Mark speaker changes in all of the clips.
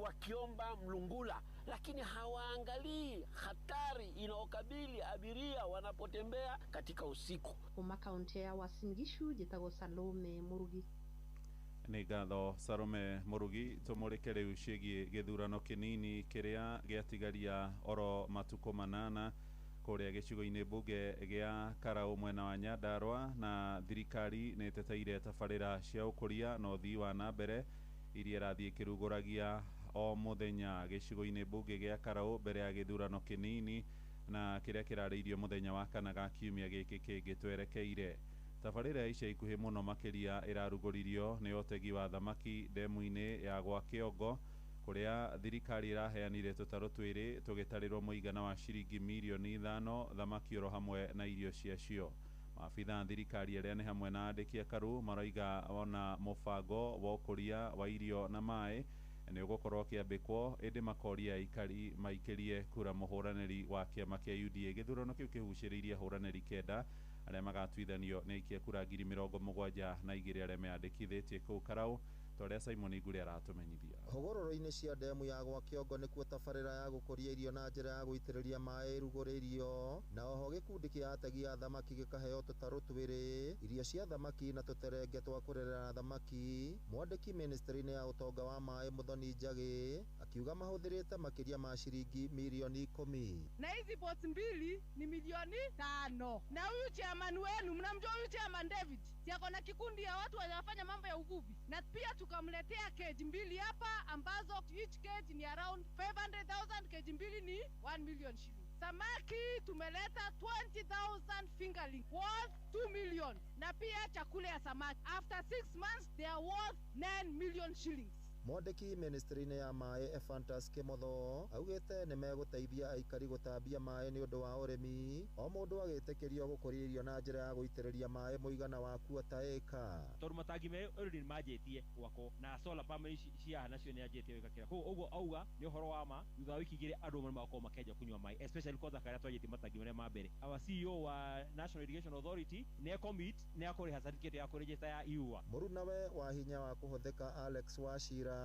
Speaker 1: wakiomba mlungula, lakini hawaangalii hatari inayokabili abiria wanapotembea katika usiku.
Speaker 2: Kuma kaunti ya Uasin Gishu njĩtagwo Salome Murugi.
Speaker 3: Nĩ ngatho Salome Murugi. Tũmũrĩke rĩu ciĩgiĩ gĩthurano kĩnini kĩrĩa gĩatigaria oro matukũ 8 kũrĩa gĩcigo-inĩ mbunge gĩa Karau mwena wa Nyandarua, na thirikari nĩ ĩteteire tabarĩra cia ũkũria na ũthii wa na mbere iria ĩrathiĩ ĩkĩrugũragia o mũthenya gĩcigo-inĩ mbunge gĩa Karau mbere ya gĩthurano kĩnini na kĩrĩa kĩrarĩirio mũthenya wa kana ga kiumia gĩkĩ kĩngĩ twerekeire. Tabarĩra ya ica ikuhĩ mũno makĩria ĩrarugũririo nĩ ũtegi wa thamaki ndemu-inĩ ya gwa Kĩongo, kũrĩa thirikari ĩraheanire tũtarũ twĩrĩ tũgĩtarĩrwo mũigana wa ciringi mirioni 5, thamaki oro hamwe na irio ciacio. Maabitha thirikari arĩa nĩ hamwe na andĩki a Karu maroiga ona mũbango wa ũkũria wa irio na maĩ nĩ ũgũkorwo ũkĩambĩkwo, ĩndĩ makoria aikari maikĩrie kura mũhũranĩri wa kĩama kĩa UDA. Gĩthurano kĩu kĩhucĩrĩirie ahũranĩri 9 arĩa magatuithanio nĩ aikia kura 72,000 arĩa meyandĩkithĩtie kũu Karau, ta ũrĩa Simon Ngure aratũmenyithia.
Speaker 4: Hũgũrũrũ-inĩ cia ndemu ya gwa Kĩongo nĩkuo tabarĩra ya gũkũria irio na njĩra ya gũitĩrĩria maĩ ĩrugũrĩirio, na oho gĩkundi kĩa ategi a thamaki gĩkaheo tũtarũ twĩrĩ, irio cia thamaki na tũterenge twa kũrerera thamaki. Mwandĩki ministry-inĩ ya ũtonga wa maĩ Muthoni Njagĩ akiuga mahũthĩrĩte makĩria ma ciringi mirioni 10.
Speaker 5: Na hizi boats 2 ni milioni 5. Na huyu chairman wenu, mnamjua huyu chairman David, si ako na kikundi ya watu wanafanya mambo ya uvuvi, na pia tukamletea cage 2 hapa ambazo each cage ni around 500,000, cage 2 ni 1 million shillings. Samaki tumeleta 20,000 fingerling worth 2 million, na pia chakula ya samaki after 6 months they are worth 9 million shillings.
Speaker 4: Mwandĩki ministry-inĩ ya maĩ Ephantus Kimotho augĩte nĩ megũteithia aikari gũtambia maĩ nĩ ũndũ wa ũrĩmi, o mũndũ agĩtĩkĩrio gũkũria irio na njĩra ya gũitĩrĩria maĩ mũigana wa kuota ĩka.
Speaker 6: Tondũ matangi merĩ already nĩ manjĩtie gwakwo na solar panel ici cia nacio nĩ anjĩtie gwĩkĩra. Koguo ũguo auga nĩ ũhoro wa ma, thutha wa wiki 2 andũ nĩ magakorwo makĩanjia kũnyua maĩ, especially kwanza karĩa twanjĩtie matangi marĩa ma mbere. Our CEO wa National Irrigation Authority nĩ commit nĩ akũrĩha certificate ya kũregister ya IUA.
Speaker 4: Mũrunawe wa hinya wa kũhũthĩka Alex Wachira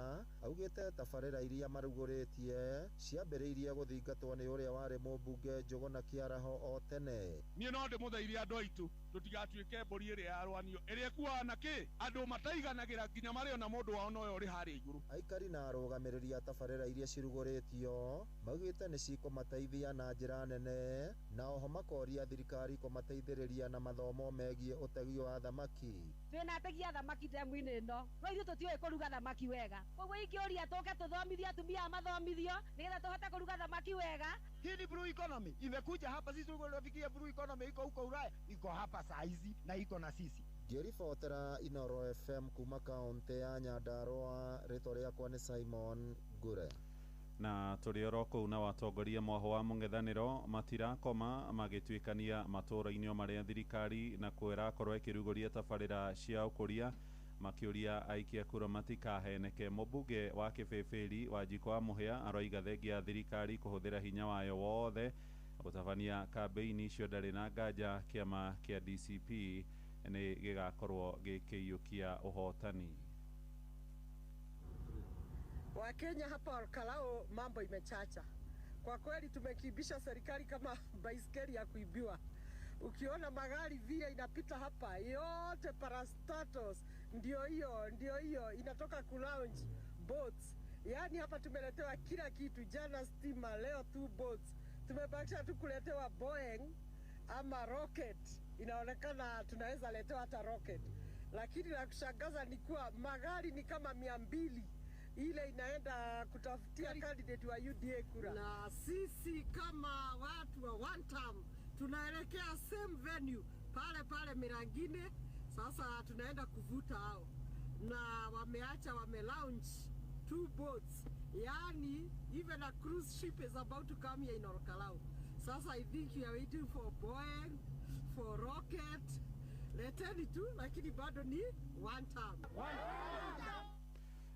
Speaker 4: augĩte tabarĩra iria marugũrĩtie ciambĩrĩirie gũthingatwo nĩ ũrĩa warĩ mũmbunge Njũgũna Kĩaraho o tene.
Speaker 7: Niĩ no ndĩmũthaithe andũ aitũ tũtigatuĩke mbũri ĩrĩa yarwanio ĩrĩa ĩkuaga na kĩ andũ mataiganagĩra nginya marĩ ona mũndũ wao noyo ũrĩ harĩa igũrũ.
Speaker 4: Aikari na arũgamĩrĩri a tabarĩra iria cirugũrĩtio maugĩte nĩ cikũmateithia na njĩra nene, na oho makoria thirikari kũmateithĩrĩria na mathomo megiĩ ũtegi wa thamaki.
Speaker 5: Twĩna ategi a thamaki ndemu-inĩ ĩno, no ithuĩ tũtiũĩ kũruga thamaki wega. Koguo ingĩũria tũke tũthomithie atumia mathomithio nĩgetha tũhote kũruga thamaki wega.
Speaker 8: Hii ni blue economy imekuja hapa. Sisi tulikuwa tunafikiria blue economy iko huko Ulaya, iko hapa saa hizi na iko na sisi.
Speaker 4: Ngĩribotera Inoro FM kuma kaunti ya Nyandarua, rĩtwa rĩakwa nĩ Simon Ngure.
Speaker 3: Na tũrĩ oro kũu na watongoria mwaho wa mũng'ethanĩro matirakoma magĩtuĩkania matũũra-inĩ o marĩa thirikari na kwĩrakorwo ĩkĩrugũria tabarĩra cia ũkũria, makĩũria aikia kura matikaheneke. Mũmbunge wa Kĩbĩbĩri Wanjikũ wa Mũhĩa aroiga thengia thirikari kũhũthĩra hinya wayo wothe gũtabania kambĩini icio ndarĩ na nganja kĩama kĩa DCP nĩ gĩgakorwo gĩkĩiyũkia ũhotani.
Speaker 9: Wakenya hapa Olkalou mambo imechacha. Kwa kweli tumekimbisha serikali kama baiskeli ya kuibiwa. Ukiona magari vile inapita hapa yote parastatos, ndio hiyo, ndio hiyo inatoka ku launch boats. Yaani hapa tumeletewa kila kitu, jana stima, leo 2 boats. Tumebakisha tu kuletewa Boeing ama rocket. Inaonekana tunaweza letewa hata rocket. Lakini la kushangaza ni kuwa magari ni kama 200 ile inaenda kutafutia candidate wa UDA kura. Na sisi kama watu wa one term tunaelekea same venue pale pale Mirangine. Sasa tunaenda kuvuta hao, na wameacha wame launch 2 boats. Yani even a cruise ship is about to come here in Olkalou. Sasa I think we are waiting for Boeing, for rocket. Leteni tu, lakini bado ni one term.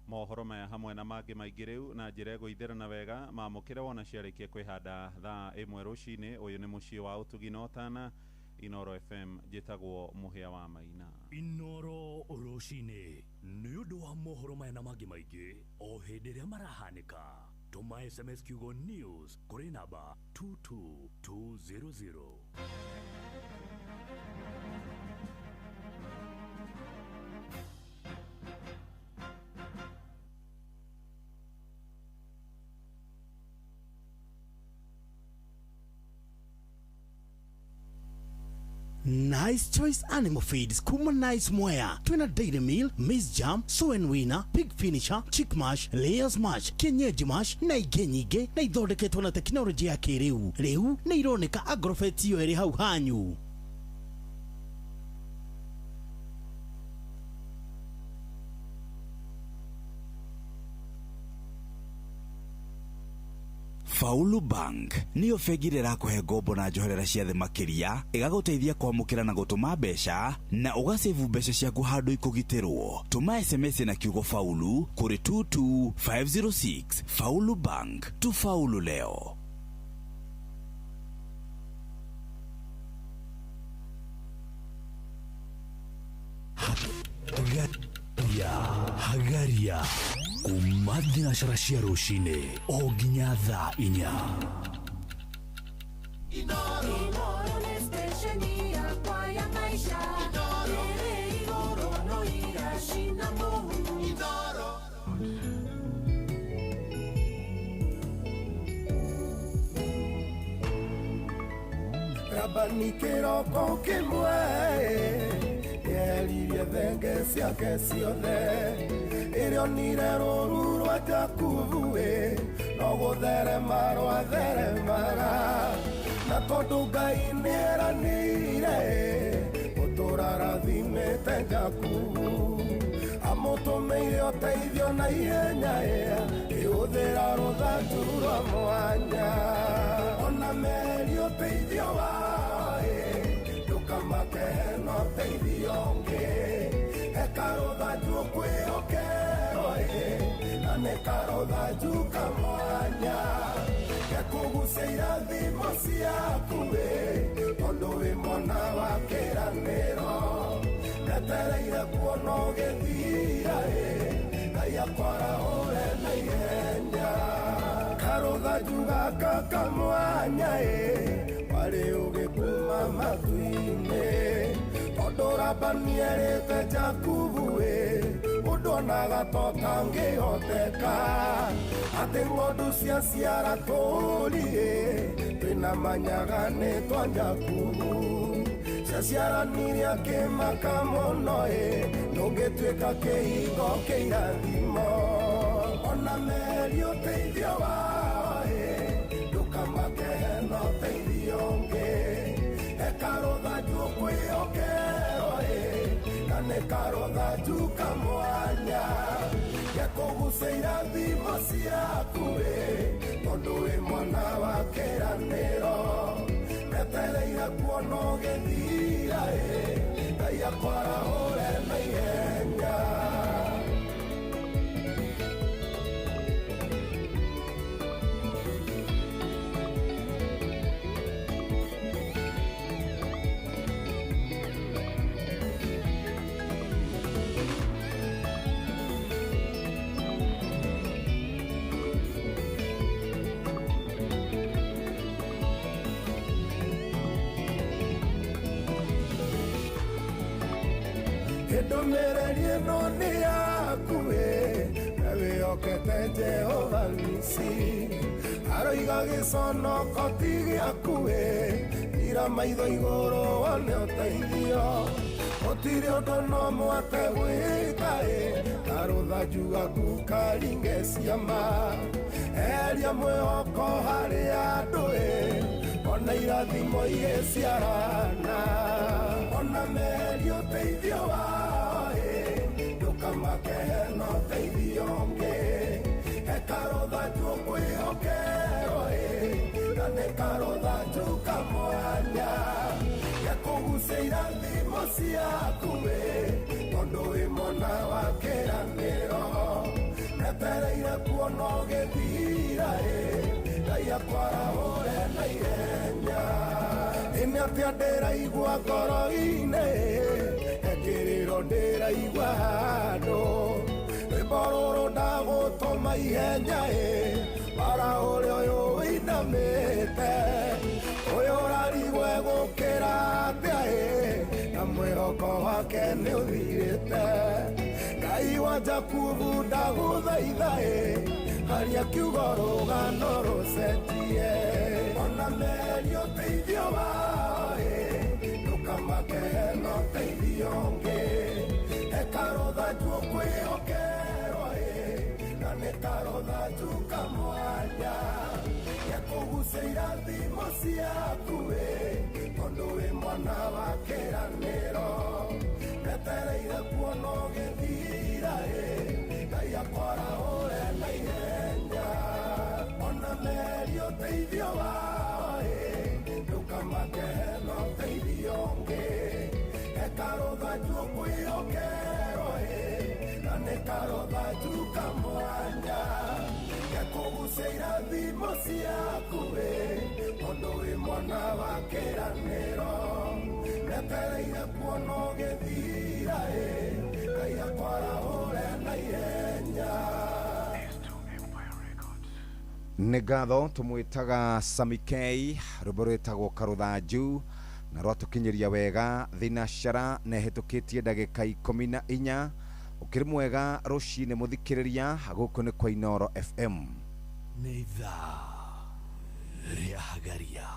Speaker 3: Mohoro maya hamwe na mangĩ maingĩ rĩu na njĩra ĩgũithĩrana wega mamũkĩre wona ciarĩkia kwĩhanda thaa 1 rũcinĩ. Ũyũ nĩ mũciĩ wa ũtugi na ũtana. Inoro FM. Njĩtagwo Mũhĩa wa Maina.
Speaker 10: Inoro rũcinĩ nĩ ũndũ wa mohoro maya na mangĩ maingĩ o hĩndĩ ĩrĩa marahanĩka, tũma SMS kiugo news kũrĩ namba 22200.
Speaker 11: Nice Choice Animal Feeds kuma Nice Mwea. Twina Dairy Meal, Maize Jam, Sow and Winner, Pig Finisher, Chick Mash, Layers Mash, Kienyeji Mash na ingĩ nyingĩ, na ithondeketwo na tekinoronjĩ ya kĩrĩu. Rĩu nĩ ironeka Agrovet iyo ĩrĩ hau hanyu.
Speaker 12: Faulu Bank niyo bengi ĩrĩa ĩrakũhe ngombo na njoherera cia thĩ makĩria, ĩgagũteithia kwamũkĩra na gũtũma mbeca na ũgacevu mbeca ciaku handũ ikũgitĩrwo. Tũma SMS na kiugo faulu kũrĩ 22506. Faulu Bank, tufaulu leo.
Speaker 10: Hagaria, hagaria kuma thinacara cia rũcinĩ o nginya thaa 4.
Speaker 13: Inoro nĩ stesheni yakwa ya maisha ĩrĩ igũrũ no iracina mũhu.
Speaker 14: Rabani kĩroko kĩmwe nĩeririe thenge ciake ciothe ĩrĩa onire rũru rwa Jakubu ĩ no gũtherema rwatheremaga, na tondũ Ngai nĩeranĩire gũtũra rathimĩte Jakubu, amũtũmĩire ũteithio na ihenya ĩhũthĩra rũthanju rwa mwanya. Ona meri ũteithio wao ndũkamake no ũteithio ũngĩ, he karũthanju kwĩhokerwo na nĩ karũthanju kamwanya gekũgucia irathimo ciaku tondũ wĩ mwana wa kĩranĩro, ndetereire kuona ũgĩthira Ngai akwarahũre na ihenya. Karũthanju gaka kamwanya warĩ ũgĩkuma matu-inĩ, tondũ Labani erĩte Jakubu ũndũ onaga ta ũtangĩhoteka, atĩ ng'ondu ciaciara tũũri twĩna manyaga nĩ twa Jakubu, ciaciaranire akĩmaka mũno ndũngĩtuĩka kĩhingo kĩa irathimo. Ona meri ũteithio wao ndũkamake hena ũteithio ũngĩ, he karũthanju ũkwĩhokerwo na nĩ karũthanju kamwanya gekũgucia irathimo ciaku tondũ wĩ mwana wa kĩranĩro, ndetereire kuona ũgĩthira Ngai akwarahũre na ihenya. Ndũmĩrĩri ĩno nĩ yaku na wĩhokete Jehova Nisi, aroiga gĩconoko ti gĩaku ira maitho igũrũ wone ũteithio, gũtirĩ ũndũ no mwate gwĩka karũthanju gaku karinge ciama, eria mwĩhoko harĩ andũ ona irathimo igĩciarana. Ona meri ũteithio wao ndũkamake hena ũteithio ũngĩ, he karũthanju ũkwĩhokerwo na nĩ karũthanju kamwanya gekũgucia irathimo ciaku tondũ wĩ mwana wa kĩranĩro, ndetereire kuona ũgĩthira Ngai akwarahũre na ihenya. Ĩnĩ Nĩ atĩa ndĩraigua ngoro-inĩ, ekĩrĩro ndĩraigua handũ, rwĩmbo rũrũ ndagũtũma ihenya ĩ, bara ũrĩa ũyũ wĩinamĩte, ũyũ ũrarigwo egũkĩra atĩa ĩ, na mwĩhoko wake nĩ ũthirĩte. Ngai wa Jakubu ndagũthaitha ĩ, aria kiugo rũgano rũcenjie, ona merio ũteithio wao ĩ, ndũkamake hena ũteithio ũngĩ, hekarũthanju ũkwĩhokerwo ĩ, na nĩ karũthanju kamwanya, gekũgucia irathimo ciaku ĩ, tondũ wĩ mwana wa kĩranĩro, metereire kuona ũgĩthira ĩ, Ngai akwarahũre na ihenya, ona merio ũteithio wao ĩ, ndũkamake hena ũteithio ũngĩ, hekarũthanju ũkwĩhokerwo ĩ, na nĩ karũthanju kamwanya, gekũgucia irathimo ciaku ĩ, tondũ wĩ mwana wa kĩranĩro, metereire kuona ũgĩthira ĩ, Ngai akwarahũre na ihenya.
Speaker 15: Nĩ ngatho tũmwĩtaga Sami K, rwĩmbo rwĩtagwo karũthanju na rwatũkinyĩria wega thinacara na ĩhĩtũkĩtie ndagĩka 14. Ũkĩrĩ mwega rũcinĩ mũthikĩrĩria, gũkũ nĩ kwa Inooro FM.
Speaker 10: Nĩ ithaa rĩa hagaria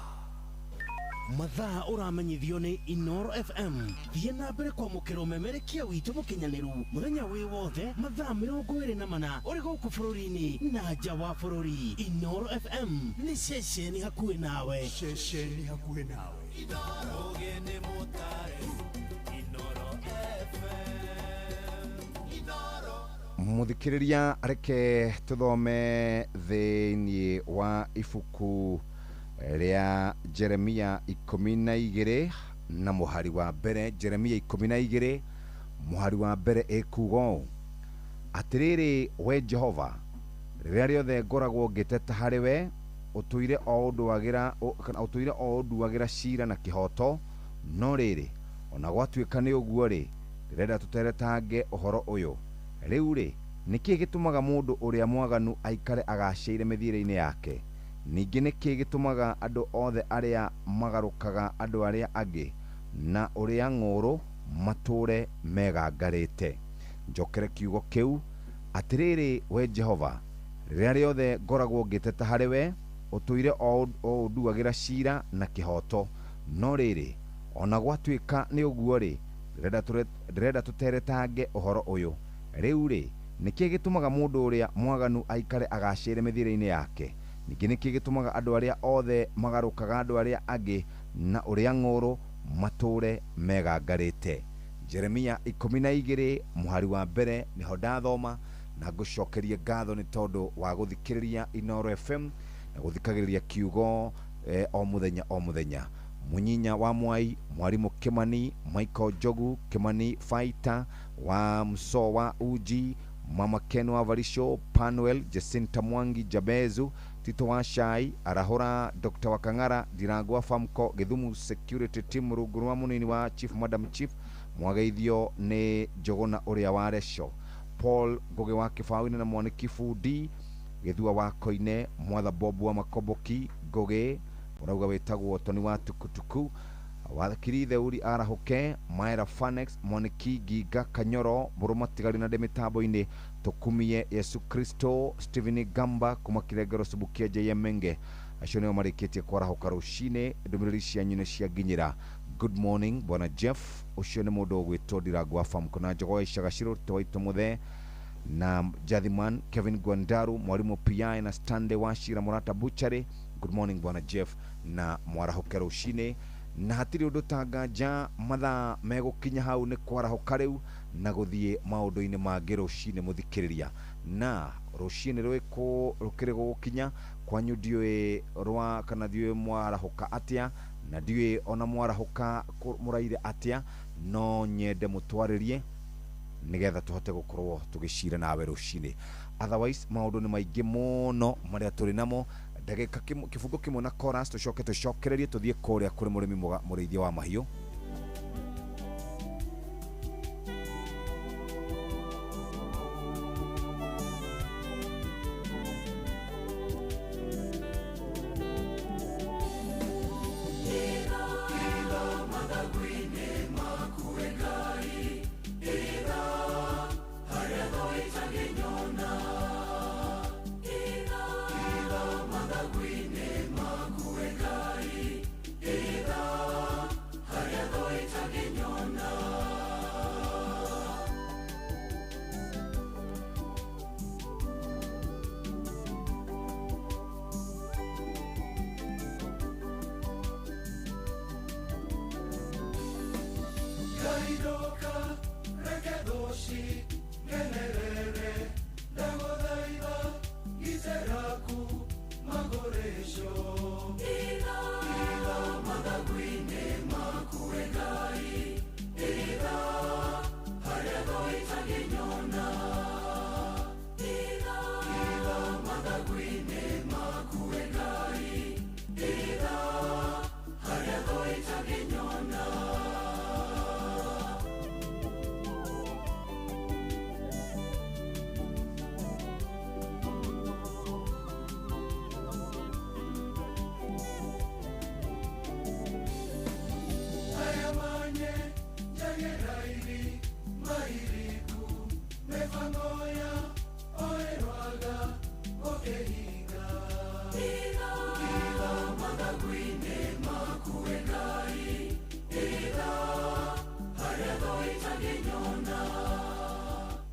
Speaker 10: mathaa ũramenyithio nĩ Inooro FM. Thiĩ na mbere kwamũkĩra ũmemerekia witũ mũkinyanĩru mũthenya wĩ wothe mathaa 24 ũrĩ gũkũ bũrũri-inĩ na nja wa bũrũri. Inooro FM nĩ ceceni hakuhĩ nawe.
Speaker 16: Ceceni hakuhĩ nawe.
Speaker 15: Mũthikĩrĩria, reke tũthome thĩinĩ wa ibuku rĩa Jeremia 12 na mũhari wa mbere. Jeremia 12 mũhari wa mbere ĩkuga ũũ: atĩrĩrĩ we Jehova, rĩrĩa rĩothe ngoragwo ngĩteta harĩ we, ũtũire o ũnduagĩra cira na kĩhooto. No rĩrĩ, ona gwatuĩka nĩ ũguo-rĩ, ndĩrenda tũteretange ũhoro ũyũ. Rĩu rĩ, nĩkĩĩ gĩtũmaga mũndũ ũrĩa mwaganu aikare agacĩire mĩthiĩre-inĩ yake? Ningĩ nĩkĩĩ gĩtũmaga andũ othe arĩa magarũkaga andũ arĩa angĩ na ũrĩa ng'ũũrũ matũũre megangarĩte? Njokere kiugo kĩu: atĩrĩrĩ we Jehova, rĩrĩa rĩothe ngoragwo ngĩteta harĩ we, ũtũire o ũnduagĩra cira na kĩhooto. No rĩrĩ, ona gwatuĩka nĩ ũguo-rĩ, ndĩrenda tũteretange ũhoro ũyũ. Rĩu rĩ, nĩkĩĩ gĩtũmaga mũndũ ũrĩa mwaganu aikare agacĩire mĩthiĩre-inĩ yake? Ningĩ nĩkĩĩ gĩtũmaga andũ arĩa othe magarũkaga andũ arĩa angĩ na ũrĩa ng'ũũrũ matũũre megangarĩte? Jeremia 12 mũhari wa mbere nĩho ndathoma, na ngũcokerie ngatho nĩ tondũ wa gũthikĩrĩria Inooro FM na gũthikagĩrĩria kiugo o mũthenya o mũthenya. Munyinya wa Mwai, Mwarimu Kimani, Michael Njogu, Kimani Faita wa Mso wa Uji, Mama Ken wa Varisho, Panuel, Jacinta Mwangi, Jabezu, Tito wa Shai, Arahura, Dr. Wakang'ara, Ndirangwa Famco, Githumu Security Team, rungu rwa munini wa Chief Madam Chief, mwageithio nĩ Njũgũna ũrĩa wa Reco, Paul Ngugi wa Kĩbaũ-inĩ na Mwaniki Bundi, Gĩthua wa Koine, Mwatha Bob wa Makomboki, Ngugi ũrauga wĩtagwo Toni wa Tukutuku, Wakiri Theuri Arahũke, Maera Fanex, Mwaniki Nginga Kanyoro, Mũrũmatigari na ndĩ mĩtambo-inĩ, tũkumie Yesu Kristo, Stephen Gamba kuma Kirengero Subukia JM Menge, acio nĩo marĩkĩtie kwarahũka rũcinĩ. Ndũmĩrĩri cianyu nĩ cianginyĩra. Good morning bwana Jeff, ũcio nĩ mũndũ ũgwĩtwo Ndirangwa Famco na Njogoo ya Icagacirũ Twaitũ Mũthee na Jathiman Kevin Gwandaru, Mwalimu PI na Stanley Wachira Murata Butchery. Good morning bwana Jeff na mwarahuke rucini na hatiri undu tanganja mathaa megukinya hau ni kwarahuka riu na guthie maundu-ini mangi rucini muthikiriria na rucini rwiku rukiri gugukinya kwanyu ndiui rwa kana ndiui mwarahuka atia na ndiui ona mwarahuka muraire atia no nyende mutwaririe nigetha tuhote gukorwo tugicira nawe rucini. Otherwise maundu ni maingi muno maria turi namo. Ndagĩka kĩbungo kĩmwe na chorus, tũcoke tũcokererie tũthiĩ kũrĩa kũrĩ mũrĩmi mũrĩithia wa mahiũ.
Speaker 14: Kaidoka rekedoshi generere ndagothaitha giteraku magoresho Itha mathagu-inĩ maku Ngai Itha harĩa thũ itangĩnyona Itha mathagu-inĩ maku Ngai Itha harĩa thũ itangĩnyona.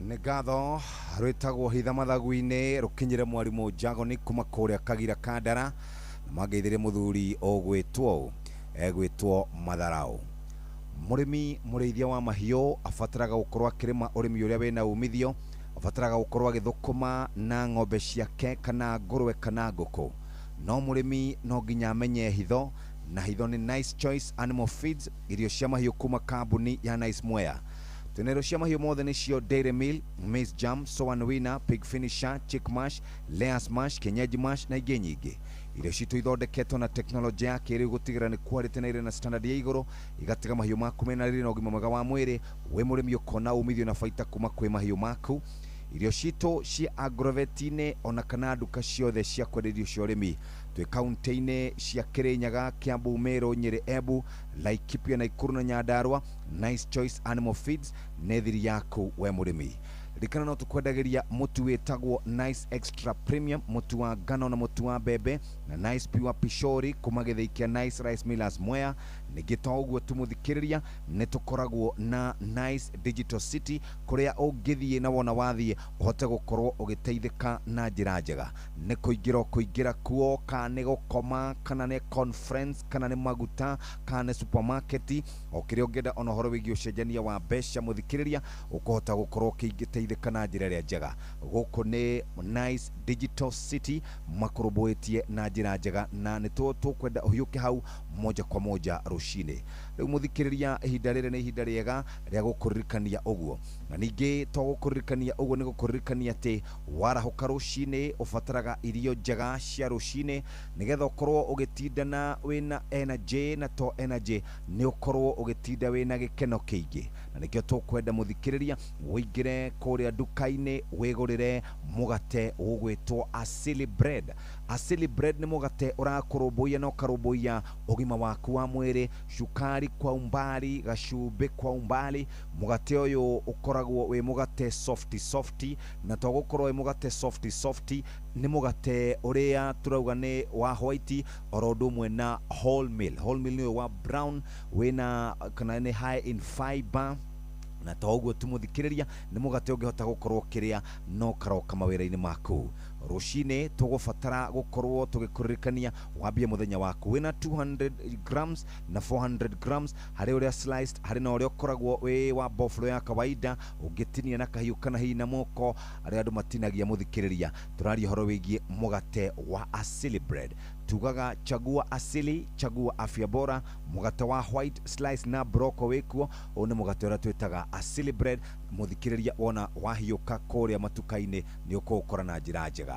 Speaker 15: Nĩ ngatho rwĩtagwo hitha mathagu-inĩ rũkinyĩre mwarimũ Jagoni kuma kũrĩa Kagira Kandara, na mangeithĩrie mũthuri ũgwĩtwo ũũ egwĩtwo Matharau. Mũrĩmi mũrĩithia wa mahiũ abataraga gũkorwo akĩrĩma ũrĩmi ũrĩa wĩna umithio, abataraga gũkorwo agĩthũkũma na ng'ombe ciake kana ngũrwe kana ngũkũ. No mũrĩmi no nginya amenye hitho, na hitho nĩ Nice Choice Animal Feeds, irio cia mahiũ kuma kambuni ya Nice Mwea. Twĩna irio cia mahiũ mothe nĩcio Dairy Meal, Maize Jam, Soan Winner, Pig Finisher, Chick Mash, Layers Mash, Kienyeji Mash na ingĩ nyingĩ. Irio citũ ithondeketwo na teknolojĩ ya kĩrĩu gũtigĩrĩra nĩ quality na irĩ na standard ya igũrũ, igatiga mahiũ maku mena riri na ũgima mwega wa mwĩrĩ. Wĩ mũrĩmi ũkona umithio na baita kuma kwĩ mahiũ maku. Irio citũ ci agrovet-inĩ ona kana nduka ciothe cia kwendia irio cia ũrĩmi. Twĩ kaunti-inĩ cia Kirinyaga, Kiambu, Meru, Nyeri, Embu, Laikipia, Nakuru na Nyandarua. Nice Choice Animal Feeds nĩ thiri yaku we mũrĩmi. Ririkana no tũkwendagĩria mũtu wĩtagwo Nice Extra Premium, mũtu wa ngano na mũtu wa mbembe, na Nice Pure Pishori kuma gĩthĩi kĩa Nice Rice Millers Mwea. Ningĩ to ũguo tu mũthikĩrĩria, nĩ tũkoragwo na Nice Digital City kũrĩa ũngĩthiĩ na wona wathiĩ ũhote gũkorwo ũgĩteithĩka na njĩra njega. Nĩ kũingĩra ũkũingĩra kuo, kana nĩ gũkoma, kana nĩ conference, kana nĩ maguta, kana nĩ supermarket, o kĩrĩa ũngĩenda ona ũhoro wĩgiĩ ũcenjania wa mbeca mũthikĩrĩria, ũkũhota gũkorwo ũkĩteithĩka na njĩra ĩrĩa njega. Gũkũ nĩ Nice Digital City makũrũmbũĩtie na njĩra njega, na nĩ tũkwenda ũhiũke hau moja kwa moja rũcinĩ. Rĩu mũthikĩrĩria, ihinda rĩrĩ nĩ ihinda rĩega rĩa gũkũririkania ũguo, na ningĩ to gũkũririkania ũguo, nĩ gũkũririkania atĩ warahũka rũcinĩ ũbataraga irio njega cia rũcinĩ nĩgetha ũkorwo ũgĩtinda na wĩna energy, na to energy nĩ ũkorwo ũgĩtinda wĩna gĩkeno kĩingĩ. Na nĩkĩo tũkwenda mũthikĩrĩria ũingĩre kũrĩa nduka-inĩ wĩgũrĩre mũgate ũgwĩtwo Asili Bread. Asili Bread nĩ mũgate ũrakũrũmbũiya na ũkarũmbũiya ũgima waku wa mwĩrĩ, cukari kwa umbali, gacumbĩ kwa umbali. Mũgate ũyũ ũkoragwo wĩ mũgate softy softy, na to gũkorwo wĩ mũgate softy softy, nĩ mũgate ũrĩa tũrauga nĩ wa white oro ũndũ ũmwe na whole meal. Whole meal nĩ ũyũ wa brown wĩna kana nĩ high in fiber, na to ũguo tu mũthikĩrĩria, nĩ mũgate ũngĩhota gũkorwo ũkĩrĩa no ũkaroka mawĩra-inĩ maku. Rũcinĩ tũgũbatara gũkorwo tũgĩkũririkania wambie mũthenya waku wĩna 200 grams na 400 grams, harĩ ũrĩa sliced, harĩ na ũrĩa ũkoragwo wĩ wa boflo ya kawaida ũngĩtinia na kahiũ kana hihi na moko, arĩa andũ matinagia mũthikĩrĩria. Tũraria ũhoro wĩgiĩ mũgate wa Asili Bread. Tugaga chagua asili, chagua afya bora. Mũgate wa white slice na broko wĩkuo, ũyũ nĩ mũgate ũrĩa twĩtaga Asili Bread. Mũthikĩrĩria, wona wahiũka kũrĩa matuka-inĩ nĩ ũkũũkora na njĩra njega.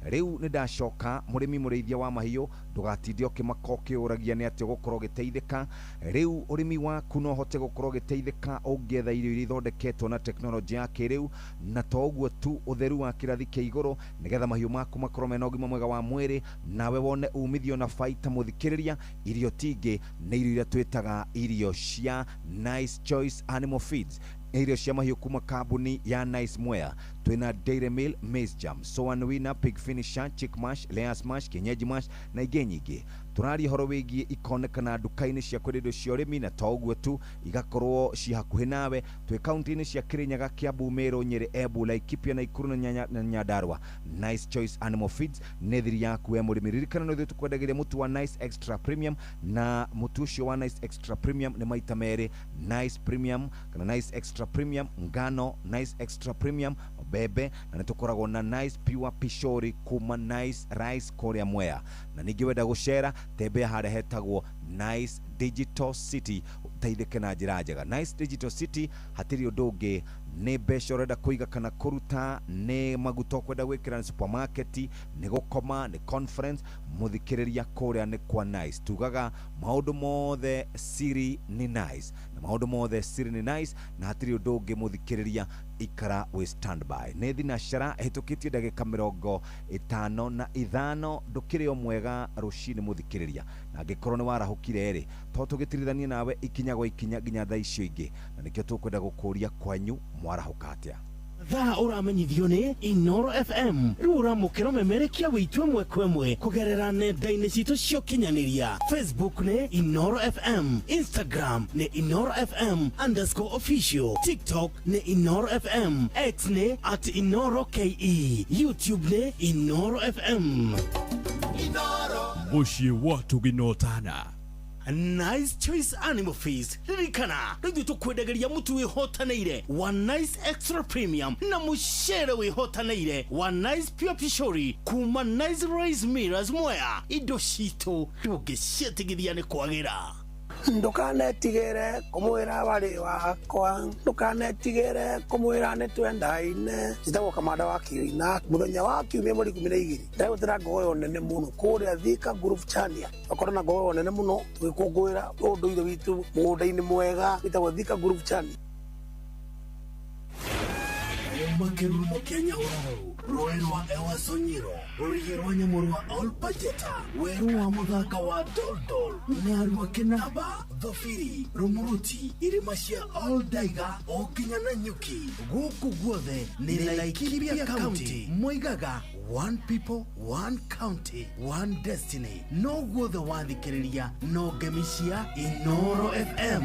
Speaker 15: Rĩu nĩ ndacoka, mũrĩmi mũrĩithia wa mahiũ, ndũgatinde ũkĩmaka ũkĩũragia nĩ atĩa ũgũkorwo ũgĩteithĩka. Rĩu ũrĩmi waku no ũhote gũkorwo ũgĩteithĩka ũngĩetha irio iria ithondeketwo na tekinoronjĩ ya kĩrĩu, na to ũguo tu, ũtheru wa kĩrathi kĩa igũrũ, nĩgetha mahiũ maku makorwo mena ũgima mwega wa mwĩrĩ, nawe wone umithio na baita. Mũthikĩrĩria, irio tingĩ nĩ irio iria twĩtaga irio cia Nice Choice Animal Feeds, nĩ irio cia mahiũ kuma kambuni ya Nice Mwea. Twĩna Dairy Meal, Maize Jam, Soan Winner, Pig Finisher, Chick Mash, Layers Mash, Kienyeji Mash na ingĩ nyingĩ. Tũraria ũhoro wĩgiĩ ikonekana nduka-inĩ cia kwendia indo cia ũrĩmi, na to ũguo tu, igakorwo ci hakuhĩ nawe. Twĩ kaunti-inĩ cia Kirinyaga, Kiambu, Meru, Nyĩrĩ, Embu, Laikipia, Naikuru na Nyandarua. Nice Choice Animal Feeds nĩ thiri yaku we mũrĩmi. Ririkana nĩ ithuĩ tũkwendagĩria mũtu wa Nice Extra Premium, na mũtu ũcio wa Nice Extra Premium nĩ maita merĩ, Nice Premium kana Nice Extra Premium ngano, Nice Extra Premium mbembe, na nĩ tũkoragwo na Nice Pure Pishori kuma Nice Rice kũrĩa Mwea. Na ningĩ wenda gũcera, tembea harĩa hetagwo Nice Digital City, ũteithĩke na njĩra njega. Nice Digital City hatirĩ ũndũ ũngĩ, nĩ mbeca ũrenda kũiga kana kũruta, nĩ maguta ũkwenda gwĩkĩra, nĩ supermarket, nĩ gũkoma, nĩ conference, mũthikĩrĩria, kũrĩa nĩ kwa Nice. Tugaga maũndũ mothe siri nĩ Nice, na maũndũ mothe siri nĩ Nice, na hatirĩ ũndũ ũngĩ, mũthikĩrĩria, ikara wĩ standby. Nĩ thinacara ĩhĩtũkĩtie ndagĩka 55. Ndũkĩrĩ o mwega rũcinĩ, mũthikĩrĩria, na angĩkorwo nĩ warahũkire rĩ, to tũgĩtirithanie nawe ikinya gwa ikinya nginya thaa icio ingĩ, na nĩkĩo tũkwenda gũkũria kwanyu mwarahũka atĩa.
Speaker 10: Thaa ũramenyithio nĩ Inoro FM. Rĩu ũramũkĩra ũmemerekia witũ ĩmwe kwa ĩmwe kũgerera nenda-inĩ citũ cia ũkinyanĩria. Facebook nĩ Inoro FM, Instagram nĩ InoroFM_official, TikTok nĩ Inoro FM, X nĩ @InoroKE, YouTube nĩ Inoro FM.
Speaker 16: Mũciĩ wa tũginotana.
Speaker 10: Nice Choice Animal Feeds, ririkana rĩu tũkwendagĩria mũtu wĩhotanĩire wa Nice Extra Premium na mũcere wĩhotanĩire wa Nice Pure Pishori kuma Nice Rice Millers Mwea. Indo citũ ndũngĩciĩtigithia nĩ kwagĩra.
Speaker 17: Ndũkanetigĩre kũmwĩra warĩ wakwa, ndũkanetigĩre kũmwĩra nĩ twendaine. Njĩtagwo Kamanda wa Kĩina. Mũthenya wa kiumia mweri 12 ndagũtĩra ngogoyo nene mũno kũrĩa Thika Group Chania. Twakorwo na ngogoyo nene mũno tũgĩkũngũĩra ũndũire witũ mũgũnda-inĩ mwega wĩtagwo Thika Group Chania.
Speaker 10: Kuma kĩrurumo kĩa Nyahururu, rũĩ rwa Ewasonyiro, rũrigi rwa nyamũ rwa Olpajeta, werũ wa mũthanga wa Doldol, Narua, Kĩnamba, Thobiri, Rumuruti, irĩma cia Oldaiga o nginya Nanyuki, gũkũ guothe nĩ Laikipia County. Moigaga one people, one county, one destiny. No guothe wathikĩrĩria no ngemi cia Inoro FM.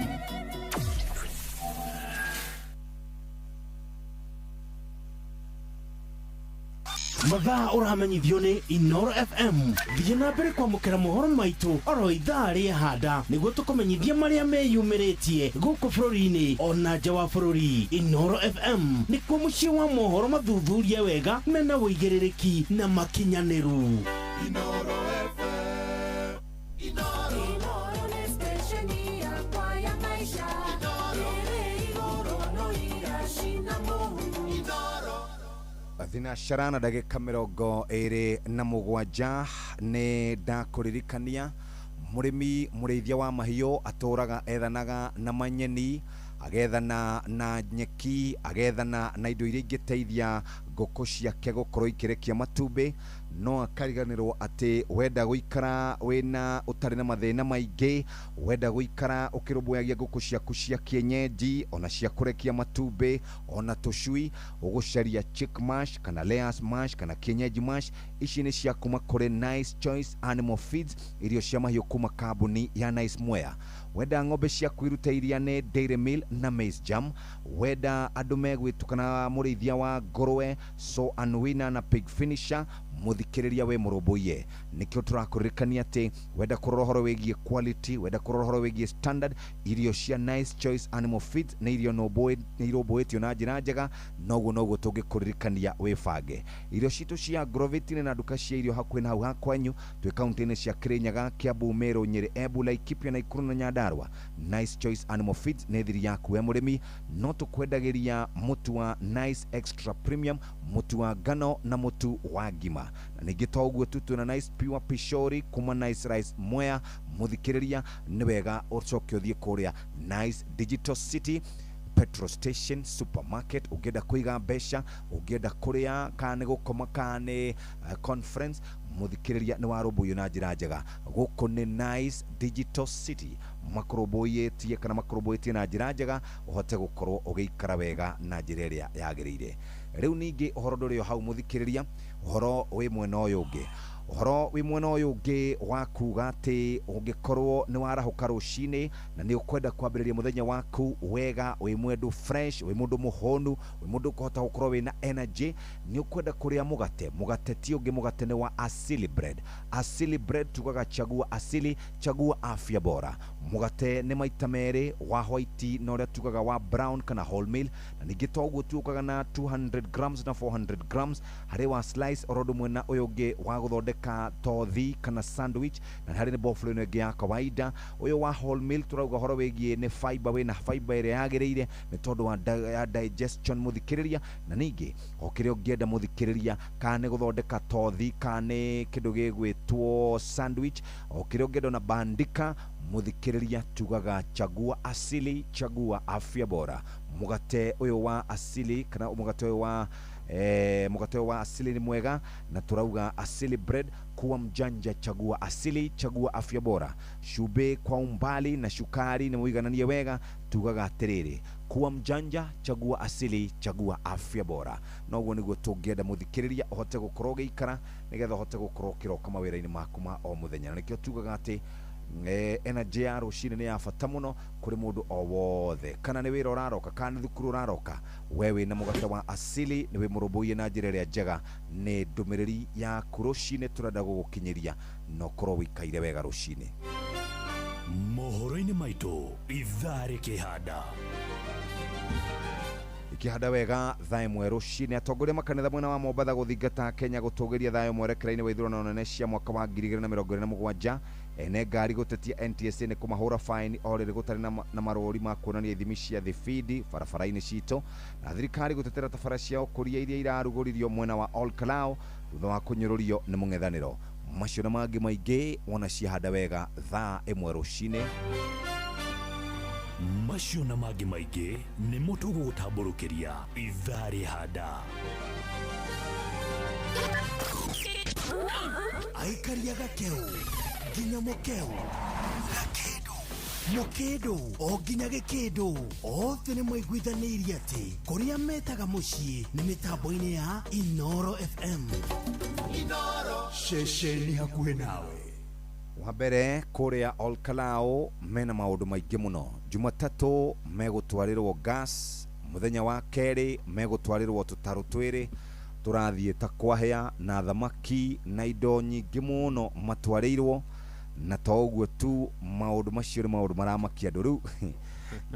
Speaker 10: Mathaa ũramenyithio nĩ Inoro FM. Thiĩ na mbere kwamũkĩra mohoro maitũ oro ithaa rĩa handa nĩguo tũkũmenyithia marĩa meyumĩrĩtie gũkũ bũrũri-inĩ ona nja wa bũrũri. Inoro FM nĩkuo mũciĩ wa mohoro mathuthurie wega, mena ũigĩrĩrĩki na makinyanĩru.
Speaker 13: Inoro nĩ stesheni yakwa ya maisha ĩrĩ igũrũ no iracina mũhu.
Speaker 15: Thinacara na ndagĩka 27. Nĩ ndakũririkania, mũrĩmi mũrĩithia wa mahiũ atũraga ethanaga na manyeni, agethana na nyeki, agethana na indo iria ingĩteithia ngũkũ ciake gũkorwo ikĩrekia matumbĩ, no akariganĩrwo atĩ wenda gũikara wĩna ũtarĩ na mathĩna maingĩ, wenda gũikara ũkĩrũmbũyagia ngũkũ ciaku cia kienyeji ona cia kũrekia matumbĩ ona tũcui, ũgũcaria chick mash kana layers mash kana kienyeji mash. Ici nĩ cia kuma kũrĩ Nice Choice Animal Feeds, irio cia mahiũ kuma kambuni ya Nice Mwea. Wenda ng'ombe ciaku irute iria nĩ Dairy Meal na Maize Jam. Wenda andũ megwĩtu kana mũrĩithia wa ngũrwe, so anwina na pig finisher. Mũthikĩrĩria wĩ mũrũmbũiye, nĩkĩo tũrakũririkania atĩ wenda kũrora ũhoro wĩgiĩ quality, wenda kũrora ũhoro wĩgiĩ standard, irio cia Nice Choice Animal Feeds nĩ irio nĩ irũmbũĩtio na njĩra njega. Noguo noguo tũngĩkũririkania wĩbange. Irio citũ cia Grovit na nduka cia irio hakuhĩ na hau hakwanyu. Twĩ kaunti-inĩ cia Kirinyaga, Kiambu, Meru, Nyĩrĩ, Embu, Laikipia, Naikuru na Nyandarua. Nice Choice Animal Feeds nĩ thiri yaku we mũrĩmi. No tũkwendagĩria mũtu wa Nice Extra Premium, mũtu wa ngano na mũtu wa ngima. ng'ima. Na ningĩ to ũguo tu, twĩna Nice Pure Pishori kuma Nice Rice Mwea. Mũthikĩrĩria, nĩ wega ũcoke ũthiĩ kũrĩa Nice Digital City Petrol Station Supermarket ũngĩenda kũiga mbeca, ũngĩenda kũrĩa, kana nĩ gũkoma, kana nĩ conference. Mũthikĩrĩria, nĩ warũmbũiyo na njĩra njega. Gũkũ nĩ Nice Digital City, makũrũmbũyĩtie kana makũrũmbũyĩtie na njĩra njega ũhote gũkorwo ũgĩikara wega na njĩra ĩrĩa yagĩrĩire. Rĩu ningĩ ũhoro ndũrĩ o hau, mũthikĩrĩria, ũhoro wĩ mwena ũyũ ũngĩ, ũhoro wĩ mwena ũyũ ũngĩ wa kuga atĩ ũngĩkorwo nĩ warahũka rũcinĩ na nĩ ũkwenda kwambĩrĩria mũthenya waku wega, wĩ mũndũ fresh, wĩ mũndũ mũhũnu, wĩ mũndũ ũkũhota gũkorwo wĩna energy, nĩ ũkwenda kũrĩa mũgate. Mũgate ti ũngĩ, mũgate nĩ wa Asili Bread. Asili Bread, tugaga chagua asili, chagua afya bora. Mũgate nĩ maita merĩ, wa white na ũrĩa tugaga wa brown kana wholemeal. Na ningĩ to ũguo, tuũkaga na 200 grams na 400 grams, harĩ wa slice, oro ũndũ mwena ũyũ ũngĩ wa gũthondeka tothi kana sandwich, na harĩ nĩ boflo ĩno ĩngĩ ya kawaida. Ũyũ wa wholemeal tũrauga ũhoro wĩgiĩ nĩ fiber, wĩna fiber ĩrĩa yagĩrĩire nĩ tondũ wa ya digestion, mũthikĩrĩria. Na ningĩ o kĩrĩa ũngĩenda, mũthikĩrĩria, kana nĩ gũthondeka tothi, kana nĩ kĩndũ gĩgwĩtwo sandwich, o kĩrĩa ũngĩenda na bandika, mũthikĩrĩria, tugaga chagua asili, chagua afya bora. Mũgate ũyũ wa asili kana mũgate ũyũ wa mũgate ũyũ wa asili nĩ mwega, na tũrauga Asili Bread, kuwa mjanja, chagua asili, chagua afya bora. Cumbĩ kwa umbali na cukari nĩ mũigananie wega. Tugaga atĩrĩrĩ, kuwa mjanja, chagua asili, chagua afya bora. Noguo nĩguo tũngĩenda, mũthikĩrĩria, ũhote gũkorwo ũgĩikara nĩgetha ũhote gũkorwo ũkĩroka mawĩra-inĩ maku ma o mũthenya. Na nĩkĩo tugaga atĩ energy ya rũcinĩ nĩ ya bata mũno kũrĩ mũndũ o wothe, kana nĩ wĩra ũraroka, kana nĩ thukuru ũraroka, we wĩna mũgate wa asili nĩ wĩmũrũmbũiye na njĩra ĩrĩa njega. Nĩ ndũmĩrĩri yaku rũcinĩ tũrenda gũgũkinyĩria na ũkorwo wĩikaire wega rũcinĩ.
Speaker 16: Mohoro-inĩ maitũ ithaa rĩkĩhanda.
Speaker 15: Ikĩhanda wega thaa 1 rũcinĩ. Atongoria makanitha mwena wa Mombatha gũthingata Kenya gũtũgĩria thayũ mwerekera-inĩ wa ithurano nene cia mwaka wa 2027. Ene ngari gũtetia NTSA nĩ kũmahũra faini o rĩrĩ gũtarĩ na marũri ma kuonania ithimi cia thibindi barabara-inĩ citũ. Na thirikari gũtetera tabara cia ũkũria iria irarugũririo mwena wa Ol Kalou thutha wa kũnyũrũrio nĩ mũng'ethanĩro. Macio na mangĩ maingĩ wona ciahanda wega thaa 1 rũcinĩ.
Speaker 16: Macio na mangĩ maingĩ nĩmo tũgũgũtambũrũkĩria ithaa rĩhanda. Aikaria gakeu nginya mũkeu, gakĩndũ mũkĩndũ o nginya gĩkĩndũ, othe nĩ maiguithanĩirie atĩ kũrĩa metaga mũciĩ nĩ mĩtambo-inĩ ya Inoro FM.
Speaker 12: Ceceni hakuhĩ nawe.
Speaker 15: Wa mbere, kũrĩa Ol Kalou mena maũndũ maingĩ mũno. Jumatatũ megũtwarĩrwo gas, mũthenya wa kerĩ megũtwarĩrwo tũtarũ twĩrĩ tũrathiĩ ta kwahĩa na thamaki na indo nyingĩ mũno matwarĩirwo. Na to ũguo tu, maũndũ macio nĩ maũndũ maramakia andũ rĩu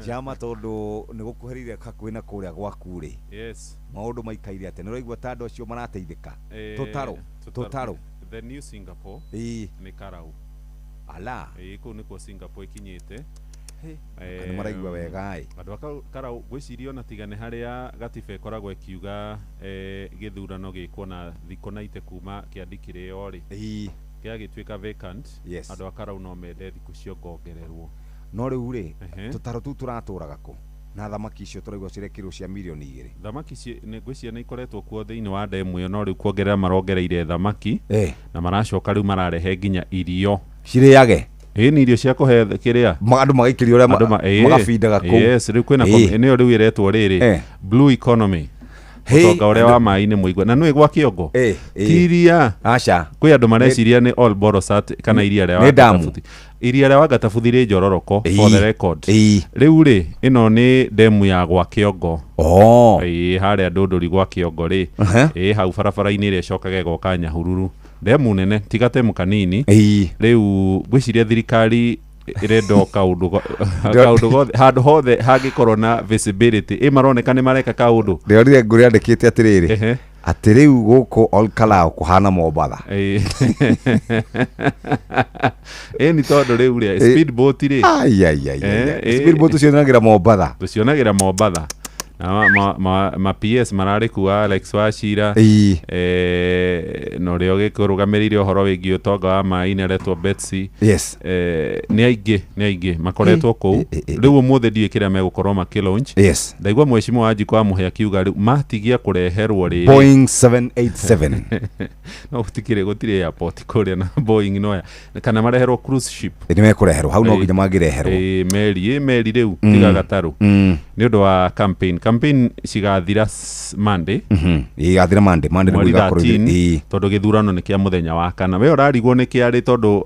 Speaker 15: jama, tondũ nĩ gũkuhĩrĩirie hakuhĩ na kũrĩa gwaku rĩ.
Speaker 3: Yes.
Speaker 15: Maũndũ maikaire atĩa? Nĩ ũraigua ta andũ acio marateithĩka? Tũtarũ, tũtarũ.
Speaker 3: The new Singapore. Nĩ Karau.
Speaker 15: Ala.
Speaker 3: Ĩĩ, kũu nĩkuo Singapore ĩkinyĩte.
Speaker 15: Nĩ maraigua wega ĩ.
Speaker 3: Andũ a Karau ngwĩciria ona tiga nĩ harĩa gatiba ĩkoragwo ĩkiuga gĩthurano gĩkwo na thikũ 90 kuma kĩandĩkĩrĩo rĩ, gĩagĩtuĩka vacant. Andũ a Karau no mende thikũ ciongongererwo.
Speaker 15: No rĩu rĩ, tũtarũ tũu tũratũraga kũ na thamaki icio tũraigua cirekĩrwo cia mirioni 2?
Speaker 3: Thamaki nĩ ngwĩciria nĩ ikoretwo kuo thĩinĩ wa ndemu ĩyo, no rĩu kuongerera marongereire thamaki na maracoka rĩu mararehe nginya irio.
Speaker 15: Cirĩage.
Speaker 3: Ĩĩ, nĩ irio cia kũhe kĩrĩa
Speaker 15: Andũ magaikĩrio ũrĩa
Speaker 3: Andũ
Speaker 15: magabindaga kũu.
Speaker 3: Yes, rĩu kwĩna nĩyo rĩu ĩretwo rĩrĩ blue economy. Ũtonga ũrĩa wa maĩ-inĩ mũigua na nĩũĩ gwa kĩongo ti iria.
Speaker 15: Aca.
Speaker 3: Kwĩ andũ mareciria nĩ Ol Borosat kana iria rĩa
Speaker 15: Nĩ damu.
Speaker 3: Wangatabuthi. Iria rĩa Wangatabuthi rĩ njororoko, for the record. Rĩu rĩ, ĩno nĩ ndemu ya gwa kĩongo. Ĩĩ, harĩa Ndũndũri gwa kĩongo rĩ, ĩĩ, hau barabara-inĩ ĩrĩa ĩcokaga ĩgoka Nyahururu, ndemu nene, ti gatemu kanini. Rĩu ngwĩciria thirikari ĩrenda o kaũndũ kaũndũ gothe, handũ hothe hangĩkorwo na visibility ĩ maroneka nĩ mareka kaũndũ.
Speaker 15: Ndĩronire ngũrĩ andĩkĩte atĩrĩrĩ, atĩ rĩu gũkũ Ol Kalou kũhana Mombatha.
Speaker 3: Ĩ nĩ tondũ rĩu rĩ, speedboat rĩ.
Speaker 15: Ai, ai, ai, ai, ai. Speedboat tũcionagĩra Mombatha.
Speaker 3: Tũcionagĩra Mombatha. Na ma PS mararĩ kuo Alex Wachira.
Speaker 15: Ĩĩ.
Speaker 3: Na ũrĩa ũgĩkũrũgamĩrĩire ũhoro wĩgiĩ ũtonga wa maĩ-inĩ aretwo Betsy.
Speaker 15: Yes.
Speaker 3: Nĩ aingĩ makoretwo kũu. Rĩu ũmũthĩ ndiũĩ kĩrĩa megũkorwo makĩ launch.
Speaker 15: Yes.
Speaker 3: Ndaigua mheshimiwa Wanjikũ wa Mũhĩa akiuga rĩu matigia kũreherwo rĩrĩ
Speaker 15: Boeing 787.
Speaker 3: No gũtikĩrĩ, gũtirĩ airport kũrĩa na Boeing noya kana mareherwo cruise ship.
Speaker 15: Nĩ mekũreherwo hau, no nginya mangĩreherwo.
Speaker 3: Ĩĩ, meri, ĩ meri rĩu tiga gatarũ. Nĩ ũndũ wa campaign cigathira Monday.
Speaker 15: Igathira Monday nĩguo
Speaker 3: Mweri
Speaker 15: igakorwo
Speaker 3: 13.
Speaker 15: Ĩĩ.
Speaker 3: Tondũ gĩthurano nĩ kĩa mũthenya wa kana. We ũrarigwo nĩ kĩarĩ tondũ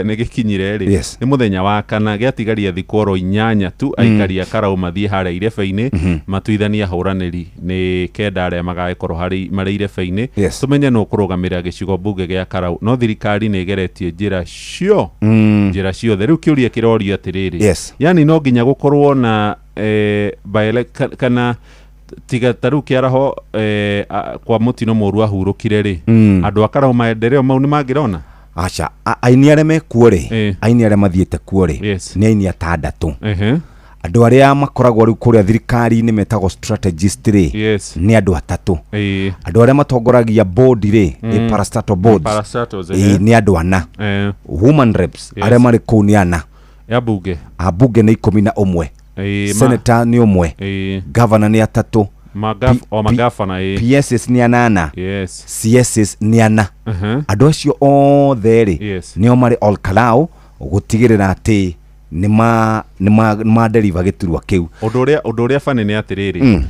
Speaker 3: nĩ gĩkinyire rĩ.
Speaker 15: Yes.
Speaker 3: Nĩ mũthenya wa kana, gĩatigaria thikũ oro 8 tu aikari a Karau mathiĩ harĩa irebe-inĩ matuithanie ahũranĩri nĩ kenda arĩa magagĩkorwo marĩ irebe-inĩ.
Speaker 15: Yes.
Speaker 3: Tũmenye nũ ũkũrũgamĩrĩra gĩcigo mbunge gĩa Karau. No thirikari nĩ ĩgeretie njĩra cio njĩra ciothe. Rĩu kĩũria kĩrorio atĩrĩrĩ,
Speaker 15: Yes.
Speaker 3: yani no nginya gũkorwo na kana tiga ta rĩu kĩaraho kwa mũtino mũru ahurũkire rĩ, andũ a Karau maendeleo mau nĩ mangĩrona?
Speaker 15: Aca, aini arĩa mekuo rĩ, aini arĩa mathiĩte kuo rĩ,
Speaker 3: Yes.
Speaker 15: nĩ aini atandatũ.
Speaker 3: Ehe.
Speaker 15: Andũ arĩa makoragwo rĩu kũrĩa thirikari-inĩ metagwo strategist rĩ,
Speaker 3: Yes.
Speaker 15: nĩ andũ atatũ.
Speaker 3: Ĩĩ.
Speaker 15: Andũ arĩa matongoragia board rĩ, mm. Parastatal boards.
Speaker 3: Parastatals,
Speaker 15: Ĩĩ,
Speaker 3: ehe.
Speaker 15: nĩ andũ ana. Woman reps
Speaker 3: Yes.
Speaker 15: arĩa marĩ kũu nĩ ana.
Speaker 3: Ya bunge.
Speaker 15: Ambunge nĩ 11.
Speaker 3: Ĩĩ,
Speaker 15: Senator nĩ ũmwe.
Speaker 3: Ĩĩ.
Speaker 15: Governor nĩ atatũ.
Speaker 3: O magavana, ĩĩ.
Speaker 15: PSs nĩ anana.
Speaker 3: Yes.
Speaker 15: CSs nĩ ana. Andũ acio othe rĩ,
Speaker 3: Yes.
Speaker 15: nĩo marĩ Ol Kalou gũtigĩrĩra atĩ nĩ ma deliver gĩturwa kĩu.
Speaker 3: Ũndũ ũrĩa bani nĩ atĩrĩrĩ,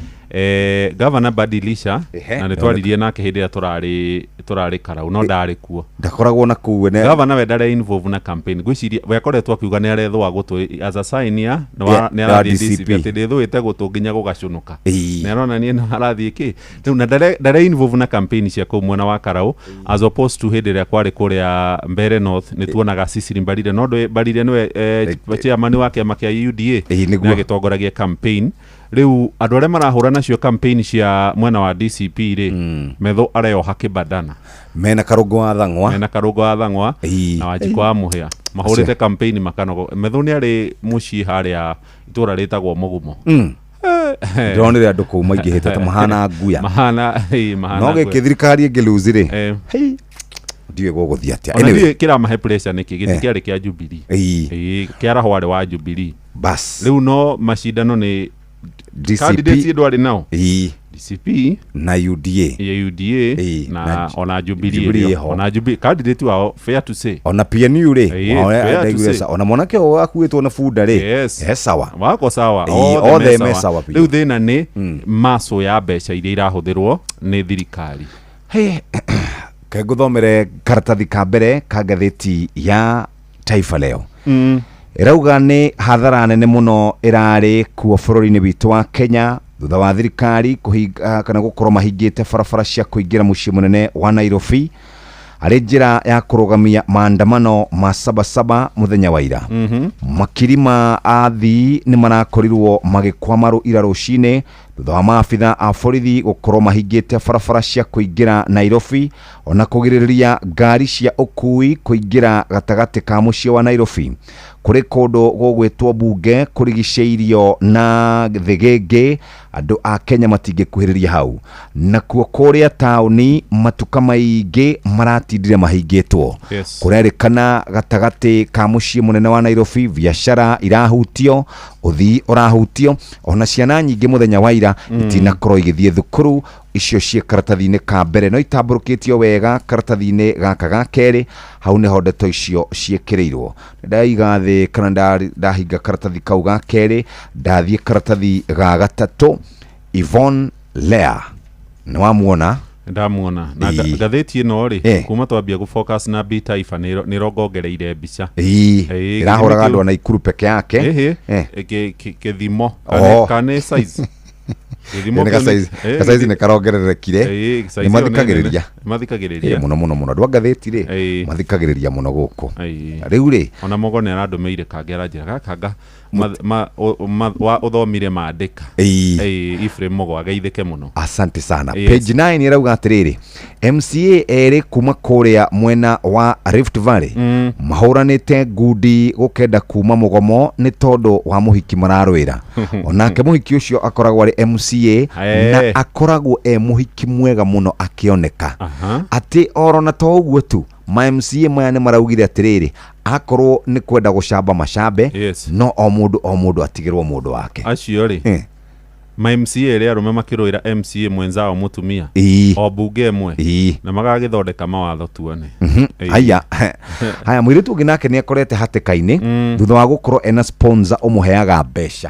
Speaker 3: Governor Badilisha na nĩ twaririe nake hĩndĩ ĩrĩa tũrarĩ Karau, no ndarĩ kuo.
Speaker 15: Ndakoragwo na kũu ne.
Speaker 3: Governor we ndarĩ involved na campaign. Ngwĩciria we akoretwo akiuga nĩ arethũa gũtũ as a sign ya nĩ nĩ
Speaker 15: Ya
Speaker 3: arathiĩ
Speaker 15: DCP.
Speaker 3: DCP, atĩ ndĩthũĩte gũtũ nginya gũgacũnũka.
Speaker 15: Ĩĩ.
Speaker 3: Nĩ aronania nĩ arathiĩ kĩ rĩu na ndarĩ involved na campaign cia kũu mwena wa Karau, as opposed to hĩndĩ ĩrĩa kwarĩ kũrĩa Mbere North nĩ tuonaga Cecily Mbarire, no ndũ Mbarire nĩwe chairman wa kĩama kĩa UDA,
Speaker 15: Ĩĩ, nĩguo.
Speaker 3: nĩ agĩtongoragia campaign. Rĩu andũ arĩa marahũra nacio campaign cia mwena wa DCP rĩ, metho areoha kĩbandana.
Speaker 15: Mena Karũngũ wa Thang'wa.
Speaker 3: Mena Karũngũ wa Thang'wa
Speaker 15: Ĩĩ.
Speaker 3: na Wanjikũ wa Mũhĩa mahũrĩte campaign makanogo. Metho nĩ arĩ mũciĩ harĩa itũra rĩtagwo Mũgumo.
Speaker 15: Ndĩronire andũ kũu maingĩhĩte ta mahana nguya.
Speaker 3: Mahana, ĩĩ, mahana
Speaker 15: No
Speaker 3: nguya.
Speaker 15: gĩkĩ thirikari ĩngĩ lose rĩ,
Speaker 3: hei,
Speaker 15: ndiũĩ gũgũthiĩ atĩa.
Speaker 3: Ona
Speaker 15: Anyway.
Speaker 3: ndiũĩ kĩramahe pressure nĩkĩ gĩtĩ
Speaker 15: Eh.
Speaker 3: kĩarĩ kĩa Jubilee.
Speaker 15: Ĩĩ.
Speaker 3: Ĩĩ, kĩarahwo arĩ wa Jubilee.
Speaker 15: Bas.
Speaker 3: Rĩu no macindano nĩ
Speaker 15: DCP.
Speaker 3: candidates ndwarĩ nao.
Speaker 15: Ĩĩ.
Speaker 3: DCP
Speaker 15: na UDA.
Speaker 3: Ya UDA na
Speaker 15: na
Speaker 3: ona Jubilee
Speaker 15: Jubilee
Speaker 3: ĩrĩo.
Speaker 15: ĩho.
Speaker 3: Ona Jubilee candidate wao, fair to say.
Speaker 15: Ona PNU rĩ,
Speaker 3: Ĩĩ, fair to
Speaker 15: ndaiguire
Speaker 3: say.
Speaker 15: ona mwanake ũyũ akuĩtwo na bunda rĩ,
Speaker 3: Yes.
Speaker 15: he sawa.
Speaker 3: Wako sawa.
Speaker 15: Ĩĩ,
Speaker 3: othe
Speaker 15: othe
Speaker 3: me
Speaker 15: me
Speaker 3: sawa.
Speaker 15: sawa biũ.
Speaker 3: Rĩu thĩna nĩ maco ya mbeca iria irahũthĩrwo nĩ thirikari.
Speaker 15: Ke ngũthomere karatathi ka mbere ka ngathĩti ya Taifa Leo. Ĩrauga nĩ hathara nene mũno ĩrarĩ kuo bũrũri-inĩ witũ wa Kenya thutha wa thirikari kũhinga kana gũkorwo mahingĩte barabara cia kũingĩra mũciĩ mũnene wa Nairobi harĩ njĩra ya kũrũgamia maandamano ma Sabasaba mũthenya wa ira. Makiri ma athii nĩ marakorirwo magĩkwama ira rũcinĩ thutha wa maabitha a borithi gũkorwo mahingĩte barabara cia kũingĩra Nairobi ona kũgirĩrĩria ngari cia ũkui kũingĩra gatagatĩ ka mũciĩ wa Nairobi. Kũrĩ kũndũ gũgwĩtwo Bunge kũrigicĩirio na thĩgĩngĩ, andũ a Kenya matingĩkuhĩrĩria hau. Nakuo kũrĩa taũni matuka maingĩ maratindire mahingĩtwo.
Speaker 3: Yes.
Speaker 15: Kũrerĩkana gatagatĩ ka mũciĩ mũnene wa Nairobi biacara irahutio, ũthii ũrahutio, ona ciana nyingĩ mũthenya wa ira itinakorwo igĩthiĩ thukuru. Icio ciĩ karatathi-inĩ ka mbere, no itambũrũkĩtio wega karatathi-inĩ gaka ga kerĩ. Hau nĩho ndeto icio ciĩkĩrĩirwo. Ndaiga thĩ kana ndahinga karatathi kau ga kerĩ, ndathiĩ karatathi ga gatatũ. Yvonne Lea nĩ wamuona?
Speaker 3: Ndamuona na
Speaker 15: Ĩĩ.
Speaker 3: Ngathĩti ĩno rĩ,
Speaker 15: Eh.
Speaker 3: kuma twambia gũ focus na B Taifa nĩ ĩrongongereire mbica.
Speaker 15: Ĩĩ,
Speaker 3: Ĩĩ,
Speaker 15: ĩrahũraga
Speaker 3: gĩthimi
Speaker 15: andũ a Naikuru peke yake.
Speaker 3: Ĩhĩ.
Speaker 15: Eh.
Speaker 3: Kĩthimo
Speaker 15: Oh.
Speaker 3: kana nĩ size, gĩthimo
Speaker 15: Nĩ
Speaker 3: kĩu
Speaker 15: gacaizi
Speaker 3: ĩĩ,
Speaker 15: gacaizi nĩ karongererekire.
Speaker 3: Ĩĩ, size
Speaker 15: Nĩ
Speaker 3: ĩyo nĩ
Speaker 15: mathikagĩrĩria.
Speaker 3: nene. Mathikagĩrĩria.
Speaker 15: Ĩ, mũno mũno mũno andũ a ngathĩti rĩ
Speaker 3: Ĩĩ.
Speaker 15: mathikagĩrĩria mũno gũkũ.
Speaker 3: Ĩĩ.
Speaker 15: Rĩu rĩ
Speaker 3: ona mogo nĩ arandũmĩire kangĩ aranjĩra gakanga ũthomire mandĩka.
Speaker 15: Ĩĩ.
Speaker 3: Ĩĩ, Ephraim Mogo ageithĩke mũno.
Speaker 15: Asante sana.
Speaker 3: Yes.
Speaker 15: Page 9 ĩrauga atĩrĩrĩ, MCA erĩ kuma kũrĩa mwena wa Rift Valley mahũranĩte ngundi gũkenda kuma mũgomo nĩ tondũ wa mũhiki mararũĩra. Onake mũhiki ũcio akoragwo arĩ MCA na akoragwo e mũhiki mwega mũno akĩoneka. Atĩ oro na to ũguo tu, ma MCA maya nĩ maraugire atĩrĩrĩ, akorwo nĩ kwenda gũcamba macambe,
Speaker 3: Yes.
Speaker 15: no o mũndũ o mũndũ atigĩrwo mũndũ wake.
Speaker 3: Acio rĩ ma MCA ĩrĩa arũme makĩrũĩra MCA mwenzao mũtumia
Speaker 15: Ĩĩ.
Speaker 3: o mbunge ĩmwe
Speaker 15: Ĩĩ.
Speaker 3: na magagĩthondeka mawatho tuone. Ĩĩ.
Speaker 15: Haya, haya, mũirĩtu ũngĩ nake nĩ akorete hatĩka-inĩ thutha wa gũkorwo ena sponsor ũmũheaga mbeca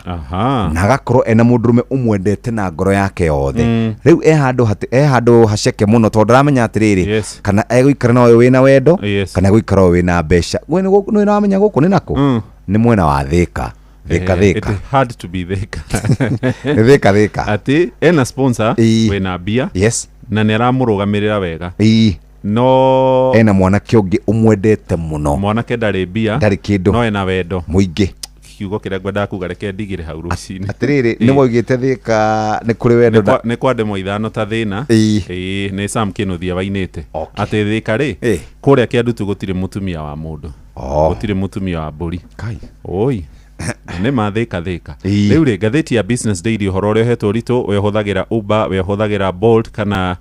Speaker 15: na agakorwo ena mũndũrũme ũmwendete na ngoro yake yothe. Rĩu e handũ e handũ haceke mũno tondũ ndaramenya atĩrĩrĩ,
Speaker 3: Yes.
Speaker 15: kana egũikara na ũyũ wĩna wendo
Speaker 3: Yes.
Speaker 15: kana egũikara ũyũ wĩna mbeca. We nĩ nĩ ũramenya gũkũ nĩ nakũ? Nĩ mwena wa Thĩka. Thĩka. Thĩka.
Speaker 3: It had to be Thĩka.
Speaker 15: Nĩ Thĩka, Thĩka.
Speaker 3: Atĩ ena sponsor wĩna mbia.
Speaker 15: Yes.
Speaker 3: Na nĩ aramũrũgamĩrĩra wega.
Speaker 15: Ĩĩ.
Speaker 3: No
Speaker 15: ena mwanake ũngĩ ũmwendete mũno.
Speaker 3: Mwanake ndarĩ mbia,
Speaker 15: ndarĩ kĩndũ,
Speaker 3: no ena wendo
Speaker 15: mũingĩ.
Speaker 3: Kiugo kĩrĩa ngwendaga kuga reke ndigĩre hau rũcinĩ.
Speaker 15: Atĩrĩrĩ, nĩ waugĩte Thĩka nĩ kũrĩ wendo na
Speaker 3: Nĩ kwa ndemwa ithano ta thĩna.
Speaker 15: Ĩĩ.
Speaker 3: Ĩĩ, nĩ Sam Kĩnuthia wainĩte atĩ Thĩka rĩ, kũrĩa Kĩandutu gũtirĩ mũtumia wa mũndũ, gũtirĩ mũtumia wa mbũri. Oi nĩ ma Thĩka, Thĩka. Rĩu rĩ, ngathĩti ya Business Daily, ũhoro ũrĩa ũhetwo ũritũ, we ũhũthagĩra Uber, we ũhũthagĩra Bolt kana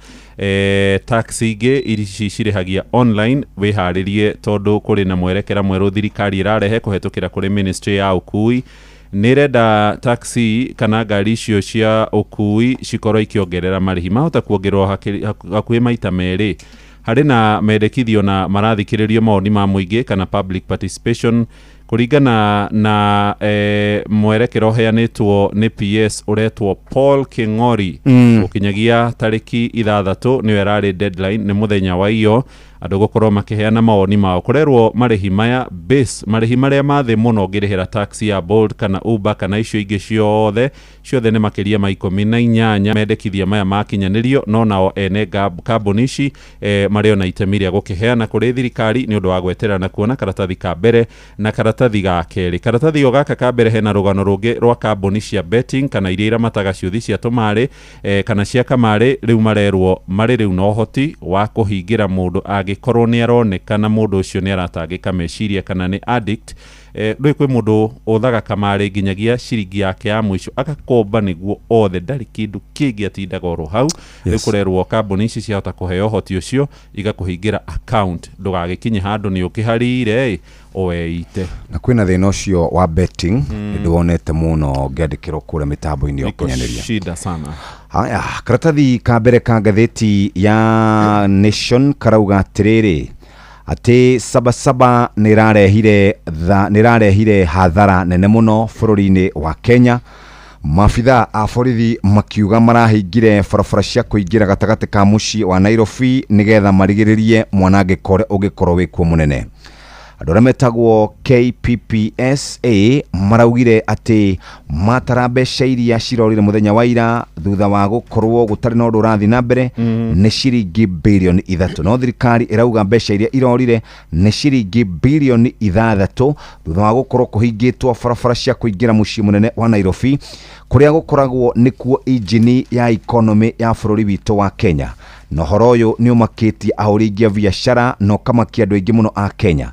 Speaker 3: taxi ingĩ ici cirĩhagia online, wĩharĩrie tondũ kũrĩ na mwerekera mwerũ thirikari ĩrarehe kũhetũkĩra kũrĩ ministry ya ũkui. Nĩ ĩrenda taxi kana ngari icio cia ũkui cikorwo ikĩongerera marĩhi, mahota kuongererwo hakuhĩ maita merĩ. Harĩ na mendekithio na marathikĩrĩrio mawoni ma mũingĩ kana public participation kũringana na mwerekera ũheanĩtwo nĩ PS ũretwo Paul King'ori. Gũkinyagia tarĩki 6 nĩyo ĩrarĩ deadline, nĩ mũthenya wa iyo andũ gũkorwo makĩheana mawoni mao. Kũrerwo marĩhi maya base, marĩhi marĩa ma thĩ mũno ũngĩrĩhĩra taxi ya Bolt kana Uber kana icio ingĩ ciothe ciothe nĩ makĩria ma 18. Mendekithia maya makinyanĩrio, no nao ene kambuni ici marĩ ona itemi rĩa gũkĩheana kũrĩ thirikari nĩ ũndũ wa gweterera na kuona karatathi ka mbere na karatathi ga kerĩ. Karatathi o gaka ka mbere hena rũgano rũngĩ rwa kambuni cia betting kana iria iramataga ciũthi cia tũmarĩ kana cia kamarĩ. Rĩu marerwo marĩ rĩu na ũhoti wa kũhingĩra mũndũ angĩkorwo nĩ aronekana mũndũ ũcio nĩ aratangĩka meciria kana nĩ addict. Rĩu kwĩ mũndũ ũthaga kamarĩ nginyagia ciringi yake ya mũico agakomba nĩguo othe, ndarĩ kĩndũ kĩngĩ, atindaga oro hau. Rĩu kũrerwo kambuni ici ciahota kũheo ũhoti ũcio igakũhingĩra account ndũgagĩkinye handũ nĩ ũkĩharĩire ũweite.
Speaker 15: Na kwĩna thĩna ũcio wa betting, nĩ ndĩwonete mũno ngĩandĩkĩrwo kũrĩa mĩtambo-inĩ ya
Speaker 3: Iko
Speaker 15: ũkinyanĩria.
Speaker 3: Shida sana.
Speaker 15: Haya, karatathi ka mbere ka ngathĩti ya Nation karauga atĩrĩrĩ, atĩ Sabasaba nĩ ĩrarehire hathara nene mũno bũrũri-inĩ wa Kenya. Maabitha a borithi makiuga marahingire barabara cia kũingĩra gatagatĩ ka mũciĩ wa Nairobi nĩgetha marigĩrĩrie mwanangĩko ũrĩa ũngĩkorwo wĩkuo mũnene. Andũ arĩa metagwo KPPSA maraugire atĩ matara mbeca iria cirorire mũthenya wa ira thutha wa gũkorwo gũtarĩ na ũndũ ũrathiĩ na mbere nĩ ciringi birioni 3, no thirikari ĩrauga mbeca iria irorire nĩ ciringi birioni 6 thutha wa gũkorwo kũhingĩtwo barabara cia kũingĩra mũciĩ mũnene wa Nairobi kũrĩa gũkoragwo nĩkuo injini ya economy ya bũrũri witũ wa Kenya. Na ũhoro ũyũ nĩ ũmakĩtie ahũri aingĩ a biacara na ũkamakia andũ aingĩ mũno a Kenya.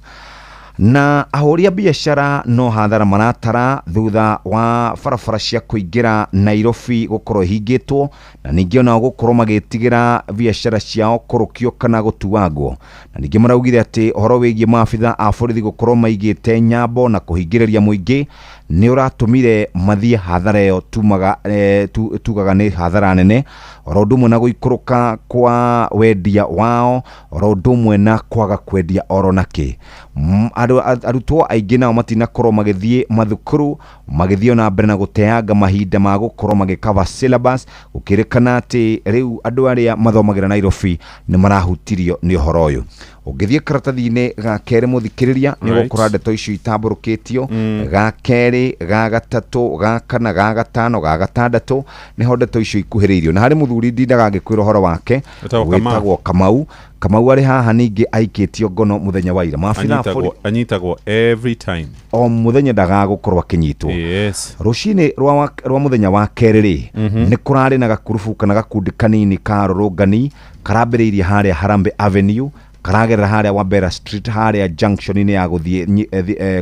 Speaker 15: Na ahũri a biacara no hathara maratara thutha wa barabara cia kũingĩra Nairobi gũkorwo ihingĩtwo, na ningĩ onao gũkorwo magĩtigĩra biacara ciao kũrũkio kana gũtuangwo. Na ningĩ maraugire atĩ ũhoro wĩgiĩ maabitha a borithi gũkorwo maigĩte nyambo na kũhingĩrĩria mũingĩ nĩ ũratũmire mathiĩ hathara ĩyo tugaga nĩ hathara nene, oro ũndũ ũmwe na gũikũrũka kwa wendia wao, oro ũndũ ũmwe na kwaga kwendia oro nakĩ. Arutwo aingĩ nao matinakorwo magĩthiĩ mathukuru, magĩthiĩ ona mbere na gũteanga mahinda ma gũkorwo magĩcover syllabus, gũkĩrĩkana atĩ rĩu andũ arĩa mathomagĩra Nairobi nĩ marahutirio nĩ ũhoro ũyũ. Ũngĩthiĩ karatathi-inĩ ga kerĩ mũthikĩrĩria, nĩ ũgũkora ndeto icio itambũrũkĩtio. Ga kerĩ, ga gatatũ, ga kana, ga gatano, ga gatandatũ, nĩho ndeto icio ikuhĩrĩirio. Na harĩ mũthuri ndindaga ngĩkwĩra ũhoro wake,
Speaker 3: Wĩtagwo Kamau.
Speaker 15: wĩtagwo Kamau. Kamau arĩ haha ningĩ aikĩtio ngono mũthenya wa ira. Maabitha a
Speaker 3: Anyitagwo, anyitagwo every time.
Speaker 15: O mũthenya ndagaga gũkorwo akĩnyitwo. Rũcinĩ rwa mũthenya wa kerĩ rĩ, nĩ kũrarĩ na gakurubu kana gakundi kanini ka arũrũngani karambĩrĩirie harĩa Harambee Avenue, karagerera harĩa Wabera Street, harĩa junction-inĩ ya gũthiĩ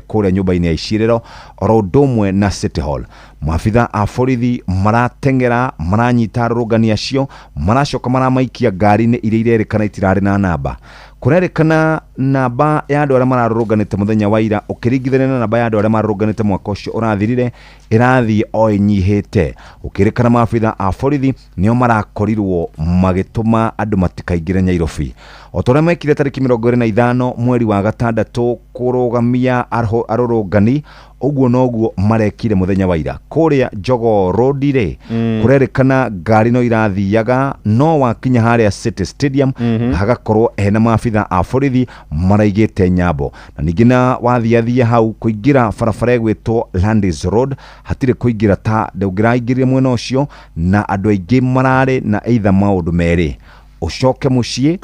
Speaker 15: kũrĩa nyũmba-inĩ ya icirĩro, oro ũndũ ũmwe na City Hall. Maabitha a borithi marateng'era, maranyita arũrũngani acio, maracoka maramaikia ngari-inĩ iria irerĩkana itirarĩ na namba. Kũrerĩkana namba ya andũ arĩa mararũrũnganĩte mũthenya wa ira, ũkĩringithania na namba ya andũ arĩa marũrũnganĩte mwaka ũcio ũrathirire, ĩrathiĩ o ĩnyihĩte. Ũkĩrĩkana maabitha a borithi nĩo marakorirwo magĩtũma andũ matikaingĩre Nyairobi, o ta ũrĩa mekire tarĩki 25 mweri wa gatandatũ kũrũgamia arũrũngani. Ũguo noguo marekire mũthenya wa ira kũrĩa Jogoo Road rĩ. Kũrerĩkana ngari no irathiaga, no wakinya harĩa City Stadium, hagakorwo hena maabitha a borithi maraigĩte nyambo. Na ningĩ na wathiathia hau kũingĩra barabara ĩgwĩtwo Landis Road, hatirĩ kũingĩra ta ndũngĩraingĩrire mwena ũcio, na andũ aingĩ mararĩ na either maũndũ merĩ, ũcoke mũciĩ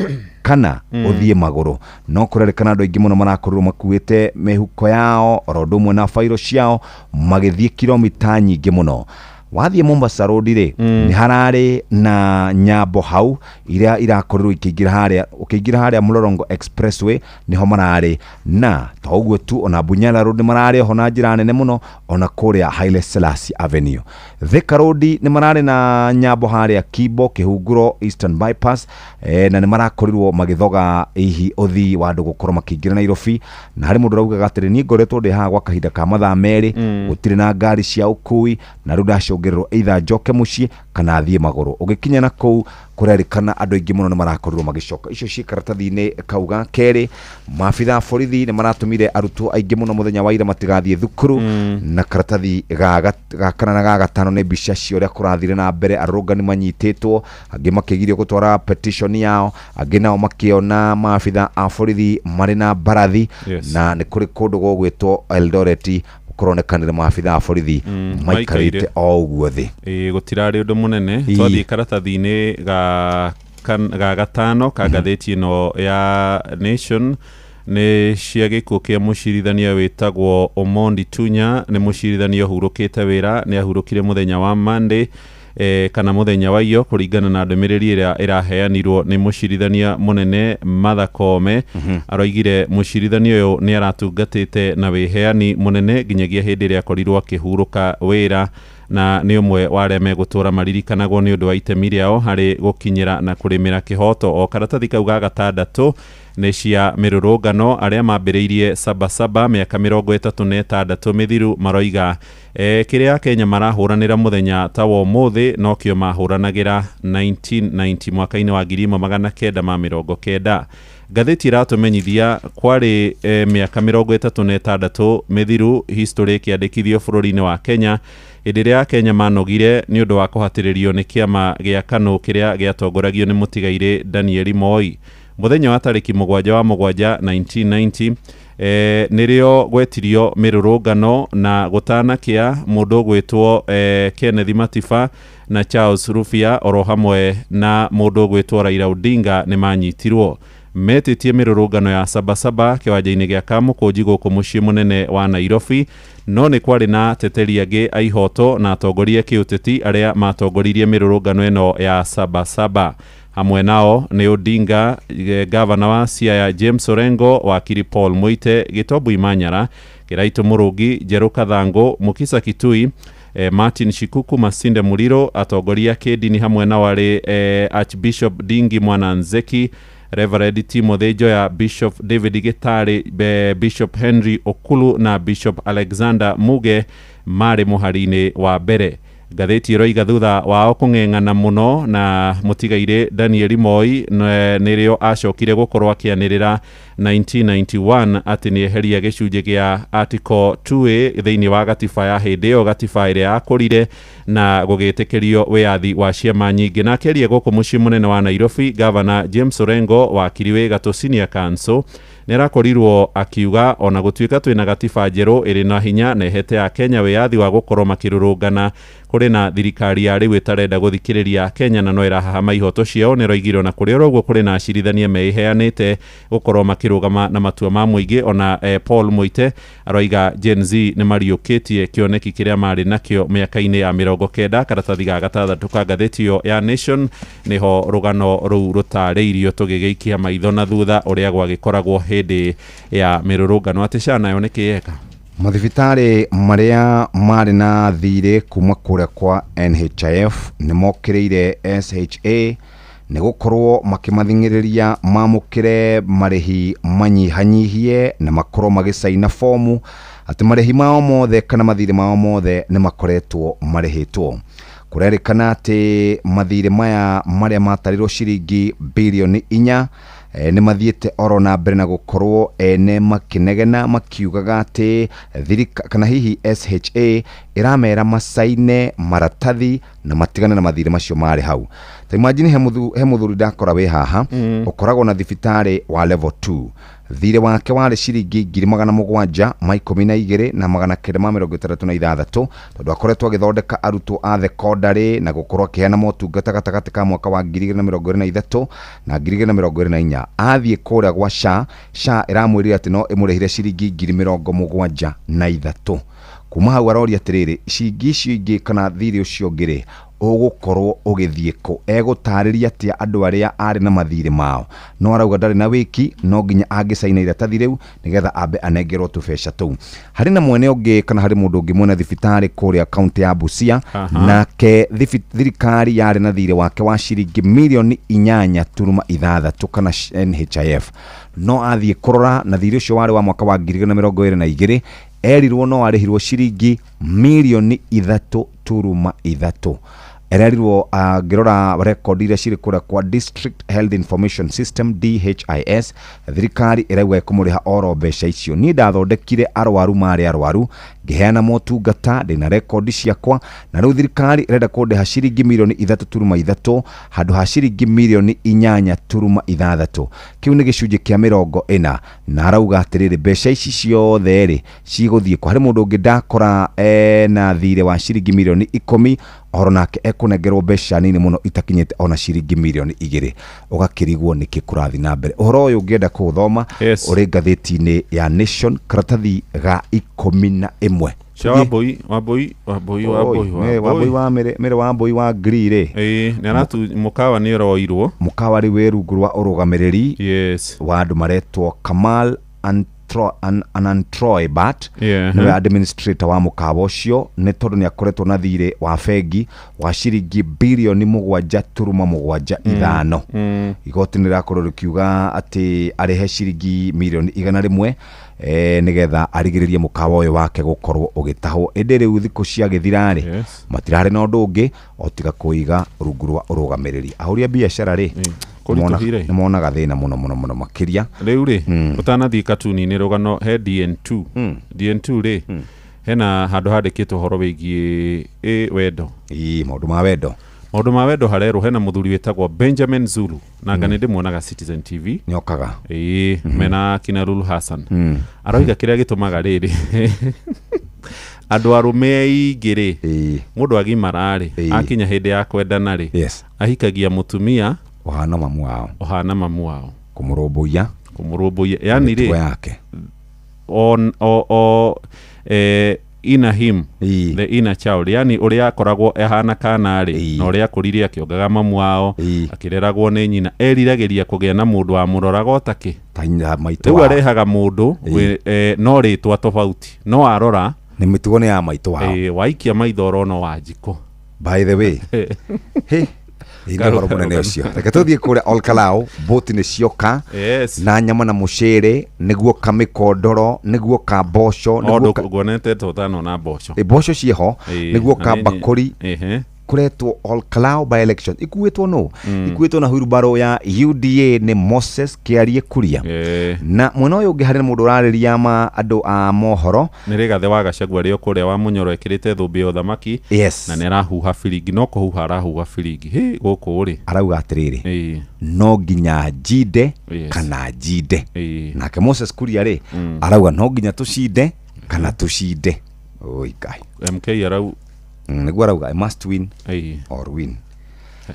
Speaker 15: kana ũthiĩ magũrũ. No kũrerĩkana andũ aingĩ mũno marakorirwo makuĩte mĩhuko yao oro ũndũ ũmwe na bairo ciao, magĩthiĩ kilomita nyingĩ mũno. Wathiĩ Mombasa Road rĩ, nĩ hararĩ na nyambo hau iria irakorirwo ikĩingĩra harĩa, ũkĩingĩra harĩa Mlolongo Expressway nĩho mararĩ. Na to ũguo tu, ona Bunyala Road nĩ mararĩ oho na njĩra nene mũno, ona kũrĩa Haile Selassie Avenue. Thika Road nĩ mararĩ na nyambo harĩa Kimbo, Kĩhunguro, Eastern Bypass, na nĩ marakorirwo magĩthoga hihi ũthii wa andũ gũkorwo makĩingĩra Nairobi. Na harĩ mũndũ ũraugaga atĩrĩ, niĩ ngoretwo ndĩ haha gwa kahinda ka mathaa 2, gũtirĩ na ngari cia ũkui, na rĩu ndacũngĩrĩrwo either njoke mũciĩ kana thiĩ magũrũ. Ũgĩkinya na kũu, kũrerĩkana andũ aingĩ mũno nĩ marakorirwo magĩcoka. Icio ciĩ karatathi-inĩ kau ga kerĩ. Maabitha a borithi nĩ maratũmire arutwo aingĩ mũno mũthenya wa ira matigathiĩ thukuru. Na karatathi ga kana na ga gatano nĩ mbica cia ũrĩa kũrathire na mbere, arũrũngani manyitĩtwo, angĩ makĩgirio gũtwara petition yao, angĩ nao makĩona maabitha a borithi marĩ na mbarathi. Na nĩ kũrĩ kũndũ gũgwĩtwo Eldoret kũronekanire maabitha a borithi maikarĩte
Speaker 3: maikaire.
Speaker 15: o ũguo thĩ.
Speaker 3: Ĩĩ, gũtirarĩ ũndũ mũnene. Twathiĩ karatathi-inĩ ga gatano ka ngathĩti ĩno ya Nation, nĩ cia gĩkuũ kĩa mũcirithania wĩtagwo Omondi Tunya. Nĩ mũcirithania ũhurũkĩte wĩra, nĩ ahurũkire mũthenya wa Monday, kana mũthenya wa iyo, kũringana na ndũmĩrĩri ĩrĩa ĩraheanirwo nĩ mũcirithania mũnene Martha Koome. Aroigire mũcirithania ũyũ nĩ aratungatĩte na wĩheani mũnene nginyagia hĩndĩ ĩrĩa akorirwo akĩhurũka wĩra, na nĩ ũmwe wa arĩa megũtũra maririkanagwo nĩ ũndũ wa itemi rĩao harĩ gũkinyĩra na kũrĩmĩra kĩhoto. O karatathi kau ga gatandatũ nĩ cia mĩrũrũngano arĩa mambĩrĩirie Sabasaba mĩaka 36 mĩthiru. Maroiga kĩrĩa Kenya marahũranĩra mũthenya ta wa ũmũthĩ nokĩo mahũranagĩra 1990, mwaka-inĩ wa 1990. Ngathĩti ĩratũmenyithia kwarĩ mĩaka 36 mĩthiru history ĩkĩandĩkithio bũrũri-inĩ wa Kenya, hĩndĩ ĩrĩa Akenya manogire nĩ ũndũ wa kũhatĩrĩrio nĩ kĩama gĩa KANU kĩrĩa gĩatongoragio nĩ mũtigairĩ Danieli Moi. Mũthenya wa tarĩki 7 wa 7 1990, nĩrĩo gwetirio mĩrũrũngano, na gũtanakĩa mũndũ ũgwĩtwo Kenneth Matiba na Charles Rufia oro hamwe na mũndũ ũgwĩtwo Raila Odinga nĩ manyitirwo. Metĩtie mĩrũrũngano ya Sabasaba kĩwanja-inĩ gĩa Kamũkũnji gũkũ mũciĩ mũnene wa Nairobi. No nĩ kwarĩ na teteri angĩ a ihoto na atongoria kĩũteti arĩa matongoririe mĩrũrũngano ĩno ya Sabasaba. Hamwe nao nĩ Odinga, gavana wa Siaya James Orengo, wakiri Paul Muite, Gĩtombu Imanyara, Kĩraitũ Mũrũngi, Njerũ Kathango, Mukisa Kitui, Martin Shikuku, Masinde Muliro, atongoria kĩndini hamwe nao arĩ Archbishop Dingi Mwananzeki, Reverend Timothy Njoya, Bishop David Gitari, Bishop Henry Okulu na Bishop Alexander Muge marĩ mũhari-inĩ wa mbere. Ngathĩti ĩroiga thutha wao kũng'eng'ana mũno na mũtigairĩ Daniel Moi, nĩrĩo acokire gũkorwo akĩanĩrĩra 1991 atĩ nĩ eheria gĩcunjĩ gĩa Article 2A thĩinĩ wa gatiba ya hĩndĩ ĩyo, gatiba ĩrĩa yakũrire na gũgĩtĩkĩrio wĩyathi wa ciama nyingĩ. Na akĩaria gũkũ mũciĩ mũnene wa Nairobi, Gavana James Orengo wakiri wĩ gatũ Senior Counsel nĩ arakorirwo akiuga ona gũtuĩka twĩna gatiba njerũ ĩrĩ na hinya na ĩhete ya Kenya wĩyathi wa gũkorwo makĩrũrũngana, kũrĩ na thirikari ya rĩu ĩtarenda gũthikĩrĩria Kenya na no ĩrahahama ihoto ciao. Nĩ ĩroigire ona kũrĩ oro ũguo kũrĩ na acirithania meĩheanĩte gũkorwo makĩrũgama na matua ma mũingĩ. Ona Paul Muite aroiga Gen Z nĩ mariũkĩtie kĩoneki kĩrĩa marĩ nakĩo mĩaka-inĩ ya 90. Karatathi ga gatandatũ ka ngathĩti ĩyo ya Nation nĩho rũgano rũu rũtarĩirio, tũgĩgĩikia maitho na thutha ũrĩa gwagĩkoragwo hĩndĩ ya mĩrũrũngano. Atĩ SHA nayo nĩkĩ yeka?
Speaker 15: Mathibitarĩ marĩa marĩ na thirĩ kuma kũrĩa kwa NHIF nĩ mokĩrĩire SHA nĩ gũkorwo makĩmathing'ĩrĩria mamũkĩre marĩhi manyihanyihie na makorwo magĩcaina fomu atĩ marĩhi mao mothe kana mathirĩ mao mothe nĩ makoretwo marĩhĩtwo. Kũrerĩkana atĩ mathirĩ maya marĩa matarĩrwo ciringi birioni 4 nĩ mathiĩte oro na mbere na gũkorwo ene makĩnegena makiugaga atĩ kana hihi SHA ĩramera macaine maratathi na matigane na mathirĩ macio marĩ hau. Ta imagine he mũthuri ndakora wĩ haha, ũkoragwo na thibitarĩ wa level 2, thirĩ wake warĩ ciringi 712,966 tondũ akoretwo agĩthondeka arutwo a thekondarĩ na gũkorwo akĩheana motungata gatagatĩ ka mwaka wa 2023 na 2024. Athiĩ kũrĩa gwa SHA, SHA ĩramwĩrire atĩ no ĩmũrĩhire ciringi 73,000. Kuma hau aroria atĩrĩrĩ, ciringi icio ingĩ kana thirĩ ũcio ũngĩ rĩ ũgũkorwo ũgĩthiĩ kũ? Egũtarĩria atĩa andũ arĩa arĩ na mathirĩ mao? No arauga ndarĩ na wĩki, no nginya angĩcaina iratathi rĩu nĩgetha ambe anengerwo tũbeca tũu. Harĩ na mwene ũngĩ kana harĩ mũndũ ũngĩ mwene thibitarĩ kũrĩa kaunti ya Busia, nake thirikari yarĩ na thirĩ wake wa ciringi mirioni 8.6 kana NHIF. No athiĩ kũrora na thirĩ ũcio warĩ wa mwaka wa 2022, erirwo no arĩhirwo ciringi mirioni 3.3. Ererirwo ngĩrora rekondi iria cirĩ kũrĩa kwa District Health Information System DHIS, thirikari ĩrauga ĩkũmũrĩha oro mbeca icio. Niĩ ndathondekire arwaru marĩ arwaru, ngĩheana motungata, ndĩna rekondi ciakwa, na rĩu thirikari ĩrenda kũndĩha ciringi mirioni 3.3 handũ ha ciringi mirioni 8.6. Kĩu nĩ gĩcunjĩ kĩa 40. Na arauga atĩrĩrĩ, mbeca ici ciothe rĩ cigũthiĩ kũ? Harĩ mũndũ ũngĩ ndakora na thirĩ wa ciringi mirioni 10, oro nake ekũnengerwo mbeca nini mũno itakinyĩte ona ciringi mirioni 2. Ũgakĩrigwo nĩkĩ kũrathiĩ na mbere. Ũhoro ũyũ ũngĩenda kũũthoma ũrĩ ngathĩti-inĩ ya Nation karatathi ga 11.
Speaker 3: Cia Wambui, Wambui, Wambui, Wambui,
Speaker 15: Wambui wa Mĩrĩ Wambui wa Ngiri rĩ.
Speaker 3: Ĩĩ, nĩ aratu mũkawa nĩ ũroirwo.
Speaker 15: Mũkawa rĩu wĩ rungu rwa ũrũgamĩrĩri wa andũ maretwo Kamal Anantroy Bat, nĩwe administrator wa mũkawa ũcio, nĩ tondũ nĩ akoretwo na thirĩ wa bengi wa ciringi birioni 7.75. Igoti nĩ rĩrakorwo rĩkiuga atĩ arĩhe ciringi mirioni 100 nĩgetha arigĩrĩrie mũkawa ũyũ wake gũkorwo ũgĩtahwo. Ĩndĩ rĩu thikũ ciagĩthira rĩ, matirarĩ na ũndũ ũngĩ o tiga kũiga rungu rwa ũrũgamĩrĩri. Ahũri a biacara rĩ, nĩ monaga thĩna mũno mũno mũno makĩria.
Speaker 3: Rĩu rĩ, ũtanathiĩ katuni-inĩ rũgano he DN2. DN2 rĩ, hena handũ handĩkĩtwo ũhoro wĩgiĩ wendo.
Speaker 15: Ĩĩ, maũndũ ma wendo.
Speaker 3: Maũndũ ma wendo harerwo hena mũthuri wĩtagwo Benjamin Zulu na nga nĩ ndĩmuonaga Citizen TV.
Speaker 15: Nĩokaga.
Speaker 3: Ĩĩ, mena kina Lulu Hassan. Aroiga kĩrĩa gĩtũmaga rĩrĩ andũ arũme aingĩ rĩ, mũndũ agimara rĩ, akinya hĩndĩ ya kwendana rĩ, ahikagia mũtumia
Speaker 15: ũhana mamu wao.
Speaker 3: Ũhana mamu wao.
Speaker 15: Kũmũrũmbũiya.
Speaker 3: Kũmũrũmbũiya. Yani rĩ,
Speaker 15: yake.
Speaker 3: O inner him, the inner child, yani ũrĩa akoragwo ehana kana rĩ, na ũrĩa akũrire akĩongaga mamu wao, akĩreragwo nĩ nyina, eriragĩria kũgĩa na mũndũ wamũroraga o takĩ. Rĩu arehaga mũndũ no rĩtwa tofauti, no arora
Speaker 15: nĩ mĩtugo nĩ ya maitũ wao.
Speaker 3: Waikia maitho ũrona Wanjikũ.
Speaker 15: By the way, he Ĩ, nĩ ũhoro mũnene ũcio. Reke tũthiĩ kũrĩa Olkalau, boti nĩ cioka na nyama na mũcere, nĩguo kamĩkondoro, nĩguo ka mboco, nĩguo ka
Speaker 3: Nguonete tũtano na mboco.
Speaker 15: Ĩ, mboco ciĩho, nĩguo
Speaker 3: na
Speaker 15: ka
Speaker 3: nĩ-
Speaker 15: mbakũri. Kũretwo Olkalau by election ikuĩtwo nũ? Ikuĩtwo na huirubarũ ya UDA nĩ Moses Kĩarie Kuria. Na mwena ũyũ ũngĩ harĩ na mũndũ ũrarĩria ma andũ a mohoro.
Speaker 3: Nĩ Rigathĩ wa Gachagua arĩ o kũrĩa wa Mũnyoro ekĩrĩte thũmbĩ ya ũthamaki. Na nĩ arahuha biringi, no kũhuha arahuha biringi. Hĩ, gũkũ rĩ.
Speaker 15: Arauga atĩrĩrĩ, no nginya njinde kana njinde. Nake Moses Kuria rĩ, arauga no nginya tũcinde kana tũcinde. Oi Ngai.
Speaker 3: MK arau
Speaker 15: Nĩguo arauga I must win or win.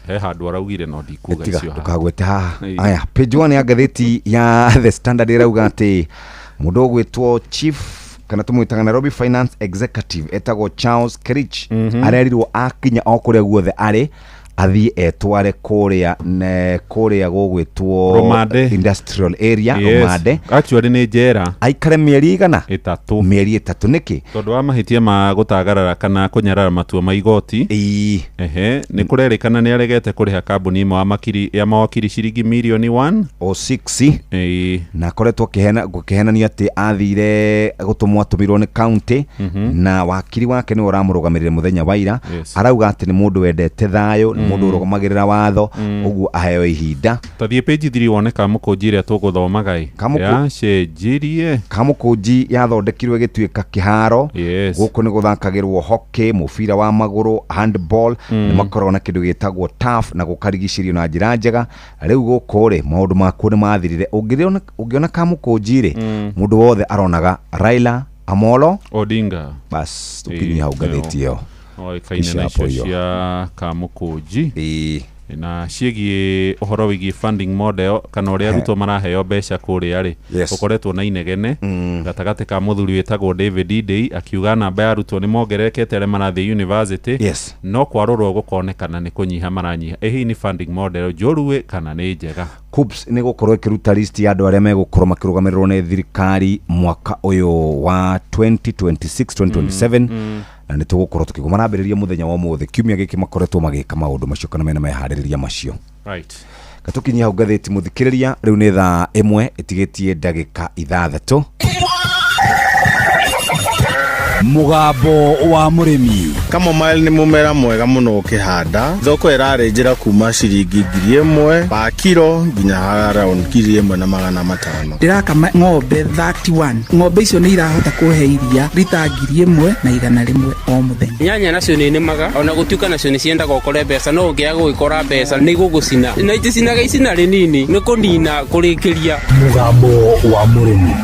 Speaker 3: He handũ araugire no ndikuga
Speaker 15: Tiga
Speaker 3: icio haha.
Speaker 15: ndũkagwete haha. Aya, page 1 ya ngathĩti ya The Standard ĩrauga atĩ mũndũ ũgwĩtwo chief kana tũmwĩtaga Nairobi Finance Executive etagwo Charles Kerich, arerirwo akinya o kũrĩa guothe arĩ athiĩ etware kũrĩa kũrĩa gũgwĩtwo
Speaker 3: Rumande.
Speaker 15: Industrial Area.
Speaker 3: Yes.
Speaker 15: Rumande.
Speaker 3: Actually nĩ njera.
Speaker 15: Aikare mĩeri igana
Speaker 3: ĩtatũ.
Speaker 15: Mĩeri 3 nĩkĩ?
Speaker 3: Tondũ wa mahĩtia ma gũtagarara kana kũnyarara matua ma igoti. Ehe, nĩ kũrerĩkana nĩ aregete kũrĩha kambuni ĩmwe ya mawakiri ciringi mirioni 1
Speaker 15: o 6, na akoretwo gũkĩhenania atĩ athire gũtũmwo, atũmirwo nĩ county, na wakiri wake nĩwe ũramũrũgamĩrĩre mũthenya wa ira. Arauga atĩ nĩ mũndũ wendete thayũ, nĩ mũndũ ũrũgamagĩrĩra watho, ũguo aheo ihinda.
Speaker 3: Tathiĩ page 3 wone Kamũkũnji ĩrĩa tũgũthomaga ĩ. Yacenjirie.
Speaker 15: Kamũkũnji yathondekirwo ĩgĩtuĩka kĩharo. Gũkũ nĩ gũthakagĩrwo hockey, mũbira wa magũrũ, handball. Nĩ makoragwo na kĩndũ gĩtagwo turf na gũkarigicĩrio na njĩra njega. Rĩu gũkũ rĩ, maũndũ makuo nĩ mathirire. Ũngĩona Kamũkũnji rĩ, mũndũ wothe aronaga Raila Amolo
Speaker 3: Odinga.
Speaker 15: Bas, tũkinyie hau ngathĩti ĩyo.
Speaker 3: Oĩkaine na
Speaker 15: Icio
Speaker 3: icio
Speaker 15: hapo
Speaker 3: cia Kamũkũnji na ciĩgiĩ ũhoro wĩgiĩ funding model kana ũrĩa arutwo maraheo mbeca kũrĩa rĩ, ũkoretwo na inegene gatagatĩ ka mũthuri wĩtagwo David Ndii akiuga namba ya arutwo nĩ mongererekete arĩa marathiĩ university, no kwarorwo gũkonekana nĩ kũnyiha maranyiha. Ĩ hihi nĩ funding model njũru ĩ kana nĩ njega?
Speaker 15: KUCCPS nĩ gũkorwo ĩkĩruta list ya andũ arĩa megũkorwo makĩrũgamĩrĩrwo nĩ thirikari mwaka ũyũ wa 2026 2027, na nĩ tũgũkorwo tũkĩgwo marambĩrĩria mũthenya wa ũmũthĩ kiumia gĩkĩ makoretwo magĩka maũndũ macio kana mena meharĩrĩria macio. Gatũkinyia hau ngathĩti mũthikĩrĩria, rĩu nĩ thaa 1 ĩtigĩtie ndagĩka 6.
Speaker 16: Mũgambo wa mũrĩmi.
Speaker 18: Chamomile nĩ mũmera mwega mũno ũkĩhanda. Thoko ĩrarĩ njĩra kuma ciringi 1000 pa kiro nginya around 1500.
Speaker 19: Ndĩrakama ng'ombe 31. Ng'ombe icio nĩ irahota kũhe iria rita 1100 o mũthenya.
Speaker 20: Nyanya nacio nĩ nĩmaga ona gũtuĩka nacio nĩ ciendaga ũkore mbeca, no ũngĩaga gũgĩkora mbeca nĩ igũgũcina na iticinaga icina rĩnini nĩ kũnina kũrĩkĩria.
Speaker 16: Mũgambo wa mũrĩmi.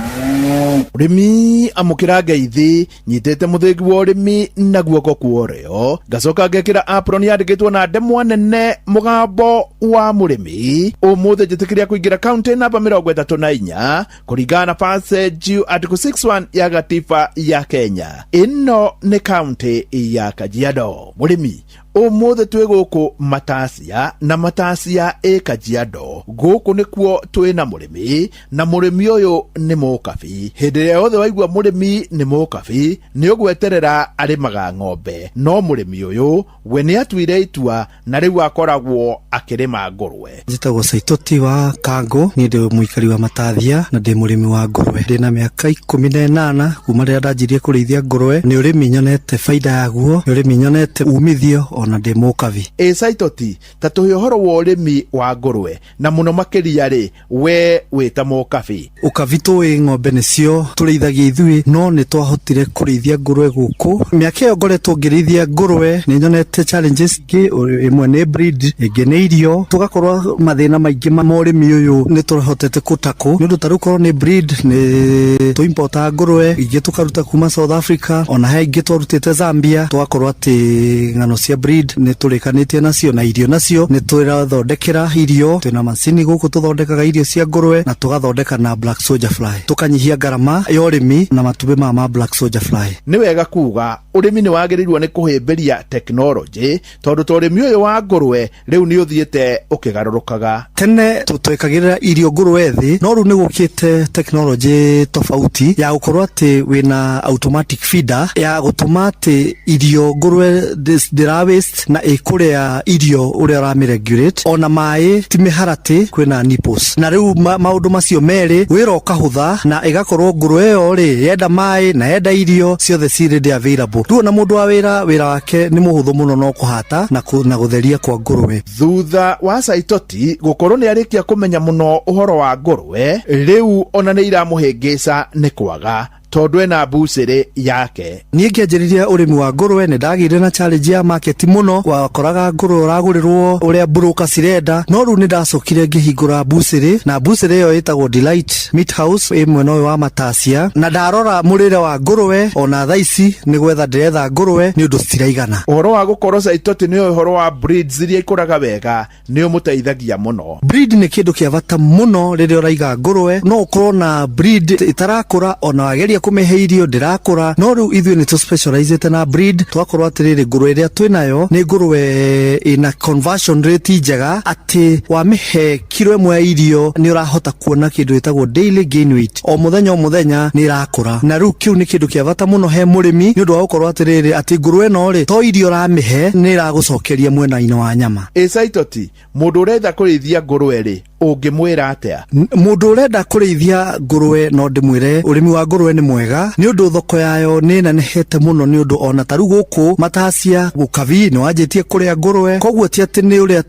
Speaker 21: Ũrĩmi amũkĩra ngeithi nyitĩte mũthĩgi wa ũrĩmi na guoko kwa ũrĩo, ngacoka ngekĩra apron yandĩkĩtwo na ndemwa nene mũgambo wa mũrĩmi. Ũmũthĩ njĩtĩkĩria kũingĩra kaunti namba 34 kũringana na passage article 61 ya gatiba ya Kenya. Ĩno nĩ kaunti ya Kajiado. Mũrĩmi, ũmũthĩ twĩ gũkũ Matasia, na Matasia ĩ Kajiado. Gũkũ nĩkuo twĩ na mũrĩmi, na mũrĩmi ũyũ nĩ mũkabi. Hĩndĩ ĩrĩa yothe waigua mũrĩmi nĩ mũkabi, nĩ ũgweterera arĩmaga ng'ombe, no mũrĩmi ũyũ we nĩ atuire itua na rĩu akoragwo akĩrĩma ngũrwe.
Speaker 22: Njĩtagwo Saitoti wa Kango, niĩ ndĩ mũikari wa Matathia na ndĩ mũrĩmi wa ngũrwe. Ndĩna mĩaka 18 kuma rĩrĩa ndanjirie kũrĩithia ngũrwe. Nĩ ũrĩmi nyonete baida yaguo, nĩ ũrĩmi nyonete umithio, ona ndĩ mũkabi.
Speaker 21: Ĩ Saitoti, ta tũhe ũhoro wa ũrĩmi wa ngũrwe na mũno makĩria rĩ, we wĩ ta mũkabi.
Speaker 22: Ũkabi tũĩ ng'ombe nĩcio tũrĩithagia ithuĩ, no nĩ twahotire kũrĩithia ngũrwe gũkũ. Mĩaka ĩyo ngoretwo ngĩrĩithia ngũrwe nĩ nyonete challenges ingĩ, ĩmwe nĩ breed, ĩngĩ nĩ irio, tũgakorwo mathĩna maingĩ ma ũrĩmi ũyũ nĩ tũhotete kũtakũ, nĩ ũndũ ta rĩu korwo nĩ breed nĩ tũimportaga ngũrwe ingĩ tũkaruta kuma South Africa, ona he ingĩ twarutĩte Zambia, tũgakorwo atĩ ng'ano cia breed nĩ tũrĩkanĩtie nacio, na irio nacio nĩ tũrathondekera irio, twĩna macini gũkũ tũthondekaga irio cia ngũrwe na tũgathondeka na black soldier fly, tũkanyihia ngarama ya ũrĩmi na matumbĩ maya ma black soldier fly.
Speaker 21: Nĩ wega kuga ũrĩmi nĩ wagĩrĩirwo nĩ kũhĩmbĩria tekinoronjĩ, tondũ ta ũrĩmi ũyũ wa ngũrwe rĩu nĩ ũthiĩte ũkĩgarũrũkaga.
Speaker 22: Tene twekagĩrĩra irio ngũrwe thĩ, no rĩu nĩ gũkĩte tekinoronjĩ tofauti ya gũkorwo atĩ wĩna automatic feeder ya gũtũma atĩ irio ngũrwe ndĩra waste. waste na ĩkũrĩa irio ũrĩa ũramĩregulate, ona maĩ ti mĩharatĩ, kwĩna nipples. Na rĩu maũndũ macio merĩ wĩra ũkahũtha na ĩgakorwo ngũrwe ĩyo rĩ yenda maĩ na yenda irio ciothe ci ready available. Rĩu ona mũndũ wa wĩra, wĩra wake nĩ mũhũthũ mũno, no kũhata na gũtheria kwa ngũrwe.
Speaker 21: Thutha wa Saitoti gũkorwo nĩ arĩkia kũmenya mũno ũhoro wa ngũrwe, rĩu ona nĩ iramũhĩngĩca nĩ kwaga tondũ ena mbucĩrĩ yake.
Speaker 22: Niĩ ngĩanjĩrĩria ũrĩmi wa ngũrwe nĩ ndagĩire na challenge ya market mũno, wakoraga ngũrwe ũragũrĩrwo ũrĩa broker cirenda, no rĩu nĩ ndacokire ngĩhingũra mbucĩrĩ, na mbucĩrĩ ĩyo ĩtagwo Delight Meat House ĩ mwena ũyũ wa Matacia, na ndarora mũrĩre wa ngũrwe ona thaa ici nĩ gwetha ndĩretha ngũrwe nĩ ũndũ citiraigana.
Speaker 21: Ũhoro wa gũkorwo Saitoti nĩ ũhoro wa breeds iria ikũraga wega nĩ ũmũteithagia mũno.
Speaker 22: Breed nĩ kĩndũ kĩa bata mũno rĩrĩa ũraiga ngũrwe, no ũkorwo na breed ĩtarakũra ona wageria kũmĩhe irio ndĩrakũra, no rĩu ithuĩ nĩ tũ na breed, twakorwo atĩrĩrĩ ngũrwe ĩrĩa twĩnayo nĩ ngũrwe ĩna conversion rate njega, atĩ wamĩhe kiro ĩmwe ya irio nĩ ũrahota kuona kĩndũ gĩtagwo daily gain weight, o mũthenya o mũthenya nĩ ĩrakũra, na rĩu kĩu nĩ kĩndũ kĩa bata mũno he mũrĩmi nĩ ũndũ wa gũkorwo atĩrĩrĩ atĩ ngũrwe ĩno rĩ to irio ũramĩhe nĩ ĩragũcokeria mwena-inĩ wa nyama.
Speaker 21: Ĩ Saitoti, mũndũ ũrenda kũrĩithia ngũrwe rĩ ũngĩmwĩra atĩa?
Speaker 22: Mũndũ ũrenda kũrĩithia ngũrwe no ndĩmwĩre ũrĩmi wa ngũrwe nĩ mwega nĩ ũndũ thoko yayo nĩ ĩnenehete mũno, nĩ ũndũ ona ta rĩu gũkũ Matacia Gũkabi nĩ wanjĩtie kũrĩa ngũrwe, koguo ti atĩ nĩ ũrĩa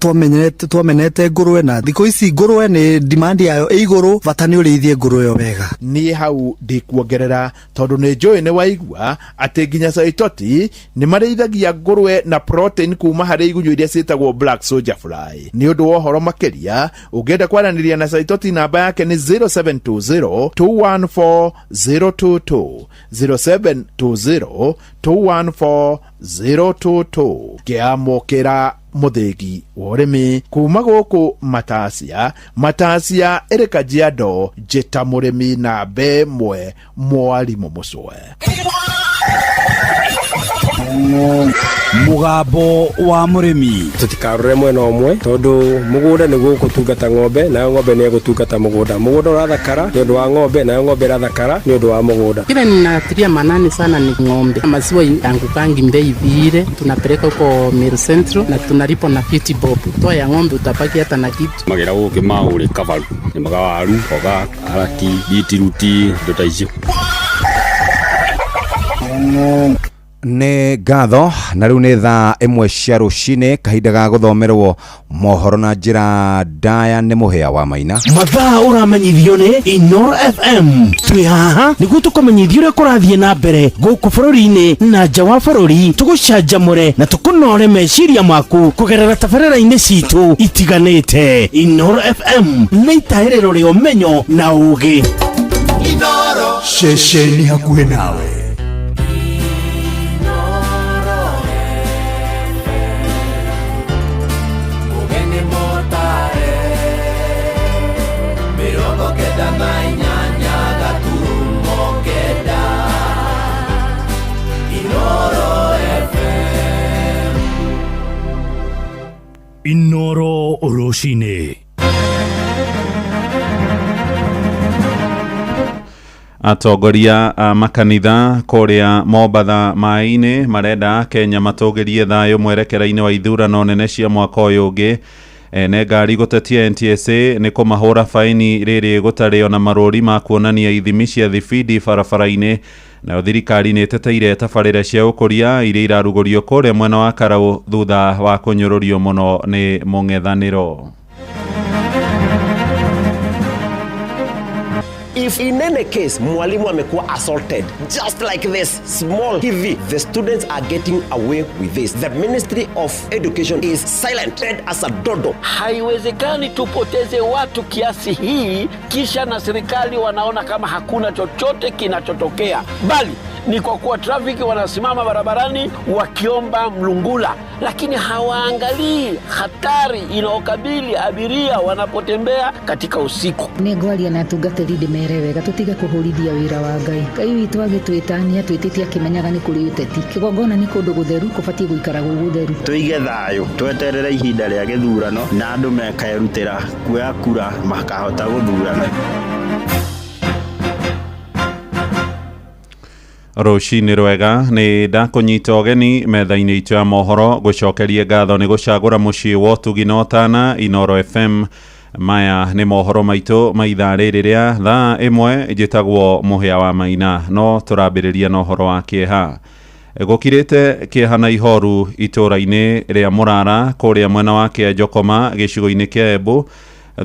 Speaker 22: twamenete ngũrwe, na thikũ ici ngũrwe nĩ demand yayo ĩ igũrũ, bata nĩ ũrĩithie ngũrwe ĩyo wega.
Speaker 21: Niĩ hau ndikuongerera tondũ nĩ njũĩ nĩ waigua atĩ nginya Saitoti nĩ marĩithagia ngũrwe na protein kuma harĩ igunyũ iria ciĩtagwo black soldier fly. Nĩ ũndũ wa ũhoro makĩria ũngĩenda kwaranĩria na Saitoti namba yake nĩ 0720 214 022, 0720 214 022. Ngĩamũkĩra mũthĩgi wa ũrĩmi kuma gũkũ Matacia, Matacia ĩrĩ Kajiado, njĩta mũrĩmi namba ĩmwe mwarimũ Mũcwe.
Speaker 12: Mũgambo wa mũrĩmi.
Speaker 1: Tũtikarore mwena ũmwe tondũ mũgũnda nĩguo ũgũtungata ng'ombe, nayo ng'ombe nĩ ĩgũtungata mũgũnda. Mũgũnda ũrathakara nĩ ũndũ wa ng'ombe, nayo ng'ombe ĩrathakara nĩ ũndũ wa mũgũnda.
Speaker 2: Kile ninatilia manani sana ni ng'ombe. Maziwa yangukangi bei vile, tunapeleka huko Meru Central na tunalipa na 50 bob. Toa ya ng'ombe utabaki hata na kitu.
Speaker 23: Magira gũkĩ maũrĩ kabaru, nĩmaga waru, mboga, karati, bitiruti, indo ta icio.
Speaker 15: Nĩ ngatho na rĩu nĩ thaa 1 cia rũcinĩ, kahinda ga gũthomerwo mohoro na njĩra ndaya nĩ Mũhĩa wa Maina.
Speaker 10: Mathaa ũramenyithio nĩ Inoro FM. Twĩ haha nĩguo tũkũmenyithie ũrĩa kũrathiĩ na mbere gũkũ bũrũri-inĩ na nja wa bũrũri, tũgũcanjamũre na tũkũnore meciria maku kũgerera tabarĩra-inĩ citũ itiganĩte. Inoro FM nĩ itaĩrĩro rĩa ũmenyo na ũũgĩ.
Speaker 14: Inoro.
Speaker 16: Ceceni hakuhĩ nawe. Inoro rũcinĩ.
Speaker 3: Atongoria a makanitha kũrĩa Mombatha maĩ-inĩ marenda Kenya matũgĩrie thayũ mwerekera-inĩ wa ithurano nene cia mwaka ũyũ ũngĩ. Ene ngari gũtetia NTSA nĩ kũmahũra faini rĩrĩ gũtarĩ ona marũri ma kuonania ithimi cia thibindi barabara-inĩ. Nayo thirikari nĩ ĩteteire tabarĩra cia ũkũria iria irarugũrio kũrĩa mwena wa Karau thutha wa kũnyũrũrio mũno nĩ mũng'ethanĩro.
Speaker 24: If in any case mwalimu amekuwa assaulted just like this small TV, the students are getting away with this. The Ministry of Education is silent, dead as a dodo.
Speaker 25: Haiwezekani tupoteze watu kiasi hii kisha na serikali wanaona kama hakuna chochote kinachotokea, bali ni kwa kuwa trafiki wanasimama barabarani wakiomba mlungula, lakini hawaangalii hatari inayokabili abiria wanapotembea katika usiku.
Speaker 26: Nĩ ngwaria na atungatĩri ndĩmere wega tũtige kũhũrithia wĩra wa Ngai. Ngai witũ agĩtwĩtania twĩtĩtie akĩmenyaga nĩ kũrĩ ũteti. Kĩgongona nĩ kũndũ gũtheru kũbatiĩ gũikara gwĩ gũtheru.
Speaker 27: Tũige thayũ, tweterere ihinda rĩa gĩthurano na andũ mekerutĩra kuoya kura makahota gũthurana.
Speaker 3: Rũcinĩ rwega, nĩ ndakũnyita ũgeni metha-inĩ itũ ya mohoro, gũcokerie ngatho nĩ gũcagũra mũciĩ wa ũtugi na ũtana Inoro FM. Maya nĩ mohoro maitũ ma ithaa rĩrĩ rĩa thaa 1. Njĩtagwo Mũhĩa wa Maina, no tũrambĩrĩria na ũhoro wa kĩeha. Gũkirĩte kĩeha na ihoru itũũra-inĩ rĩa Mũrara kũrĩa mwena wa Kĩanjokoma gĩcigo-inĩ kĩa Embu,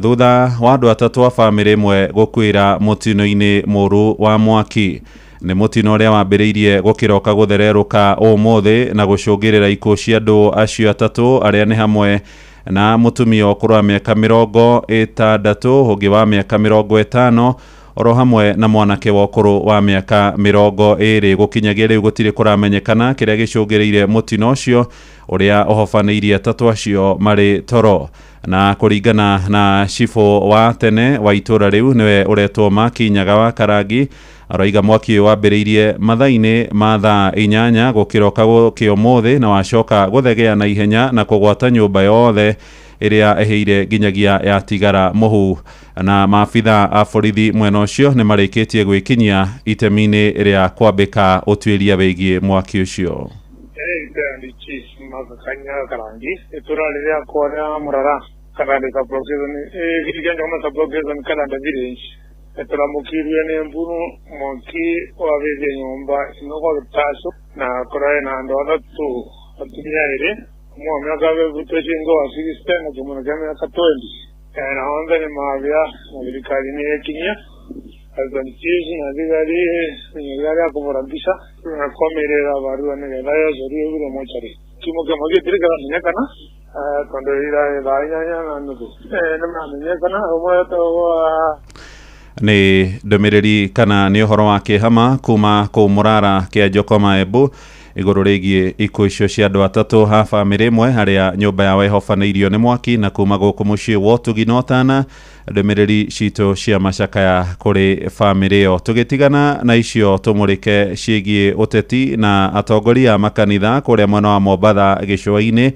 Speaker 3: thutha wa andũ 3 a bamĩrĩ ĩmwe gũkuĩra mũtino-inĩ mũũru wa mwaki. Nĩ mũtino ũrĩa wambĩrĩirie gũkĩroka gũthererũka ũmũthĩ na gũcũngĩrĩra ikuũ cia andũ acio 3, arĩa nĩ hamwe na mũtumia ũkũrũ wa mĩaka 60, ũngĩ wa mĩaka 50, oro hamwe na mwanake wa ũkũrũ wa mĩaka 20. Gũkinyagia rĩu gũtirĩ kũramenyekana kĩrĩa gĩcũngĩrĩire mũtino ũcio ũrĩa ũhobanĩirie 3 acio marĩ toro. Na kũringana na cibũ wa tene wa itũũra rĩu, nĩwe ũretwo Makinyaga wa Karangi, aroiga mwaki ũyũ wambĩrĩirie mathaa-inĩ ma thaa 8 gũkĩroka gũkĩa ũmũthĩ, na wacoka gũthegea na ihenya na kũgwata nyũmba yothe ĩrĩa ĩhĩire nginyagia yatigara mũhu. Na maabitha a borithi mwena ũcio nĩ marĩkĩtie gwĩkinyia itemi-inĩ rĩa kwambĩka ũtuĩria wĩgiĩ mwaki ũcio.
Speaker 4: Tũramũkirie nĩ mburu mwaki wavĩtie nyũmba ĩno gwa gĩtaco, na kũrarĩ na andũ 3, atumia 2, ũmwe wa mĩaka twecingo wa 60 na kĩmwana kĩa mĩaka 20, na othe nĩ mavĩa, na thirikari nĩ ĩkinyia arutani na thigari nginya rĩa kũbũra mbica na kwamĩrĩra barua nĩgetha yocorio ĩgure mocarĩ. Kimo kĩmwe gĩtirĩ kĩramenyekana, tondũ ira thaa 8:30 nĩ maramenyekana ũmwe etagwo.
Speaker 3: Nĩ ndũmĩrĩri kana nĩ ũhoro wa kĩhama kuma kũu Mũrara Kĩanjokoma Embu, igũrũ rĩgiĩ ikuũ icio cia andũ 3 a bamĩrĩ ĩmwe harĩa nyũmba yao ĩhobanĩirio nĩ mwaki. Na kuma gũkũ mũciĩ wa ũtugi na ũtana, ndũmĩrĩri citũ cia macakaya kũrĩ bamĩrĩ ĩyo. Tũgĩtigana na icio, tũmũrĩke ciĩgiĩ ũteti. Na atongoria a makanitha kũrĩa mwena wa Mombatha gĩcũa-inĩ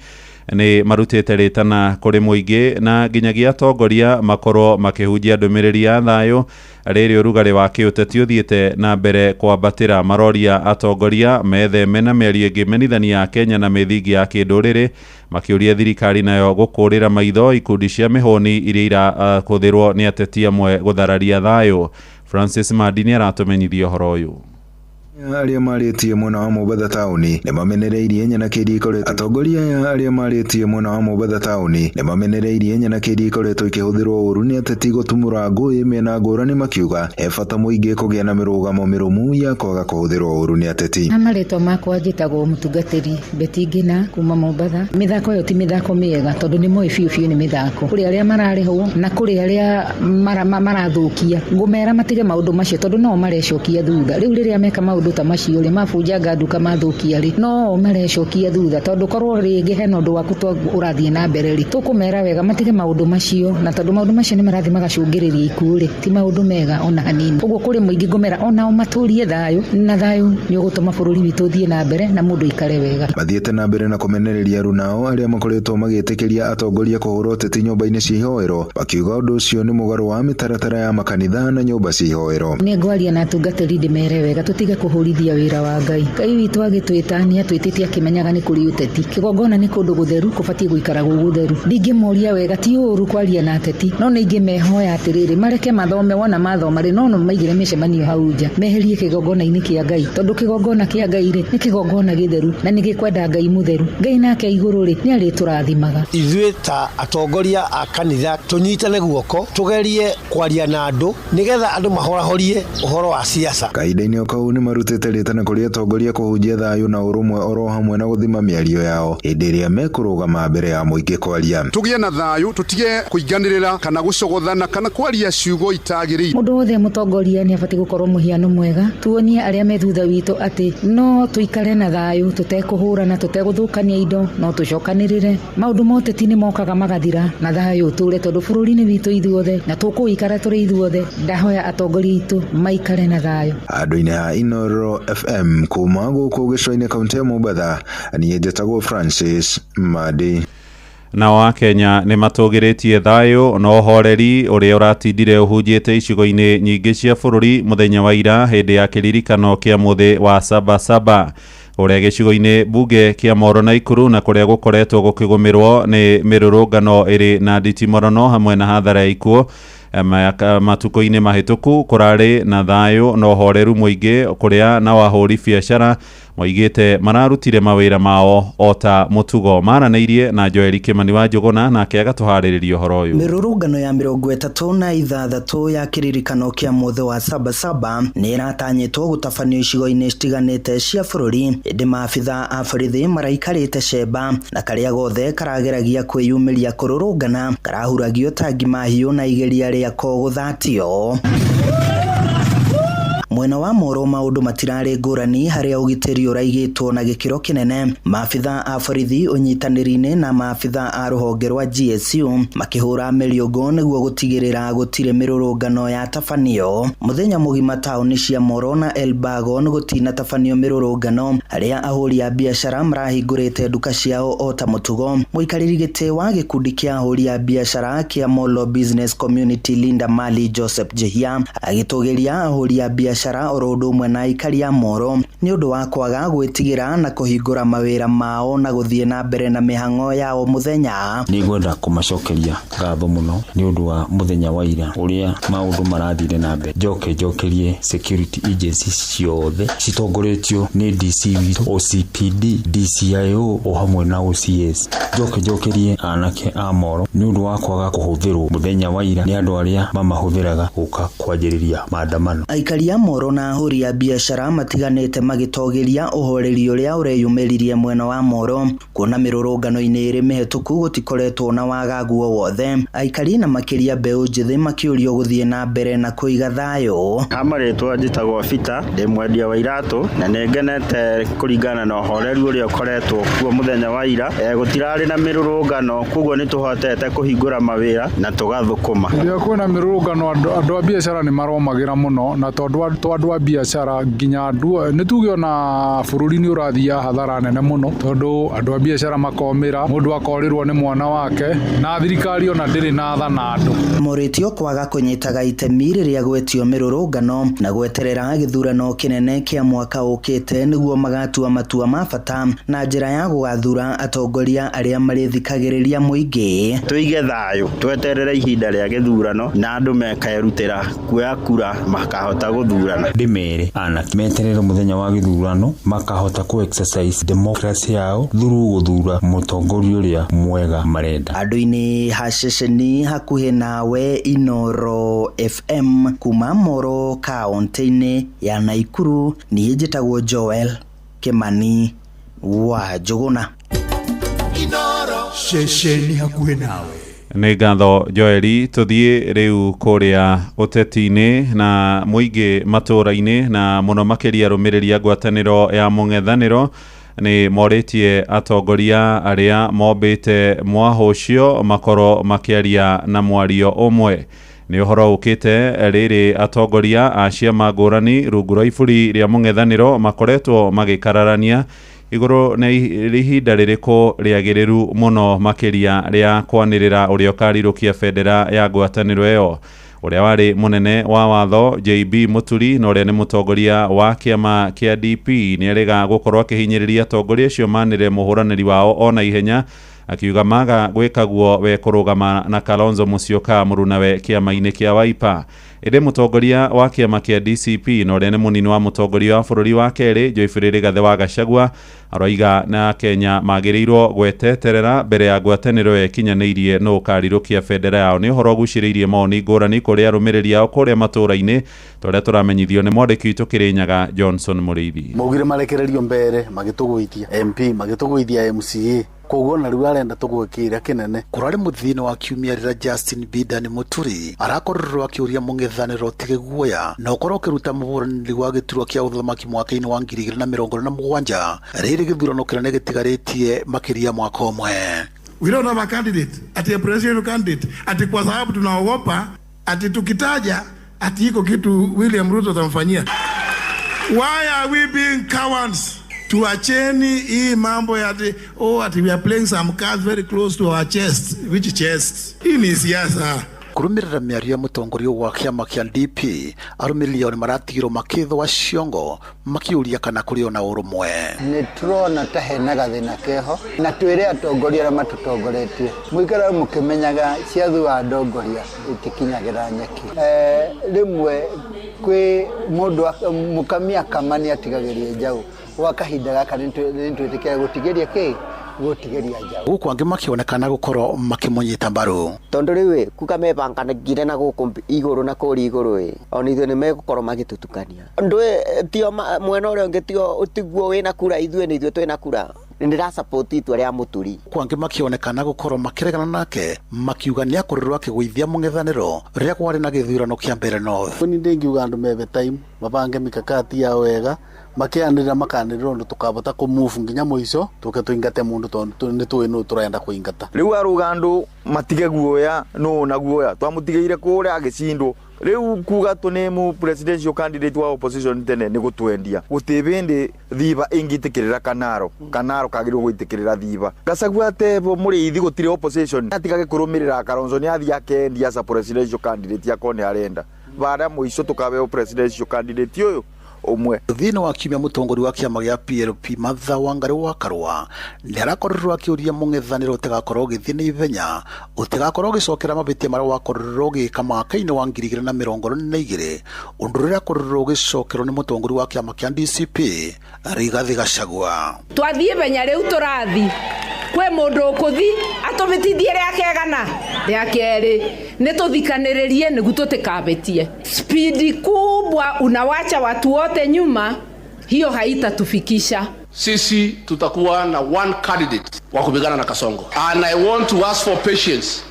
Speaker 3: nĩ marutĩte rĩtana kũrĩ mũingĩ na nginyagia atongoria makorwo makĩhunjia ndũmĩrĩri ya thayũ rĩrĩ ũrugarĩ wa kĩũteti ũthiĩte na mbere kwambatĩra. Maroria atongoria metheme na mĩario ĩngĩ menithania ya Kenya na mĩthingi ya kĩndũrĩrĩ, makĩũria thirikari nayo gũkũrĩra maitho ikundi cia mĩhũni iria irakũthĩrwo nĩ ateti amwe gũthararia thayũ. Francis Mandi nĩ aratũmenyithia ũhoro ũyũ.
Speaker 5: Arĩa marĩtie mwena wa Mombatha taũni nĩ mamenereirie nyanake iria ikoretwo. Atongoria aya arĩa marĩtie mwena wa Mombatha taũni nĩ mamenereirie nyanake iria ikoretwo ikĩhũthĩrwo ũru nĩ ateti gũtumũra ngũĩ mĩena ngũrani, makiuga he bata mũingĩ kũgĩa na mĩrũgamo mĩrũmu ya kwaga kũhũthĩrwo ũru nĩ ateti.
Speaker 26: Na marĩtwa makwa njĩtagwo mũtungatĩri Betty Ngina kuma Mombatha. Mĩthako ĩyo ti mĩthako mĩega, tondũ nĩ moĩ biũ biũ nĩ mĩthako. Kũrĩ arĩa mararĩhwo na kũrĩ arĩa marathũkia. Ngũmera matige maũndũ macio, tondũ no marecokia thutha. Rĩu rĩrĩa meka maũndũ ta macio rĩ, mabunjanga nduka mathũkia rĩ, no marecokia thutha, tondũ korwo rĩngĩ hena ũndũ waku ũrathiĩ na mbere rĩ, tũkũmera wega matige maũndũ macio, na tondũ maũndũ macio nĩ marathiĩ magacũngĩrĩria ikuũ rĩ, ti maũndũ mega ona hanini. Ũguo kũrĩ mũingĩ ngũmera onao matũrie thayũ, na thayũ nĩ ũgũtũma bũrũri witũ ũthiĩ na mbere na mũndũ aikare wega.
Speaker 5: Mathiĩte na mbere na kũmenereria arunao arĩa makoretwo magĩtĩkĩria atongoria kũhũra ũteti nyũmba-inĩ cia ihoero, makiuga ũndũ ũcio nĩ mũgarũ wa mĩtaratara ya makanitha na nyũmba cia ihoero.
Speaker 26: Nĩ ngwaria na atungatĩri ndĩmere wega tũtige kũhũrithia wĩra wa Ngai. Ngai witũ agĩtwĩtania twĩtĩtie akĩmenyaga nĩ kũrĩ ũteti. Kĩgongona nĩ kũndũ gũtheru, kũbatiĩ gũikara gwĩ gũtheru. Ndingĩmoria wega, ti ũru kwaria na ateti, no nĩ ingĩmehoya atĩrĩrĩ, mareke mathome, wona mathoma rĩ, no maigĩre mĩcemanio hau nja, meherie kĩgongona-inĩ kĩa Ngai, tondũ kĩgongona kĩa Ngai rĩ, nĩ kĩgongona gĩtheru na nĩ gĩkwenda Ngai mũtheru. Ngai nake igũrũ rĩ, nĩ arĩtũrathimaga.
Speaker 6: Ithuĩ ta atongoria a kanitha tũnyitane guoko, tũgerie kwaria na andũ nĩgetha andũ mahorahorie ũhoro wa siasa.
Speaker 5: Kahinda-inĩ o kau nĩ marutĩte rĩtana kũrĩ atongoria kũhunjia thayũ na ũrũmwe oro hamwe na gũthima mĩario yao hĩndĩ ĩrĩa mekũrũgama mbere ya mũingĩ kwaria.
Speaker 7: Tũgĩe na thayũ, tũtige kũinganĩrĩra kana gũcogothana kana kwaria ciugo itagĩrĩire.
Speaker 26: Mũndũ wothe mũtongoria nĩ abatiĩ gũkorwo mũhiano mwega, tuonie arĩa me thutha witũ atĩ no tũikare na thayũ, tũtekũhũrana, tũtegũthũkania indo, no tũcokanĩrĩre. Maũndũ ma ũteti nĩ mokaga magathira na thayũ ũtũre, tondũ bũrũri nĩ witũ ithuothe na tũkũikara tũrĩ ithuothe. Ndahoya atongoria aitũ maikare na thayũ.
Speaker 5: Andũ-inĩ ha Inoro FM kuma gũkũ gĩcũa-inĩ kaunti ya Mombatha, niĩ njĩtagwo Francis Madi.
Speaker 3: Nao Akenya nĩ matũgĩrĩtie thayũ na ũhoreri ũrĩa ũratindire ũhunjĩte icigo-inĩ nyingĩ cia bũrũri mũthenya wa ira hĩndĩ ya kĩririkano kĩa mũthĩ wa Sabasaba ũrĩa gĩcigo-inĩ mbunge kĩa Moro na Ikuru na kũrĩa gũkoretwo gũkĩgũmĩrwo nĩ mĩrũrũngano ĩrĩ na nditimũrano hamwe na hathara ya ikuũ. Matukũ-inĩ mahĩtũku kũrarĩ na thayũ na ũhoreru mũingĩ kũrĩa na ahũri biacara moigĩte mararutire mawĩra mao o ta mũtugo. Maranĩirie na Joeli Kimani wa Njũgũna nake agatũharĩrĩria ũhoro ũyũ.
Speaker 8: Mĩrũrũngano ya 36 ya kĩririkano kĩa mũthĩ wa Sabasaba nĩ ĩratanyĩtwo gũtabanio icigo-inĩ citiganĩte cia bũrũri, ĩndĩ maabitha a borithi maraikarĩte cemba na karĩa gothe karageragia kwĩyumĩria kũrũrũngana karahuragio tangi mahiũ na igeria rĩako gũthatio. Mwena wa Moro maũndũ matirarĩ ngũrani harĩa ũgitĩri ũraigĩtwo na gĩkĩro kĩnene. Maabitha a borithi ũnyitanĩri-inĩ na maabitha a rũhonge rwa GSU makĩhũra mĩriũngũ nĩguo gũtigĩrĩra gũtirĩ mĩrũrũngano yatabanio. Mũthenya mũgima taũni cia Moro na Elbagon gũtinatabanio mĩrũrũngano harĩa ahũri a biacara marahingũrĩte nduka ciao o ta mũtugo. Mũikarĩri gĩtĩ wa gĩkundi kĩa ahũri a biacara kĩa Molo Business Community Linda Mali Joseph Jehia agĩtũgĩria ahũri a biacara oro ũndũ ũmwe na aikari a Moro nĩ ũndũ wa kwaga gwĩtigĩra na kũhingũra mawĩra mao na gũthiĩ na mbere na mĩhang'o yao mũthenya.
Speaker 9: Nĩngwenda kũmacokeria ngatho mũno nĩ ũndũ wa mũthenya wa ira ũrĩa maũndũ marathire na mbere. Njoke njokerie security agencies ciothe citongoretio nĩ DC witũ, OCPD, DCIO o hamwe na OCS. Njoke njokerie anake a Moro nĩ ũndũ wa kwaga kũhũthĩrwo mũthenya wa ira nĩ andũ arĩa mamahũthĩraga gũka kwanjĩrĩria maandamano.
Speaker 8: Aikari a Moro na ahũri a biacara matiganĩte magĩtogĩria ũhoreri ũrĩa ũreyumĩririe mwena wa Moro kuona mĩrũrũngano-inĩ ĩrĩ mĩhetũku gũtikoretwo na wagagu o wothe. Aikari na makĩria mbeũ njĩthĩ makĩũrio gũthiĩ na mbere na kũiga thayũ.
Speaker 27: Ha marĩtwa njĩtagwo Peter, ndĩ mwendia wa iratũ na nĩ ngenete kũringana na ũhoreru ũrĩa ũkoretwo kuo mũthenya wa ira. Gũtirarĩ na mĩrũrũngano koguo nĩ tũhotete kũhingũra mawĩra na tũgathũkũma.
Speaker 4: Rĩrĩa kwĩna mĩrũrũngano andũ a biacara nĩ maromagĩra mũno na tondũ andũ a biacara nginya andũ nĩ tuge ona bũrũri nĩ ũrathiĩ hathara nene mũno tondũ andũ a biacara makomĩra mũndũ akorirwo nĩ mwana wake na thirikari ona ndĩrĩ na tha na andũ.
Speaker 8: Morĩtio kwaga kũnyitaga itemi rĩrĩa gwetio mĩrũrũngano na gweterera gĩthurano kĩnene kĩa mwaka ũkĩte nĩguo magatua matua ma bata na njĩra ya gũgathura atongoria arĩa marĩthikagĩrĩria mũingĩ.
Speaker 27: Tũige thayũ tweterere ihinda rĩa gĩthurano na andũ mekerutĩra kuoya kura makahota gũthurana.
Speaker 9: Ndĩmere anake meterere mũthenya wa gĩthurano makahota ku exercise democracy yao through gũthura mũtongoria ũrĩa mwega marenda.
Speaker 8: Andũ-inĩ ha ceceni hakuhĩ nawe Inoro FM kuma Moro kaunti-inĩ ya Naikuru, niĩ njĩtagwo Joel Kimani wa Njũgũna.
Speaker 14: Inoro
Speaker 16: ceceni hakuhĩ nawe.
Speaker 3: Nĩ ngatho Joeli, tũthiĩ rĩu kũrĩa ũteti-inĩ na mũingĩ matũũra-inĩ na mũno makĩria arũmĩrĩri a ngwatanĩro ya mũng'ethanĩro nĩ morĩtie atongoria arĩa mombĩte mwahũ ũcio makorwo makĩaria na mwario ũmwe. Nĩ ũhoro ũkĩte rĩrĩ atongoria a ciama ngũrani rungu rwa iburi rĩa mũng'ethanĩro makoretwo magĩkararania igũrũ na ihinda rĩrĩkũ rĩagĩrĩru mũno makĩria rĩa kwanĩrĩra ũrĩa ũkarirũkia bendera ya ngwatanĩro ĩyo. Ũrĩa warĩ mũnene wa watho JB Mũturi na ũrĩa nĩ mũtongoria wa kĩama kĩa DP nĩ erĩga gũkorwo akĩhinyĩrĩria atongoria acio manĩrĩre mũhũranĩri wao ona ihenya, akiuga maga gwĩka guo we kũrũgama na Kalonzo Musyoka mũrunawe kĩama-inĩ kĩa Wiper. Ĩndĩ mũtongoria wa kĩama kĩa DCP na ũrĩa nĩ mũnini wa mũtongoria wa bũrũri wa kerĩ Geoffrey Rigathĩ wa Gachagua aroiga na Kenya magĩrĩirwo gweteterera mbere ya ngwatanĩro ĩkinyanĩirie nũ ũkarirũkia bendera yao. Nĩ ũhoro ũgucĩrĩirie mawoni ngũrani kũrĩ arũmĩrĩri ao kũrĩa matũũra-inĩ ta ũrĩa tũramenyithio nĩ mwandĩki witũ Kĩrĩnyaga Johnson Mũrĩithi.
Speaker 11: Maugire marekererio mbere magĩtũgũithia MP magĩtũgũithia MCA koguo na rĩu arenda tũgwe kĩrĩa kĩnene.
Speaker 13: Kũrarĩ mũthithino wa kiumia rĩrĩa Justin Bidani Mũturi arakorirwo akĩũria mũng'ethanĩro ũtige guoya na ũkorwo ũkĩruta mũhũranĩri wa gĩturwa kĩa ũthamaki mwaka-inĩ wa 2027 rĩrĩ gĩthurano kĩnene gĩtigarĩtie makĩria mwaka ũmwe.
Speaker 17: We don't have a candidate, ati a presidential candidate, ati kwa sababu tunaogopa ati tukitaja ati iko kitu William Ruto atamfanyia. Why are we being cowards? Tuacheni hii mambo ya ati, oh, ati we are playing some cards very close to our chest. Which chest? Hii ni siasa.
Speaker 13: Kurumirira mĩario ya mũtongoria wa kĩama kĩa DP, arũmĩrĩri ao nĩmaratigirwo makĩthũa ciongo makĩũria kana kũrĩ ona ũrũmwe.
Speaker 1: Nĩ tũrona ta hena gathĩna keho, na twĩre atongoria arĩa matũtongoretie, mũikara mũkĩmenyaga cia thua ndongoria itikinyagĩra nyeki. Rĩmwe kwĩ mũndũ mũkamia kama nĩ atigagĩria njaũ, gwa kahinda gaka nĩ twĩtĩkĩra gũtigĩria kĩ gũtigĩria njaũ.
Speaker 13: Gũkũ angĩ makĩonekana gũkorwo makĩmũnyita mbaru.
Speaker 12: Tondũ rĩu ĩ kuga mebanganagire na gũkũ igũrũ na kũrĩa igũrũ ĩ ona ithuĩ nĩ megũkorwo magĩtũtukania. Ndũĩ tio mwena ũrĩa ũngĩ tio ũtiguo wĩna kura, ithuĩ nĩ ithuĩ twĩna kura. Nĩ ndĩra itua rĩa Mũturi.
Speaker 13: Gũkũ angĩ makĩonekana gũkorwo makĩregana nake, makiuga nĩ akorirwo akĩgũithia mũng'ethanĩro rĩrĩa kwarĩ na gĩthurano kĩa Mbeere North.
Speaker 11: Ni ndingiuga andũ mebe time mabange mikakati yao wega, makianĩrĩra makanĩrĩra ũndũ tũkabota kũmove nginya mũico tũke tũingate mũndũ tondũ nĩ tũĩ nũ tũrenda kũingata.
Speaker 15: Rĩu arauga andũ matige guoya nũ na guoya twamũtigĩire kũrĩa agĩcindwo. Rĩu kuga tũ nĩ presidential candidate wa opposition tene nĩ gũtwendia. Gũtirĩ hĩndĩ Thiba ĩngĩtĩkĩrĩra Kanaro, Kanaro kagĩrĩirwo gwĩtĩkĩrĩra Thiba. Gachagua atebo mũrĩithi gũtirĩ opposition, atigage kũrũmĩrĩra Kalonzo nĩ athiĩ akendia as a presidential candidate akorwo nĩ arenda. Baada mũico tũkabeo presidential candidate ũyũ ũmwe.
Speaker 13: Thĩinĩ wa kiumia mũtongoria wa kĩama gĩa PLP Martha Wangari wa Karua nĩ arakorirwo akĩũria mũng'ethanĩro ũtigakorwo ũgĩthiĩ na ihenya, ũtigakorwo ũgĩcokera mabĩtia marĩa wakorirwo ũgĩka mwaka-inĩ wa 2022, ũndũ ũrĩa akorirwo ũgĩcokerwo nĩ mũtongoria wa kĩama kĩa DCP Rigathi Gachagua.
Speaker 18: Twathiĩ benya rĩu tũrathi kwĩ mũndũ ũkũthi atũbĩtithie rĩa kegana rĩa kerĩ, nĩ tũthikanĩrĩrie nĩguo tũtikabĩtie. Spidi kubwa unawacha watu wote nyuma, hiyo haitatufikisha.
Speaker 19: Sisi tutakuwa na one candidate wa kupigana na Kasongo. And I want to ask for patience.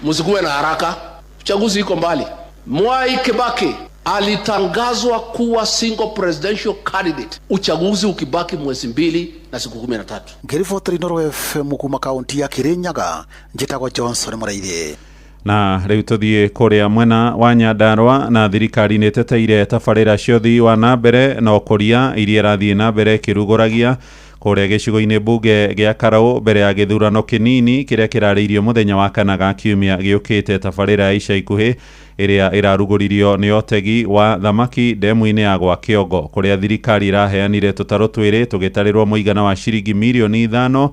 Speaker 19: Msikuwe na haraka. Uchaguzi iko mbali. Mwai Kibaki alitangazwa kuwa single presidential candidate uchaguzi ukibaki mwezi 2 na siku 13.
Speaker 13: Ngĩribotera Inooro FM kuma kaunti ya Kirinyaga, njĩtagwo Johnson Mũraithi.
Speaker 3: Na rĩu tũthiĩ kũrĩa mwena wa Nyandarua, na thirikari nĩ ĩteteire tabarĩra cia ũthii wa na mbere na ũkũria iria ĩrathiĩ na mbere ĩkĩrugũragia kũrĩa gĩcigo-inĩ mbunge gĩa Karau mbere ya gĩthurano kĩnini kĩrĩa kĩrarĩirio mũthenya wa kana ga kiumia gĩũkĩte. Tabarĩra ya ica ikuhĩ ĩrĩa ĩrarugũririo nĩ ũtegi wa thamaki ndemu-inĩ ya gwa Kĩongo, kũrĩa thirikari ĩraheanire tũtarũ twĩrĩ tũgĩtarĩrwo mũigana wa ciringi mirioni 5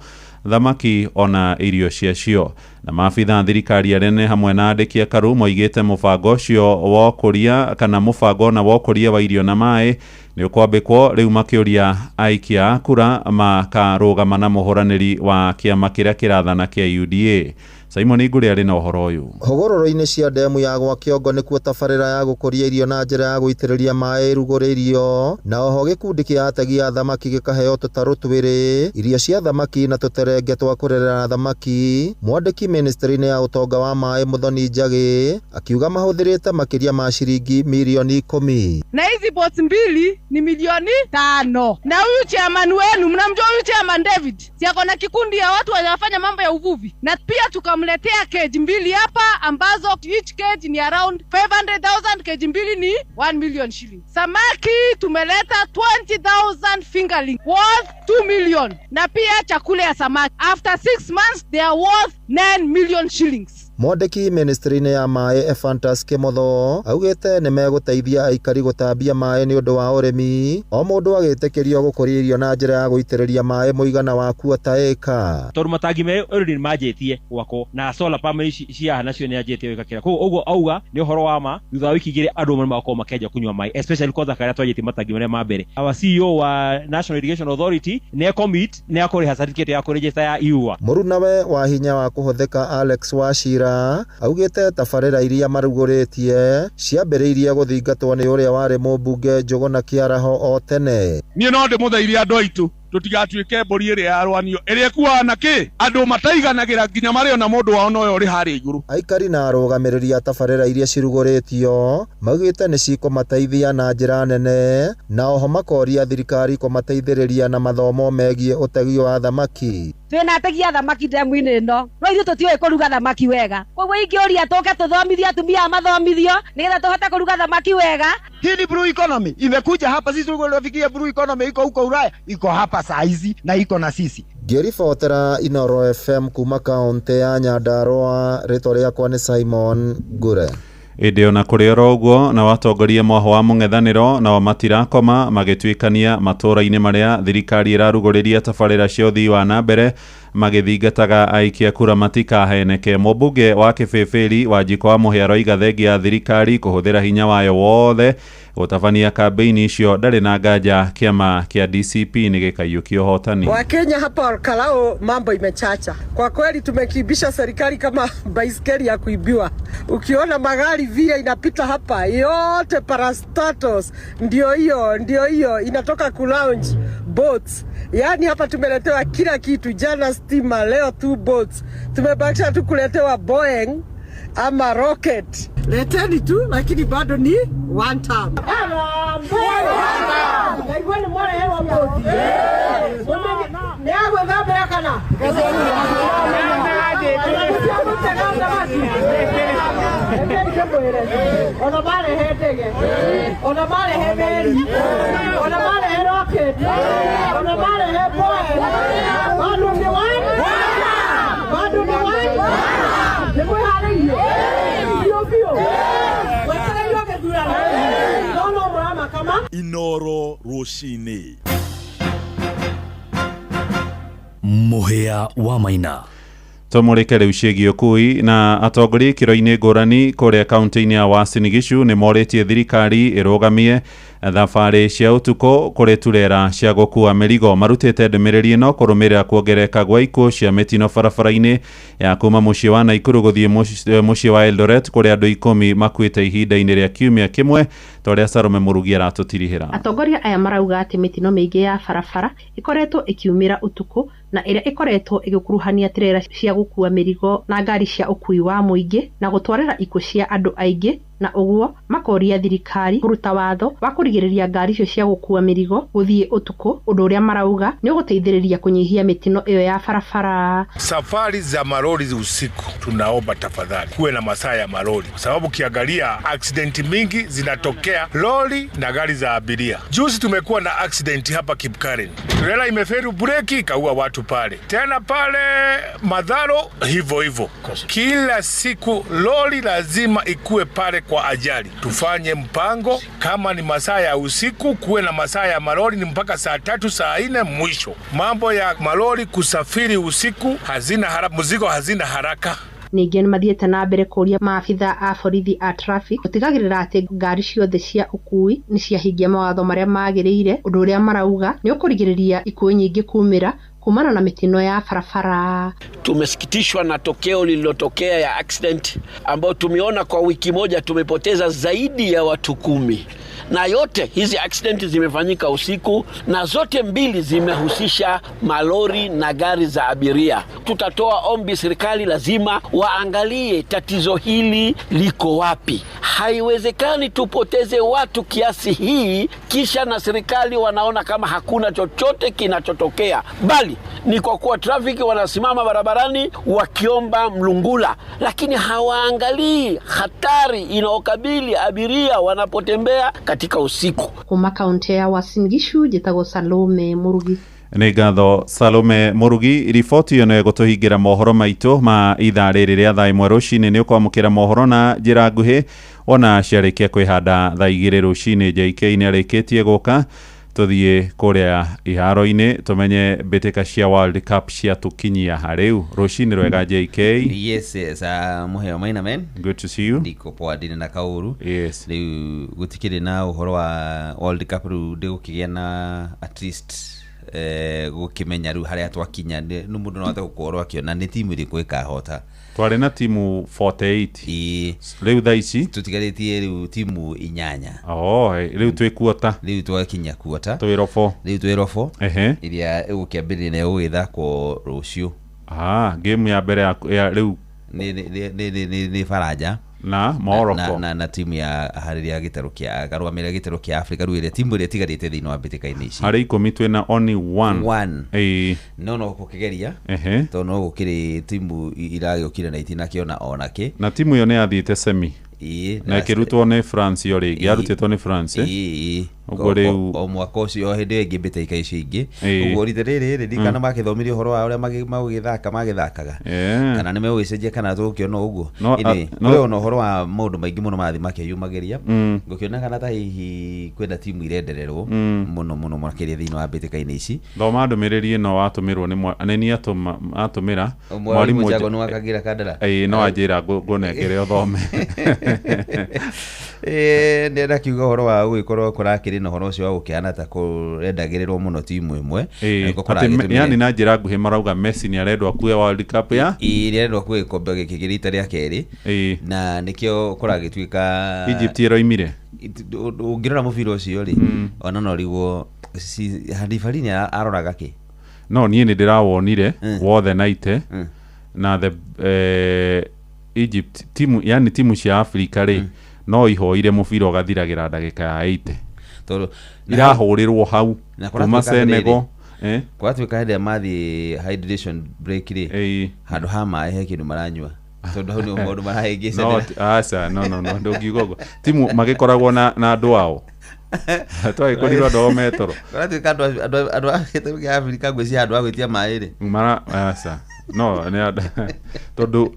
Speaker 3: thamaki ona irio ciacio. Na maabitha thirikari arene hamwe na andĩki a Karu moigĩte mũbango ũcio wa ũkũria kana mũbango na wa ũkũria wa irio na maĩ nĩ ũkwambĩkwo rĩu, makĩũria aikia a kura makarũgama na mũhũranĩri wa kĩama kĩrĩa kĩrathana kĩa UDA. Simon Ngũrĩ arĩ na ũhoro ũyũ.
Speaker 20: Hũgũrũrũ-inĩ cia ndemu ya gwa Kĩongo nĩkuo tabarĩra ya gũkũria irio na njĩra ya gũitĩrĩria maĩ ĩrugũrĩirio, na oho gĩkundi kĩa ategi a thamaki gĩkaheo tũtarũ twĩrĩ, irio cia thamaki na tũterenge twa kũrerera thamaki. Mwandĩki ministry-inĩ ya ũtonga wa maĩ Muthoni Njagi akiuga mahũthĩrĩte makĩria ma ciringi mirioni 10.
Speaker 18: Na hizi boats 2 ni milioni 5. Na huyu chairman wenu, mnamjua huyu chairman David, si ako na kikundi ya watu wanafanya mambo ya uvuvi, na pia tukamletea cage 2 hapa ambazo each cage ni around 500,000, cage 2 ni 1 million shilling. Samaki tumeleta 20,000 fingerling worth 2 million, na pia chakula ya samaki after 6 months they are worth 9 million shillings.
Speaker 20: Mwandĩki ministry-inĩ ya maĩ Ephantus Kĩmotho augĩte nĩ megũteithia aikari gũtambia maĩ nĩ ũndũ wa ũrĩmi, o mũndũ agĩtĩkĩrio gũkũria irio na njĩra ya gũitĩrĩria maĩ mũigana wa kuota ĩka.
Speaker 21: Tondũ matangi merĩ already nĩmanjĩtie gwakwo na solar panel ici cia nacio nĩanjĩtie gwĩkĩra. Koguo ũguo auga nĩ ũhoro wa ma, thutha wa wiki 2 andũ nĩmagakorwo makĩanjia kũnyua maĩ, especially kwanza karĩa twanjĩtie matangi marĩa ma mbere. Our CEO wa National Irrigation Authority nĩ commit nĩ akũrĩha certificate ya kũregister ya IUA.
Speaker 20: Mũrunawe wa hinya wa kũhũthĩka Alex Wachira augĩte tabarĩra iria marugũrĩtie ciambĩrĩirie gũthingatwo nĩ ũrĩa warĩ mũmbunge Njũgũna Kĩaraho o tene.
Speaker 22: Niĩ no ndĩmũthaithe andũ aitũ tũtigatuĩke mbũri ĩrĩa yarwanio ĩrĩa ĩkuaga na kĩ andũ mataiganagĩra nginya marĩ ona mũndũ wao noyo ũrĩ harĩa igũrũ.
Speaker 20: Aikari na arũgamĩrĩri a tabarĩra iria cirugũrĩtio maugĩte nĩ cikũmateithia na njĩra nene, na oho makoria thirikari kũmateithĩrĩria na mathomo megiĩ ũtegi wa thamaki.
Speaker 2: Twina ategi a thamaki ndemu-inĩ ĩno, no ithuĩ tũtiũĩ kũruga thamaki wega. Koguo ingĩũria tũke tũthomithie atumia mathomithio nĩgetha tũhote kũruga thamaki wega.
Speaker 6: Hii ni blue economy imekuja hapa. Sisi tulikuwa tunafikiria blue economy iko huko Ulaya, iko hapa saa hizi na iko na sisi.
Speaker 20: Ngĩribotera Inoro FM kuma kaunti ya Nyandarua, rĩtwa rĩakwa nĩ Simon Ngure.
Speaker 3: Ĩndĩ ona kũrĩ oro ũguo na watongoria mwaho wa mũng'ethanĩro nao matirakoma magĩtuĩkania matũũra-inĩ marĩa thirikari ĩrarugũrĩria tabarĩra cia ũthii wa na mbere magĩthingataga aikia kura matikaheneke. Mũmbunge wa Kĩbĩbĩri Wanjikũ wa Mũhĩa aroiga thengia ya thirikari kũhũthĩra hinya wayo wothe gũtabania kambĩini icio ndarĩ na nganja kĩama kĩa DCP nĩ gĩkaiyũkia ũhotani.
Speaker 7: Wakenya hapa Olkalou mambo imechacha kwa kweli, tumekimbisha serikali kama baiskeli ya kuibiwa. Ukiona magari via inapita hapa yote parastatos, ndio hiyo ndio hiyo inatoka ku lounge boats. Yani hapa tumeletewa kila kitu, jana stima, leo two boats, tumebakisha tu kuletewa Boeing ama rocket. Leteni tu, lakini bado ni one term.
Speaker 14: Inoro Rũcinĩ.
Speaker 16: Mũhĩa wa Maina.
Speaker 3: Tũmũrĩke rĩu ciĩgiĩ ũkui na atongoria ikĩro-inĩ ngũrani kũrĩa kaunti-inĩ ya Uasin Gishu nĩ morĩtie thirikari ĩrũgamie thabarĩ cia ũtukũ kũrĩ turera cia gũkua mĩrigo. Marutĩte ndũmĩrĩri ĩno kũrũmĩrĩra kuongerereka gwa ikuũ cia mĩtino barabara-inĩ ya kuma mũciĩ wa Naikuru gũthiĩ mũciĩ wa Eldoret kũrĩa andũ 10 makuĩte ihinda-inĩ rĩa kiumia kĩmwe ta ũrĩa Salome Mũrugi aratũtirihĩra.
Speaker 10: Atongoria aya marauga atĩ mĩtino mĩingĩ ya barabara ĩkoretwo ĩkiumĩra ũtukũ na ĩrĩa ĩkoretwo ĩgĩkuruhania tirera cia gũkua mĩrigo na ngari cia ũkui wa mũingĩ na gũtwarĩra ikuũ cia andũ aingĩ, na ũguo makoria thirikari kũruta watho wa kũrigĩrĩria ngari icio cia gũkua mĩrigo gũthiĩ ũtukũ, ũndũ ũrĩa marauga nĩ ũgũteithĩrĩria kũnyihia mĩtino ĩyo ya barabara.
Speaker 23: Safari za malori usiku, tunaomba tafadhali kuwe na masaa ya malori, kwa sababu ukiangalia accident mingi zinatokea lori na gari za abiria. Juzi tumekuwa na accident hapa Kipkaren, trela imeferu breki ikaua watu pale, tena pale Madharo hivyo hivyo. Kila siku lori lazima ikue pale kwa ajali. Tufanye mpango, kama ni masaa ya usiku kuwe na masaa ya malori ni mpaka saa 3 saa 4 mwisho. Mambo ya malori kusafiri usiku hazina haraka, mzigo hazina haraka.
Speaker 10: Ningĩ nĩmathiĩte na mbere kũria maabitha a borithi a traffic gũtigagĩrĩra atĩ ngari ciothe cia ũkui nĩ ciahingia mawatho marĩa magĩrĩire, ũndũ ũrĩa marauga nĩ ũkũrigĩrĩria ikuũ nyingĩ kumĩra kumana na mitino ya barabara.
Speaker 19: Tumesikitishwa na tokeo lililotokea ya accident ambayo tumeona kwa wiki moja tumepoteza zaidi ya watu 10. Na yote hizi accident zimefanyika usiku na zote mbili zimehusisha malori na gari za abiria. Tutatoa ombi serikali lazima waangalie tatizo hili liko wapi. Haiwezekani tupoteze watu kiasi hii kisha na serikali wanaona kama hakuna chochote kinachotokea, bali ni kwa kuwa trafiki wanasimama barabarani wakiomba mlungula, lakini hawaangalii hatari inaokabili abiria wanapotembea katika usiku.
Speaker 10: Kuma kaunti ya Uasin Gishu njĩtagwo Salome Murugi.
Speaker 3: Nĩ ngatho Salome Murugi. Riboti ĩyo nĩ ĩgũtũhingĩra mohoro maitũ ma ithaa rĩrĩ rĩa thaa 1 rũcinĩ. Nĩ ũkwamũkĩra mohoro na njĩra nguhĩ ona ciarĩkia kwĩhanda thaa 2 rũcinĩ. JK nĩ arĩkĩtie gũka, tũthiĩ kũrĩa iharo-inĩ tũmenye mbĩtĩka cia World Cup ciatũkinyia harĩu. Rũcinĩ rwega JK.
Speaker 24: Yes, yes, Mũheo Maina men.
Speaker 3: Good to see you.
Speaker 24: Ndiko poa, ndine na kauru.
Speaker 3: Yes.
Speaker 24: Rĩu gũtikĩrĩ na ũhoro wa World Cup rĩu ndĩgũkĩgĩa na at least gũkĩmenya rĩu harĩa twakinya nĩ mũndũ no ahote gũkorwo akĩona nĩ timu ĩrĩkũ ĩkahota.
Speaker 3: Twarĩ na timu 48. Rĩu thaa ici
Speaker 24: tũtigarĩtie rĩu timu 8.
Speaker 3: Oh, rĩu twĩ kuota.
Speaker 24: Rĩu twakinya kuota.
Speaker 3: Twĩ robo.
Speaker 24: Rĩu twĩ robo. Ĩrĩa ĩgũkĩambĩrĩria na ĩgũgĩthakwo rũciũ.
Speaker 3: Ah, game ya mbere ya rĩu
Speaker 24: nĩ Faranja.
Speaker 3: Na Morocco.
Speaker 24: Na timu ya harĩria gĩtarũ kĩa arũgamĩrĩra gĩtarũ kĩa Africa rĩu ĩrĩa timu ĩrĩa ĩtigarĩte thĩinĩ wa mbĩtĩka-inĩ ici.
Speaker 3: Harĩ 10 twĩna only one.
Speaker 24: One.
Speaker 3: Ĩĩ.
Speaker 24: No gũkĩgeria.
Speaker 3: Ehe.
Speaker 24: Tondũ no gũkĩrĩ timu iragĩũkire na itinakĩona ona kĩ.
Speaker 3: Na timu ĩyo nĩ yathiĩte semi.
Speaker 24: Ĩĩ.
Speaker 3: Na ĩkĩrutwo nĩ France yo rĩngĩ, yarutĩtwo nĩ France.
Speaker 24: Ĩĩ.
Speaker 3: Ũguo rĩu
Speaker 24: o mwaka ũcio o hĩndĩ ĩyo ĩngĩ mbĩtĩka icio ingĩ.
Speaker 3: Ĩĩ.
Speaker 24: Ũguo rita rĩrĩ rĩ ndikana makĩthomire ũhoro wa ũrĩa magũgĩthaka magĩthakaga. Kana nĩ megũgĩcenjia kana tũgũkĩona ũguo.
Speaker 3: No,
Speaker 24: Ĩndĩ
Speaker 3: no-
Speaker 24: kũrĩ ona ũhoro wa maũndũ maingĩ mũno marathiĩ makĩyumagĩria. Ngũkĩona kana ta hihi kwĩna timu irendererwo mũno mũno makĩria thĩinĩ wa mbĩtĩka-inĩ ici.
Speaker 3: Thoma ndũmĩrĩri ĩno watũmĩrwo nĩ nĩ niĩ atũmĩra.
Speaker 24: Mwalimu Jago nĩ wakagira kandara.
Speaker 3: Ĩĩ, no anjĩra ngũnengere ũthome.
Speaker 24: Ndĩrenda kiuga ũhoro wa gũgĩkorwo kũrakĩrĩ na ũhoro ũcio wa gũkĩhana ta kũrendagĩrĩrwo mũno timu ĩmwe.
Speaker 3: Ĩĩ,
Speaker 24: Nĩkuo
Speaker 3: atĩ
Speaker 24: kũragĩtũmire-
Speaker 3: yani na njĩra nguhĩ marauga Messi nĩ arendwo akue World Cup ya
Speaker 24: Ĩĩ, nĩarendwo akue gĩkombe gĩkĩ kĩrĩ rita rĩa kerĩ. Na nĩkĩo kũragĩtuĩka
Speaker 3: Egypt ĩroimire.
Speaker 24: Ũngĩrora mũbira ũcio rĩ, ona no ũrigwo referee nĩ aroraga kĩ?
Speaker 3: No niĩ nĩ ndĩrawonire wothe naite na the Egypt timu, yani timu cia Africa rĩ, no ihoire mũbira ũgathiragĩra ndagĩka ya 80.
Speaker 24: Tondũ
Speaker 3: irahũrĩrwo hau
Speaker 24: Na
Speaker 3: kuma
Speaker 24: kũratuĩka atĩrĩrĩ,
Speaker 3: Senegal.
Speaker 24: Kũratuĩka hĩndĩ ĩrĩa mathiĩ hydration break rĩ, handũ ha maĩ he kĩndũ maranyua, tondũ hau nĩho maũndũ marahĩngĩcanĩra.
Speaker 3: No, aca, no, no, ndũngiuga ũguo. Timu magĩkoragwo na andũ ao. Twagĩkorirwo andũ ao metoro.
Speaker 24: Kũratuĩka andũ a gĩtarũ kĩa Afrika ngwĩciria handũ ha gwĩtia maĩ rĩ.
Speaker 3: Mara aca. No, nĩ tondũ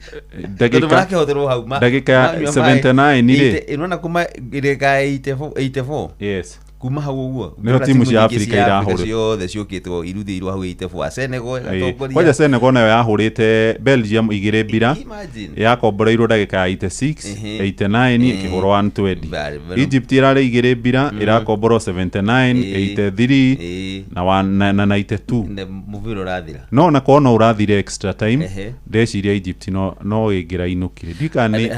Speaker 24: Tondũ marakĩhoterwo hau
Speaker 3: ndagĩka ya
Speaker 24: manyua maĩ.
Speaker 3: 79 rĩ.
Speaker 24: Ĩnona kuma ndagĩka ya 84.
Speaker 3: Yes.
Speaker 24: Kuma hau ũguo.
Speaker 3: Nĩho
Speaker 24: Ngĩrora
Speaker 3: timu cia
Speaker 24: nyingĩ
Speaker 3: Afrika
Speaker 24: cia
Speaker 3: irahũrĩtwo.
Speaker 24: ciothe ciũkĩtwo iruthĩirwo hau 84. Senegal ĩgatongoria.
Speaker 3: Kwanja Senegal nayo yahũrĩte Belgium igĩrĩ mbira.
Speaker 24: Imagine.
Speaker 3: Yakomboreirwo ndagĩka ya 86, 89 ĩkĩhũrwo 120.
Speaker 24: Bari, bari.
Speaker 3: Egypt ĩrarĩ igĩrĩ mbira ĩrakomborwo 79, 83 na na 92.
Speaker 24: Na mũbira ũrathira.
Speaker 3: No na korwo no ũrathire extra time,
Speaker 24: Ehe.
Speaker 3: ndeciria Egypt no ĩngĩrainũkire. Ndiũĩ kana nĩ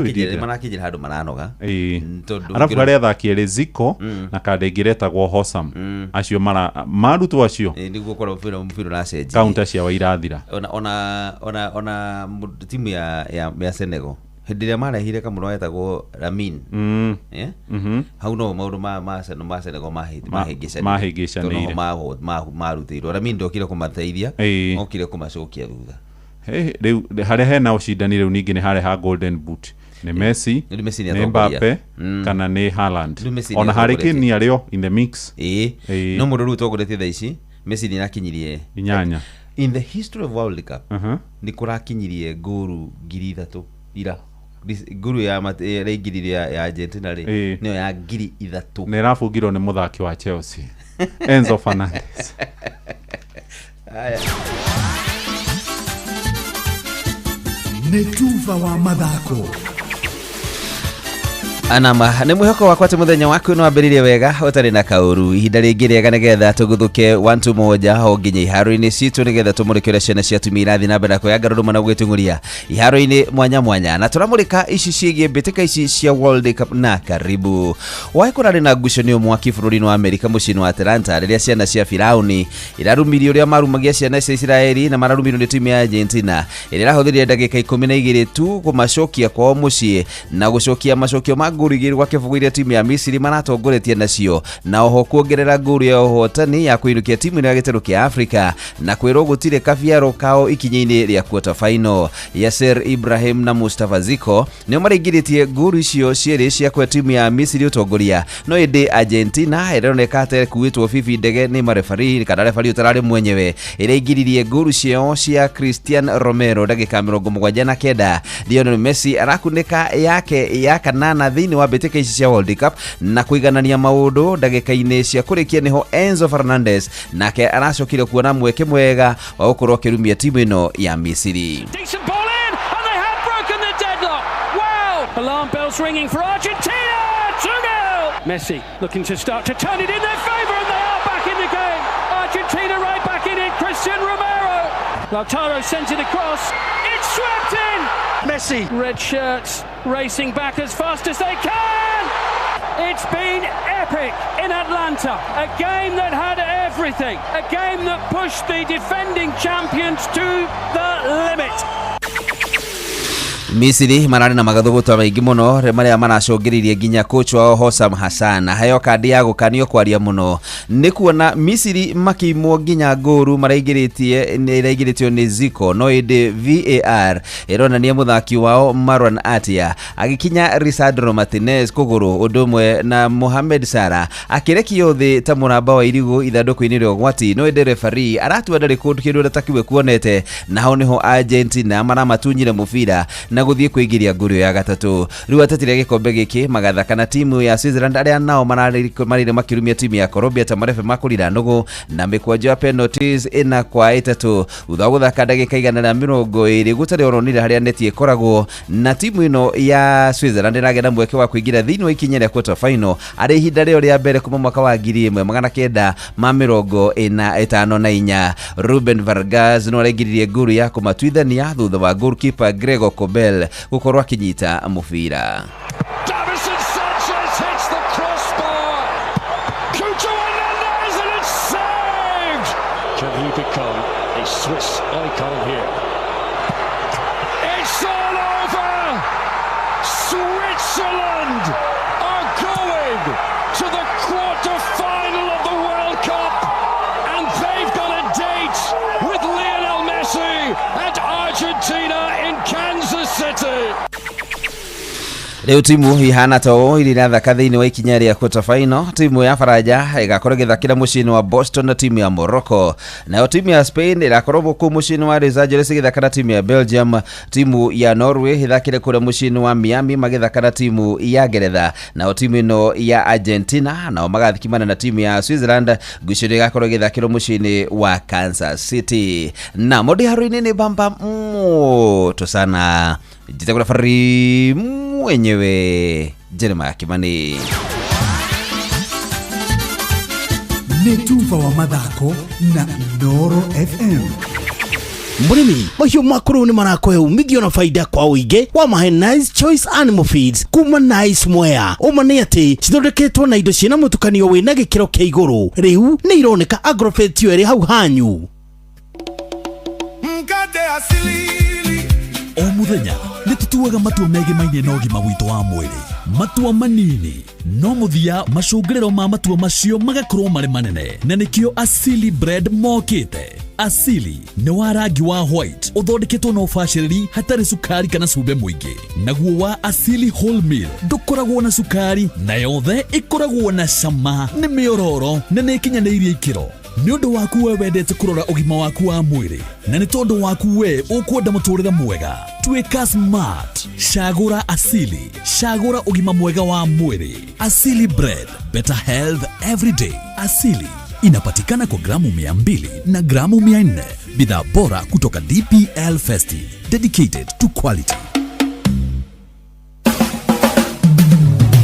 Speaker 3: ndiũĩ
Speaker 24: Marakinyĩra handũ maranoga.
Speaker 3: Ĩĩ.
Speaker 24: Tondũ
Speaker 3: Arabu
Speaker 24: ũngĩrora-
Speaker 3: harĩ athaki erĩ Zico na kanda ĩngĩ ĩretagwo Hossam. Acio mara marutwo acio.
Speaker 24: Ĩĩ, nĩguo korwo mũbira ũracenjia.
Speaker 3: Counter ciao irathira.
Speaker 24: Ona timu ya Senegal hĩndĩ ĩrĩa marehire kamũro getagwo Lamin. Hau no maũndũ ma Senegal mahĩngĩcanire.
Speaker 3: Mahĩngĩcanĩire.
Speaker 24: Tondũ no marutĩirwo. Lamin ndokire kũmateithia, okire kũmacokia thutha.
Speaker 3: Hey, rĩu harĩa hena ũcindani rĩu ningĩ nĩ harĩa ha Golden Boot. Nĩ Messi,
Speaker 24: Rĩu Messi nĩ
Speaker 3: nĩ
Speaker 24: atongoria.
Speaker 3: Mbappe kana nĩ Haaland.
Speaker 24: Rĩu Messi nĩ
Speaker 3: Ona Harry
Speaker 24: atongoretie.
Speaker 3: Kane nĩ arĩo in the mix.
Speaker 24: Ĩĩ. No mũndũ rĩu ũtongoretie thaa ici Messi nĩ arakinyirie
Speaker 3: 8.
Speaker 24: In the history of World Cup nĩ kũrakinyirie ngũru 3,000 ira. Nguru ya ĩrĩa ya Argentina rĩ, nĩyo ya 3,000.
Speaker 3: Nĩ ĩrabungirwo nĩ mũthaki wa Chelsea Enzo Fernandez.
Speaker 24: Aya.
Speaker 16: Nĩ tuba wa mathako.
Speaker 24: Anama nĩ mwĩhoko wakwa atĩ mũthenya waku nĩ wambĩrĩirie wega ũtarĩ na kaũru. Ihinda rĩngĩ rĩega nĩgetha tũguthũke 121 o nginya iharo-inĩ citũ nĩgetha tũmũrĩke ũrĩa ciana cia atumia irathiĩ na mbere na kuoya ngarũrũma na gwĩtung'ũria iharo-inĩ mwanya mwanya, na tũramũrĩka ici ciĩgiĩ mbĩtĩka ici cia World Cup. Na karibu waĩ kũrarĩ na ngucanio mwaki bũrũri-inĩ wa Amerika mũciĩ-inĩ wa Atlanta rĩrĩa ciana cia Firauni irarumirie ũrĩa marumagia ciana cia Isiraeli na mararumirwo nĩ timu ya Argentina ĩrĩa ĩrahũthĩrire ndagĩka 12 tu kũmacokia kwao mũciĩ na gũcokia macokio ma ngũru igĩrĩ gwa kĩbũgũ iria timu ya Misiri maratongoretie nacio, na oho kuongerera ngũru ya ũhotani ya kũinũkia timu ĩno ya gĩtarũ kĩa Afrika na kwĩrwo gũtirĩ kabiarũ kao ikinya-inĩ rĩa quarter final. Yasser Ibrahim na Mustafa Ziko nĩo maraingĩrĩtie ngũru icio cierĩ cia kũhe timu ya Misiri ũtongoria, no ĩndĩ Argentina ĩroneka ta ĩkuĩtwo bibi ndege nĩ marefari kana refari ũtararĩ mwenyewe ĩrĩa ingĩririe ngũru ciao cia Cristian Romero ndagĩka 79. Lionel Messi arakunĩka yake ya kanana thĩinĩ wa mbĩtĩka ici cia World Cup na kũiganania maũndũ ndagĩka-inĩ cia kũrĩkia nĩho Enzo Fernandez nake aracokire kuona mweke mwega wa gũkorwo akĩrumia timu ĩno ya Misiri.
Speaker 4: Decent ball in, and they have broken the deadlock. Wow! Alarm bells ringing for Argentina. 2-0. Messi looking to start to turn it in their favour, and they are back in the game. Argentina right back in it. Cristian Romero. Lautaro sends it across. It's swept in. Messi. Red shirts racing back as fast as they can. It's been epic in Atlanta. A game that had everything. A game that pushed the defending champions to the limit.
Speaker 24: Misiri mararĩ na magathũgũta maingĩ mũno marĩa maracũngĩrĩirie nginya coach wao Hossam Hassan aheo kandi ya gũkanio kwaria mũno nĩ kuona Misiri makĩimwo nginya ngũru maraingĩrĩtie ĩraingĩrĩtio nĩ Zico no ĩndĩ VAR ĩronania mũthaki wao Marwan Atia agĩkinya Lisandro Martinez kũgũrũ ũndũ ũmwe na Mohamed Salah akĩrekio thĩ ta mũramba wa irigũ ithandũkũ-inĩ rĩa ũgwati no ĩndĩ referee aratua ndarĩ kũndũ kĩndũ atakiwe kuonete na hau nĩho Argentina maramatunyire mũbira na gũthiĩ kwĩingĩria ngũrũ ya gatatũ. Rĩu atetire gĩkombe gĩkĩ magathaka na timu ya Switzerland arĩa nao mararĩ makĩrumia timu ya Colombia ta marebe makũrira nũgũ na mĩkwanjo ya penalties 4-3 thutha wa gũthaka ndagĩka 120 gũtarĩ oronire harĩa neti ĩkoragwo na timu ĩno ya Switzerland ĩragĩa na mweke wa kũingĩra thĩinĩ wa ikinya rĩa quarter final arĩ ihinda rĩo rĩa mbere kuma mwaka wa 1954. Ruben Vargas no araingĩririe ngũru ya kũmatuithania thutha wa goalkeeper Gregor Kobel gũkorwo akĩnyita mũbira.
Speaker 4: Davison Sanchez hits the crossbar. Cucho Hernandez, and it's saved. Can he become a Swiss icon here? It's all over. Switzerland are going to the quarter-final of the World Cup, and they've got a date with Lionel Messi and Argentina in Kansas City.
Speaker 24: Rĩu timu ihana ta ũũ iria irathaka thĩinĩ wa ikinya rĩa quarter final. Timu ya Faranja ĩgakorwo ĩgĩthakĩra mũciĩ-inĩ wa Boston na timu ya Morocco, nayo timu ya Spain ĩrakorwo kũu mũciĩ-inĩ wa Los Angeles ĩgĩthaka na timu ya Belgium. Timu ya Norway ĩthakĩre kũrĩa mũciĩ-inĩ wa Miami magĩthaka na timu ya Ngeretha, nayo timu ĩno ya Argentina nao magathikimana na timu ya Switzerland. Ngucanio ĩgakorwo ĩgĩthakĩrwo mũciĩ-inĩ wa Kansas City. Na mũndĩ haru-inĩ nĩ bamba moto sana njĩtagwo referee mwenyewe Jeremiah Kimani.
Speaker 16: Nĩ tuba wa mathako na Inooro FM.
Speaker 5: Mũrĩmi, mahiũ maku rĩu nĩ marakũhe umithio na faida kwa ũingĩ wa mahe Nice Choice Animal Feeds kuma Nice Mwea. Ũma nĩ atĩ cithondeketwo na indo ciĩna mũtukanio wĩna gĩkĩro kĩa igũrũ. Rĩu nĩ ironeka Agrovet ĩrĩ hau hanyu.
Speaker 14: Mkate asilili.
Speaker 8: O mũthenya nĩ tũtuaga matua megemainie na ũgima witũ wa mwĩrĩ, matua manini no mũthia macũngĩrĩro ma matua macio magakorwo marĩ manene, na nĩkĩo Asili Bread mokĩte. Asili nĩ wa rangi wa white ũthondeketwo na ũbacĩrĩri hatarĩ cukari kana cumbĩ mũingĩ, naguo wa Asili Wholemeal ndũkoragwo na cukari na yothe ĩkoragwo na cama, nĩ mĩororo na nĩ ĩkinyanĩirie ikĩro. Nĩ ũndũ waku we wendete kũrora ũgima waku wa mwĩrĩ, na nĩ tondũ waku we ũkwenda mũtũrĩre mwega, tuĩka smart, cagũra Asili, cagũra ũgima mwega wa mwĩrĩ. Asili Bread, better health every day. Asili inapatikana kwa gramu 200 na gramu 400, bidhaa bora kutoka DPL Festive, dedicated to quality.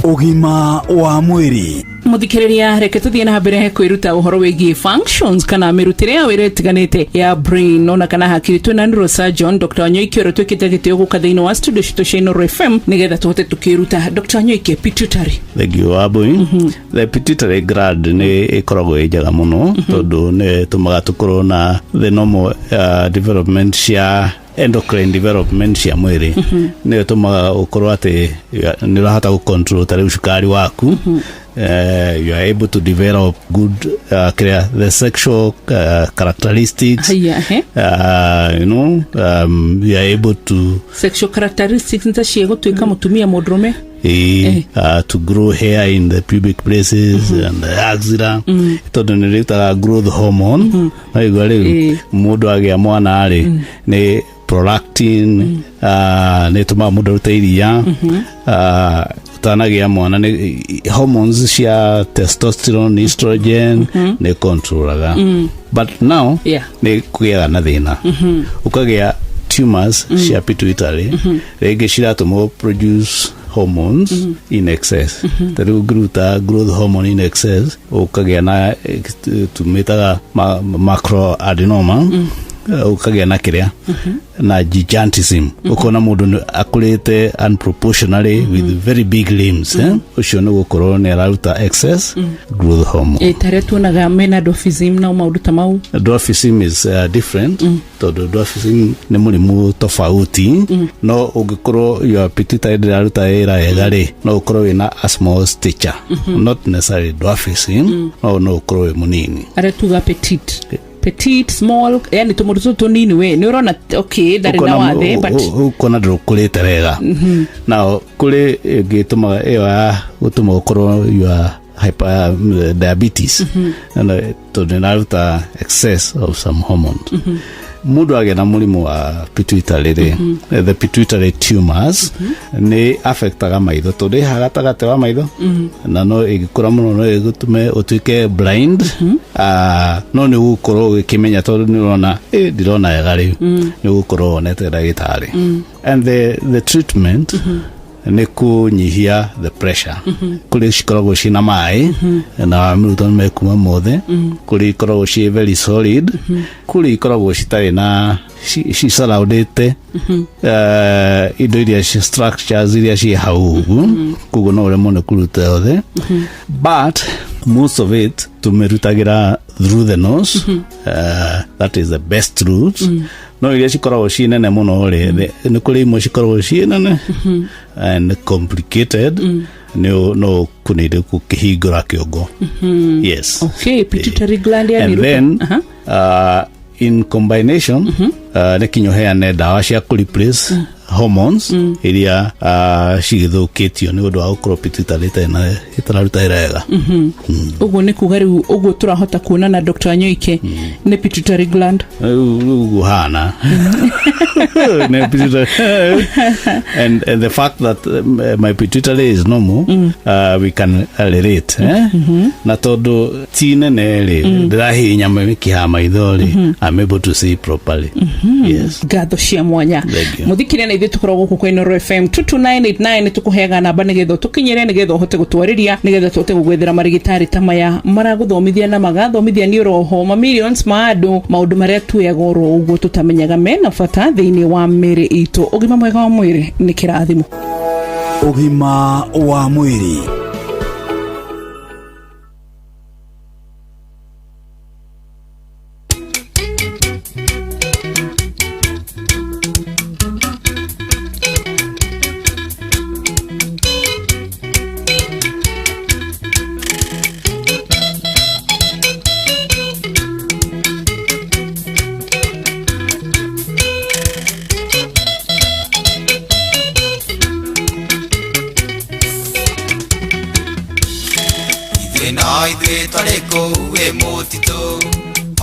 Speaker 16: Ũgima wa mwĩrĩ.
Speaker 9: Muthikiriria, reke tuthie na mbere kwiruta uhoro wigie functions kana mirutire ya wira itiganite ya brain ona kana hakiri. Twina neurosurgeon Dr. Wanyoike uria twikite gitio guka thiini wa studio citu cia Inooro FM nigetha tuhote tukiruta. Dr. Wanyoike, pituitary.
Speaker 17: Thank you, Abui. The pituitary gland nĩ ĩkoragwo ĩ njega mũno tondũ nĩ ĩtũmaga tũkorwo na the normal development cia endocrine development cia mwĩrĩ. Nĩ ĩtũmaga ũkorwo atĩ nĩ ũrahota gũ control ta rĩu cukari waku. You are able to develop good clear the sexual characteristics.
Speaker 9: Haya, he.
Speaker 17: You are able to
Speaker 9: sexual characteristics nta cia gutuika mutumia mundurume.
Speaker 17: To grow hair in the pubic places and the axilla, tondũ nĩ rĩrutaga growth hormone. Naigua rĩu mũndũ agĩa mwana rĩ, nĩ prolactin, nĩ ĩtũmaga mũndũ arute iria. Ũtanagĩa mwana nĩ hormones cia testosterone, estrogen nĩ controlaga. But now nĩ kũgĩaga na thĩna, ũkagĩa tumors cia pituitary, rĩngĩ ciratũma produce hormones in excess. Ta rĩu ũngĩruta growth hormone in excess, ũkagĩa na tumĩtaga macroadenoma. Ũkagĩa na kĩrĩa na gigantism, ũkona mũndũ akũrĩte unproportionally with very big limbs, eh? Ũcio nĩ gũkorwo nĩ araruta excess growth hormone.
Speaker 9: Ĩ tarĩa tuonaga mena dwarfism na maũndũ ta mau.
Speaker 17: Dwarfism is different, tondũ dwarfism nĩ mũrimũ tofauti. No ũngĩkorwo your pituitary ndĩraruta wĩra wega rĩ, no ũkorwo wĩna a small stature, not necessarily dwarfism, no ũkorwo wĩ mũnini.
Speaker 9: Arĩa tuga petite, petite, small, yani tũmũndũ tũtũ tũnini, we nĩ ũrona okay, ndarĩ na wathe, but
Speaker 17: Ũkona ndũkũrĩte wega. Now kũrĩ ĩngĩ ĩtũmaga ĩyo ya gũtũma ũkorwo you are hyper diabetes. Na tondũ nĩraruta excess of some hormones. Mũndũ agĩa na mũrimũ wa pituitary rĩ, the pituitary tumors nĩ affectaga maitho, tondũ ĩ haha gatagatĩ wa maitho, na no ĩngĩkũra mũno no ĩgũtũme ũtuĩke blind. Ah, no nĩ ũgũkorwo ũgĩkĩmenya, tondũ nĩ ũrona, "Ĩ, ndirona wega rĩu." Nĩ ũgũkorwo wonete ndagĩtarĩ, and the treatment nĩ kũnyihia the pressure. Kũrĩ cikoragwo ciĩna maĩ na wamĩruta nĩ mekuma mothe, kũrĩ ikoragwo ciĩ very solid, kũrĩ ikoragwo citarĩ na ci surroundĩte indo iria structures iria ciĩ hau ũguo, koguo no ũremwo nĩ kũruta yothe, but most of it tũmĩrutagĩra through the nose. That is the best route. No iria cikoragwo ciĩ nene mũno rĩ, nĩ kũrĩ imwe cikoragwo ciĩ nene and complicated, nĩ no kũnĩndĩ gũkĩhingũra kĩongo. Yes.
Speaker 9: Okay, pituitary gland yani
Speaker 17: And then in combination, nĩ kinya ũheane ndawa cia kũ replace hormones iria cigĩthũkĩtio nĩ ũndũ wa gũkorwo pituitary ĩtararuta wĩra wega.
Speaker 9: Ũguo nĩ kuga rĩu ũguo tũrahota kuona na Dr. Wanyoike nĩ pituitary gland.
Speaker 17: Rĩu ũguo hana nĩ pituitary, and the fact that my pituitary is normal, we can relate, eh? Na tondũ ti nene rĩ, ndĩrahihinya mĩkiha ya maitho rĩ, I'm able to see properly. Yes.
Speaker 9: Ngatho cia mwanya.
Speaker 17: Thank you.
Speaker 9: Mũthikĩria na ithuĩ tũkoragwo gũkũ kwa Inooro FM 22989. Nĩ tũkũheaga namba nĩgetha ũtũkinyĩre, nĩgetha ũhote gũtwarĩria, nĩgetha tũhote gũgwethera marigitari ta maya maragũthomithia na magathomithia nĩ oroho ma millions ma andũ maũndũ marĩa tuoyaga oro ũguo tũtamenyaga mena bata thĩinĩ wa mĩrĩ itũ. Ũgima mwega wa mwĩrĩ nĩ kĩrathimo.
Speaker 16: Ũgima wa mwĩrĩ.
Speaker 1: Ithuĩ no ithuĩ twarĩ kũu wĩ mũtitũ,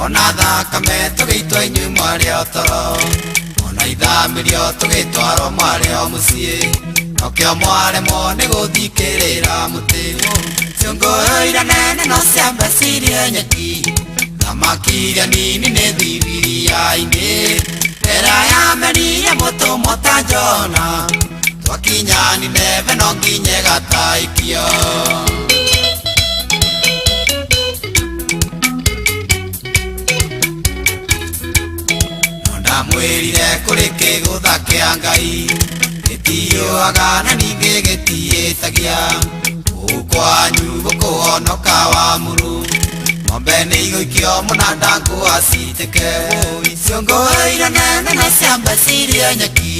Speaker 1: ona thakame tũgĩitwo, inyuĩ mwarĩ o toro, ona ithamĩrio tũgĩtwarwo, mwarĩ o mũciĩ, nokĩo mwaremwo nĩ gũthikĩrĩra mũtĩ. Ciũngũyũ iria nene no ciambe cirie nyeki, thamaki iria nini nĩ thibiria-inĩ ndera yamerire mũtũmwo ta Jona, twakinya Nineve no nginye gataikio. Ndamwĩrire kũrĩ kĩgũtha kĩa Ngai gĩtiũaga na ningĩ gĩtiĩtagia kũu kwanyu gũkũhonoka wa mũru, ng'ombe nĩ igũikio mũnanda ngũa citĩke. Ciũngũyũ iria nene no ciambe cirie nyeki,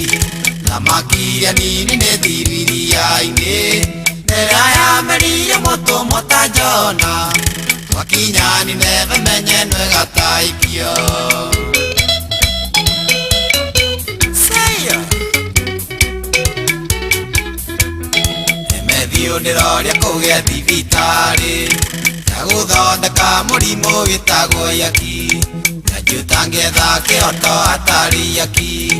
Speaker 1: thamaki iria nini nĩ thibiria-inĩ ndera yamerire mũtũmwo ta Jona, twakinya Nineve menye nwegataikio. Saya. Emethiũ ndĩroria kũgĩa thibitarĩ ya gũthondeka mũrimũ wĩtagwo yaki, njanji ũtangĩetha kĩhoto hatarĩ yaki,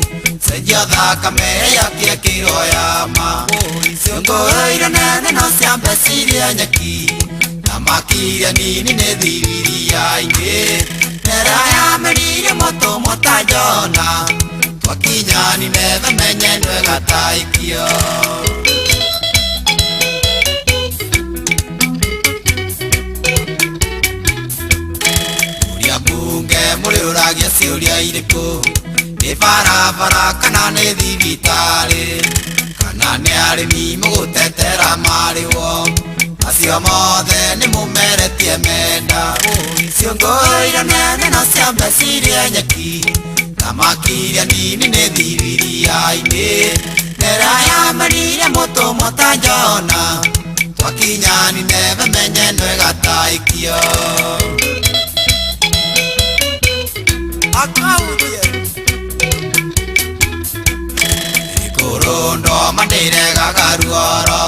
Speaker 1: cenjio thakame yakĩekĩrwo yama. Ciũngũyũ iria nene no ciambe cirie nyeki, thamaki iria nini nĩ thibiria-inĩ ndera yamerire mũtũmwo ta Jona, twakinya Nineve menye nwegataikio. Ũrĩa Mbunge mũrĩũragia ciũria irĩkũ? Nĩ barabara kana nĩ thibitarĩ? Kana nĩ arĩmi mũgũtetera marĩwo? Macio mothe nĩ mũmeretie menda. Ciũngũira nene no ciambe cirĩe nyeki. Thamaki iria nini nĩ thibiria-inĩ. Nera yamerire mũtũmwo ta Jona. Twakinya Nineve menye no ĩgataĩkio. Akaurie. Kũrũndo mandiregaga ruoro.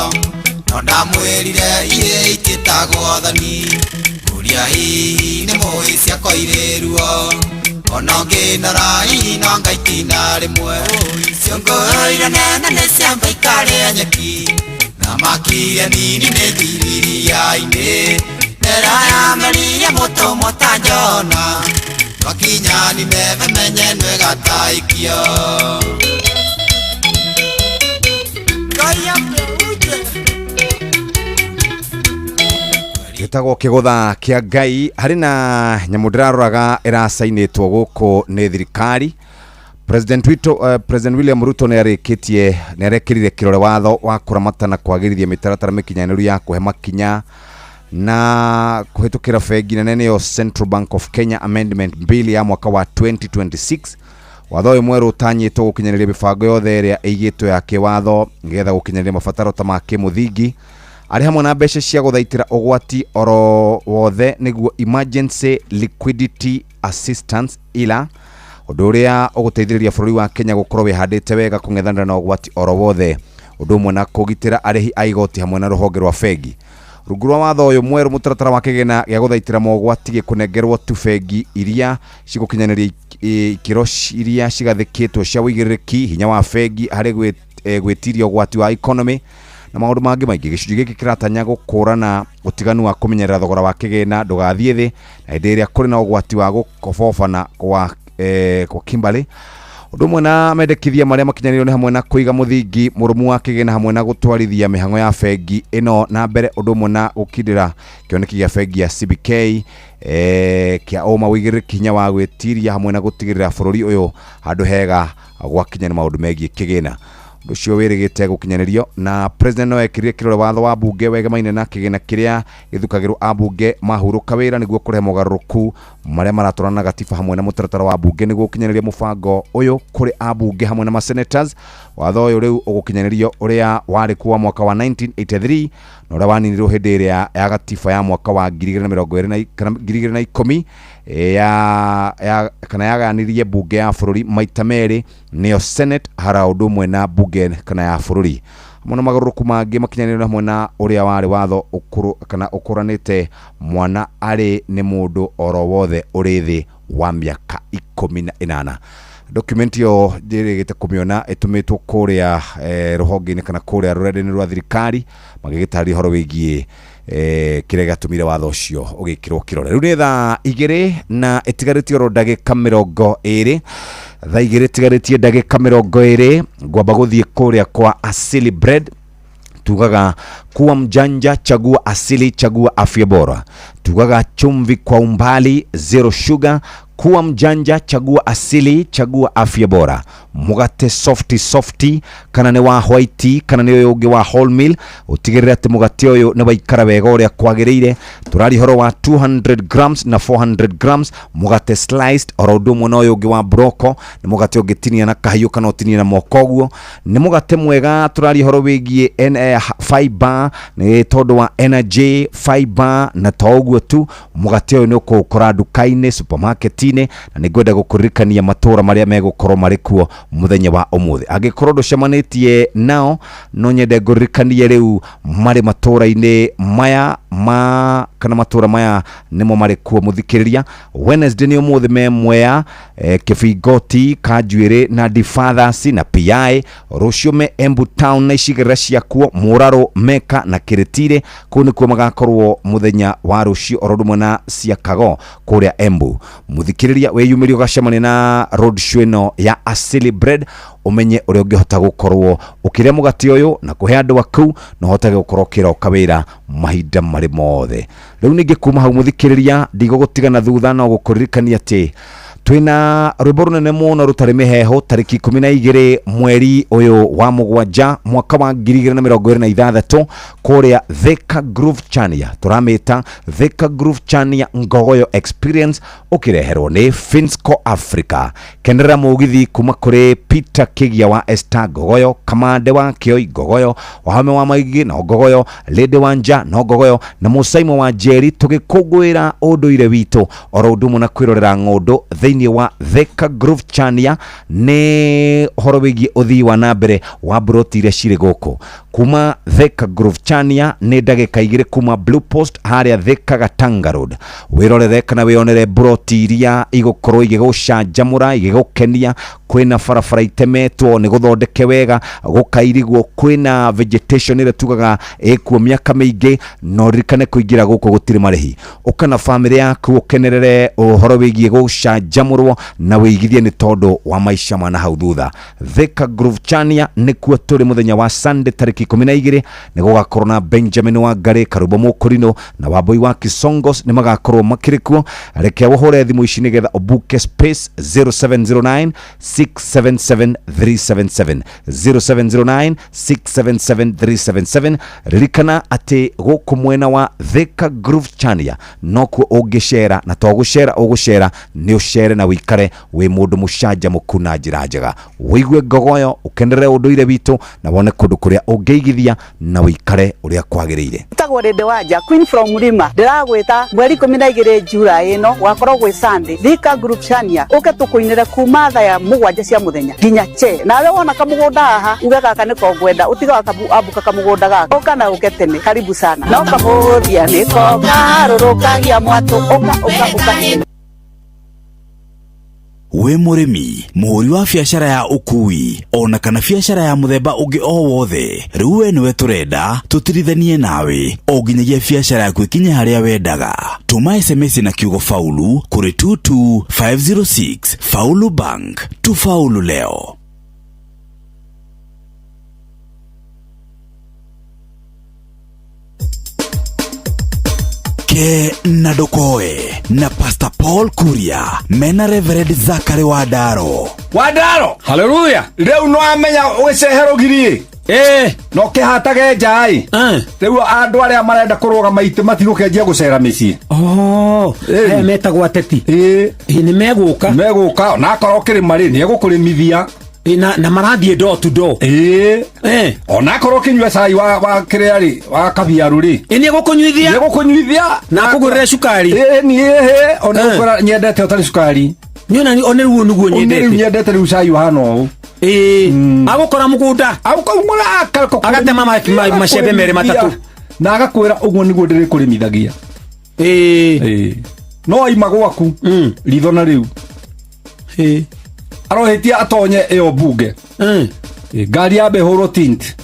Speaker 1: No ndamwĩrire ihĩ itĩtagwo thoni. Kũria hihi nĩ mũĩ ciakwa irĩ ruo. Ona ũngĩnora hihi no ngaitina rĩmwe. Ciũngũira nene nĩ ciamba ikarĩa nyeki. Thamaki iria nini nĩ thibiria-inĩ. Nera yamerire mũtũmwo ta Jona. Twakinya Nineve menye no ĩgataĩkio.
Speaker 11: Gĩtagwo kĩgũtha kĩa Ngai. Harĩ na nyamũ ndĩraroraga ĩracainĩtwo gũkũ nĩ thirikari. President witũ, President William Ruto nĩ arĩkĩtie, nĩ arekĩrire kĩrore watho wa kũramata na kwagĩrithia mĩtaratara mĩkinyanĩru ya kũhe makinya na kũhĩtũkĩra bengi nene nĩyo Central Bank of Kenya Amendment Bill ya mwaka wa 2026. Watho ũyũ mwerũ ũtanyĩtwo gũkinyanĩria mĩbango yothe ĩrĩa ĩigĩtwo ya kĩwatho nĩgetha gũkinyanĩria mabataro ta ma kĩmũthingi arĩ hamwe na mbeca cia gũthaitĩra ũgwati oro wothe nĩguo Emergency Liquidity Assistance ila ũndũ ũrĩa ũgũteithĩrĩria bũrũri wa Kenya gũkorwo wĩhandĩte wega kũng'ethanĩra na ũgwati oro wothe, ũndũ ũmwe na kũgitĩra arĩhi a igoti hamwe na rũhonge rwa bengi. Rungu rwa watho ũyũ mwerũ, mũtaratara wa kĩgĩna gĩa gũthaitĩra mogwati gĩkũnengerwo tu bengi iria cigũkinyanĩria ikĩro iria cigathĩkĩtwo cia ũigĩrĩrĩki, hinya wa bengi harĩ gwĩtiria ũgwati wa economy na maũndũ mangĩ maingĩ. Gĩcunjĩ gĩkĩ kĩratanya gũkũrana ũtiganu wa kũmenyerera thogora wa kĩgĩna ndũgathiĩ thĩ na hĩndĩ ĩrĩa kũrĩ na ũgwati wa gũkobobana kwa Kimberley. Ũndũ ũmwe na mendekithia marĩa makinyanĩirio nĩ hamwe na kũiga mũthingi mũrũmu wa kĩgĩna hamwe na gũtwarithia mĩhang'o ya bengi ĩno na mbere, ũndũ ũmwe na gũkindĩra kĩoneki gĩa bengi ya CBK kĩa ũma, ũigĩrĩrĩki, hinya wa gwĩtiria hamwe na gũtigĩrĩra bũrũri ũyũ handũ hega gwakinya nĩ maũndũ megiĩ kĩgĩna. Ũndũ ũcio wĩrĩgĩte gũkinyanĩrio na President no ekĩrire kĩrore watho wa mbunge wegemaine na kĩgĩna kĩrĩa gĩthukagĩrwo ambunge mahurũka wĩra nĩguo kũrehe mogarũrũku marĩa maratwarana na gatiba hamwe na mũtaratara wa mbunge nĩguo gũkinyanĩria mũbango ũyũ kũrĩ ambunge hamwe na ma-senators. Watho ũyũ rĩu ũgũkinyanĩrio ũrĩa warĩ kuo wa mwaka wa 1983 na ũrĩa waninirwo hĩndĩ ĩrĩa ya gatiba ya mwaka wa 2020 kana 2010 ya kana yagayanirie mbunge ya bũrũri maita merĩ nĩyo Senate hara ũndũ ũmwe na mbunge kana ya bũrũri. Hamwe na mogarũrũku mangĩ makinyanĩirio hamwe na ũrĩa warĩ watho ũkũrũ kana ũkũranĩte mwana arĩ nĩ mũndũ oro wothe ũrĩ thĩ wa mĩaka 18. Document ĩyo njĩrĩgĩte kũmĩona ĩtũmĩtwo kũrĩa rũhonge-inĩ kana kũrĩa rũrenda-inĩ rwa thirikari magĩgĩtarĩria ũhoro wĩgiĩ kĩrĩa gĩatũmire watho ũcio ũgĩkĩrwo kĩrore. Rĩu nĩ thaa 2 na ĩtigarĩtie oro ndagĩka 20. Thaa 2 ĩtigarĩtie ndagĩka 20 ngwamba gũthiĩ kũrĩa kwa Asili Bread. Tugaga kuwa mjanja, chagua asili, chagua afya bora. Tugaga chumvi kwa umbali, zero sugar. Kuwa mjanja, chagua asili, chagua afya bora. Mugate softy softy kana nĩ wa white kana nĩ ũyũ ũngĩ wa wholemeal, ũtigĩrĩre atĩ mũgate ũyũ nĩ waikara wega ũrĩa kwagĩrĩire. Tũraria ũhoro wa 200 grams na 400 grams mũgate sliced, oro ũndũ ũmwe na ũyũ ũngĩ wa broko, nĩ mũgate ũngĩtinia na kahiũ kana ũtinie na moko ũguo. Nĩ mũgate mwega. Tũraria ũhoro wĩgiĩ fiber nĩ tondũ wa energy fiber, na to ũguo tu, mũgate ũyũ nĩ ũkũũkora nduka-inĩ, supermarket-inĩ, na nĩ ngwenda gũkũririkania matũra marĩa megũkorwo marĩ kuo mũthenya wa ũmũthĩ. Angĩkorwo ndũcemanĩtie nao, no nyende ngũririkanie rĩu marĩ matũra-inĩ maya ma kana matũra maya nĩmo marĩ kuo mũthikĩrĩria. Wednesday nĩ ũmũthĩ me Mwea, Kĩbingoti, Kanjuĩrĩ na Difathers na PI. Rũciũ me Embu Town na icigĩrĩra ciakuo, Mũrarũ, Meka na Kĩrĩtirĩ. Kũu nĩkuo magakorwo mũthenya wa rũciũ, oro ũndũ ũmwe na Ciakago kũrĩa Embu. Mũthikĩrĩria wĩyumĩrie ũgacemania na road show ĩno ya Asili Bread. Ũmenye ũrĩa ũngĩhota gũkorwo ũkĩrĩa mũgate ũyũ na kũhe andũ aku, na ũhotage gũkorwo ũkĩroka wĩra mahinda marĩ mothe. Rĩu ningĩ kuma hau, mũthikĩrĩria, ndigũgũtigana thutha no gũkũririkania atĩ twĩna rwĩmbo rũnene mũno rũtarĩ mĩheho tarĩki 12 mweri ũyũ wa 7 mwaka wa 2026 kũrĩa Thika Groove Chania. Tũramĩta Thika Groove Chania Ngogoyo Experience, ũkĩreherwo nĩ Finsco Africa. Kenerera mũgithi kuma kũrĩ Peter Kĩgia wa Esther Ngogoyo, Kamande wa Kĩoi Ngogoyo, Wahame wa Maingĩ no Ngogoyo, Lady Wanja no Ngogoyo, na Mũcaimo wa Njeri, tũgĩkũngũĩra ũndũire witũ oro ũndũ ũmwe na kwĩrorera ng'ũndũ thĩinĩ wa Thika Groove Chania. Nĩ ũhoro wĩgiĩ ũthii wa na mbere wa mburoti iria cirĩ gũkũ kuma Thika Groove Chania, nĩ ndagĩka 2 kuma Blue Post harĩa Thika Gatanga Road. Wĩrorere kana wĩonere mburoti iria igũkorwo igĩgũcanjamũra, igĩgũkenia. Kwĩna barabara itemetwo nĩ gũthondeke wega, gũkairigwo, kwĩna vegetation ĩrĩa tugaga ĩkuo mĩaka mĩingĩ. No ririkane kũingĩra gũkũ gũtirĩ marĩhi. Ũka na bamĩrĩ yaku ũkenerere ũhoro wĩgiĩ gũcanjamũrwo na wĩigithie nĩ tondũ wa maica ma na hau thutha. Thika Groove Chania nĩkuo tũrĩ mũthenya wa Sunday tarĩki 12. Nĩ gũgakorwo na Benjamin Wangari, Karumbo Mũkũrinũ na Wambui wa Kisongos nĩ magakorwo makĩrĩ kuo. Reke ũhũre thimũ ici nĩgetha ũbuke space: 0709 677 377, 0709 677 377. Ririkana atĩ gũkũ mwena wa Thika Groove Chania nokuo ũngĩcera, na to gũcera ũgũcera, nĩ ũcere na wĩikare wĩ mũndũ mũcanjamũku na njĩra njega, wĩigue ngogoyo, ũkenerere ũndũire witũ na wone kũndũ kũrĩa ũngĩigithia na wĩikare ũrĩa kwagĩrĩire.
Speaker 12: Tagwo Rĩndĩ Wanja, Queen from Mlima. Ndĩragwĩta mweri 12 July ĩno, gwakorwo gwĩ Sunday, Thika Group Chania, ũke tũkũinĩre kuma thaa ya 7 cia mũthenya nginya che. Nawe wona kamũgũnda haha uge gaka nĩko ngwenda, ũtiga ambuka kamũgũnda gaka, ũka na ũke tene. Karibu sana. No kamũthia nĩko kaharũrũkagia mwatũ. Ũka, ũka, ũka.
Speaker 16: Wĩ mũrĩmi, mũhũri wa biacara ya ũkui ona kana biacara ya mũthemba ũngĩ o wothe, rĩu we nĩwe tũrenda tũtirithanie nawe o nginyagia biacara yaku ĩkinye harĩa wendaga. Tũma SMS na kiugo faulu kũrĩ 22506. Faulu Bank, tufaulu leo. Ke na ndũkoe na Pastor Paul Kuria mena Reverend Zakari Wandaro.
Speaker 13: Wandaro.
Speaker 15: Haleluya.
Speaker 13: Rĩu no amenya ũgĩcehe rũgiri no kĩhatage nja-ĩ. Rĩu andũ arĩa marenda kũrũgama itĩ matigũkenjia gũcera mĩciĩ.
Speaker 15: Oh, aya metagwo ateti. Nĩ megũka.
Speaker 13: Megũka ona akorwo kĩrĩma rĩ, nĩ egũkũrĩmithia.
Speaker 15: Na marathiĩ door to door.
Speaker 13: Ona akorwo ũkĩnyua cai wa kĩrĩa rĩ, wa kabiaru rĩ,
Speaker 15: nĩ egũkũnyuithia.
Speaker 13: Nĩ egũkũnyuithia.
Speaker 15: Na akũgũrĩre cukari.
Speaker 13: Ĩĩ, ĩhĩ, ona gũkwĩra nyendete ũtarĩ cukari.
Speaker 15: Niona one rĩu nĩguo
Speaker 13: nyendete. Rĩu nyendete rĩu cai ũhana ũũ.
Speaker 15: Agũkora mũgũnda. Agatema macembe merĩ matatũ.
Speaker 13: Na agakwĩra ũguo nĩguo ndĩrĩkũrĩmithagia. No aima gwaku ritho na rĩu arohĩtia atonye ĩyo mbunge. Ngari yambe ĩhũrwo tint.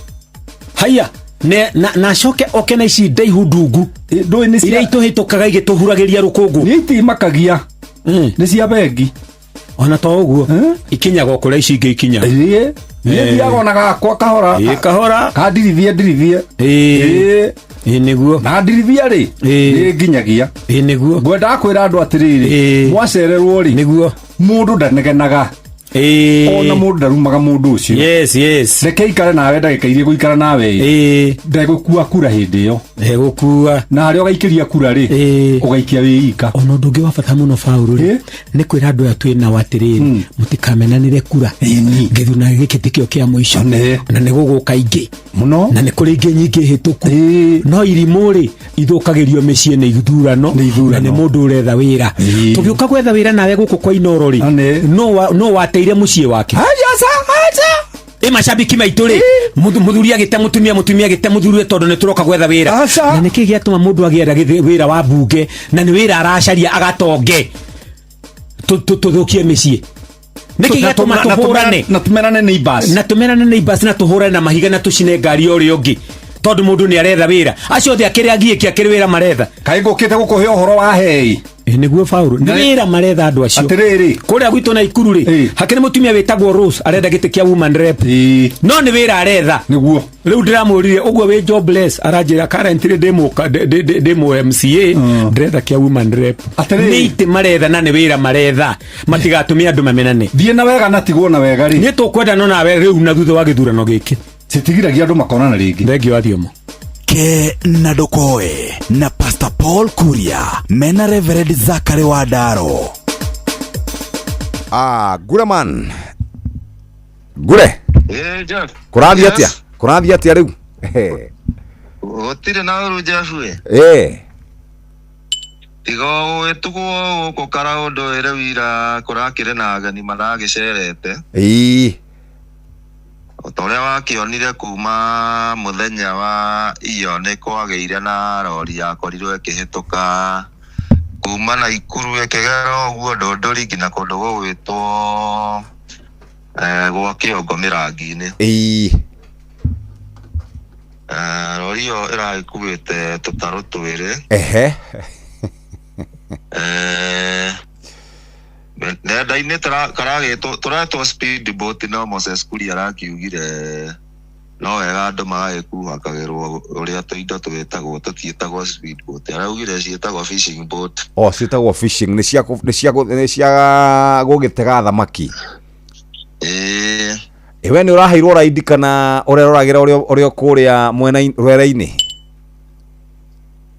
Speaker 15: Haya, ne, na acoke oke na ici ndaihu ndungu iria itũhĩtũkaga igĩtũhuragĩria rũkũngũ.
Speaker 13: Nĩ itimakagia, nĩ cia bengi.
Speaker 15: Ona to ũguo, ikinyaga o kũrĩa ici ingĩ ikinya.
Speaker 13: Niĩ thiaga ona gakwa kahora.
Speaker 15: Kahora.
Speaker 13: Kandirithie ndirithie.
Speaker 15: Ĩĩ nĩguo.
Speaker 13: Na ndirithia rĩ, nĩ nginyagia.
Speaker 15: Ĩĩ nĩguo.
Speaker 13: Ngwendaga kwĩra andũ atĩrĩrĩ, mwacererwo rĩ,
Speaker 15: nĩguo,
Speaker 13: mũndũ ndanegenaga, ona mũndũ ndarumaga mũndũ ũcio.
Speaker 15: Yes, yes.
Speaker 13: Reke ikare nawe ndagĩka iria gũikara nawe ĩ, ndegũkua kura hĩndĩ ĩyo.
Speaker 15: Ndegũkua.
Speaker 13: Na harĩa ũgaikĩria kura rĩ, ũgaikia wĩ ika.
Speaker 15: Ona ũndũ ũngĩ wa bata mũno Paũlũ rĩ, nĩ kwĩra andũ aya twĩ nao atĩrĩrĩ, mũtikamenanĩre kura. Gĩthurano gĩkĩ tikĩo kĩa mũico, na nĩ gũgũka ingĩ
Speaker 13: mũno,
Speaker 15: na nĩ kũrĩ ingĩ nyingĩ hĩtũku. No irimũ rĩ, ithũkagĩrio mĩciĩ nĩ ithurano, na nĩ mũndũ ũretha wĩra. Tũgĩũka gwetha wĩra nawe gũkũ kwa Inoro rĩ, no wateire mũciĩ wake. Ĩ macambiki maitũ rĩ, mũthuri agĩte mũtumia, mũtumia agĩte mũthuri, tondũ nĩ tũroka gwetha wĩra. Na nĩkĩ gĩatũma mũndũ agĩetha wĩra wa mbunge, na nĩ wĩra aracaria agatonge, tũthũkie mĩciĩ? Nĩkĩ gĩatũma tũhũrane
Speaker 13: na tũmerane neighbors?
Speaker 15: Na tũmerane neighbors, na tũhũrane na mahiga, na tũcine ngari ya ũrĩa ũngĩ? Tondũ mũndũ nĩ aretha wĩra. Acio othe akĩrĩ agiĩki akĩrĩ wĩra maretha.
Speaker 13: Kaĩ ngũkĩte gũkũhe ũhoro wa hei.
Speaker 15: Nĩguo Paul, nĩ wĩra maretha andũ acio.
Speaker 13: Atĩrĩrĩ.
Speaker 15: Kũrĩa gwitũ na Ikuru rĩ, hakĩrĩ mũtumia wĩtagwo Rose arenda gĩtĩ kĩa woman rep. No nĩ wĩra aretha.
Speaker 13: Nĩguo.
Speaker 15: Rĩu ndĩramũririe ũguo wĩ jobless, aranjĩra currently ndĩ ndĩ mũ MCA, ndĩretha kĩa woman rep.
Speaker 13: Atĩrĩrĩ.
Speaker 15: Nĩ itĩ maretha na nĩ wĩra maretha. Matigatũme andũ mamenane.
Speaker 13: Thiĩ na wega na tigwo na wega rĩ.
Speaker 15: Nĩ tũkwendana nawe rĩu na thutha wa gĩthurano gĩkĩ.
Speaker 13: Citigiragia andũ makonana rĩngĩ.
Speaker 15: Thengiũ wa Thiomo.
Speaker 16: Ke na Ndokoe na Pastor Paul Kuria mena Reverend Zachary Wandaro.
Speaker 11: Ah, Gure man. Gure.
Speaker 2: Eh, Jeff.
Speaker 11: Kũrathiĩ
Speaker 2: Yes.
Speaker 11: atĩa? Kũrathiĩ atĩa rĩu?
Speaker 2: Gũtirĩ na ũru Jeff ĩ.
Speaker 11: Eh.
Speaker 2: Tiga ũgĩtugwo gũkũ karaũndũ ĩrĩ wira kũrakĩrĩ na ageni maragĩcerete.
Speaker 11: Ĩĩ.
Speaker 2: O ta ũrĩa wakĩonire kuma mũthenya wa iyo nĩ kwagĩire na rori yakorirwo ĩkĩhĩtũka kuma Naikuru ĩkĩgera ũguo Ndũndũri nginya kũndũ gũgwĩtwo gwa Kĩongo Mĩrangi-inĩ.
Speaker 11: Ĩĩ.
Speaker 2: Rori ĩyo ĩragĩkuĩte tũtarũ twĩrĩ.
Speaker 11: Ehe.
Speaker 2: Nenda-inĩ karagĩtwo tũretwo speed boat no Moses Kuria arakiugire no wega andũ magagĩkuhakagĩrwo ũrĩa tũindo twĩtagwo, tũtiĩtagwo speed boat, araugire ciĩtagwo fishing boat.
Speaker 11: Oh, ciĩtagwo fishing, nĩ cia nĩ cia nĩ cia gũgĩtega thamaki.
Speaker 2: Ĩĩ.
Speaker 11: Ĩ we nĩ ũraheirwo raidi kana ũreroragĩra ũrĩa kũrĩa mwena rwere-inĩ?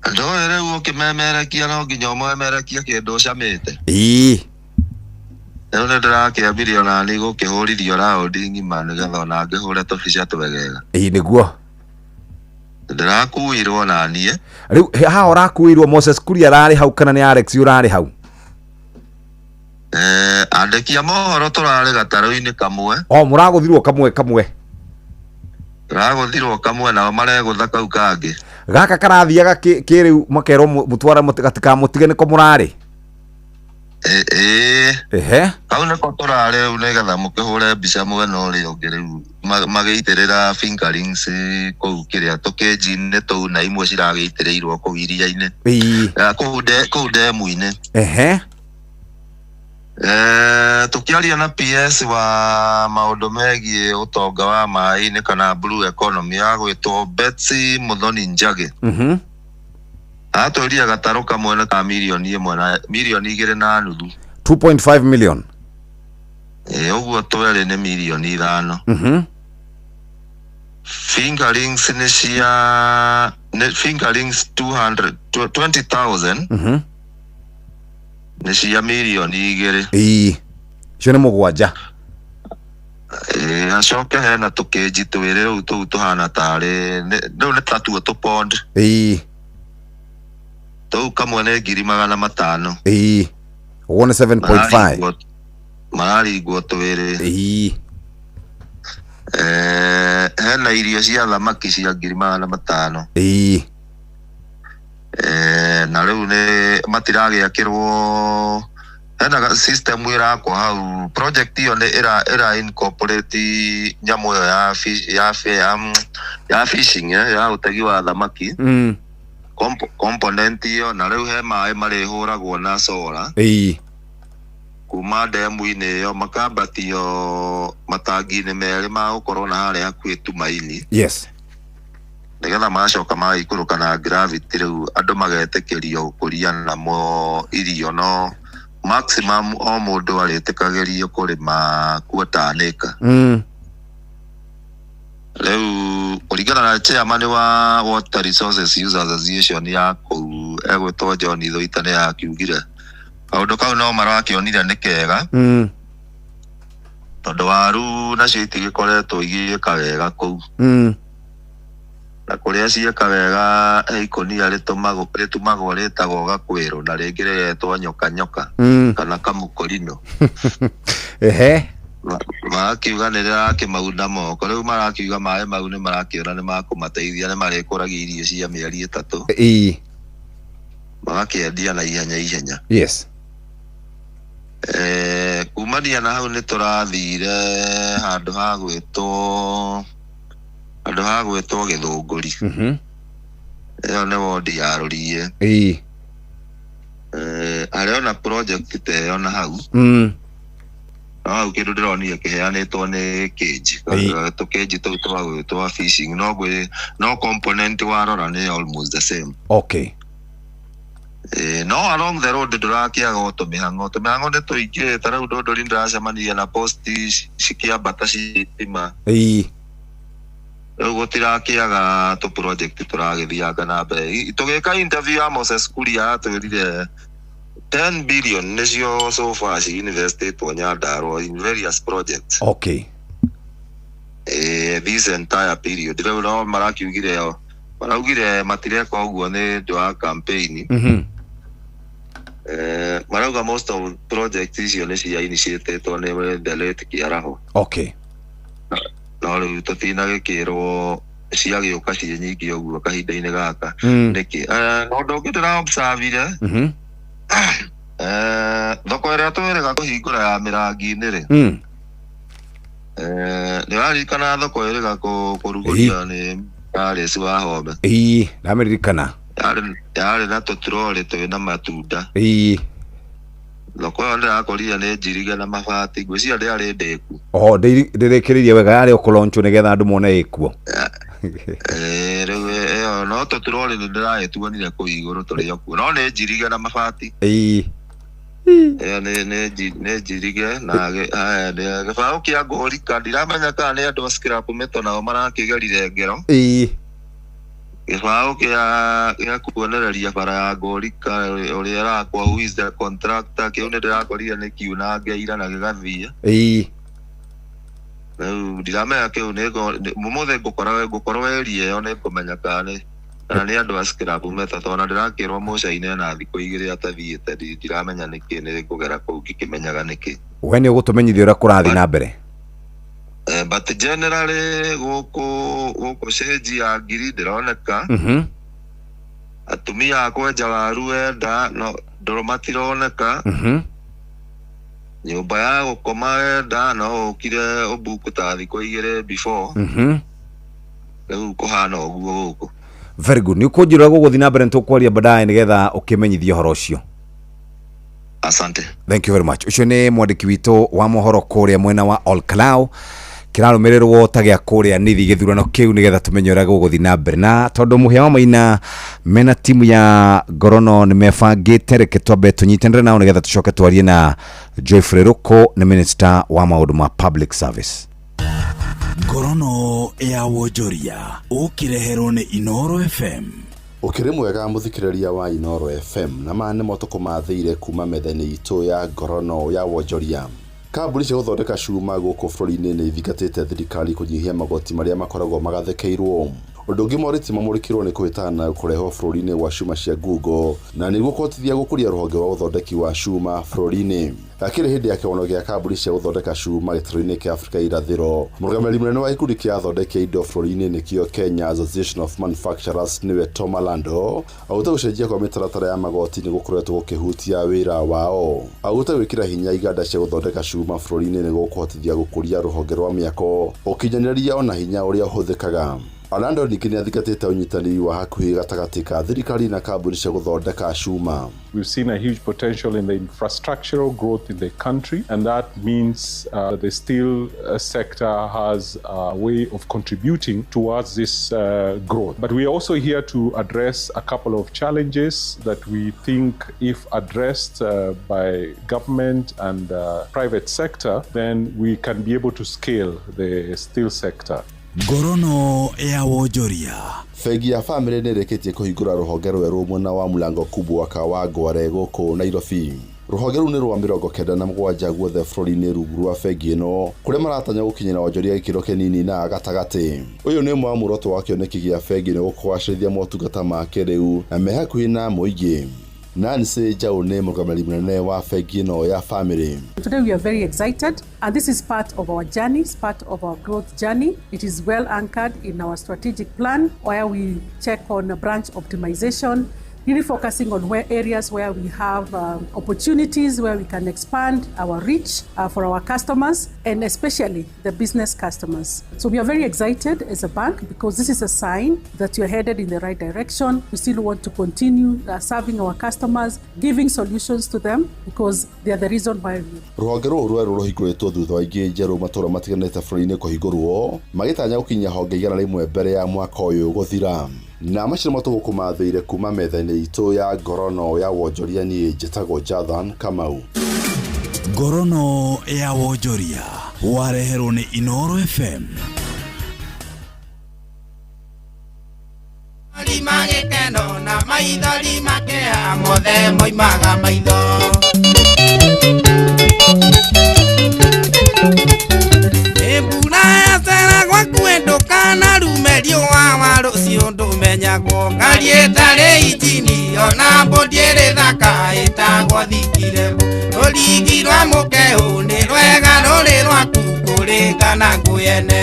Speaker 2: Ndũĩ rĩu ũkĩmemerekia no nginya ũmemerekie kĩndũ ũcamĩte.
Speaker 11: Ĩĩ.
Speaker 2: Rĩu nĩ ndĩrakĩambirie ona niĩ gũkĩhũrithio raũndi ng'ima nĩgetha ona ngĩhũre tũbica twegega.
Speaker 11: Ĩĩ nĩguo.
Speaker 2: Ndĩrakuirwo na niĩ.
Speaker 11: Rĩu haha ũrakuirwo Moses Kuria ararĩ hau kana nĩ Alex ũrarĩ hau?
Speaker 2: Andĩki a mohoro tũrarĩ gatarũ-inĩ kamwe.
Speaker 11: O mũragũthirwo kamwe kamwe.
Speaker 2: Tũragũthirwo kamwe nao maregũtha kau kangĩ.
Speaker 11: Gaka karathiaga kĩrĩu makerwo mũtware gatikamũtige nĩko mũrarĩ.
Speaker 2: Ĩĩ.
Speaker 11: Ehe.
Speaker 2: Kau nĩko tũrarĩ rĩu nĩgetha mũkĩhũre mbica mwena ũrĩa ũngĩ rĩu magĩitĩrĩra fingerlings kũu kĩrĩa tũkĩnji-inĩ tũu na imwe ciragĩitĩrĩirwo kũu iria-inĩ.
Speaker 11: Ĩĩ.
Speaker 2: Kũu ndemu-inĩ.
Speaker 11: Ehe.
Speaker 2: Tũkĩaria na PS wa maũndũ megiĩ ũtonga wa maĩ-inĩ kana blue economy agwĩtwo Betsy Muthoni Njagi. Atwĩrire gatarũ kamwe nĩ ka mirioni ĩmwe na mirioni igĩrĩ na nuthu.
Speaker 11: 2.5 million.
Speaker 2: Ũguo twerĩ nĩ mirioni ithano. Fingerlings nĩ cia nĩ fingerlings 200 20,000. Nĩ cia mirioni igĩrĩ.
Speaker 11: Ĩĩ. Icio nĩ mũgwanja.
Speaker 2: Acoke hena tũkĩnji twĩrĩ rĩu tũu tũhana tarĩ rĩu nĩ tatuo tũpond.
Speaker 11: Ĩĩ.
Speaker 2: Tũu kamwe nĩ 500,000.
Speaker 11: Ĩĩ. Ũguo nĩ 7.5.
Speaker 2: Mararingwo twĩrĩ.
Speaker 11: Ĩĩ.
Speaker 2: Hena irio cia thamaki cia 500,000.
Speaker 11: Ĩĩ.
Speaker 2: Na rĩu nĩ matiragĩakĩrwo hena system ĩrakwo hau project ĩyo nĩ ĩra incorporate nyamũ ĩyo ya fish, ya ya fishing ya ũtegi wa thamaki. Component ĩyo na rĩu he maĩ marĩhũragwo na solar.
Speaker 11: Ĩĩ.
Speaker 2: Kuma ndemu-inĩ ĩyo makambatio matangi-inĩ merĩ ma gũkorwo na harĩa hakuhĩ Tumaini.
Speaker 11: Yes.
Speaker 2: Nĩgetha magacoka magaikũrũka na gravity rĩu andũ magetĩkĩrio gũkũria namo irio no maximum o mũndũ arĩtĩkagĩrio kũrĩma quarter an acre. Rĩu kũringana na chairman wa Water Resources Users Association ya kũu egwĩtwo John Ithoita nĩ akiugire kaũndũ kau no marakĩonire nĩ kega. Tondũ waru nacio itigĩkoretwo igĩka wega kũu. Na kũrĩa ciĩka wega he ikũnia rĩtumagwo rĩtagwo gakwĩrũ na rĩngĩ rĩgetwo nyoka nyoka. Kana kamũkorino.
Speaker 11: Ehe.
Speaker 2: Marakiuga nĩ rĩrakĩmauna moko rĩu marakiuga maĩ mau nĩ marakĩona nĩ makũmateithia nĩ marĩkũragia irio cia mĩeri ĩtatũ.
Speaker 11: Ĩĩ.
Speaker 2: Magakĩendia na ihenya ihenya.
Speaker 11: Yes. Kumania
Speaker 2: na hau nĩ tũrathire handũ ha gwĩtwo Handũ ha gwĩtwo Gĩthũngũri. Ĩyo nĩ wondi ya Rũriĩ. Harĩ ona project ta ĩyo na hau. No hau kĩndũ ndĩronire kĩheanĩtwo nĩ cage. Tũkĩnji tũu twa twa fishing no gwĩ no component warora nĩ almost the same. No along the road ndũrakĩaga o tũmĩhang'o, tũmĩhang'o nĩ tũingĩ. Ta rĩu Ndũndũri ndĩracemanirie na post cikĩambata citima. Rĩu gũtirakĩaga tũ project tũragĩthianga na mbere. Tũgĩka interview ya Moses Kuria atwĩrire 10 billion nĩcio so far ci investetwo Nyandarua in various projects. This entire period rĩu no marakiugire o maraugire matireka ũguo nĩ ũndũ wa campaign. Marauga most of projects icio nĩ cia initiatetwo nĩ the late Kĩaraho. No rĩu tũtinagĩkĩrwo ciagĩũka ciĩ nyingĩ ũguo kahinda-inĩ gaka. Nĩkĩ? Na ũndũ ũngĩ ndĩra observe-ire, thoko ĩrĩa twĩrĩga kũhingũra ya mĩrangi-inĩ rĩ, nĩ ũraririkana thoko ĩrĩga kũrugũrio nĩ Alice Wahome?
Speaker 11: Ĩĩ, ndamĩririkana.
Speaker 2: Yarĩ na tũturori twĩna matunda. Thoko ĩyo ndĩrakorire nĩ njirige na mabati, ngwĩciria ndĩarĩ ndĩku.
Speaker 11: Oho, ndĩrĩkĩrĩirie wega yarĩ o kũlaunchwo nĩgetha andũ mone ĩkuo.
Speaker 2: Rĩu ĩyo no tũturori nĩ ndĩragĩtuonire kũu igũrũ tũrĩ o kuo, no nĩ njirige na mabati. Ĩyo nĩ njirige na haya, nĩ gĩbaũ kĩa ngũrika, ndiramenya kana nĩ andũ a scrap metal nao marakĩgerire ngero. Gĩbaũ gĩa kuonereria bara ya Ngũrika ũrĩa ĩrakwo, who is the contractor, kĩu nĩ ndĩrakorire nĩ kiunange ira na gĩgathiĩ. Rĩu ndiramenya kĩu nĩ ũmũthĩ ngũkorwo area ĩyo nĩ ngũmenya kana nĩ andũ a scrap metal, tondũ ona ndĩrakĩrwo mũcaine na thikũ 2 atathiĩte, ndiramenya nĩkĩ nĩ ngũgera kũu ngĩkĩmenyaga nĩkĩ.
Speaker 11: We nĩ ũgũtũmenyithia ũrĩa kũrathiĩ na mbere.
Speaker 2: But generally gũkũ cenji ya ngiri ndĩroneka. Atumia a kwenja waru wenda no ndũrũ matironeka. Nyũmba ya gũkoma wenda no ũkire ũbuku ta thikũ 2 before. Rĩu kũhana ũguo gũkũ.
Speaker 11: Very good. Nĩ ũkũnjĩra gũgũthiĩ na mbere nĩtũkwaria baadaye nĩgetha ũkĩmenyithie ũhoro ũcio.
Speaker 2: Asante.
Speaker 11: Thank you very much. Ũcio nĩ mwandĩki witũ wa mohoro kũrĩa mwena wa Olkalau kĩrarũmĩrĩrwo ta gĩa kũrĩa nithi gĩthurano kĩu nĩgetha tũmenye ũrĩa gũgũthiĩ na mbere. Na tondũ Mũhĩa wa Maina mena timu ya Ngorono nĩ mebangĩte, reke twambe tũnyitanĩre nao nĩgetha tũcoke twarie na Geoffrey Ruku, nĩ minister wa maũndũ ma public service.
Speaker 16: Ngorono ya wonjoria ũkĩreherwo nĩ Inooro FM.
Speaker 6: Ũkĩrĩ mwega mũthikĩrĩria wa Inooro FM, na maya nĩmo tũkũmathĩire kuma metha-inĩ itũ ya Ngorono ya wonjoria. Kambuni cia gũthondeka cuma gũkũ bũrũri-inĩ nĩ ithingatĩte thirikari kũnyihia magoti marĩa makoragwo magathĩkĩirwo. Ũndũ ũngĩ morĩtie mamũrĩkĩrwo nĩ kũhĩtana na kũrehwo bũrũri-inĩ gwa cuma cia ngungo na nĩguo kũhotithia gũkũria rũhonge rwa ũthondeki wa cuma bũrũri-inĩ. Gakĩrĩ hĩndĩ ya kĩgongona gĩa kambuni cia gũthondeka cuma gĩtarũ-inĩ kĩa Afrika ya Irathĩro, mũrũgamĩrĩri mũnene wa gĩkundi kĩa athondeki a indo bũrũri-inĩ nĩkĩo Kenya Association of Manufacturers nĩwe Tom Alando augĩte gũcenjia kwa mĩtaratara ya magoti nĩ gũkoretwo gũkĩhutia wĩra wao. Augĩte gwĩkĩra hinya iganda cia gũthondeka cuma bũrũri-inĩ nĩ gũkũhotithia gũkũria rũhonge rwa mĩako, ũkinyanĩria ona hinya ũrĩa ũhũthĩkaga. Alando ningĩ nĩathingatĩte ũnyitanĩri wa hakuhĩ gatagatĩ ka thirikari na kambuni cia gũthondeka cuma.
Speaker 18: We've seen a huge potential in the infrastructural growth in the country, and that means the steel sector has a way of contributing towards this growth. But we are also here to address a couple of challenges that we think, if addressed by government and private sector, then we can be able to scale the steel sector.
Speaker 16: Ngorono ya wonjoria.
Speaker 6: Bengi ya Family nĩ ĩrĩkĩtie kũhingũra rũhonge rwerũ mwena wa Mlango Kubwa Kawangware gũkũ Nairobi. Rũhonge rũu nĩ rwa 97 guothe bũrũri-inĩ rungu rwa bengi ĩno, kũrĩa maratanya gũkinyĩra wonjoria gĩkĩro kĩnini na gatagatĩ. Ũyũ nĩ ũmwe wa muoroto wa kĩoneki gĩa bengi nĩ gũkũgacĩrithia motungata ma kĩrĩu na me hakuhĩ na mũingĩ. Nancy Njaũ nĩ mũrũgamĩrĩri mũnene wa bengi ĩno ya Family.
Speaker 21: Today we are very excited, and this is part of our journey, it's part of our growth journey. It is well anchored in our strategic plan where we check on branch optimization, Really focusing on where areas where we have opportunities, where we can expand our reach for our customers and especially the business customers. So we are very excited as a bank because this is a sign that you're headed in the right direction. We still want to continue serving our customers, giving solutions to them because they are the reason why we
Speaker 6: Rũhonge rũrũ rwerũ rũhingũrĩtwo thutha wa ingĩ njerũ matũra matiganĩte bũrũri-inĩ kũhingũrwo magĩtanya gũkinyia honge 100 mbere ya mwaka ũyũ gũthira. Na macio nĩmo tũgũkũmathĩire kuma metha-inĩ itũ ya ngorono ya wonjoria. Niĩ njĩtagwo Jathan Kamau.
Speaker 16: Ngorono ya wonjoria wareherwo nĩ Inoro FM.
Speaker 1: Magĩkeno na maithori makea mothe moimaga maitho. Mbura yacera gwaku ndũkana rume riũa wa rũciũ ndũmenyagwo. Ngari ĩtarĩ injini ona mbũndi ĩrĩ thaka ĩtagwo thikirebo. Rũrigi rwa mũkeũ nĩ rwega rũrĩ rwaku kũringana ngũyene.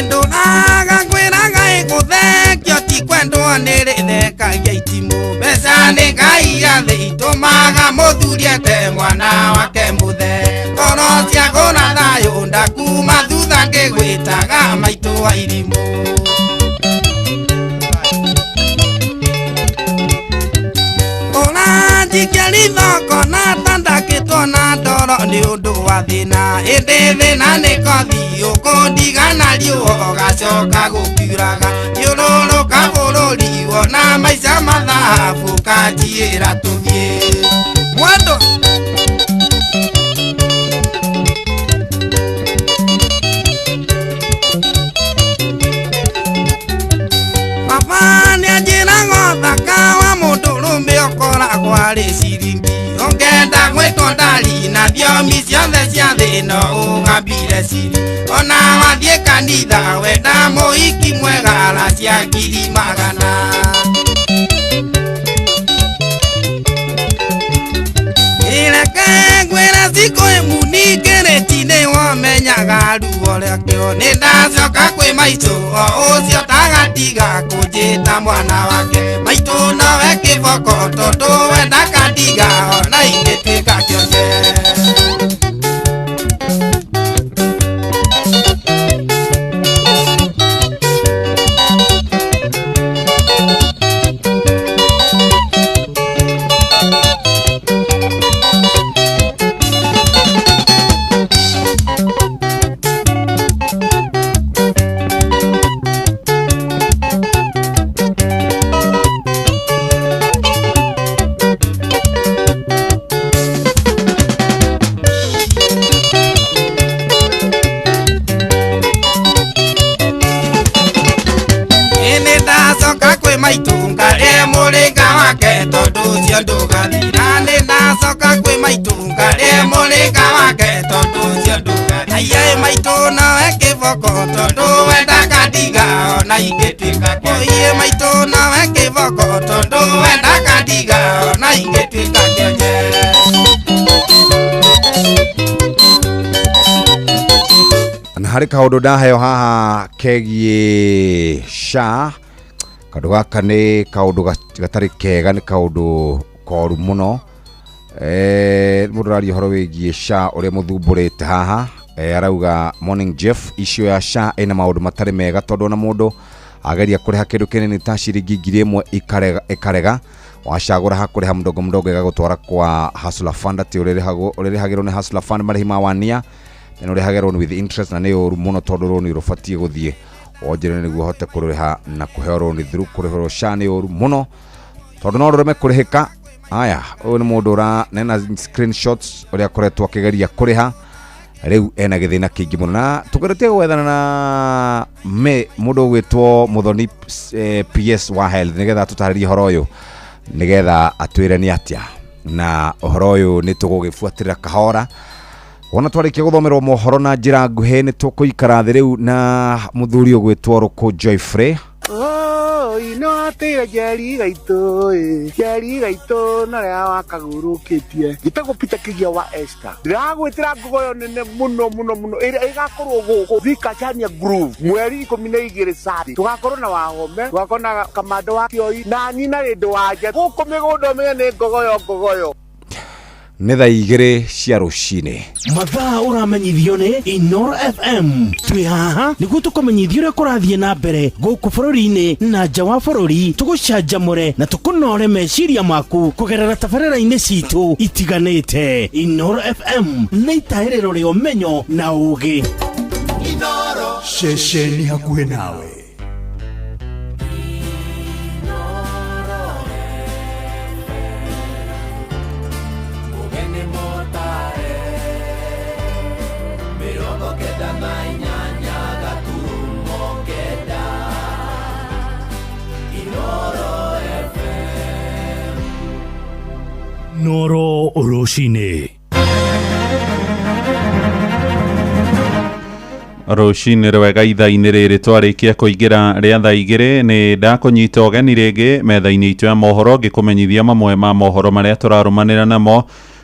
Speaker 1: Ndũraga ngwĩraga ĩgũthekio ti kwendwo nĩ rĩthekagia itimũ. Mbeca nĩ Ngai ya thĩ itũmaga mũthuri ete mwana wake mũthe. Ngoro ciagũra thayũ ndakuma thutha ngĩgwĩtaga maitũ wa irimũ. Ũranjikia ritho ngona ta ndakĩtwo na ndoro nĩ ũndũ wa thĩna. Ĩndĩ thĩna nĩ kothi ũkũndigana riũa ũgacoka gũkiuraga. Thiũrũrũka bũrũri wona maica mathabu kanjiĩra tũthiĩ. Mwendwa baba nĩanjĩraga ũthaka wa mũndũrũme ũkoragwo arĩ ciringi. Ũngĩenda gwĩtwo ndari na thiomi ciothe cia thĩ no ũgambire ciri. Ona wathiĩ kanitha wenda mũhiki mwega ara cia 100,000. Ireke ngwĩre cikũ ĩmuningĩrĩti nĩwomenyaga ruo rĩakĩo. Nĩndacoka kwĩ maitũ o ũcio tagatiga kũnjĩta mwana wake. Maitũ nowe kĩboko tondũ we ndakandiga ona ingĩtuĩka kĩonje.
Speaker 11: Na harĩ kaũndũ ndaheo haha kegiĩ SHA. Kaũndũ gaka nĩ kaũndũ gatarĩ kega, nĩ kaũndũ koru mũno. Mũndũ araria ũhoro wĩgiĩ SHA ũrĩa mũthumbũrĩte haha. Arauga morning Jeff, issue ya SHA ĩna maũndũ matarĩ mega tondũ ona mũndũ ageria kũrĩha kĩndũ kĩnini ta ciringi 1000 ĩkarega wacagũra hakũrĩha mdogo mdogo ĩgagũtwara kwa Hustler Fund atĩ ũrĩrĩhagĩrwo nĩ Hustler Fund marĩhi ma wania na ũrĩhagĩrwo with interest na nĩ ũru mũno tondũ rũni rũbatiĩ gũthiĩ wonjere nĩguo ũhote kũrĩha na kũheo rũni through kũrĩhĩrwo SHA nĩ ũru mũno tondũ no rũreme kũrĩhĩka. Aya, ũyũ nĩ mũndũ ũra nena screenshots ũrĩa akoretwo akĩgeria kũrĩha rĩu ena gĩthĩna kĩingĩ mũno na tũgeretie gwethana na me mũndũ ũgwĩtwo Muthoni PS wa health nĩgetha tũtarĩrie ũhoro ũyũ nĩgetha atwĩre nĩ atĩa na ũhoro ũyũ nĩ tũgũgĩbuatĩrĩra kahora. Wona twarĩkia gũthomerwo mohoro na njĩra nguhĩ nĩ tũkũikara thĩ rĩu na mũthuri ũgwĩtwo Rũkũ Joyfrey.
Speaker 7: Oi no atĩire Njeri gaitũ ĩ, Njeri gaitũ na rĩa wakagũrũkĩtie. Njĩtagwo Peter Kĩgia wa Esther. Ndĩragwĩtĩra ngogoyo nene mũno mũno mũno ĩrĩa ĩgakorwo gũkũ Thika Chania Groove mweri 12 Saturday. Tũgakorwo na Wahome, tũgakorwo na Kamando wa Kĩoi na niĩ na Rĩndũ wa Nja. Gũkũ mĩgũnda ũmenye nĩ ngogoyo ngogoyo.
Speaker 11: Nĩ thaa 2 cia rũcinĩ.
Speaker 5: Mathaa ũramenyithio nĩ Inoro FM. Twĩ haha nĩguo tũkũmenyithie ũrĩa kũrathiĩ na mbere gũkũ bũrũri-inĩ na nja wa bũrũri, tũgũcanjamũre na tũkũnore meciria maku kũgerera tabarĩra-inĩ citũ itiganĩte. Inoro FM nĩ itahĩrĩro rĩa ũmenyo na ũũgĩ.
Speaker 16: Ceceni hakuhĩ nawe. Noro rũcinĩ.
Speaker 3: Rũcinĩ rwega ithaa-inĩ rĩrĩ twarĩkia kũingĩra rĩa thaa 2 nĩ ndakũnyita ũgeni rĩngĩ metha-inĩ itũ ya mohoro ngĩkũmenyithia mamwe ma mohoro marĩa tũrarũmanĩra namo.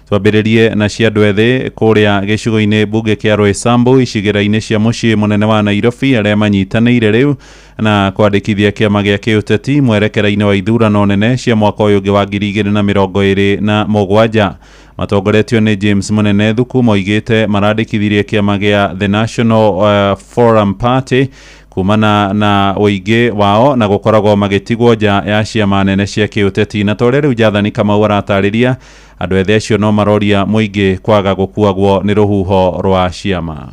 Speaker 3: Twambĩrĩrie na cia andũ ethĩ kũrĩa gĩcigo-inĩ mbunge kĩa Roysambu icigĩrĩra-inĩ cia mũciĩ mũnene wa Nairobi arĩa manyitanĩire rĩu na kwandĩkithia kĩama gĩa kĩũteti mwerekera-inĩ wa ithurano nene cia mwaka ũyũ ũngĩ wa 2027. Matongoretio nĩ James Munene Thuku moigĩte marandĩkithirie kĩama gĩa The National Forum Party kumana na ũingĩ wao na gũkoragwo magĩtigwo nja ya ciama nene cia kĩũteti. Na torĩa rĩu Jathani Kamau aratarĩria, andũ ethĩ acio no maroria mũingĩ kwaga gũkuagwo nĩ rũhuho rwa ciama.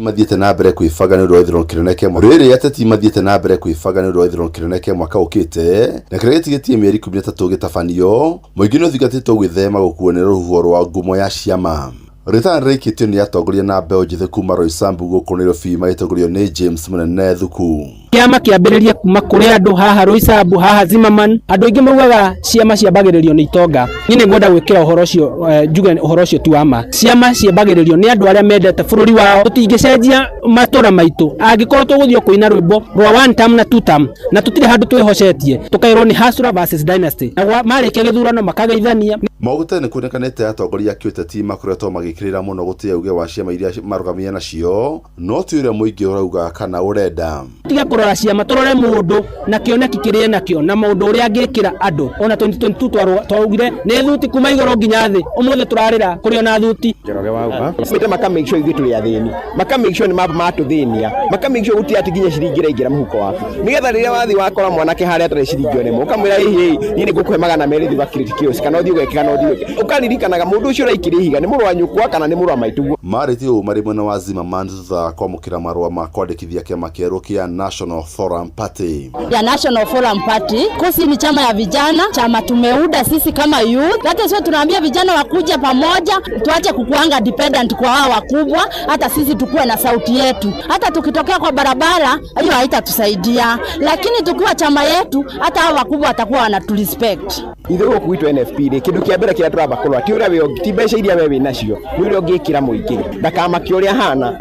Speaker 6: Mathiĩte na mbere kwĩbanga nĩ ũndũ wa gĩthurano kĩnene kĩa mwaka rĩrĩ ateti mathiĩte na mbere kwĩbanga nĩ ũndũ wa gĩthurano kĩnene kĩa mwaka ũkĩte na kĩrĩa gĩtigĩtie mĩeri 13 gĩtabanio. Mũingĩ nĩ ũthingatĩtwo gwĩthema gũkuo nĩ rũhuho rwa ngumo ya ciama. Rĩtana rĩrĩkĩtio nĩ atongoria na mbeũ njĩthĩ kuma Roysambu gũkũ Nairobi magĩtongorio nĩ James Munene Thuku.
Speaker 20: Kĩama kĩambĩrĩria kuma kũrĩ andũ haha Roysambu, haha Zimmerman. Andũ aingĩ maugaga ciama ciambagĩrĩrio nĩ itonga. Niĩ nĩngwenda gwĩkĩra ũhoro ũcio, njuge ũhoro ũcio ti wa ma. Ciama ciambagĩrĩrio nĩ andũ arĩa mendete bũrũri wao. Tũtingĩcenjia matũra maitũ angĩkorwo tũgũthiĩ kũina rwĩmbo rwa one term na two term na tũtirĩ handũ twĩhocetie, tũkairwo nĩ hustler versus dynasty, na marĩkia gĩthurano makageithania.
Speaker 6: Maũgũte nĩ kuonekanĩte atongoria a kĩũteti makoretwo magĩkĩrĩra mũno gũtĩa uge wa ciama iria marũgamia nacio, no ti ũrĩa mũingĩ ũrauga kana ũrenda.
Speaker 20: Tiga kũrora ciama, tũrore mũndũ na kĩoneki kĩrĩa nakĩo na maũndũ ũrĩa angĩkĩra andũ. Ona 2022 twaugire nĩ thuti kuma igũrũ nginya thĩ, ũmũthĩ tũrarĩra kũrĩ ona thuti.
Speaker 22: Njoroge wauga mĩte maka make sure ithuĩ tũrĩ athĩni, maka make sure nĩ matũthĩnia, maka make sure gũtirĩ atĩ nginya ciringi ĩraingĩra mũhuko waku, nĩgetha rĩrĩa wathiĩ wakora mwanake harĩa atarĩ ciringi ona ĩmwe ũkamwĩra ĩhĩ niĩ nĩngũkũhe 200 thiĩ ũgakirĩti kiosk kana ũthiĩ ũgeke kana ũthiĩ ũgeke, ũkaririkanaga mũndũ ũcio ũraikĩria ihiga nĩ mũrũ wa nyũkwa kana nĩ mũrũ wa maitũguo.
Speaker 6: Marĩtie ũũ marĩ mwena wa Zimmerman thutha wa kwamũkĩra marũa ma kwandĩkithia kĩama kĩerũ kĩa National Forum Party.
Speaker 23: Ya National Forum Party kosi ni chama ya vijana, chama tumeuda sisi kama youth. Hata sio tunaambia vijana wakuja pamoja, tuache kukuanga dependent kwa hao wakubwa, hata sisi tukue na sauti yetu. Hata tukitokea kwa barabara hiyo haitatusaidia, lakini tukiwa chama yetu hata hao wakubwa watakuwa wanaturespect.
Speaker 22: Ithuĩ gũkũ gwitũ NFP rĩ, kĩndũ kĩa mbere kĩrĩa tũramba kũrora ti ũrĩa wĩ, ti mbeca iria we wĩ nacio, nĩ ũrĩa ũngĩkĩra mũingĩ ndakamakie ũrĩa ahana.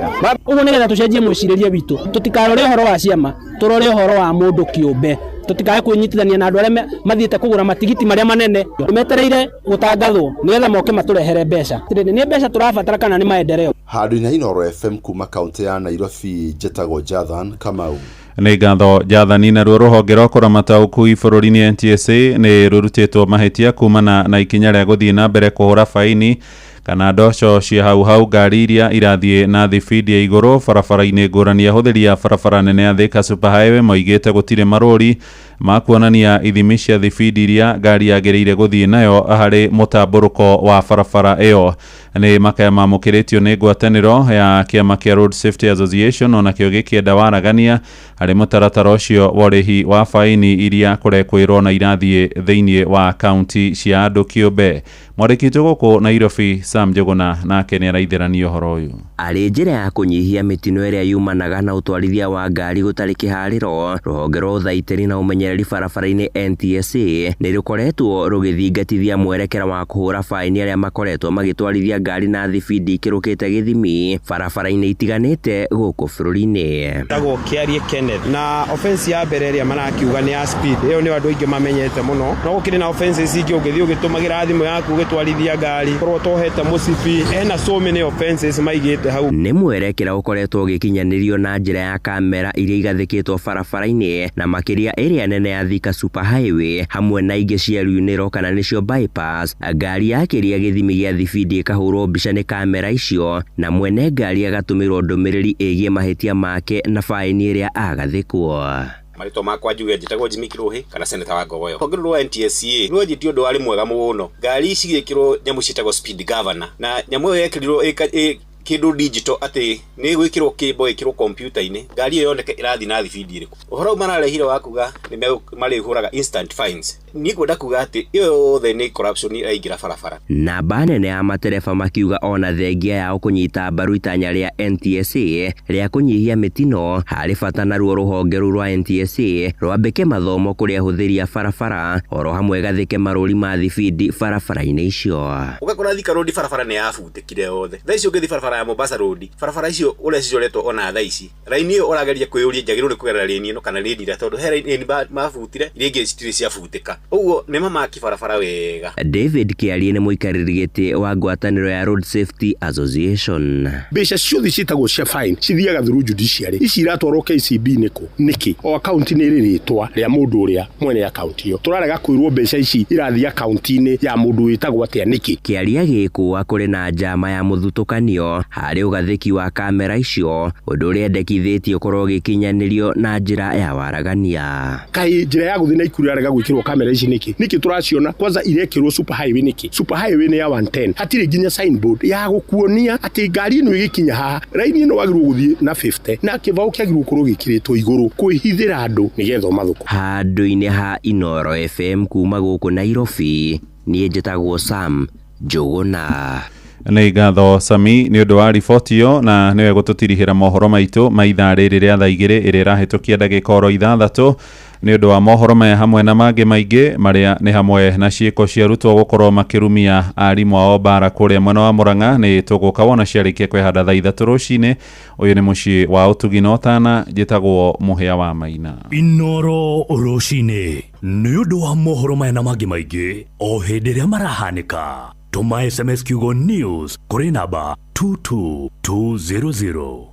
Speaker 20: Ũguo nĩgetha tũcenjie mwĩcirĩrie witũ, tũtikarore ũhoro wa ciama, tũrore ũhoro wa mũndũ kĩũmbe. Tũtikae kwĩnyitithania na andũ arĩa mathiĩte kũgũra matigiti marĩa manene metereire gũtangathwo nĩgetha moke matũrehere mbeca. Nĩ mbeca tũrabatara kana nĩ maendeleo?
Speaker 6: Handũ-inĩ ha Inooro FM kuma kaunti ya Nairobi, njĩtagwo Jathan Kamau.
Speaker 3: Nĩ ngatho Jathani. Naruo rũhonge rwa kũramata ũkui bũrũri-inĩ NTSA nĩ rũrutĩtwo mahĩtia kumana na ikinya rĩa gũthiĩ na mbere kũhũra baini kana ndoco cia hau hau ngari iria irathiĩ na thibindi ya igũrũ barabara-inĩ ngũrani. Ahũthĩri a barabara nene ya Thika Super Highway moigĩte gũtirĩ marũri ma kuonania ithimi cia thibindi iria ngari yagĩrĩire gũthiĩ nayo harĩ mũtambũrũko wa barabara ĩyo. Nĩ makaya mamũkĩrĩtio nĩ ngwatanĩro ya kĩama kĩa Road Safety Association onakĩo gĩkĩenda waragania harĩ mũtaratara ũcio wa ũrĩhi wa baini iria kũrekwĩrwo na irathiĩ thĩinĩ wa kaunti cia andũ kĩũmbe. Mwandĩki witũ gũkũ Nairobi Sam Njuguna nake nĩ araithĩrania ũhoro ũyũ.
Speaker 25: Arĩ njĩra ya kũnyihia mĩtino ĩrĩa yumanaga na ũtwarithia wa ngari gũtarĩ kĩharĩro, rũhonge rwa ũthaitĩri na ũmenyereri
Speaker 4: ũmenyereri barabara-inĩ NTSA nĩ rũkoretwo rũgĩthingatithia mwerekera wa kũhũra baini arĩa makoretwo magĩtwarithia ngari na thibindi ikĩrũkĩte gĩthimi barabara-inĩ itiganĩte gũkũ bũrũri-inĩ.
Speaker 10: Tagwo Kiarie Kenneth na offense ya mbere ĩrĩa marakiuga nĩ ya speed, ĩyo nĩ andũ aingĩ mamenyete mũno, no gũkĩrĩ na offenses ingĩ ũngĩthiĩ ũgĩtũmagĩra thimũ yaku ũgĩtwarithia ngari korwo ũtohete mũcibi, hena so many offenses maigĩte hau.
Speaker 4: Nĩ mwerekera ũkoretwo ũgĩkinyanĩrio na njĩra ya kamera iria igathĩkĩtwo barabara-inĩ na makĩria ĩrĩa nene ya Thika Super Highway hamwe na ingĩ cia Ruinĩro kana nĩcio bypass. Ngari yakĩria gĩthimi gĩa thibindi ĩkahũrwo mbica nĩ kamera icio na mwene ngari agatũmĩrwo ndũmĩrĩri ĩgiĩ mahĩtia make na baini ĩrĩa agathĩkwo.
Speaker 19: Marĩtwa makwa njuge njĩtagwo Jimmy Kiruhi kana seneta wa Ngogoyo. Rũhonge rũrũ rwa NTSA rwanjĩtie ũndũ warĩ mwega mũno. Ngari ici cigĩkĩrwo nyamũ ciĩtagwo speed governor, na nyamũ ĩyo yekĩrirwo kĩndũ digital atĩ nĩ gwĩkĩrwo kĩmbo ĩkĩrwo kompiuta-inĩ, ngari ĩyo yoneke ĩrathiĩ na thibindi ĩrĩkũ. Ũhoro ũyũ mararehire wa kuga nĩ marĩhũraga instant fines, niĩ ngwenda kuga atĩ ĩyo yothe nĩ corruption ĩraingĩra barabara.
Speaker 4: Namba nene ya matereba makiuga ona thengia yao kũnyita mbaru itanya rĩa NTSA rĩa kũnyihia mĩtino, harĩ bata naruo rũhonge rũu rwa NTSA rwambĩke mathomo kũrĩ ahũthĩri a barabara oro hamwe gathĩke marũri ma thibindi barabara-inĩ icio.
Speaker 19: Ũgakora Thika Road barabara nĩ yabutĩkire yothe. Thaa ici ũngĩthiĩ barabara ya Mombasa Road, barabara icio ũrĩa cicoretwo ona thaa ici, raini ĩyo ũrageria kwĩyũria njagĩrĩirwo nĩ kũgerera rĩni ĩno kana rĩni ĩrĩa, tondũ he raini mabutire iria ingĩ citirĩ ciabutĩka. Ũguo nĩ mamaki barabara wega.
Speaker 4: David Kiarie nĩ mũikarĩri gĩtĩ wa ngwatanĩro ya Road Safety Association.
Speaker 24: Mbeca ciothe ciĩtagwo cia fine cithiaga through judiciary, ici iratwarwo KCB nĩkũ? Nĩkĩ? O akaunti nĩ ĩrĩ rĩtwa rĩa mũndũ ũrĩa mwene akaunti ĩyo. Tũrarega kwĩrwo mbeca ici irathiĩ akaunti-inĩ ya mũndũ wĩtagwo atĩa nĩkĩ?
Speaker 4: Kĩaria gĩkũa kũrĩ na njama ya mũthutũkanio harĩ ũgathĩki wa kamera icio, ũndũ ũrĩa endekithĩtie ũkorwo ũgĩkinyanĩrio na njĩra ya waragania.
Speaker 24: Kaĩ njĩra ya gũthiĩ Naikuru yarega gwĩkĩrwo kamera ici nĩkĩ? Nĩkĩ tũraciona kwanza irekĩrwo super highway nĩkĩ? Super highway nĩ ya 110, hatirĩ nginya signboard ya gũkuonia atĩ ngari ĩno ĩgĩkinya haha raini ĩno wagĩrĩirwo gũthiĩ na 50 na kĩbaũ kĩagĩrĩirwo gũkorwo gĩkĩrĩtwo igũrũ kwĩhithĩra andũ nĩgetha ũmathũkũ.
Speaker 4: Handũ-inĩ ha Inooro FM kuma gũkũ Nairobi, niĩ njĩtagwo Sam Njũgũna.
Speaker 3: Nĩ ngatho Sami nĩ ũndũ wa riboti ĩyo, na nĩwe gũtũtirihĩra mohoro maitũ ma ithaa rĩrĩ rĩa thaa igĩrĩ ĩrĩa ĩrahĩtũkia ndagĩka oro ithathatũ. Nĩ ũndũ wa mohoro maya hamwe na mangĩ maingĩ marĩa nĩ hamwe na ciĩko cia arutwo gũkorwo makĩrumia arimũ ao mbara kũrĩa mwena wa Murang'a, nĩ tũgũka wona ciarĩkia kwĩhanda thaa ithatũ rũcinĩ. Ũyũ nĩ mũciĩ wa ũtugi na ũtana, njĩtagwo Mũhĩa wa Maina.
Speaker 8: Inooro rũcinĩ nĩ ũndũ wa mohoro maya na mangĩ maingĩ o hĩndĩ ĩrĩa marahanĩka. Tũma SMS kiugo news kũrĩ namba 22200.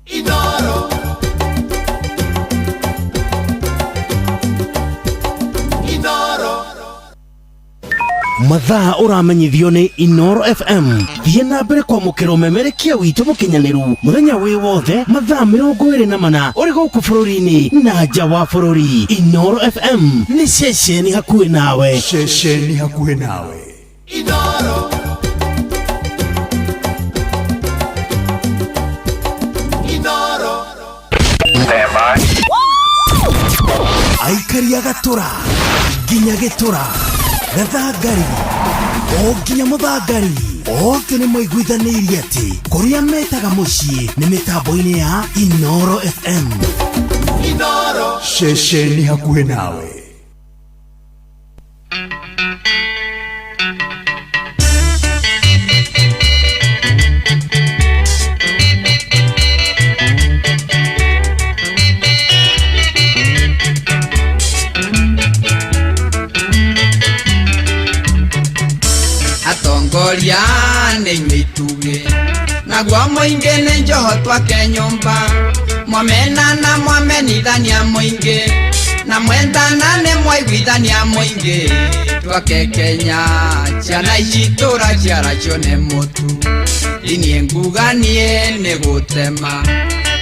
Speaker 1: Inoro. Inoro.
Speaker 5: Mathaa ũramenyithio nĩ Inooro FM. Thiĩ na mbere kwamũkĩra ũmemerekia witũ mũkinyanĩru mũthenya wĩ wothe mathaa 24 ũrĩ gũkũ bũrũri-inĩ na nja wa bũrũri. Inooro FM nĩ ceceni hakuhĩ nawe.
Speaker 16: Ceceni hakuhĩ nawe.
Speaker 1: Inoro. Inoro.
Speaker 16: Aikaria gatũra nginya gĩtũra gathangari o nginya mũthangari othe nĩ maiguithanĩirie atĩ kũrĩa metaga mũciĩ nĩ mĩtambo-inĩ ya Inooro FM.
Speaker 1: Inoro.
Speaker 16: Ceceni hakuhĩ nawe.
Speaker 1: Atongoria nĩ inyuĩ itugĩ naguo mũingĩ nĩ njoho twake nyũmba, mwamenana mwamenithania mũingĩ na mwendana nĩ mwaiguithania mũingĩ, twake Kenya ciana ici tũraciara cione mũtu, niĩ nguga niĩ nĩ gũtema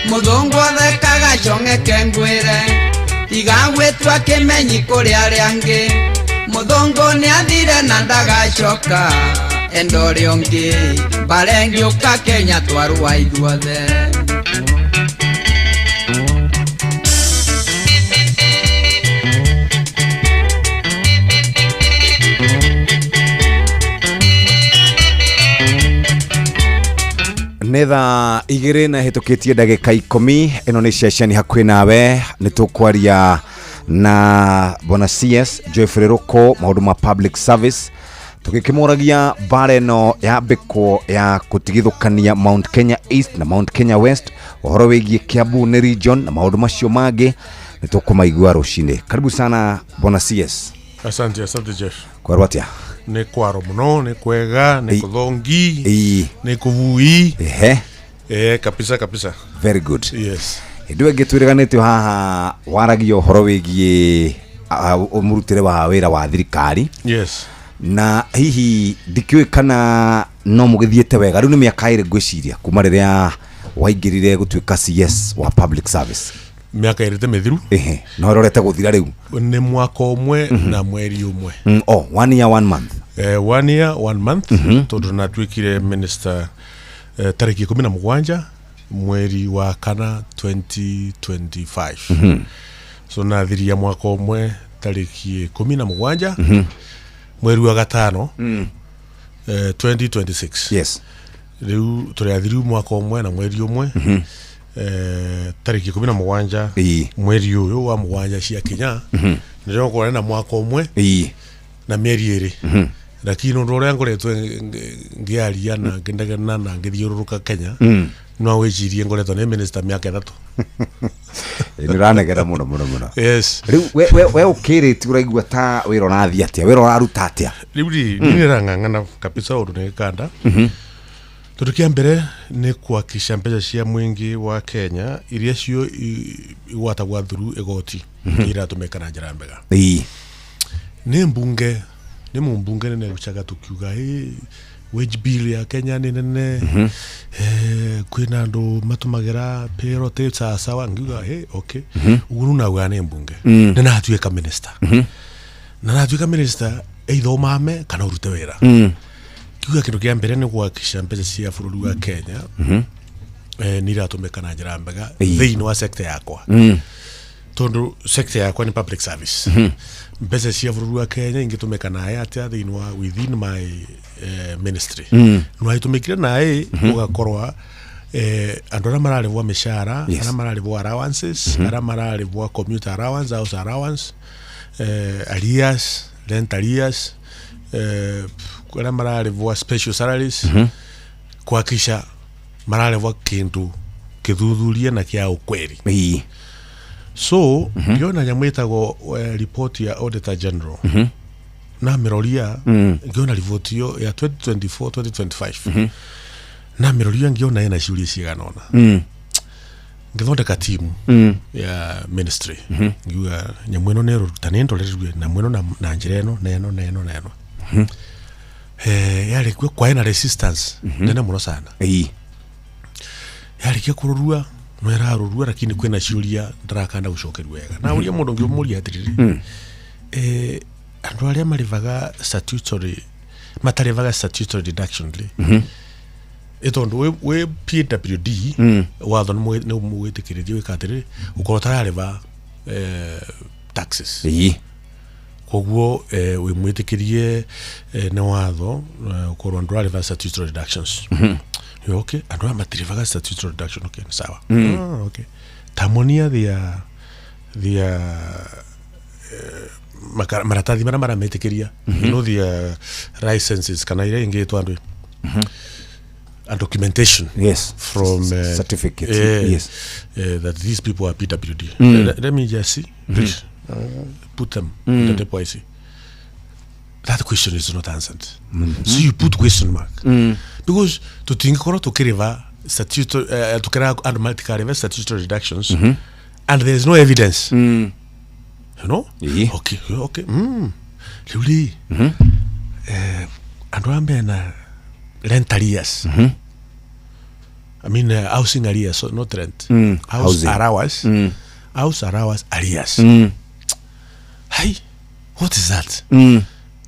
Speaker 1: mũthũngũ athekaga cong'eke ngwĩre, tiga gwĩtua kĩmenyi kũrĩ arĩa angĩ, mũthũngũ nĩ athire na ndagacoka enda ũrĩa ũngĩ, mbara ĩngĩũka Kenya twarũa ithuothe.
Speaker 11: Nĩ thaa 2 na hĩtũkĩtie ndagĩka 10. Ĩno nĩ ceceni hakuhĩ nawe. Nĩ tũkwaria na bwana CS Geoffrey Ruku maũndũ ma public service, tũgĩkĩmũragia mbara ĩno ya mbĩkwo ya kũtigithũkania Mount Kenya East na Mount Kenya West, ũhoro wĩgiĩ Kiambu nĩ region na maũndũ macio mangĩ nĩ tũkũmaigua rũcinĩ. Karibu sana, bwana CS.
Speaker 9: Asante, asante, Jeff.
Speaker 11: Kwerwo atĩa?
Speaker 9: Nĩ kwaro mũno, nĩ kwega, nĩ kũthongi,
Speaker 11: Ii.
Speaker 9: nĩ kũbui.
Speaker 11: Ehe.
Speaker 9: Eh, kabisa kabisa.
Speaker 11: Very good.
Speaker 9: Yes.
Speaker 11: Hĩndĩ ĩyo ĩngĩ twĩrĩganĩtio haha waragia ũhoro wĩgiĩ mũrutĩre wa wĩra wa thirikari.
Speaker 9: Yes.
Speaker 11: Na hihi ndikĩũĩ kana no mũgĩthiĩte wega. Rĩu nĩ mĩaka 2 ngwĩciria kuma rĩrĩa waingĩrire gũtuĩka CS wa public service.
Speaker 9: Mĩaka 2 te mĩthiru.
Speaker 11: Ehe, no ĩrorete gũthira rĩu.
Speaker 9: Nĩ mwaka 1 na mweri 1.
Speaker 11: Oh, one year one month.
Speaker 9: 1 year 1 month, tondũ natuĩkire minister tarĩki 17 mweri wa kana 2025. So nathiria mwaka 1 tarĩki 17 mweri wa gatano 2026. Rĩu tũrĩathiru mwaka 1 na mweri 1 tarĩki 17 mweri ũyũ wa 7 cia kinya. Nĩrĩo ngorwo na mwaka 1 na mĩeri 2. Lakini ũndũ ũrĩa ngoretwo ngĩaria na ngĩndegena na ngĩthiũrũrũka Kenya, no wĩcirie ngoretwo nĩ minister mĩaka 3.
Speaker 11: Nĩ ũranegera mũno mũno mũno.
Speaker 9: Yes.
Speaker 11: Rĩu we ũkĩrĩtie ũraigua ta wĩra ũrathiĩ atĩa, wĩra ũraruta atĩa?
Speaker 9: Rĩu rĩ, niĩ nĩrang'ang'ana kabisa ũndũ nĩ gĩkanda, tondũ kĩa mbere nĩ kuhakikisha mbeca cia mũingĩ wa Kenya iria cio igwatagwa through igoti iratũmĩka na njĩra mbega. Nĩ mbunge, nĩ mũmbunge nĩ negucaga tũkiuga "Ĩ, wage bill ya Kenya nĩ nene, kwĩna andũ matũmagĩra payroll tĩ sawasawa." Ngiuga, "Hey, okay." Ũguo rĩu naugaga nĩ mbunge. Nĩ natuĩka minister, na natuĩka minister, either ũmame kana ũrute wĩra. Kiuga kĩndũ kĩa mbere nĩ kuhakikisha mbeca cia bũrũri wa Kenya nĩ iratũmĩka na njĩra mbega thĩinĩ wa sector yakwa, tondũ sector yakwa nĩ public service. Mbeca cia bũrũri wa Kenya ingĩtũmĩka naĩ atĩa thĩinĩ wa within my ministry? No itũmĩkire naĩ, ũgakorwa andũ arĩa mararĩhwo mĩcara, arĩa mararĩhwo allowances, arĩa mararĩhwo commuter allowance, house allowance, arrears, rent arrears, arĩa mararĩhwo special salaries, kuhakikisha mararĩhwo kĩndũ kĩthuthurie na kĩa ukweli. So ngĩona nyamũ ĩtagwo report ya Auditor General, namĩroria, ngĩona riboti ĩyo ya 2024 2025, namĩroria ngĩona ĩna ciũria cigana ũna. Ngĩthondeka timu ya ministry, ngiuga nyamũ ĩno nĩ ĩrũruta nĩ ndorerue nyamũ ĩno na njĩra ĩno na ĩno na ĩno na ĩno. Yarĩ kuo kwaĩ na resistance nene mũno sana. Yarĩkia kũrorua no ĩrarorua, lakini kwĩna ciũria ndarakanda gũcokerio wega na ũria mũndũ ngĩmũria atĩrĩrĩ, andũ arĩa marĩvaga statutory, matarĩvaga statutory deduction rĩ, ĩ tondũ wĩ PWD, watho nĩ mũgwĩtĩkĩrĩtie gwĩka atĩrĩrĩ, ũkorwo ũtararĩva taxes, koguo wĩ mwĩtĩkĩrie nĩ watho ũkorwo ndũrarĩva statutory deductions. Yo, okay, andũ aya matirĩvaga statutory deduction, okay, nĩ sawa. Ah, okay, tamonia thia maratathi marĩa marametĩkĩria, no thia licenses kana iria ingĩtwo andũ a documentation from
Speaker 11: Certificates,
Speaker 9: that these people are PWD. Let me just see, please. Put them on the table. I see. That question is not answered. So you put question mark. Because tutingikorwo tukiriva statutory, tukira andu matikarĩve statutory deductions and there is no evidence. You know? Okay. Rĩu rĩ, andũ aya mena rent arrears, I mean housing arrears, so not rent. House
Speaker 11: Housing.
Speaker 9: allowance, house allowance arrears. Hey, what is that?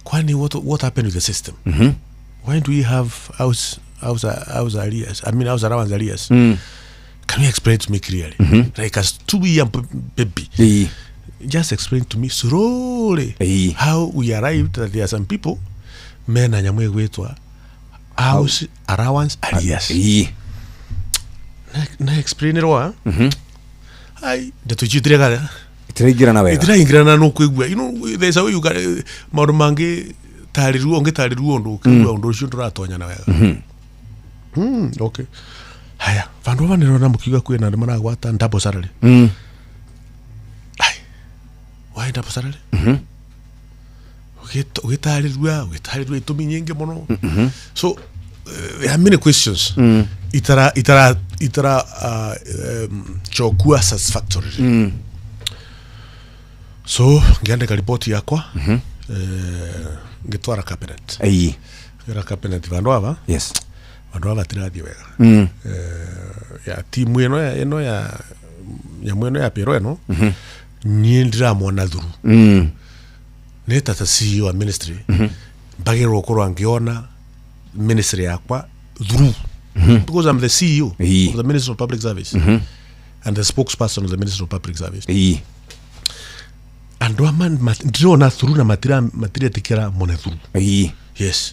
Speaker 9: Kwani what happened with the system? Why do we have house arrears? I mean house allowance arrears. Can you explain to me clearly? Like as 2 year baby. Just explain to me slowly how we arrived that there are some people mena nyamũ ĩgwĩtwa house allowance arrears. Na explainirwa ai ndeto icio itiregara
Speaker 11: Itiraingĩrana wega.
Speaker 9: Itiraingĩrana no kwigua, you know, there's a way you can maũndũ mangĩ tarĩruo ũngĩtarĩruo ũndũ ũkĩigua ũndũ ũcio ndũratonyana wega. Okay, haya, vandu ava nirona mukiuga kwina andu maragwata double salary. Why double salary? Ũgĩtarĩrua itũmi nyingĩ mũno. So there are many questions itara chokua satisfactorily. So ngiandika ripoti yakwa, ngĩtwara cabinet. Ngĩra cabinet, vandu ava, vandu ava tirathiĩ wega. Ya timu ĩno ya nyamũ ĩno ya payroll ĩno, niĩ ndiramona thuru. Nĩ ta CEO wa ministry, mbagĩrĩrwo gũkorwo ngĩona ministry yakwa through, because I'm the CEO of the Ministry of Public Service and the spokesperson of the Ministry of Public Service. Andũ ama ndirona through na matiretĩkĩra mone through. Yes,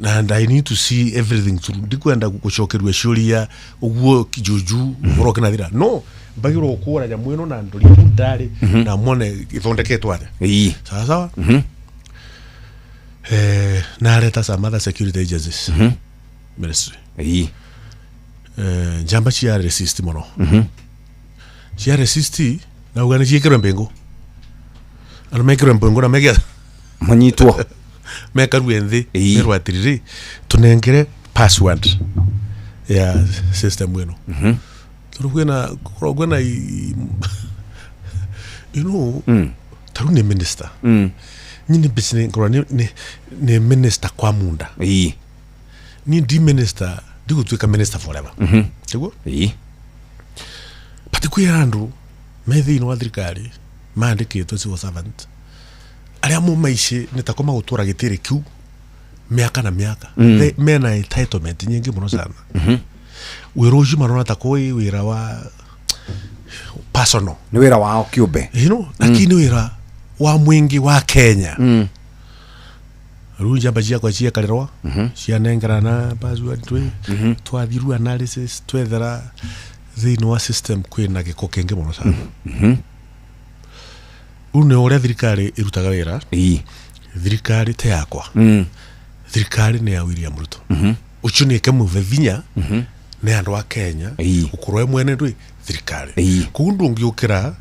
Speaker 9: and I need to see everything through. Ndikwenda gũcokerwo ciũria ũguo juju ũhoro ũkĩnathira. No mbagĩrwo gũkũra nyamũ ĩno na ndũria ndarĩ na mone ithondeketwo atĩa. Sawa sawa. Nareta some other security agencies, ministry. Njamba cia resist mũno, cia resist na uga nĩ ciĩkĩrwe mbĩngũ, andũ mekĩrwe mbĩngũ na megia
Speaker 11: Manyitwo.
Speaker 9: Mekarue nthĩ, merwo atĩrĩrĩ, tũnengere password ya system ĩno, tondũ kwĩna korwo kwĩna tarĩu nĩ minister, niĩ nĩ business ngorwo nĩ minister kwa munda. Niĩ ndi minister, ndigũtuĩka minister forever, tiguo? But kwĩ andũ me thĩinĩ wa thirikari mandĩkĩtwo civil servant arĩa mumaici nĩ tako magũtũra gĩtĩrĩ kĩu mĩaka na mĩaka. Mena entitlement nyingĩ mũno sana. Wĩra ũcio marona ta kwĩ wĩra wa personal.
Speaker 11: Nĩ wĩra wao kĩũmbe.
Speaker 9: Lakini wĩra wa mwingi wa Kenya. Rĩu njamba ciakwa ciekarĩrwa, cianengerana password, twĩ twathiru analysis, twethera thĩinĩ wa system kwĩna gĩko kĩingĩ mũno sana. Rĩu nĩ ũrĩa thirikari ĩrutaga wĩra. Thirikari te yakwa, thirikari nĩ ya William Ruto. Ũcio nĩ ĩkĩmũve vinya nĩ andũ a Kenya gũkorwo e mwene ndwĩ thirikari. Koguo ndũngĩũkĩra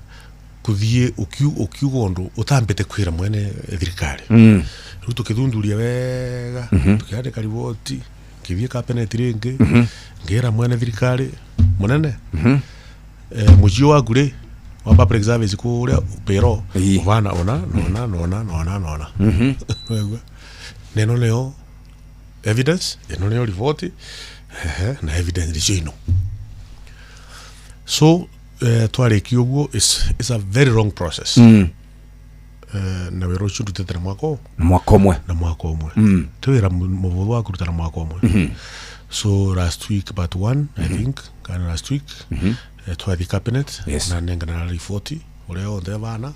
Speaker 9: kũthiĩ ũkiuga ũndũ ũtambĩte kwĩra mwene thirikari. Rĩu tũkĩthunduria wega, tũkĩandĩka riboti, ngĩthiĩ cabinet rĩngĩ, ngĩra mwene thirikari mũnene, mũciĩ waku rĩ wa public service kũrĩa payroll ũbana ona nona nona nona nona. Wegua na ĩno nĩyo evidence, ĩno nĩyo riboti, na evidence nĩcio ino. So twarĩkia ũguo, it's a very long process. Na wĩra ũcio ndutĩte na mwaka ũyũ.
Speaker 11: Na mwaka ũmwe.
Speaker 9: Na mwaka ũmwe. Ti wĩra mũhũthũ wa kũruta na mwaka ũmwe. So last week but one, I think kana last week, twathiĩ cabinet na nengana riboti ũrĩa othe bana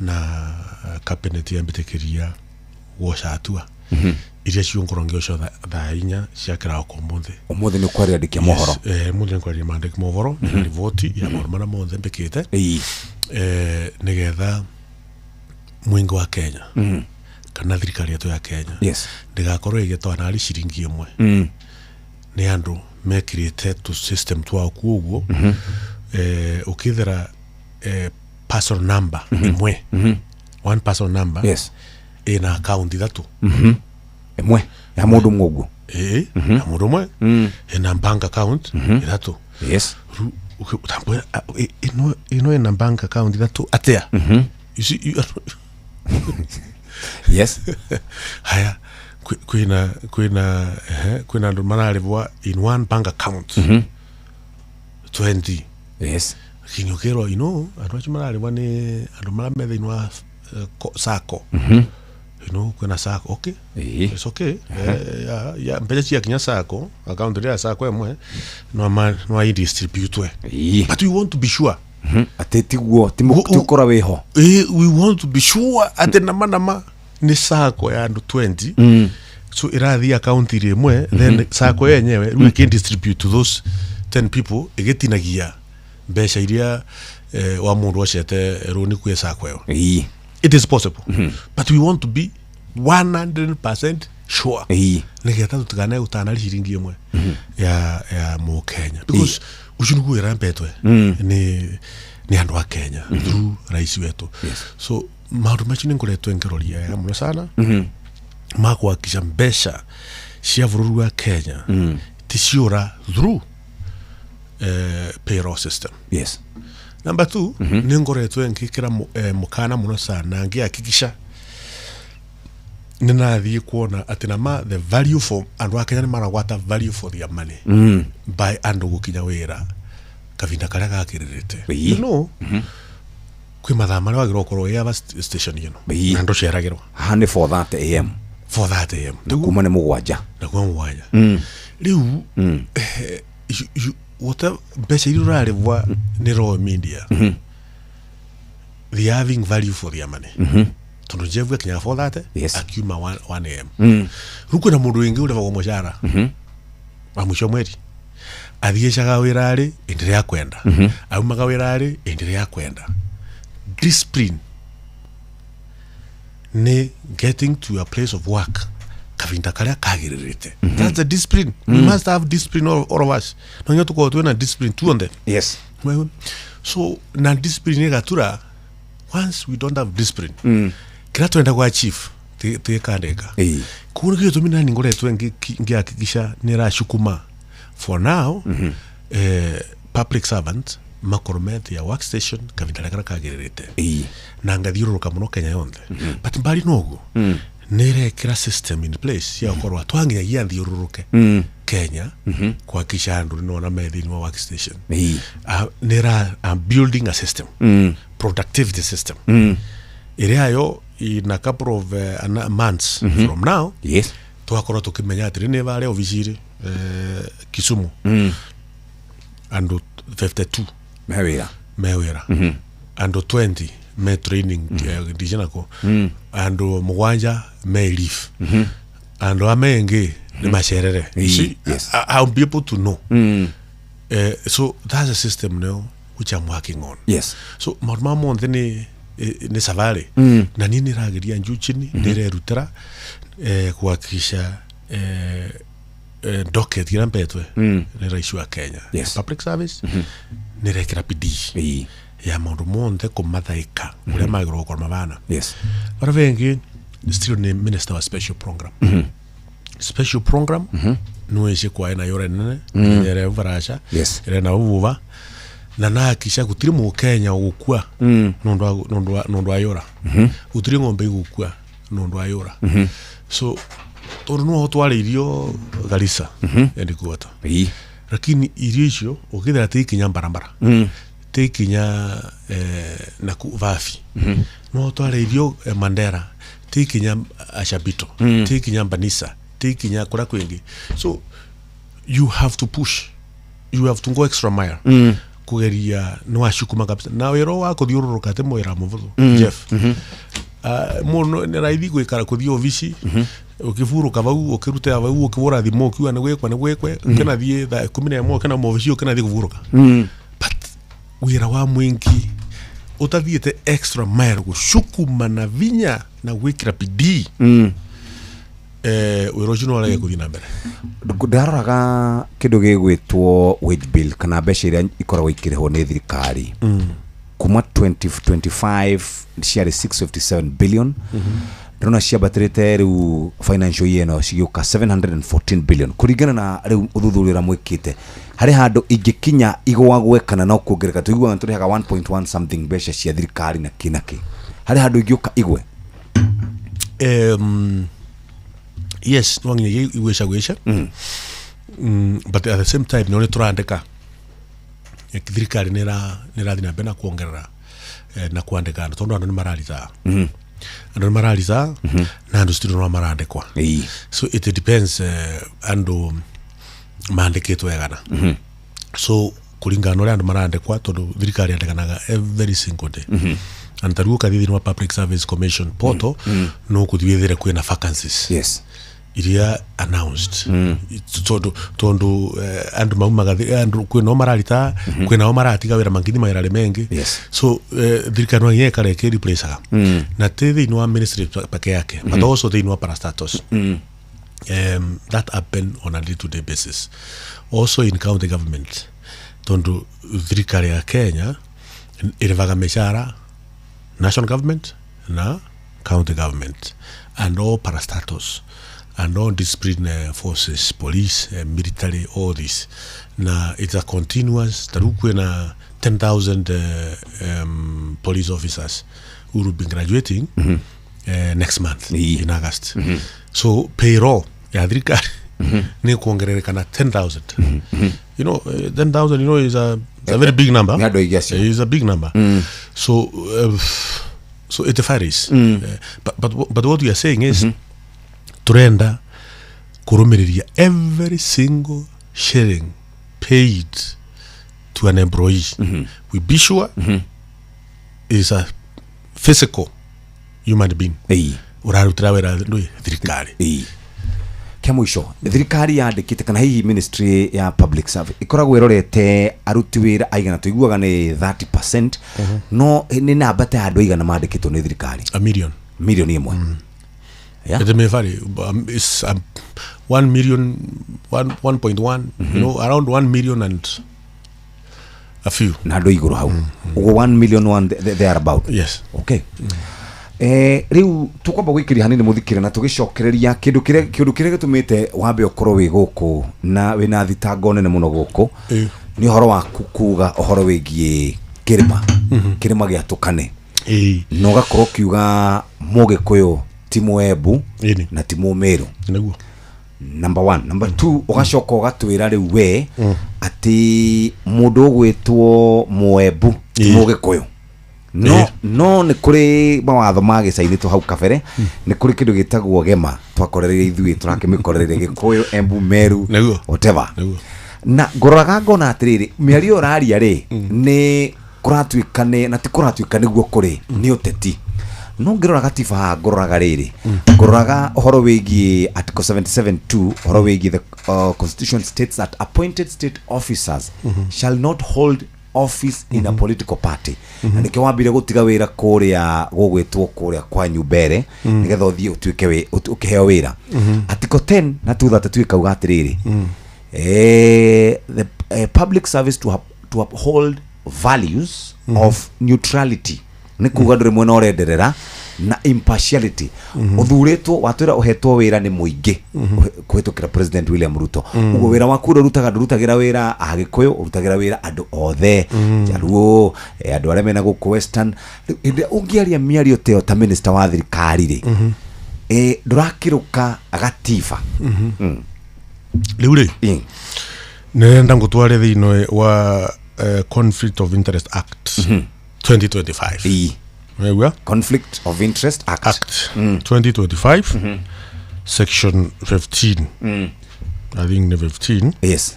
Speaker 9: na cabinet yambĩtĩkĩria gwoca atua iria ciongorwo ngĩoca thaa 4 cia kĩroko ũmũthĩ.
Speaker 11: Ũmũthĩ nĩ ũkwaria andĩki a mohoro.
Speaker 9: Yes, mũthĩ nĩ kwaria mandĩki mohoro na riboti ya maũndũ marĩa mothe mbĩkĩte, nĩgetha mũingĩ wa Kenya kana thirikari yetu ya Kenya ndĩgakorwo ĩgĩtwa narĩ ciringi ĩmwe nĩ andũ mekĩrĩte tũ system twao kuo ũguo. Ũkĩthera personal number ĩmwe, one personal number ĩna account ithatũ.
Speaker 11: Ĩmwe ya mũndũ ũmwe ũguo.
Speaker 9: Ĩĩ, ya mũndũ ũmwe ĩna bank account ithatũ. Rĩu ũtambũra, ĩno ĩna bank account ithatũ atĩa? You see, haya, kwĩna andũ mararĩbwa in one bank account 20. Lakini ũkĩrwo, andũ acio mararĩbwa nĩ andũ marĩa me thĩinĩ wa sacco. Kwĩna sacco, okay. It's okay. Ya mbeca ciakinya sacco account ĩrĩa ya sacco ĩmwe no i-distribute. But we want to be sure
Speaker 11: Atĩ tiguo ti ũkora wĩho.
Speaker 9: We want to be sure atĩ nama nĩ sacco ya andũ 20. So ĩrathiĩ account ĩrĩ ĩmwe, then sacco yenyewe rĩu ĩkĩ distribute to those 10 people igitinagia mbeca iria wa mundu ocete runi kwä sacco ĩyo. It is possible, but we want to be 100% sure nigetha tutikanae gutanari ciringi imwe ya mukenya, because ucio niguo wira mpetwe ni andu a Kenya through rais wetu. So maundu macio ningoretwe ngiroria wega muno sana ma kuhakikisha mbeca cia bururi wa Kenya ti ciura through payroll system. Number 2, ningoretwe ngikira mukana muno sana ngihakikisha ninathie kuona ati nama the value for andu a Kenya ni maragwata value for their money by andu gukinya wira kavinda karia gakiririte. You know, kwi mathaa maria wagirwo gukorwo wi ava station ino na nduceragirwo.
Speaker 11: Haha nĩ 4:30 am.
Speaker 9: 4:30 am.
Speaker 11: Na kuma nĩ mũgwanja.
Speaker 9: Na kuma mũgwanja. Riu whatever mbeca iria urarĩbwa nĩ Royal Media, they are having value for their money, tondu Jeff akinya 4:30 akiuma 1 am. Riu kwina mundu wingi urĩbagwo mũcara wa mũico mweri, athiĩcaga wĩra rĩ ĩndĩ rĩa kwenda, aumaga wĩra rĩ ĩndĩ rĩa kwenda. Discipline ni getting to a place of work kavinda karia kagĩrĩrĩte. That's the discipline. We must have discipline, all of us. No nginya tũkorwo twĩna discipline tuonthe. So na discipline ĩgatura. Once we don't have discipline, kĩrĩa twenda gwa achieve tĩkandĩka. Koguo nĩkĩo gĩtũmi nani ngoretwo ngĩhakikisha nĩracukuma for now public servant makorwo me their workstation kavinda karia kagĩrĩrĩte, na ngathiũrũrũka mũno Kenya yonthe. But mbali noguo, nĩrekĩra system in place cia gũkorwo twanginyagia thiũrũrũke Kenya kuhakikisha andũ nĩona me thĩinĩ wa workstation. Nĩra I'm building a system, productivity system, ĩrĩa yo in a couple of months from now twakorwo tukimenya atĩrĩ nĩ varĩa obici-rĩ Kisumu andũ 52
Speaker 11: me wĩra,
Speaker 9: me wĩra, andũ 20 me training ndicinako, andũ mũgwanja me leave, andũ a mengĩ nĩ macerere. You see, I'll be able to know. So that's a system now which I'm working on. So maũndũ ma monthe nĩ safari, na niĩ nĩrageria njuu chini, nĩrerutĩra kuhakikisha docket ĩrĩa mpetwe nĩ rais wa Kenya public service nĩrekĩra bidii ya maũndũ monthe kũmathaĩka ũrĩa magĩrĩirwo gũkorwo mabana. Bara bengi still ni minister wa special program. Special program nuĩci kwaĩ na yũra nene ere varasha ere na uvuva na nahakikisha gũtirĩ mũkenya ũgũkua nũndũ wa yũra, gũtirĩ ng'ombe igũkua nũndũ wa yũra. So tondu no tware irio Garissa headquarter, lakini irio icio ukithira ti ikinya barabara, ti ikinya naku Vafi, no tware irio Mandera, ti ikinya Ashabito, ti ikinya Banisa, ti ikinya kuria kwingi. So you have to push, you have to go extra mile kugeria no wacukuma kabisa na wira wa kuthiururuka ti mwira muvuthu. Jeff, muno ni raithi gwikara kuthii obici ukiburuka vau ukiruta vau ukibura thimu ukiuga ni gwikwa ni gwikwe, ukinathie thaa 11 ukina mobici ukinathie kuburuka. But wira wa mwingi utathiite extra mile gucukuma na vinya na gwikira bidii, wira ucio no warege kuthii na mbere.
Speaker 11: Ndaroraga kindu gigwitwo wage bill kana mbeca iria ikoragwo ikirihwo ni thirikari kuma 2025 ciarĩ 657 billion, ndĩrona ciambatĩrĩte rĩu financial year ĩno cigĩũka 714 billion. Kũringana na rĩu ũthuthuria ũrĩa mwĩkĩte, harĩ handũ ingĩkinya igwagwe kana no kuongereka? Tũiguaga tũrĩhaga 1.1 something mbeca cia thirikari na kĩ na kĩ, harĩ handũ ingĩũka igwe?
Speaker 9: Yes, no nginyagia igweca gweca, but at the same time no nĩ tũrandĩka, thirikari nĩ ĩrathiĩ na mbere na kuongerera na kwandĩka andũ, tondũ andũ nĩ mararitaa, andũ nĩ mararitaa na andũ still no marandĩkwa. So it depends andũ mandĩkĩtwo egana. So kũringana na ũrĩa andũ marandĩkwa, tondũ thirikari yandĩkanaga every single day, and ta rĩu ũkathiĩ thĩinĩ wa Public Service Commission portal, no ũkũthiĩ wethere kwĩna vacancies. Iria announced tondu tondu andu maumaga andu kwina o mararita, kwina o maratiga wira, mangithi mawira ari mengi. So thirikari no nginya ĩkara ĩkĩ-replaceaga na ti thĩinĩ wa ministry peke yake, but also thĩinĩ wa parastatals. That happen on a day-to-day basis also in county government, tondu thirikari ya Kenya ĩrĩvaga mĩcara national government na county government and all parastatals and all discipline forces, police, military, all this. Na it's a continuous. Taru kwina 10,000 police officers who will be graduating next month in August. So payroll ya thirikari ni kuongerereka na 10,000. 10,000 is a very big number.
Speaker 11: Nĩ andũ aingĩ acio.
Speaker 9: It's a big number. So it varies. But what we are saying is turenda kurumiriria every single shilling paid to an employee. We be sure is a physical human being. Urarutira wĩra ndũĩ thirikari.
Speaker 11: Kia mũico, thirikari yandĩkĩte kana hihi ministry ya public service ĩkoragwo ĩrorete aruti wĩra aigana? Tũiguaga nĩ 30%, no nĩ namba ta andũ aigana mandĩkĩtwo nĩ thirikari?
Speaker 9: A million.
Speaker 11: Milioni 1.
Speaker 9: It may vary. It's 1 million, 1.1, around 1 million and a few.
Speaker 11: Na andũ igũrũ hau ũguo, 1 million one there about.
Speaker 9: Yes.
Speaker 11: Okay. Rĩu tũkwamba gwĩkĩria hanini mũthikĩre na tũgĩcokereria kĩndũ kĩrĩa gĩtũmĩte wambe ũkorwo wĩ gũkũ na wĩna thitango nene mũno gũkũ nĩ ũhoro waku kuga ũhoro wĩgiĩ kĩrĩma gĩa tũkane na ũgakorwo ũkiuga Mũgĩkũyũ ti Mũembu na ti Mũmĩrũ.
Speaker 9: Nĩguo.
Speaker 11: Number one. Number two, ũgacoka ũgatwĩra rĩu we atĩ mũndũ ũgwĩtwo Mũembu ti Mũgĩkũyũ, no nĩ kũrĩ mawatho magĩcainĩtwo hau kabere, nĩ kũrĩ kĩndũ gĩtagwo gema twakorereire ithuĩ tũrakĩmĩkorereire Gĩkũyũ, Embu, Meru, whatever. Na ngororaga ngona atĩrĩrĩ, mĩario ũraria rĩ nĩ kũratuĩka nĩ na ti kũratuĩka nĩguo kũrĩ nĩ ũteti, no ngĩrora gatiba haha ngũroraga rĩrĩ, ngũroraga ũhoro wĩgiĩ article 77(2), ũhoro wĩgiĩ the constitution states that appointed state officers shall not hold office in a political party, na nĩkĩo wambire gũtiga wĩra kũrĩa gũgwĩtwo kũrĩa kwanyu mbere nĩgetha ũthiĩ ũtuĩke ũkĩheo wĩra. Article 10 na 232 ĩkauga atĩrĩrĩ, the public service to uphold values of neutrality, nĩ kuga ndũrĩ mwena ũrenderera, na impartiality. Ũthurĩtwo watwĩra ũhetwo wĩra nĩ mũingĩ kũhĩtũkĩra President William Ruto. Ũguo wĩra waku ũrĩa ũrutaga, ndũrutagĩra wĩra Agĩkũyũ, ũrutagĩra wĩra andũ othe, Jaluo, andũ arĩa mena gũkũ Western. Rĩu, hĩndĩ ĩrĩa ũngĩaria mĩario ta ĩyo ta minister wa thirikari rĩ, ndũrakĩrũka gatiba?
Speaker 9: Rĩu rĩ, nĩrenda ngũtware thĩinĩ wa Conflict of Interest Act 2025. Wegua?
Speaker 11: Conflict of Interest Act,
Speaker 9: Act 2025, section 15. I think the 15.
Speaker 11: Yes.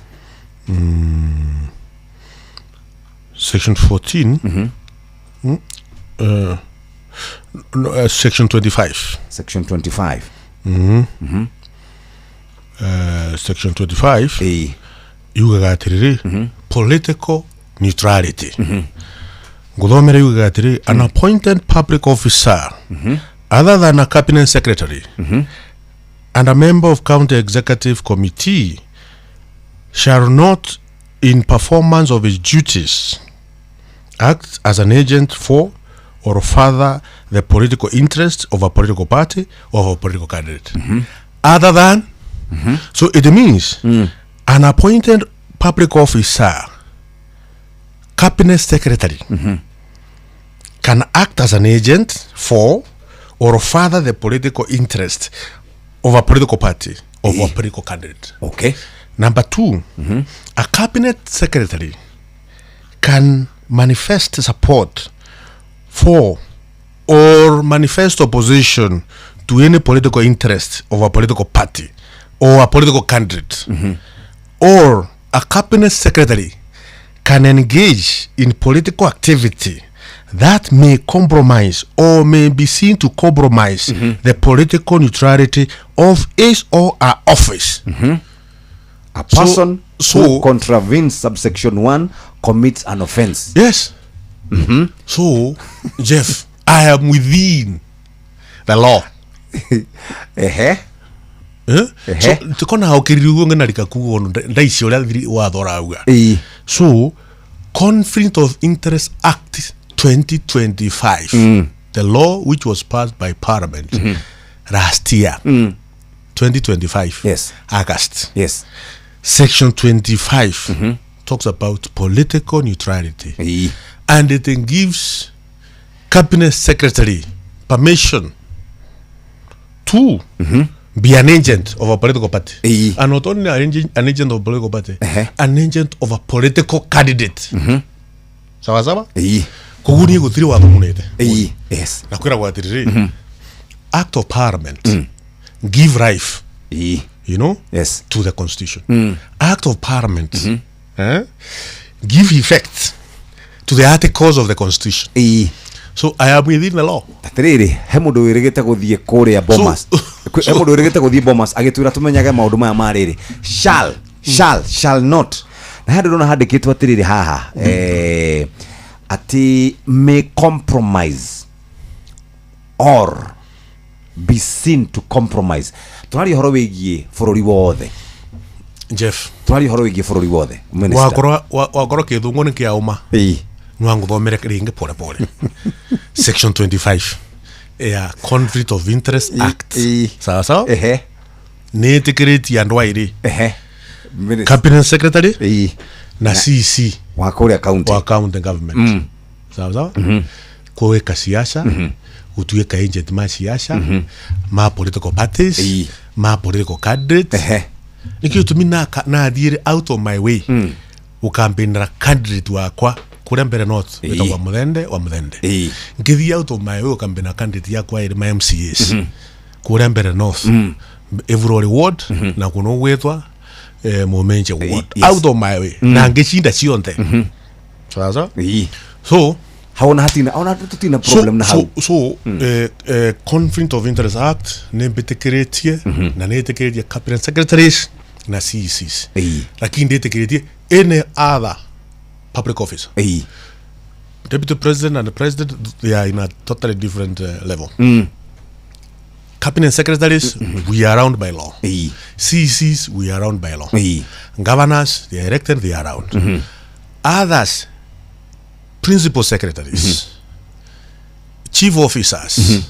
Speaker 9: Section 14. No, section 25.
Speaker 11: Section 25.
Speaker 9: Section 25 yugaga atĩrĩrĩ, political neutrality, nguthomere, yugaga atĩrĩrĩ, an appointed public officer other than a cabinet secretary and a member of county executive committee shall not in performance of his duties act as an agent for or further the political interest of a political party or of a political candidate other than. So it means an appointed public officer, cabinet secretary, can act as an agent for or further the political interest of a political party or a political candidate. Number 2, a cabinet secretary can manifest support for or manifest opposition to any political interest of a political party or a political candidate, or a cabinet secretary can engage in political activity That may compromise or may be seen to compromise the political neutrality of his or her office.
Speaker 11: A person who contravenes subsection 1 commits an offense.
Speaker 9: Yes. So, Jeff, I am within the law.
Speaker 11: Ehe.
Speaker 9: Eh?
Speaker 11: Ehe.
Speaker 9: So, tukona ukiriugo ng'anarika kugo ndaici uria watho ũrauga. So, Conflict of Interest Act 2025, the law which was passed by Parliament last year, 2025,
Speaker 11: yes,
Speaker 9: August.
Speaker 11: Yes.
Speaker 9: Section 25 talks about political neutrality. And it gives cabinet secretary permission to be an agent of a political party. And not only an agent of a political party, an agent of a political candidate. Sawa sawa? Koguo niĩ gũtirĩ watho munete.
Speaker 11: Yes.
Speaker 9: Na kwĩragwo atĩrĩrĩ, Act of Parliament give life, you know,
Speaker 11: yes,
Speaker 9: to the Constitution. Act of Parliament give effect to the articles of the Constitution. So I am within the law.
Speaker 11: Atiriri, he mundu wirigite guthie kuria Bomas. He mundu wirigite guthie Bomas agitwira tumenyage maundu maya ma riri. Shall, shall, shall not. Na handu ndona handikitwo atiriri haha. Ati may compromise or be seen to compromise. Turaria horo wigie bururi wothe.
Speaker 9: Jeff,
Speaker 11: turaria horo wigie bururi wothe. Minister.
Speaker 9: Wakorwo wakorwo kithungu ni kiauma. No nguthomere ringi pole pole. Section 25 ya Conflict of Interest Act. Sawa sawa?
Speaker 11: Ehe.
Speaker 9: Ni itikiretie andu airi.
Speaker 11: Ehe.
Speaker 9: Cabinet Secretary na CC
Speaker 11: wa kuria county.
Speaker 9: Wa county government. Sawa sawa? Kuweka siasa, gutuika agent ma siasa, ma political parties, ma political candidates. Nikio tumi na athiire out of my way gukampeinera candidate wakwa kuria Mbere North witagwo Muthende wa Muthende. Ngithii out of my way gukampeinera candidate yakwa iri ma MCAs kuria Mbere North, Evurori ward na kuno gwitwa Mumenje ward. Out of my way na ngicinda cionthe. Sawa sawa? So
Speaker 11: haona hatina ona tutina problem na hau.
Speaker 9: So Conflict of Interest Act ni mbitikiretie na ni itikiretie cabinet secretaries na CECs. Lakini nditikiretie any other public office. Deputy president and the president, they are in a totally different level. Cabinet secretaries, we are around by law. CECs, we are around by law. Governors, they are elected, they are around. Others, principal secretaries, chief officers,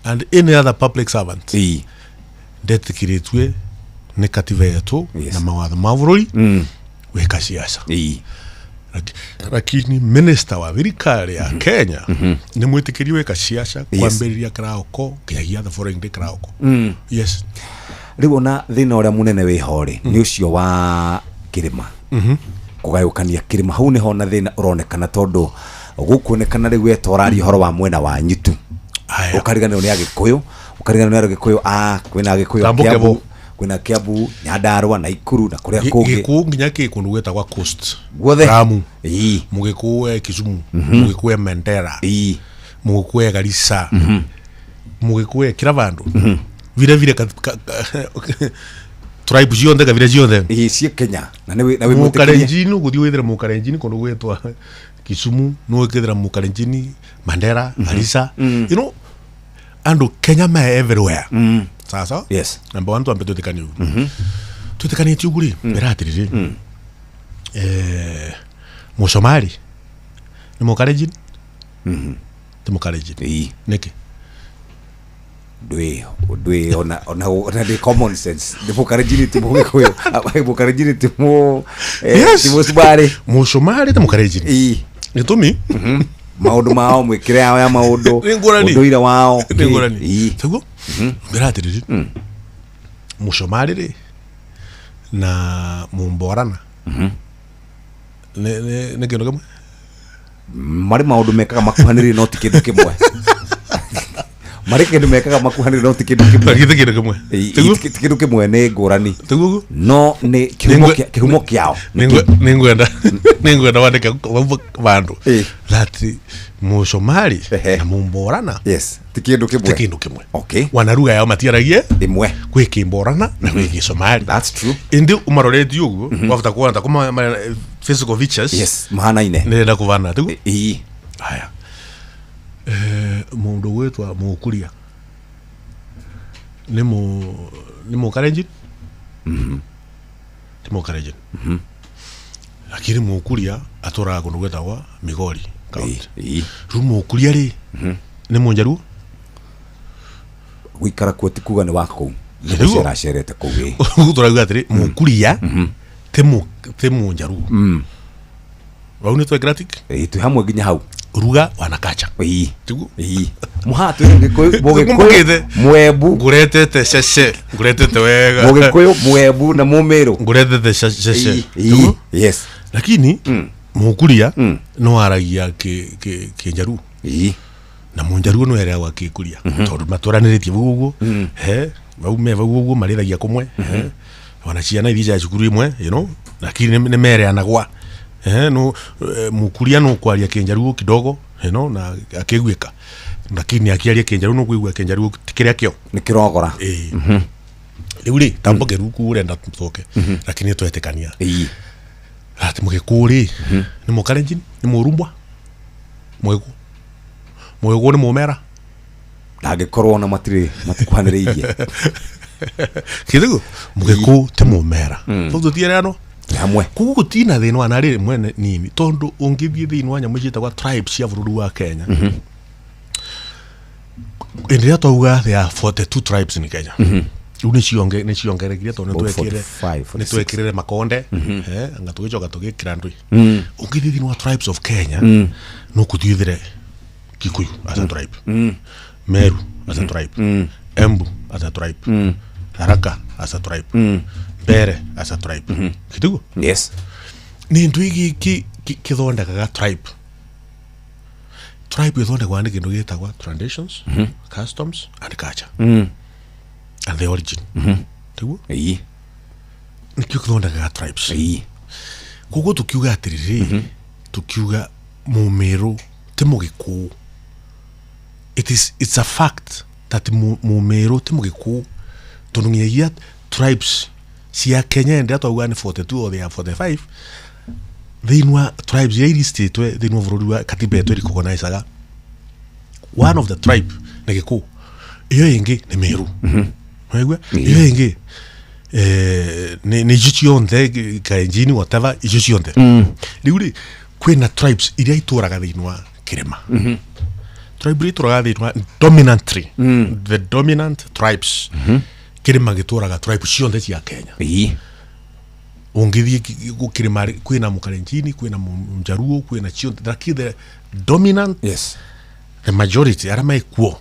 Speaker 9: and any other public servant, ndetikiritwe ni katiba yetu na mawatho ma bururi wika siasa. Lakini minister wa thirikari ya Kenya ni mwitikirie wika siasa kwambiriria kiraoko nginyagia the following day kiraoko. Yes.
Speaker 11: Riu ona thina uria munene wiho ri ni ucio wa kirima. Kugayukania kirima hau niho na thina uronekana tondu gukuonekana riu wetoraria horo wa mwena wa nyitu ukariganirwo ni Agikuyu, ukariganirwo ni Agikuyu a kwina Agikuyu Kiambu, kwina Kiambu, Nyandarua na Ikuru na kuria kungi.
Speaker 9: Gikuyu nginya ki kundu gwetagwa coast
Speaker 11: guothe
Speaker 9: Lamu, mugikuyu Kisumu, mugikuyu Mandera, mugikuyu Garissa, mugikuyu kila vandu vile vile tribe cionthe kabira cionthe
Speaker 11: cie Kenya na ni na
Speaker 9: Mukalenjin uguthii withira Mukalenjin kundu gwitwa Kisumu no wikithira Mukalenjin Mandera, Garissa, you know andu Kenya ma everywhere. Sasa
Speaker 11: yes,
Speaker 9: number 1 twambe twitikanie ugu twitikanĩtie ugu ri mbere atiriri Mucomari ni Mukalenjin ti Mukalenjin niki
Speaker 11: ndwi ona ona ona the common sense the Mukalenjin ti Mugikuyu, Mukalenjin ti mu ti Mucomari,
Speaker 9: Mucomari ti Mukalenjin gitumi
Speaker 11: maundu mao mwikire yao ya maundu unduire wao
Speaker 9: ni ngurani tiguo mbere atiriri Mucomari ri na Mumborana ni kindu kimwe
Speaker 11: mari maundu mekaga makuhaniririe no ti kindu kimwe. Marĩ kĩndũ mekaga makuhanĩrĩire, no ti kĩndũ kĩmwe.
Speaker 9: Githĩ kĩndũ kĩmwe?
Speaker 11: Ĩ, ti kĩndũ kĩmwe, nĩ ngũrani, no nĩ kĩhumo kĩao.
Speaker 9: Nĩngwenda wandĩke vau vandũ that Mũsomali na Mũmborana
Speaker 11: yes, ti kĩndũ kĩmwe.
Speaker 9: Ti kĩndũ kĩmwe.
Speaker 11: Okay.
Speaker 9: Wana lugha yao matiaragie
Speaker 11: ĩmwe.
Speaker 9: Kwĩ Kĩmborana na kwĩ Gĩsomali.
Speaker 11: That's true.
Speaker 9: Ĩndĩ ũmaroretie ũguo, wabota kuona ta kuma physical features.
Speaker 11: Yes, mahanaine.
Speaker 9: Nĩrenda kũvana tiguo.
Speaker 11: Ii.
Speaker 9: Haya, mũndũ gwĩtwa Mũkuria nĩ nĩ Mũkarenjin, ti Mũkarenjin, lakini Mũkuria atũraga kũndũ gwĩtagwa Migori County. Rĩu Mũkuria rĩ, nĩ Mũnjaruo?
Speaker 11: Gũikara kuo ti kuga nĩ wa kũu, nĩ
Speaker 9: Nĩguo.
Speaker 11: gũceracerete kũu ĩ.
Speaker 9: Ũguo tũrauga atĩrĩ, Mũkuria ti Mũnjaruo. Vau nĩ twekĩra tick.
Speaker 11: Ĩ, twĩ hamwe nginya hau.
Speaker 9: Ruga wanakacha.
Speaker 11: Ĩ.
Speaker 9: Tiguo.
Speaker 11: Ĩ, mũhaha twĩ Gĩkũyũ, Mũgĩkũyũ, Mwembu.
Speaker 9: Ngũretete cece, ngũretete wega.
Speaker 11: Mũgĩkũyũ, Mwembu na Mũmĩrũ.
Speaker 9: Ngũretete cece.
Speaker 11: Ĩ,
Speaker 9: Tiguo?
Speaker 11: Yes.
Speaker 9: Lakini Mũkuria no aragia Kĩnjaruo na Mũnjaruo no eragwa Kĩkuria, tondũ matwaranĩrĩtie vau ũguo, he vau me vau ũguo marĩthagia kũmwe, he ona ciana ithiaga cukuru imwe, lakini nĩ mereanagwa. No Mũkuria no kwaria Kĩnjaruo kidogo na akĩiguĩka, lakini akĩaria Kĩnjaruo no kũigua Kĩnjaruo ti kĩrĩa kĩo.
Speaker 11: Nĩ kĩrogora.
Speaker 9: Ĩĩ. Rĩu rĩ, tamboke ruku ũrenda tũcoke, lakini twetĩkania atĩ Mũgĩkũyũ rĩ nĩ Mũkarenjin, nĩ Mũrumbwa. Mũgĩkũyũ nĩ Mũmera.
Speaker 11: Ndangĩkorwo ona matirĩ matikuhanĩrĩirie.
Speaker 9: Kĩthĩgo Mũgĩkũyũ ti Mũmera. Tondũ tũtiereanwo
Speaker 11: hamwe.
Speaker 9: Koguo gũtina thĩna wa narĩ mwene nini, tondũ ũngĩthiĩ thĩinĩ wa nyamũ ciĩtagwa tribes cia bũrũri wa Kenya, hĩndĩ ĩrĩa twauga there are 42 tribes in Kenya, rĩu nĩ ciongererekire tondũ nĩ
Speaker 11: About
Speaker 9: twekĩrire
Speaker 11: 45,
Speaker 9: nĩ
Speaker 11: 46.
Speaker 9: twekĩrire makonde, anga tũgĩcoka tũgĩkĩra ndũi. Ũngĩthiĩ thĩinĩ wa tribes of Kenya, no kũthiĩthĩre Kikuyu as a tribe, Meru as a tribe, Embu as a tribe, Tharaka as a tribe, Mbere as a tribe. Kĩtiguo?
Speaker 11: Yes.
Speaker 9: Nĩ ndũ gĩkĩ kĩthondekaga tribe. Tribe ĩthondekwaga nĩ kĩndũ gĩtagwa traditions, customs and culture and the origin. Tiguo?
Speaker 11: Ĩ.
Speaker 9: Nĩkĩo kĩthondekaga tribes.
Speaker 11: Ĩ.
Speaker 9: Koguo tũkiuga atĩrĩrĩ, tũkiuga Mũmĩrũ ti Mũgĩkũyũ, it's a fact that Mũmĩrũ ti Mũgĩkũyũ, tondũ nginyagia tribes cia Kenya ĩrĩa twauga nĩ 42 or they are 45, thĩinĩ wa tribes iria iristĩtwe thĩinĩ wa bũrũri wa katiba yetu ĩrecognizaga one of the tribe nĩ Gĩkũyũ, ĩyo ĩngĩ nĩ Mĩrũ. Waigua? Ĩyo ĩngĩ nĩ icio cionthe, Kalenjin, whatever, icio cionthe. Rĩu rĩ, kwĩna tribes iria itũraga thĩinĩ wa kĩrĩma. Tribe iria itũraga thĩinĩ wa dominantly, the dominant tribes, kĩrĩma gĩtũraga tribe ciothe cia Kenya. Ũngĩthiĩ kĩrĩma rĩ, kwĩna Mũkalenjini, kwĩna Mũnjaruo, kwĩna ciothe, lakini the dominant, the majority arĩa mekuo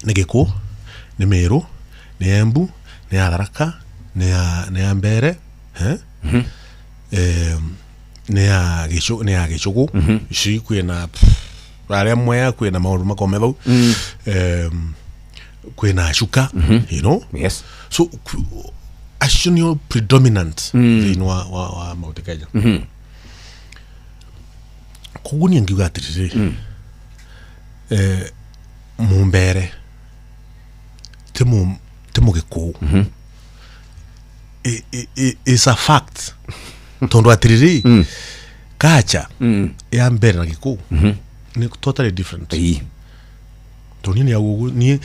Speaker 9: nĩ Gĩkũyũ, nĩ Mĩrũ, nĩ Embu, nĩ ya Tharaka, nĩ ya Mbere, eh? Nĩ ya Gĩcũgũ ici, kwĩna arĩa Mwea, kwĩna maũndũ makome vau, kwĩna Cuka.
Speaker 11: Yes.
Speaker 9: So acio nĩo predominant thĩinĩ wa Mount Kenya. Koguo niĩ ngiuga atĩrĩrĩ, Mũmbere ti Mũgĩkũyũ. Is a fact, tondũ atĩrĩrĩ, kacha ya Mbere na Gĩkũyũ nĩ totally different. Tondũ niĩ nĩ auguo, niĩ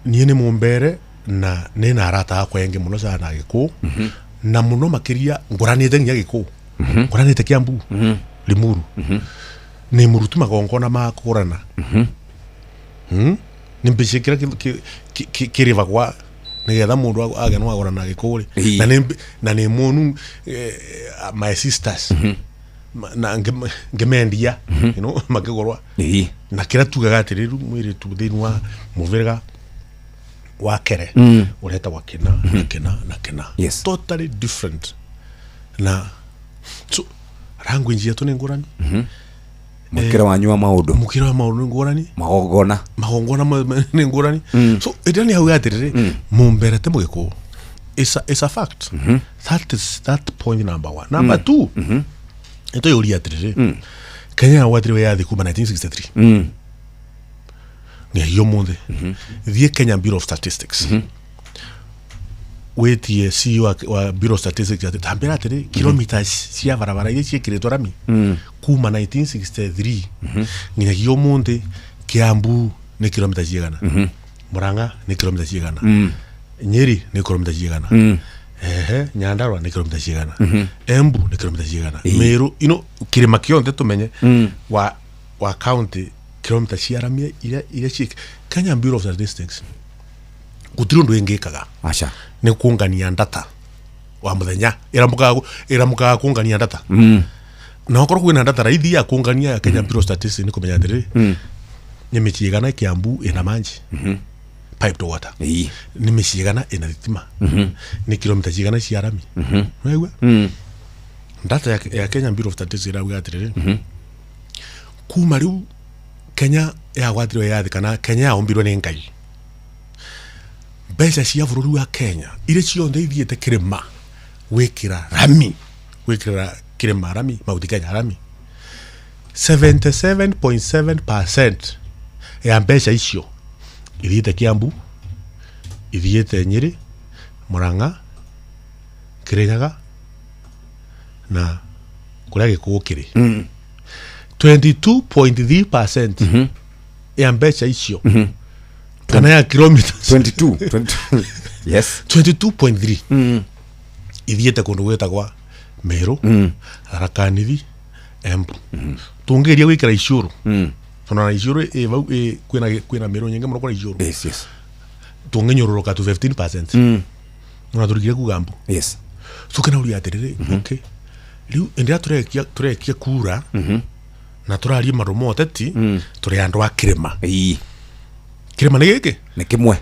Speaker 9: nĩ Mũmbere na nĩ na arata akwa aingĩ mũno sana Gĩkũyũ, na mũno makĩria ngũranĩte nginya Gĩkũyũ, ngũranĩte Kiambu, Limuru, nĩ mũrutu magongona ma kũgũrana. Nĩ mbeca kĩrĩa kĩrĩbagwa nĩgetha mũndũ age no agũrana Gĩkũyũ rĩ, na nĩ monu my sisters na ngĩmendia makĩgũrwa, na kĩrĩa tugaga atĩrĩ, rĩu mwĩrĩtu thĩinĩ wa mũbĩrĩga wa kere ũretagwa kĩna na kĩna na kĩna. Totally different. Na so language yetu nĩ ngũrani.
Speaker 11: Mwikire wanyu wa maundu.
Speaker 9: Mwikire wa maundu ni ngurani.
Speaker 11: Magongona.
Speaker 9: Magongona ni ngurani. So ĩrĩa nĩ hau atĩrĩrĩ mumberete mũgĩkũyũ. It's a fact. That is that point number one. Number two. Nĩtũyũria atĩrĩrĩ. Kenya yagwatire wĩyathi kuma 1963. Nginya ũmũthĩ. Thiĩ Kenya Bureau of Statistics. Wĩtie CEO wa Bureau of Statistics atĩ tambĩra atĩrĩ kilomita cia barabara iria ciĩkĩrĩtwo rami kuma 1963 nginyagia ũmũthĩ Kiambu nĩ kilomita cigana, Murang'a nĩ kilomita cigana, Nyeri nĩ kilomita cigana, ehe Nyandarua nĩ kilomita cigana, Embu nĩ kilomita cigana, Meru, you know, kĩrĩma kĩonthe tũmenye wa county kilomita cia rami iria ciĩ Kenya Bureau of Statistics gũtirĩ ũndũ ĩngĩkaga.
Speaker 11: Aca.
Speaker 9: Nĩ kũngania data wa mũthenya ĩramũkaga kũngania data. Na okorwo kwĩna data raithi ya kũngania ya Kenya Bureau of Statistics nĩ kũmenya atĩrĩrĩ nĩ mĩciĩ igana Kiambu ĩna manji piped water, nĩ mĩciĩ igana ĩna thitima, nĩ kilomita cigana cia rami. Ũraigua? Data ya Kenya Bureau of Statistics ĩrauga atĩrĩrĩ kuma rĩu Kenya yagwatirwo wĩyathi kana Kenya yaũmbirwo nĩ Ngai, mbeca cia bũrũri wa Kenya iria ciothe ithiĩte kĩrĩma gwĩkĩra rami, gwĩkĩra kĩrĩma rami, Mount Kenya rami, 77.7% ya mbeca icio ithiĩte Kiambu, ithiĩte Nyeri, Murang'a, Kirinyaga na kũrĩa Gĩkũyũ kĩrĩ. 22.3% ya mbeca icio kana ya kilometers
Speaker 11: 22 yes
Speaker 9: 22.3 ithiĩte kũndũ gwĩtagwa Meru, Tharaka Nithi, Embu. Tũngĩgeria gwĩkĩra Isiolo, tondũ na Isiolo ĩ vau ĩ kwĩna Meru nyingĩ mũno kũrĩa Isiolo.
Speaker 11: Yes, yes.
Speaker 9: Tũngĩnyũrũrũka to 15%. Ona tũrigire kuga mbu.
Speaker 11: Yes.
Speaker 9: Tũkĩnauria atĩrĩrĩ, okay, rĩu hĩndĩ ĩrĩa tũrekia kura na tũraria maũndũ ma ũteti, tũrĩ andũ a kĩrĩma. Kĩrĩma nĩ gĩkĩ?
Speaker 11: Nĩ kĩmwe.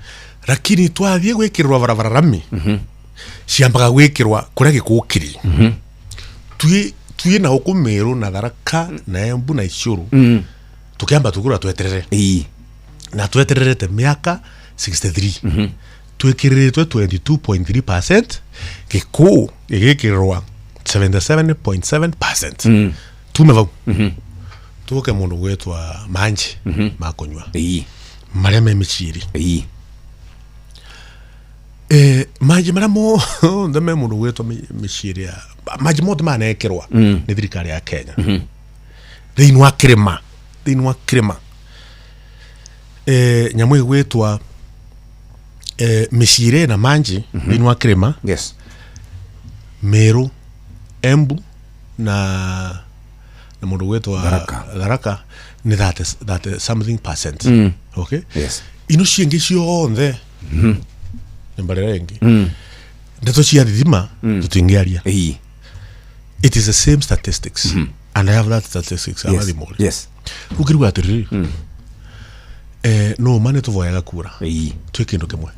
Speaker 9: Lakini twathiĩ gwĩkĩrĩrwo barabara rami ciambaga gwĩkĩrwa kũrĩa Gĩkũyũ kĩrĩ. Tuĩ na gũkũ Meru na Tharaka na Embu na Isiolo tũkĩamba tũkũra tweterere. Na twetererete mĩaka 63. Twĩkĩrĩrĩtwe 22.3%, Gĩkũyũ gĩgĩkĩrĩrwa 77.7%. Tume vau. Tũke mũndũ gwĩtwa manji ma kũnyua marĩa me mĩciĩ ĩrĩ. Manji marĩa mothe me mũndũ gwĩtwa mĩciĩ ĩrĩa manji mothe manekĩrwa nĩ thirikari ya Kenya thĩinĩ wa kĩrĩma, thĩinĩ wa kĩrĩma nyamũ ĩgwĩtwa mĩciĩ ĩrĩa ĩna manji thĩinĩ wa kĩrĩma.
Speaker 11: Yes.
Speaker 9: Meru, Embu na mũndũ gwĩtwa Tharaka nĩ 30 something percent. Okay?
Speaker 11: Yes.
Speaker 9: Ino ciĩngĩ ciothe nĩ mbarĩra ĩngĩ. Ndeto cia thithima tũtingĩaria. It is the same statistics. And I have that statistics.
Speaker 11: Yes. Yes.
Speaker 9: Rĩu ngĩruga atĩrĩrĩ, no ma nĩ tũvoyaga kura twĩ kĩndũ kĩmwe.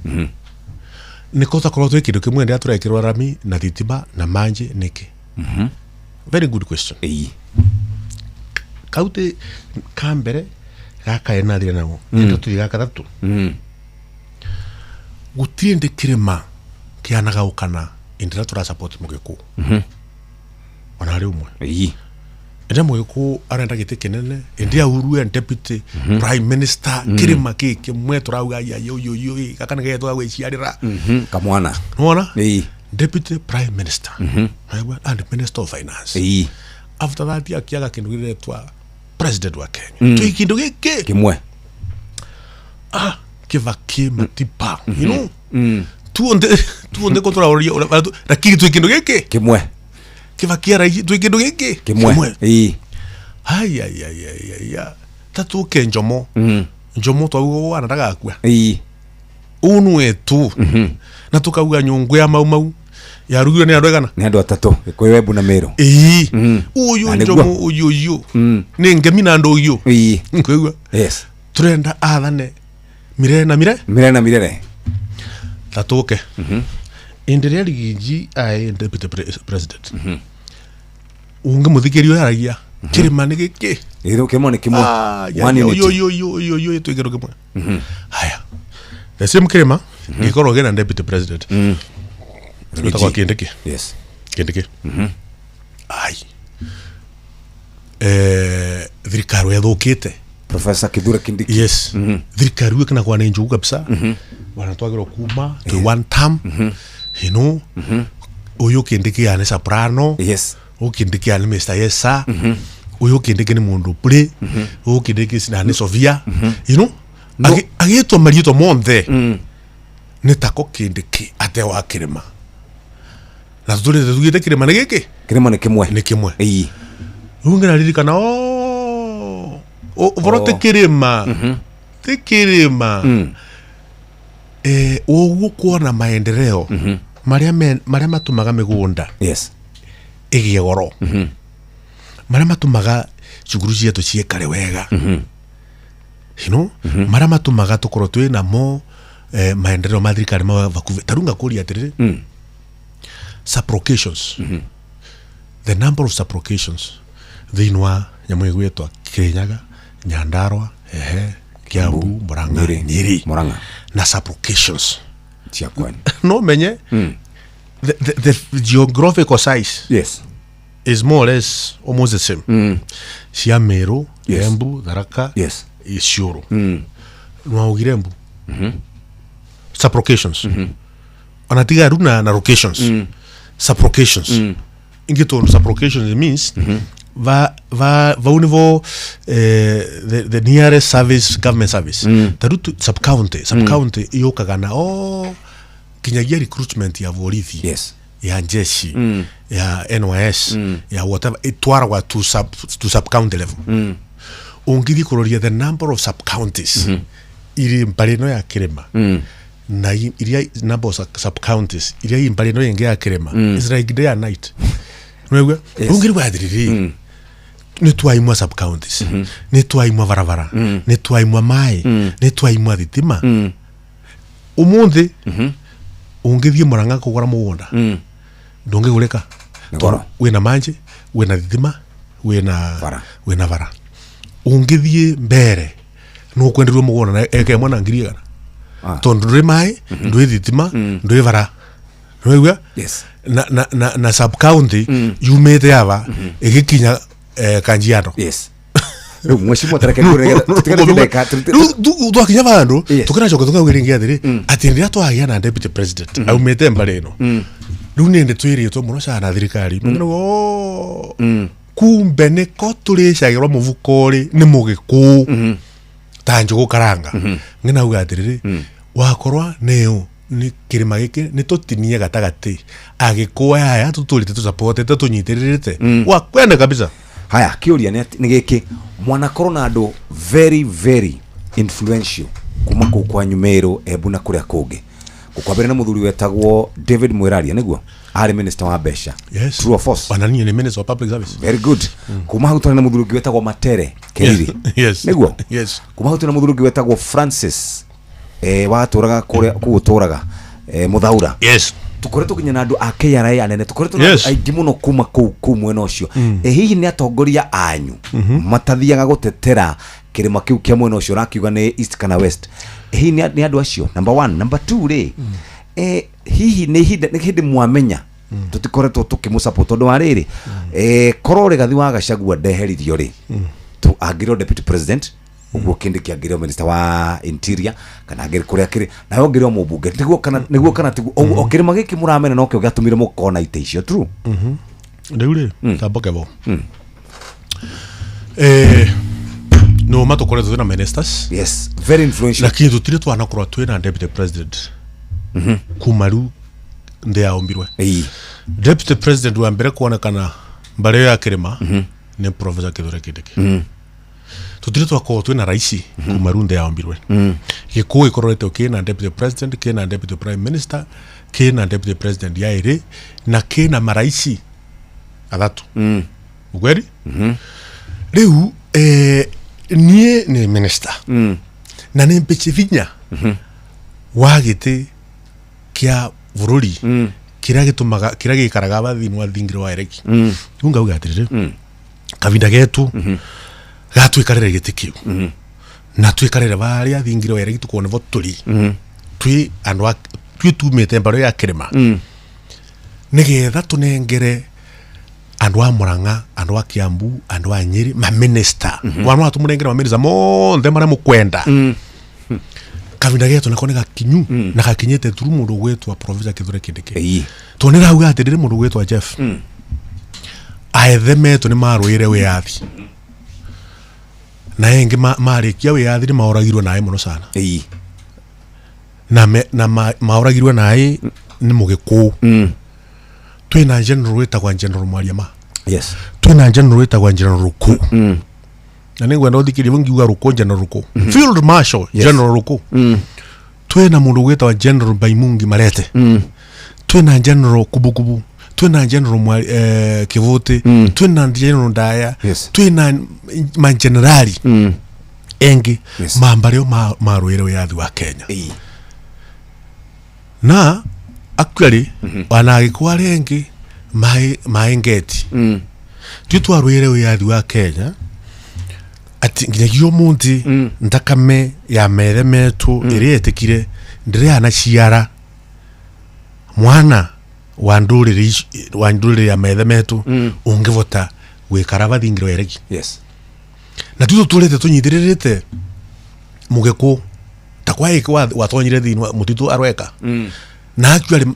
Speaker 9: Nĩ kũtakorwo twĩ kĩndũ kĩmwe rĩrĩa tũrekĩrwo rami na thitima na manji nĩkĩ? Very good question. Kautĩ ka mbere gaka ĩnathire namo tũthiĩ ga gatatũ. Gũtirĩ ndĩ kĩrĩma kĩanagaũkana hĩndĩ ĩrĩa tũrasupport Mũgĩkũyũ. Ona harĩ ũmwe. Hĩndĩ ĩrĩa Mũgĩkũyũ arenda gĩtĩ kĩnene, hĩndĩ ĩrĩa Uhuru e deputy prime minister, kĩrĩma kĩ kĩmwe tũrauga yayũyũyũ gaka nĩ getwa gwĩciarĩra.
Speaker 11: Kamwana.
Speaker 9: Nĩwona? Deputy prime minister. And minister of finance. After that akiaga kĩndũ gĩretwa president wa Kenya. Twĩ kĩndũ gĩkĩ
Speaker 11: kĩmwe.
Speaker 9: Kĩbaki Matiba, you know? Tuonde ko tũraũria lakini twĩ kĩndũ gĩkĩ
Speaker 11: kĩmwe.
Speaker 9: Kĩbaki araici twĩ kĩndũ gĩkĩ
Speaker 11: kĩmwe.
Speaker 9: Ai ai ai ai ai. Ta tũke Njomo. Njomo twauga wana ndagakua. Ũũ nĩwe na tũkauga nyũngũ ya Mau Mau yarugirwo nĩ andũ aigana?
Speaker 11: Nĩ andũ atatũ, Gĩkũyũ, Embu na Meru.
Speaker 9: Ũyũ Njomo ũyũ ũyũ nĩ ngemi na ndũgio. Nkwĩgua?
Speaker 11: Yes.
Speaker 9: Tũrenda athane mirere na mire?
Speaker 11: Mirere na mirere.
Speaker 9: Ta tũke. Hĩndĩ ĩrĩa Riginji aĩ deputy president, ũngĩmũthikĩria yaragia Kĩrĩma nĩ gĩkĩ.
Speaker 11: Kĩrĩma nĩ kĩmwe. One unity.
Speaker 9: Yo yo yo yo twĩ kĩndũ kĩmwe. Haya, the same kĩrĩma gĩkorwo gĩna deputy president wĩtagwo Kindiki.
Speaker 11: Yes.
Speaker 9: Kindiki. Ai, thirikari yathũkĩte.
Speaker 11: Professor Kithure Kindiki.
Speaker 9: Yes. Thirikari kana kwa nĩ njugu kabisa, bwana, twagĩrwo kuma to one term, uyu Kindiki yani soprano. Uyu Kindiki yani Mr. Yes Sir. Uyu Kindiki ni mundu pure. Uyu Kindiki na ni Sofia, agĩtwo mariĩtwo monthe nĩ tako Kindiki ate wa kĩrĩma, na tũtũrĩte tugĩte kĩrĩma nĩ gĩkĩ.
Speaker 11: Kĩrĩma nĩ kĩmwe.
Speaker 9: Nĩ kĩmwe. Rĩu ngĩraririkana ũboro ti kĩrĩma, ti kĩrĩma. Ũguo kuona maendeleo marĩa matũmaga mĩgũnda ĩgĩe goro, marĩa matũmaga cukuru cietũ ciĩkare wega, marĩa matũmaga tũkorwo twĩ namo maendeleo ma thirikari ma vakuvi. Ta rĩu ngakũria atĩrĩrĩ, sublocations, the number of sublocations thĩinĩ wa nyamũ ĩgwĩtwa Kirinyaga, Nyandarua, ehe, Kiambu, Murang'a, Nyeri.
Speaker 11: Murang'a.
Speaker 9: Na sublocations
Speaker 11: cia kwanyu.
Speaker 9: No menye the geographical size is more or less almost the same cia Meru, Embu, Tharaka, Isiolo. Nwaugire Embu sublocations, ona tiga rĩu na locations, sublocations ingĩ, tondũ sublocations means va va vau nivo the nearest service, government service. Ta rĩu sub county, sub county yũkaga na kinyagia recruitment ya borithi, ya jeshi, ya NYS, ya whatever, itwaragwa to sub county level. Ũngĩthiĩ kũroria the number of sub counties iri mbarĩ ĩno ya kĩrĩma na iria number of sub counties iria i mbarĩ ĩno ĩngĩ ya kĩrĩma is like day and night. Nĩwaigua? Rĩu ngĩrigwo atĩrĩrĩ, nĩ twaimwa sub counties, nĩ twaimwa barabara, nĩ twaimwa maĩ, nĩ twaimwa thitima. Ũmũthĩ ũngĩthiĩ Murang'a kũgũra mũgũnda ndũngĩgũrĩka.
Speaker 11: Nĩ goro.
Speaker 9: Tondũ wĩna manji, wĩna thitima, wĩna
Speaker 11: Bara.
Speaker 9: Wĩna bara. Ũngĩthiĩ mbere nũkwenderio mũgũnda na eka ĩmwe na 100,000, tondũ ndũrĩ maĩ, ndũrĩ thitima, ndũrĩ bara. Nĩwaigua?
Speaker 11: Yes.
Speaker 9: Na sub county yumĩte aba ĩgĩkinya Kajiado.
Speaker 11: Yes. Rĩu mheshimiwa, tareke ngũre tutiganĩtie ndagĩka.
Speaker 9: Rĩu twakinya vandũ tũkĩracoka tũkauga rĩngĩ atĩrĩ, atĩ rĩrĩa twagĩa na deputy president aumĩte mbarĩ ĩno, rĩu nĩ ndĩ twĩrĩtwo mũno cana thirikari mũno, kumbe nĩko tũrĩcagĩrwo mũbuko rĩ nĩ mũgĩkũũ ta njũgũ karanga. Ng'inauga atĩrĩrĩ, wakorwa nĩũ nĩ kĩrĩma gĩkĩ nĩ tũtinie gatagatĩ, agĩkũũ aya tũtũrĩte tũcapotete tũnyitĩrĩrĩte wakwenda kabisa.
Speaker 11: Haya, kĩũria nĩ gĩkĩ, mwanakorwo na andũ very very influential kuma kũu kwanyu Meru, Embu na kũrĩa kũngĩ. Gũkwambĩrĩria na mũthuri wetagwo David Mwiraria, nĩguo arĩ minister wa mbeca?
Speaker 9: Yes.
Speaker 11: True or false?
Speaker 9: Ona niĩ nĩ minister of public service.
Speaker 11: Very good. Kuma hau twarĩ na mũthuri ũngĩ wetagwo Matere Keriri?
Speaker 9: Yes.
Speaker 11: Nĩguo?
Speaker 9: Yes.
Speaker 11: Kuma hau twĩ na mũthuri ũngĩ wetagwo Francis, watũraga kũrĩa kũu ũtũraga, Mũthaura.
Speaker 9: Yes.
Speaker 11: Tukoretwo nginya na andũ a KRA anene, tukoretwo na andũ aingĩ mũno kuma kũu mwena ũcio. Hihi nĩ atongoria anyu matathiaga gũtetera kĩrĩma kĩu kĩa mwena ũcio ũrakiuga nĩ east kana west? Hihi nĩ andũ acio, number one? Number two rĩ, hihi nĩ ihinda nĩ hĩndĩ mwamenya tũtikoretwo tũkĩmũsupport, tondũ wa rĩrĩ, korwo Rigathi wa Gachagua ndeheririo rĩ, tu angĩrĩ deputy president ũguo, Kindiki angĩrĩ minister wa interior kana angĩrĩ kũrĩa akĩrĩ, nawe ũngĩrĩ o mũmbunge, nĩguo kana tiguo? O kĩrĩma gĩkĩ mũramena nokĩo gĩatũmire mũkona itĩ icio, true?
Speaker 9: Rĩu rĩ, tamboke bo no ma tũkoretwo twĩna ministers.
Speaker 11: Yes, very influential.
Speaker 9: Lakini tũtirĩ twanakorwo twĩna deputy president kuma rĩu nthĩ yaũmbirwe. Deputy president wa mbere kuonekana mbarĩ ĩyo ya kĩrĩma nĩ Professor Kithure Kindiki. Tũtirĩ twakorwo twĩna raici kuma rĩu nthĩ yaũmbirwe. Gĩkũũ gĩkoretwo kĩna deputy president, kĩna deputy prime minister, kĩna deputy president ya ĩrĩ, na kĩna maraici athatũ. Ukweli rĩu, niĩ nĩ minister na nĩ mbici vinya wa gĩtĩ kĩa bũrũri kĩrĩa gĩtũmaga kĩrĩa gĩikaraga ba thĩinĩ wa thingira wa ereki. Rĩu ngauga atĩrĩrĩ, Kavinda getu gatwikarire giti kiu na twikarire baria thingire were tukuone bo turi twi andu twi tumite mbaro ya kirima nigetha tunengere andu a Murang'a, andu a Kiambu, andu a Nyeri ma minister wana atumunengere ma minister monthe maria mukwenda. Kavinda getu nako ni gakinyu na gakinyite turu mundu gwetwa Professor Kithure Kindiki. To ni rauga atiriri mundu gwetwa Jeff aethe metu ni marwire wiyathi na engi marikia wiyathi ni maoragirwe nae muno sana. Na maoragirwe nae ni mugikuyu. Twina general wetagwa General Mwariama.
Speaker 11: Yes.
Speaker 9: Twina general wetagwa General Ruku. Na ningwenda uthikirie ngiuga Ruku General Ruku. Field Marshal General Ruku. Twina mundu wetagwa General Baimungi Marete. Twina General Kubukubu. Twina General Kivuti. Twina General Ndaya. Twina ma generali engi mambario marwire wiyathi wa Kenya. Na actually wanagikwa rengi maengeti twi twarwire wiyathi wa Kenya ati nginyagia umuthi nthakame ya methe metu iria yetikire ndiriana ciara mwana wa nduriri ya methe metu ungivota gwikara bathingiro eregi.
Speaker 11: Yes.
Speaker 9: Na twi tuturite tunyitiririte mugiku ta kwa watonyire thiini mutitu arweka. Na actually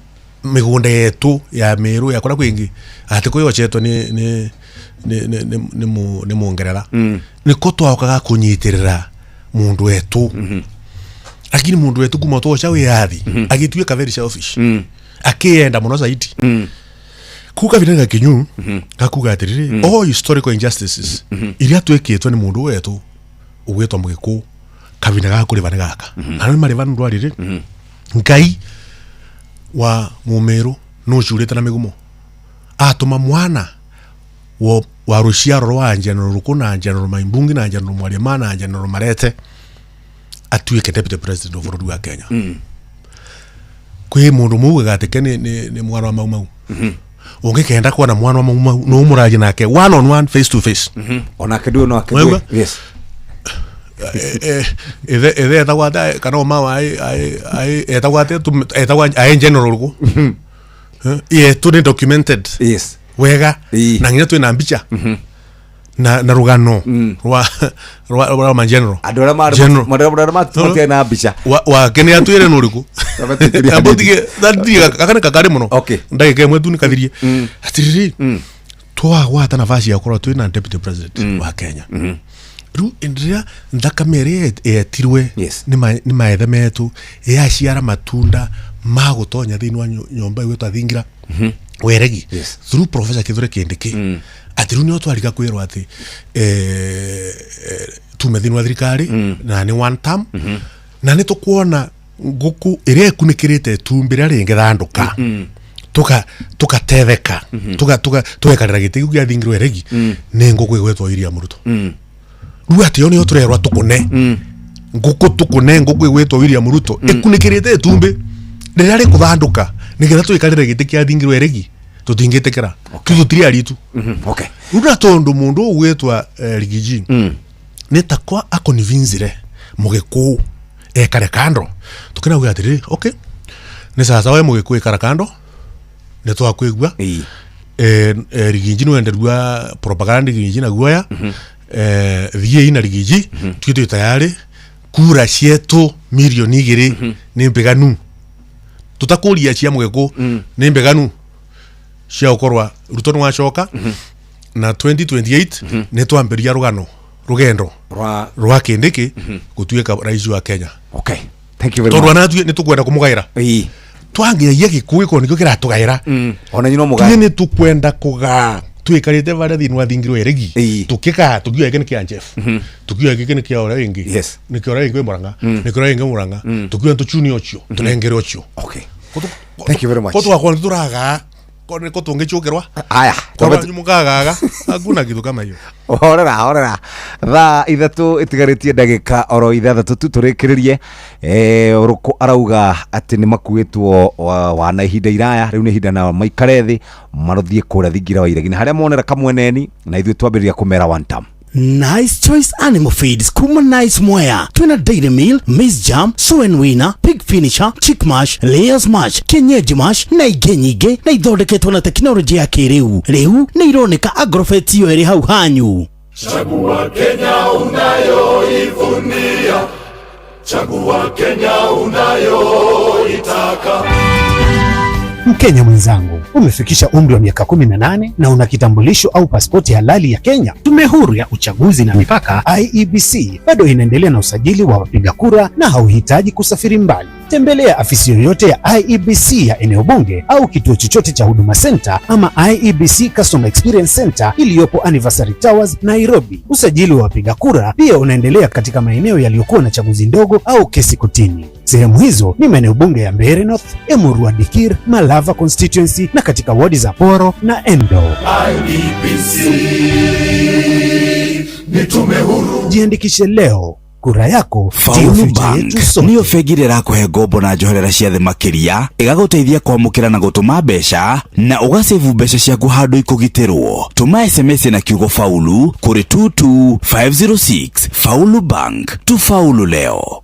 Speaker 9: migunda yetu ya Meru ya kura kwingi ati kwiyochetwo ni Mungerera niko twaokaga kunyitirira mundu wetu. Lakini mundu wetu kuma twoca wiyathi agituika very selfish akienda muno zaidi. Kuka vinda gakinyu gakuga atiriri all historical injustices iria twikitwo ni mundu wetu ugwitwo Mugiku kavinda gakuriva ni gaka na ni mariva ndwarire Ngai wa Mumeru nucurite na migumo atuma mwana wa ruciaro rwa General Ruku na General Maimbungi na General Mwariama na General Marete atuike deputy president of bũrũri wa Kenya. Kwi mundu mugaga atĩ ni mwana wa Mau Mau. Ungikenda kuona mwana wa Mau Mau no umuragie nake one on one, face to face.
Speaker 11: Onake ndu no ake. Yes.
Speaker 9: Ithe etagwo ata kana oma ai etagwo ate etagwo ai general ruku yetu ni documented.
Speaker 11: Yes.
Speaker 9: Wega na nginya twina mbica na rugano rwa ma general
Speaker 11: andu aria mari na mbica
Speaker 9: wa kene atwire nuriku ambotige thatie kakane kakari muno ndagika imwe tu nikathirie atiriri twagwata nafasi ya korwo twina deputy president wa Kenya. Riu indiria nthakame iria yetirwe ni maethe metu yaciara matunda ma gutonya thiini wa nyomba igwitwa thingira weregi through Professor Kithure Kindiki ati riu nio twarika kwirwo ati tume thiini wa thirikari na ni one term na ni tukuona nguku iria ikunikirite itumbĩ rĩrĩa rĩngĩthandũka tukatetheka tugekarĩra gĩtĩ kĩu gĩa thingirwo eregi nĩ ngũkũ ĩgwetwo William Ruto. Rĩu atĩ yo nĩyo tũrerwo tũkũne ngũkũ tũkũne ngũkũ ĩgwetwo William Ruto ĩkunĩkĩrĩte itumbĩ rĩrĩa rĩkũthandũka nĩgetha tũikarĩre gĩtĩ kĩa thingirwo eregi tũtingĩtĩkĩra tu tũtirĩ aritu. Rĩu na tondũ mũndũ ũgwĩtwa Rigiji nĩ takwa akonvincire Mũgĩkũyũ ekare kando tukinauga atiriri okay ni sasa we Mũgĩkũyũ ikara kando ni twakwigua Rigiji niwenderua propaganda Rigiji na guoya thiĩi na Rigiji twi twi tayari kura cietu milioni 2 ni mbiganu tutakuria cia Mũgĩkũyũ ni mbiganu cia gukorwa Ruto ni wacoka na 2028 ni twambiria rugano rugendo rwa Kindiki gutuika rais wa Kenya.
Speaker 11: Okay, thank you very much.
Speaker 9: Tondu anatue ni tukwenda kumugaira twangiagia gikuyu ko nikio kiratugaira
Speaker 11: ona nyino mugaira
Speaker 9: ni tukwenda kugaa twikarite varia thiini wa thingirwo eregi tukikaa tukiuga giki ni kia Jeff tukiuga giki ni kia uria wingi ni kia uria wingi wi Murang'a ni kia uria wingi Murang'a tukiuga tuchuni ucio tunengere ucio.
Speaker 11: Okay, thank you very much.
Speaker 9: Ko twakorwo nituragaa Niko tũngĩcũkĩrwa.
Speaker 11: Aya.
Speaker 9: Korwo anyu mũkagaga hakuna kitu kama hiyo.
Speaker 11: Horera, horera, thaa 3 ĩtigarĩtie ndagĩka oro 6 tu tũrĩkĩrĩrie. Ũrũkũ arauga atĩ nĩ makuĩtwo wana ihinda iraya, rĩu nĩ ihinda nao maikare thĩ marothiĩ kũrĩa thingira wa iregi na harĩa monera kamweneni, na ithuĩ twambĩrĩria kũmera one term.
Speaker 5: Nice Choice Animal Feeds kuma Nice Mwea twina Dairy Meal, Maize Jam, Soen Winner, Pig Finisher, Chick Mash, Layers Mash, Kienyeji Mash na ingĩ nyingĩ, na ithondeketwo na tekinoronjĩ ya kĩrĩu. Rĩu nĩ ironeka Agrovet iyo ĩrĩ hau hanyu.
Speaker 12: Chagua Kenya unayoivunia, chagua Kenya unayoitaka.
Speaker 13: Mkenya mwenzangu, umefikisha umri wa miaka 18 na una kitambulisho au pasipoti halali ya Kenya. Tume Huru ya Uchaguzi na Mipaka IEBC bado inaendelea na usajili wa wapiga kura na hauhitaji kusafiri mbali. Tembelea afisi yoyote ya IEBC ya eneo bunge au kituo chochote cha Huduma Center ama IEBC Customer Experience Center iliyopo Anniversary Towers, Nairobi. Usajili wa wapiga kura pia unaendelea katika maeneo yaliyokuwa na chaguzi ndogo au kesi kotini. Sehemu hizo ni maeneo bunge ya Mbeere North, Emurua Dikirr, Malava constituency na katika wadi za Poro na Endo.
Speaker 12: IEBC ni tume huru.
Speaker 13: Jiandikishe leo. Kura yako ndio
Speaker 14: Faulu
Speaker 13: future
Speaker 14: Bank
Speaker 13: yetu sote.
Speaker 14: Niyo bengi ĩrĩa ĩrakũhe ngombo na njoherera cia thĩ makĩria, ĩgagũteithia kwamũkĩra na gũtũma mbeca na ũgacebu mbeca ciaku handũ ikũgitĩrwo. Tũma SMS na kiugo faulu kũrĩ 22506. Faulu Bank, tufaulu leo.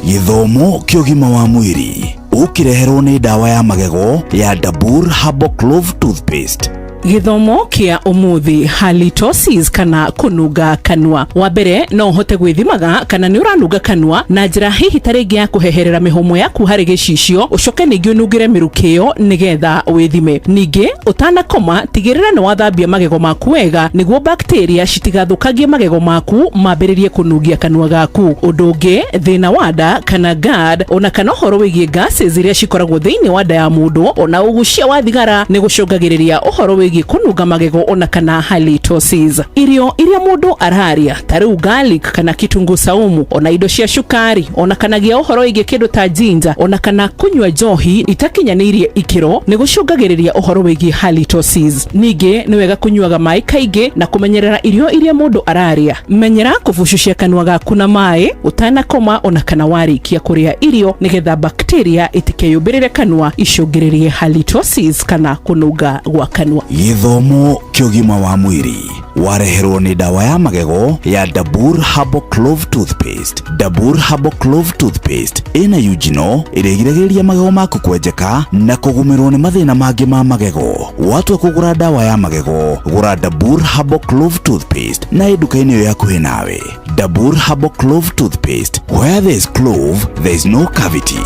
Speaker 14: Gĩthomo kĩa ũgima wa mwĩrĩ ũkĩreherwo nĩ ndawa ya magego ya Dabur Herbal Clove Toothpaste.
Speaker 17: Gĩthomo kĩa ũmũthĩ, halitosis kana kũnunga kanua. Wa mbere, no ũhote gwĩthimaga kana nĩ ũranunga kanua na njĩra hihi ta rĩngĩ ya kũheherera mĩhũmũ yaku harĩ gĩcicio, ũcoke ningĩ ũnungĩre mĩrukĩ ĩyo nĩgetha wĩthime. Ningĩ ũtanakoma, tigĩrĩra nĩ wathambia magego maku wega nĩguo bacteria citigathũkangie magego maku mambĩrĩrie kũnungia kanua gaku. Ũndũ ũngĩ, thĩna wa nda kana GERD, ona kana ũhoro wĩgiĩ gases iria cikoragwo thĩinĩ wa nda ya mũndũ, ona ũgucia wa thigara nĩ gũcũngagĩrĩria ũhoro wĩgiĩ kũnunga magego ona kana halitosis. Irio iria mũndũ araria ta rĩu garlic kana kitunguu saumu, ona indo cia cukari, ona kana gĩa ũhoro wĩgiĩ kĩndũ ta ginger, ona kana kũnyua njohi itakinyanĩirie ikĩro nĩ gũcũngagĩrĩria ũhoro wĩgiĩ halitosis. Ningĩ nĩ wega kũnyuaga maĩ kaingĩ na kũmenyerera irio iria mũndũ araria. Menyera kũbucucia kanua gaku na maĩ ũtanakoma ona kana warĩkia kũrĩa irio nĩgetha bacteria itikeyũmbĩrĩre kanua icũngĩrĩrie halitosis kana kũnunga gwa kanua.
Speaker 14: Gĩthomo kĩa ũgima wa mwĩrĩ wareherwo nĩ ndawa ya magego ya Dabur Herbal Clove Toothpaste. Dabur Herbal Clove Toothpaste ĩna eugenol ĩrĩa ĩgiragĩrĩria magego maku kwenjeka na kũgũmĩrwo nĩ mathĩna mangĩ ma magego. Watua kũgũra ndawa ya magego, gũra Dabur Herbal Clove Toothpaste na ĩ nduka-inĩ ĩyo hakuhĩ nawe. Dabur Herbal Clove Toothpaste, where there is clove, there is no cavity.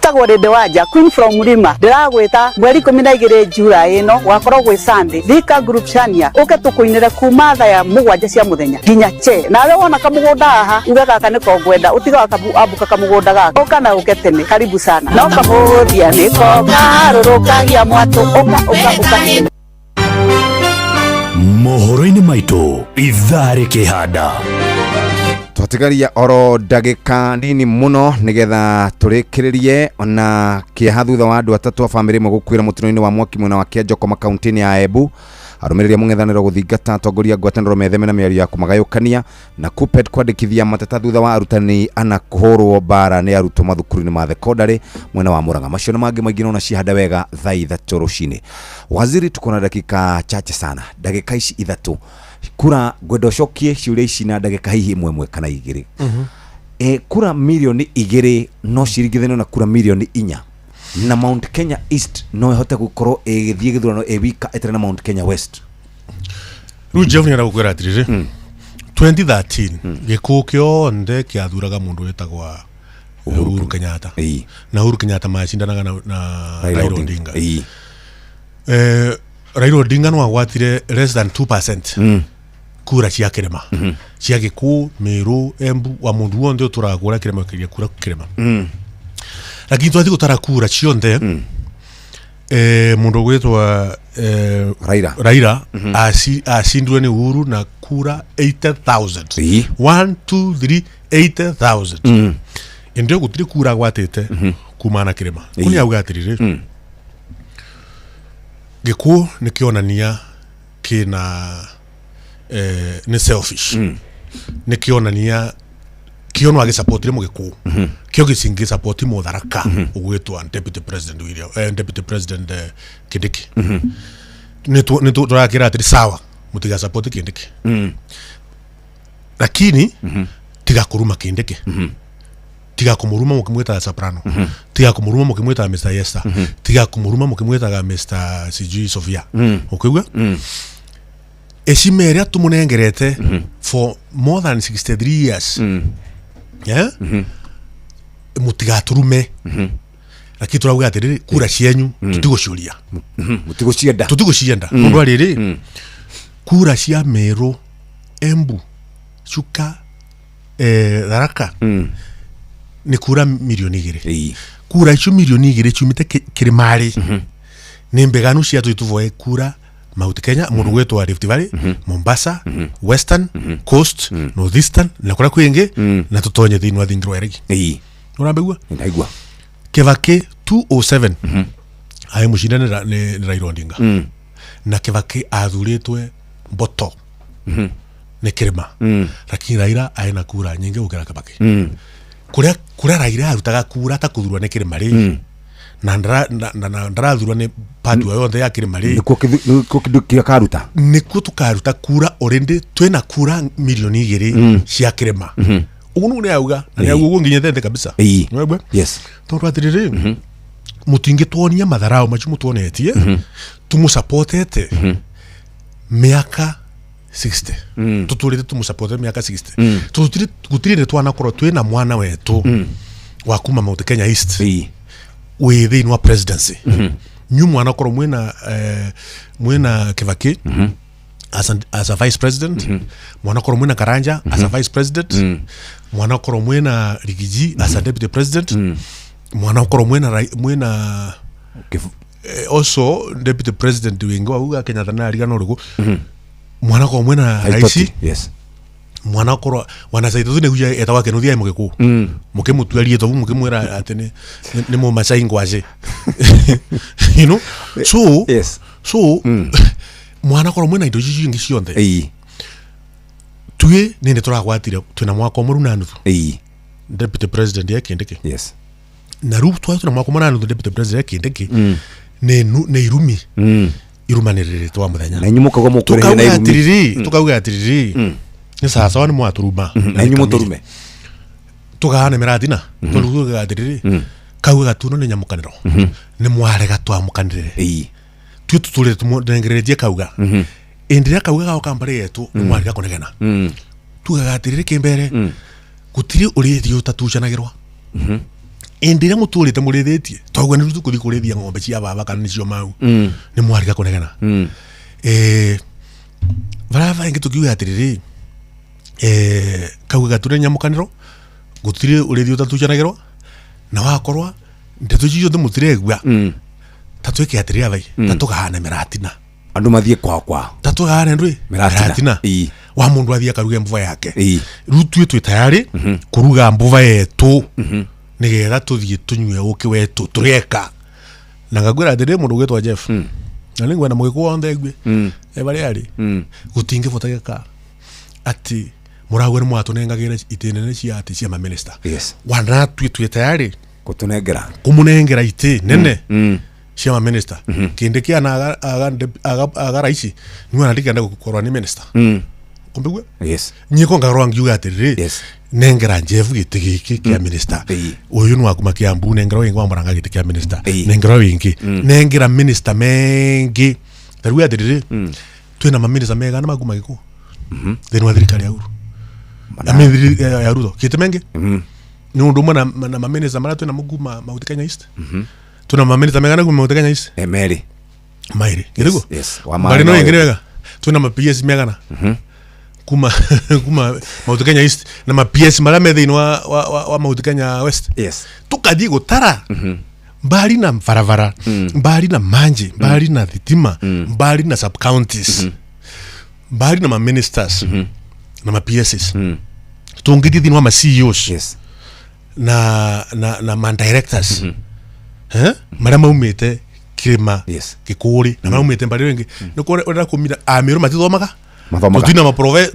Speaker 25: Tagwo Rĩndĩ Wanja, Queen from Mlima. Ndĩragwĩta mweri 12 July ĩno, gwakorwo gwĩ Sunday, Thika Group Chania, ũke tũkũinĩre kuma thaa ya 7 cia mũthenya nginya che. Nawe wona kamũgũnda haha uge gaka nĩko ngwenda, ũtiga ambuka kamũgũnda gaka, ũka na ũke tene. Karibu sana. No kamũthia nĩko karũrũkagia mwatũ, ũka ũka ũka.
Speaker 8: Mohoro-inĩ maitũ ithaa rĩkĩhanda.
Speaker 11: Twatigaria oro ndagĩka nini mũno nĩgetha tũrĩkĩrĩrie ona kĩeha thutha wa andũ 3 a bamĩrĩ ĩmwe gũkuĩra mũtino-inĩ wa mwaki mwena wa Kĩanjokoma kaunti-inĩ ya Embu. Arũmĩrĩri a mũng'ethanĩro gũthingata atongoria a ngwatanĩro metheme na mĩario ya kũmagayũkania, na KUPPET kwandĩkithia mateta thutha wa arutani ana kũhũrwo mbara nĩ arutwo mathukuru-inĩ ma thekondarĩ mwena wa Murang'a. Macio na mangĩ maingĩ nona cihanda wega thaa 3 rũcinĩ. Waziri, tuko na dakika chache sana, ndagĩka ici 3 kura ngwenda ũcokie ciũria ici na ndagĩka hihi 1 kana 2. Kura milioni 2 no ciringithanio na kura milioni 4, na Mount Kenya East no ĩhote gũkorwo ĩgĩthiĩ gĩthurano ĩ wika ĩtarĩ na Mount Kenya West.
Speaker 9: Rĩu Jeff nĩ aragũkwĩra atĩrĩrĩ, 2013 gĩkũũ kĩothe kĩathuraga mũndũ wĩtagwo Uhuru Kenyatta, na Uhuru Kenyatta macindanaga na Raila Odinga. Raila Odinga no agwatire less than 2% kura cia kĩrĩma cia Gĩkũũ, Meru, Embu, wa mũndũ wothe ũtũraga kũrĩa kĩrĩma kĩrĩa kura kĩrĩma. Lakini twathi gũtara kura cionthe, mũndũ ũgwĩtwo Raila acindwe nĩ Uhuru na kura 80,000. 1 2 3 80,000. Ĩndĩ gũtirĩ kura agwatĩte. Kumana na kirima kuni auga atiriri, gikuo ni kionania kina ni selfish, ni kionania kio no agisapotire mugikuo kio gicingi support mutharaka ugwitwa Deputy President William, Deputy President Kindiki. Ni turakira atiri sawa, mutiga support Kindiki, lakini tiga kuruma Kindiki, tiga kumuruma mukimwitaga Soprano, tiga kumuruma mukimwitaga Mr. Yesta, tiga kumuruma mukimwitaga Mr. Sijui Sofia. Ukigwa heshima ĩrĩa tũmũnengerete for more than 63 years, yeah? Mũtigaturume, lakini turauga atĩrĩrĩ, kura cienyu tũtigũciũria,
Speaker 11: mũtigũcienda,
Speaker 9: tũtigũcienda mũndũ arĩrĩ kura cia Meru, Embu, Chuka, Tharaka nĩ kura 2 milioni. Kura icio 2 milioni ciumĩte kĩrĩmarĩ nĩ mbeganu cia tũtũvoe kura Mount Kenya, mundu gwetwa Rift Valley, Mombasa, Western, Coast, Northeastern na kuria kwingi, na tutonye thiini wa thingi rwa eregi. Urambigua?
Speaker 11: Ndaigua.
Speaker 9: Kibaki 207 aĩ mũcinde nĩ Raila Odinga, na Kibaki athuritwe mboto nĩ kĩrĩma, lakini Raila aĩ na kura nyingĩ gũkĩra Kibaki. Kuria Raila arutaga kura ta kuthurwa nĩ kĩrĩma rĩ, na ndarathurwa nĩ party o yothe ya kĩrĩma rĩ,
Speaker 11: nĩkuo kĩndũ kĩrĩa karuta,
Speaker 9: nĩkuo tũkaruta kura. Already twĩna kura 2 milioni cia kĩrĩma. Ũguo nĩguo nĩauga, na nĩauga ũguo nginya thĩ kabisa. Nĩwaigua?
Speaker 11: Yes.
Speaker 9: Tondũ atĩrĩrĩ, mũtingĩtuonia matharau macio mũtuonetie tũmũsapotete mĩaka 60, tũtũrĩte tũmũsapotete mĩaka 60. Tũtirĩ gũtirĩ nĩ twanakorwo twĩna mwana wetũ wa kuma Mount Kenya East wĩ thĩinĩ wa presidency. Nyu mwanakorwo mwĩna Kibaki as a vice president, mwanakorwo mwĩna Karanja as a vice president, mwanakorwo mwĩna Rigiji as a deputy president, mwanakorwo mwĩna also deputy president wingi wauga Kenyatta na arigana ũrĩkũ, mwanakorwo mwĩna raisi.
Speaker 11: Yes.
Speaker 9: Mwanakorwo wanasaitũ nĩguo etagwa Kinuthia mũgĩkũ, mũkĩmũtua rĩtwa bu mũkĩmwĩra atĩ nĩ mũmacai ngwacĩ, you know. So so mwanakorwo mwĩna indo icio ingĩ ciothe, tuĩ nĩ tũragwatire twĩna mwaka ũmwe rĩu na nuthu deputy president ya Kindiki. Na rĩu twĩ na mwaka ũmwe na nuthu deputy president ya Kindiki, nĩ irumi irumanĩrĩrĩtwo wa mũthenya.
Speaker 11: Na inyuĩ mũkauga mũkũrĩhe na
Speaker 9: Tukauga
Speaker 11: irumi.
Speaker 9: atĩrĩrĩ, tukauga atĩrĩrĩ, nĩ sawasawa, nĩ mwatũruma.
Speaker 11: Na inyuĩ mũtũrume.
Speaker 9: Tũgahana mĩratina, tondũ tugaga atĩrĩrĩ, kauga gatuno nĩ nyamũkanĩro, nĩ mwarega twamũkanĩrĩre tuĩ tũtũrĩte tũmũnengereretie kauga ĩndĩ ĩrĩa kauga gao mbarĩ yetu, nĩ mwarega kũnegena. Tugaga atĩrĩrĩ, kĩmbere gũtirĩ ũrĩthi ũtatucanagĩrwo. Ĩndĩ ĩrĩa mũtũrĩte mũrĩthĩtie twaguo nĩ tũkũthiĩ kũrĩithia ng'ombe cia baba kana nĩcio mau, nĩ mwarega kũnegena. Baraba ĩngĩ tũkiuga atĩrĩrĩ, kauga gature nyamũkanĩro, gũtirĩ ũrĩthi ũtatucanagĩrwo, na wakorwa ndeto icio ciothe mũtiregua, ta twĩke atĩrĩ athai, ta tũgahana mĩratina.
Speaker 11: Andũ mathiĩ kwao kwao.
Speaker 9: Ta tũgahana ndũĩ
Speaker 11: Mĩratina.
Speaker 9: Wa mũndũ athiĩ akaruge mbuva yake. Rĩu tuĩ twĩ tayarĩ kũruga mbuva yetu nĩgetha tũthiĩ tũnyue ũkĩ wetu tũreka. Na ngakwĩra atĩrĩ, mũndũ ũgwĩtwo Jeff, na nĩngwenda mũgĩkũyũ wothe aigue e barĩa arĩ, gũtingĩbotagĩka atĩ mũrauga nĩ mwatũnengagĩra itĩ nene cia atĩ cia maminista, wana tuĩ twĩ tayarĩ
Speaker 11: kũtũnengera,
Speaker 9: kũmũnengera itĩ nene cia maminista. Kĩndĩ kĩa na aga raici niwe ndikenda gũkorwo nĩ minister, kumbigua?
Speaker 11: Yes.
Speaker 9: Nyiko ngarora ngiuga atiriri, nengera Jeff gĩtĩ gĩkĩ kĩa minister ũyũ nĩ wakuma Kiambu, nengera wingi wa Murang'a gĩtĩ kĩa minister, nengera wingi, nengera minister mengi. Ta rĩu atiriri, twĩna maminista megana makuma gĩkũ thĩinĩ wa thirikari ya Uhuru, I mean, ya Ruto kĩte mengi nĩ ũndũ ũmwe na maminista marĩa twĩna kuma Mount Kenya East. Twĩna maminista megana kuma Mount Kenya East?
Speaker 11: Merĩ.
Speaker 9: Maĩrĩ gĩthiguo.
Speaker 11: Yes. Wa
Speaker 9: mbari no
Speaker 11: maĩ
Speaker 9: ĩngĩ nĩ wega, twĩna ma PS megana kuma Mount Kenya East na ma PS marĩa me thĩinĩ wa Mount Kenya West. Tukathiĩ gũtara mbari na barabara, mbari na manji, mbari na thitima, mbari na sub counties, mbari na ma ministers na ma PSs, tũngĩthiĩ thĩinĩ wa ma CEOs na ma directors. Maria maumite kirima gikuri na maumite mbari ringi nikuo urenda kumira amiru matithomaga
Speaker 11: Mathomaga.
Speaker 9: Tutina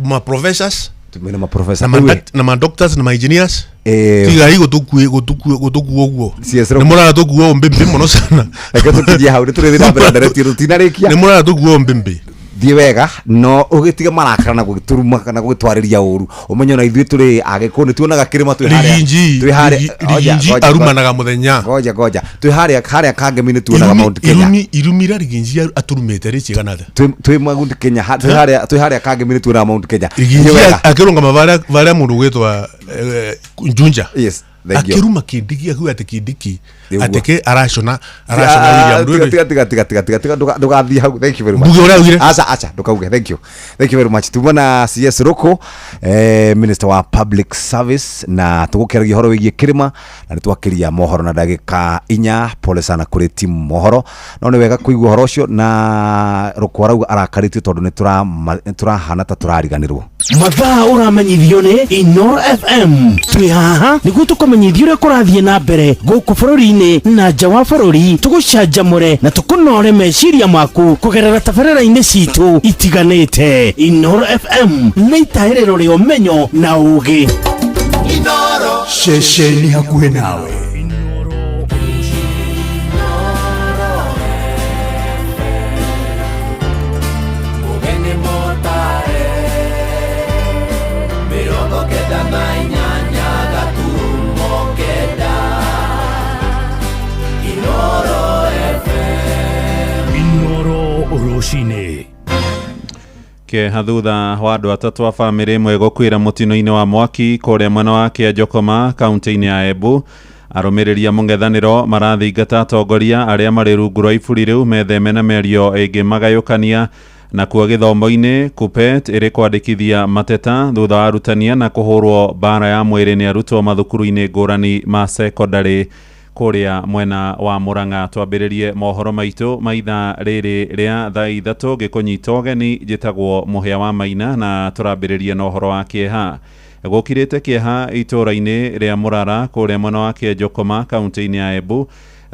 Speaker 9: ma professors
Speaker 11: Twina ma professor
Speaker 9: na ma doctors na ma engineers tigai gutukue uguo
Speaker 11: CS
Speaker 9: ni murara tukuo mbimbi muno sana
Speaker 11: reke tukinyie hau nitũrĩthiĩ na mbere ndereti ĩno tinarĩkia
Speaker 9: ni murara tukuo mbimbi
Speaker 11: thiĩ wega no ũgĩtiga marakara na gũgĩtũruma kana gũgĩtwarĩria ũru ũmenye ona ithuĩ tũrĩ agĩkũyũ nĩ tuonaga kĩrĩma twĩ harĩa
Speaker 9: Riginji
Speaker 11: twĩ harĩa
Speaker 9: Riginji arumanaga mũthenya
Speaker 11: ngoja ngoja twĩ harĩa harĩa Kangemi nĩ tuonaga Mount Kenya
Speaker 9: irumi iria Riginji aturumĩte rĩ cigana atĩa
Speaker 11: twĩ Mount Kenya twĩ harĩa Kangemi nĩ tuonaga Mount Kenya
Speaker 9: Riginji
Speaker 11: Thiĩ wega.
Speaker 9: akĩrũngama varia mũndũ ũgwĩtwa Njunja
Speaker 11: yes thank you.
Speaker 9: akĩruma Kindiki akiuga atĩ Kindiki
Speaker 11: Nĩguo.
Speaker 9: atĩ kĩ aracona William
Speaker 11: Tiga
Speaker 9: Ndwĩrĩ.
Speaker 11: tiga tiga tiga tiga tiga tiga ndugathiĩ hau thank you very much
Speaker 9: Mbuge ũrĩa augire.
Speaker 11: aca aca ndukauge thank you thank you very much tuma na CS Ruku minister wa public service na tũgũkĩaragia ũhoro wĩgiĩ kĩrĩma na nĩ twakĩria mohoro na ndagĩka 4 pole sana kũrĩ timu mohoro no nĩ wega kũigua ũhoro ũcio na Ruku arauga arakarĩtio tondũ nĩ tũrahana ta tũrariganĩrwo
Speaker 5: Mathaa ũramenyithio nĩ Inoro FM twĩ haha nĩguo tũkũmenyithia ũrĩa kũrathiĩ na mbere gũkũ bũrũri-inĩ na nja wa bũrũri tũgũcanjamũre na tũkũnore meciria maku kũgerera tabarĩra-inĩ citũ itiganĩte. Inoro FM nĩ itahĩrĩro rĩa ũmenyo na ũũgĩ.
Speaker 1: Inoro
Speaker 16: ceceni hakuhĩ nawe
Speaker 1: Mugeni motare 98 gaturumo kenda Inoro FM
Speaker 16: Inoro rũcinĩ
Speaker 3: Kĩeha thutha wa andũ atatũ a bamĩrĩ ĩmwe gũkuĩra mũtino-inĩ wa mwaki kũrĩa mwena wa Kĩanjokoma kaunti-inĩ ya Embu. Arũmĩrĩri a mũng'ethanĩro marathingata atongoria arĩa marĩ rungu rwa iburi rĩu metheme na mĩario ĩngĩmagayũkania. Nakuo gĩthomo-inĩ KUPPET ĩrĩ kwandĩkithia mateta thutha wa arutania na kũhũrwo mbara ya mwĩrĩ nĩ arutwo mathukuru-inĩ ngũrani ma sekondarĩ kũrĩa mwena wa Murang'a. Twambĩrĩrie mohoro maitũ ma ithaa rĩrĩ rĩa thaa 3 ngĩkũnyita ũgeni njĩtagwo Mũhĩa wa Maina na tũrambĩrĩria na ũhoro wa kĩeha. Gũkirĩte kĩeha itũũra-inĩ rĩa Mũrara kũrĩa mwena wa Kĩanjokoma kaunti-inĩ ya Embu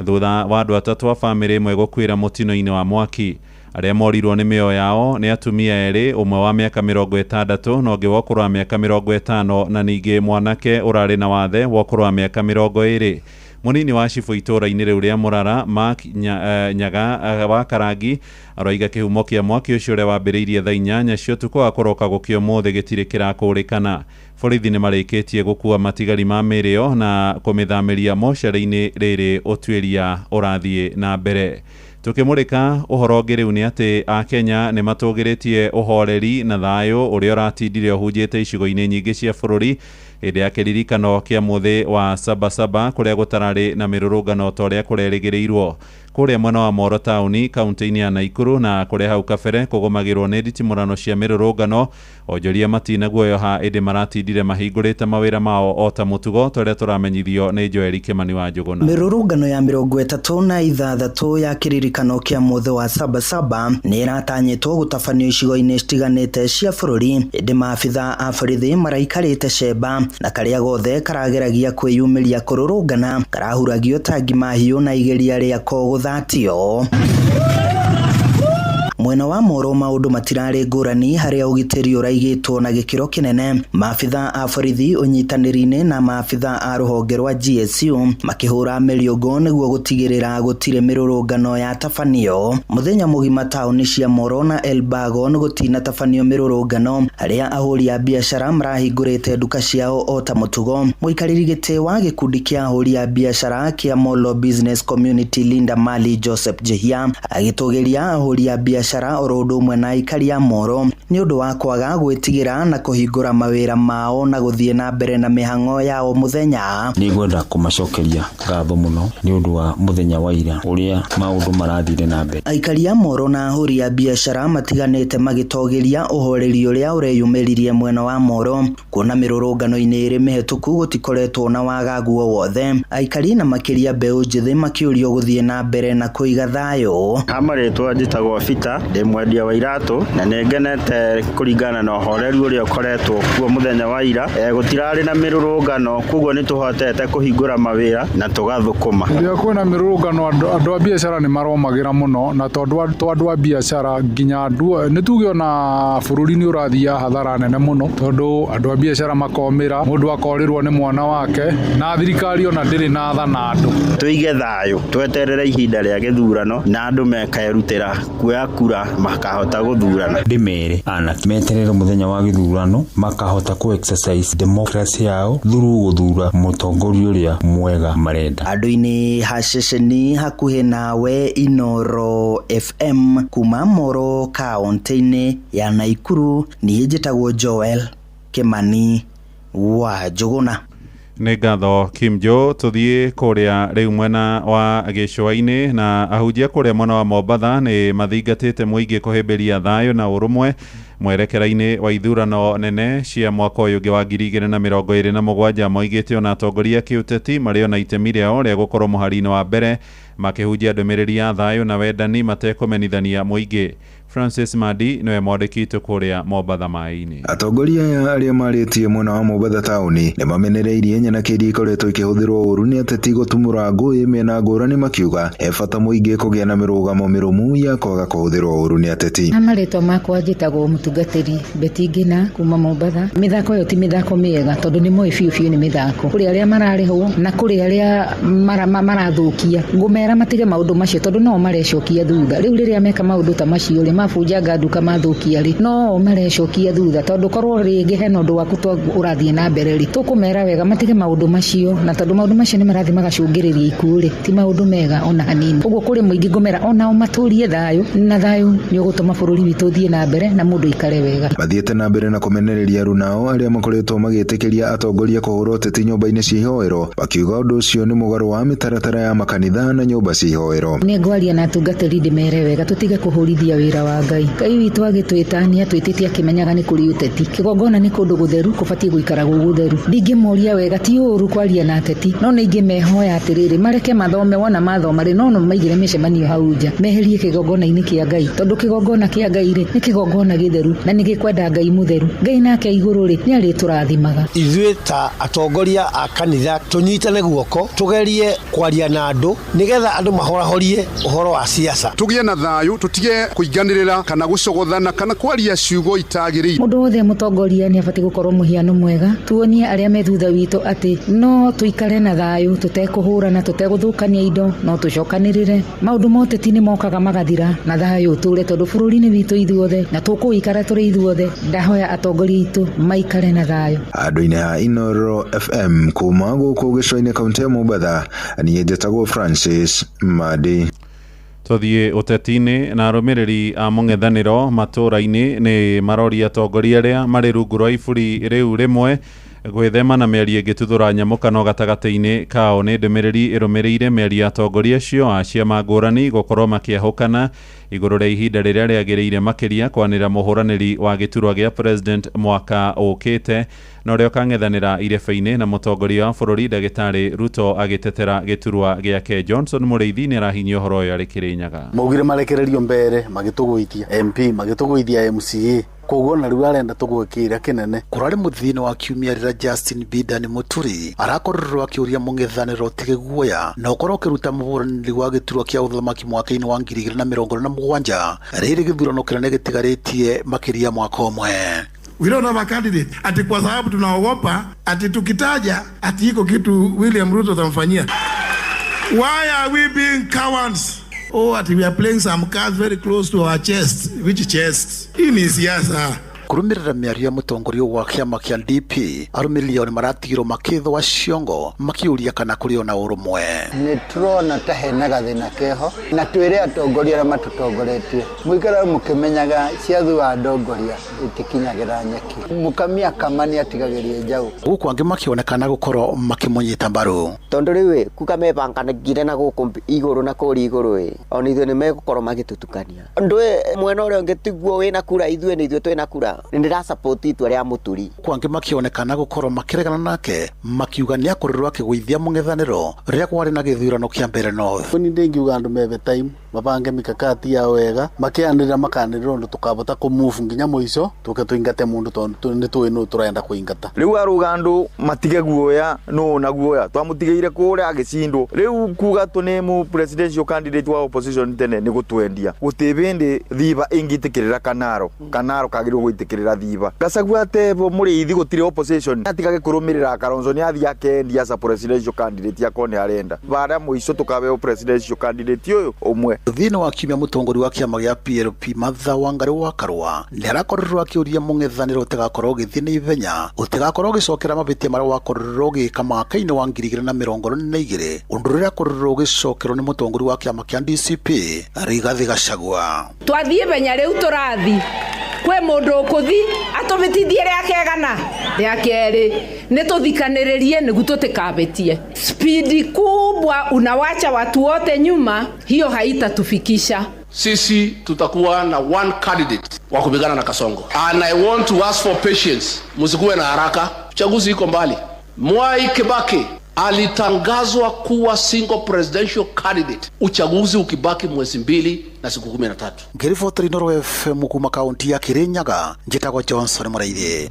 Speaker 3: thutha wa andũ atatũ a bamĩrĩ ĩmwe gũkuĩra mũtino-inĩ wa mwaki. Arĩa morirwo nĩ mĩoyo yao nĩ atumia erĩ, ũmwe wa mĩaka 60 na ũngĩ wa ũkũrũ wa mĩaka 50 na ningĩ mwanake ũrarĩ na wathe wa ũkũrũ wa mĩaka 20. Mũnini wa cibũ itũũra-inĩ rĩu rĩa Mũrara Mark Nyaga wa Karangi aroiga kĩhumo kĩa mwaki ũcio ũrĩa wambĩrĩirie thaa 8 cia ũtukũ wa kũroka gũkĩa ũmũthĩ gĩtirĩ kĩrakũrĩkana. Borithi nĩ marĩkĩtie gũkua matigari ma mĩĩrĩ ĩyo na kũmĩthamĩria mocarĩ-inĩ rĩrĩ ũtuĩria ũrathiĩ na mbere. Tukĩmũrĩka ũhoro ũngĩ rĩu nĩ atĩ Akenya nĩ matũgĩrĩtie ũhoreri na thayũ ũrĩa ũratindire ũhunjĩte icigo-inĩ nyingĩ cia bũrũri hĩndĩ ya kĩririkano kĩa mũthĩ wa Sabasaba kũrĩa gũtararĩ na mĩrũrũngano ta ũrĩa kũrerĩgĩrĩirwo. Kũrĩa mwena wa Moro taũni kaunti-inĩ ya Naikuru na kũrĩa hau kabere kũgũmagĩrwo nĩ nditimũrano cia mĩrũrũngano onjoria matinaguoyoha ĩndĩ maratindire mahingũrĩte mawĩra mao o ta mũtugo ta ũrĩa tũramenyithio nĩ Joeli Kĩmani wa Njũgũna.
Speaker 2: Mĩrũrũngano ya 36 ya kĩririkano kĩa mũthĩ wa Sabasaba nĩ ĩratanyĩtwo gũtabanio icigo-inĩ citiganĩte cia bũrũri ĩndĩ maabitha a borithi maraikarĩte cemba na karĩa gothe karageragia kwĩyumĩria kũrũrũngana karahuragio tangi mahiũ na igeria rĩako gũthatio. Mwena wa Moro maũndũ matirarĩ ngũrani harĩa ũgitĩri ũraigĩtwo na gĩkĩro kĩnene maabitha a borithi ũnyitanĩri-inĩ na maabitha a rũhonge rwa GSU makĩhũra mĩriũngũ nĩguo gũtigĩrĩra gũtirĩ mĩrũrũngano ya tabanio. Mũthenya mũgima taũni cia Moro na Elbagon gũtinatabanio mĩrũrũngano harĩa ahũri a biacara marahingũrĩte nduka ciao o ta mũtugo. Mũikarĩri gĩtĩ wa gĩkundi kĩa ahũri a biacara kĩa Molo Business Community Linda Mali Joseph Jehia agĩtũgĩria ahũri a biacara oro ũndũ ũmwe na aikari a Moro nĩ ũndũ wa kwaga gwĩtigĩra na kũhingũra mawĩra mao na gũthiĩ na mbere na mĩhang'o yao mũthenya.
Speaker 7: Nĩngwenda kũmacokeria ngatho mũno nĩ ũndũ wa mũthenya wa ira ũrĩa maũndũ marathire na mbere.
Speaker 2: Aikari a Moro na ahũri a biacara matiganĩte magĩtogĩria ũhoreri ũrĩa ũreyumĩririe mwena wa Moro kuona mĩrũrũngano-inĩ ĩrĩ mĩhetũku gũtikoretwo na wagagu o wothe. Aikari na makĩria mbeũ njĩthĩ makĩũrio gũthiĩ na mbere na kũiga thayũ.
Speaker 15: Ha marĩtwa njĩtagwo Peter, ndĩ mwendia wa iratũ na nĩ ngenete kũringana na ũhoreru ũrĩa ũkoretwo kuo mũthenya wa ira. Gũtirarĩ na mĩrũrũngano, koguo nĩ tũhotete kũhingũra mawĩra na tũgathũkũma.
Speaker 18: Rĩrĩa kwĩna mĩrũrũngano andũ a biacara nĩ maromagĩra mũno, na tondũ to andũ a biacara nginya andũ nĩ tuge ona bũrũri nĩ ũrathiĩ hathara nene mũno, tondũ andũ a biacara makomĩra, mũndũ akorirwo nĩ mwana wake, na thirikari ona ndĩrĩ na tha na andũ.
Speaker 15: Tũige thayũ, tweterere ihinda rĩa gĩthurano na andũ mekerutĩra kuoya kura makahota gũthurana.
Speaker 7: Ndĩmere anake meterere mũthenya wa gĩthurano makahota kũ exercise democracy yao through gũthura mũtongoria ũrĩa mwega marenda.
Speaker 2: Andũ-inĩ ha ceceni hakuhĩ nawe Inoro FM kuma Moro kaunti-inĩ ya Naikuru, niĩ njĩtagwo Joel Kimani wa Njũgũna.
Speaker 3: Nĩ ngatho Kim Jo. Tũthiĩ kũrĩa rĩu mwena wa gĩcũa-inĩ na ahunjia kũrĩa mwena wa Mombatha nĩ mathingatĩte mũingĩ kũhĩmbĩria thayũ na ũrũmwe mwerekera-inĩ wa ithurano nene cia mwaka ũyũ ũngĩ wa 2027. Moigĩte ona atongoria kĩũteti marĩ ona itemi rĩao rĩa gũkorwo mũhari-inĩ wa mbere makĩhunjia ndũmĩrĩri ya thayũ na wendani matekũmenithania mũingĩ. Francis Madi niwe mwandĩki witũ kũrĩa Mombatha maĩ-inĩ.
Speaker 21: Atongoria aya arĩa marĩtie mwena wa Mombatha taũni nĩ mamenereirie nyanake iria ikoretwo ikĩhũthĩrwo ũũru nĩ ateti gũtumũra ngũĩ mĩena ngũrani, makiuga he bata mũingĩ kũgĩa na mĩrũgamo mĩrũmu ya kwaga kũhũthĩrwo ũũru nĩ ateti.
Speaker 22: Na marĩtwa makwa njĩtagwo mũtungatĩri Betty Ngina kuma Mombatha. Mĩthako ĩyo ti mĩthako mĩega tondũ nĩ moĩ biũ biũ nĩ mĩthako. Kũrĩ arĩa mararĩhwo na kũrĩ arĩa marathũkia. Ngũmera matige maũndũ macio tondũ no marecokia thutha. Rĩu rĩrĩa meka maũndũ ta macio rĩ, mabunjanga nduka mathũkia rĩ, no marecokia thutha tondũ korwo rĩngĩ hena ũndũ waku ũrathiĩ na mbere rĩ, tũkũmera wega matige maũndũ macio, na tondũ maũndũ macio nĩ marathiĩ magacũngĩrĩria ikuũ rĩ, ti maũndũ mega ona hanini. Ũguo kũrĩ mũingĩ ngũmera onao matũrie thayũ, na thayũ nĩ ũgũtũma bũrũri witũ ũthiĩ na mbere na mũndũ aikare wega.
Speaker 21: Mathiĩte na mbere na kũmenereria arunao arĩa makoretwo magĩtĩkĩria atongoria kũhũra ũteti nyũmba-inĩ cia ihoero, makiuga ũndũ ũcio nĩ mũgarũ wa mĩtaratara ya makanitha na nyũmba cia ihoero.
Speaker 22: Nĩ ngwaria na atungatĩri ndĩmere wega tũtige kũhũrithia wĩra wa Ngai. Ngai witũ agĩtwĩta nĩ atwĩtĩte akĩmenyaga nĩ kũrĩ ũteti. Kĩgongona nĩ kũndũ gũtheru, kũbatiĩ gũikara gwĩ gũtheru. Ndingĩmoria wega, ti ũũru kwaria na ateti, no nĩ ingĩmehoya atĩrĩrĩ, mareke mathome, wona mathoma rĩ, no maigĩre mĩcemanio hau nja, meherie kĩgongona-inĩ kĩa Ngai, tondũ kĩgongona kĩa Ngai rĩ, nĩ kĩgongona gĩtheru na nĩ gĩkwenda Ngai mũtheru. Ngai nake igũrũ rĩ, nĩ arĩtũrathimaga.
Speaker 23: Ithuĩ ta atongoria a kanitha tũnyitane guoko, tũgerie kwaria na andũ nĩgetha andũ mahorahorie ũhoro wa siasa.
Speaker 26: Tũgĩe na thayũ, tũtige kũiganĩrĩra kana gũcogothana kana kwaria ciugo itagĩrĩire.
Speaker 22: Mũndũ wothe mũtongoria nĩ abatiĩ gũkorwo mũhiano mwega, tuonie arĩa me thutha witũ atĩ no tũikare na thayũ, tũtekũhũrana, tũtegũthũkania indo, no tũcokanĩrĩre. Maũndũ ma ũteti nĩ mokaga magathira na thayũ ũtũre, tondũ bũrũri-inĩ witũ ithuothe na tũkũikara tũrĩ ithuothe. Ndahoya atongoria aitũ maikare na thayũ.
Speaker 21: Andũ-inĩ a Inoro FM kuma gũkũ gĩcũa-inĩ kaunti ya Mombatha, niĩ njĩtagwo Francis Madi.
Speaker 3: Tũthiĩ ũteti-inĩ na arũmĩrĩri a mũng'ethanĩro matũũra-inĩ nĩ maroria atongoria arĩa marĩ rungu rwa iburi rĩu rĩmwe gwĩthema na mĩario ĩngĩtuthũra nyamũkano gatagatĩ-inĩ kao. Nĩ ndũmĩrĩri ĩrũmĩrĩire mĩario ya atongoria acio a ciama ngũrani gũkorwo makĩahũkana igũrũ rĩa ihinda rĩrĩa rĩagĩrĩire makĩria kwanĩrĩra mũhũranĩri wa gĩturwa gĩa president mwaka ũkĩte, na ũrĩa ũkang'ethanĩra irebe-inĩ na mũtongoria wa bũrũri ndagĩtarĩ Ruto agĩtetera gĩturwa gĩake. Johnson Mũrĩithi nĩ arahinyia ũhoro ũyũ arĩ Kĩrĩnyaga.
Speaker 27: Maugire marekererio mbere magĩtũgũithia MP, magĩtũgũithia MCA, koguo na rĩu arenda tũgwe kĩrĩa kĩnene.
Speaker 28: Kũrarĩ mũthithino wa kiumia rĩrĩa Justin Bidani Mũturi arakorirwo akĩũria mũng'ethanĩro ũtige guoya na ũkorwo ũkĩruta mũhũranĩri wa gĩturwa kĩa ũthamaki mwaka-inĩ wa 2027 rĩrĩ gĩthurano kĩnene gĩtigarĩtie makĩria mwaka ũmwe.
Speaker 29: We don't have a candidate. Ati kwa sababu tunaogopa ati tukitaja ati iko kitu William Ruto atamfanyia. Why are we being cowards? Oh, ati we are playing some cards very close to our chest. Which chest? Hii ni siasa.
Speaker 28: Kũrũmĩrĩra mĩario ya mũtongoria wa kĩama kĩa DP, arũmĩrĩri ao nĩmaratigirwo makĩthũa ciongo makĩũria kana kũrĩ ona ũrũmwe.
Speaker 30: Nĩ tũrona ta hena gathĩna keho na twĩre atongoria arĩa matũtongoretie mũikara mũkĩmenyaga ciathu wa ndongoria itikinyagĩra nyeki, mũkamia kama nĩ atigagĩria njaũ.
Speaker 28: Gũkũ angĩ makĩonekana gũkorwo makĩmũnyita mbaru.
Speaker 31: Tondũ rĩu kuga mebanganagire na gũkũ igũrũ na kũrĩa igũrũ ĩ, ona ithuĩ nĩmegũkorwo magĩtũtukania. Ndũĩ mwena ũrĩa ũngĩ tiguo wĩna kura, ithuĩ nĩ ithuĩ twĩna kura. Nguga nĩ ndĩra itua rĩa Mũturi.
Speaker 28: Kwangi makionekana gukorwo makiregana nake makiuga ni akorirwo akigwithia mung'ethaniro riria kwari na githurano kia Mbeere North.
Speaker 27: Ni ndingiuga andu mebe time mabange mikakati yao wega makianirira makanirira undu tukabota kumove nginya muico tuke tuingate mundu tondu ni tuwi nu turenda kuingata.
Speaker 4: Riu aruga andu matige guoya no na guoya twamutigeire kuria agicindwo riu kuga tuni mu presidential candidate wa opposition tene ni gutwendia gutibindi thiba ingitikirira kanaro kanaro kagirwo gwitikirira thiba Gachagua atebo muriithi gutire opposition atigage kurumirira Kalonzo ni athi akendia as a presidential candidate akone arenda baada muico tukabeo presidential candidate uyu umwe.
Speaker 28: Thĩinĩ wa kiumia mũtongoria wa kĩama gĩa PLP Martha Wangari wa Karua nĩarakorirwo akĩũria mũng'ethanĩro ũtigakorwo ũgĩthiĩ na ihenya ũtigakorwo ũgĩcokera mabĩtia marĩa wakorirwo ũgĩka mwaka-inĩ wa 2022 ũndũ ũrĩa akorirwo ũgĩcokerwo nĩ mũtongoria wa kĩama kĩa DCP Rigathi Gachagua.
Speaker 6: Twathiĩ benya rĩu tũrathi kwĩ mũndũ ũkũthi atũbĩtithie rĩa kegana rĩa kerĩ nĩ tũthikanĩrĩrie nĩguo tũtikabĩtie. Spidi kubwa unawacha watu wote nyuma, hiyo haitatufikisha.
Speaker 10: Sisi tutakuwa na one candidate wa kupigana na Kasongo. And I want to ask for patience. Msikuwe na haraka. Uchaguzi iko mbali. Mwai Kibaki alitangazwa kuwa single presidential candidate. Uchaguzi ukibaki mwezi 2 na siku 13.
Speaker 28: Ngiriboteri Inooro FM kuma kaunti ya Kirinyaga, njitagwo Johnson Mũrĩithi.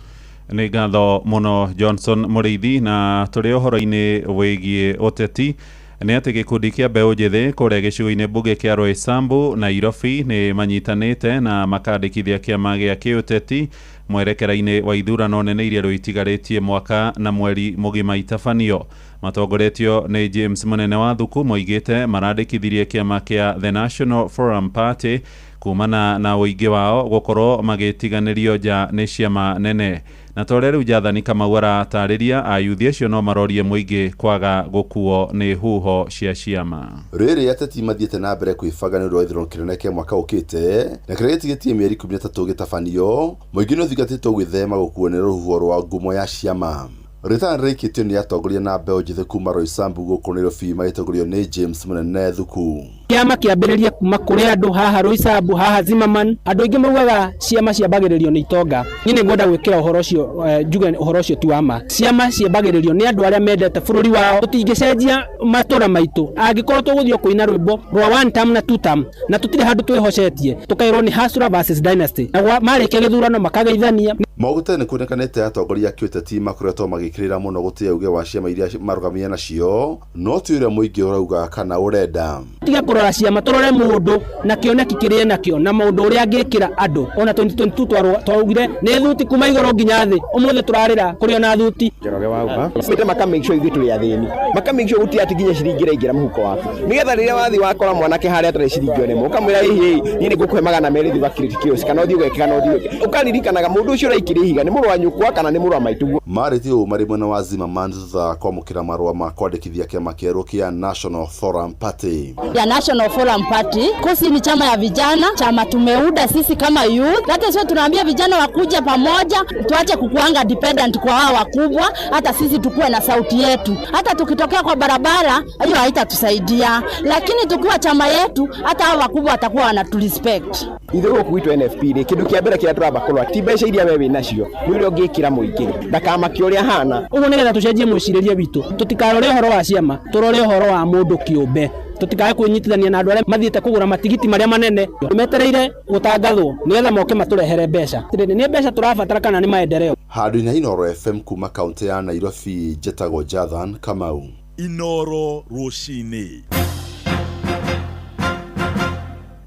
Speaker 3: Nĩ ngatho mũno Johnson Mũrĩithi. Na tũrĩ ũhoro-inĩ wĩgiĩ ũteti nĩ atĩ gĩkundi kĩa mbeũ njĩthĩ kũrĩa gĩcigo-inĩ mbunge kĩa Roysambu Nairobi nĩ manyitanĩte na makandĩkithia kĩama gĩa kĩũteti mwerekera-inĩ wa ithurano nene iria rĩu itigarĩtie mwaka na mweri mũgima itabanio. Matongoretio nĩ James Munene wa Thuku moigĩte marandĩkithirie kĩama kĩa The National Forum Party kumana na ũingĩ wao gũkorwo magĩtiganĩrio nja nĩ ciama nene. Na tore rĩu Jathani Kamau aratarĩria ayuthi acio no marorie mũingĩ kwaga gũkuo nĩ huho cia ciama.
Speaker 12: Rĩrĩ ateti mathiĩte na mbere kwĩbanga nĩ ũndũ wa gĩthurano kĩnene kĩa mwaka ũkĩte na kĩrĩa gĩtigĩtie mĩeri 13 gĩtabanio, mũingĩ nĩ ũthingatĩtwo gwĩthema gũkuo nĩ rũhuho rwa ngumo ya ciama. Rĩtana rĩrĩkĩtio nĩ atongoria na mbeũ njĩthĩ kuma Roysambu gũkũ Nairobi magĩtongorio nĩ James Munene Thuku.
Speaker 13: Kĩama kĩambĩrĩria kuma kũrĩ andũ haha Roysambu, haha Zimmerman. Andũ aingĩ maugaga ciama ciambagĩrĩrio nĩ itonga. Niĩ nĩngwenda gwĩkĩra ũhoro ũcio, njuge ũhoro ũcio ti wa ma. Ciama ciambagĩrĩrio nĩ andũ arĩa mendete bũrũri wao. Tũtingĩcenjia matũra maitũ angĩkorwo tũgũthiĩ kũina rwĩmbo rwa one term na two term na tũtirĩ handũ twĩhocetie, tũkairwo nĩ hustler versus dynasty, na marĩkia gĩthurano makageithania.
Speaker 12: Maũgũte nĩ kuonekanĩte atongoria a kĩũteti makoretwo magĩkĩrĩra mũno gũtĩa uge wa ciama iria marũgamia nacio, no ti ũrĩa mũingĩ ũrauga kana ũrenda.
Speaker 13: Tiga kũrora ciama, tũrore mũndũ na kĩoneki kĩrĩa nakĩo na maũndũ ũrĩa angĩkĩra andũ. Ona 2022 twaugire nĩ thuti kuma igũrũ nginya thĩ, ũmũthĩ tũrarĩra kũrĩ ona thuti.
Speaker 14: Njoroge wauga mĩte maka make sure ithuĩ tũrĩ athĩni, maka make sure gũtirĩ atĩ nginya ciringi ĩraingĩra mũhuko waku, nĩgetha rĩrĩa wathiĩ wakora mwanake harĩa atarĩ ciringi ona ĩmwe ũkamwĩra ĩhĩ niĩ nĩ ngũkũhe 200 thiĩ ũgakirĩti kiosk kana ũthiĩ ũgeke kana ũthiĩ ũgeke, ũkaririkanaga mũndũ ũcio ũraikĩria ihiga nĩ mũrũ wa nyũkwa kana nĩ mũrũ wa maitũguo.
Speaker 12: Marĩtie ũũ marĩ mwena wa Zimmerman thutha wa kwamũkĩra marũa ma kwandĩkithia kĩama kĩerũ kĩa National Forum Party.
Speaker 17: Ya National Forum Party kusi ni chama ya vijana, chama tumeuda sisi kama youth. Hata sio tunaambia vijana wakuja pamoja, tuache kukuanga dependent kwa hao wakubwa, hata sisi tukue na sauti yetu. Hata tukitokea kwa barabara hiyo haitatusaidia, lakini tukiwa chama yetu hata hao wakubwa watakuwa wanaturespect.
Speaker 14: Ithuĩ gũkũ gwitũ NFP rĩ, kĩndũ kĩa mbere kĩrĩa tũramba kũrora ti mbeca iria we wĩnacio, nĩ ũrĩa ũngĩkĩra mũingĩ ndakamake ũrĩa hana.
Speaker 13: Ũguo nĩgetha tũcenjie mwĩcirĩrie witũ, tũtikarore ũhoro wa ciama, tũrore ũhoro wa mũndũ kĩũmbe. Tũtikae kwĩnyitithania na andũ arĩa mathiĩte kũgũra matigiti marĩa manene metereire gũtangathwo nĩgetha moke matũrehere mbeca. Nĩ mbeca tũrabatara kana nĩ maendeleo?
Speaker 12: Handũ-inĩ ha Inooro FM kuma kaunti ya Nairobi, njĩtagwo Jathan Kamau.
Speaker 8: Inooro rũcinĩ.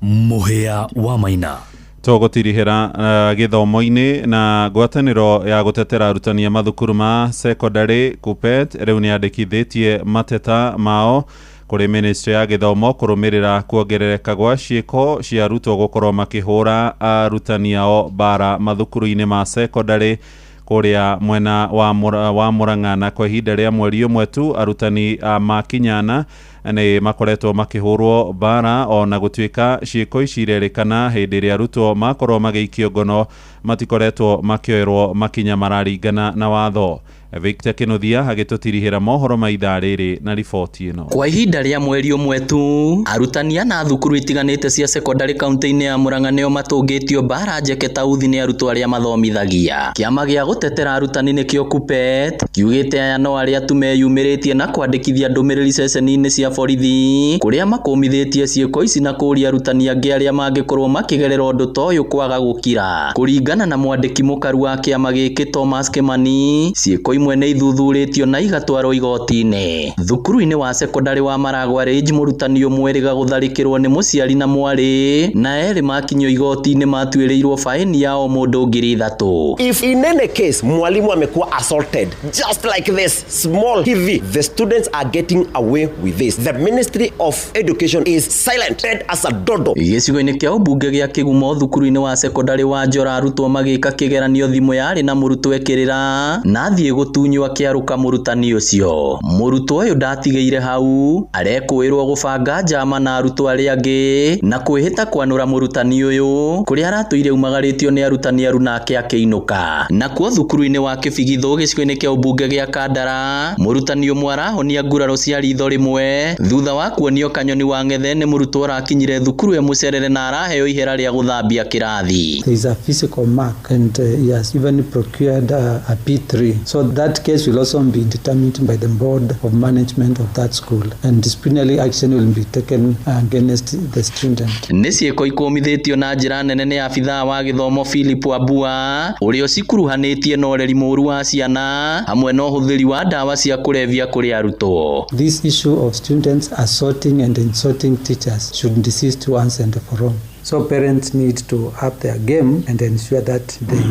Speaker 8: Mũhĩa wa Maina.
Speaker 3: Tũgũtirihĩra gĩthomo-inĩ na ngwatanĩro ya gũtetera arutani a mathukuru ma secondary KUPPET rĩu nĩ yandĩkithĩtie mateta mao kũrĩ ministry ya gĩthomo kũrũmĩrĩra kuongerereka gwa ciĩko cia arutwo gũkorwo makĩhũra arutani ao bara mathukuru-inĩ ma secondary kũrĩa mwena wa Murang'a. Na kwa ihinda rĩa mweri ũmwe tu arutani a makinyana nĩ makoretwo makĩhũrwo bara, ona gũtuĩka ciĩko ici irerĩkana hĩndĩ ĩrĩa arutwo makorwo magĩikio ngono matikoretwo makĩoerwo makinya mararingana na watho. Victor Kinuthia agĩtũtirihĩra mohoro ma ithaa rĩrĩ na riboti ĩno.
Speaker 1: Kwa ihinda rĩa mweri ũmwe tu, arutani ana thukuru itiganĩte cia cekondarĩ kaunti-inĩ ya Murang'a nĩo matũngĩtio mbara njeke ta uthi nĩ arutwo arĩa mathomithagia. Kĩama gĩa gũtetera arutani nĩkĩo KUPPET kiugĩte aya no arĩa tu meyumĩrĩtie na kwandĩkithia ndũmĩrĩri ceceni-inĩ cia borithi kũrĩa makũmithĩtie ciĩko ici na kũũria arutani angĩ arĩa mangĩkorwo makĩgerera ũndũ ta ũyũ kwaga gũkira. Kũringana na mwandĩki mũkaru wa kĩama gĩkĩ Thomas Kimani, ciĩko imwe nĩ ithuthurĩtio na igatwarwo igoti-inĩ. Thukuru-inĩ wa cekondarĩ wa Maragwa Ridge, mũrutani ũmwe erĩga gũtharĩkĩrwo nĩ mũciari na mwarĩ, na erĩ makinyio igoti-inĩ matuĩrĩirwo faini ya o mũndũ 3,000.
Speaker 5: If in any case mwalimu amekuwa assaulted just like this small hivi, the students are getting away with this. The Ministry of Education is silent, dead as a dodo.
Speaker 1: Gĩcigo-inĩ kĩa ũmbunge gĩa Kĩgumo, thukuru-inĩ wa cekondarĩ wa Njora, arutwo magĩka kĩgeranio thimũ yarĩ na mũrutwo ekĩrĩra na athiĩ gũtunywo akĩarũka mũrutani ũcio. Mũrutwo ũyũ ndatigĩire hau, arekũĩrwo gũbanga njama na arutwo arĩa angĩ na kwĩhĩta kwanũra mũrutani ũyũ kũrĩa aratũire umagarĩtio nĩ arutani arunake akĩinũka. Nakuo thukuru-inĩ wa Kĩbigithũ gĩcigo-inĩ kĩa ũmbunge gĩa Kandara, mũrutani ũmwe arahonia nguraro cia ritho rĩmwe thutha wa kuonio kanyoni wa ng'ethe nĩ mũrutwo ũrakinyire thukuru emũcerere na araheo ihera rĩa gũthambia kĩrathi.
Speaker 9: There is a physical mark and he has even procured a P3. So that case will also be determined by the board of management of that school, and disciplinary action will be taken against the student.
Speaker 1: Nĩ ciĩko ikũmithĩtio na njĩra nene nĩ abithaa wa gĩthomo Philip Wambua ũrĩa ũcikuruhanĩtie na ũreri mũũru wa ciana hamwe na ũhũthĩri wa ndawa cia kũrebia kũrĩ arutwo.
Speaker 9: This issue of students assaulting and insulting teachers should desist once and for all. So parents need to up their game and ensure that they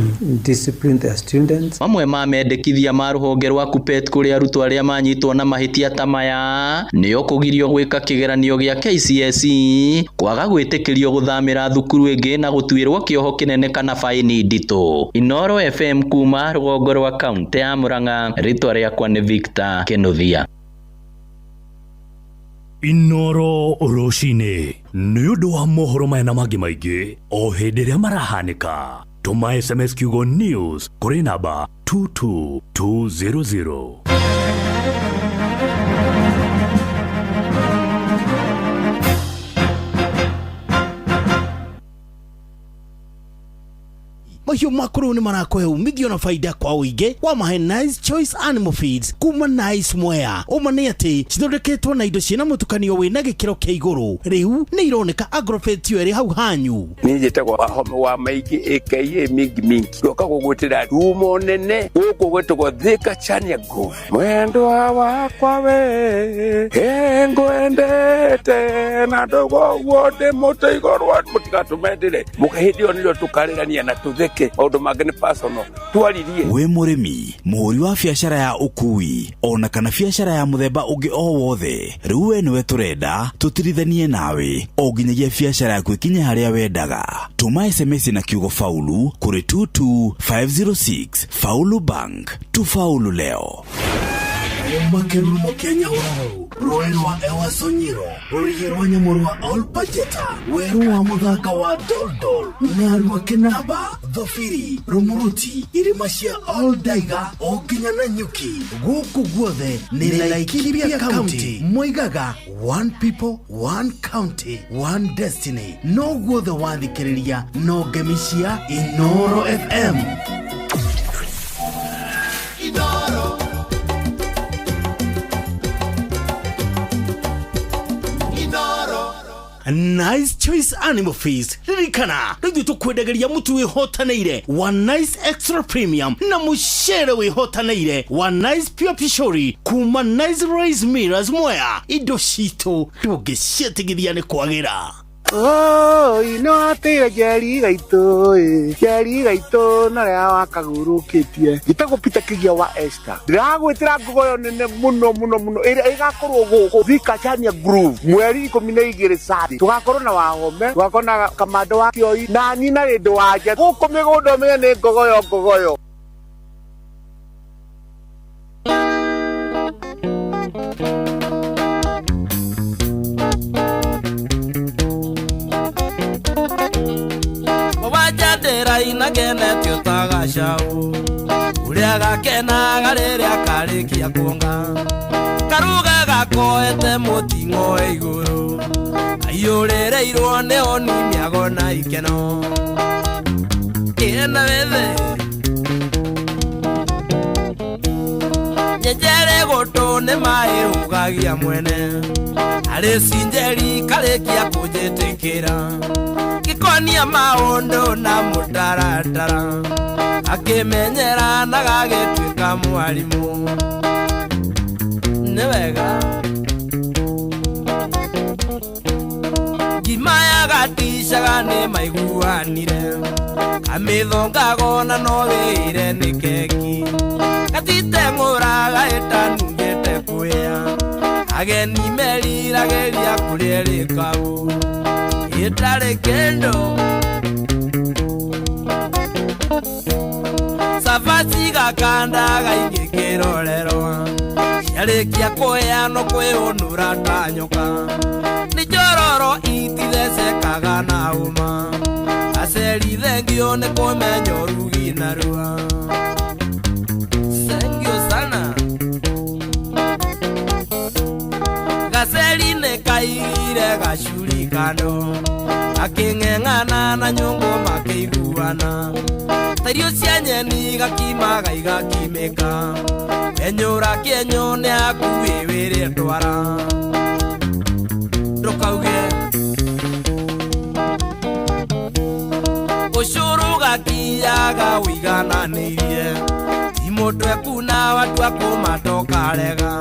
Speaker 9: discipline their students.
Speaker 1: Mamwe ma mendekithia ma rũhonge rwa KUPPET kũrĩ arutwo arĩa manyitwo na mahĩtia ta maya nĩo kũgirio gwĩka kĩgeranio gĩa KCSE, kwaga gwĩtĩkĩrio gũthamĩra thukuru ĩngĩ na gũtuĩrwo kĩoho kĩnene kana baini nditũ. Inooro FM kuma rũgongo rwa kaunti ya Murang'a, rĩtwa rĩakwa nĩ Victor Kinuthia.
Speaker 8: Inooro rũcinĩ nĩ ũndũ wa mohoro maya na mangĩ maingĩ o hĩndĩ ĩrĩa marahanĩka. Tũma SMS kiugo news kũrĩ namba 22200.
Speaker 11: Mahiũ maku rĩu nĩ marakũhe umithio na faida kwa ũingĩ wa mahe Nice Choice Animal Feeds kuma Nice Mwea. Ũma nĩ atĩ cithondeketwo na indo ciĩna mũtukanio wĩna gĩkĩro kĩa igũrũ. Rĩu nĩ ironeka Agrovet yo ĩrĩ hau hanyu.
Speaker 15: Niĩ njĩtagwo Wahome wa Maingĩ aka Mingi Mingi. Ndoka gũgwĩtĩra rumo nene gũkũ gwĩtagwo Thika Chania Grove. Mwendwa wakwa we ngwendete na ndũgoguo ndĩ mũtĩ igũrũ mũtigatũmendere. Mũkahĩndĩ ĩyo nĩrĩo tũkarĩrania na tũtheke maũndũ mangĩ nĩ personal twaririe.
Speaker 16: Wĩ mũrĩmi, mũhũri wa biacara ya ũkui ona kana biacara ya mũthemba ũngĩ o wothe, rĩu we nĩwe tũrenda tũtirithanie nawe o nginyagia biacara yaku ĩkinye harĩa wendaga. Tũma SMS na kiugo faulu kũrĩ 22506. Faulu Bank, tufaulu leo.
Speaker 11: Makerumo Kenya Uhuru, rũĩ rwa Ewaso Nyiro, rũrigi rwa nyamũ rwa Olpajeta, werũ wa mũthanga wa Doldol, Narua Kĩnamba, Thobiri, Rumuruti, irĩma cia Oldaiga o nginya Nanyuki. Gũkũ guothe nĩ Laikipia County. Moigaga one people, one county, one destiny. No guothe wathikĩrĩria no ngemi cia Inooro FM.
Speaker 18: Inooro.
Speaker 11: Nice Choice Animal Feeds ririkana rĩu tũkwendagĩria mũtu wĩhotanĩire wa Nice Extra Premium na mũcere wĩhotanĩire wa Nice Pure Pishori kuma Nice Rice Millers Mwea. Indo citũ ndũngĩciĩtigithia nĩ kwagĩra.
Speaker 19: Oh, ino atĩire njeri gaitũ njeri gaitũ na rĩa wakagurũkĩtie. Njĩtagwo Peter Kĩgia wa Esther. Ndĩragwĩtĩra ngogoyo nene mũno mũno mũno ĩrĩa ĩgakorwo gũkũ Thika Chania Groove mweri 12 Saturday. Tũgakorwo na Wahome, tũgakorwo na Kamando wa Kĩoi na niĩ na Rĩndũ wa Nja. Gũkũ mĩgũnda ũmenye nĩ ngogoyo ngogoyo.
Speaker 20: Inagene tiotaga cau
Speaker 2: Ũrĩa gakenaga rĩrĩa karĩkia kuonga karuga gakoete mũting'o igũrũ kaiyũrĩrĩirwo nĩ oni mĩago na ikeno ĩna wethe nyenjere gũtũ nĩ maĩhũgagia mwene arĩ cinjeri karĩkia kũnjĩtĩkĩra gĩkonia maũndũ na mũtaratara akĩmenyera na gagĩtuĩka mwarimũ nĩ wega ngima ya gaticaga nĩ maiguanire kamĩthongago na no wĩire nĩ keki gatiteng'ũraga ĩtanungĩte kũhĩa ageni meriragĩria kũrĩa ĩrĩkaũ ĩtarĩ kĩndũ cabaci gakandaga ingĩ kĩrorerwa ciarĩkia kũhĩa no kwĩũnũra ta nyoka nĩ njororo itithecekaga na ũma gaceri thengio nĩ kũmenya ũrugi narua thengio sana gaceri nĩ kaigire gacuri kando akĩng'eng'ana na nyũngũ makĩiguana ta irio cia nyeni gakimaga igakimĩka enyũra kĩenyũ nĩ akuĩ wĩrĩ ndwara ndũkauge ũcũrũ gakiaga ũigananĩirie ti mũndũ ekuna watua kũmatoka rega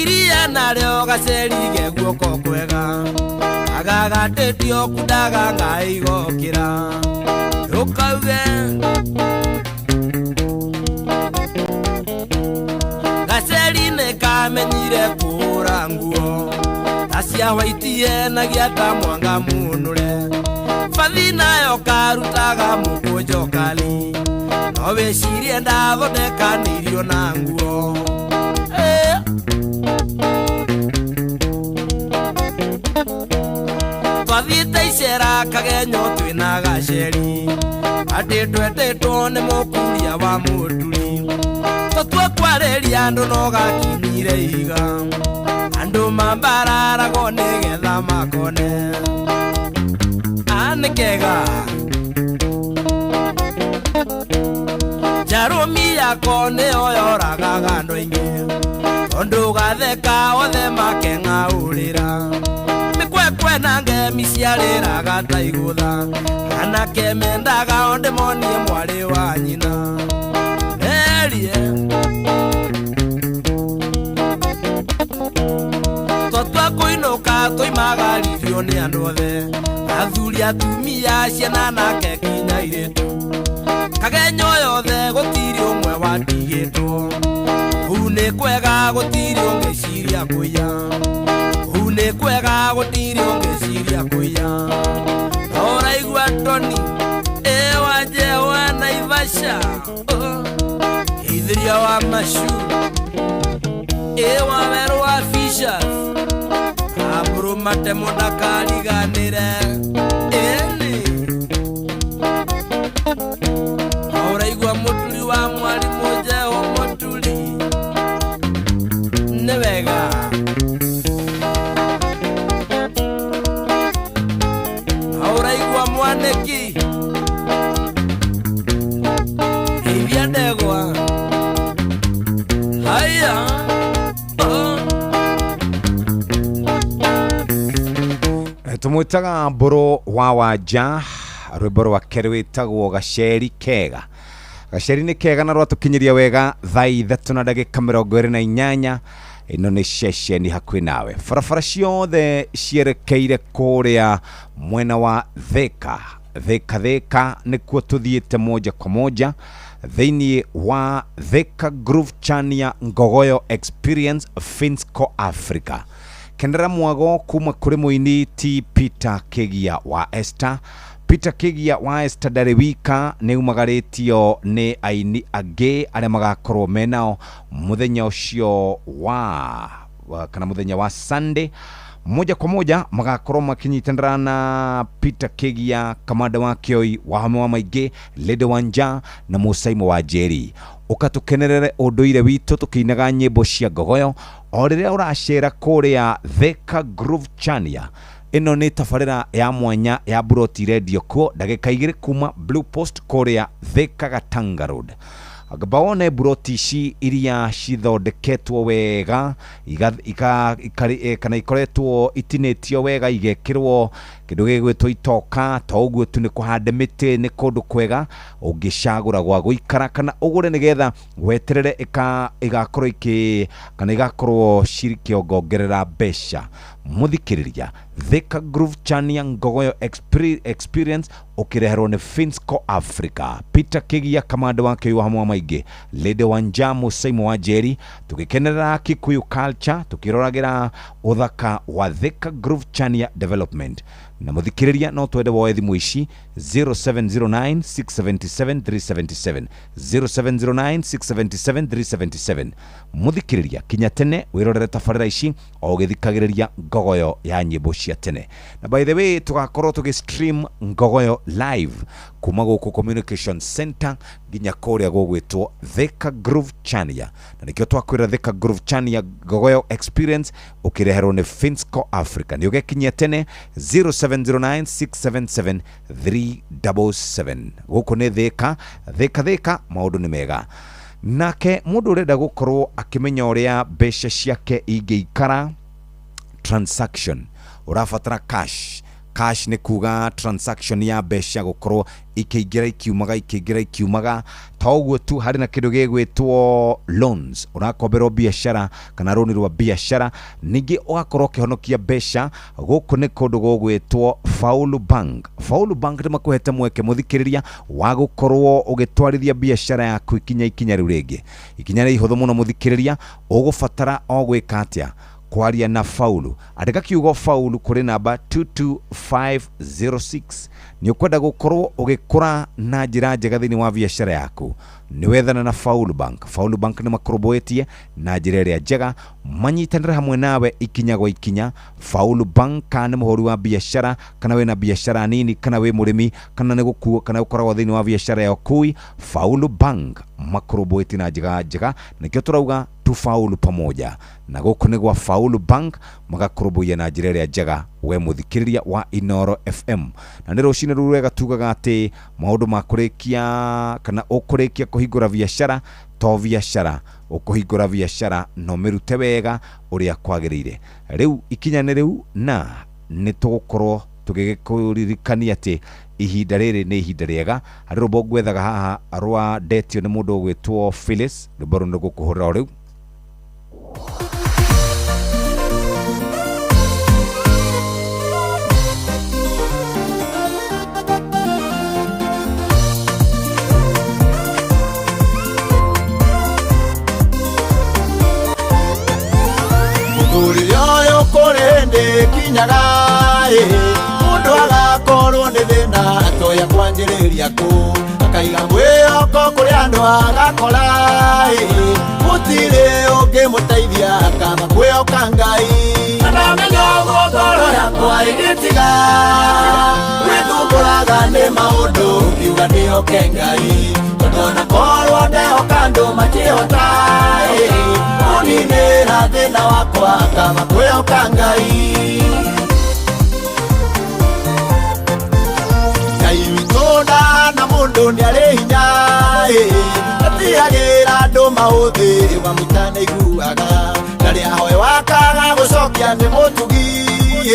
Speaker 2: iria narĩo gaceri ge guoko kwega agagatĩtio kundaga ngaĩ igokĩra ndũkauge gaceri nĩ kamenyire kũhũra nguo ta cia waitie na gĩata mwanga mũnũre bathi nayo karutaga mũkũnjo kali no wĩcirie ndathondekanĩirio na nguo. Twathiĩte icera kagenyo twĩna gaceri atĩ twetĩtwo nĩ mũkuria wa mũturi tũtue kwarĩria andũ no gakinyire ihiga andũ mambararagwo nĩgetha makone a nĩ kega njarũmi yako nĩyo yoragaga andũ aingĩ tondũ gatheka othe makeng'aũrĩra mĩkwekwe na ngemi ciarĩraga ta igũtha anake mendaga o ndĩmonie mwarĩ wa nyina merie twatua kũinũka tũimagaririo nĩ andũ othe athuri atumia ciana nake kinya airĩtu kagenyo yothe gũtirĩ ũmwe watigĩtwo kũu nĩ kwega gũtirĩ ũngĩciria kũiya kũu nĩ kwega gũtirĩ ũngĩciria kũiya no ũraigua Toni ĩwa Njewa Naivasha Ithiria wa Mashu ĩwa werũ wa Fishers Aburu matemo ndakariganĩre ĩni ũraigua mũturi wa mwarimũ Njeho mũturi nĩ wega ũraigua mwanĩki ithia ndegwa haya.
Speaker 7: Tumwĩtaga Mbũrũ wa Wanja rwĩmbo rwake rwĩtagwo Gaceri Kega. Gaceri nĩ kega na rwatũkinyĩria wega thaa 3 na ndagĩka 28. Ĩno nĩ ceceni hakuhĩ nawe. Barabara ciothe cierekeire kũrĩa mwena wa Thika. Thika Thika nĩkuo tũthiĩte moja kwa moja thĩinĩ wa Thika Groove Chania Ngogoyo Experience Finsco Africa. Kendera mwago kuma kũrĩ mũini ti Peter Kigia wa Esther. Peter Kigia wa Esther ndarĩ wika nĩ umagarĩtio nĩ aini angĩ arĩa magakorwo menao mũthenya ũcio wa kana mũthenya wa Sunday Moja kwa moja magakorwo makinyitanĩra na Peter Kigia, kamanda wa Kioi, Wahame wa Maingĩ, Lady Wanja na Mũcaimo wa Njeri. Ũkatũkenerere ũndũire witũ tũkĩinaga nyĩmbo cia ngogoyo o rĩrĩa ũracera kũrĩa Thika Groove Chania. Ĩno nĩ tabarĩra ya mwanya ya Buroti Radio kuo ndagĩka 2 kuma Blue Post kũrĩa Thika Gatanga Road. Ngamba wone buroti ici iria cithondeketwo wega kana ikoretwo itinĩtio wega igekĩrwo kĩndũ gĩgwĩtwo itoka. To ũguo tu, nĩ kũhande mĩtĩ, nĩ kũndũ kwega ũngĩcagũra gwa gũikara kana ũgũre nĩgetha weterere igakorwo ikĩ kana igakorwo cikĩongongerera mbeca. Mũthikĩrĩria, Thika Groove Chania Ngogoyo Experience ũkĩreherwo nĩ Finsco Africa, Peter Kigia, kamanda wa Kĩu hamwe wa Maingĩ, Lady Wanja, Mũcaimo wa Njeri, tũgĩkenerera Kikuyu culture, tũkĩroragĩra ũthaka wa Thika Groove Chania Development. Na mũthikĩrĩria, no twende woe thimũ ici 0709 677 377, 0709 677 377. Mũthikĩrĩria, kinya tene wĩrorere tabarĩra ici o ũgĩthikagĩrĩria ngogoyo ya nyĩmbo cia tene. Na by the way, tũgakorwo tũgĩ stream ngogoyo live kuma gũkũ Communication Center nginya kũrĩa gũgwĩtwo Thika Groove Chania, na nĩkĩo twakwĩra Thika Groove Chania Ngogoyo Experience ũkĩreherwo nĩ Finsco Africa. Nĩ ũgekinyia tene 0709 677 377. Gũkũ nĩ Thika, Thika, Thika, maũndũ nĩ mega. Nake mũndũ ũrenda gũkorwo akĩmenya ũrĩa mbeca ciake ingĩikara, transaction ũrabatara cash. Cash nĩ kuga transaction ya mbeca gũkorwo ikĩingĩra ikiumaga, ikĩingĩra ikiumaga. To ũguo tu, harĩ na kĩndũ gĩgwĩtwo loans, ũrakomberwo biacara kana rũni rwa biacara, ningĩ ũgakorwo ũkĩhonokia mbeca. Gũkũ nĩ kũndũ gũgwĩtwo Faulu Bank. Faulu Bank nĩ makũhete mweke, mũthikĩrĩria, wa gũkorwo ũgĩtwarithia biacara yaku ikinya ikinya rĩu rĩngĩ. Ikinya rĩ ihũthũ mũno, mũthikĩrĩria, ũgũbatara o gwĩka atĩa? Kwaria na Faulu. Andĩka kiugo Faulu kũrĩ namba 22506. Nĩ ũkwenda gũkorwo ũgĩkũra na njĩra njega thĩinĩ wa biacara yaku, nĩ wethana na Faulu Bank. Faulu Bank nĩ makũrũmbũĩtie na njĩra ĩrĩa njega, manyitanĩre hamwe nawe ikinya gwa ikinya. Faulu Bank, kana nĩ mũhũri wa biacara, kana wĩna biacara nini, kana wĩ mũrĩmi, kana nĩ gũkuo, kana ũkoragwo thĩinĩ wa biacara ya ũkui, Faulu Bank makũrũmbũĩtie na njĩra njega. Nĩkĩo tũrauga tufaulu pamoja, na gũkũ nĩ gwa Faulu Bank, magakũrũmbũiya na njĩra ĩrĩa njega we mũthikĩrĩria wa Inoro FM. Na nĩ rũcinĩ rũu rwega tugaga atĩ maũndũ ma kũrĩkia kana ũkũrĩkia kũhingũra biacara, to biacara ũkũhingũra biacara no mĩrute wega ũrĩa kwagĩrĩire. Rĩu ikinya nĩ rĩu, na nĩ tũgũkorwo tũgĩkũririkania atĩ ihinda rĩrĩ nĩ ihinda rĩega. Harĩ rũmbo ngwethaga haha rwa ndetio nĩ mũndũ ũgwĩtwo Phyllis. Rwĩmbo rũu nĩ gũkũhũrĩra o rĩu.
Speaker 18: Mũthuri ũyũ kũrĩ hĩndĩ kinyaga ĩ mũndũ agakorwo nĩ thĩna atoya kwanjĩrĩria kũ, akaiga mwĩhoko kũrĩ andũ, agakora ĩ gũtirĩ ũngĩmũteithia, akamba kwĩhoka Ngai. Na ndamenya ũguo ngoro yakwa ĩgĩtiga gwĩthumbũraga nĩ maũndũ, ngiuga ndĩhoke Ngai, tondũ ona korwo ndehoka andũ matihota ĩ kũninĩra thĩna wakwa, akamba kwĩhoka Ngai. Ngai witũ ndahana mũndũ, nĩarĩ hinya ĩ atiagĩra andũ maũthĩ, wamũita nĩaiguaga, na rĩahoe wakaga gũcokia nĩ mũtugi ĩ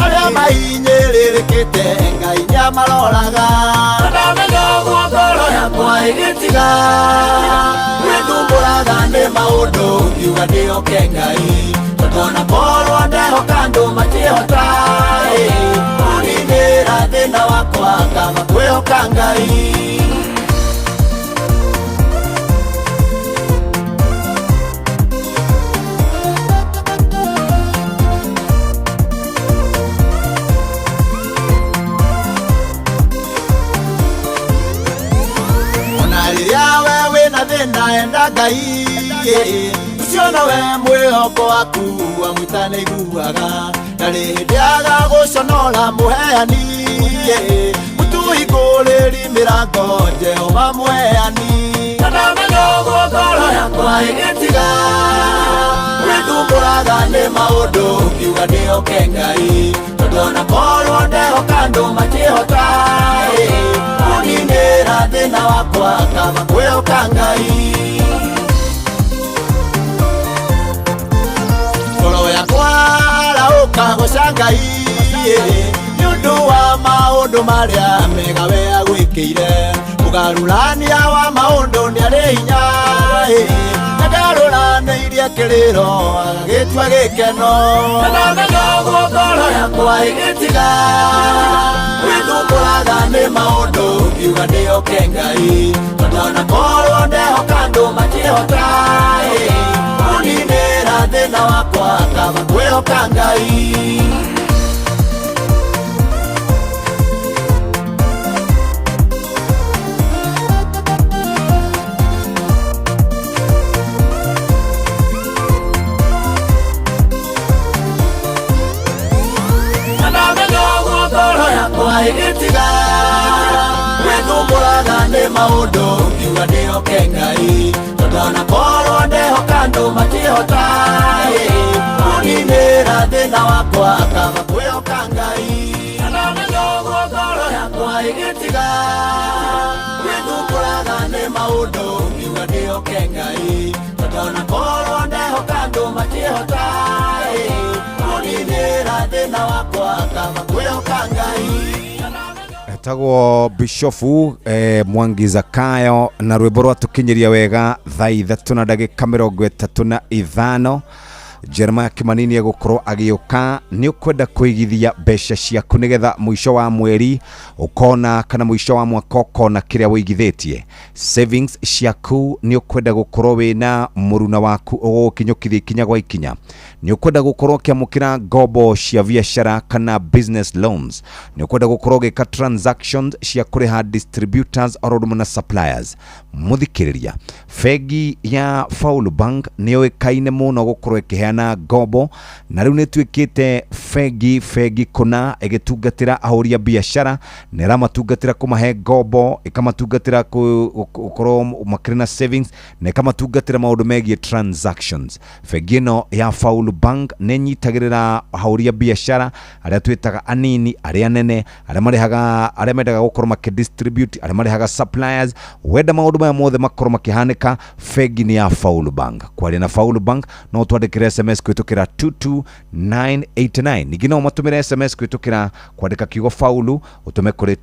Speaker 18: arĩa mahinyĩrĩrĩkĩte Ngai nĩamaroraga. Na ndamenya ũguo ngoro yakwa ĩgĩtiga gwĩthumbũraga nĩ maũndũ, ngiuga ndĩhoke Ngai, tondũ ona korwo ndehoka andũ matihota ĩ kũninĩra thĩna wakwa, kaba kwĩhoka Ngai. Ona rĩrĩa we wĩna thĩna enda Ngai ũcio nowe mwĩhoko waku, amwĩta nĩaiguaga, na Ndarĩ hĩndĩ agagũconora mũheani mũtũhingũrĩri mĩrango Jehova mũheani. Na ndamenya ũguo ngoro yakwa ĩgĩtiga gwĩthumbũraga nĩ maũndũ ngiuga ndĩhoke Ngai tondũ ona korwo ndehoka andũ matihota kũninĩra thĩna wakwa kaba kwĩhoka Ngai. Ngoro yakwa arahũka goca Ngai nĩ ũndũ wa maũndũ marĩa mega we agwĩkĩire. Mũgarũrania wa maũndũ nĩarĩ hinya na ndarũranĩirie kĩrĩro agagĩtua gĩkeno. Na ndamenya ũguo ngoro yakwa ĩgĩtiga gwĩthumbũraga nĩ maũndũ ngiuga ndĩhoke Ngai tondũ ona korwo ndehoka andũ matihota kũninĩra thĩna wakwa kaba kwĩhoka Ngai. Na ndamenya ũguo ngoro yakwa ĩgĩtiga gwĩthumbũraga nĩ maũndũ ngiuga ndĩhoke Ngai tondũ ona korwo ndehoka andũ matihota kũninĩra thĩna wakwa kaba kwĩhoka Ngai. Na ndamenya ũguo ngoro yakwa ĩgĩtiga gwĩthumbũraga nĩ maũndũ ngiuga ndĩhoke Ngai tondũ ona korwo ndehoka andũ matihota kũninĩra thĩna wakwa kaba kwĩhoka Ngai.
Speaker 7: Etagwo Bishofu Mwangi Zakayo na rwĩmbo rwatũkinyĩria wega thaa 3 na ndagĩka 35. Jeremiah Kimani nĩ egũkorwo agĩũka. Nĩ ũkwenda kũigithia mbeca ciaku nĩgetha mũico wa mweri ũkona kana mũico wa mwaka ũkona kĩrĩa wĩigithĩtie. Savings ciaku nĩ ũkwenda gũkorwo wĩna mũruna waku ũgũgũkinyũkithia ikinya gwa ikinya. Nĩ ũkwenda gũkorwo ũkĩamũkĩra ngombo cia biacara kana business loans. Nĩ ũkwenda gũkorwo ũgĩka transactions cia kũrĩha distributors oro ũndũ ũmwe na suppliers. Mũthikĩrĩria, bengi ya Faulu Bank nĩ yũĩkaine mũno gũkorwo ĩkĩheana ngombo na rĩu nĩ ĩtuĩkĩte bengi kũna ĩgĩtungatĩra ahũri a biacara na ĩramatungatĩra kũmahe ngombo, ĩkamatungatĩra gũkorwo makĩrĩ na savings na ĩkamatungatĩra maũndũ megiĩ transactions. Bengi ĩno ya Faulu Bank nĩ ĩnyitagĩrĩra ahũri a biacara arĩa twĩtaga anini, arĩa anene, arĩa marĩhaga, arĩa mendaga gũkorwo makĩdistribute, arĩa marĩhaga suppliers. Wenda maũndũ maya mothe makorwo makĩhanĩka, bengi nĩ ya Faulu Bank. Kwaria na Faulu Bank no twandĩkĩre SMS kũhĩtũkĩra 22989. Ningĩ no ũmatũmĩre SMS kũhĩtũkĩra kwandĩka kiugo Faulu ũtũme kũrĩ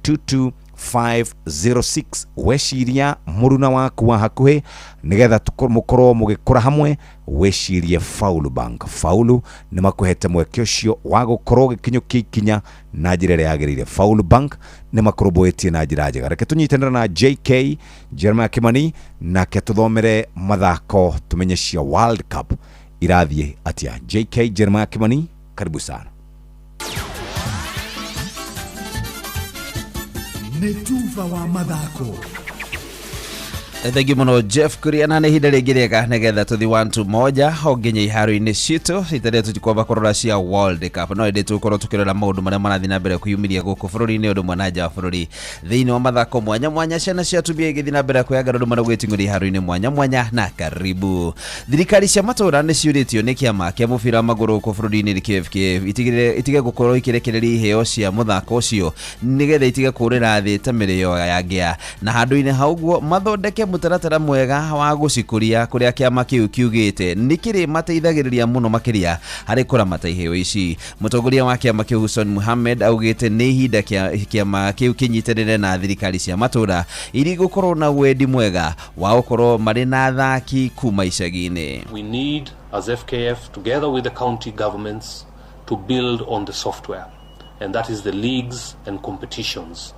Speaker 7: 22506. Weciria mũruna waku wa hakuhĩ nĩgetha mũkorwo mũgĩkũra hamwe, wĩcirie Faulu Bank. Faulu nĩ makũhete mweke ũcio wa gũkorwo ũgĩkinyũkia ikinya na njĩra ĩrĩa yagĩrĩire. Faulu Bank nĩ makũrũmbũĩtie na njĩra njega. Reke tũnyitanĩre na JK Jeremiah Kimani nake tũthomere mathako tũmenye cia World Cup irathiĩ atĩa. JK Jeremiah Kimani, karibu sana.
Speaker 11: Nĩ tuba wa mathako.
Speaker 20: Thengiũ mũno Jeff Kuria, na nĩ ihinda rĩngĩ rĩega nĩgetha tũthi 1-2-1 o nginya iharo-inĩ citũ rita rĩrĩa tũtikwamba kũrora cia World Cup, no ĩndĩ tũgũkorwo tũkĩrora maũndũ marĩa marathiĩ na mbere kwĩyumĩria gũkũ bũrũri-inĩ ũndũ ũmwe na nja wa bũrũri thĩinĩ wa mathako mwanya mwanya, ciana cia atumia igĩthiĩ na mbere kwĩyanga ũndũ ũmwe na gwĩting'ũria iharo-inĩ mwanya mwanya. Na karibu thirikari cia matũra nĩ ciũrĩtio nĩ kĩama kĩa mũbira wa magũrũ gũkũ bũrũri-inĩ KFKF itige gũkorwo ikĩrekereria iheo cia mũthako ũcio nĩgetha itige kũrĩra thĩ ta mĩrĩo ya ngĩa, na handũ-inĩ ha ũguo mathondeke mũtaratara mwega wa gũcikũria kũrĩa kĩama kĩu kiugĩte nĩ kĩrĩ mateithagĩrĩria mũno makĩria harĩ kũramata iheo ici. Mũtongoria wa kĩama kĩu Hussein Mohamed augĩte nĩ ihinda kĩama kĩu kĩnyitanĩre na thirikari cia matũra iria igũkorwo na wendi mwega wa gũkorwo marĩ na athaki kuma icagi-inĩ.
Speaker 21: We need, as FKF, together with the county governments, to build on the software, and that is the leagues and competitions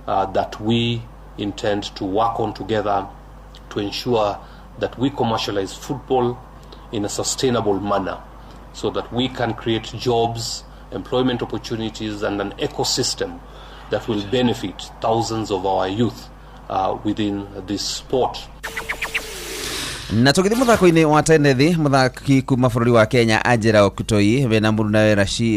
Speaker 21: that we intend to work on together to ensure that we commercialize football in a sustainable manner so that we can create jobs, employment opportunities, and an ecosystem that will benefit thousands of our youth within this sport.
Speaker 20: Na tũgĩthiĩ mũthako-inĩ wa tenethi, mũthaki kuma bũrũri wa Kenya Angela Okutoi mena mũrunawe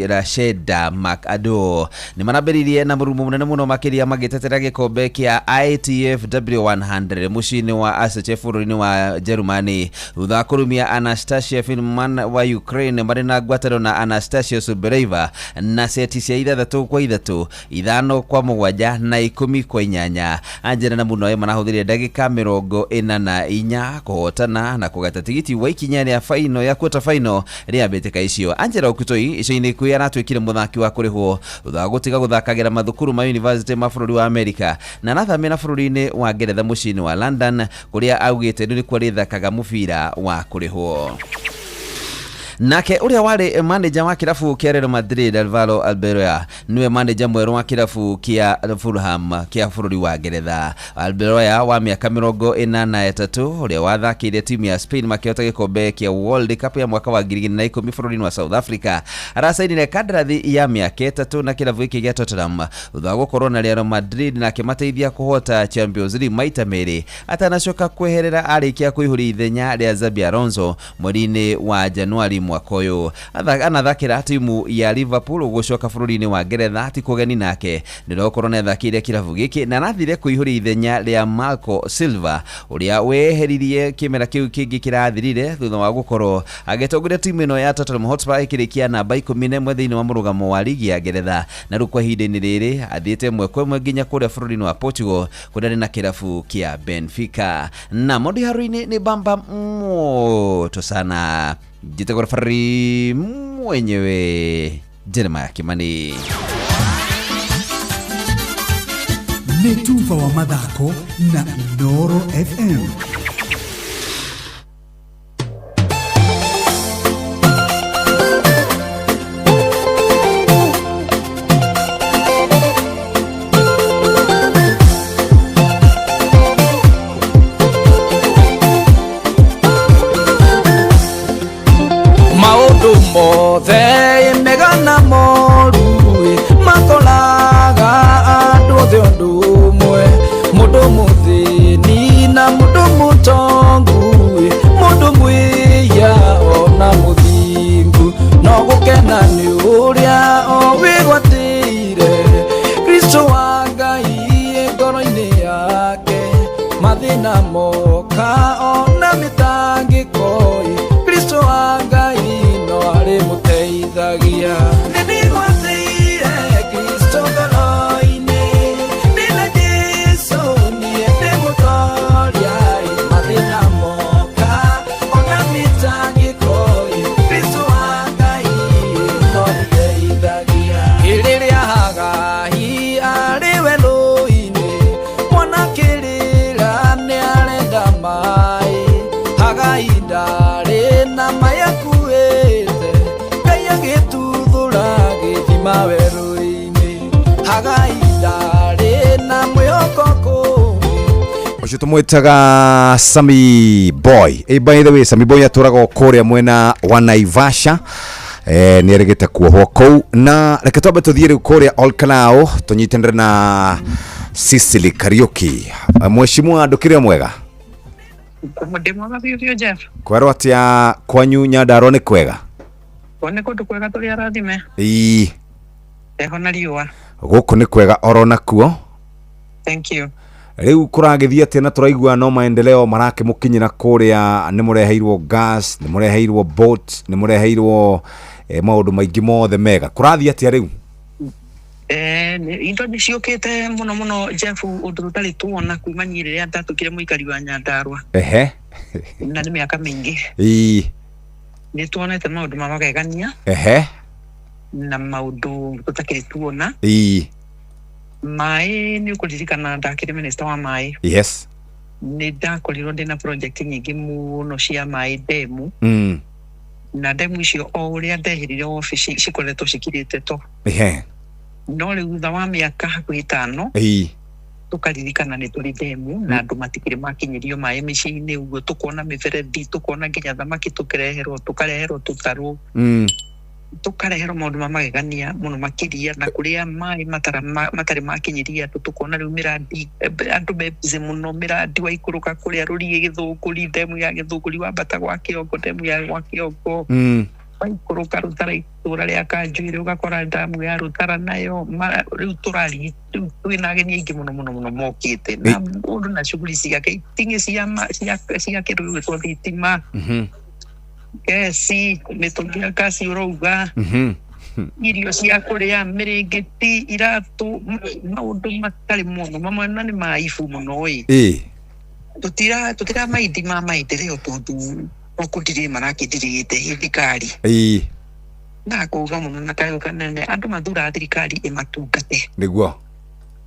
Speaker 20: Rasheda McAdoo nĩ marambĩrĩirie na mũrumo mũnene mũno makĩria magĩtetera gĩkombe kĩa ITF W100 mũciĩ-inĩ wa Asseche bũrũri-inĩ wa Jerumani, thutha wa kũrumia Anastasia Finman wa Ukraine marĩ na ngwatanĩro na Anastasia Subereiva na seti cia 6-3, 5-7 na 10-8. Angela na mũrunawe marahũthĩrire ndagĩka 44 kũhotana na kũgata tigiti wa ikinya rĩa faino ya quarter final rĩa mbĩtĩka icio. Angela Okutoi ica-inĩ ikuhĩ aratuĩkire mũthaki wa kũrĩhwo thutha wa gũtiga gũthakagĩra mathukuru ma university ma bũrũri wa Amerika na arathamĩra bũrũri-inĩ wa Ngeretha mũciĩ-inĩ wa London kũrĩa augĩte rĩu nĩkuo arĩthakaga mũbira wa kũrĩhwo. Nake ũrĩa warĩ manager wa kĩrabu kĩa Real Madrid Alvaro Arbeloa niwe manager mwerũ wa kĩrabu kĩa Fulham kĩa bũrũri wa Ngeretha. Arbeloa wa mĩaka 43 ũrĩa wathakĩire timu ya Spain makĩhota gĩkombe kĩa World Cup ya mwaka wa 2010 bũrũri-inĩ wa South Africa aracainire kandarathi ya mĩaka 3 na kĩrabu gĩkĩ gĩa Tottenham thutha wa gũkorwo na Real Madrid na akĩmateithia kũhota Champions League maita merĩ atanacoka kweherera arĩkia kũihũria ithenya rĩa Xabi Alonso mweri-inĩ wa Januari mwaka ũyũ. Anathakĩra timu ya Liverpool gũcoka bũrũri-inĩ wa Ngeretha ti kũgeni nake nĩrokorwo nĩathakĩire kĩrabu gĩkĩ na arathire kũihũria ithenya rĩa Marco Silva ũrĩa weheririe kĩmera kĩu kĩngĩ kĩrathirire thutha wa gũkorwo agĩtongoria timu ĩno ya Tottenham Hotspur ĩkĩrĩkia namba 11 thĩinĩ wa mũrũgamo wa ligi ya Ngeretha, na rĩu kwa ihinda-inĩ rĩrĩ athiĩte ĩmwe kwa ĩmwe nginya kũrĩa bũrũri-inĩ wa Portugal kũrĩa arĩ na kĩrabu kĩa Benfica. Na maũndũ iharo-inĩ nĩ bamba moto sana. Njĩtagwo referee mwenyewe Jeremiah Kimani.
Speaker 11: Nĩ tuba wa mathako na Inooro FM.
Speaker 2: Maũndũ mothe mega na moru makoraga andũ othe ũndũ ũmwe, mũndũ mũthĩni na mũndũ mũtongu, mũndũ mwĩhia ona mũthingu, no gũkena nĩ ũrĩa o wĩgwatĩire Kristo wa Ngai ngoro-inĩ yake, mathĩna moka ona mĩtangĩko, Kristo wa Ngai no arĩmũteithagia. Nĩndĩgwatĩire Kristo ngoro-inĩ, ndĩna Jesũ niĩ ndĩmũtoria, mathĩna moka ona mĩtangĩko, Kristo wa Ngai no arĩndeithagia. Rĩrĩa Hagai arĩ werũ-inĩ, mwana kĩrĩra nĩarenda maĩ, Hagai ndarĩ na maĩ akuĩte, Ngai agĩtuthũra gĩthima werũ-inĩ, Hagai ndarĩ na mwĩhoko kũngĩ.
Speaker 7: Ũcio tũmwĩtaga Sammy Boy. By the way, Sammy Boy atũraga o kũrĩa mwena wa Naivasha. Nĩ erĩgĩte kuohwo kũu, na reke twambe tũthiĩ rĩu kũrĩa Olkalou tũnyitanĩre na Cecily Kariuki. Mheshimiwa, ndũkĩrĩ o mwega?
Speaker 4: Ndĩ mwega biũ biũ Jeff.
Speaker 7: Kwerwo atĩa kwanyu Nyandarua nĩ kwega?
Speaker 4: Nĩ kũndũ kwega tũrĩ arathime.
Speaker 7: Ĩĩ,
Speaker 4: Heho na riũa.
Speaker 7: gũkũ nĩ kwega oro nakuo.
Speaker 4: Thank you.
Speaker 7: Rĩu kũragĩthiĩ atĩa na tũraigua no maendeleo marakĩmũkinyĩra kũrĩa, nĩ mũreheirwo gas, nĩ mũreheirwo boat, nĩ mũreheirwo maũndũ maingĩ mothe mega. Kũrathiĩ atĩa rĩu?
Speaker 4: Indo nĩ ciũkĩte mũno mũno Jeff, ũndũ tũtarĩ tuona kuma niĩ rĩrĩa ndatũkire mũikari wa Nyandarua.
Speaker 7: Ehe.
Speaker 4: Na nĩ mĩaka mĩingĩ.
Speaker 7: Ĩĩ.
Speaker 4: Nĩ tuonete maũndũ ma magegania.
Speaker 7: Ehe.
Speaker 4: Na maũndũ tũtakĩrĩ tuona.
Speaker 7: Ĩĩ.
Speaker 4: Maĩ nĩ ũkũririkana ndakĩrĩ minister wa maĩ.
Speaker 7: Yes.
Speaker 4: Nĩ ndakorirwo ndĩna project nyingĩ mũno cia maĩ ndemu. Na ndemu icio o ũrĩa ndehirire obici cikoretwo cikirĩte to.
Speaker 7: Ehe.
Speaker 4: No rĩu thutha wa mĩaka hakuhĩ 5
Speaker 7: Ĩĩ.
Speaker 4: tũkaririkana nĩ tũrĩ ndemu na andũ matikĩrĩ makinyĩrio maĩ mĩciĩ-inĩ ũguo, tũkona mĩberethi, tũkona nginya thamaki tũkĩreherwo, tũkareherwo tũtarũ. Tũkareherwo maũndũ ma magegania mũno makĩria, na kũrĩa maĩ matarĩ makinyĩria andũ, tũkona rĩu mĩrandi, andũ me busy mũno, mĩrandi waikũrũka kũrĩa rũriĩ Gĩthũngũri, ndemu ya Gĩthũngũri, wambata gwa Kĩongo, ndemu ya gwa Kĩongo, waikũrũka Rũtara, itũra rĩa Kanjuĩrĩ, ũgakora ndamu ya Rũtara nayo. Rĩu tũrari rĩu twĩna ageni aingĩ mũno mũno mũno mokĩte na mũndũ na shughuli ciake, itingĩ cia kĩndũ gĩgwĩtwo thitima, gesi, mĩtũngi ya gasi ũrauga, irio cia kũrĩa, mĩrĩngĩti, iratũ, maũndũ matarĩ mũno mamwe na nĩ maibu mũno ĩ. Tũtira maindi ma maendeleo tondũ okũndirĩ marakĩndirĩte thirikari. Na kuga mũno na kayũ kanene, andũ mathuraga thirikari ĩmatungate.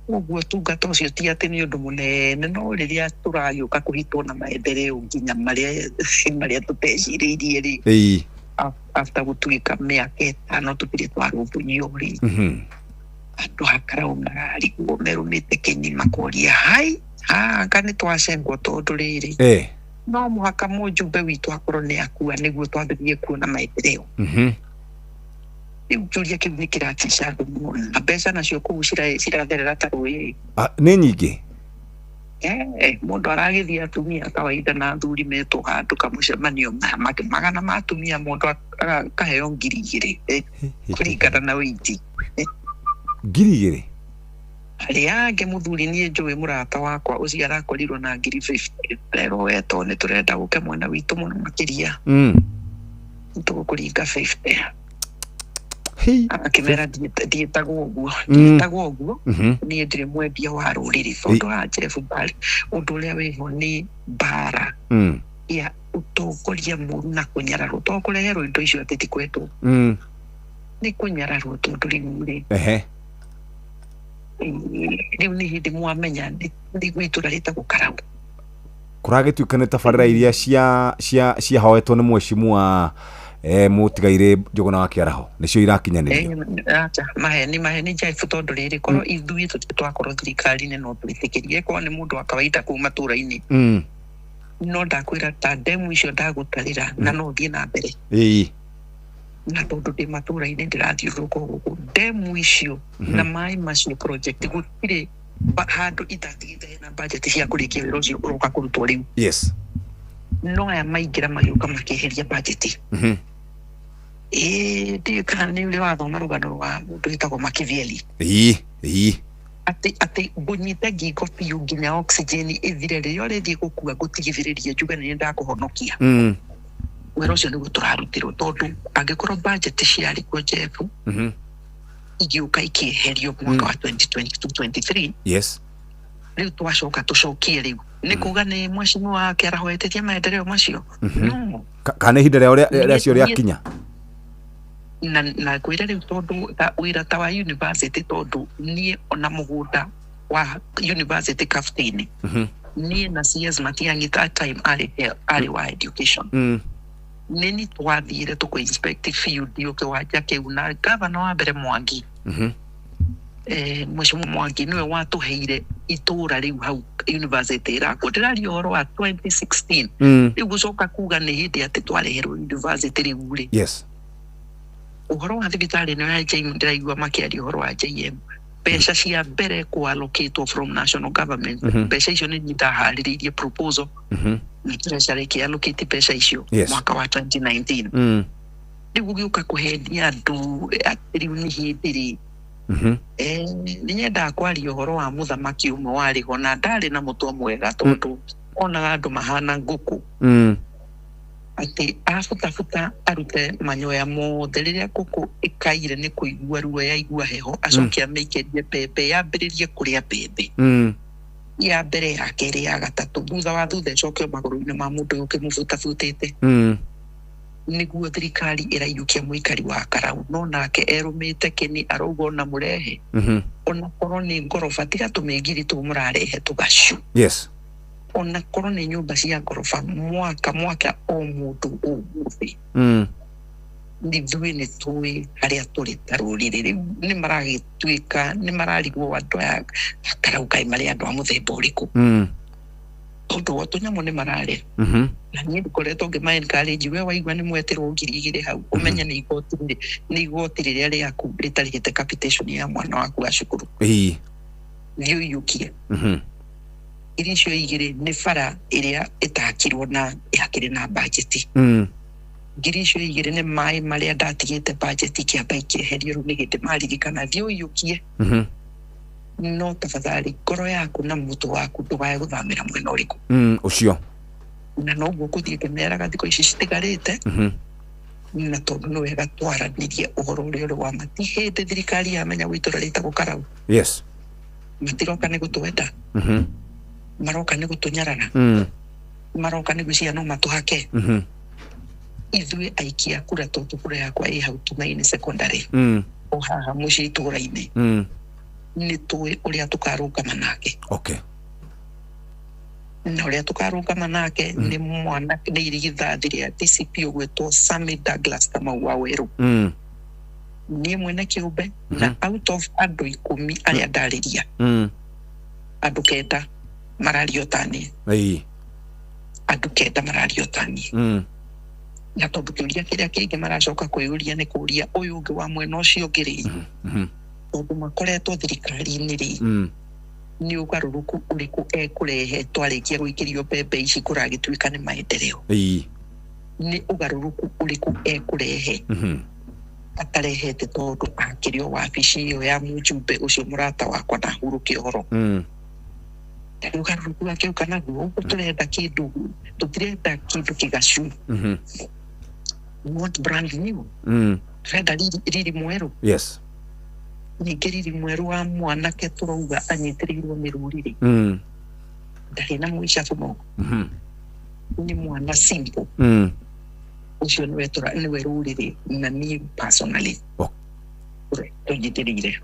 Speaker 4: Ũguo tungata ũcio ti atĩ nĩ ũndũ mũnene, no rĩrĩa tũragĩũka kũhitwo na maendeleo nginya marĩa tũtecirĩirie rĩ, after gũtuĩka mĩaka 5 tũtirĩ twarũmbũiywo rĩ, andũ a Karau mararigwo merũmĩte kĩni makoria hai anga nĩ twacengwo, tondũ rĩrĩ, no mũhaka mũjumbe witũ akorwo nĩ akua nĩguo twambĩrĩrie kuona maendeleo. Rĩu kĩũria kĩu nĩ kĩratica andũ mũno, na mbeca nacio kũu ciratherera ta rũĩ.
Speaker 7: Ah, nĩ nyingĩ.
Speaker 4: Mũndũ aragĩthiĩ, atumia kawaida na athuri metwo handũ kamũcemanio, magana ma atumia, mũndũ akaheo 2,000, kũringana na wĩiti.
Speaker 7: 2,000?
Speaker 4: Arĩa angĩ, mũthuri, niĩ njũĩ mũrata wakwa ũcio arakorirwo na 50,000, rero wetwo nĩ tũrenda gũke mwena witũ mũno makĩria, tũgũkũringa 50. Akĩmera ndiĩtagwo ũguo, ndiĩtagwo ũguo, niĩ ndirĩ mwendia wa rũrĩrĩ, tondũ haha Jeff Bali ũndũ ũrĩa wĩho nĩ mbara ya ũtongoria mũru na kũnyararwo, to kũreherwo indo icio atĩ ti kwendwo, nĩ kũnyararwo, tondũ rĩu rĩ, rĩu nĩ hĩndĩ mwamenya nĩ gwĩ itũra rĩtagwo Karau.
Speaker 7: Kũragĩtuĩka nĩ tabarĩra iria cia ciahoetwo nĩ mheshimiwa mũtigairĩ Njũgũna wa Kĩaraho nĩcio irakinyanĩrio.
Speaker 4: Acha, maheni, maheni, Jeff, tondũ rĩrĩ, korwo ithuĩ tũtirĩ twakorwo thirikari-inĩ no twĩtĩkĩrie, korwo nĩ mũndũ wa kawaida kũu matũra-inĩ, no ndakwĩra ta ndemu icio ndagũtarĩra na no thiĩ na mbere, na tondũ ndĩ matũra-inĩ ndĩrathiũrũrũka gũkũ, ndemu icio na maĩ macio, project gũtirĩ handũ itatigĩte hena budget cia kũrĩkia wĩra ũcio ũroka kũrutwo rĩu. No aya maingĩra magĩũka makĩeheria budget. Ĩĩ, ndiũĩ kana nĩ ũrĩ wathoma rũgano rwa mũndũ wĩtagwo Machiavelli.
Speaker 7: Ĩĩ ĩĩ.
Speaker 4: Atĩ ngũnyite ngingo biũ nginya oxygen ĩthire, rĩrĩa ũrĩthiĩ gũkua ngũtigithĩrĩrie njuge nĩ ndakũhonokia. Wĩra ũcio nĩguo tũrarutĩrwo, tondũ angĩkorwo budget ciarĩ kuo, Jeff, igĩũka ikĩeherio mwaka wa 2022 23, rĩu twacoka tũcokie rĩu nĩ kuga nĩ mheshimiwa wake arahoetetie maendeleo macio, no.
Speaker 7: Kana ihinda rĩao rĩacio rĩakinya.
Speaker 4: Na kwĩra rĩu, tondũ wĩra ta wa university, tondũ niĩ ona mũgũnda wa university Kabuti-inĩ, niĩ na CS Matiang'i, that time arĩ wa education, nĩ ni twathiire tũkũ inspect field o kĩwanja kĩu na gavana wa mbere Mwangi, mheshimiwa Mwangi nĩwe watũheire itũra rĩu hau university ĩrakwo. Ndĩraria ũhoro wa 2016. Rĩu gũcoka kuga nĩ hĩndĩ atĩ twareherwo university rĩu rĩ, ũhoro wa thibitarĩ ĩno ya JM, ndĩraigua makĩaria ũhoro wa JM, mbeca cia mbere kũallocatwo from national government, mbeca icio nĩ niĩ ndaharĩrĩirie proposal na treasury ĩkĩallocate mbeca icio mwaka wa 2019. Rĩu gũgĩũka kũhenia andũ atĩ rĩu nĩ hĩndĩ rĩ, nĩ nyendaga kwaria ũhoro wa mũthamaki ũmwe warĩ ho na ndarĩ na mũtwe mwega, tondũ onaga andũ mahana ngũkũ, atĩ abutabuta arute manyoya mothe, rĩrĩa ngũkũ ĩkaire nĩ kũigua ruo yaigua heho, acoke amĩikĩrie mbembe, yambĩrĩrie kũrĩa mbembe, ya mbere, ya kerĩ, ya gatatũ, thutha wa thutha ĩcokio magũrũ-inĩ ma mũndũ ũyũ ũkĩmũbutabutĩte. Nĩguo thirikari ĩraiyũkia mũikari wa Karau, no nake erũmĩte kĩni, arauga ona mũrehe ona korwo nĩ ngoroba, tiga tũmĩngiri tũu mũrarehe tũgacu, ona korwo nĩ nyũmba cia ngoroba, mwaka mwaka o mũndũ ũmũthĩ, ithuĩ nĩ tũĩ harĩa tũrĩ ta rũrĩrĩ. Rĩu nĩ maragĩtuĩka nĩ mararigwo andũ aya a Karau kaĩ marĩ andũ a mũthemba ũrĩkũ. Tondũ o tũnyamũ nĩ mararĩa. Na niĩ ngoretwo ngĩma encourage, we waigua nĩ mwetĩrwo 2000 hau, ũmenye nĩ igoti, nĩ igoti rĩrĩa rĩaku rĩtarĩhĩte capitation ya mwana waku wa cukuru. Thiĩ ũiyũkie. 2,000 nĩ bara ĩrĩa ĩtakirwo na yakĩrĩ na bajeti. 2,000 nĩ maĩ marĩa ndatigĩte bajeti ikĩamba ikĩeherio, rĩu nĩ hĩndĩ maririkana, thiĩ ũiyũkie. No tafadhali ngoro yaku na mũtũ waku ndũgae gũthamĩra mwena ũrĩkũ.
Speaker 7: Ũcio.
Speaker 4: Na noguo ngũthiĩ ngĩmeraga thikũ ici citigarĩte. Na tondũ nĩ wega twaranĩrie ũhoro ũrĩa ũrĩ wa ma, ti hĩndĩ thirikari yamenya gwĩ itũra rĩtagwo Karau. Matiroka nĩ gũtwenda. Maroka nĩ gũtũnyarara. Maroka nĩ gwĩciria no matũhake. Ithuĩ aikia kura, tondũ kura yakwa ĩ hau Tumaini Secondary, o haha mũciĩ itũra-inĩ, nĩ tũĩ ũrĩa tũkarũgama nake. Na ũrĩa tũkarũgama nake nĩ mwana, nĩ irigithathi rĩa DCP ũgwĩtwo Sammy Douglas Kamau wa Werũ. Niĩ mwene kĩũmbe, na out of andũ 10 arĩa ndarĩria, andũ 9 mararia ũtaniĩ. Andũ 9 mararia ũtaniĩ. Na tondũ kĩũria kĩrĩa kĩngĩ maracoka kwĩyũria nĩ kũria ũyũ ũngĩ wa mwena ũcio ũngĩ rĩ, tondũ makoretwo thirikari-inĩ rĩ, nĩ ũgarũrũku ũrĩkũ ekũrehe twarĩkia gũikĩrio mbembe ici kũragĩtuĩka nĩ maendeleo? Nĩ ũgarũrũku ũrĩkũ ekũrehe atarehete, tondũ akĩrĩ o wabici ĩyo ya mũjumbe ũcio mũrata wakwa na hurũke ũhoro? Nĩ ũgarũrũku akĩũka naguo. Ũguo tũrenda kĩndũ, tũtirenda kĩndũ kĩgacu. We want brand new. Tũrenda riri, riri mwerũ. Ningĩ riri mwerũ wa mwanake tũrauga anyitĩrĩirwo nĩ rũrĩrĩ. Ndarĩ na mũicabu moko. Nĩ mwana simple. Ũcio nĩwe nĩwe rũrĩrĩ na niĩ personally tũnyitĩrĩire.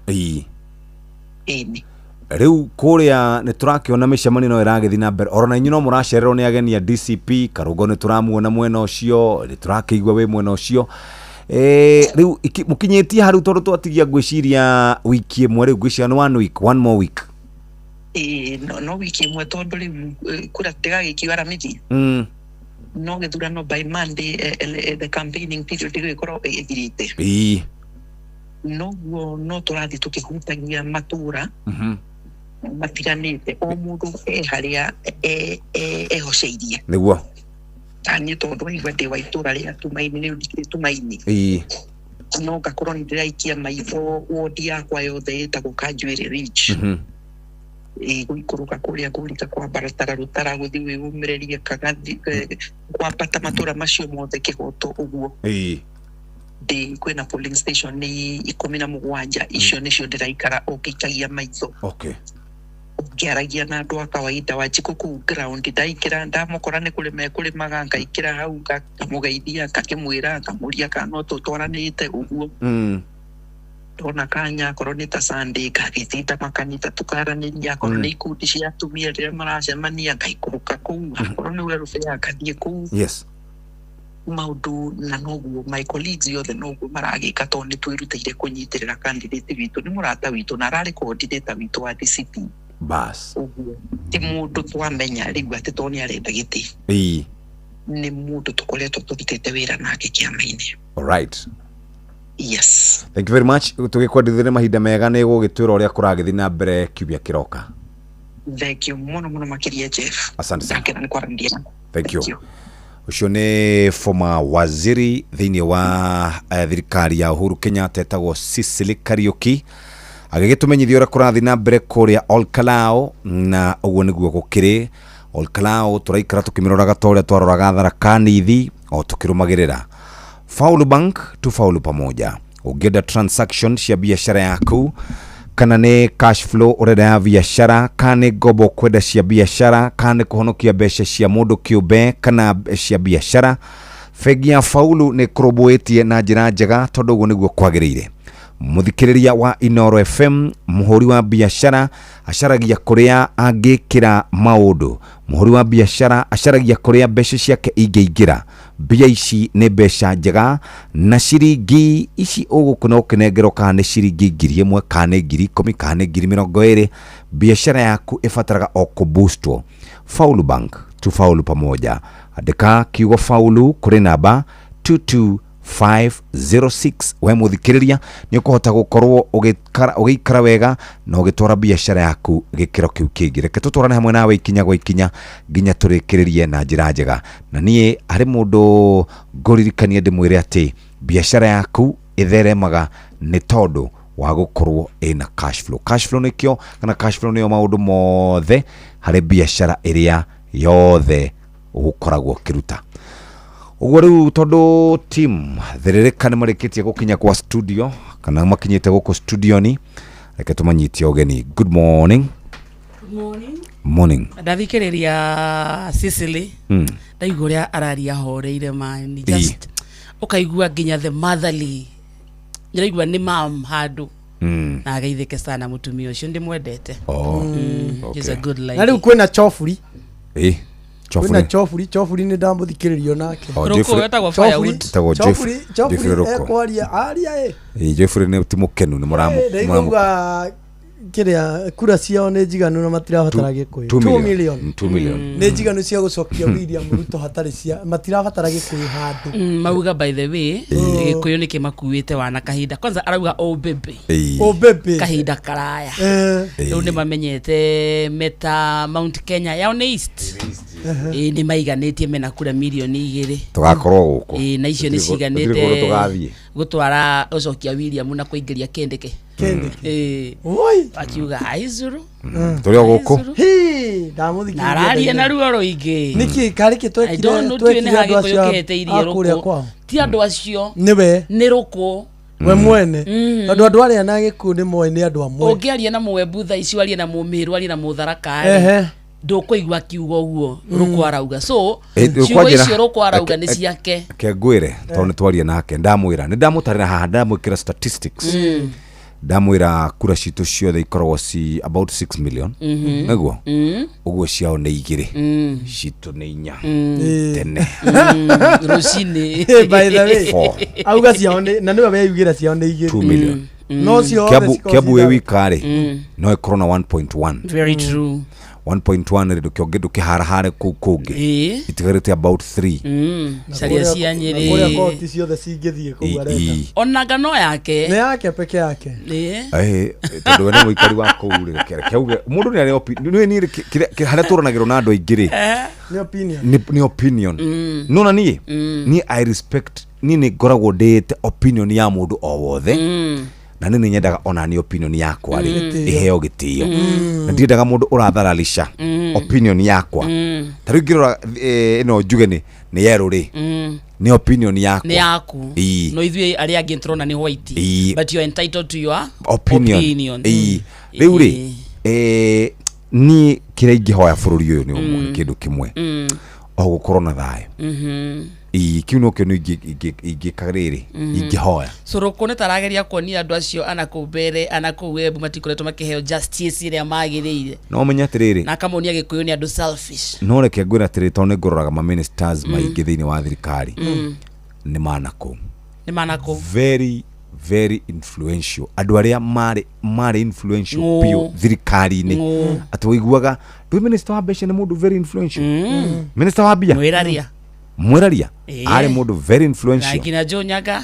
Speaker 4: Ĩni.
Speaker 7: Rĩu kũrĩa nĩ tũrakĩona mĩcemanio no ĩragĩthiĩ na mbere, oro na inyuĩ no mũracererwo nĩ ageni a DCP Karũngo, nĩ tũramuona mwena ũcio, nĩ tũrakĩigua wĩ mwena ũcio. Rĩu mũkinyĩtie hau tondũ twatigia ngwĩciria wiki ĩmwe, rĩu ngwĩciria nĩ one week, one more week.
Speaker 4: Ĩĩ, no wiki ĩmwe, tondũ rĩu kura tũtigagĩkio Aramithi. No gĩthurano by Monday, the campaigning period ĩgĩkorwo ĩthirĩte. Noguo no tũrathiĩ tũkĩhutagia matũra matiganĩte, o mũndũ e harĩa ehoceirie. Ta niĩ tondũ waigua ndĩ wa itũra rĩa Tumaini, rĩu ndikĩrĩ Tumaini. No ngakorwo nĩ ndĩraikia maitho wodi yakwa yothe ĩtagwo Kanjuĩrĩ Ridge. Gũikũrũka kũrĩa kũrika kwambaratara rũtara gũthiĩ wĩyũmĩrĩrie kagathi, kwambata matũra macio mothe kĩhoto ũguo. Ndĩ kwĩna polling station nĩ 17, icio nĩcio ndĩraikara o ngĩikagia maitho. Ngĩaragia na andũ a kawaida Wanjikũ kũu ground, ndaingĩra ndamũkora nĩ kũrĩma ekũrĩmaga, ngaingĩra hau ngamũgeithia, ngakĩmwĩra, ngamũria kana no tũtwaranĩte ũguo. Ndona kanya akorwo nĩ ta Sunday ngagĩtinda makanitha tũkaranĩria, akorwo nĩ ikundi cia atumia rĩrĩa maracemania ngaikũrũka kũu, akorwo nĩ welfare ngathiĩ kũu. Maũndũ na noguo my colleagues yothe noguo maragĩka, tondũ nĩ twĩrutĩire kũnyitĩrĩra candidate witũ, nĩ mũrata witũ na ararĩ coordinator witũ wa DCP. Ũguo ti mũndũ twamenya rĩu atĩ tondũ nĩ arenda gĩtĩ. Nĩ mũndũ tũkoretwo tũrutĩte wĩra nake kĩama-inĩ.
Speaker 7: All right.
Speaker 4: Yes.
Speaker 7: Thank you very much. Tũgĩkwendithĩria mahinda mega, nĩ gũgĩtwĩra ũrĩa kũragĩthiĩ na mbere kiumia kĩroka.
Speaker 4: Thank you mũno mũno makĩria, Jeff.
Speaker 7: Asante sana.
Speaker 4: Ndakena nĩ kwaranĩria naku.
Speaker 7: Thank you. Ũcio nĩ former waziri thĩinĩ wa thirikari ya Uhuru Kenyatta etagwo Cecily Kariuki, agĩgĩtũmenyithia ũrĩa kũrathiĩ na mbere kũrĩa Olkalou, na ũguo nĩguo gũkĩrĩ Olkalou. Tũraikara tũkĩmĩroraga ta ũrĩa twaroraga Tharaka Nithi, o tũkĩrũmagĩrĩra. Faulu Bank, tufaulu pamoja. Ũngĩenda transaction cia biacara yaku, kana nĩ cash flow ũrenda ya biacara, kana nĩ ngombo ũkwenda cia biacara, kana nĩ kũhonokia mbeca cia mũndũ kĩũmbe kana cia biacara, bengi ya Faulu nĩ ĩkũrũmbũĩtie na njĩra njega, tondũ ũguo nĩguo kwagĩrĩire. Mũthikĩrĩria wa Inooro FM, mũhũri wa biacara acaragia kũrĩa angĩkĩra maũndũ, mũhũri wa biacara acaragia kũrĩa mbeca ciake ingĩingĩra. Mbia ici nĩ mbeca njega, na ciringi ici ũgũkũna ũkĩnengerwo, kana nĩ ciringi 1000, kana nĩ 10,000, kana nĩ 20,000, biacara yaku ĩbataraga o kũboostwo. Faulu Bank, tufaulu pamoja. Andĩka kiugo faulu kũrĩ namba 22506. We mũthikĩrĩria nĩ ũkũhota gũkorwo ũgĩikara wega na ũgĩtwara biacara yaku gĩkĩro kĩu kĩngĩ. Reke tũtwarane hamwe nawe ikinya gwa ikinya nginya tũrĩkĩrĩrie na njĩra njega. Na niĩ harĩ mũndũ ngũririkanie ndĩmwĩre atĩ biacara yaku ĩtheremaga nĩ tondũ wa gũkorwo ĩna cash flow. Cash flow nĩkĩo, kana cash flow nĩyo maũndũ mothe harĩ biacara ĩrĩa yothe ũgũkoragwo ũkĩruta. Ũguo rĩu tondũ team thĩrĩrĩka nĩ marĩkĩtie gũkinya kwa studio, kana makinyĩte gũkũ studio-ni, reke tũmanyitie ũgeni. Good morning.
Speaker 6: Good morning.
Speaker 7: Morning.
Speaker 6: Ndathikĩrĩria Cecily, ndaigua ũrĩa araria horeire mani, just ũkaigua nginya the motherly, ndĩraigua nĩ mam handũ. Na ageithĩke sana mũtumia ũcio, ndĩmwendete.
Speaker 7: Oh,
Speaker 6: She's a good lady.
Speaker 10: Na rĩu kwĩna choburi.
Speaker 7: Choburi.
Speaker 10: Kwĩna choburi, choburi nĩ ndamũthikĩrĩrio nake.
Speaker 7: Oh, Rũkũ Jeffrey-
Speaker 6: wetagwo
Speaker 10: Choburi-
Speaker 6: firewood.
Speaker 7: Wetagwo
Speaker 10: Choburi
Speaker 7: Jeffrey Rũkũ.
Speaker 10: ekwaria aria ĩ.
Speaker 7: Jeffrey nĩ ti mũkenu, nĩ
Speaker 10: Ndaigua kĩrĩa kura ciao nĩ njiganu na matirabatara Gĩkũyũ.
Speaker 7: 2
Speaker 10: 2
Speaker 7: million.
Speaker 10: million.
Speaker 7: 2 million.
Speaker 10: Nĩ njiganu cia gũcokia William Ruto hatarĩ cia matirabatara Gĩkũyũ handũ.
Speaker 6: Mauga by the way, Gĩkũyũ nĩ kĩmakuĩte wana kahinda kwanza, arauga oh baby.
Speaker 10: Oh baby.
Speaker 6: Kahinda karaya. Rĩu nĩ mamenyete meta Mount Kenya yao nĩ East. Nĩ maiganĩtie mena kura mirioni 2.
Speaker 7: Tũgakorwo gũkũ.
Speaker 6: Na icio nĩ
Speaker 7: Gũtirĩ kũndũ
Speaker 6: ciganĩte
Speaker 7: tũgathiĩ.
Speaker 6: gũtwara gũcokia William na kũingĩria Kindiki.
Speaker 10: Kindiki.
Speaker 6: Akiuga aizuru.
Speaker 7: Tũrĩ o gũkũ.
Speaker 10: Hi, ndamũthikĩrĩria.
Speaker 6: Na araria na ruo rũingĩ.
Speaker 10: Nĩkĩ karĩ kĩ
Speaker 6: I
Speaker 10: twekire
Speaker 6: don't know tuĩ nĩ
Speaker 10: twekire
Speaker 6: ha
Speaker 10: andũ
Speaker 6: Gĩkũyũ
Speaker 10: acio
Speaker 6: kĩhĩtĩirie
Speaker 10: a kũrĩa
Speaker 6: rũkũ.
Speaker 10: kwao?
Speaker 6: Ti andũ acio.
Speaker 10: Nĩwe.
Speaker 6: Nĩ rũkũ.
Speaker 10: We mwene. Tondũ andũ arĩa na Gĩkũyũ nĩ moĩ nĩ andũ amwe.
Speaker 6: Ũngĩaria na Mũembu thaa ici, warie na Mũmĩrũ, warie na Mũtharaka
Speaker 10: Ehe.
Speaker 6: rĩ, ndũkũigua kiugo ũguo rũkũ arauga. So ciugo
Speaker 7: Kwanjĩra-
Speaker 6: icio rũkũ arauga nĩ ciake.
Speaker 7: Reke ngwĩre tondũ nĩ twaria nake, ndamwĩra nĩ ndamũtarĩra haha, ndamwĩkĩra statistics, ndamwĩra kura citũ ciothe ikoragwo ci about 6 million. Nĩguo ũguo ciao nĩ 2, citũ nĩ 4. Tene.
Speaker 6: Rũcinĩ.
Speaker 10: By the way,
Speaker 7: Four.
Speaker 10: auga ciao nĩ na nĩwe weyugĩra ciao nĩ 2.
Speaker 7: 2 million.
Speaker 10: No ciothe
Speaker 7: Kiambu
Speaker 10: cikoragwo
Speaker 7: Kiambu wĩ
Speaker 10: ci
Speaker 7: wika rĩ, no ĩkorwo na 1.1.
Speaker 6: Very true.
Speaker 7: 1.1 rĩ, ndũkĩonge ndũkĩharahare kũu kũngĩ, itigarĩte about 3.
Speaker 6: Caria cia
Speaker 10: kũrĩa
Speaker 6: Nyĩrĩ.
Speaker 10: koti ciothe cingĩthiĩ kũu areka.
Speaker 6: Ona ngano yake.
Speaker 10: Nĩ yake peke yake.
Speaker 7: Tondũ we nĩ mũikari wa kũu rĩ, reke auge mũndũ nĩ arĩ nĩ niĩ rĩ, harĩa tũranagĩrwo na andũ aingĩ rĩ,
Speaker 10: Nĩ opinion.
Speaker 7: Nĩ opinion. Nona niĩ niĩ I respect, niĩ nĩ ngoragwo ndĩĩte opinion ya mũndũ o wothe, na nĩ nyendaga ona niĩ opinion yakwa rĩ ĩheo gĩtĩo, na ndiendaga mũndũ ũratharalisha opinion yakwa. Ta rĩu ngĩrora ĩno njuge nĩ yerũ rĩ, nĩ opinion yakwa.
Speaker 6: Nĩ yaku. No ithuĩ arĩa angĩ tũrona nĩ white. But you are entitled to your
Speaker 7: opinion.
Speaker 6: opinion.
Speaker 7: Rĩu rĩ, niĩ kĩrĩa ingĩhoya bũrũri ũyũ nĩ ũmwe, nĩ kĩndũ kĩmwe, o gũkorwo na thayũ. Kĩu nokĩo nĩ ingĩka rĩrĩ, ingĩhoya.
Speaker 6: So rũkũ nĩ tarageria kuonia andũ acio ana kũu mbere, ana kũu Embu matikoretwo makĩheo justice ĩrĩa magĩrĩire.
Speaker 7: No ũmenye atĩrĩrĩ,
Speaker 6: Na akamonia Gĩkũyũ nĩ andũ selfish.
Speaker 7: No reke ngwĩre atĩrĩrĩ, tondũ nĩ ngũroraga ma ministers maingĩ thĩinĩ wa thirikari nĩ manakũu.
Speaker 6: Nĩ manakũu.
Speaker 7: Very very influential, andũ arĩa marĩ influential
Speaker 6: Ng'ũ.
Speaker 7: biũ thirikari-inĩ,
Speaker 6: Ng'ũ.
Speaker 7: atĩ ũiguaga ndũĩ minister wa mbeca nĩ mũndũ very influential, minister wa mbia
Speaker 6: Mwĩraria.
Speaker 7: Mwĩraria arĩ mũndũ very
Speaker 6: Na
Speaker 7: influential.
Speaker 6: nginya Joe Nyaga.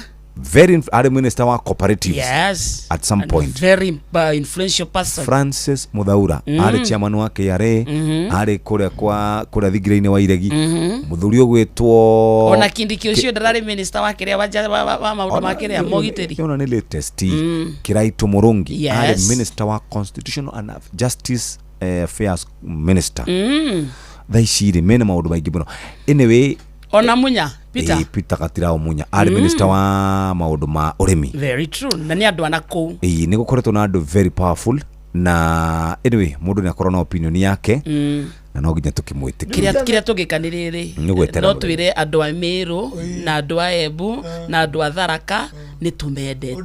Speaker 7: Very arĩ minister wa cooperatives at some
Speaker 6: And
Speaker 7: point.
Speaker 6: very influential person.
Speaker 7: Francis Muthaura arĩ chairman wa KRA, arĩ kũrĩa kwa kũrĩa thingira-inĩ wa iregi, mũthuri ũgwĩtwo
Speaker 6: Ona Kindiki ũcio ndararĩ minister wa kĩrĩa wa maũndũ ma kĩrĩa mogitĩri.
Speaker 7: Ona nĩ latest, Kiraito Murungi arĩ minister wa constitutional and justice affairs minister. Thaa ici rĩ, mena maũndũ maingĩ mũno. Anyway,
Speaker 6: Ona Munya Peter.
Speaker 7: Peter Gatirao Munya arĩ minister wa maũndũ ma ũrĩmi.
Speaker 6: Very true, na nĩ andũ ana kũu.
Speaker 7: Nĩ gũkoretwo na andũ very powerful, na anyway mũndũ nĩ akorwo na opinion yake, na no nginya tũkĩmwĩtĩkĩra.
Speaker 6: Kĩrĩa tũngĩka nĩ rĩrĩ,
Speaker 7: Nĩ gwetera
Speaker 6: no
Speaker 7: mũthenya.
Speaker 6: twĩre andũ a Mĩrũ na andũ a Embu na andũ a Tharaka nĩ tũmendete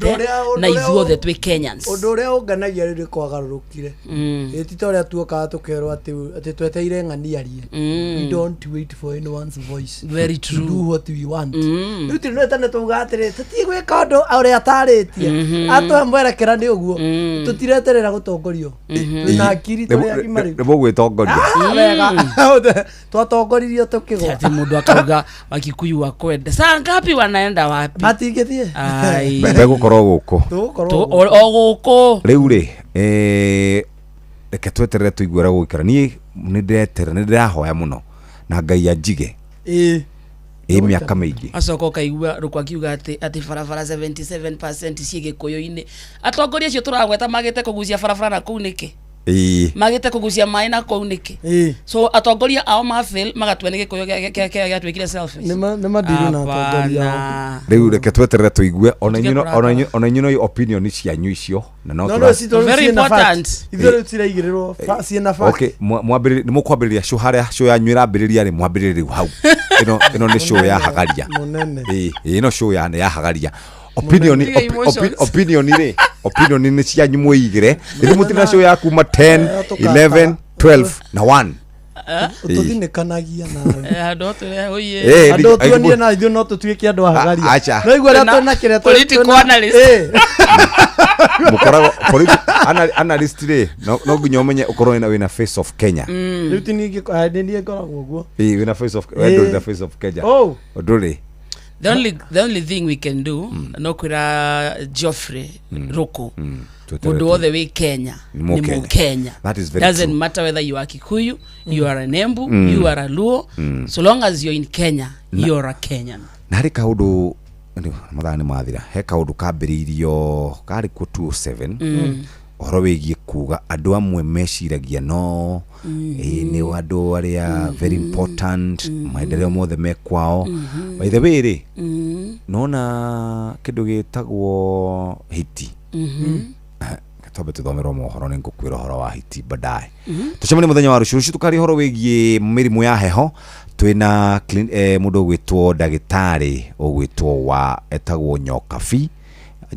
Speaker 6: na ithuothe twĩ Kenyans.
Speaker 10: Ũndũ ũrĩa ũnganagia rĩu nĩ kwagarũrũkire. Ĩ ti ta ũrĩa tuokaga tũkerwo atĩ tweteire ng'ani arie. We don't wait for anyone's voice.
Speaker 6: Very true.
Speaker 10: We do what we want. Rĩu tĩ no tene tuga atĩrĩ tũtigwĩka ũndũ ũrĩa atarĩtie, atũhe mwerekera nĩ ũguo, tũtireterera gũtongorio. Twĩna akiri, tũrĩ agima rĩu.
Speaker 7: Nĩ mũgwĩtongoria.
Speaker 10: Wega twatongoririo tukigwa.
Speaker 6: Ati mundu akauga Wakikuyu wakwenda saa ngapi wanaenda wapi?
Speaker 10: Matingithie.
Speaker 6: Ai.
Speaker 7: Begũkorwo gũkũ.
Speaker 10: Tũgũkorwo
Speaker 6: o gũkũ.
Speaker 7: Rĩu rĩ, reke tweterere tũigue ũrĩa gũgũikara. Niĩ nĩ ndĩreterera, nĩ ndĩrahoya mũno na Ngai anjige.
Speaker 10: Ĩĩ.
Speaker 7: Ĩ mĩaka mĩingĩ.
Speaker 6: Acoka ũkaigua Rũkũ akiuga atĩ barabara 77% ciĩ Gĩkũyũ-inĩ. Atongoria acio tũragweta magĩte kũgucia barabara na kũu nĩkĩ?
Speaker 7: Ĩĩ.
Speaker 6: Magĩte kũgucia maĩ na kũu nĩkĩ? So atongoria ao ma fail magatua nĩ Gĩkũyũ gĩatuĩkire selfish.
Speaker 10: Nĩ madiri na atongoria ao.
Speaker 7: Rĩu reke tweterere tũigue ona inyuĩ no opinion cianyu icio na no
Speaker 6: very important.
Speaker 10: Ithuĩ rĩu ciraigĩrĩrwo ciĩna fact.
Speaker 7: Okay, mwambĩrĩrie nĩ mũkwambĩrĩria show harĩa show yanyu ĩrambĩrĩria rĩ, mwambĩrĩrie rĩu hau. Ĩno nĩ show ya Hagaria. Ĩĩ, ĩno show ya nĩ ya Hagaria. Opinion opinion rĩ, opinion nĩ cianyu mwĩigĩre. Rĩu mũtirĩ na show ya kuma 10, 11, 12 na 1.
Speaker 10: Tũthinĩkanagia nawe.
Speaker 6: Andũ tũrĩa
Speaker 10: andũ tuonie na ithuĩ no tũtuĩke andũ a Hagaria. No igua ũrĩa twĩna kĩrĩa
Speaker 6: political analyst.
Speaker 7: Mũkoragwo analyst rĩ, no nginya ũmenye ũkorwo wĩna face of Kenya.
Speaker 10: Rĩu ti niĩ ngoragwo ũguo.
Speaker 7: Ĩĩ, wĩna face of, we ndũrĩ na face of Kenya. Ndũrĩ.
Speaker 6: The only thing we can do no kwira Geoffrey Ruku mundu wothe wi Kenya ni mu Kenya.
Speaker 7: That is very
Speaker 6: doesn't
Speaker 7: true.
Speaker 6: Matter whether you are Kikuyu, you are an Embu, you are a Luo, so long as you're in Kenya, you are a Kenyan.
Speaker 7: Na hari kaundu mathaa ni mathira, he kaundu kambiriirio kari ku 207 uhoro wigie kuga andu amwe meciragia no nĩ andũ arĩa very important, maendeleo mothe me kwao. By the way rĩ, nona kĩndũ gĩtagwo hiti. Twambe tũthomerwo mohoro nĩ ngũkwĩra ũhoro wa hiti baadaye. Tũcemanie mũthenya wa rũciũ. Rũciũ tũkaria ũhoro wĩgiĩ mĩrimũ ya heho. Twĩna mũndũ ũgwĩtwo ndagĩtarĩ ũgwĩtwo wa etagwo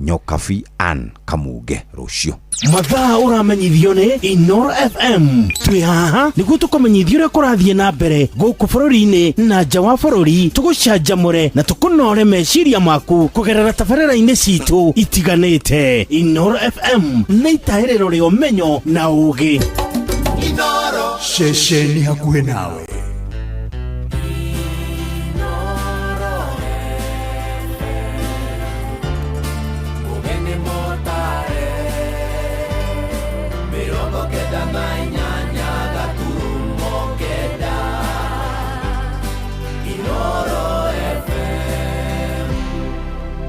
Speaker 7: Nyokabi Ann Kamuge rũciũ.
Speaker 11: Mathaa ũramenyithio nĩ Inoro FM. Twĩ haha nĩguo tũkũmenyithia ũrĩa kũrathiĩ na mbere gũkũ bũrũri-inĩ na nja wa bũrũri, tũgũcanjamũre na tũkũnore meciria maku kũgerera tabarĩra-inĩ citũ itiganĩte. Inoro FM nĩ itahĩrĩro rĩa ũmenyo na ũũgĩ.
Speaker 18: Inoro
Speaker 11: ceceni hakuhĩ nawe.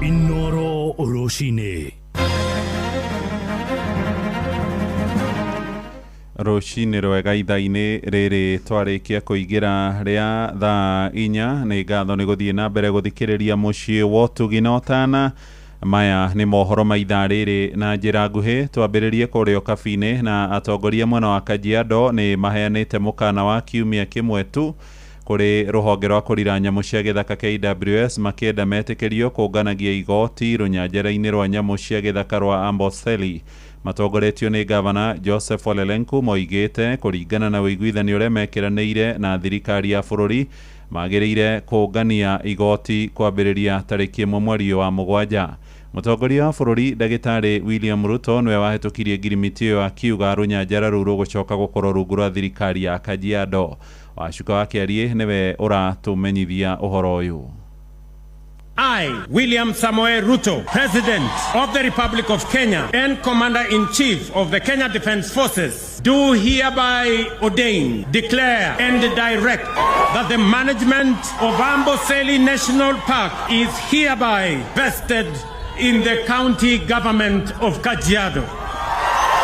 Speaker 11: Inoro rũcinĩ.
Speaker 3: Rũcinĩ rwega ithaa-inĩ rĩrĩ twarĩkia kũingĩra rĩa thaa 4. Nĩ ngatho nĩ gũthiĩ na mbere gũthikĩrĩria mũciĩ wa ũtugi na ũtana. Maya nĩ mohoro ma ithaa rĩrĩ na njĩra nguhĩ. Twambĩrĩrie kũrĩa Ũkabi-inĩ na atongoria mwena wa Kajiado nĩ maheanĩte mũkana wa kiumia kĩmwe tu kũrĩ rũhonge rwa kũrira nyamũ cia gĩthaka KWS makĩenda metĩkĩrio kũnganagia igoti rũnyanjara-inĩ rwa nyamũ cia gĩthaka rwa Amboseli. Matongoretio nĩ gavana Joseph Ole Lenku moigĩte kũringana na ũiguithanio ũrĩa mekĩranĩire na thirikari ya bũrũri magĩrĩire kũngania igoti kwambĩrĩria tarĩki 1 mweri wa 7. Mũtongoria wa bũrũri ndagĩtarĩ William Ruto nĩwe wahĩtũkirie ngirimiti ĩyo akiuga rũnyanjara rũu rũgũcoka gũkorwo rungu rwa thirikari ya Kajiado. Wacuka wa Kĩariĩ nĩwe ũratũmenyithia ũhoro ũyũ.
Speaker 17: I, William Samoei Ruto, President of the Republic of Kenya and Commander-in-Chief of the Kenya Defence Forces, do hereby ordain, declare, and direct that the management of Amboseli National Park is hereby vested in the county government of Kajiado.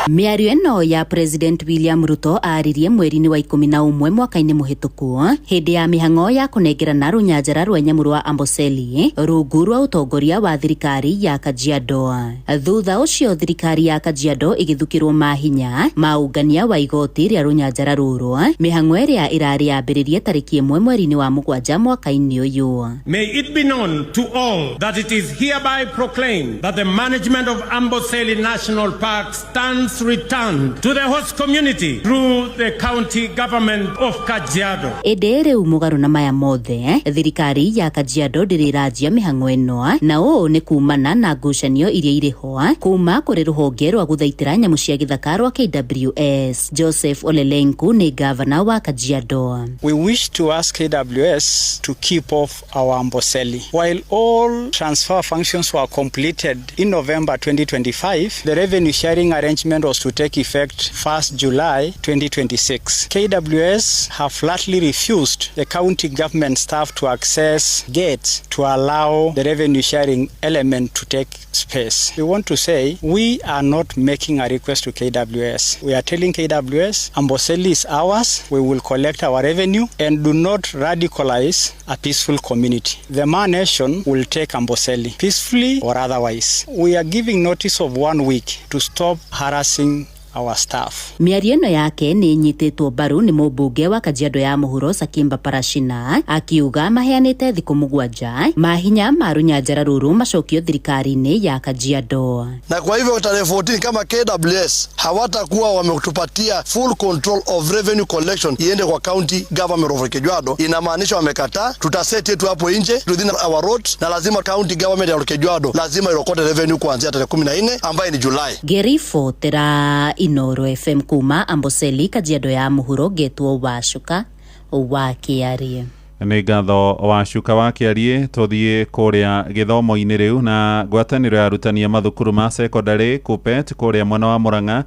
Speaker 22: Mĩario ĩno ya President William Ruto aaririe mweri-inĩ wa 11 mwaka-inĩ mũhĩtũku hĩndĩ ya mĩhang'o ya kũnengerana rũnyanjara rwa nyamũ rwa Amboseli rungu rwa ũtongoria wa thirikari ya Kajiado. Thutha ũcio thirikari ya Kajiado ĩgĩthukĩrwo mahinya ma ũngania wa igoti rĩa rũnyanjara rũrũ, mĩhang'o ĩrĩa ĩrarĩ yambĩrĩrie tarĩki 1 mweri-inĩ wa 7 mwaka-inĩ ũyũ.
Speaker 17: May it be known to all that it is hereby proclaimed that the management of Amboseli National Park stands funds returned to the host community through the county government of Kajiado.
Speaker 22: Ĩndĩ rĩu mũgarũ na maya mothe, thirikari ya Kajiado ndĩrĩ ĩranjia mĩhang'o ĩno, na ũũ nĩ kumana na ngucanio iria irĩ ho kuma kũrĩ rũhonge rwa gũthaitĩra nyamũ cia gĩthaka rwa KWS. Joseph Olelenku nĩ gavana wa Kajiado.
Speaker 13: We wish to ask KWS to keep off our Amboseli. While all transfer functions were completed in November 2025, the revenue sharing arrangement was to take effect 1st July 2026. KWS have flatly refused the county government staff to access gates to allow the revenue sharing element to take space. We want to say we are not making a request to KWS. We are telling KWS Amboseli is ours. We will collect our revenue and do not radicalize a peaceful community. The Ma Nation will take Amboseli peacefully or otherwise. We are giving notice of 1 week to stop harassing our staff.
Speaker 22: Mĩario ĩno yake nĩ ĩnyitĩtwo mbaru nĩ mũmbunge wa Kajiado ya mũhuro Sakimba Parashina, akiuga maheanĩte thikũ 7 mahinya ma rũnyanjara rũrũ macokio thirikari-inĩ ya Kajiado.
Speaker 14: Na kwa hivyo tarehe 14 kama KWS hawatakuwa wametupatia full control of revenue collection iende kwa county government of Kajiado, inamaanisha wamekataa. Tutaseti yetu hapo nje within our roads, na lazima county government ya Kajiado lazima irokote revenue kuanzia tarehe 14 ambaye ni Julai.
Speaker 22: Ngĩribotera Inoro FM kuma Amboseli, Kajiado ya mũhuro, ngetwo Wacuka wa Kĩarie.
Speaker 3: Nĩ ngatho Wacuka wa Kĩarie. Tũthiĩ kũrĩa gĩthomo-inĩ rĩu, na ngwatanĩro ya arutani a mathukuru ma secondary KUPPET kũrĩa mwena wa Murang'a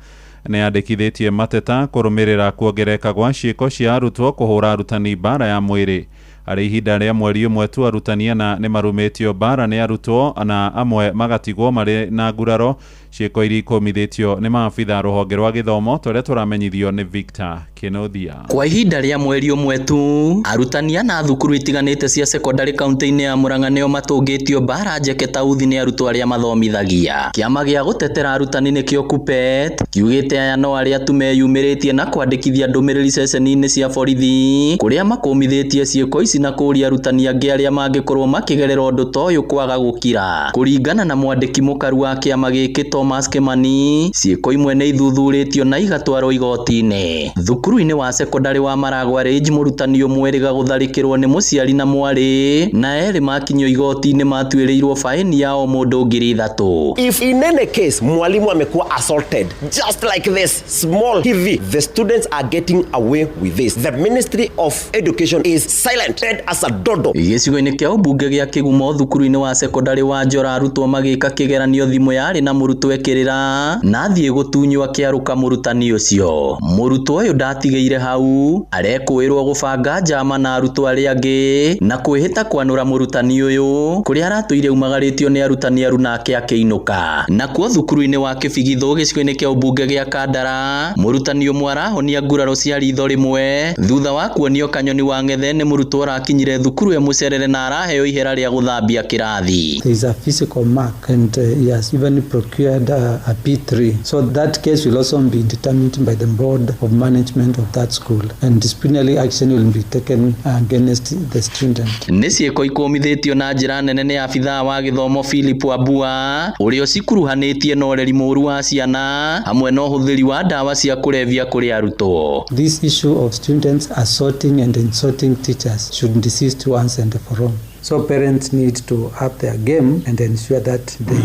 Speaker 3: nĩ yandĩkithĩtie mateta kũrũmĩrĩra kuongerereka gwa ciĩko cia arutwo kũhũra arutani mbara ya mwĩrĩ. Harĩ ihinda rĩa mweri ũmwe tu, arutani ana nĩ marumĩtio mbara nĩ arutwo na amwe magatigwo marĩ na nguraro, ciĩko iria ikũmithĩtio nĩ maabitha rũhonge rwa gĩthomo tũrĩa tũramenyithio nĩ Victor Kĩnuthia.
Speaker 1: Kwa ihinda rĩa mweri ũmwe tu, arutani ana thukuru itiganĩte cia secondary kaunti-inĩ ya Murang'a nĩo matũngĩtio mbara njeke tauthi nĩ arutwo arĩa mathomithagia. Kĩama gĩa gũtetera arutani nĩkĩo KUPPET kiugĩte aya no arĩa tu meyumĩrĩtie na kwandĩkithia ndũmĩrĩri ceceni-inĩ cia borithi kũrĩa makũmithĩtie ciĩko ici na kũria arutani angĩ arĩa mangĩkorwo makĩgerera ũndũ ta ũyũ kwaga gũkira. Kũringana na mwandĩki mũkaru wa kĩama gĩkĩ Thomas Kimani, ciĩko imwe nĩ ithuthurĩtio na igatwarwo igoti-inĩ. Thukuru-inĩ wa secondary wa Maragwa Ridge, mũrutani ũmwe erĩga gũtharĩkĩrwo nĩ mũciari na mwarĩ, na erĩ makinyio igoti-inĩ matuĩrĩirwo faini ya o mũndũ 3,000.
Speaker 5: If in any case mwalimu amekuwa assaulted just like this small hivi, the students are getting away with this. The Ministry of Education is silent, dead as a dodo.
Speaker 1: Gĩcigo-inĩ kĩa ũmbunge gĩa Kĩgumo, thukuru-inĩ wa secondary wa Njora, arutwo magĩka kĩgeranio thimũ yarĩ na mũrutwo ekĩrĩra na athiĩ gũtunywo akĩarũka mũrutani ũcio. Mũrutwo ũyũ ndatigĩire hau, arekũĩrwo gũbanga njama na arutwo arĩa angĩ na kwĩhĩta kwanũra mũrutani ũyũ kũrĩa aratũire umagarĩtio nĩ arutani aruna ake akĩinũka. Nakuo thukuru-inĩ wa Kĩbigithũ gĩcigo-inĩ kĩa ũmbunge gĩa Kandara, mũrutani ũmwe arahonia nguraro cia ritho rĩmwe thutha wa kuonio kanyoni wa ng'ethe nĩ mũrutwo ũrakinyire thukuru emũcerere na araheo ihera rĩa gũthambia kĩrathi.
Speaker 9: There is a physical mark and he has even procured a P3. So that case will also be determined by the board of management of that school, and disciplinary action will be taken against the student.
Speaker 1: Nĩ ciĩko ikũmithĩtio na njĩra nene nĩ abithaa wa gĩthomo Philip Wambua ũrĩa ũcikuruhanĩtie na ũreri mũũru wa ciana hamwe na ũhũthĩri wa ndawa cia kũrebia kũrĩ arutwo.
Speaker 9: This issue of students assaulting and insulting teachers should desist once and for all. So parents need to up their game and ensure that they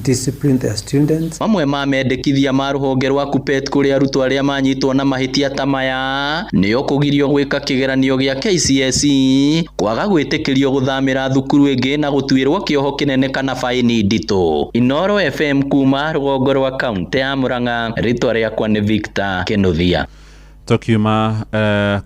Speaker 9: discipline their students.
Speaker 1: Mamwe ma mendekithia ma rũhonge rwa KUPPET kũrĩ arutwo arĩa manyitwo na mahĩtia ta maya nĩo kũgirio gwĩka kĩgeranio gĩa KCSE, kwaga gwĩtĩkĩrio gũthamĩra thukuru ĩngĩ na gũtuĩrwo kĩoho kĩnene kana baini nditũ. Inoro FM kuma rũgongo rwa kaunti ya Murang'a, rĩtwa rĩakwa nĩ Victor Kĩnuthia.
Speaker 3: Tũkiuma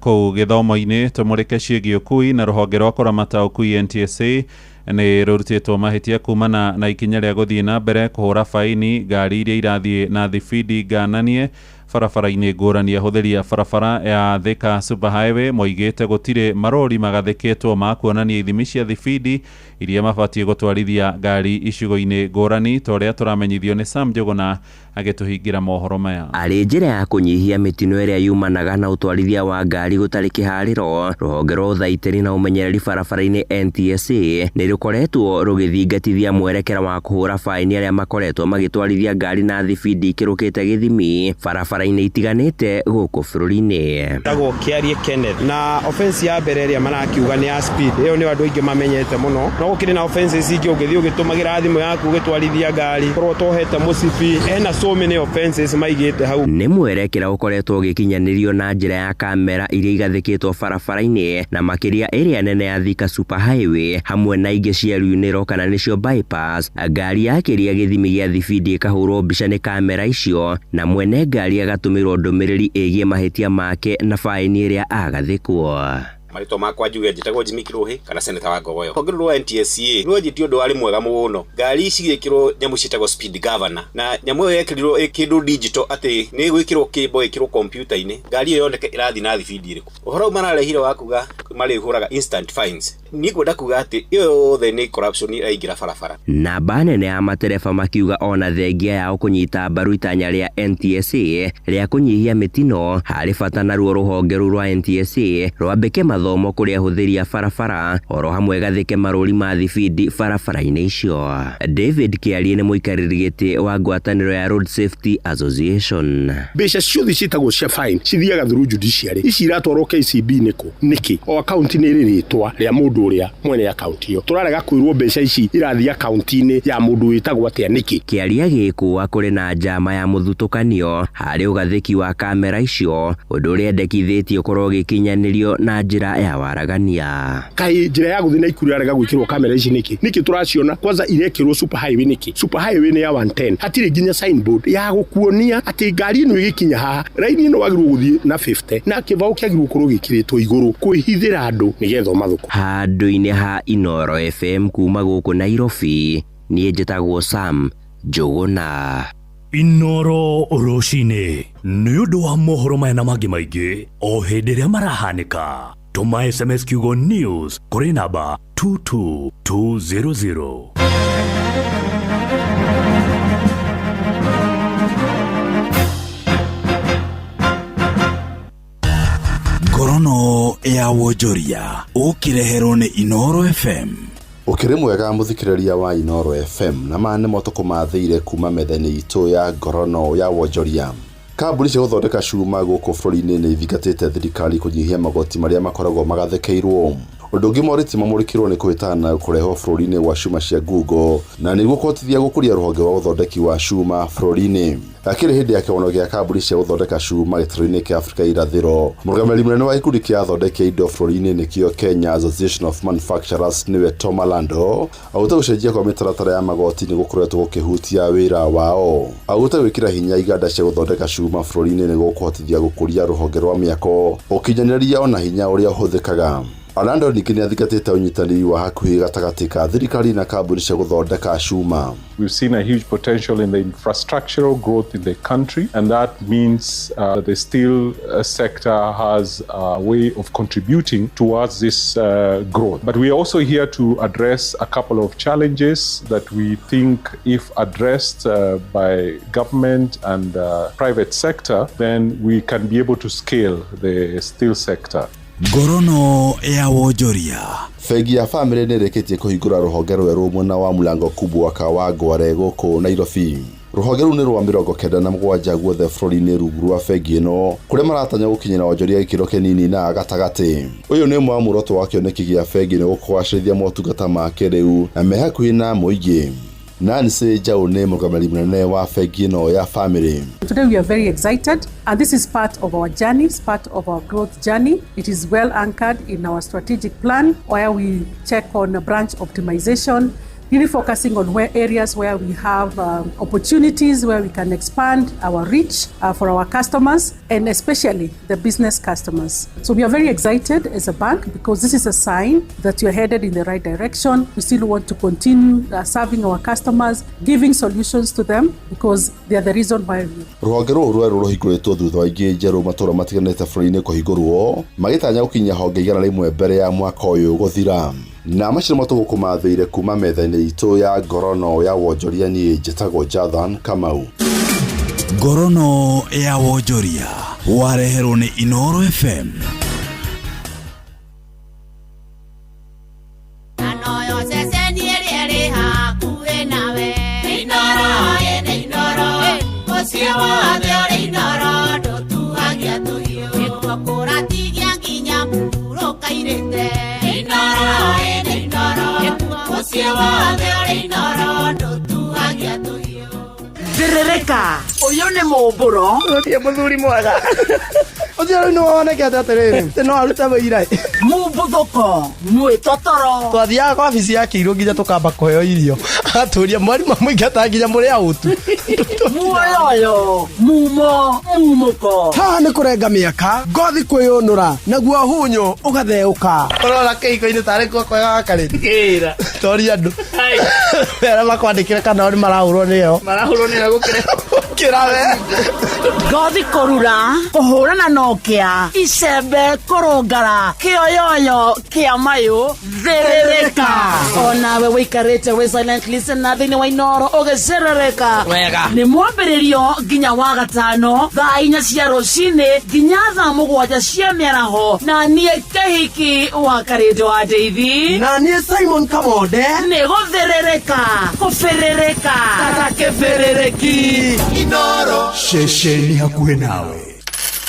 Speaker 3: kũu gĩthomo-inĩ tũmũrĩke ciĩgiĩ ũkui na rũhonge rwa kũramata ũkui NTSA nĩ rũrutĩtwo mahĩtia kumana na ikinya rĩa gũthiĩ na mbere kũhũra baini ngari iria irathiĩ na thibindi ngananie barabara-inĩ ngũrani. Ahũthĩri a barabara ya Thika Super Highway moigĩte gũtirĩ marori magathĩkĩtwo ma kuonania ithimi cia thibindi iria mabatiĩ gũtwarithia ngari icigo-inĩ ngũrani ta ũrĩa tũramenyithio nĩ Sam Njũgũna Agĩtũhingĩra mohoro maya.
Speaker 8: Arĩ njĩra ya kũnyihia mĩtino ĩrĩa yumanaga na ũtwarithia wa ngari gũtarĩ kĩharĩro, rũhonge rwa ũthaitĩri na ũmenyereri barabara-inĩ NTSA nĩ rũkoretwo rũgĩthingatithia mwerekera wa kũhũra baĩni arĩa makoretwo magĩtwarithia ngari na thibindi ikĩrũkĩte gĩthimi barabara-inĩ itiganĩte gũkũ bũrũri-inĩ.
Speaker 12: Tagwo Kĩarie Kenneth, na offense ya mbere ĩrĩa marakiuga nĩ ya speed, ĩyo nĩyo andũ aingĩ mamenyete mũno, no gũkĩrĩ na offenses ingĩ ũngĩthiĩ ũgĩtũmagĩra thimũ yaku ũgĩtwarithia ngari, korwo ũtohete mũcibi, hena so many offenses maigĩte hau.
Speaker 8: Nĩ mwerekera ũkoretwo ũgĩkinyanĩrio na njĩra ya kamera iria igathĩkĩtwo barabara-inĩ na makĩria ĩrĩa nene ya Thika Super Highway hamwe na ingĩ cia riunĩro kana nĩcio bypass. Ngari yakĩria gĩthimi gĩa thibindi ĩkahũrwo mbica nĩ kamera icio na mwene ngari agatũmĩrwo ndũmĩrĩri ĩgiĩ mahĩtia make na baĩni ĩrĩa agathĩkwo.
Speaker 23: Marĩtwa makwa njuge njĩtagwo Jimmy Kiruhi kana seneta wa Ngogoyo. Rũhonge rũrũ rwa NTSA rwanjĩtie ũndũ warĩ mwega mũno. Ngari ici cigĩkĩrwo nyamũ ciĩtagwo speed governor, na nyamũ ĩyo yekĩrirwo ĩ kĩndũ digital atĩ nĩ ĩgwĩkĩrwo kĩmbo ĩkĩrwo kompiuta-inĩ, ngari ĩyo yoneke ĩrathiĩ na thibindi ĩrĩkũ. Ũhoro ũyũ mararehire wa kuga marĩhũraga instant fines, niĩ ngwenda kuga atĩ ĩyo yothe nĩ corruption ĩraingĩra barabara.
Speaker 8: Namba nene ya matereba makiuga ona thengia yao kũnyita mbaru itanya rĩa NTSA rĩa kũnyihia mĩtino, harĩ bata naruo rũhonge rũu rwa NTSA rwambĩke mathomo kũrĩ ahũthĩri a barabara oro hamwe gathĩke marũri ma thibindi barabara-inĩ icio. David Kĩarie nĩ mũikarĩri gĩtĩ wa ngwatanĩro ya Road Safety Association.
Speaker 24: Mbeca ciothe ciĩtagwo cia fine cithiaga through judiciary, ici iratwarwo KCB nĩkũ? Nĩkĩ? O akaunti nĩ ĩrĩ rĩtwa rĩa mũndũ ũrĩa mwene akaunti ĩyo. Tũrarega kwĩrwo mbeca ici irathiĩ akaunti-inĩ ya mũndũ wĩtagwo atĩa nĩkĩ?
Speaker 8: Kĩaria gĩkũa kũrĩ na njama ya mũthutũkanio harĩ ũgathĩki wa kamera icio, ũndũ ũrĩa endekithĩtie ũkorwo ũgĩkinyanĩrio na njĩra ya waragania.
Speaker 24: Kaĩ njĩra ya gũthiĩ Naikuru yarega gwĩkĩrwo kamera ici nĩkĩ? Nĩkĩ tũraciona kwanza irekĩrwo super highway nĩkĩ? Super highway nĩ ya 110, hatirĩ nginya signboard ya gũkuonia atĩ ngari ĩno ĩgĩkinya haha raini ĩno wagĩrĩirwo gũthiĩ na 50 na kĩbaũ kĩagĩrĩirwo gũkorwo gĩkĩrĩtwo igũrũ kwĩhithĩra andũ nĩgetha ũmathũkũ.
Speaker 8: Handũ-inĩ ha Inooro FM kuma gũkũ Nairobi, niĩ njĩtagwo Sam Njũgũna.
Speaker 25: Inooro rũcinĩ nĩ ũndũ wa mohoro maya na mangĩ maingĩ o hĩndĩ ĩrĩa marahanĩka. Tũma SMS kiugo news kũrĩ namba 22200.
Speaker 16: Ngorono ya wonjoria ũkĩreherwo nĩ Inooro FM.
Speaker 26: Ũkĩrĩ mwega mũthikĩrĩria wa Inooro FM, na maya nĩmo tũkũmathĩire kuma metha-inĩ itũ ya ngorono ya wonjoria. Kambuni cia gũthondeka cuma gũkũ bũrũri-inĩ nĩ ithingatĩte thirikari kũnyihia magoti marĩa makoragwo magathĩkĩirwo. Ũndũ ũngĩ morĩtie mamũrĩkĩrwo nĩ kũhĩtana na kũrehwo bũrũri-inĩ gwa cuma cia ngungo na nĩguo kũhotithia gũkũria rũhonge rwa ũthondeki wa cuma bũrũri-inĩ. Akĩrĩ hĩndĩ ya kĩgomano gĩa kambuni cia gũthondeka cuma gĩtarũ-inĩ kĩa Afrika irathĩro, mũrũgamĩrĩri mũnene wa gĩkundi kĩa athondeki a indo bũrũri-inĩ nĩkĩo Kenya Association of Manufacturers nĩwe Tom Alando augĩte gũcenjia kwa mĩtaratara ya magoti nĩ gũkoretwo gũkĩhutia wĩra wao. Augĩte gwĩkĩra hinya iganda cia gũthondeka cuma bũrũri-inĩ nĩ gũkũhotithia gũkũria rũhonge rwa mĩako, ũkinyanĩria ona hinya ũrĩa ũhũthĩkaga. Alando ningĩ nĩathingatĩte ũnyitanĩri wa hakuhĩ gatagatĩ ka thirikari na kambuni cia gũthondeka cuma.
Speaker 27: We've seen a huge potential in the infrastructural growth in the country, and that means the steel sector has a way of contributing towards this growth. But we are also here to address a couple of challenges that we think, if addressed by government and private sector, then we can be able to scale the steel sector.
Speaker 16: Ngorono ya wonjoria.
Speaker 26: Bengi ya Family nĩ ĩrĩkĩtie kũhingũra rũhonge rwerũ mwena wa Mlango Kubwa wa Ngware gũkũ Nairobi. Rũhonge rũu nĩ rwa 97 guothe bũrũri-inĩ rungu rwa bengi ĩno, kũrĩa maratanya gũkinyĩra wonjoria gĩkĩro kĩnini na gatagatĩ. Ũyũ nĩ ũmwe wa muoroto wa kĩoneki gĩa bengi nĩ gũkũgacĩrithia motungata ma kĩrĩu na me hakuhĩ na mũingĩ. Nancy Njau nĩ mũrũgamĩrĩri mũnene wa bengi ĩno ya Family.
Speaker 28: Today we are very excited, and this is part of our journey, it's part of our growth journey. It is well anchored in our strategic plan where we check on branch optimization, really focusing on where areas where we have opportunities where we can expand our reach for our customers, and especially the business customers. So we are very excited as a bank because this is a sign that you're headed in the right direction. We still want to continue serving our customers, giving solutions to them because they are the reason why we.
Speaker 26: Rũhonge rũrũ rwerũ rũhingũrĩtwo thutha wa ingĩ njerũ matũũra matiganĩte bũrũri-inĩ kũhingũrwo, magĩtanya gũkinyia honge 100 mbere ya mwaka ũyũ gũthira. Na macio nĩmo tũgũkũmathĩire kuma metha-inĩ itũ ya ngorono ya wonjoria. Niĩ njĩtagwo Jathan Kamau.
Speaker 16: Ngorono ya wonjoria wareherwo nĩ Inoro FM.
Speaker 2: Thĩrĩrĩka ũyũ nĩ mũmbũro
Speaker 4: ũtie mũthuri mwega ũcio rĩu nĩ wonekete atĩrĩrĩ atĩ no arute wĩira.
Speaker 2: Mumbuthũko mwĩtotoro.
Speaker 4: Twathiaga kwa wabici ya kĩirũ nginya tũkamba kũheo irio, atũria mwarimũ amũingata nginya mũrĩ aũtu.
Speaker 2: Muoyoyo mumo mumũko.
Speaker 4: Haha nĩ kũrenga mĩaka, ngothi kwĩyũnũra, naguo hunyũ ũgatheũka. Ũrona kĩhiko-inĩ tarĩ kuo kwega gakarĩ toria andũ arĩa makwandĩkĩre kana o nĩ marahũrwo nĩyo.
Speaker 2: Marahũrwo nĩyo gũkĩra
Speaker 4: kĩra we.
Speaker 2: Ngothi kũrura kũhũrana na ũkĩa icembe kũrũngara kĩoyoyo kĩa mayũ. Thĩrĩrĩka onawe wĩikarĩte wĩ silent listener thĩinĩ wa Inoro ũgĩcerereka.
Speaker 4: Wega.
Speaker 2: Nĩ mwambĩrĩrio nginya wa gatano thaa 4 cia rũcinĩ nginya thaa 7 cia mĩaraho, na niĩ Kĩhiki wa Karĩndũ wa Ndeithi,
Speaker 4: na niĩ Simon Kamonde.
Speaker 2: Nĩ gũthĩrĩrĩka kũbĩrĩrĩka kata kĩbĩrĩrĩki.
Speaker 11: Inoro ceceni hakuhĩ nawe.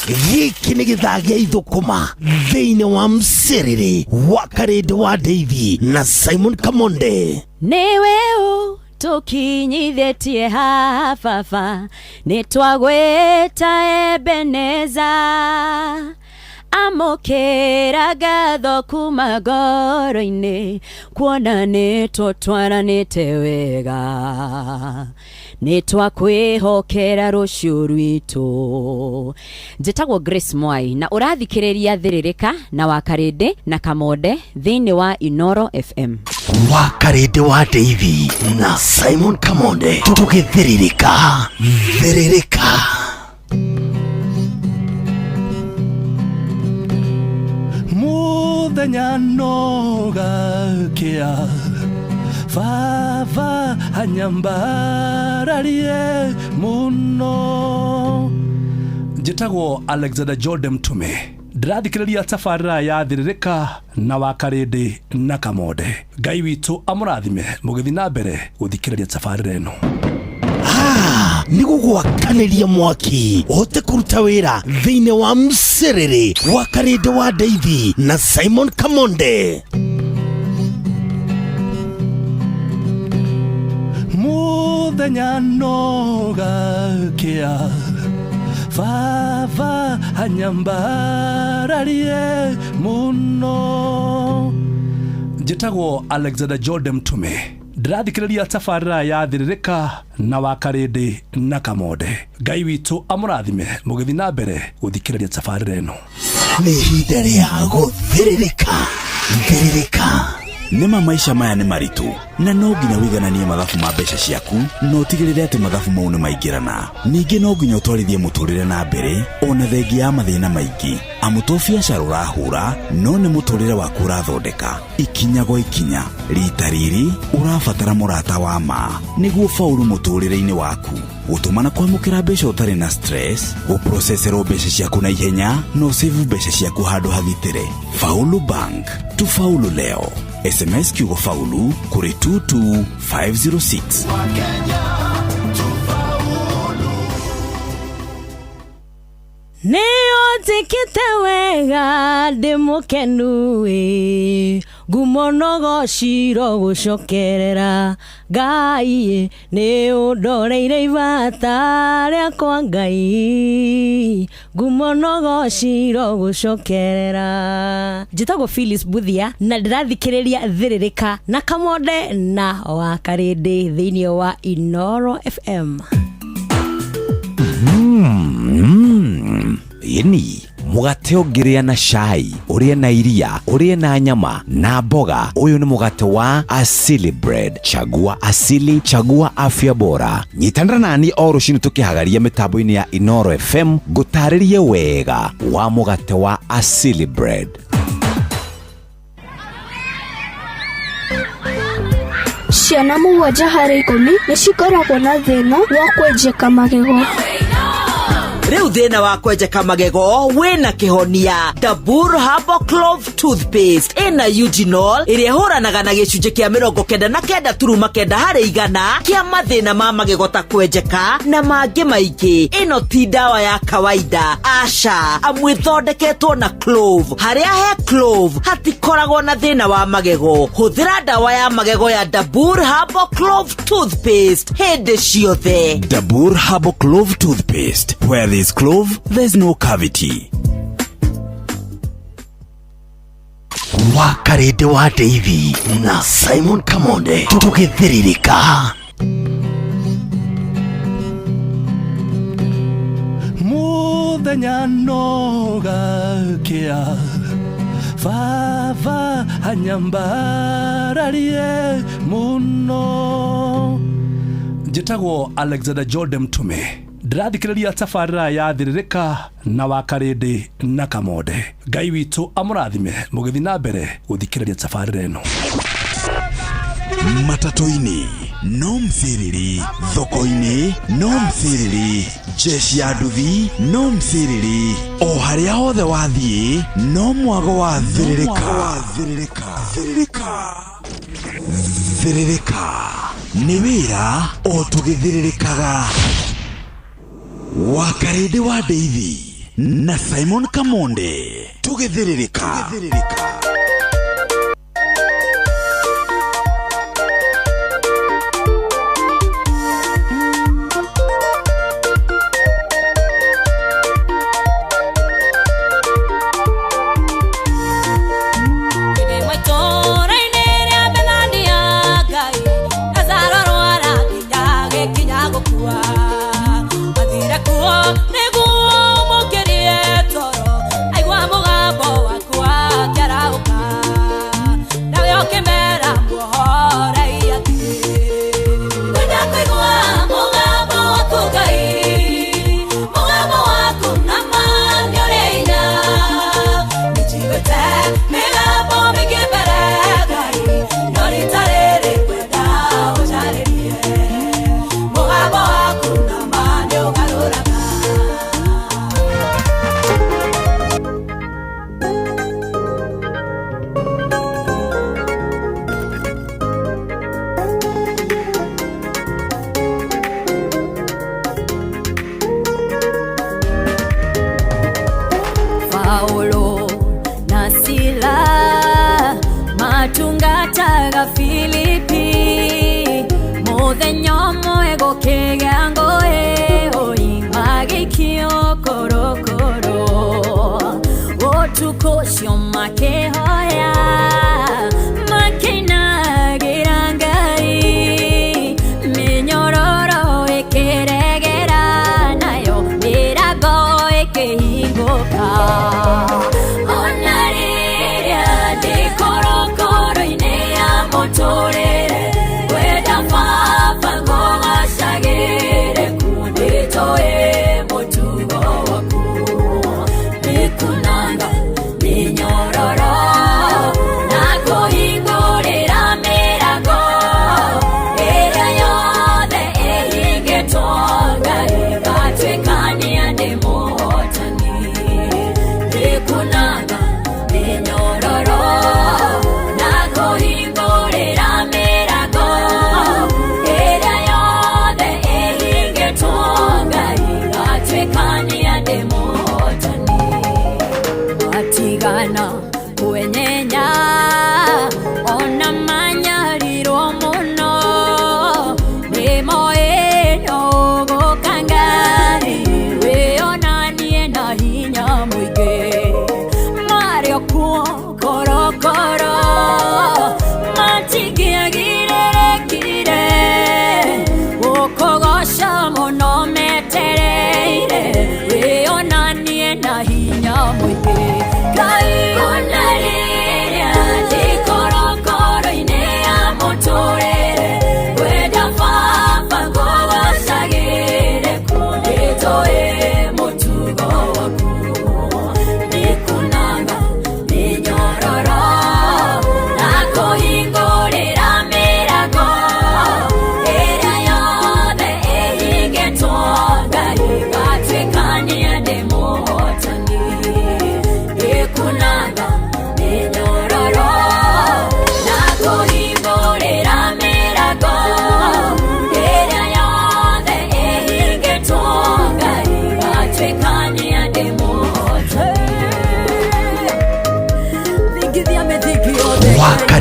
Speaker 11: Gĩkĩ nĩ gĩthaa gĩa ithũkũma thĩinĩ wa mcerere wa Karĩndũ wa Ndeithi na Simon Kamonde.
Speaker 6: Nĩwe ũtũkinyithĩtie haha baba, nĩtwagwĩta Ebeneza. Amũkĩra ngatho kuma ngoro-inĩ, kuona nĩtũtwaranĩte wega, nĩtwakwĩhokera rũciũ rwitũ. Njĩtagwo Grace Mwai na ũrathikĩrĩria Thĩrĩrĩka na Wakarĩndĩ na Kamonde thĩinĩ wa Inoro FM.
Speaker 11: Wa Karĩndĩ wa Ndeithi na Simon Kamonde, tũgĩthĩrĩrĩka thĩrĩrĩka.
Speaker 10: Mũthenya no gakĩa baba anyambararie mũno.
Speaker 25: Njĩtagwo Alexander Jordan Mtume, ndĩrathikĩrĩria tabarĩra ya Thĩrĩrĩka na Wakarĩndĩ na Kamonde. Ngai witũ amũrathime mũgĩthiĩ na mbere gũthikĩrĩria tabarĩra ĩno.
Speaker 11: Nĩ gũgwakanĩria mwaki ũhote kũruta wĩra thĩinĩ wa mcerere wa Karĩndĩ wa Ndeithi na Simon Kamonde.
Speaker 10: Mũthenya no gakĩa baba anyambararie mũno.
Speaker 25: Njĩtagwo Alexander Jordan Mtume, ndĩrathikĩrĩria tabarĩra ya Thĩrĩrĩka na Wakarĩndĩ na Kamonde. Ngai witũ amũrathime mũgĩthiĩ na mbere gũthikĩrĩria tabarĩra ĩno.
Speaker 11: Nĩ ihinda rĩa gũthĩrĩrĩka thĩrĩrĩka.
Speaker 16: Nĩma maisha maya nĩ maritũ na no nginya wĩigananie mathabu ma mbeca ciaku na ũtigĩrĩre atĩ mathabu mau nĩ maingĩrana. Ningĩ no nginya ũtwarithie mũtũrĩre na mbere ona thengia ya mathĩna maingĩ, amu to biacara ũrahũra no nĩ mũtũrĩre waku ũrathondeka ikinya gwa ikinya. Rita rĩrĩ ũrabatara mũrata wa ma nĩguo faulu mũtũrĩre-inĩ waku, gũtũma na kwamũkĩra mbeca ũtarĩ na stress, gũproceserwo mbeca ciaku na ihenya na ũsave mbeca ciaku handũ hathitĩre. Faulu Bank, tufaulu leo. SMS kiugo faulu kũrĩ 22506.
Speaker 6: Nĩũnjĩkĩte wega ndĩ mũkenu ĩ, ngumo no gociro gũcokerera Ngai, nĩ ũndoreire ibata rĩakwa Ngai, ngumo no gociro gũcokerera. Njĩtagwo Phyllis Buthia na ndĩrathikĩrĩria Thĩrĩrĩka na Kamonde na Wakarĩndĩ thĩinĩ wa Inoro FM.
Speaker 7: Ĩni mũgate ũngĩrĩa na cai, ũrĩe na iria, ũrĩe na nyama na mboga, ũyũ nĩ mũgate wa Asili Bread. Chagua Asili, chagua afya bora. Nyitanĩra nani o rũcinĩ tũkĩhagaria mĩtambo-inĩ ya Inoro FM ngũtarĩrie wega wa mũgate wa Asili Bread.
Speaker 15: Ciana 7 harĩ 10 nĩ cikoragwo na thĩna wa kwenjeka magego.
Speaker 13: Rĩu thĩna wa kwenjeka magego wĩna kĩhonia. Dabur Herbal Clove Toothpaste ĩna eugenol ĩrĩa ĩhũranaga na gĩcunjĩ kĩa 99.9 harĩ igana kĩa mathĩna ma magego ta kwenjeka na mangĩ maingĩ. Ĩno ti ndawa ya kawaida, aca, amu ĩthondeketwo na clove. Harĩa he clove hatikoragwo na thĩna wa magego. Hũthĩra ndawa ya magego ya Dabur Herbal Clove Toothpaste hĩndĩ ciothe.
Speaker 16: Dabur Herbal Clove Toothpaste. Where there's clove, there's no cavity.
Speaker 11: Wakarĩndĩ wa Ndeithi na Simon Kamonde tũgĩthĩrĩrĩka.
Speaker 10: Muthenya no gakĩa baba anyambararie mũno.
Speaker 25: Njĩtagwo Alexander Jordan Mtume, ndĩrathikĩrĩria tabarĩra ya Thĩrĩrĩka na Wakarĩndĩ na Kamonde. Ngai witũ amũrathime mũgĩthiĩ na mbere gũthikĩrĩria tabarĩra ĩno.
Speaker 16: Matatũ-inĩ no msiriri, thoko-inĩ no msiriri, jeshi ya nduthi no msiriri, o harĩa hothe wathiĩ no mwago wa Thĩrĩrĩka. Thĩrĩrĩka nĩ wĩra o tũgĩthĩrĩrĩkaga. Wakarĩndĩ wa Ndeithi na Simon Kamonde tũgĩthĩrĩrĩka.
Speaker 14: Mugambo waku na ma nĩ ũgarũraga.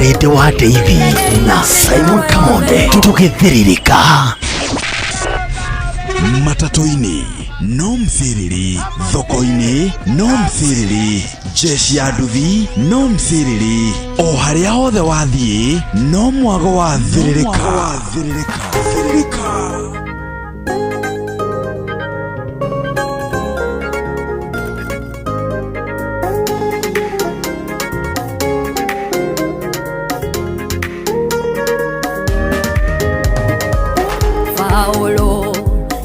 Speaker 11: Wakarĩndĩ wa Ndeithi na Simon Kamonde tũgĩthĩrĩrĩka.
Speaker 16: Matatũ-inĩ no mthiriri, thoko-inĩ no mthiriri, jeshi ya nduthi no mthiriri, o harĩa hothe wathiĩ no mwago wa thĩrĩrĩka.
Speaker 6: Paulo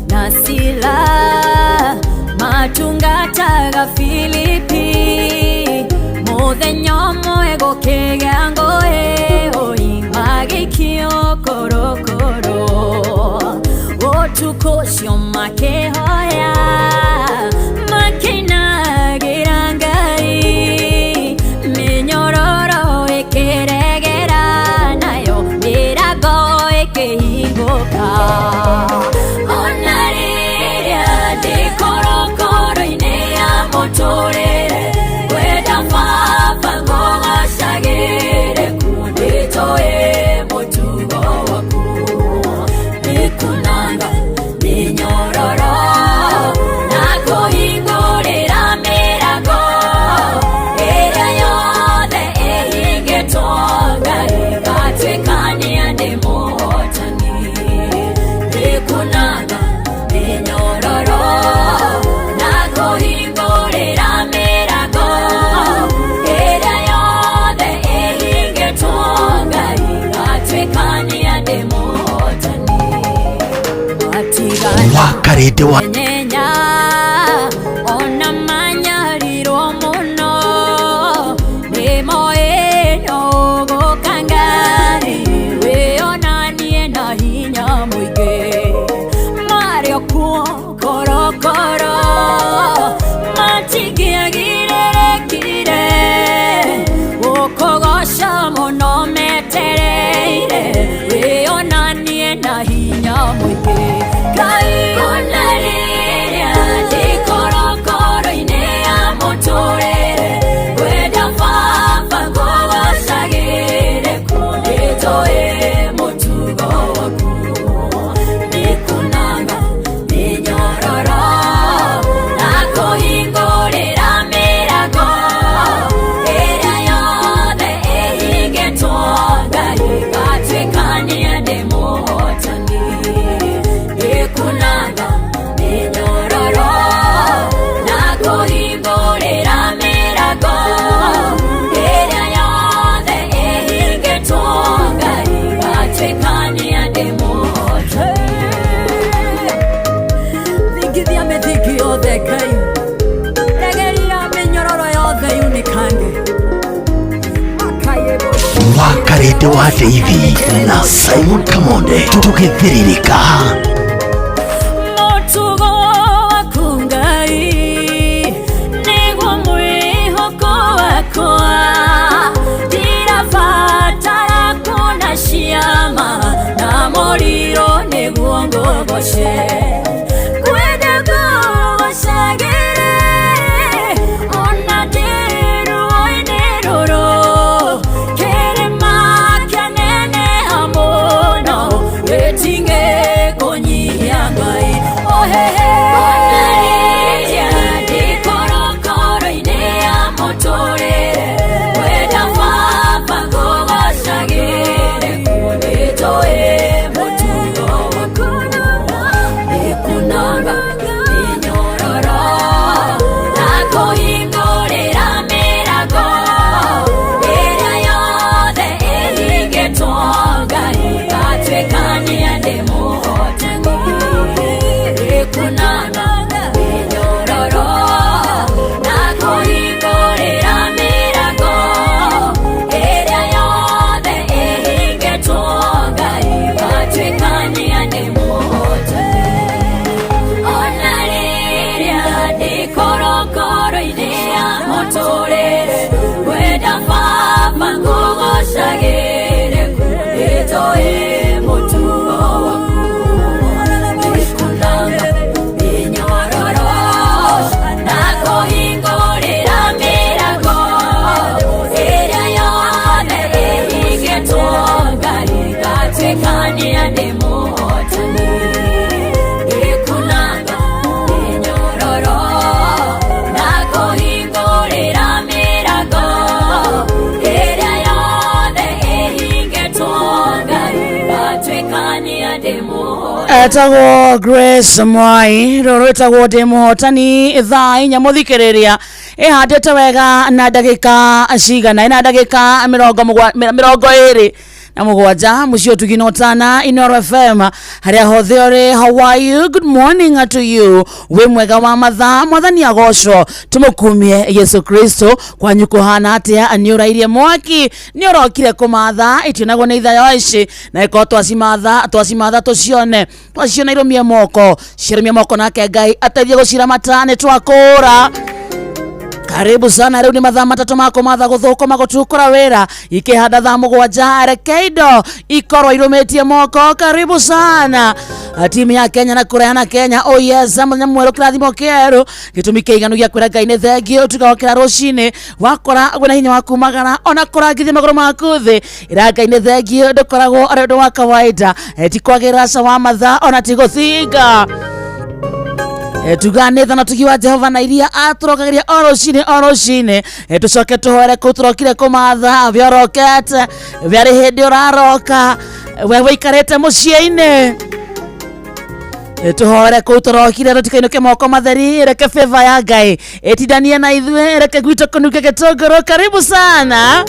Speaker 6: na Sila matungataga Filipi muthenya ũmwe gũkĩgĩa ngũĩ oi magĩikio korokoro ũtukũ ũcio makĩhoya makĩinagĩra Ngai mĩnyororo ĩkĩregera nayo mĩrango ĩkĩhingũka. Ona rĩrĩa ndĩ korokoro-inĩ ya mũtũrĩre ngwenda Baba ngũgocagĩre kuo nĩnjũĩ mũtugo waku nĩkunanga mĩnyororo na kũhingũrĩra mĩrango ĩrĩa yothe ĩhingĩtwo Ngai ngatuĩkania ndĩ mũhotani nĩkunanga mĩnyororo na kũhingũrĩra mĩrango ĩrĩa yothe ĩhingĩtwo Ngai ngatuĩkania ndĩ mũhotani matigana
Speaker 11: Wakarĩndĩ wa
Speaker 6: nyenya ona manyarirwo mũno nĩ moĩ no gũka ngari wĩonanie na hinya mũingĩ marĩ o kuo korokoro matingĩagirĩrĩkire gũkũgoca mũno metereire wĩonanie na hinya mũingĩ Ngai ona rĩrĩa ndĩ korokoro-inĩ ya mũtũrĩre ngwenda Baba ngũgocagĩre kuo nĩnjũĩ mũtugo waku nĩkunanga mĩnyororo na kũhingũrĩra mĩrango ĩrĩa yothe ĩhingĩtwo Ngai ngatuĩkania ndĩ mũhotani nĩkunanga mĩnyororo na kũhingũrĩra mĩrango ĩrĩa yothe ĩhingĩtwo Ngai ngatuĩkania ndĩ mũhotani thingithia mĩthingi yothe Ngai regeria mĩnyororo yothe yunĩkange.
Speaker 11: Wakarĩndĩ wa Ndeithi na Simon Kamonde tũgĩthĩrĩrĩka.
Speaker 6: Mũtugo waku Ngai nĩguo mwĩhoko wakwa ndirabatara kuona ciama na mũriro nĩguo ngũgoce kwenda ngũgocagĩre ona ndĩ ruo-inĩ rũrũ kĩrĩma kĩaneneha mũno gĩtingĩkũnyihia Ngai ohehe. Ona rĩrĩa ndĩ korokoro-inĩ ya mũtũrĩre ngwenda Baba ngũgocagĩre kuo nĩnjũĩ mũtugo waku.
Speaker 2: Etagwo Grace Mwai, rũrũ rwĩtagwo ndĩ mũhotani. Thaa 4 mũthikĩrĩria ĩhandĩte wega na ndagĩka cigana? Ĩna ndagĩka 27. Mũciĩ ũtugi na ũtana, Inoro FM, harĩa hothe ũrĩ. How are you? Good morning to you. Wĩ mwega wa mathaa? Mwathani agocwo, tũmũkumie Yesu Kristo. Kwanyu kũhana atĩa? Nĩ ũrairie mwaki? Nĩ ũrokire kũmatha? Itionagwo nĩ ithayo ici, na ĩkorwo twacimatha, twacimatha tũcione, twaciona irũmie moko, cirũmie moko, nake Ngai ateithie gũciramata. Nĩ twakũra. Karibu sana. Rĩu nĩ mathaa 3 ma kũmatha, gũthũkũma, gũtukũra wĩra. Ikĩhanda thaa 7, reke indo ikorwo irũmĩtie moko. Karibu sana timu ya Kenya na kũraya na Kenya. Oh yes, mũthenya mwerũ, kĩrathimo kĩerũ, gĩtũmi kĩiganu gĩa kwĩra Ngai nĩ thengio. Tugokĩra rũcinĩ, wakora wĩna hinya wa kumagara ona kũrangithia magũrũ maku thĩ, ĩra Ngai nĩ thengio. Ndũkoragwo arĩ ũndũ wa kawaida. Ti kwagĩrĩra ca wa mathaa ona ti gũthinga. Tuga nĩ tha na tugi wa Jehova na iria atũrokagĩria o rũcinĩ o rũcinĩ. Tũcoke tũhoere kũu tũrokire kũmatha. We ũrokete, we arĩ hĩndĩ ũraroka, we wĩikarĩte mũciĩ-inĩ, tũhoere kũu tũrokire, tũtikainũke moko matheri. Reke favor ya Ngai ĩtindanie na ithuĩ, reke gwitũ kũnunge gĩtũngũrũ. Karibu sana.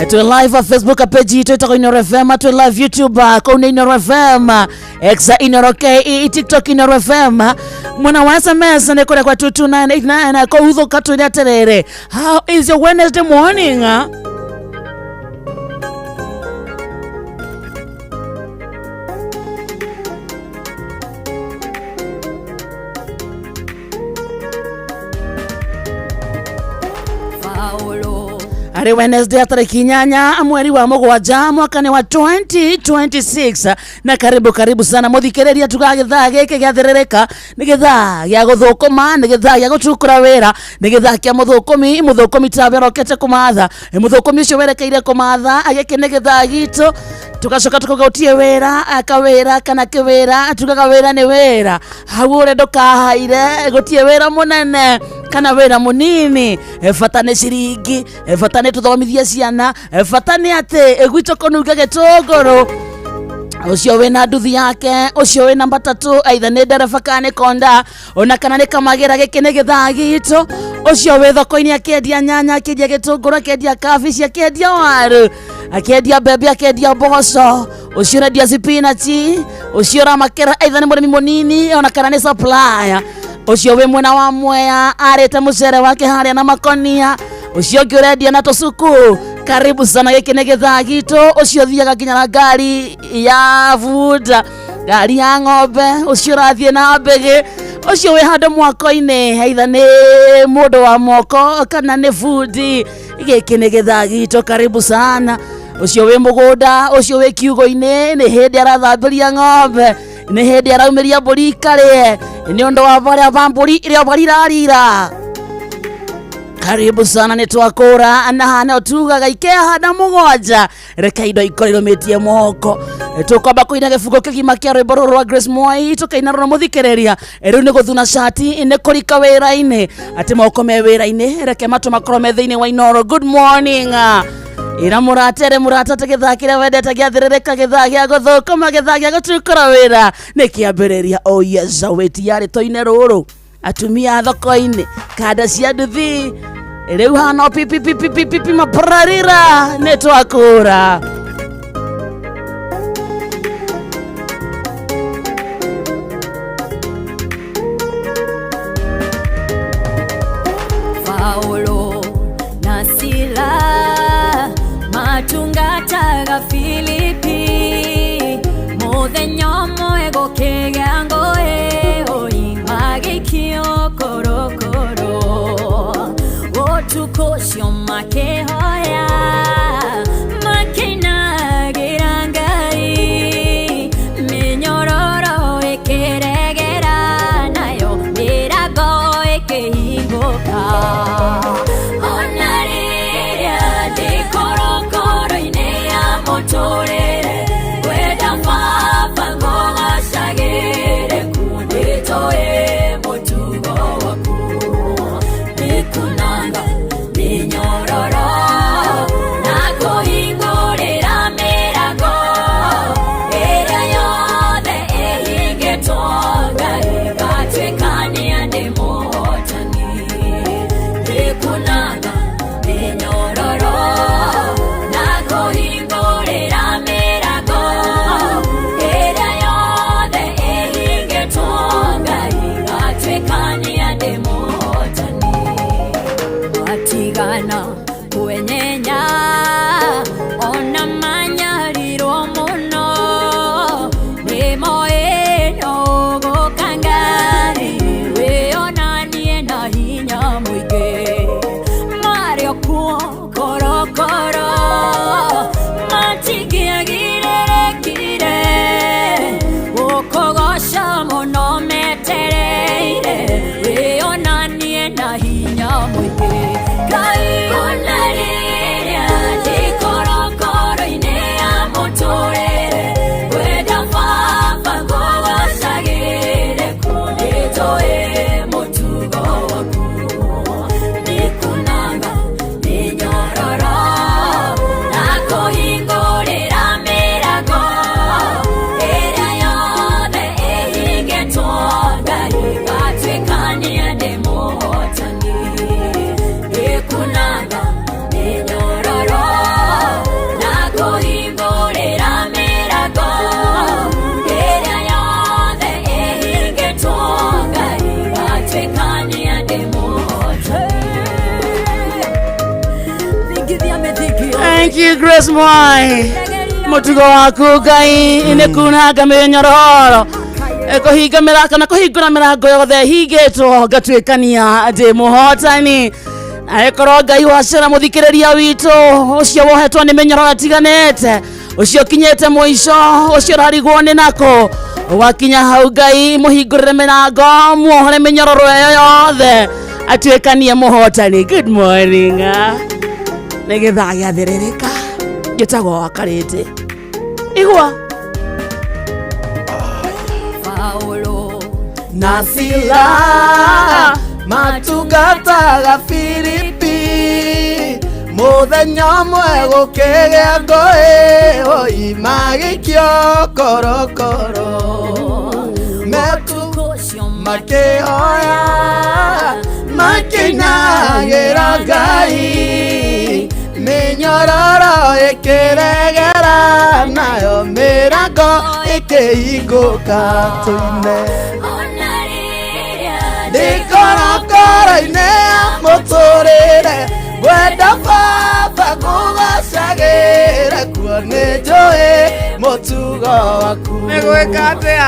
Speaker 2: Twĩ live Facebook page itũ ĩtagwo Inoro FM, twĩ live YouTube, kũu nĩ Inoro FM, X Inoro KE, TikTok Inoro FM. Mwena wa SMS nĩ kũrĩa kwa 22989. Kũu thũka twĩre atĩrĩrĩ, how is your Wednesday morning? Arĩ Wednesday ya tarĩki 8 mweri wa 7, mwaka nĩ wa 2026, na karibu karibu sana mũthikĩrĩria. Tugaga gĩthaa gĩkĩ gĩathĩrĩrĩka nĩ gĩthaa gĩa gũthũkũma, nĩ gĩthaa gĩa gũcukũra wĩra, nĩ gĩthaa kĩa mũthũkũmi. Mũthũkũmi tawe ũrokete kũmatha, mũthũkũmi ũcio werekeire kũmatha, gĩkĩ nĩ gĩthaa gitũ. Tugacoka tukauga ũtie wĩra kawĩra kana kĩwĩra, tugaga wĩra nĩ wĩra. Hau ũrĩa ndũkahaire, gũtie wĩra mũnene kana wĩra mũnini. Bata nĩ ciringi, bata nĩ tũthomithie ciana, bata nĩ atĩ gwitũ kũnunga gĩtũngũrũ. Ũcio wĩna nduthi yake, ũcio wĩna matatũ, aitha nĩ ndereba kana nĩ konda ona kana nĩ kamagĩra, gĩkĩ nĩ gĩthaa gitũ. Ũcio wĩ thoko-inĩ akĩendia nyanya, akĩendia gĩtũngũrũ, akĩendia kabici, akĩendia waru, akĩendia mbembe, akĩendia mboco, ũcio ũrendia spinachi, ũcio ũramakĩra, aitha nĩ mũrĩmi mũnini ona kana nĩ supplier, ũcio wĩ mwena wa Mwea arĩte mũcere wake harĩa na makonia, ũcio ũngĩ ũrendia na tũcuku, karibu sana. Gĩkĩ nĩ gĩthaa gitũ. Ũcio ũthiaga nginya na ngari ya bunda, ngari ya ng'ombe, ũcio ũrathiĩ na mbĩgĩ, ũcio wĩ handũ mwako-inĩ, aitha nĩ mũndũ wa moko kana nĩ bundi, gĩkĩ nĩ gĩthaa gitũ. Karibu sana. Ũcio wĩ mũgũnda, ũcio wĩ kiugũ-inĩ, nĩ hĩndĩ arathambĩria ng'ombe, nĩ hĩndĩ araumĩria mbũri ikarĩe nĩ ũndũ wa barĩa ba mbũri ĩrĩa barirarira, karibu sana. Nĩ twakũra na hana tugaga ikehanda 7, reke indo ikorwo irũmĩtie moko. Tũkwamba kũina gĩbungo kĩgima kĩa rwĩmbo rũrũ rwa Grace Mwai, tũkaina rũno mũthikĩrĩria. Rĩu nĩ gũthuna cati, nĩ kũrika wĩra-inĩ, atĩ moko me wĩra-inĩ, reke matũ makorwo me thĩinĩ wa Inoro. Good morning. Ĩra mũratere mũrata atĩ gĩthaa kĩrĩa wendete gĩathĩrĩrĩka, gĩthaa gĩa gũthũkũma, gĩthaa gĩa gũtukũra wĩra nĩ kĩambĩrĩria. Oh yes, wĩtiarĩ tũine rũrũ. Atumia a thoko-inĩ, kanda cia nduthi rĩu hano pipipipipipi mapararira, nĩ twakũra.
Speaker 14: Paulo na Sila matungataga Filipi, muthenya ũmwe gũkĩgĩa ngũĩ, oi magĩikio korokoro. Ũtukũ ũcio makĩhoya, makĩinagĩra Ngai, mĩnyororo ĩkĩregera, nayo mĩrango ĩkĩhingũka. Ona rĩrĩa ndĩ korokoro-inĩ ya mũtũrĩre, ngwenda Baba ngũgocagĩre kuo, nĩnjũĩ mũtugo waku nĩkunanga mĩnyororo na kũhingũrĩra mĩrango ĩrĩa. ĩhingĩtwo Ngai ngatuĩkania ndĩ mũhotani ĩkunaga mĩnyororo na kũhingũrĩra mĩrango ĩrĩa yothe ĩhingĩtwo Ngai ngatuĩkania ndĩ mũhotani Thingithia mĩthingio
Speaker 2: Thank you, Grace Mwai. Mutugo waku Ngai nĩ kunanga mĩnyororo kũhinga mĩrango kana kũhingũra mĩrango yothe hingĩtwo ngatuĩkania ndĩ mũhotani agĩkorwo Ngai wacera mũthikĩrĩria witũ ũcio wohetwo nĩ mĩnyororo ĩtiganĩte ũcio ũkinyĩte mũico ũcio ũrarigwo nĩ nakũ wakinya hau Ngai mũhingũrĩre mĩrango muohore mĩnyororo ĩyo yothe atuĩkanie mũhotani. Good morning. Nĩ gĩthaa gĩathĩrĩrĩka njĩtagwo wakarĩte igua
Speaker 14: Paulo
Speaker 4: na Sila matungataga Filipi muthenya ũmwe gũkĩgĩa ngũĩ oi magĩikio korokoro metu makĩhoya makinagĩra Ngai mĩnyororo ĩkĩregera nayo mĩrango ĩkĩhingũka tũine ndĩkorokoro-inĩ ya mũtũrĩre ngwenda baba kũgacagĩra kuo nĩ njũĩ mũtugo waku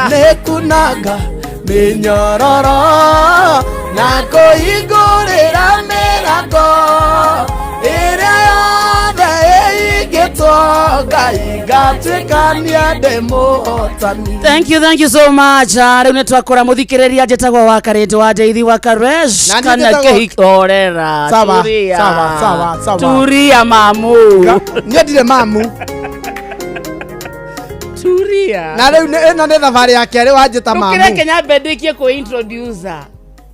Speaker 4: nĩ kunanga mĩnyororo na kũhingũrĩra mĩrango ĩrĩa yothe ĩhingĩtwo Ngai ngatuĩkania ndĩ mũhotani.
Speaker 2: Thank you, thank you so much. Rĩu nĩ twakũra mũthikĩrĩria njĩtagwo wa karĩndũ wa Ndeithi wa Karesh
Speaker 4: Na niĩ
Speaker 2: kana
Speaker 4: njĩtagwo-
Speaker 2: kĩhorera.
Speaker 4: Sawa,
Speaker 2: Turia.
Speaker 4: sawa, sawa, sawa.
Speaker 2: Turia mamu.
Speaker 4: Niĩ ndirĩ mamu.
Speaker 2: Turia.
Speaker 4: Na rĩu ĩno nĩ thabarĩ ya kerĩ wanjĩta mamu.
Speaker 2: Ndũkĩreke nyambe ndĩkie kũ-introduce.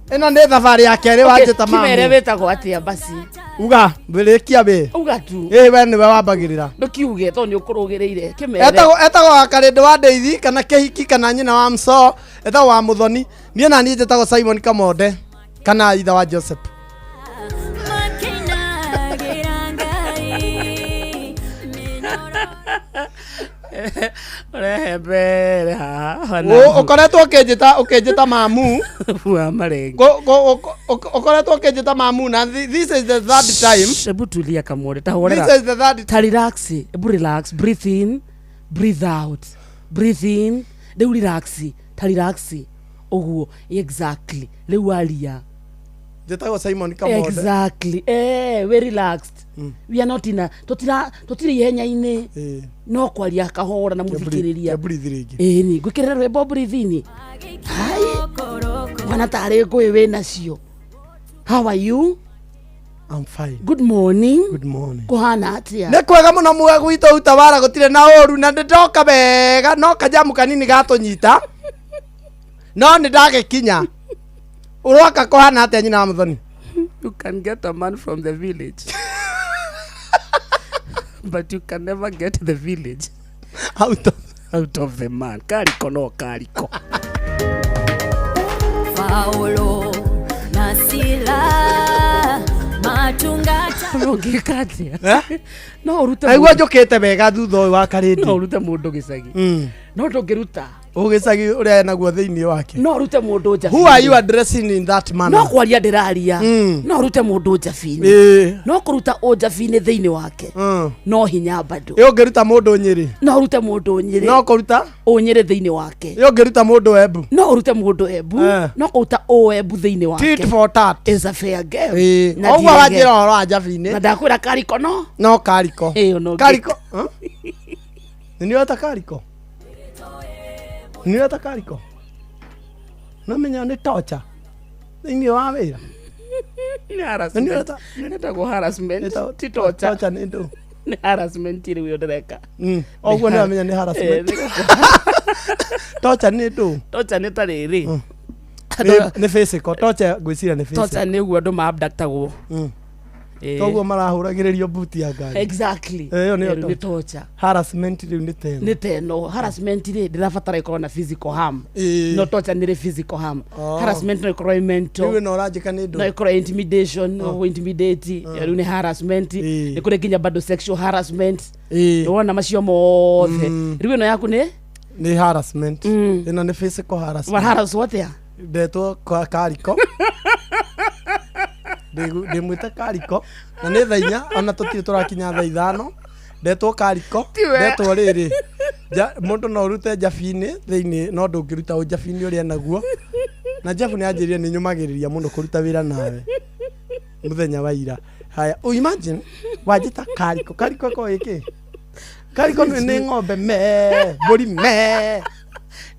Speaker 4: Ĩno nĩ thabarĩ ya kerĩ wanjĩta mamu.
Speaker 2: Kĩmere wĩtagwo atĩa basi?
Speaker 4: Uga, rĩkia wĩ.
Speaker 2: Uga tu.
Speaker 4: Ĩ we nĩwe wambagĩrĩra.
Speaker 2: Ndũkiuge tondũ nĩ ũkũrũgĩrĩire. Kĩmere.
Speaker 4: Etagwo wa karĩndũ wa Ndeithi kana kĩhiki kana nyina wa mso etagwo wa mũthoni niĩ na niĩ njĩtagwo Simon Kamonde kana ithe wa Joseph.
Speaker 2: Ũrehe mbere haha.
Speaker 4: Ũkoretwo ũkĩnjĩta mamu
Speaker 2: wa marenge.
Speaker 4: Ũkoretwo ũkĩnjĩta mamu na this is the third time.
Speaker 2: Hebu tulia Kamore, ta horera.
Speaker 4: This is the third
Speaker 2: Ta relax, hebu relax, breathe in, breathe out, breathe in, rĩu relax, ta relax. Ũguo, exactly. Rĩu aria.
Speaker 4: Njĩtagwo Simon Kamonde.
Speaker 2: Exactly. We relaxed. We are not in a tũtirĩ ihenya-inĩ. No kwaria kahora na mũthikĩrĩria.
Speaker 4: Breathe rĩngĩ.
Speaker 2: Ĩni, ngwĩkĩrĩra rwĩmbo breathe-inĩ. Hai. Bwana tarĩ ngũĩ wĩ nacio. How are you?
Speaker 4: I'm fine.
Speaker 2: Good morning.
Speaker 4: Good morning.
Speaker 2: Kũhana atĩa?
Speaker 4: Nĩ kwega mũno muga gwitũ utawara gũtirĩ na ũru na nĩndoka wega no kajamu kanini gatũnyita no nĩ ndagĩkinya. Ũroka kũhana atĩa nyina wa mũthoni?
Speaker 2: You can get a man from the village. But you can never get the village out of the man. Kariko no kariko.
Speaker 14: Paulo na Sila matungata
Speaker 2: Ũngĩka atĩa? No ũrute
Speaker 4: Naigua njũkĩte wega thutha ũyũ wa karĩndi.
Speaker 2: No ũrute mũndũ gĩcagi. No ndũngĩruta.
Speaker 4: Ũgĩcagi ũrĩa enaguo thĩinĩ wake.
Speaker 2: No ũrute mũndũ njabini.
Speaker 4: Who are you addressing in that manner?
Speaker 2: No kwaria ndĩraria. No ũrute mũndũ njabini. No kũruta ũnjabini thĩinĩ wake. No hinya bado.
Speaker 4: Ĩ ũngĩruta mũndũ Nyĩrĩ?
Speaker 2: No ũrute mũndũ Nyĩrĩ.
Speaker 4: No kũruta?
Speaker 2: Ũnyĩrĩ thĩinĩ wake.
Speaker 4: Ĩ ũngĩruta mũndũ Embu?
Speaker 2: No ũrute mũndũ Embu. No kũruta ũembu thĩinĩ wake.
Speaker 4: Tit for tat.
Speaker 2: Is a fair game. Na
Speaker 4: Ũguo
Speaker 2: ndirege.
Speaker 4: wanjĩra ũhoro wa njabini.
Speaker 2: Na ndakwĩra kariko no.
Speaker 4: No kariko.
Speaker 2: Ĩyo no.
Speaker 4: Kariko. Nĩ nĩ weta kariko? Nĩ weta kariko? Namenya nĩ torture thĩinĩ wa wĩra.
Speaker 2: Nĩ harassment. Ĩtagwo harassment. Ti torture.
Speaker 4: Torture nĩ ndũ.
Speaker 2: Nĩ harassment rĩu ĩyo ndĩreka.
Speaker 4: Ũguo nĩ wamenya nĩ harassment. Torture nĩ ndũ.
Speaker 2: Torture nĩ ta rĩrĩ.
Speaker 4: Nĩ physical. Torture ngwĩciria nĩ physical.
Speaker 2: Torture nĩ ũguo andũ ma-abductagwo.
Speaker 4: Toguo marahũragĩrĩrio buti ya ngari.
Speaker 2: Exactly.
Speaker 4: Ĩyo nĩyo
Speaker 2: Rĩu nĩ torture.
Speaker 4: Harassment rĩu nĩ teno.
Speaker 2: Nĩ teno. Harassment rĩ ndĩrabatara ĩkorwo na physical harm.
Speaker 4: Ĩĩ.
Speaker 2: No torture nĩ rĩ physical harm.
Speaker 4: Oh.
Speaker 2: Harassment no ĩkorwo ĩ mental.
Speaker 4: Rĩu ĩno ũranjĩka nĩ ndũ.
Speaker 2: No ĩkorwo ĩ intimidation,
Speaker 4: Oh.
Speaker 2: oh. intimidate, rĩu nĩ harassment. Nĩ kũrĩ nginya bado sexual harassment.
Speaker 4: Ĩĩ.
Speaker 2: Nĩwona macio mothe. Rĩu ĩno yaku nĩ?
Speaker 4: Nĩ harassment. Ĩno nĩ physical harassment.
Speaker 2: Wa-harass atĩa?
Speaker 4: Ndetwo kariko. Ndĩmwĩte kariko na nĩ thaa 4 ona tũtirĩ tũrakinya thaa 5. Ndetwo kariko.
Speaker 2: Tiwe.
Speaker 4: Ndetwo rĩrĩ. Mũndũ no ũrute njabinĩ thĩinĩ no ndũngĩruta ũnjabinĩ ũrĩa naguo. Na Jeff nĩ anjĩrire nĩ nyũmagĩrĩria mũno kũruta wĩra nawe mũthenya wa ira. Haya, oh, imagine wanjĩta kariko. Kariko ĩkoragwo ĩkĩ? Kariko nĩ ng'ombe me, mbũri me.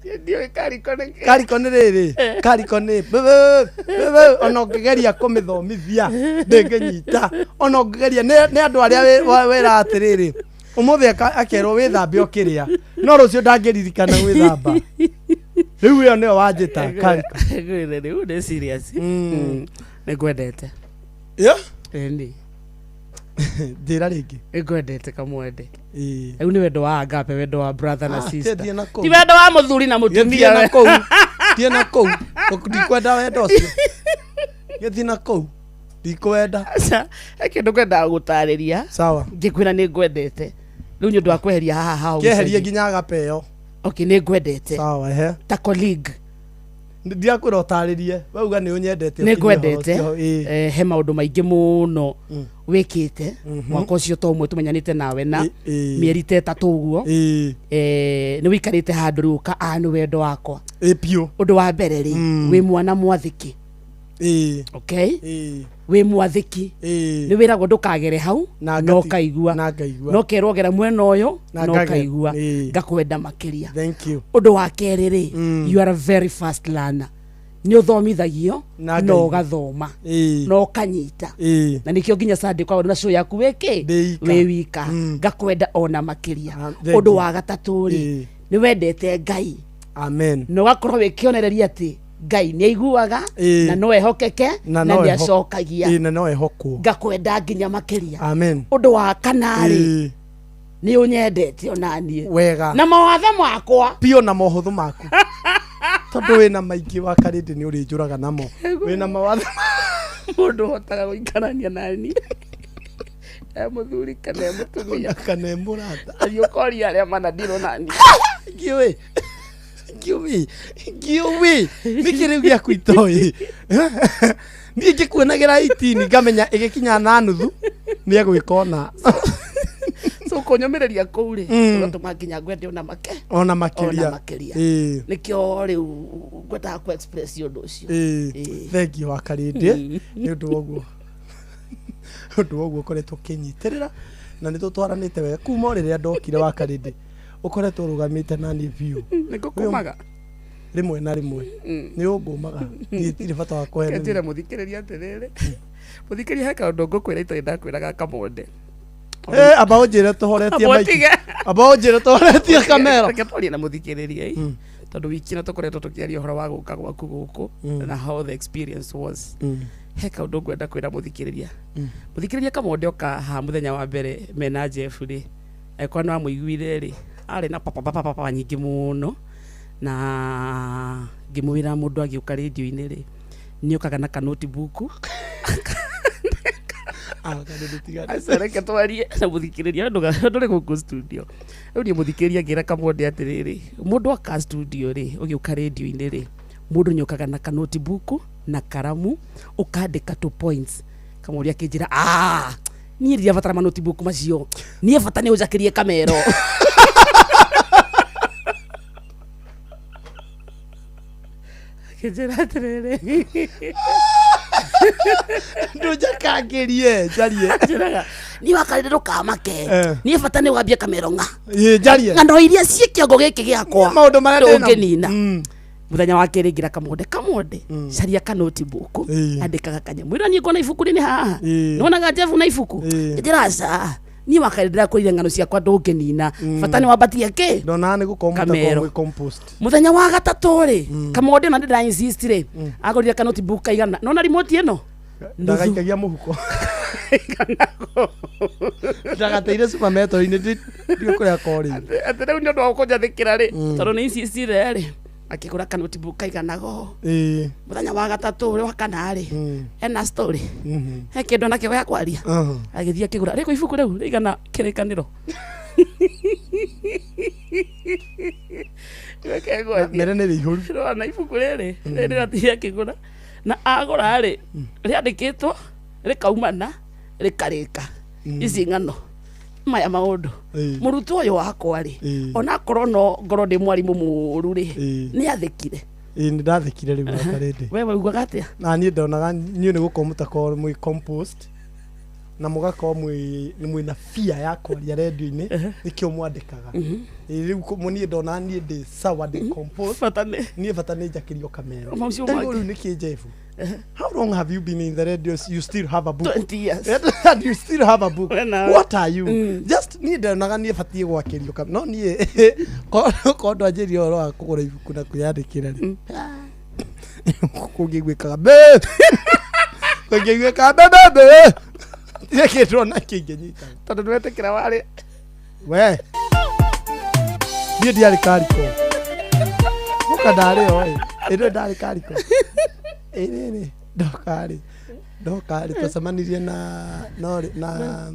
Speaker 2: Ndiũĩ kariko nĩ kĩ.
Speaker 4: Kariko nĩ rĩrĩ, kariko nĩ bĩ, bĩ, bĩ, ona ũngĩgeria kũmĩthomithia ndĩngĩnyita. Ona ũngĩgeria nĩ andũ arĩa wĩra atĩrĩrĩ, ũmũthĩ akerwo wĩthambe ũkĩrĩa, no rũciũ ndangĩririkana gwĩthamba. Rĩu ĩyo nĩyo wanjĩta kariko.
Speaker 2: Ngwĩre rĩu nĩ serious. Nĩ ngwendete.
Speaker 4: Yeah?
Speaker 2: Ĩni.
Speaker 4: Njĩra rĩngĩ.
Speaker 2: Nĩ ngwendete kamwende. Rĩu nĩ wendo wa agape, wendo wa brother na
Speaker 4: Ah,
Speaker 2: sister.
Speaker 4: thiĩ na kũu.
Speaker 2: Ti wendo wa mũthuri na mũtumia.
Speaker 4: Gĩthiĩ na kũu. Thiĩ na kũu. Ndikwenda wendo ũcio. Gĩthiĩ na kũu. Ndikwenda.
Speaker 2: Aca, he kĩndũ ngwendaga gũtarĩria.
Speaker 4: Sawa.
Speaker 2: Ngĩkwĩra nĩ ngwendete. Rĩu nĩ ũndũ wa kweheria haha hau.
Speaker 4: Kĩeherie nginya agape ĩyo.
Speaker 2: Okay, nĩ ngwendete.
Speaker 4: Sawa, ehe.
Speaker 2: Ta colleague.
Speaker 4: Ndiakwĩra ũtarĩrie. Wauga nĩ ũnyendete.
Speaker 2: Nĩ
Speaker 4: ũkinyie ũhoro
Speaker 2: ngwendete.
Speaker 4: ũcio. Ĩĩ.
Speaker 2: He maũndũ maingĩ mũno wĩkĩte mwaka ũcio to ũmwe tũmenyanĩte nawe na mĩeri ta ĩtatũ ũguo. Nĩ wĩikarĩte handũ rĩu ũka nĩ wendo wakwa.
Speaker 4: Ĩ biũ.
Speaker 2: Ũndũ wa mbere rĩ, wĩ mwana mwathĩki. Okay? Wĩ mwathĩki. Nĩ wĩragwo ndũkagere hau
Speaker 4: Na
Speaker 2: no ũkaigua.
Speaker 4: Na ngaigua.
Speaker 2: No ũkerwo gera mwena ũyũ
Speaker 4: Na
Speaker 2: na
Speaker 4: ngagera.
Speaker 2: ũkaigua. Ngakwenda makĩria.
Speaker 4: Thank you.
Speaker 2: Ũndũ wa kerĩ rĩ, you are a very fast learner. Nĩ ũthomithagio
Speaker 4: Na
Speaker 2: na
Speaker 4: ngaigua.
Speaker 2: ũgathoma na ũkanyita. Na nĩkĩo nginya Sunday kwa na show yaku wĩkĩ wĩ wika. Ngakwenda ona makĩria.
Speaker 4: Thank
Speaker 2: Ũndũ
Speaker 4: you.
Speaker 2: wa gatatũ rĩ, nĩ wendete Ngai.
Speaker 4: Amen.
Speaker 2: Na ũgakorwo wĩ kĩonereria atĩ Ngai nĩ aiguaga na no ehokeke na
Speaker 4: no
Speaker 2: nĩ acokagia.
Speaker 4: Ĩĩ, na no ehokwo.
Speaker 2: Ngakwenda nginya makĩria.
Speaker 4: Amen.
Speaker 2: Ũndũ wa kana rĩ, nĩ ũnyendete ona niĩ.
Speaker 4: Wega.
Speaker 2: Na mawathe makwa.
Speaker 4: Piũ na mohũthũ maku. Tondũ wĩna maingĩ wa karĩndĩ nĩ ũrĩnjũraga namo. Wĩna mawathe.
Speaker 2: Mũndũ ũhotaga gũikarania nani. E mũthuri kana e mũtumia.
Speaker 4: Kana e mũrata.
Speaker 2: Athiĩ ũkoria arĩa manandirwo nani.
Speaker 4: Ngiũĩ. Ngiũĩ. Ngiũĩ. Nĩkĩ rĩu gĩaku itoĩ? Niĩ ngĩkuonagĩra 18 ngamenya ĩgĩkinya na nuthu nĩ egwĩka ona.
Speaker 2: So kũnyũmĩrĩria kũu rĩ, ũgatũma nginya ngwende ona make.
Speaker 4: Ona makĩria.
Speaker 2: Ona makĩria.
Speaker 4: Ĩĩ.
Speaker 2: Nĩkĩo rĩu ngwendaga kũ express ũndũ ũcio.
Speaker 4: Ĩĩ. Thank you wa karĩndĩ nĩ ũndũ wa ũguo. Ũndũ wa ũguo ũkoretwo ũkĩnyitĩrĩra na nĩ tũtwaranĩte wega kuma o rĩrĩa ndokire wa karĩndĩ ũkoretwo ũrũgamĩte nani biũ.
Speaker 2: Nĩ ngũkũmaga.
Speaker 4: Rĩmwe na rĩmwe nĩ ũngũmaga. Niĩ ndirĩ bata wa
Speaker 2: Ke njĩre
Speaker 4: kũheneria.
Speaker 2: mũthikĩrĩria atĩrĩrĩ. Mũthikĩrĩria he kaũndũ ngũkwĩra itarĩ ndakwĩraga kamonde.
Speaker 4: Amba ũnjĩre tũhoretie
Speaker 2: Amba
Speaker 4: maiki.
Speaker 2: ũtige.
Speaker 4: Amba ũnjĩre tũhoretie kamera.
Speaker 2: Reke twarie na mũthikĩrĩria ĩ. Tondũ wiki ĩno tũkoretwo tũkĩaria ũhoro wa gũka gwaku gũkũ na how the experience was. He kaũndũ ngwenda kwĩra mũthikĩrĩria. Mũthikĩrĩria kamonde oka haha mũthenya wa mbere mena Jeff rĩ, angĩkorwo nĩ wamũiguire rĩ, arĩ na papapapapa nyingĩ mũno na ngĩmwĩra mũndũ agĩũka rĩndiũ-inĩ rĩ, nĩ okaga na ka notebook. Aca reke twarie na mũthikĩrĩria ndũrĩ gũkũ studio. Rĩu niĩ mũthikĩrĩria ngĩra kamonde atĩrĩrĩ, mũndũ aka studio rĩ, ũgĩũka rĩndiũ-inĩ rĩ, mũndũ nĩ okaga na ka notebook na karamu ũkandĩka two points. Kamũria akĩnjĩra, niĩ ndirabatara ma notebook macio, niĩ bata nĩ ũnjakĩrie kamero. Akĩnjĩra atĩrĩrĩ,
Speaker 4: Ndũnjakangĩrie, njarie.
Speaker 2: Anjĩraga, niĩ wakarĩre ndũkamake, niĩ bata nĩ wambie kamero ng'a.
Speaker 4: Ĩĩ, njarie.
Speaker 2: Ng'ano iria ciĩ kĩongo gĩkĩ gĩakwa.
Speaker 4: Maũndũ marĩa ndĩnamo.
Speaker 2: Ndũngĩnina. Mũthenya wa kerĩ ngĩra kamonde, kamonde, caria ka notebook, andĩkaga kanyamũ. Ĩra niĩ ngona ibuku rĩnĩ haha. Nĩwonaga Jeff na ibuku? Njĩra aca. Niĩ wakarĩ ndĩrakwĩrire ng'ano ciakwa ndũngĩnina. Bata nĩ wambatie kĩ?
Speaker 4: Ndonaga nĩ gũkorwo
Speaker 2: Kamero.
Speaker 4: mũtakorwo mwĩ compost.
Speaker 2: Mũthenya wa gatatũ rĩ, kamonde ona ndĩra insist rĩ, agũrire ka notebook kaigana. Nona remote ĩno?
Speaker 4: Ndagaikagia mũhuko.
Speaker 2: Kaiganago.
Speaker 4: Ndagateire super metal-inĩ ndiũ kũrĩa korĩ.
Speaker 2: Atĩ rĩu nĩ ũndũ wa kũnjathĩkĩra rĩ, tondũ nĩ insistire rĩ, akĩgũra ka notebook kaiganago. Mũthenya wa gatatũ ũrĩa wa kana rĩ, ena story. He kĩndũ nakĩo gĩa kwaria. Agĩthiĩ akĩgũra rĩkũ ibuku rĩu rĩigana kĩrĩkanĩro. Reke ngwathiĩ.
Speaker 4: Mere nĩ rĩihũru.
Speaker 2: Ndĩrona ibuku rĩrĩ rĩrĩ rĩrathiĩ akĩgũra na agũra rĩ, rĩandĩkĩtwo rĩkaumana rĩkarĩka ici ng'ano maya maũndũ. Mũrutwo ũyũ wakwa rĩ, onakorwo no ngorwo ndĩ mwarimũ mũũru rĩ, nĩ athĩkire.
Speaker 4: Ĩĩ nĩ ndathĩkire rĩu Wakarĩndĩ.
Speaker 2: We waugaga atĩa?
Speaker 4: Na niĩ ndonaga niĩ nĩ gũkorwo mũtakorwo mwĩ composed na mũgakorwo mwĩna fear ya kwaria redio-inĩ nĩkĩo mwandĩkaga. Ĩĩ rĩu niĩ ndonaga niĩ ndĩ sawa, ndĩ composed.
Speaker 2: Bata nĩ
Speaker 4: niĩ bata nĩ njakĩrio kamero.
Speaker 2: Maũcio
Speaker 4: Rĩu
Speaker 2: mangĩ.
Speaker 4: rĩu nĩkĩ Jeff? How long have you been in the radio? You still have a book.
Speaker 2: 20 years.
Speaker 4: And you still have a book.
Speaker 2: We nawe.
Speaker 4: What are you? Just niĩ ndonaga niĩ batiĩ gwakĩrio kamero. No niĩ korwo ndwanjĩrire ũhoro wa kũgũra ibuku na kwĩyandĩkĩra rĩ, kũngĩiguĩkaga be kũngĩiguĩkaga be be be tirĩ kĩndũ ona kĩngĩnyitaga.
Speaker 2: Tondũ nĩwetĩkĩra warĩ.
Speaker 4: We niĩ ndiarĩ kariko mũka ndarĩ o ĩ ĩndĩ ndarĩ kariko ĩrĩrĩ ndokarĩ ndokarĩ twacemanirie na no na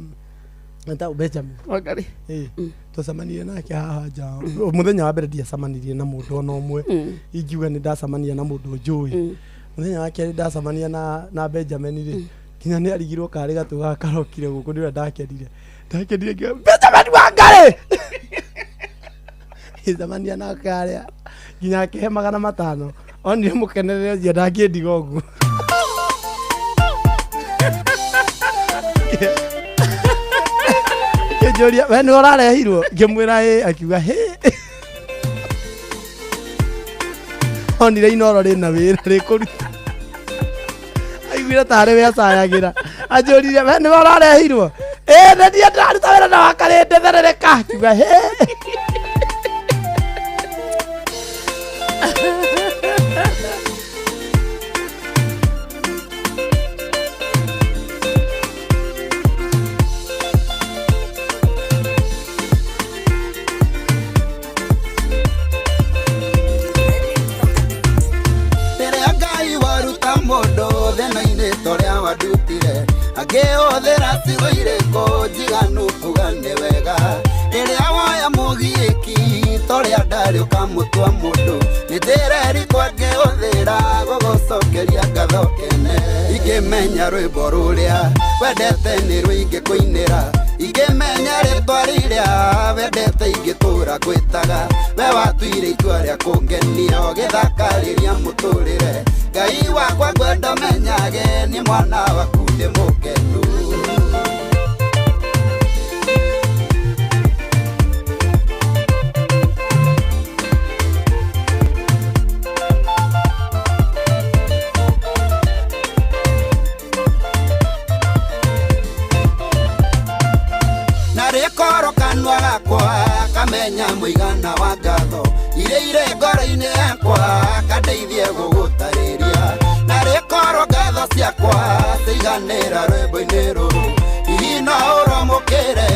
Speaker 4: etagwo Benjamin.
Speaker 2: Wangari.
Speaker 4: Ĩ twacemanirie nake haha nja mũthenya wa mbere ndiacemanirie na mũndũ ona ũmwe ingiuga nĩ ndacemania na mũndũ njũĩ. Mũthenya wa kerĩ ndacemania na Benjamin rĩ, nginya nĩ arigirwo karĩ gatũ gaka karokire gũkũ nĩ ũrĩa ndakenire ndakenire ngiuga Benjamin Wangari. Ngĩcemania nake harĩa nginya akĩhe 500 onire mũkenerere ũcio ndangĩndiga ũguo. Kĩnjũria we nĩ ũrarehirwo, ngĩmwĩra ĩ, akiuga hĩ. Onire Inoro rĩna wĩra rĩkũruta, aiguire tarĩ we acayagĩra, anjũrire we nĩwe ũrarehirwo, ĩ nĩ niĩ ndĩraruta wĩra na Wakarĩndĩ therereka, akiuga hĩ.
Speaker 5: Rĩrĩa Ngai waruta mũndũ thĩna-inĩ torĩa wandutire, angĩhũthĩra ciugo irĩkũ njiganu kuga nĩ wega. Rĩrĩa woya mũgiĩki torĩa ndarĩ ũkamũtua mũndũ, nĩ njĩra ĩrĩkũ angĩhũthĩra gũgũcokeria ngatho kene. Ingĩmenya rwĩmbo rũrĩa wendete nĩ rũingĩkũinĩra, ingĩmenya rĩtwa rĩrĩa wendete ingĩtũra ngwĩtaga. We watuire itua rĩa kũngenia ũgĩthakarĩria mũtũrĩre. Ngai wakwa ngwenda menyage nĩ mwana waku ndĩ mũkenu. Narĩkorwo kanua gakwa kamenya mũigana wa ngatho iria irĩ ngoro-inĩ yakwa kandeithie gũgũtarĩria. Narĩkorwo ngatho ciakwa ciiganĩra rwĩmbo-inĩ rũrũ, hihi no ũromũkĩre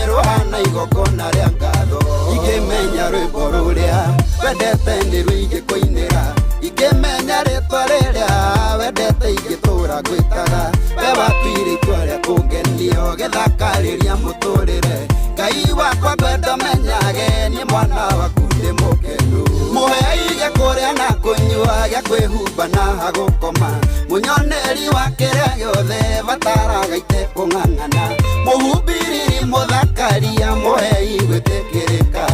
Speaker 5: rũhana igongona rĩa ngatho. Ingĩmenya rwĩmbo rũrĩa wendete nĩ rũingĩkũinĩra, ingĩmenya rĩtwa rĩrĩa wendete ingĩtũra ngwĩtaga. We watuire itua rĩa kũngenia ũgĩthakarĩria mũtũrĩre. Ngai wakwa ngwenda menyage nĩ mwana waku ndĩ mũkenu. Mũhe aige kũrĩa na kũnyua gĩa kwĩhumba na hagũkoma, mũnyoneri wa kĩrĩa gĩothe bataraga itekũng'ang'ana. Mũhumbĩrĩri mũthakaria mũhei gwĩtĩkĩrĩka,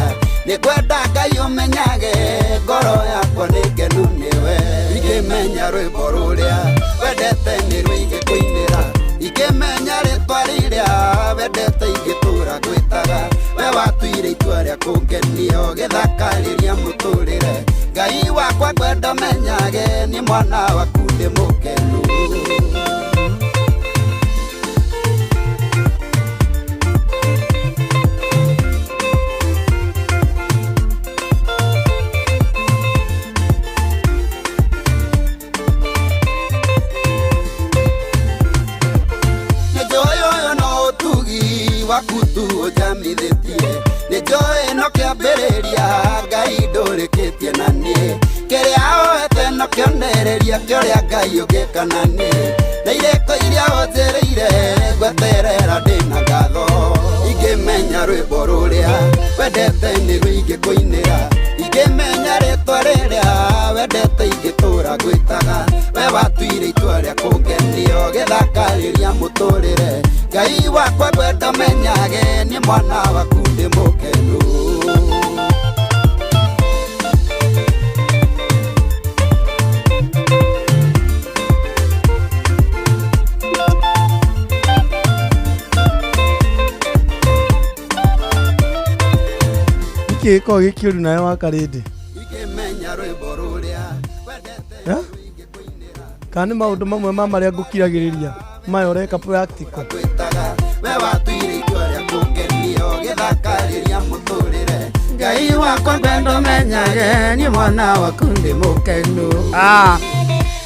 Speaker 5: nĩ ngwenda Ngai ũmenyage ngoro yakwa nĩ ngenu nĩwe. Ingĩmenya rwĩmbo rũrĩa wendete nĩ rũingĩkũinĩra, ingĩmenya rĩtwa rĩrĩa wendete ingĩtũra ngwĩtaga. We watuire itua rĩa kũngenia ũgĩthakarĩria mũtũrĩre. Ngai wakwa ngwenda menyage nĩ mwana waku ndĩ mũkenu. tu ũnjamithĩtie nĩ njũĩ no kĩambĩrĩria Ngai ndũrĩkĩtie na niĩ kĩrĩa oete no kĩonereria kĩũrĩa Ngai ũngĩka na niĩ na irĩko iria ũnjĩrĩire ngweterera ndĩna ngatho ingĩmenya rwĩmbo rũrĩa wendete nĩruo ingĩkũinĩra ingĩmenya rĩtwa rĩrĩa wendete ingĩtũra ngwĩtaga we watuire itua rĩa kũngenio gĩthakarĩria mũtũrĩre Ngai wakwa ngwenda menyage niĩ mwana waku ndĩ mũkenu.
Speaker 4: Nĩkĩ gĩkoragwo gĩ kĩũru nawe Wakarĩndĩ? Kana nĩ maũndũ mamwe ma marĩa ngũkiragĩrĩria maya ũreka practical?
Speaker 5: Ngai wakwa ngwenda menyage niĩ mwana waku ndĩ mũkenu.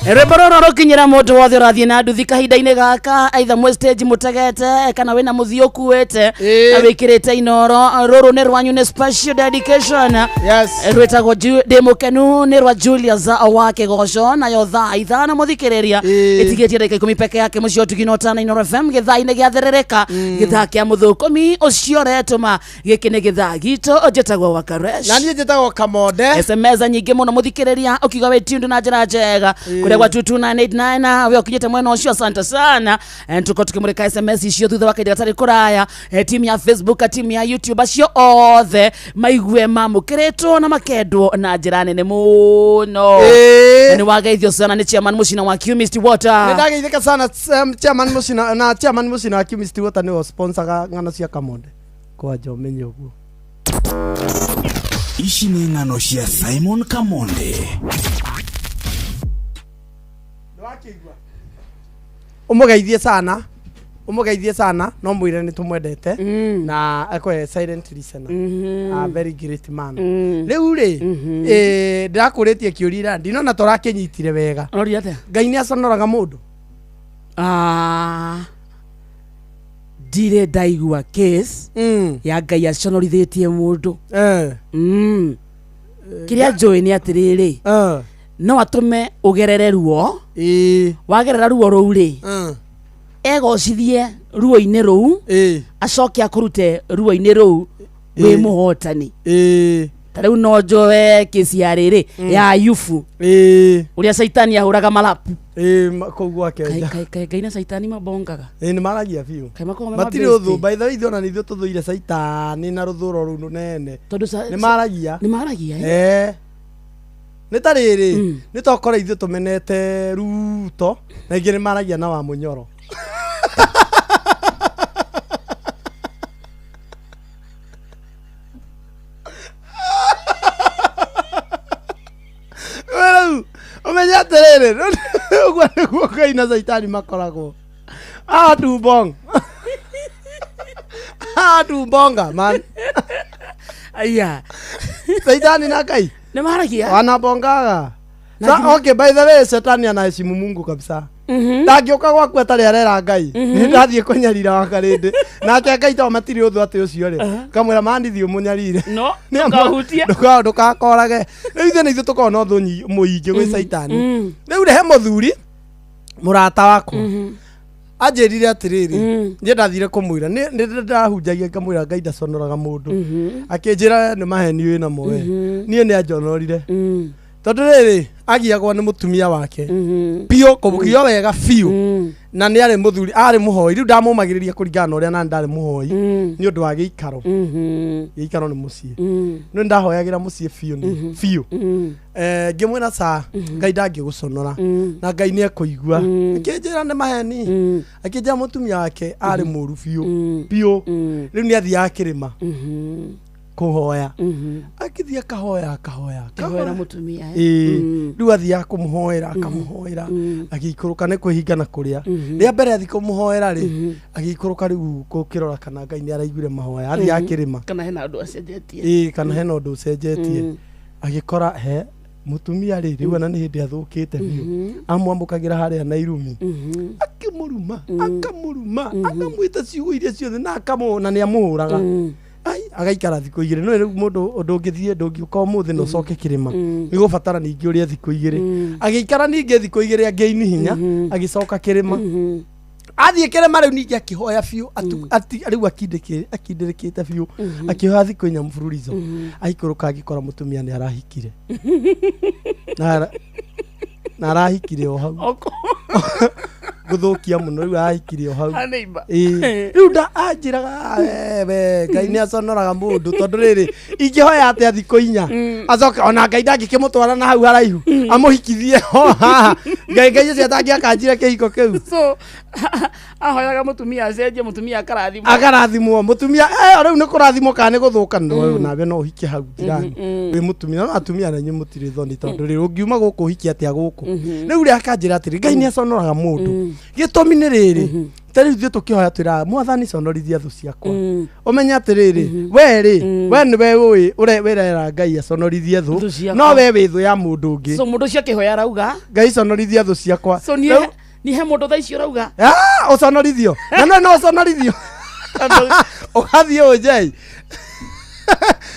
Speaker 2: Rwĩmbo rũrũ rũkinyĩra mũndũ wothe ũrathiĩ na nduthi kahinda-inĩ gaka aitha mwĩ stage mũtegete kana wĩna mũthiĩ ũkuĩte na wĩkĩrĩte inoro rũrũ nĩ rwanyu nĩ special dedication.
Speaker 4: Yes.
Speaker 2: Rwĩtagwo ndĩ mũkenu nĩ rwa Julius wa Kĩgoco nayo thaa 5 mũthikĩrĩria ĩtigĩtie ndagĩka 10 peke yake mũciĩ ũtugi na ũtana Inoro FM gĩthaa-inĩ gĩa therereka gĩthaa kĩa mũthũkũmi ũcio ũretũma gĩkĩ nĩ gĩthaa gitũ njĩtagwo Wakaresh
Speaker 4: na niĩ njĩtagwo Kamonde.
Speaker 2: SMS nyingĩ mũno mũthikĩrĩria ũkiuga wĩ tuned na njĩra njega kũrĩa gwa 22989 we ũkinyĩte mwena ũcio asante sana. Tuko tukimurika SMS icio thutha wa kahinda gatarĩ kũraya. Timu ya Facebook, timu ya YouTube acio othe maigue mamũkĩrĩtwo na makendwo na njĩra nene mũno. Na nĩ wageithio sana nĩ chairman Mũcina wa Chemist Water.
Speaker 4: Nĩ ndageithĩka sana chairman Mũcina na chairman Mũcina wa Chemist Water nĩwe sponsoraga ng'ano cia Kamonde kwanja ũmenye ũguo.
Speaker 16: Ici nĩ ng'ano cia Simon Kamonde.
Speaker 4: Ũmũgeithie sana ũmũgeithie sana no mwĩre nĩ tũmwendete na akwe silent listener, a very great man. Rĩu rĩ ndĩrakũrĩtie kĩũria ira ndinona tũrakĩnyitire wega.
Speaker 2: Ũroria atĩa?
Speaker 4: Ngai nĩ aconoraga mũndũ?
Speaker 2: Ndirĩ ndaigua case ya Ngai aconorithĩtie mũndũ. Kĩrĩa njũĩ nĩ atĩrĩrĩ no atũme ũgerere ruo wagerera ruo rũu rĩ egocithie ruo-inĩ rũu acoke akũrute ruo-inĩ rũu wĩ mũhotani. Ta rĩu no njoe kesi ya rĩrĩ ya Ayubu ũrĩa caitani ahũraga marapu
Speaker 4: kũu gwake nja.
Speaker 2: Ngai na caitani mabongaga.
Speaker 4: Nĩ maragia biũ
Speaker 2: Kaĩ makoragwo me
Speaker 4: matirĩ
Speaker 2: mabesti?
Speaker 4: ũthũ by the way ithuĩ ona nĩ ithuĩ tũthũire caitani na rũthũro rũu rũnene
Speaker 2: tondũ
Speaker 4: nĩ maragia
Speaker 2: nĩ maragia eh?
Speaker 4: Nĩ ta rĩrĩ nĩ tokora ithuĩ tũmenete Ruto na ingĩ nĩ maragia na wa Mũnyoro. Rĩu ũmenye atĩrĩrĩ ũguo nĩguo Ngai na caitani makoragwo. Tumbong tumbonga man.
Speaker 2: Aya
Speaker 4: Saitani na Ngai
Speaker 2: nĩ maragia
Speaker 4: wanabongaga. Sa, okay, by the way Shetani anaheshimu Mungu kabisa. Ndangĩũka gwaku atarĩ arera Ngai nĩ ndathiĩ kũnyarira Wakarĩndĩ nake Ngai to matirĩ ũthũ atĩ ũcio rĩ kamwĩra mani thiĩ ũmũnyarire
Speaker 2: no ndũkahutie
Speaker 4: ndũkakorage. Rĩu ithuĩ nĩ ithuĩ tũkoragwo na ũthũ mũingĩ gwĩ Caitani. Rĩu rĩ he mũthuri mũrata wakwa anjĩrire atĩrĩrĩ niĩ ndathire kũmwĩra nĩ ndahunjagia ngamwĩra Ngai ndaconoraga mũndũ akĩnjĩra nĩ maheni wĩnamo we niĩ nĩ anjonorire tondũ rĩrĩ agiagwo nĩ mũtumia wake biũ kũgio wega biũ na nĩ arĩ mũthuri arĩ mũhoi rĩu ndamũmagĩrĩria kũringana na ũrĩa nani ndarĩ mũhoi nĩ ũndũ wa gĩikaro gĩikaro nĩ mũciĩ nĩ ndahoyagĩra mũciĩ biũ nĩ biũ ngĩmwĩra ca Ngai ndangĩgũconora na Ngai nĩ ekũigua akĩnjĩra nĩ maheni akĩnjĩra mũtumia wake arĩ mũru biũ biũ rĩu nĩ athiaga kĩrĩma kũhoya akĩthiĩ akahoya akahoya
Speaker 2: Akĩhoera mũtumia
Speaker 4: rĩu athiaga kũmũhoera akamũhoera agĩikũrũka nĩ kwĩhinga na kũrĩa rĩa mbere athiĩ kũmũhoera rĩ agĩikũrũka rĩu gũkĩrora kana Ngai nĩ araiguire mahoya athiaga kĩrĩma
Speaker 2: kana hena ũndũ acenjetie
Speaker 4: kana hena ũndũ ũcenjetie agĩkora he mũtumia rĩ rĩu ona nĩ hĩndĩ athũkĩte biũ amwamũkagĩra harĩa na irumi akĩmũruma Akamũruma, akamũruma, akamwĩta ciugo iria ciothe na akamũ na nĩ amũhũraga. Ai, agaikara thikũ igĩrĩ. No rĩu mũndũ ũndũ ũngĩthiĩ, ndũngĩũka ũmũthĩ na ũcoke kĩrĩma, nĩ gũbatara ningĩ ũrĩe thikũ igĩrĩ. Agĩikara ningĩ thikũ igĩrĩ, angĩini hinya, agĩcoka kĩrĩma. Athiĩ kĩrĩma rĩu ningĩ akĩhoya biũ, rĩu akindĩrĩkĩte biũ, akĩhoya thikũ inya mfululizo. Aikũrũka agĩkora mũtumia nĩ arahikire. Na arahikire o hau. Gũthũkia mũno, rĩu arahikire o hau.
Speaker 2: Ha neighbor.
Speaker 4: Ĩĩ. Rĩu nda anjĩraga, we Ngai nĩ aconoraga mũndũ, tondũ rĩrĩ ingĩhoya atĩa thikũ inya, acoke ona Ngai ndangĩkĩmũtwara na hau haraihu amũhikithie ho haha. Ngai Ngai ũcio atangĩakanjire kĩhiko kĩu.
Speaker 2: So ahoyaga mũtumia acenjie, mũtumia akarathimwo.
Speaker 4: Akarathimwo mũtumia, rĩu nĩ kũrathimwo kana nĩ gũthũka? No nawe no ũhike hau njirani wĩ mũtumia, no atumia na inyuĩ mũtirĩ thoni, tondũ rĩrĩ ũngiuma gũkũ ũhike atĩa gũkũ? Rĩu rĩ akanjĩra atĩrĩ, Ngai nĩ aconoraga mũndũ. Gĩtũmi nĩ rĩrĩ, ta rĩu ithuĩ tũkĩhoya twĩraga Mwathani conorithia thũ ciakwa. Ũmenye atĩrĩrĩ, we rĩ, we nĩwe ũĩ wĩrera Ngai aconorithie thũ,
Speaker 2: Thũ ciakwa.
Speaker 4: no we wĩ thũ ya mũndũ ũngĩ.
Speaker 2: So mũndũ ũcio akĩhoya arauga
Speaker 4: Ngai conorithia thũ ciakwa.
Speaker 2: So niĩ niĩ he mũndũ thaa icio ũrauga
Speaker 4: Ah, ũconorithio na no no ũconorithio ũgathiĩ ũnjei,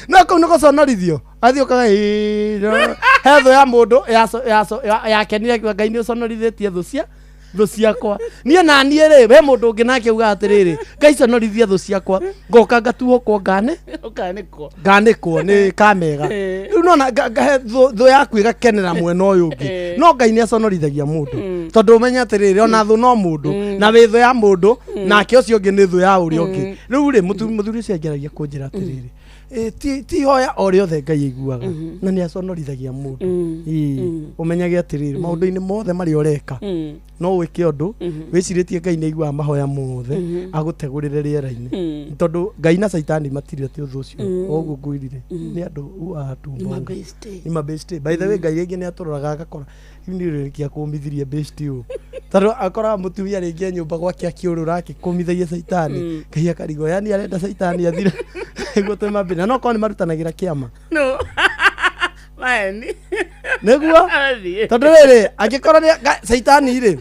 Speaker 4: no kũu nĩ gũconorithio, athiĩ ũkaga "Ĩĩ, no." He thũ ya mũndũ yakenire akiuga Ngai nĩ ũconorithĩtie thũ ciakwa. Niĩ na niĩ rĩ, he mũndũ ũngĩ nake ugaga atĩrĩrĩ, Ngai conorithia thũ ciakwa, ngoka ngatuo ngane
Speaker 2: ũkanĩkwo.
Speaker 4: Nganĩkwo nĩ kamega. Rĩu nona ngahe thũ yaku ĩgakenera mwena ũyũ ũngĩ. No Ngai nĩ aconorithagia mũndũ, tondũ ũmenye atĩrĩrĩ, ona thũ no mũndũ, na wĩ thũ ya mũndũ, nake ũcio ũngĩ nĩ thũ ya ũrĩa ũngĩ. Rĩu rĩ, mũthuri ũcio angeragia kũnjĩra atĩrĩrĩ, ti ihoya o rĩothe Ngai aiguaga, na nĩ aconorithagia mũndũ. Ĩĩ, ũmenyage atĩrĩrĩ, maũndũ-inĩ mothe marĩa ũreka, no wĩke ũndũ wĩcirĩtie Ngai nĩ aiguaga mahoya mothe, agũtegũrĩre rĩera-inĩ, tondũ Ngai na Caitani matirĩ atĩ ũthũ ũcio o ũguo ngwĩrire nĩ andũ uaga tu.
Speaker 2: Nĩ mabeshte.
Speaker 4: Nĩ mabeshte. By the way, Ngai rĩngĩ nĩ atũroraga agakora rĩu nĩ rĩrĩkia kũmithirie beshte ũũ, tondũ akoraga mũtumia rĩngĩ e nyũmba gwake akĩũrũra akĩkũmithagia Caitani. Ngai akarigwo yani arenda Caitani athire nĩguo twĩ mambĩ, na no korwo nĩ marutanagĩra kĩama.
Speaker 2: No maeni.
Speaker 4: Nĩguo.
Speaker 2: Athiĩ.
Speaker 4: Tondũ rĩrĩ, angĩkorwo nĩ Caitani rĩ,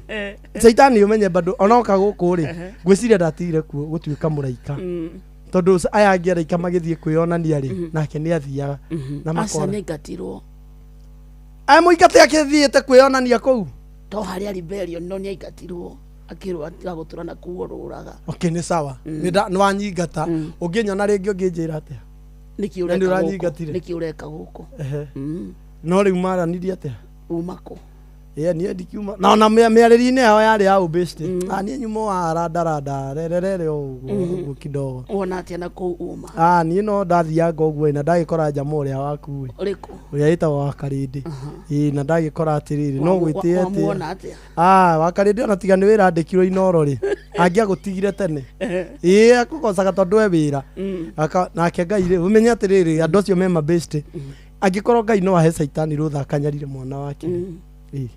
Speaker 4: Caitani ũmenye bado onoka gũkũ rĩ, ngwĩciria ndatigire kuo gũtuĩka mũraika, tondũ aya angĩ araika magĩthiĩ kwĩyonania rĩ, nake nĩ athiaga na
Speaker 2: aca
Speaker 4: makora
Speaker 2: nĩ aingatirwo.
Speaker 4: Aya mũingate akĩthiĩte kwĩyonania kũu.
Speaker 2: To harĩa rebellion, no nĩ aingatirwo, akĩrwo atiga gũtũra na kũu orũraga.
Speaker 4: Okay, nĩ sawa. Nĩ wanyingata, ũngĩnyona rĩngĩ ũngĩnjĩra atĩa?
Speaker 2: Nĩkĩ
Speaker 4: Na nĩ
Speaker 2: ũreka gũkũ?
Speaker 4: ũranyingatire.
Speaker 2: Nĩkĩ ũreka gũkũ?
Speaker 4: Ehe. No rĩu maranirie atĩa?
Speaker 2: Uma kũ?
Speaker 4: Ĩĩ, niĩ ndikiuma na ona mĩarĩrio-inĩ yao yarĩ ya ũbĩcte. Ah, niĩ nyuma wa randaranda rererere ũguo ũguo kidogo.
Speaker 2: Wona atĩa na kũu uma?
Speaker 4: Ah, niĩ no ndathianga ũguo ĩ, na ndagĩkora njama ũrĩa waku ĩ,
Speaker 2: ũrĩkũ?
Speaker 4: Ũrĩa wĩtagwo wa Karĩndĩ. Ĩ, na ndagĩkora atĩrĩrĩ, no gwĩtĩe
Speaker 2: Wamuona atĩa?
Speaker 4: Ah, wa Karĩndĩ ona tiga nĩ wĩra andĩkirwo Inoro rĩ, angĩagũtigire tene. Ĩ, akũgocaga tondũ e wĩra. Nake Ngai rĩ, ũmenye atĩrĩrĩ, andũ acio me mabĩcte, angĩkorwo Ngai no ahe Caitani rũtha akanyarire mwana wake rĩ. Ĩ.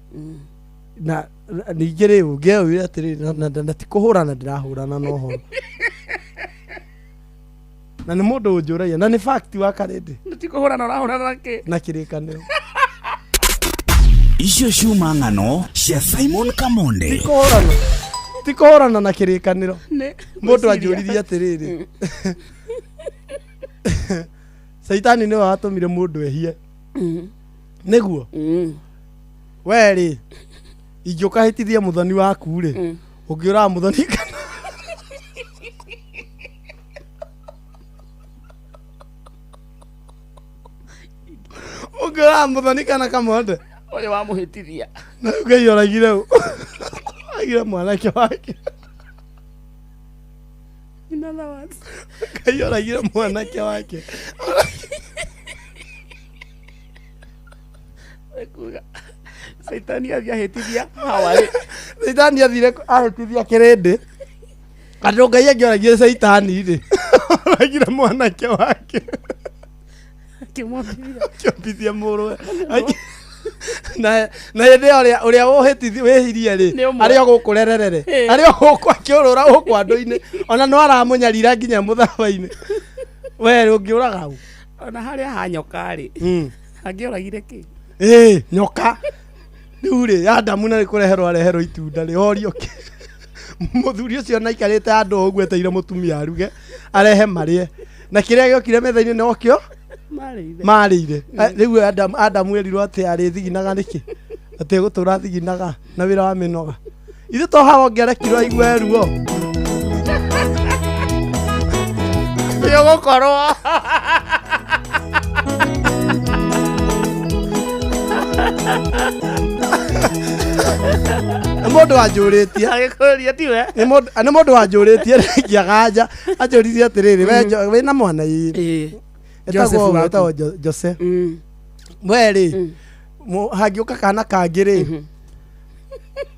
Speaker 4: Na ningĩ rĩ, ũngĩoire atĩrĩrĩ, na ti kũhũrana ndĩrahũrana na ũhoro, na nĩ mũndũ ũnjũragia, na nĩ fact wa Karĩndĩ.
Speaker 2: Ti kũhũrana ũrahũrana na kĩ?
Speaker 4: Na kĩrĩkanĩro.
Speaker 16: Icio ciuma ng'ano cia Simon Kamonde.
Speaker 4: Ti kũhũrana, ti kũhũrana na kĩrĩkanĩro.
Speaker 2: Nĩ
Speaker 4: Mũndũ
Speaker 2: ngwĩciria.
Speaker 4: anjũririe atĩrĩrĩ, Caitani nĩwe watũmire mũndũ ehie? Nĩguo we rĩ, ingĩũka hĩtithie mũthoni waku rĩ, ũngĩũraga mũthoni kana ũngĩũraga mũthoni kana Kamonde?
Speaker 2: Ũyũ wamũhĩtithia.
Speaker 4: Na rĩu Ngai oragire ũ? Oragire mwanake wake.
Speaker 2: In other words,
Speaker 4: Ngai oragire mwanake wake.
Speaker 2: Ekuga Caitani athiĩ ahĩtithia Hawa rĩ.
Speaker 4: Caitani athire ahĩtithia kĩrĩndĩ, andũ Ngai angĩoragire Caitani rĩ, oragire mwanake wake.
Speaker 2: Akĩmwambithia.
Speaker 4: Akĩombithia mũrũwe. Na hĩndĩ ĩyo ũrĩa ũrĩa ũhĩtithi wĩhirie rĩ,
Speaker 2: Nĩ ũmwe.
Speaker 4: arĩ o gũkũ rererere, arĩ o gũkũ akĩũrũra gũkũ andũ-inĩ, ona no aramũnyarira nginya mũtharaba-inĩ. We ũngĩũraga ũ?
Speaker 2: Ona harĩa ha nyoka rĩ, angĩoragire kĩ?
Speaker 4: Ĩĩ, nyoka rĩu rĩ, Adamu na nĩ kũreherwo areherwo itunda rĩ, orio kĩ? Muthuri ucio na ikarite andu uguo eteire mutumia aruge arehe marie na kiria giokire metha-ini nokio marĩire. Rĩu Adamu erirwo atĩ arĩthiginaga nĩkĩ atĩ gũtũra thiginaga na wĩra wa mĩnoga. Ithuĩ to hawa ũngĩarekirwo aigue ruo
Speaker 2: nĩũgũkorwo
Speaker 4: nĩ mũndũ wanjũrĩtie
Speaker 2: agĩkũria tiwe
Speaker 4: nĩ mũndũ wanjũrĩtie rĩngiaga nja anjũririe atĩrĩrĩ we wĩna mwana ĩ etagwo Jose we rĩ hangĩũka kana kangĩ rĩ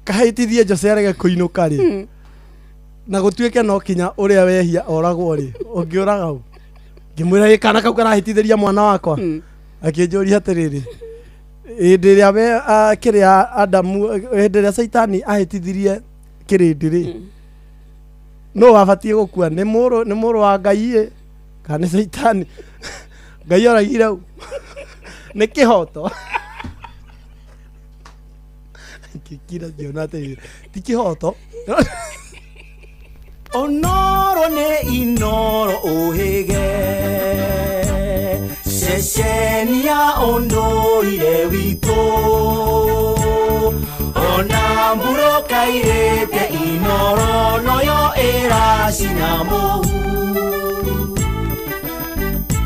Speaker 4: kahĩtithie Jose arege kũinũka rĩ na gũtuĩke no kinya ũrĩa wehia oragwo rĩ ũngĩũraga ũ ngĩmwĩra ĩ kana kau karahĩtithĩria mwana wakwa akĩnjũria atĩrĩrĩ hĩndĩ ĩrĩa we kĩrĩa Adamu hĩndĩ ĩrĩa Caitani ahĩtithirie kĩrĩndĩ rĩ no wabatiĩ gũkua nĩ mũrũ wa Ngai ĩ kana nĩ Caitani Ngai oragire ũ nĩ kĩhoto ngĩkira ngĩona atĩrĩrĩ ti kĩhoto.
Speaker 10: Onoro nĩ Inoro ũhĩge ceceni ya ũndũire witũ ona mburoka irĩte Inoro noyo ĩracina mũhu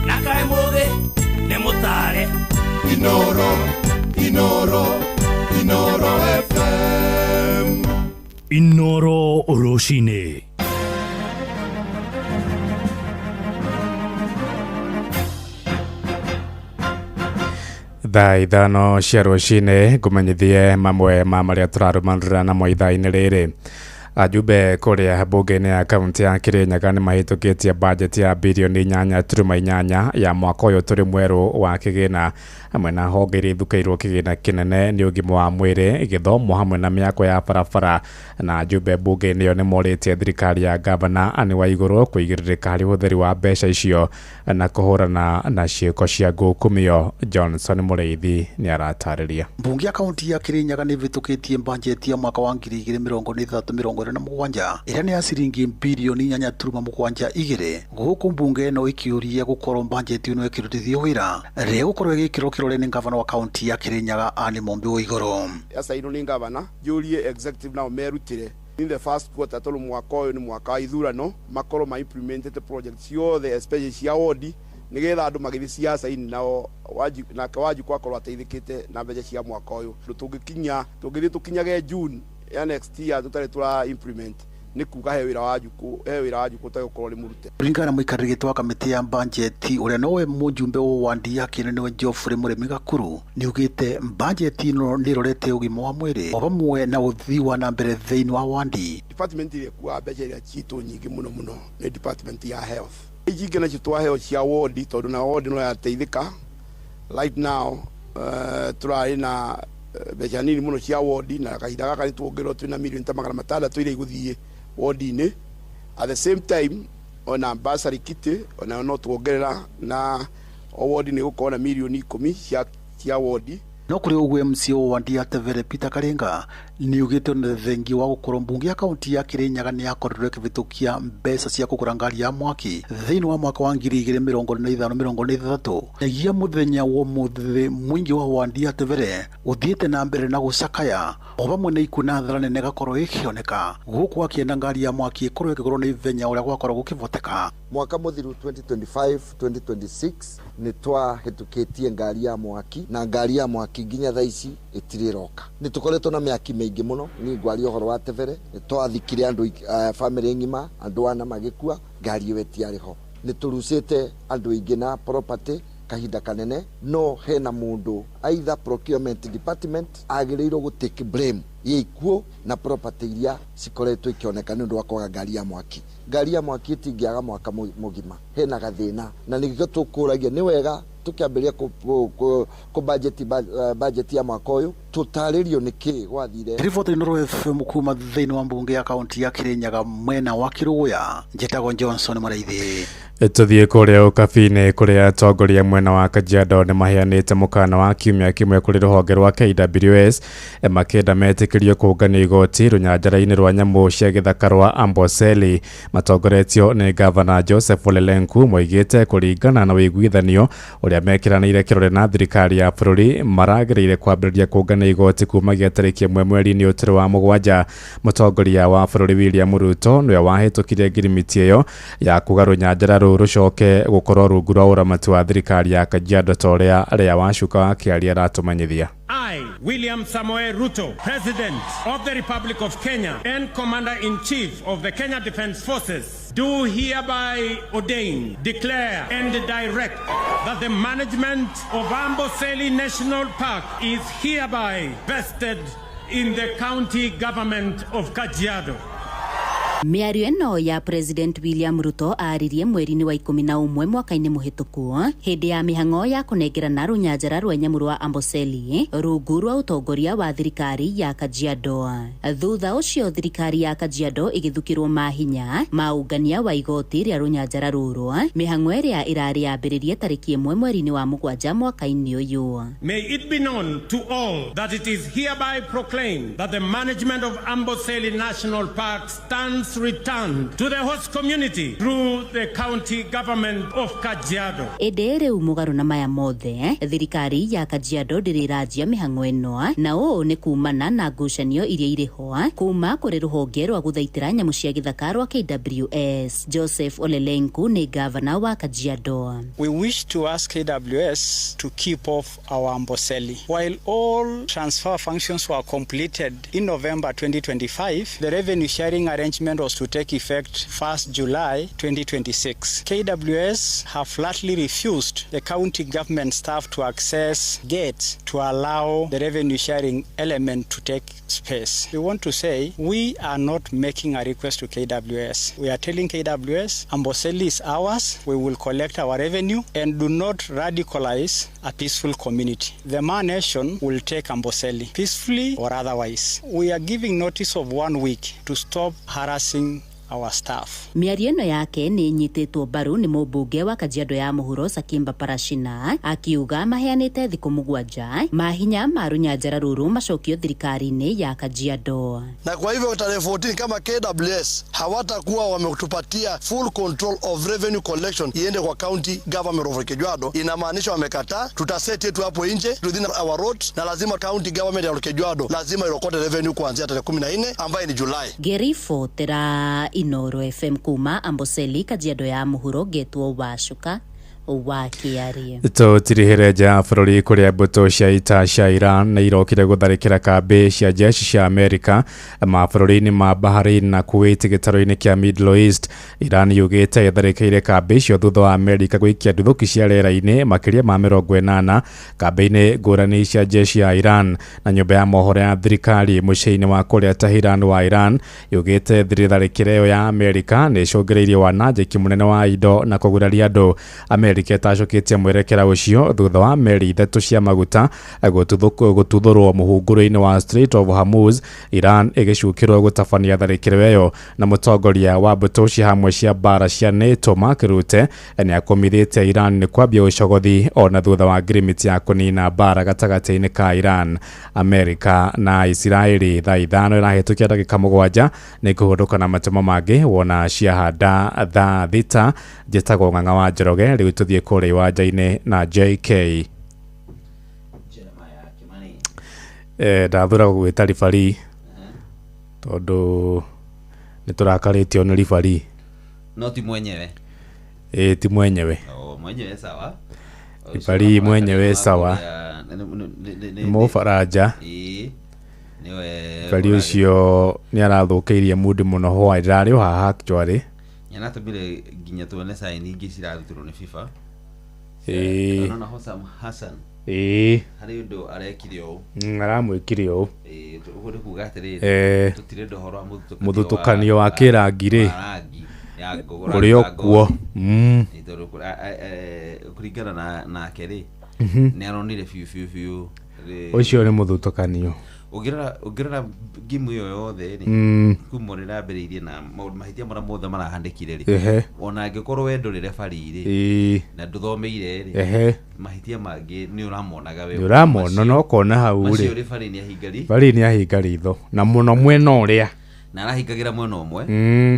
Speaker 10: na kaĩ mũthĩ nĩ mũtare
Speaker 9: Inoro Inoro Inoro FM
Speaker 11: Inoro rũcinĩ.
Speaker 3: Thaa 5 cia rũcinĩ ngũmenyithie mamwe ma marĩa tũrarũmanĩrĩra namo ithaa-inĩ rĩrĩ. Ajumbe kũrĩa mbunge-inĩ ya kaunti ya Kirinyaga nĩ mahĩtũkĩtie bajeti ya birioni 8.8 ya mwaka ũyũ tũrĩ mwerũ wa kĩgĩna hamwe na honge iria ithukĩirwo kĩgĩna kĩnene nĩ ũgima wa mwĩrĩ gĩthomo hamwe na mĩako ya barabara. Na ajumbe mbunge-inĩ ĩyo nĩ morĩtie thirikari ya gavana Anne Waigũrũ kũigĩrĩrĩka harĩ ũhũthĩri wa mbeca icio na kũhũrana na ciĩko cia ngukumio. Johnson Mũrĩithi nĩ aratarĩria.
Speaker 16: Mbunge ya kaunti ya Kirinyaga nĩ ĩhĩtũkĩtie bajeti ya mwaka wa 2023-2027 ĩrĩa nĩ ya ciringi birioni 8.72 gũkũ mbunge ĩno ĩkĩũria gũkorwo bajeti ĩno ĩkĩrutithio wĩra rĩa gũkorwo ĩgĩkĩrwo kĩrore nĩ gavana wa kaunti ya Kirinyaga Anne Mumbi Waigũrũ.
Speaker 15: Yacainwo nĩ gavana njũrie executive nao merutĩre in the first quarter tondũ mwaka ũyũ nĩ mwaka wa ithurano makorwo ma implemented project ciothe especially cia wodi nigetha andũ magĩthiĩ ciaca-inĩ nao nake Wanjikũ akorwo ateithĩkĩte na mbeca cia mwaka ũyũ. Tũngĩkinya tũngĩthiĩ tũkinyage June ya next year tũtarĩ tũra implement nĩ kuga he wĩra wa Wanjikũ ũtagũkorwo nĩ mũrute.
Speaker 16: Kũringana na mũikarĩri gĩtĩ wa kamĩtĩ ya bajeti ũrĩa nowe mũjumbe wa wandi ya Kĩrĩ nĩwe Geoffrey Mũrĩmi Gakuru nĩugĩte bajeti ĩno nĩĩrorete ũgima wa mwĩrĩ o hamwe na ũthii wa na mbere thĩinĩ wa wandi.
Speaker 15: Department ĩrĩa ĩkuaga mbeca iria citũ nyingĩ mũno mũno nĩ department ya health. Ici ingĩ nacio twaheo cia wodi tondũ na wodi no yateithĩka. Right now tũrarĩ na mbeca nini mũno cia wodi na kahinda gaka nĩ tuongererwo twĩna milioni ta 600 iria igũthiĩ wodi-inĩ. At the same time ona bursary kitty ona no tuongerera na o wodi nĩ gũkorwo na milioni 10 cia wodi.
Speaker 16: No kũrĩ ũguo MCA wa wandi ya Tevere Peter Karinga nĩugĩte ona thengia wa gũkorwo mbunge ya kaunti ya Kirinyaga nĩ yakorirwo ĩkĩhĩtũkia mbeca cia kũgũra ngari ya mwaki thĩinĩ wa mwaka wa 2025-2026 nyagia mũthenya wa ũmũthĩ mũingĩ wa wandi ya Tevere ũthiĩte na mbere na gũcakaya o hamwe na ikuũ na thara nene gakorwo ĩkĩoneka gũkũ akĩenda ngari ya mwaki ĩkorwo ĩkĩgũrwo na ithenya ũrĩa gwakorwo gũkĩvoteka.
Speaker 17: Mwaka mũthiru 2025-2026 nĩ twahĩtũkĩtie ngari ya mwaki na ngari ya mwaki nginya thaa ici ĩtirĩ ĩroka. Nĩ tũkoretwo na mĩaki mĩingĩ mũno ni ngwaria ũhoro wa Tevere nĩ twathikire andũ family ng'ima andũ ana magĩkua ngari ĩyo ĩtiarĩ ho. Nĩ tũrucĩte andũ aingĩ na property kahinda kanene no hena mũndũ either procurement department agĩrĩirwo gũ take blame ya ikuũ na property iria cikoretwo ikĩoneka nĩ ũndũ wa kwaga ngari ya mwaki. Ngari ya mwaki ĩtingĩaga mwaka mũgima hena gathĩna na nĩkĩo tũkũragia nĩ wega tũkĩambĩrĩria kũ budget ya mwaka ũyũ Tũtarĩrio nĩ kĩ gwathire.
Speaker 1: Riboti Inooro FM kuma thĩinĩ wa mbunge ya kaunti ya Kirinyaga mwena wa Kiruya, njĩtagwo Johnson Mũraithi.
Speaker 3: Tũthiĩ kũrĩa ũkabi-inĩ kũrĩa atongoria mwena wa Kajiado nĩ maheanĩte mũkana wa kiumia kĩmwe kũrĩ rũhonge rwa KWS makĩenda metĩkĩrio kũngania igoti rũnyanjara-inĩ rwa nyamũ cia gĩthaka rwa Amboseli. Matongoretio nĩ Gavana Joseph Ole Lenku moigĩte kũringana na ũiguithanio ũrĩa mekĩranĩire kĩrore na thirikari ya bũrũri maragĩrĩire kwambĩrĩria kũngania igoti kumagia tarĩki 1 mweri-inĩ ũtũrĩ wa mũgwanja. Mũtongoria wa bũrũri William Ruto nĩwe wahĩtũkirie ngirimiti ĩyo ya kuga rũnyanjara rũu rũcoke gũkorwo rungu rwa ũramati wa thirikari ya Kajiado ta ũrĩa Lea Wacuka wa Kĩaria aratũmenyithia.
Speaker 12: I, William Samoei Ruto, President of the Republic of Kenya and Commander-in-Chief of the Kenya Defence Forces, do hereby ordain, declare and direct that the management of Amboseli National Park is hereby vested in the county government of Kajiado.
Speaker 18: Mĩario ĩno ya President William Ruto aaririe mweri-inĩ wa 11 mwaka-inĩ mũhĩtũku hĩndĩ ya mĩhang'o ya kũnengerana rũnyanjara rwa nyamũ rwa Amboseli rungu rwa ũtongoria wa thirikari ya Kajiado. Thutha ũcio thirikari ya Kajiado ĩgĩthukĩrwo mahinya ma ũngania wa igoti rĩa rũnyanjara rũrũ, mĩhang'o ĩrĩa ĩrarĩ yambĩrĩrie tarĩki 1 mweri-inĩ wa mũgwanja mwaka-inĩ ũyũ.
Speaker 12: May it be known to all that it is hereby proclaimed that the management of Amboseli National Park stands returned to the host community through the county government of Kajiado.
Speaker 18: Ĩndĩ rĩu mũgarũ na maya mothe, thirikari ya Kajiado ndĩrĩ ĩranjia mĩhang'o ĩno, na ũũ nĩ kumana na ngucanio iria irĩ ho kuma kũrĩ rũhonge rwa gũthaitĩra nyamũ cia gĩthaka rwa KWS. Joseph Ole Lenku nĩ gavana wa Kajiado.
Speaker 19: We wish to ask KWS to keep off our Amboseli. While all transfer functions were completed in November 2025, the revenue sharing arrangement was to take effect 1st July 2026. KWS have flatly refused the county government staff to access gates to allow the revenue sharing element to take space. We want to say we are not making a request to KWS. We are telling KWS Amboseli is ours. We will collect our revenue and do not radicalize a peaceful community. The Ma Nation will take Amboseli peacefully or otherwise. We are giving notice of 1 week to stop harassing our staff.
Speaker 18: Mĩario ĩno yake nĩ ĩnyitĩtwo mbaru nĩ mũmbunge wa Kajiado ya mũhuro Sakimba Parashina akiuga maheanĩte thikũ 7 mahinya ma rũnyanjara rũrũ macokio thirikari-inĩ ya Kajiado.
Speaker 20: Na kwa hivyo tarehe 14 kama KWS hawatakuwa wametupatia full control of revenue collection iende kwa county government of Kajiado, inamaanisha wamekataa. Tutaset yetu hapo nje within our roads, na lazima county government ya Kajiado lazima irokote revenue kuanzia tarehe 14 ambayo ni Julai.
Speaker 18: Ngĩribotera Inooro FM kuma Amboseli Kajiado ya mũhuro ngetwo Wacuka wa Kĩarie.
Speaker 3: Tũtirihĩre nja ya bũrũri kũrĩa mbũtũ cia ita cia Iran nĩ irokire gũtharĩkĩra kambĩ cia jeshi cia Amerika mabũrũri-inĩ ma Bahrain na Kuwait gĩtarũ-inĩ kĩa Middle East. Iran yugĩte ĩtharĩkĩire kambĩ icio thutha wa Amerika gũikia nduthũki cia rĩera-inĩ makĩria ma 80 kambĩ-inĩ ngũrani cia jeshi ya Iran. Na nyũmba ya mohoro ya thirikari mũciĩ-inĩ wa kũrĩa Tehran wa Iran yugĩte tharĩkĩra ĩyo ya Amerika nĩ ĩcũngĩrĩirie wanangĩki mũnene wa indo na kũguraria andũ. Amerika ĩtacũkĩtie mwerekera ũcio thutha wa meri 3 cia maguta gũtuthũrwo mũhunguru-inĩ wa Strait of Hormuz, Iran ĩgĩcukĩrwo gũtabania tharĩkĩro ĩyo. Na mũtongoria wa mbũtũ cia hamwe cia mbara cia NATO Mark Rutte nĩ akomithĩtie Iran nĩ kwambia ũcogothi ona thutha wa ngirimiti ya kũnina mbara gatagatĩ-inĩ ka Iran, Amerika na Isiraeli. Thaa 5 ĩrahĩtũkia ndagĩka 7 nĩ kũhũndũka na matemo mangĩ wona ciahanda thaa 6. Njĩtagwo Ng'ang'a wa Njoroge, rĩu tũthiĩ kũrĩa iwanja-inĩ na JK. Ndathura gũgwĩta ribari tondũ nĩ tũrakarĩtio nĩ ribari.
Speaker 21: No ti mwenyewe.
Speaker 3: Ĩ ti mwenyewe.
Speaker 21: Oh, mwenyewe sawa.
Speaker 3: Ribari mwenyewe sawa. Nĩ Mũfaranja. Ribari ũcio nĩ arathũkĩirie mũndũ mũno hwaĩ ndarĩ o haha actually.
Speaker 21: Nĩaratũmire nginya tuone sign ingĩ cirarutirwo nĩ FIFA. Ĩĩ. Hossam Hassan.
Speaker 3: Ĩĩ.
Speaker 21: Harĩ ũndũ arekire ũũ.
Speaker 3: Aramwĩkire ũũ.
Speaker 21: Ĩĩ, ũguo nĩ kuga atĩrĩrĩ, tũtirenda ũhoro wa
Speaker 3: mũthutũkanio wa kĩrangi rĩ. Ũrĩ o kuo.
Speaker 21: Tondũ kũringana nake rĩ, nĩ aronire biũ biũ biũ
Speaker 7: Ũcio nĩ mũthutũkanio.
Speaker 21: Ũngĩrora ngimu ĩyo yothe rĩ, kuma ũrĩa ĩrambĩrĩirie na maũndũ mahĩtia marĩa mothe marahandĩkire rĩ, ona angĩkorwo we ndũrĩ referee rĩ, na ndũthomeire rĩ, mahĩtia mangĩ nĩ ũramonaga we.
Speaker 7: Nĩ ũramona na ũkona hau
Speaker 21: macio
Speaker 7: rĩ,
Speaker 21: referee nĩ ahingari
Speaker 7: bari nĩ ahinga ritho na mũno mwena ũrĩa
Speaker 21: na arahingagĩra mwena ũmwe,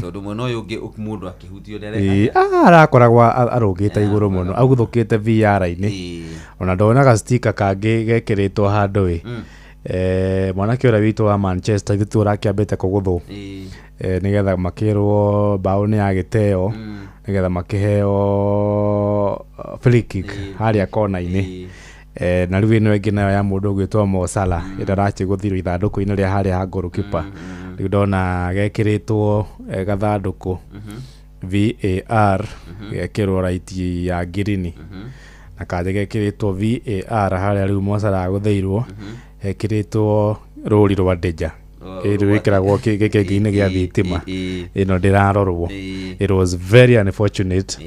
Speaker 21: tondũ mwena ũyũ ũngĩ mũndũ akĩhutio nĩ areka.
Speaker 7: Arakoragwo arũgĩte igũrũ mũno, aguthũkĩte VR-inĩ, ona ndonaga stika kangĩ gekĩrĩtwo handũ ĩ. Mwanake ũrĩa witũ wa Manchester ithuĩ tu ũrakĩambĩte kũgũthwo, nĩgetha makĩrwo mbaũ nĩ ya gĩteo, nĩgetha makĩheo free kick harĩa kona-inĩ. Na rĩu ĩno ĩngĩ nayo ya mũndũ ũgwĩtwo Mo Salah, ĩrĩa arakĩgũthirwo ithandũkũ-inĩ rĩa harĩa ha goalkeeper. Rĩu ndona gekĩrĩtwo gathandũkũ VAR, gekĩrwo raiti ya ngirini, na kangĩ gekĩrĩtwo VAR harĩa rĩu Mo Salah agũthĩirwo, hekĩrĩtwo rũri rwa danger ĩrĩ wĩkĩragwo gĩkĩngĩ-inĩ gĩa thitima, ĩno ndĩrarorwo. It was very unfortunate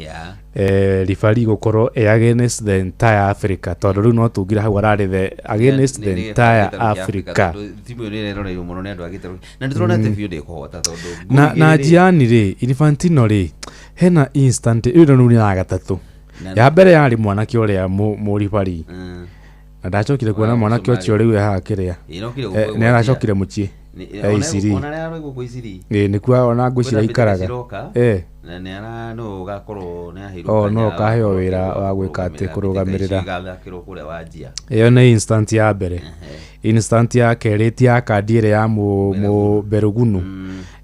Speaker 7: referee gũkorwo e against the entire Africa, tondũ rĩu no tungire hau ararĩ the against the entire Africa.
Speaker 21: Timu ĩyo nĩ ĩreroreirwo mũno nĩ andũ a gĩtarũ na nĩ tũrona atĩ biũ ndĩkũhota tondũ
Speaker 7: Na
Speaker 21: ngũi
Speaker 7: na
Speaker 21: igĩrĩ rĩ,
Speaker 7: Gianni rĩ, Infantino rĩ, hena instant ĩyo rĩu nĩ ya gatatũ. Ya mbere yarĩ mwanake ũrĩa mũribari, na ndacokire kuona mwanake ũcio rĩu ehaha kĩrĩa.
Speaker 21: Ĩ, no kire
Speaker 7: Nĩ aracokire mũciĩ. Iciri.
Speaker 21: Ona arĩa gũkũ Iciri.
Speaker 7: Ĩ, nĩkuo ona ngwĩciria
Speaker 21: Kwĩna mbĩtĩka
Speaker 7: aikaraga.
Speaker 21: ciroka, na nĩ ara no ũgakorwo nĩ aheirwo
Speaker 7: O
Speaker 21: kanya
Speaker 7: no ũkaheo
Speaker 21: wa
Speaker 7: wĩra wa gwĩka atĩ
Speaker 21: kũrũgamĩrĩra
Speaker 7: kũrũgamĩrĩra.
Speaker 21: Igathakĩrwo kũrĩa Wanjia.
Speaker 7: Ĩyo nĩ instant ya mbere. Instant ya kerĩ ti ya kandi ĩrĩa ya mũ Berugunu,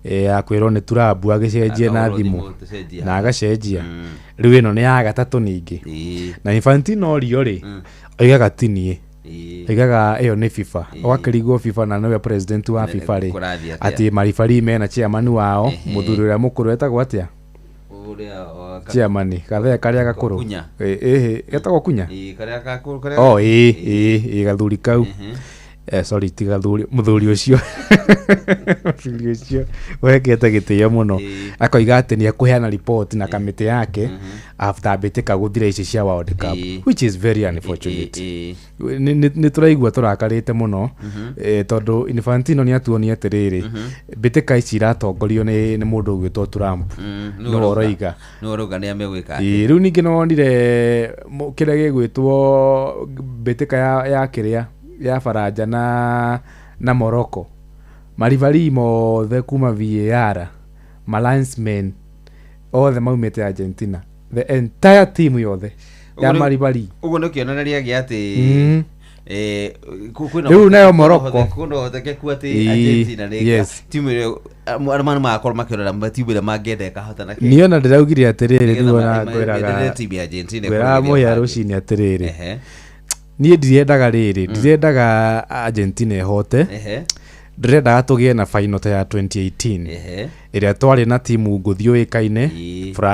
Speaker 7: ya kwĩrwo nĩ Turabu agĩcenjie na
Speaker 21: Akahũrwo
Speaker 7: thimũ
Speaker 21: thimũ, tũcenjie
Speaker 7: na
Speaker 21: haha.
Speaker 7: agacenjia. Rĩu ĩno nĩ ya gatatũ ningĩ. Na Infantino orio rĩ, oigaga ti niĩ, oigaga ĩyo nĩ FIFA. Ũgakĩrigwo FIFA na nĩwe president wa FIFA rĩ,
Speaker 21: kũrathiĩ atĩa?
Speaker 7: Atĩ maribari mena chairman wao, mũthuri ũrĩa mũkũrũ etagwo atĩa?
Speaker 21: Ũrĩa
Speaker 7: Chairman gathee karĩa gakũrũ.
Speaker 21: Kunya.
Speaker 7: Ĩ, getagwo Kunya.
Speaker 21: Ĩ, karĩa gakũrũ karĩa
Speaker 7: Oh, ĩ ĩ ĩ gathuri kau. Sorry, ti gathuri, mũthuri ũcio, mũthuri ũcio wekete gĩtĩo mũno, akoiga atĩ nĩ ekũheana report na kamĩtĩ yake after mbĩtĩka gũthira ici cia World Cup, which is very unfortunate. Nĩ tũraigua tũrakarĩte mũno, tondũ Infantino nĩ atuonia atĩrĩrĩ, mbĩtĩka ici iratongorio nĩ mũndũ ũgwĩtwo Trump.
Speaker 21: Nĩwe
Speaker 7: nĩwe ũroiga.
Speaker 21: Nĩwe ũrauga nĩ amegwĩka.
Speaker 7: Ĩ, rĩu ningĩ nĩ wonire kĩrĩa gĩgwĩtwo mbĩtĩka ya kĩrĩa ya Faranja na Morocco, maribari mothe kuma VAR, malinesmen othe maumĩte Argentina, the entire team yothe ya maribari.
Speaker 21: Ũguo nĩ kĩonereria gĩa atĩ kwĩna
Speaker 7: Rĩu nayo Morocco.
Speaker 21: Kwĩna ũhotekeku atĩ Argentina nĩ timu ĩrĩa arĩa magakorwo makĩrora timu ĩrĩa mangĩenda ĩkahota
Speaker 7: Niĩ ona ndĩraugire atĩrĩrĩ,
Speaker 21: Nĩgetha
Speaker 7: rĩu ona
Speaker 21: menderere timu ya Argentina
Speaker 7: ngwĩraga
Speaker 21: ĩkorwo
Speaker 7: mũhĩa
Speaker 21: ĩgĩthiĩ.
Speaker 7: rũcinĩ atĩrĩrĩ, niĩ ndirendaga rĩrĩ, ndirendaga Argentina ĩhote, ndĩrendaga tũgĩe na final ta ya 2018 ĩrĩa twarĩ na timu ngũthi yũĩkaine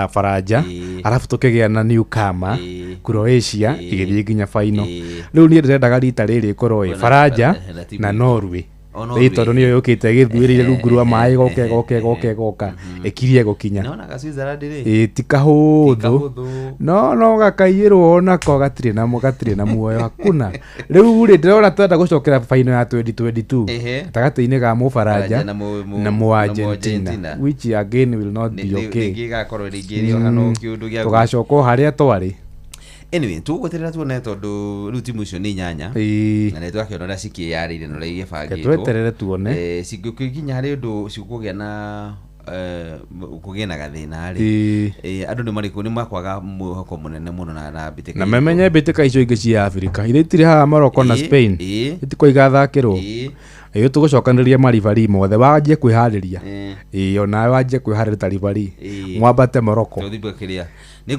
Speaker 7: Faranja, arabu tũkĩgĩa na newcomer Croatia ĩgĩthiĩ nginya final. Rĩu niĩ ndĩrendaga rita rĩrĩ ĩkorwo ĩ
Speaker 21: Kwĩna
Speaker 7: Faranja
Speaker 21: na timu
Speaker 7: na
Speaker 21: ĩngĩ.
Speaker 7: Norway.
Speaker 21: O Norway.
Speaker 7: Ĩ, tondũ nĩyo yũkĩte ĩgĩthuĩrĩire rungu rwa maĩ, ĩgoka ĩgoka ĩgoka ĩgoka ĩkirie gũkinya.
Speaker 21: Nĩwonaga Switzerland rĩ?
Speaker 7: Ĩ, ti kahũthũ.
Speaker 21: Kahũthũ.
Speaker 7: No gakaiyĩrwo onako gatirĩ na muoyo hakuna. Rĩu rĩ, ndĩrona twenda gũcokera final ya 2022 gatagatĩ-inĩ ga mũfaranja
Speaker 21: Faranja na
Speaker 7: na
Speaker 21: na
Speaker 7: mũargentina,
Speaker 21: Mũargentina.
Speaker 7: which again will not be okay.
Speaker 21: Rĩngĩ ĩgakorwo rĩngĩ ĩrĩ o hano kĩũndũ gĩa
Speaker 7: Tũgacoka o harĩa twarĩ.
Speaker 21: Anyway, tũgweterera tuone tondũ rĩu timu icio nĩ inyanya na nĩ twakĩona ũrĩa cikĩyarĩire na ũrĩa igĩbangĩtwo.
Speaker 7: Tweterere tuone.
Speaker 21: Cingĩkinya harĩ ũndũ cikũgĩa na kũgĩe na gathĩna rĩ, andũ nĩ marĩkũ nĩ makwaga mwĩhoko mũnene mũno na mbĩtĩka
Speaker 7: Na memenye mbĩtĩka icio ingĩ cia Afrika iria itirĩ haha, Morocco na Spain, itikwa igathakĩrwo ĩyo, tũgũcokanĩrĩria maribari mothe wanjie kwĩharĩria. Ĩĩ, onawe wanjie kwĩharĩria ta ribari, mwambate Morocco.
Speaker 21: Tũthiĩ kĩrĩa nĩ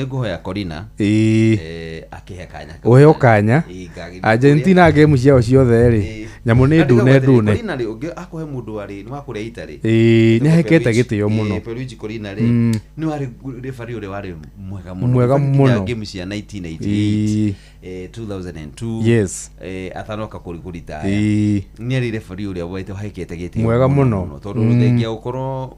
Speaker 21: ngũhoya Corina akĩhe kanya kau.
Speaker 7: Ũheo kanya.
Speaker 21: Ĩĩ, ngagĩthiĩ
Speaker 7: Argentina game ciao ciothe rĩ, nyamũ nĩ ndune ndune.
Speaker 21: Corina rĩ, ũngĩ akũhe mũndũ warĩ nĩ wa kũrĩa Italy.
Speaker 7: Ĩĩ, nĩ ahekete gĩtĩo mũno.
Speaker 21: Pierluigi Collina rĩ, nĩ warĩ referee ũrĩa warĩ mwega mũno.
Speaker 7: Mwega
Speaker 21: In fact, nginya
Speaker 7: mũno.
Speaker 21: game cia 1998, 2002, atanoka kũritaya, nĩ arĩ referee ũrĩa wahekete gĩtĩo
Speaker 7: Mwega mũno.
Speaker 21: Tondũ thengia gũkorwo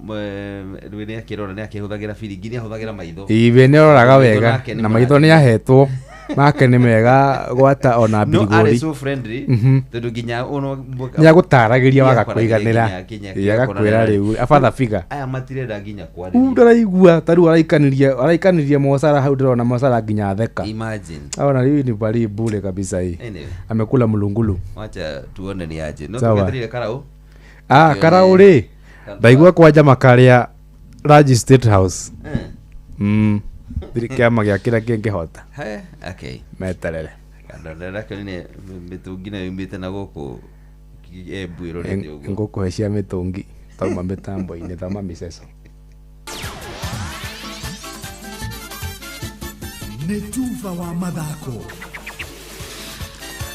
Speaker 21: rĩu nĩ akĩrora, nĩ akĩhũthagĩra biringi, nĩ ahũthagĩra maitho.
Speaker 7: Ĩĩ, we nĩ aroraga
Speaker 21: Maitho
Speaker 7: wega
Speaker 21: nake nĩ
Speaker 7: na maitho nĩ ahetwo. Make nĩ mega gwata ona
Speaker 21: No arĩ
Speaker 7: mbirigori.
Speaker 21: so friendly, tondũ nginya ono
Speaker 7: Nĩ agũtaragĩria waga
Speaker 21: Nĩakwaragĩria
Speaker 7: kũiganĩra.
Speaker 21: nginya
Speaker 7: Ĩ, agakwĩra rĩu abatha figa.
Speaker 21: Aya matirenda nginya
Speaker 7: Rĩu
Speaker 21: kwarĩria.
Speaker 7: ndaraigua ta rĩu araikanĩria Mosara hau, ndĩrona Mosara nginya atheka.
Speaker 21: Imagine.
Speaker 7: Aona rĩu ni bali bure kabisa hii.
Speaker 21: Anyway.
Speaker 7: Amekula mlungulu.
Speaker 21: Wacha tuone ni aje no.
Speaker 7: Sawa.
Speaker 21: Tugetereire karau.
Speaker 7: Ah,
Speaker 21: Tuone.
Speaker 7: karau rĩ, ndaigua kwanja makarĩa Raji State House.
Speaker 21: Eh.
Speaker 7: Thiri kĩama gĩa kĩrĩa kĩngĩhota.
Speaker 21: He, okay.
Speaker 7: Meterere.
Speaker 21: Ndĩrakĩonire mĩtũngi nayo yumĩte na gũkũ Embu ĩrorete ũguo.
Speaker 7: Ngũkũhe cia mĩtũngi tauma mĩtambo-inĩ, thoma mĩceco.
Speaker 11: Nĩ tuba wa mathako.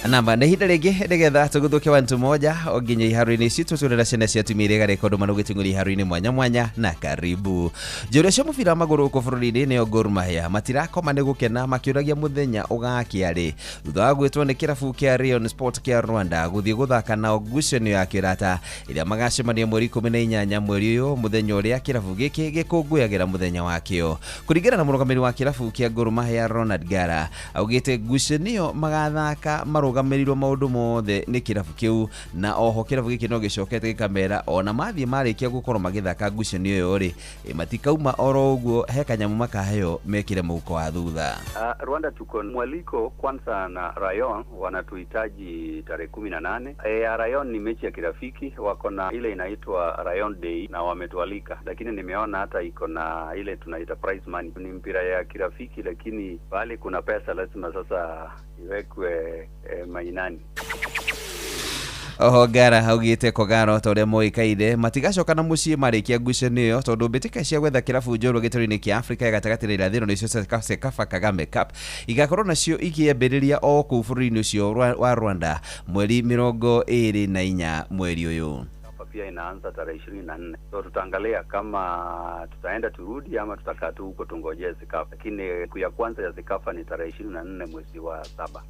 Speaker 21: Namba nä ihinda rĩngĩ nĩgetha tũgũthũke wantu moja o nginya iharo-inĩ citũ tũrera ciana cia atumia iria igareka ũndũ manũgĩtung'ũria iharo-inĩ mwanya mwanya na karibu njũrĩa cia mũbira wa magũrũ gũkũ bũrũri-inĩ nĩo Gor Mahia matirakoma nĩ gũkena makĩũragia mũthenya ũgakĩa rĩ thutha wa gwĩtwo nĩ kĩrabu kĩa Rayon Sport kĩa Rwanda gũthiĩ gũthaka nao ngucanio ya kĩrata ĩrĩa magacemania mweri 18 mweri ũyũ, mũthenya ũrĩa kĩrabu gĩkĩ gĩkũngũyagĩra mũthenya wakĩo. Kũringana na mũrũgamĩrĩri wa kĩrabu kĩa Gor Mahia Ronald Gara, augĩte ngucanio magathaka marũgamĩrĩirwo maũndũ mothe nĩ kĩrabu kĩu, na oho kĩrabu gĩkĩ no gĩcokete gĩkamera ona mathiĩ marĩkia gũkorwo magĩthaka ngucanio ĩyo rĩ, matikauma oro ũguo, he kanyamũ makaheo mekĩre mũhuko wa thutha.
Speaker 8: Rwanda tuko mwaliko kwanza na Rayon wanatuhitaji tarehe 18. Ya Rayon ni mechi ya kirafiki, wako na ile inaitwa Rayon Day na wametualika, lakini nimeona hata iko na ile tunaita prize money. Ni mpira ya kirafiki, lakini pale kuna pesa lazima sasa iwekwe mainani.
Speaker 21: Oho Ngara augĩte Kogaro ta ũrĩa moĩkaine matigacoka na mũciĩ marĩkia ngucanio ĩyo tondũ mbĩtĩka cia gwetha kĩrabu njorua gĩtarũ-inĩ kĩa Afrika ya gatagatĩ na irathĩro nĩcio CECAFA Kagame Cup igakorwo nacio ikĩambĩrĩria o kũu bũrũri-inĩ ũcio wa Rwanda mweri 24 mweri ũyũ.
Speaker 8: Hapa pia inaanza tarehe 24. So tutaangalia kama tutaenda turudi ama tutakaa tu huko tungojee CECAFA. Lakini siku ya kwanza ya CECAFA ni tarehe 24 mwezi wa 7.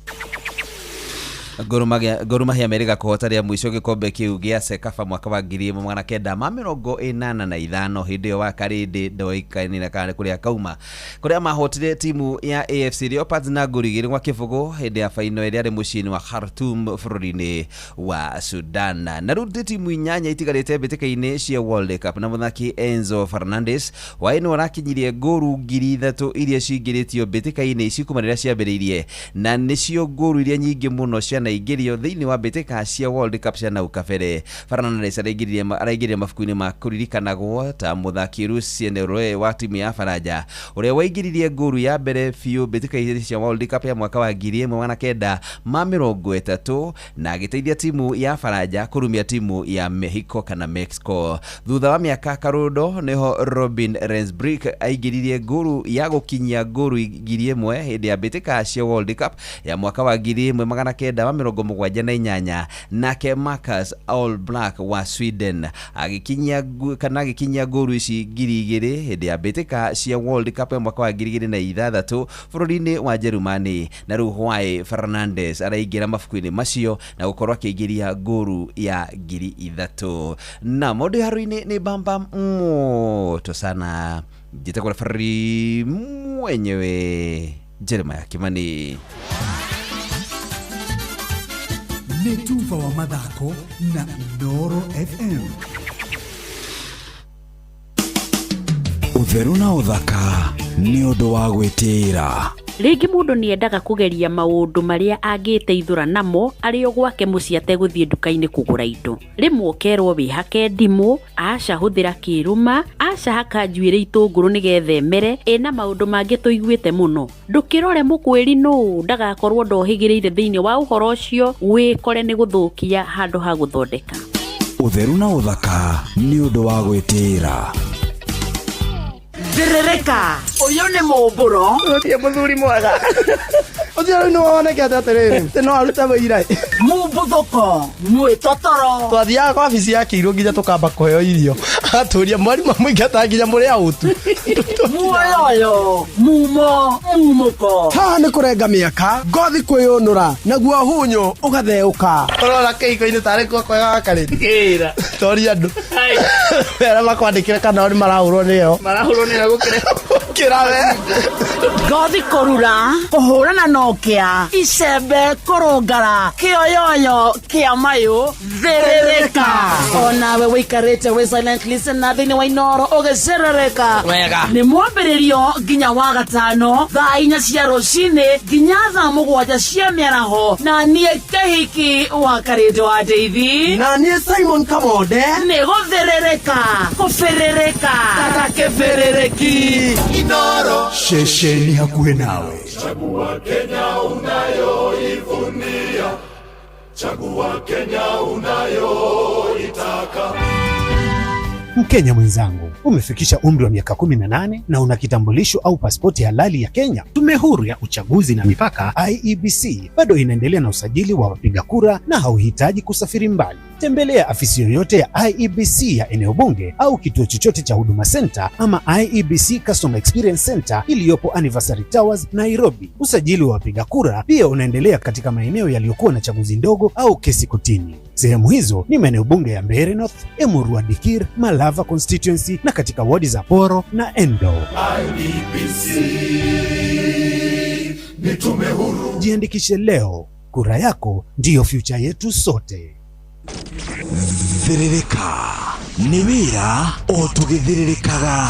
Speaker 21: Gor Mahia merĩga kũhota rĩa mũico gĩkombe kĩu gĩa CECAFA mwaka wa 1985 hĩndĩ ĩyo wa Karĩndĩ ndoĩkaine na kana kũrĩa kauma kũrĩa mahotire timu ya AFC Leopards na ngũri 2-0 hĩndĩ ya faino ĩrĩa yarĩ mũciĩ-inĩ wa Khartoum bũrũri-inĩ wa Sudan. Na rĩu nĩ timu 8 itigarĩte mbĩtĩka-inĩ cia World Cup na mũthaki Enzo Fernandez waĩ nĩ ũrakinyirie ngũru 3,000 iria cingĩrĩtio mbĩtĩka-inĩ ici kuma rĩrĩa ciambĩrĩirie, na nĩcio ngũru iria nyingĩ mũno cianaingĩrio thĩinĩ wa mbĩtĩka cia World Cup cia nau kabere. Fernandes araingĩrire mabuku-inĩ ma kũririkanagwo ta mũthaki Lucien Leroy wa timu ya Faranja ũrĩa waingĩririe ngũru ya mbere biũ mbĩtĩka-inĩ cia World Cup ya mwaka wa 1930 na agĩteithia timu ya Faranja kũrumia timu ya Mexico kana Mexico. Thutha wa mĩaka karundo nĩho Robin Rensbrick aingĩririe ngũru ya gũkinyia ngũru 1,000 hĩndĩ ya mbĩtĩka cia World Cup ya mwaka wa 1978, nake Marcus All Black wa Sweden agĩkinyia kana agĩkinyia ngũru ici 2,000 hĩndĩ ya mbĩtĩka cia World Cup ya mwaka wa 2006 bũrũri-inĩ wa Jerumani. Na rĩu Hwaĩ Fernandes araingĩra mabuku-inĩ macio na gũkorwo akĩingĩria ngũru ya 3,000. Na maũndũ haro-inĩ nĩ bamba moto sana. Njĩtagwo referee mwenyewe Jeremiah Kimani.
Speaker 11: Nĩ tuba wa mathako na Inooro FM.
Speaker 16: Ũtheru na ũthaka nĩ ũndũ wa gwĩtĩĩra.
Speaker 18: Rĩngĩ mũndũ nĩ endaga kũgeria maũndũ marĩa angĩteithũra namo arĩ o gwake mũciĩ ategũthiĩ nduka-inĩ kũgũra indo. Rĩmwe ũkerwo wĩhake ndimũ, aca hũthĩra kĩrũma, aca haka njuĩrĩ itũngũrũ nĩgetha ĩmere, ĩna maũndũ mangĩ tũiguĩte mũno. Ndũkĩrore mũkwĩri nũ ndagakorwo ndohĩgĩrĩire thĩinĩ wa ũhoro ũcio, wĩkore nĩ gũthũkia handũ ha gũthondeka.
Speaker 16: Ũtheru na ũthaka nĩ ũndũ wa gwĩtĩĩra.
Speaker 2: Thĩrĩrĩka ũyũ nĩ mũmbũro.
Speaker 4: Ũtie mũthuri mwega. Ũcio rĩu nĩwonekete atĩrĩrĩ, atĩ no arute wĩira.
Speaker 2: Mumbuthũko mwĩtotoro.
Speaker 4: Twathiaga kwa wabici ya kĩirũ nginya tũkamba kũheo irio. Atũria mwarimũ amũingata nginya mũrĩ autu.
Speaker 2: Muoyoyo mumo mumũko.
Speaker 4: Haha nĩ kũrenga mĩaka, ngothi kwĩyũnũra, naguo hunyũ ũgatheũka. Ũrona kĩhiko-inĩ tarĩ kuo kwega gakarĩte.
Speaker 10: Kĩra.
Speaker 4: Toria andũ. Arĩa makwandĩkĩre kana o nĩ marahũrwo nĩyo.
Speaker 10: Marahũrwo nĩyo gũkĩra.
Speaker 4: Kĩra we.
Speaker 2: Ngothi kũrura, kũhũrana na ũkĩa, icembe kũrũngara, kĩoyoyo kĩa mayũ, thĩrĩrĩka. Onawe wĩikarĩte wĩ silent listener thĩinĩ wa Inoro ũgĩcerereka.
Speaker 10: Wega.
Speaker 2: Nĩ mwambĩrĩrio nginya wa gatano thaa 4 cia rũcinĩ nginya thaa 7 cia mĩaraho, na niĩ Kĩhiki wa Karĩndũ wa Ndeithi,
Speaker 4: na niĩ Simon Kamonde,
Speaker 2: nĩ gũthĩrĩrĩka kũbĩrĩrĩka kata kĩbĩrĩrĩki.
Speaker 9: Inoro
Speaker 11: ceceni hakuhĩ nawe.
Speaker 9: Chagua Kenya unayoivunia, chagua Kenya unayoitaka.
Speaker 13: Mkenya mwenzangu, umefikisha umri wa miaka 18 na una kitambulisho au pasipoti halali ya Kenya. Tume Huru ya Uchaguzi na Mipaka IEBC bado inaendelea na usajili wa wapiga kura na hauhitaji kusafiri mbali. Tembelea afisi yoyote ya IEBC ya eneo bunge au kituo chochote cha Huduma Center ama IEBC Customer Experience Center iliyopo Anniversary Towers, Nairobi. Usajili wa wapiga kura pia unaendelea katika maeneo yaliyokuwa na chaguzi ndogo au kesi kotini. Sehemu hizo ni maeneo bunge ya Mbeere North, Emurua Dikirr, Malava constituency na katika wadi za Poro na Endo.
Speaker 9: IEBC ni tume huru.
Speaker 13: Jiandikishe leo, kura yako ndiyo future yetu sote.
Speaker 16: Thĩrĩrĩka nĩ wĩra o tũgĩthĩrĩrĩkaga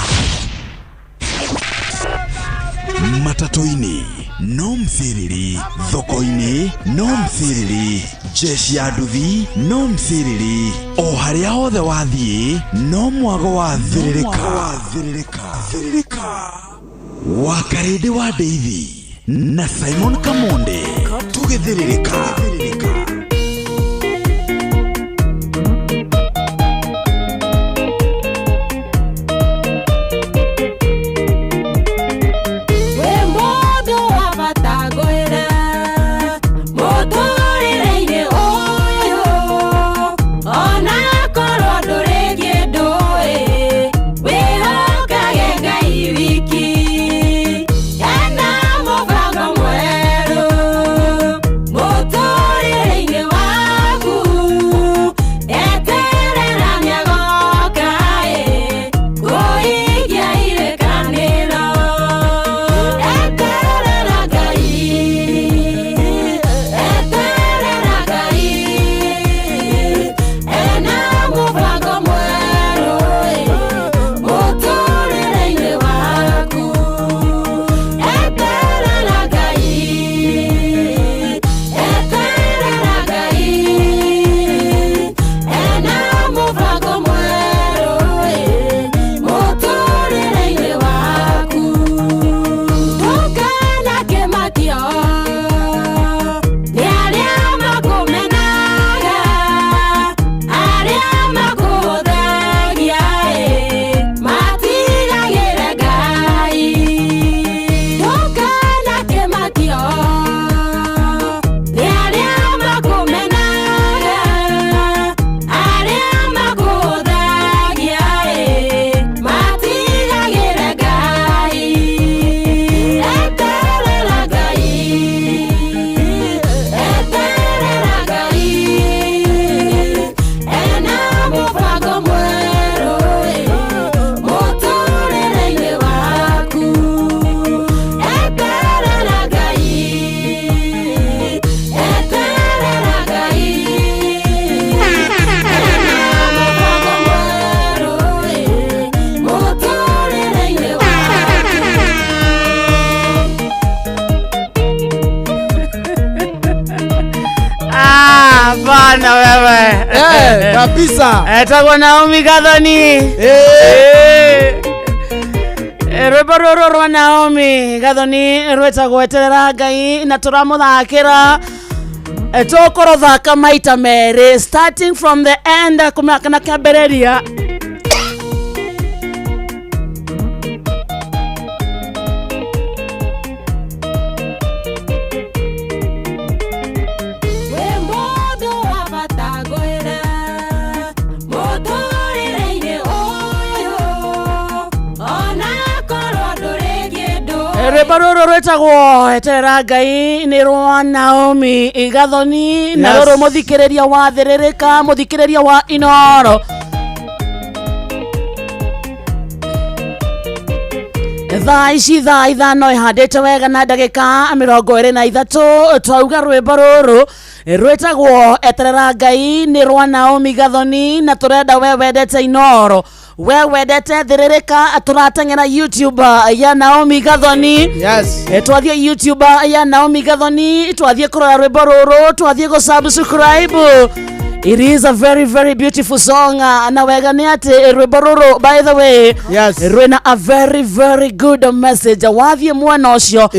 Speaker 16: matatũ-inĩ no mthĩrĩri, thoko-inĩ no mthĩrĩri, jeshi ya nduthi no mthĩrĩri, o harĩa hothe wathiĩ no mwago wa thĩrĩrĩka. Thĩrĩrĩka wa Karĩndĩ wa Ndeithi na Simon Kamonde, tũgĩthĩrĩrĩka.
Speaker 15: Wĩ mũndũ wa bata ngwĩre, mũtũrĩre-inĩ ũyũ, ona korwo ndũrĩ kĩndũ ĩ, wĩhokage Ngai wiki. Ena mũbango mwerũ, mũtũrĩre-inĩ waku, eterera nĩagoka ĩ, kũhingia irĩkanĩro. Eterera Ngai, eterera Ngai, ena mũbango mwerũ ĩ, mũtũrĩre-inĩ waku. Eterera Ngai, eterera Ngai, ena mũbango mwerũ ĩ, mũtũrĩre-inĩ waku. Ndũkana kĩmakio nĩ arĩa makũmenaga, arĩa makũhũthagia ĩ, matigagĩre Ngai. Ndũkana kĩmakio nĩ arĩa makũmenaga, arĩa makũhũthagia ĩ, matigagĩre Ngai. Eterera Ngai, eterera Ngai, ena mũbango mwerũ ĩ, mũtũrĩre-inĩ waku. Eterera Ngai, eterera Ngai, ena mũbango mwerũ ĩ, mũtũrĩre-inĩ waku.
Speaker 2: Ah, bana wewe.
Speaker 4: Kabisa.
Speaker 2: Etagwo Naomi Gathoni. Eh. Rwĩmbo rũrũ rwa Naomi Gathoni rwĩtagwo Eterera Ngai na tũramũthakĩra tũkũrũthaka maita merĩ, starting from the end kana kĩambĩrĩria.
Speaker 15: Wĩ mũndũ wa bata ngwĩre, mũtũrĩre-inĩ ũyũ, ona korwo ndũrĩ kĩndũ.
Speaker 2: Rwĩmbo rũrũ rwĩtagwo Eterera Ngai nĩ rwa Naomi Gathoni, na
Speaker 4: Yes.
Speaker 2: rũrũ mũthikĩrĩria wa Thĩrĩrĩka, mũthikĩrĩria wa Inoro. Thaa ici thaa 5 ihandĩte wega na ndagĩka 23. Twauga rwĩmbo rũrũ rwĩtagwo Eterera Ngai nĩ rwa Naomi Gathoni, na tũrenda we wendete Inoro, we wendete Thĩrĩrĩka, tũrateng'era YouTube ya Naomi Gathoni.
Speaker 4: Yes.
Speaker 2: Twathiĩ YouTube ya Naomi Gathoni, twathiĩ kũrora rwĩmbo rũrũ, twathiĩ gũ subscribe. It is a very very beautiful song, na wega nĩ atĩ rwĩmbo rũrũ, by the way,
Speaker 4: yes,
Speaker 2: rwĩna a very very good message. Wathiĩ mwena ũcio,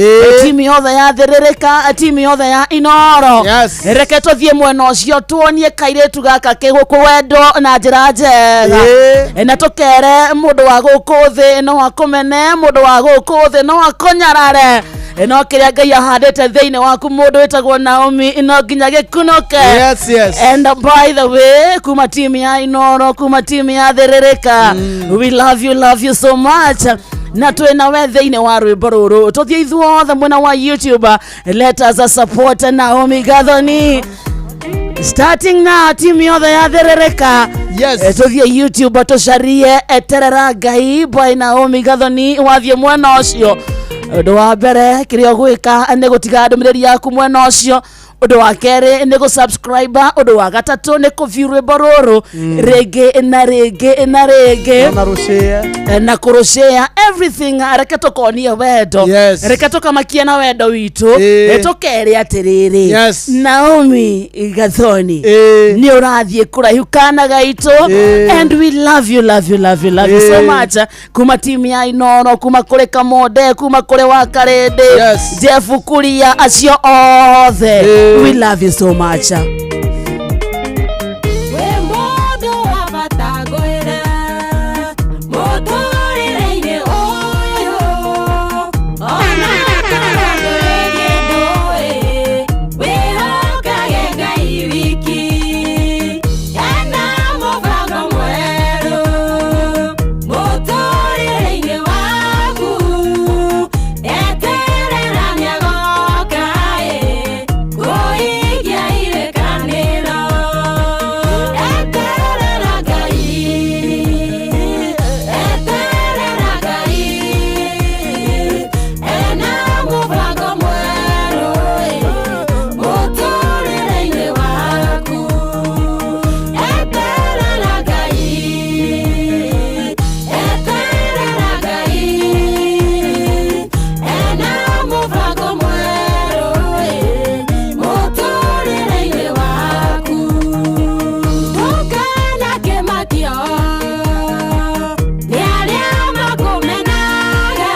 Speaker 2: timu yothe ya Thĩrĩrĩka, timu yothe ya Inoro,
Speaker 4: yes,
Speaker 2: reke tũthiĩ mwena ũcio tuonie kairĩtu gaka kĩgũkũ wendo na njĩra njega. Na tũkere mũndũ wa gũkũ thĩ no akũmene, mũndũ wa gũkũ thĩ no akũnyarare, no kĩrĩa Ngai ahandĩte thĩinĩ waku mũndũ wĩtagwo Naomi no nginya gĩkunũke.
Speaker 4: Yes, yes.
Speaker 2: And by the way, kuma timu ya Inoro, kuma timu ya Thĩrĩrĩka, we love you, love you so much, na twĩna we thĩinĩ wa rwĩmbo rũrũ. Tũthiĩ ithuothe mwena wa YouTube, let us support Naomi Gathoni starting now. Timu yothe ya Thĩrĩrĩka,
Speaker 4: yes,
Speaker 2: tũthiĩ YouTube tũcarie Eterera Ngai by Naomi Gathoni. Wathiĩ mwena ũcio, ũndũ wa mbere kĩrĩa ũgwĩka nĩ gũtiga ndũmĩrĩri yaku mwena ũcio, ũndũ wa kerĩ nĩ gũ-subscribe, ũndũ wa gatatũ nĩ kũ-view rwĩmbo rũrũ rĩngĩ na rĩngĩ na rĩngĩ,
Speaker 4: na rũshare,
Speaker 2: na kũrũshare everything. Reke tũkonie wendo,
Speaker 4: Yes.
Speaker 2: reke tũkamakie na wendo witũ, tũkere atĩrĩrĩ,
Speaker 4: Yes.
Speaker 2: Naomi Gathoni nĩ ũrathiĩ kũraihu, kana gaitũ, and we love you, love you, love you, love you so much, kuma timu ya Inoro, kuma kũrĩ Kamonde, kuma kũrĩ Wakarĩndĩ,
Speaker 4: Yes.
Speaker 2: Jeff Kuria, acio othe, we love you so much.
Speaker 6: Wĩ mũndũ wa bata ngwĩre mũtũrĩre-inĩ ũyũ, ona korwo ndũrĩ kĩndũ ĩ, wĩhokage Ngai wiki, ena mũbango mwerũ mũtũrĩre-inĩ waku. Eterera nĩagoka ĩ, kũhingia irĩkanĩro. Eterera Ngai, eterera Ngai, ena mũbango mwerũ ĩ, mũtũrĩre-inĩ waku. Eterera Ngai, eterera Ngai, ena mũbango mwerũ ĩ, mũtũrĩre-inĩ waku. Ndũkanakĩmakio nĩ arĩa makũmenaga,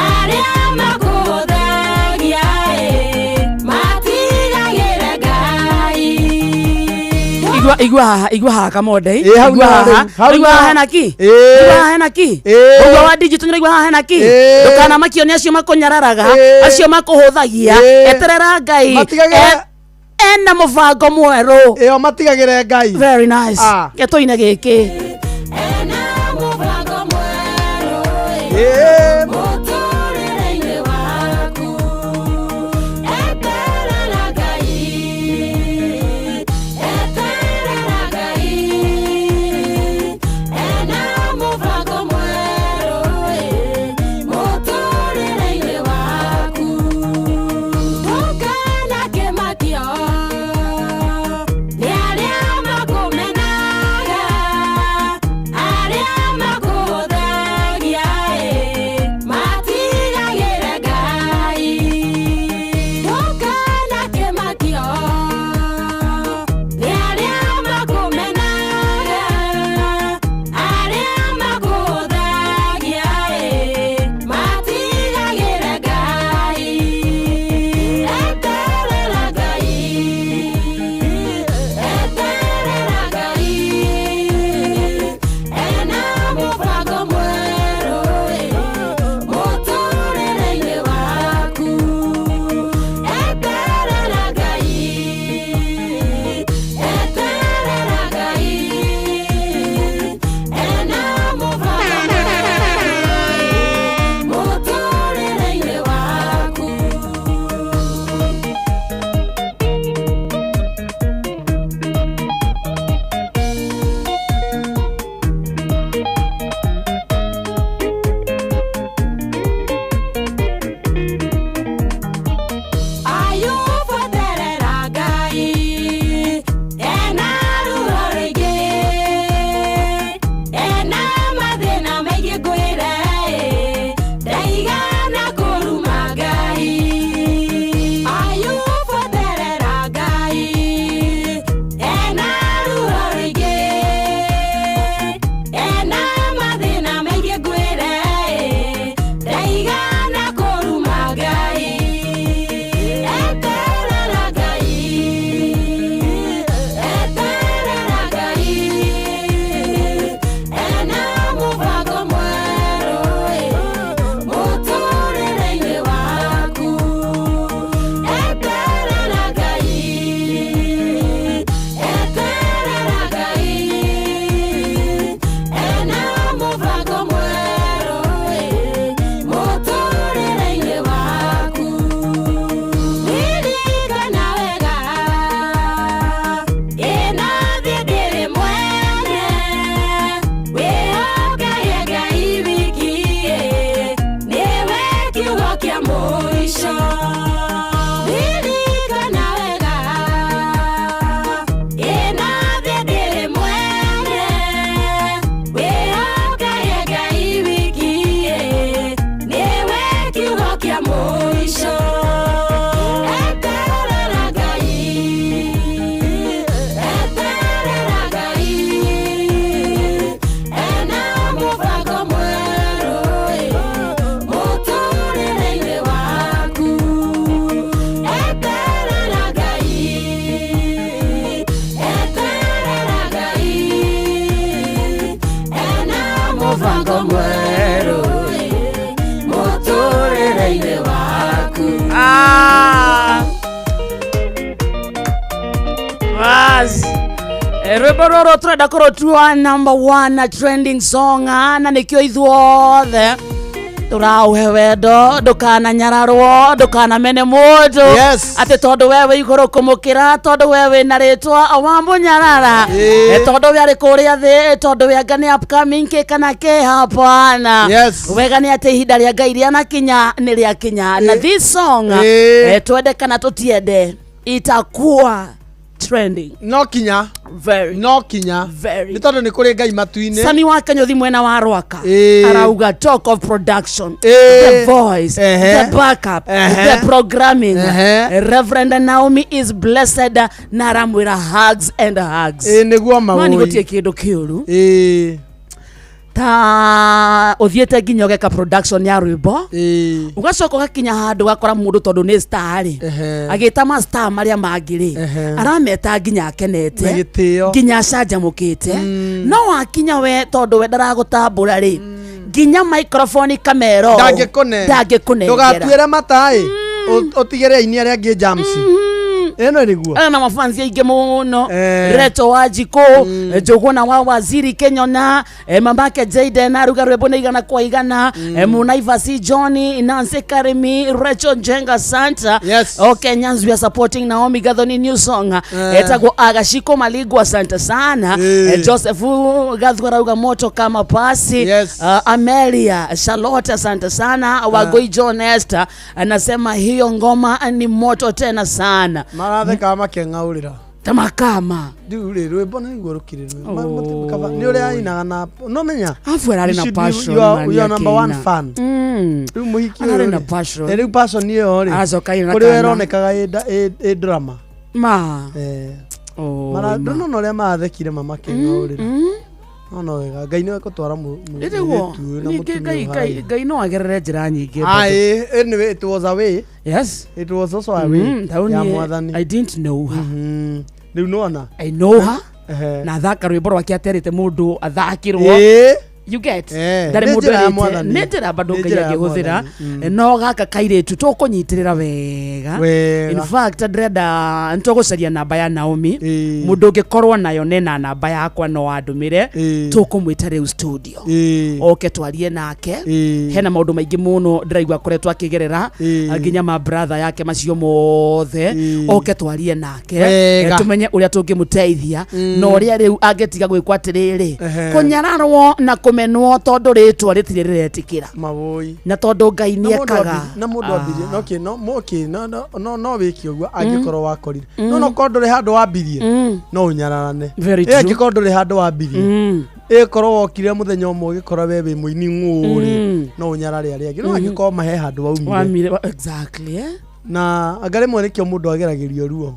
Speaker 6: arĩa makũhũthagia ĩ, matigagĩre Ngai.
Speaker 2: Igua, igua haha, igua haha Kamonde.
Speaker 4: Ĩ, hau
Speaker 2: Igua
Speaker 4: nĩho
Speaker 2: haha.
Speaker 4: rĩu, hau
Speaker 2: Igua haha
Speaker 4: nĩho.
Speaker 2: hena ki, igua haha hena ki, ũguo wa digital nĩ igua haha hena ki. Ndũkanamakio nĩ acio makũnyararaga, acio makũhũthagia. Eterera Ngai.
Speaker 4: Matigagĩre-
Speaker 2: Ena mũbango mwerũ.
Speaker 4: Ĩyo matigagĩre Ngai.
Speaker 2: Very nice.
Speaker 4: Ah.
Speaker 2: Ketũine gĩkĩ.
Speaker 6: Ena mũbango mwerũ ĩ, mũtũrĩre-inĩ waku. Eterera Ngai, eterera Ngai, ena mũbango mwerũ ĩ, mũtũrĩre-inĩ waku. Ndũkanakĩmakio nĩ arĩa makũmenaga, arĩa makũhũthagia ĩ, mũbango mwerũ mũtũrĩre-inĩ waku.
Speaker 2: Ah. Bas. Rwĩmbo rũrũ tũrenda kũrũtua number one na trending song, na nĩkĩo ithuothe tũraũhe wendo. Ndũkananyararwo, ndũkanamene mũndũ atĩ tondũ we wĩ igũrũ kũmũkĩra, tondũ we wĩna rĩtwa wa mũnyarara, tondũ we arĩ kũrĩa thĩ, tondũ we anga nĩ upcoming kĩ kana kĩ. Hapana. Wega nĩ atĩ ihinda rĩa Ngai rĩanakinya nĩ rĩakinya, na this song, twende kana tũtiende, itakuwa trending.
Speaker 4: No kinya.
Speaker 2: Very.
Speaker 4: No kinya.
Speaker 2: Very.
Speaker 4: Nĩ tondũ nĩ kũrĩ Ngai matu-inĩ.
Speaker 2: Sami wa Kanyothi mwena wa Rwaka arauga talk of production, the voice, the backup, the programming. Reverend Naomi is blessed na aramwĩra hugs and hugs.
Speaker 4: Nĩguo.
Speaker 2: No
Speaker 4: mawũi.
Speaker 2: nĩ gũtirĩ kĩndũ kĩũru ta ũthiĩte nginya ũgeka production ya rwĩmbo, ũgacoka ũgakinya handũ ũgakora mũndũ tondũ nĩ star rĩ, agĩta ma star marĩa mangĩ rĩ, arameta nginya akenete,
Speaker 4: Na gĩtĩo.
Speaker 2: nginya acanjamũkĩte, no wakinya we, tondũ we ndaragũtambũra rĩ, nginya microphone kamero
Speaker 4: ndangĩkũne.
Speaker 2: Ndangĩkũnengera.
Speaker 4: Ndũgatuĩre mata ĩ, ũtigĩre aini arĩa angĩ jams ĩno nĩguo.
Speaker 2: Ena na mafansi aingĩ mũno. Reto wa Njikũ, Njũgũna wa Waziri Kenyona, mamake Jaden aruga rwĩmbo nĩ 100/100. Munaivasi John, Nancy Karimi, Rachel Njenga Santa. Okay, Kenyans, we are supporting Naomi Gathoni new song. Etagwo Agashiko Maligwa, asante sana. Joseph Gathwa arauga moto kama pasi. Amelia Charlotte, asante sana. Wagoi John Esther anasema hiyo ngoma ni moto tena sana.
Speaker 4: Maratheka makeng'aũrĩra.
Speaker 2: Tamakama.
Speaker 4: Rĩu rĩ, rwĩmbo nĩguo rũkĩrĩ nĩ ũrĩa ainaga na no menya.
Speaker 2: Afu ararĩ
Speaker 4: You
Speaker 2: na
Speaker 4: should
Speaker 2: passion,
Speaker 4: you are
Speaker 2: man,
Speaker 4: number one
Speaker 2: akĩina.
Speaker 4: fan. Rĩu mũhiki
Speaker 2: Ararĩ
Speaker 4: ũyũ
Speaker 2: na
Speaker 4: rĩ,
Speaker 2: passion.
Speaker 4: rĩu passion ĩyo rĩ,
Speaker 2: Aracoka aina na
Speaker 4: kũrĩ we
Speaker 2: kana.
Speaker 4: ĩronekaga ĩ drama.
Speaker 2: Ma. Oh, ma.
Speaker 4: Ndũnona ũrĩa marathekire ma makeng'aũrĩra? No wega Ngai nĩwe kũtwara
Speaker 2: Nĩguo.
Speaker 4: mũirĩtu ũyũ na
Speaker 2: Ningĩ
Speaker 4: mũtumia
Speaker 2: Ngai
Speaker 4: ũyũ
Speaker 2: Ngai
Speaker 4: haraihu.
Speaker 2: Ngai no agerere njĩra nyingĩ.
Speaker 4: Ah, anyway, it was a way. It was also a way
Speaker 2: Tau
Speaker 4: ya
Speaker 2: niĩ,
Speaker 4: Mwathani.
Speaker 2: I didn't know her.
Speaker 4: Rĩu nĩwona.
Speaker 2: I know her. Na athaka rwĩmbo rwake aterĩte mũndũ athakĩrwo. You get? Ndarĩ
Speaker 4: Nĩ
Speaker 2: mũndũ
Speaker 4: njĩra ya
Speaker 2: erĩte.
Speaker 4: Mwathani.
Speaker 2: Nĩ njĩra bado
Speaker 4: Nĩ
Speaker 2: Ngai
Speaker 4: njĩra ya
Speaker 2: angĩhũthĩra.
Speaker 4: Mwathani.
Speaker 2: No gaka kairĩtu tũkũnyitĩrĩra wega.
Speaker 4: Wega.
Speaker 2: In fact, ndĩrenda nĩtũgũcaria namba ya Naomi. Mũndũ ũngĩkorwo nayo nena namba yakwa no andũmĩre. Tũkũmwĩta rĩu studio. Oke twarie nake. Hena maũndũ maingĩ mũno ndĩraigua akoretwo akĩgerera, nginya ma brother yake macio mothe. Oke twarie nake.
Speaker 4: Wega.
Speaker 2: Tũmenye ũrĩa tũngĩmũteithia na ũrĩa rĩu angĩtiga gwĩkwo atĩrĩrĩ, kũnyararwo na kũmenwo tondũ rĩtwa rĩtirĩ rĩretĩkĩra.
Speaker 4: Mawũi.
Speaker 2: Na tondũ Ngai
Speaker 4: Na mũndũ
Speaker 2: nĩekaga.
Speaker 4: na mũndũ ambirie no kĩ no okay, no wĩke ũguo angĩkorwo wakorire, no korwo ndũrĩ handũ wambirie, no ũnyararane.
Speaker 2: Very true.
Speaker 4: Angĩkorwo ndũrĩ handũ wambirie, ĩkorwo wokire mũthenya ũmwe ũgĩkora we wĩ mũini ng'ũũrĩ, no ũnyarare arĩa angĩ, no angĩkorwo mahe handũ waumire.
Speaker 2: Wamire exactly, eh?
Speaker 4: Na anga rĩmwe nĩkĩo mũndũ ageragĩrio ruo.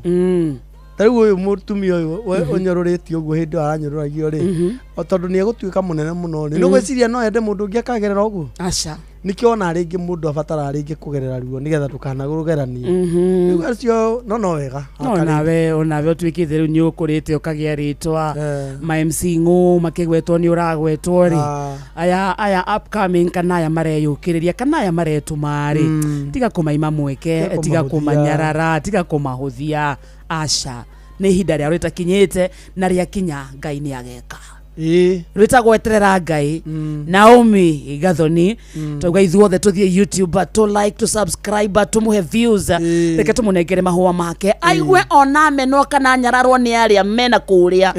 Speaker 4: Ta rĩu ũyũ mũtumia ũyũ ũnyorũrĩtio ũguo hĩndĩ ĩyo aranyũrũragio rĩ, o tondũ nĩ egũtuĩka mũnene mũno rĩ, nĩ ũgwĩciria no ende mũndũ ũngĩ akagerera ũguo?
Speaker 2: Aca.
Speaker 4: Nĩkĩo ona rĩngĩ mũndũ abataraga rĩngĩ kũgerera ruo nĩgetha ndũkanarũgeranie. Rĩu acio no wega.
Speaker 2: No onawe ũtuĩkĩte rĩu nĩ ũkũrĩte ũkagĩa rĩtwa, ma MC ng'ũ makĩgwetwo nĩ ũragwetwo rĩ, aya upcoming kana aya mareyũkĩrĩria kana aya maretũma rĩ, tiga kũmaima mweke.
Speaker 4: Tiga
Speaker 2: tiga
Speaker 4: kũmahũthia.
Speaker 2: Kũmanyarara, tiga kũmahũthia. Aca, nĩ ihinda rĩao rĩtakinyĩte, na rĩakinya Ngai nĩ ageka. Rwĩtagwo eterera Ngai. Naomi Gathoni, twauga ithuothe tũthiĩ YouTube, tũ like, tũ subscribe, tũmũhe views. Reke tũmũnengere mahũa make aigue ona menwo kana nyararwo nĩ arĩa mena kũrĩa,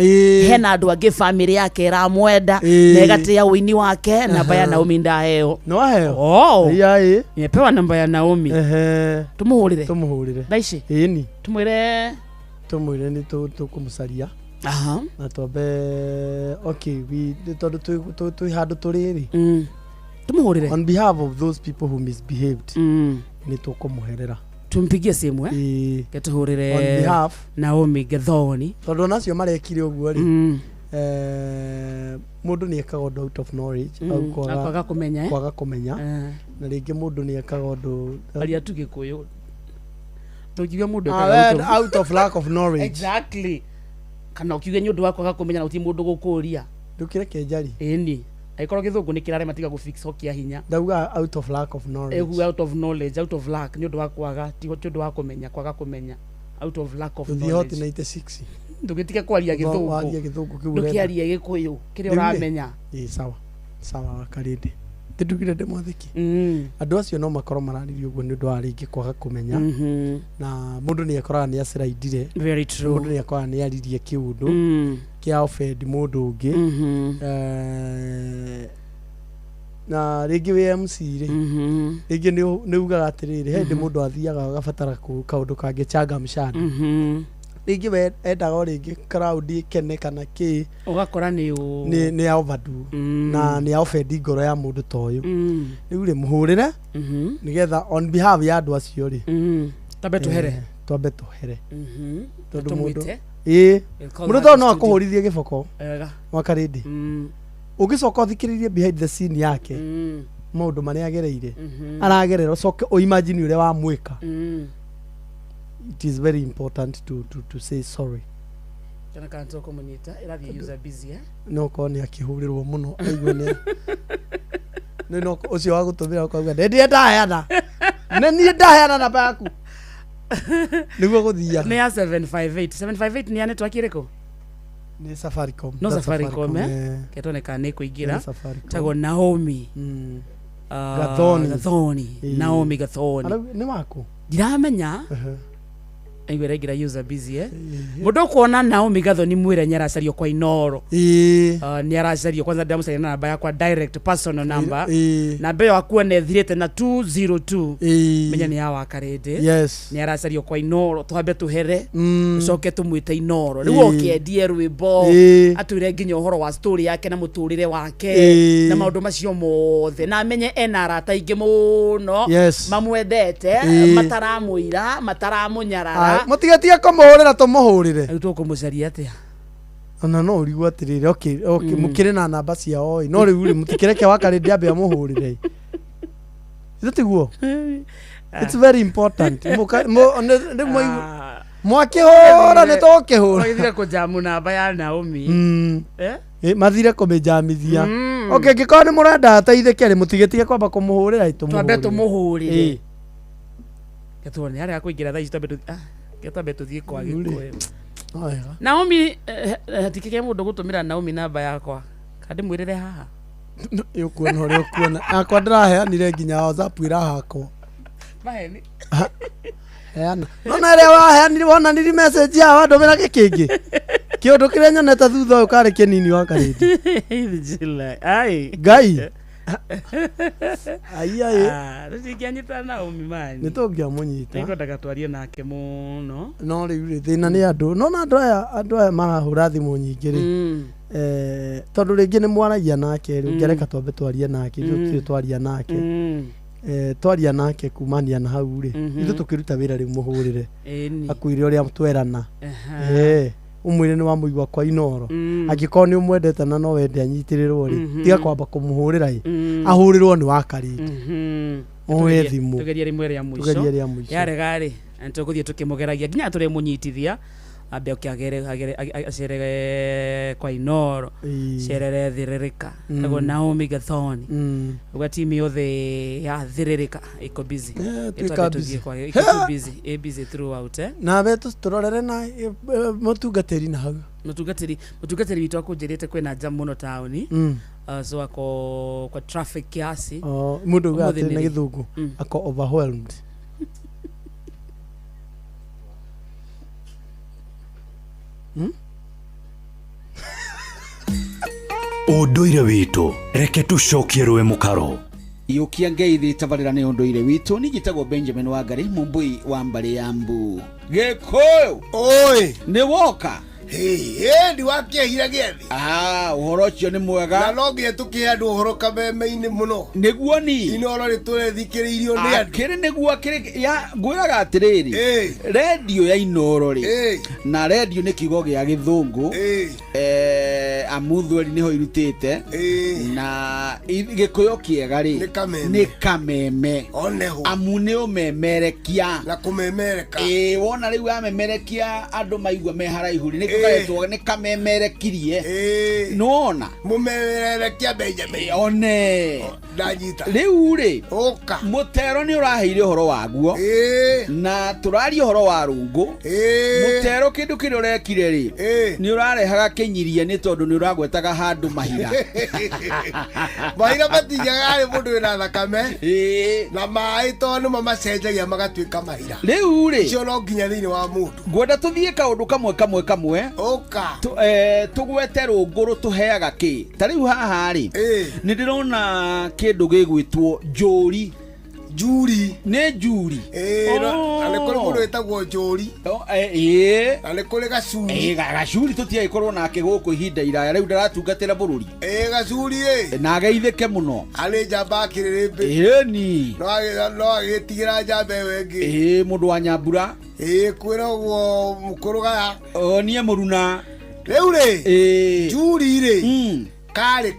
Speaker 2: hena andũ angĩ famĩlĩ yake ĩramwenda na ĩgatĩa ũini wake. Namba ya Naomi ndaheo.
Speaker 4: Nĩ waheo?
Speaker 2: Oh.
Speaker 4: Iya, ĩ.
Speaker 2: Nimepewa namba ya Naomi. Tũmũhũrĩre.
Speaker 4: Tũmũhũrĩre.
Speaker 2: Thaa ici.
Speaker 4: Ĩni.
Speaker 2: Tũmwĩre.
Speaker 4: Tũmwĩre nĩ tũkũmũcaria na twambe, okay, we tondũ twĩ handũ tũrĩ rĩ,
Speaker 2: Tũmũhũrĩre.
Speaker 4: On behalf of those people who misbehaved, nĩ tũkũmũherera.
Speaker 2: Tumpigie simu, eh?
Speaker 4: On
Speaker 2: Ketuhũrĩre
Speaker 4: behalf.
Speaker 2: Naomi Gathoni.
Speaker 4: Tondũ onacio marekire ũguo rĩ, mũndũ nĩ ekaga ũndũ out of knowledge, au
Speaker 2: Kwaga kũmenya, eh?
Speaker 4: Kwaga kũmenya, na rĩngĩ mũndũ nĩ ekaga ũndũ
Speaker 2: Aria tu Gĩkũyũ, ndũngiuga mũndũ
Speaker 4: Ah,
Speaker 2: ekaga
Speaker 4: well, out of lack of knowledge.
Speaker 2: Exactly, kana ũkiuge nĩ ũndũ wa kwaga kũmenya na gũtirĩ mũndũ gũkũria.
Speaker 4: Ndũkĩreke njari.
Speaker 2: Ĩni. Angĩkorwo gĩthũngũ nĩ kĩrarema tiga gũ fix ho kĩa hinya.
Speaker 4: Ndauga out of lack of knowledge.
Speaker 2: Egu out of knowledge, out of lack, nĩ ũndũ wa kwaga, ti ũndũ wa kũmenya, kwaga kũmenya, out of lack of
Speaker 4: Tũthiĩ Hot
Speaker 2: knowledge.
Speaker 4: 96.
Speaker 2: Ndũgĩtige kwaria gĩthũngũ.
Speaker 4: Warie gĩthũngũ kĩu ũrenda.
Speaker 2: Ndũkĩarie gĩkũyũ kĩrĩa
Speaker 4: Rĩu rĩ,
Speaker 2: ũramenya.
Speaker 4: Ĩĩ, sawa sawa wakarĩndĩ ndĩndugire ndĩmwathĩki. Andũ acio no makorwo mararirie ũguo nĩ ũndũ wa rĩngĩ kwaga kũmenya. Na mũndũ nĩ ekoraga nĩ aciraindire.
Speaker 2: Very true.
Speaker 4: Mũndũ nĩ ekoraga nĩ aririe kĩũndũ kĩa offend mũndũ ũngĩ. Na rĩngĩ wĩ MC rĩ, rĩngĩ nĩ ugaga atĩrĩrĩ, he hĩndĩ mũndũ athiaga agabatara kaũndũ kangĩ changamshana. Rĩngĩ we endaga o rĩngĩ crowd ĩkene kana kĩ,
Speaker 2: Ũgakora nĩ ũ
Speaker 4: nĩ overdo na nĩ offend ngoro ya mũndũ ta ũyũ. Rĩu rĩ, mũhũrĩre nĩgetha on behalf ya andũ acio rĩ,
Speaker 2: Twambe tũhere.
Speaker 4: Twambe tũhere. Tondũ mũndũ
Speaker 2: Tũmwĩte.
Speaker 4: ĩĩ,
Speaker 2: We'll call
Speaker 4: mũndũ
Speaker 2: her
Speaker 4: tondũ
Speaker 2: to
Speaker 4: no
Speaker 2: studio.
Speaker 4: akũhũrithie gĩboko
Speaker 2: Wega.
Speaker 4: wakarĩndĩ. Ũngĩcoka ũthikĩrĩrie behind the scene yake, maũndũ marĩa agereire, aragerera, ũcoke ũimagine ũrĩa wamwĩka. It is very important to say sorry.
Speaker 2: Kana kana tũkũmũnyita ĩrathiĩ user busy, eh?
Speaker 4: No korwo nĩ akĩhũrĩrwo mũno aigue nĩ nĩ no ũcio wa gũtũmĩra ũkauga nĩ ndiĩ ndaheana, nĩ niĩ ndaheana namba yaku nĩguo gũthiaga.
Speaker 2: Nĩ ya 758 758 nĩ ya network ĩrĩkũ?
Speaker 4: Nĩ Safaricom.
Speaker 2: No
Speaker 4: That's
Speaker 2: Safaricom, eh?
Speaker 4: eh.
Speaker 2: Ketone kana nĩ kũingĩra.
Speaker 4: Nĩ Safaricom.
Speaker 2: Tagwo Naomi.
Speaker 4: Gathoni.
Speaker 2: Gathoni.
Speaker 4: Ĩĩ.
Speaker 2: Naomi Gathoni.
Speaker 4: Nĩ waku?
Speaker 2: Ndiramenya. Aigua ĩraingĩra user busy, eh? Mũndũ ũkuona Naomi Gathoni mwĩre nĩ aracario kwa Inoro. Nĩ aracario kwanza, ndĩramũcaria na namba yakwa direct personal number. Namba ĩyo akuona ĩthirĩte na 202, menya nĩ ya Wakarĩndĩ.
Speaker 4: Yes.
Speaker 2: Nĩ aracario kwa Inoro, twambe tũhere, tũcoke tũmwĩte Inoro rĩu oke endie rwĩmbo, atwĩre nginya ũhoro wa story yake na mũtũrĩre wake na maũndũ macio mothe, na amenye ena arata aingĩ mũno mamwendete, mataramũira, mataramũnyarara.
Speaker 4: Mũtigetige kũmũhũrĩra, tũmũhũrĩre.
Speaker 2: Rĩu tũkũmũcaria atĩa?
Speaker 4: Ona no ũrigwo atĩrĩrĩ, okay, mũkĩrĩ na namba ciao ĩ, no rĩu rĩ, mũtikĩreke wakarĩndĩ ambe amũhũrĩre. Ithe tiguo? It's very important. Rĩu mwakĩhũra nĩ tũkĩhũra.
Speaker 2: Magĩthire kũjamu namba ya Naomi. Eh?
Speaker 4: Mathire kũmĩjamithia. Okay, angĩkorwo nĩ mũrenda ateithĩke rĩ, mũtigetige kwamba kũmũhũrĩra ĩ,
Speaker 2: Twambe
Speaker 4: tũmũhũrĩre.
Speaker 2: tũmũhũrĩre. Ketuone arĩa akũingĩra thaa ici, twambe tũthiĩ kwa
Speaker 4: Rĩu rĩ.
Speaker 2: Gĩkũyũ.
Speaker 4: No wega.
Speaker 2: Naomi, hatikĩgĩa mũndũ gũtũmĩra Naomi namba yakwa kana ndĩmwĩrĩre haha?
Speaker 4: Ũkuona ũrĩa ũkuona. Akwa ndĩraheanire nginya WhatsApp ĩrahakwo.
Speaker 2: Maheni.
Speaker 4: Heana. Nona ĩrĩa waheanire, wonanirie message ya wandũmĩra gĩkĩngĩ. Kĩũndũ kĩrĩa nyonete thutha ũyũ karĩ kĩnini wakarĩndi.
Speaker 2: July. Ai.
Speaker 4: Ngai. Ai ai.
Speaker 2: Tũtingĩanyita Naomi mani.
Speaker 4: Nĩ tũngĩamũnyita.
Speaker 2: Nĩngwendaga twarie nake mũno.
Speaker 4: No rĩu rĩ, thĩna nĩ andũ. Nona andũ aya marahũra thimũ nyingĩ rĩ. Tondũ rĩngĩ nĩ mwaragia nake rĩ, ũngĩreka twambe twarie nake, ithuĩ tũtirĩ twaria nake. Twaria nake kumania na hau rĩ, ithuĩ tũkĩruta wĩra rĩu mũhũrĩre.
Speaker 2: Ĩni.
Speaker 4: Akwĩre ũrĩa twerana. Ũmwĩre nĩ wamũigua kwa Inoro. Angĩkorwo nĩ ũmwendete na no wende anyitĩrĩrwo rĩ, tiga kwamba kũmũhũrĩra ĩ. Ahũrĩrwo nĩ wakarĩte. Oe thimũ.
Speaker 2: Tũgerie rĩmwe rĩa mũico.
Speaker 4: Tũgerie rĩa mũico.
Speaker 2: Yarega rĩ, na tũgũthiĩ tũkĩmũgeragia nginya tũrĩmũnyitithia ambe oke agere acerere kwa Inoro, cerere Thĩrĩrĩka. Tagwo Naomi Gathoni. Uga timu yothe ya Thĩrĩrĩka iko busy.
Speaker 4: Tuĩka
Speaker 2: Twambe
Speaker 4: busy.
Speaker 2: tũthiĩ kwa iko too busy, ĩ busy throughout, eh?
Speaker 4: Nawe tũrorere na mũtungatĩri na hau.
Speaker 2: Mũtungatĩri witũ akũnjĩrĩte kwĩna jam mũno taũni. So ako kwa traffic kiasi.
Speaker 4: Oh, mũndũ ugaga
Speaker 2: Ũmũthĩ
Speaker 4: atĩrĩ na
Speaker 2: nĩ rĩ?
Speaker 4: gĩthũngũ, ako overwhelmed.
Speaker 16: Ũndũire witũ, reke tũcokie rũĩ mũkaro.
Speaker 14: Iũkia ngeithi tabarĩra nĩ ũndũire witũ. Niĩ njĩtagwo Benjamin Wangari, mũmbui wa mbarĩ ya mbu Gĩkũyũ.
Speaker 22: Oi.
Speaker 14: Nĩ woka.
Speaker 22: Hĩ, ndiwakĩehire gĩathĩ.
Speaker 14: Ũhoro ũcio nĩ mwega.
Speaker 22: Na no nginya tũkĩhe andũ ũhoro kameme-inĩ mũno.
Speaker 14: Nĩguo ni.
Speaker 22: Inoro rĩtũrethikĩrĩirio nĩ andũ.
Speaker 14: Akĩrĩ nĩguo akĩrĩ ya ngwĩraga atĩrĩrĩ, rendio ya Inoro rĩ, na rendio nĩ kiugo gĩa gĩthũngũ, amuthweri nĩho irutĩte, na gĩkũyũ kĩega rĩ nĩ kameme.
Speaker 22: Oneho.
Speaker 14: Amu nĩ ũmemerekia
Speaker 22: na kũmemereka.
Speaker 14: Wona rĩu amemerekia andũ maigua me haraihu rĩ, Kaũndũ karetwo nĩ kamemerekirie. Nĩwona?
Speaker 22: Mũmemerekia Benjamin.
Speaker 14: One.
Speaker 22: Ndanyita.
Speaker 14: Rĩu rĩ,
Speaker 22: ũka.
Speaker 14: Mũtero nĩ ũraheire ũhoro waguo. Na tũraria ũhoro wa rũngũ. Mũtero kĩndũ kĩrĩa ũrekire rĩ, nĩ ũrarehaga kĩnyiria nĩ tondũ nĩ ũragwetaga handũ mahira.
Speaker 22: Mahira matinyaga harĩ mũndũ wĩna thakame. Na maĩ tondũ nĩmo macenjagia magatuĩka mahira.
Speaker 14: Rĩu rĩ,
Speaker 22: Icio no nginya thĩinĩ wa mũndũ.
Speaker 14: Ngwenda tũthiĩ kaũndũ kamwe kamwe kamwe.
Speaker 22: Ũka.
Speaker 14: Tũgwete rũngũ rũtũheaga kĩ. Ta rĩu haha rĩ, nĩ ndĩrona kĩndũ gĩgwĩtwo njũri.
Speaker 22: Njuri.
Speaker 14: Nĩ njuri.
Speaker 22: Na nĩ kũrĩ mũndũ wĩtagwo njũri.
Speaker 14: Ĩĩ.
Speaker 22: Na nĩ kũrĩ gacuri.
Speaker 14: Gacuri tũtiagĩkorwo nake gũkũ ihinda iraya rĩu ndaratungatĩra bũrũri.
Speaker 22: Gacuri ĩ.
Speaker 14: Na ageithĩke mũno.
Speaker 22: Arĩ njamba kĩrĩrĩmbĩ.
Speaker 14: Ĩni.
Speaker 22: No agĩtigĩra njamba ĩyo ĩngĩ.
Speaker 14: Ĩĩ mũndũ wa Nyambura.
Speaker 22: Ĩĩ kwĩra ũguo mũkũrũ gaya.
Speaker 14: O niĩ mũruna.
Speaker 22: Rĩu rĩ.
Speaker 14: Ĩĩ.
Speaker 22: Njuri rĩ. Karĩ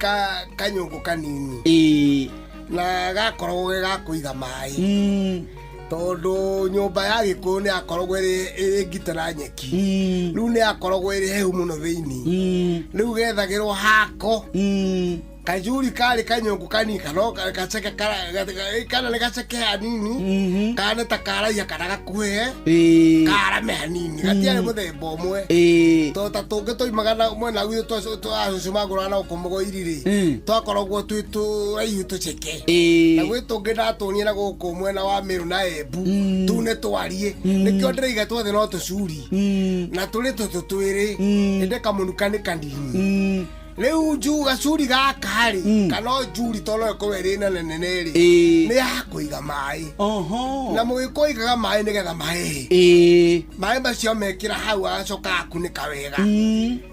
Speaker 22: kanyũngũ kanini.
Speaker 14: Ĩĩ.
Speaker 22: Na gakoragwo ge ga kũiga maĩ. Tondũ nyũmba ya Gĩkũyũ nĩ yakoragwo ĩrĩ ngite na nyeki. Rĩu nĩ yakoragwo ĩrĩ hehu mũno thĩinĩ. Rĩu gethagĩrwo hako. Kajuri karĩ kanyũngũ kanini kana gaceke kana nĩ gaceke hanini kana nĩ ta karaiha kana gakuhĩhe karame hanini gatiarĩ mũthemba ũmwe. Tondũ ta tũngĩ tũimaga na mwena gwitũ twa cũcũ magũraga na gũkũ mũgũiri rĩ, twakoragwo twĩ tũraihu tũceke. Na gwĩ tũngĩ ndatũnire na gũkũ mwena wa Meru na Embu, tũu nĩ twariĩ. Nĩkĩo ndĩraiga twothe no tũcuri. Na tũrĩ tũtũ twĩrĩ, ĩndĩ kamũnuka nĩ kanini. Rĩu gacuri gaka rĩ, kana o njuri tondũ no ĩkorwo ĩrĩ nene nene rĩ, nĩ ya kũiga maĩ. Na mũgĩkũyũ aigaga maĩ nĩgetha mahehe. Maĩ macio mekĩra hau agacoka akunĩka wega.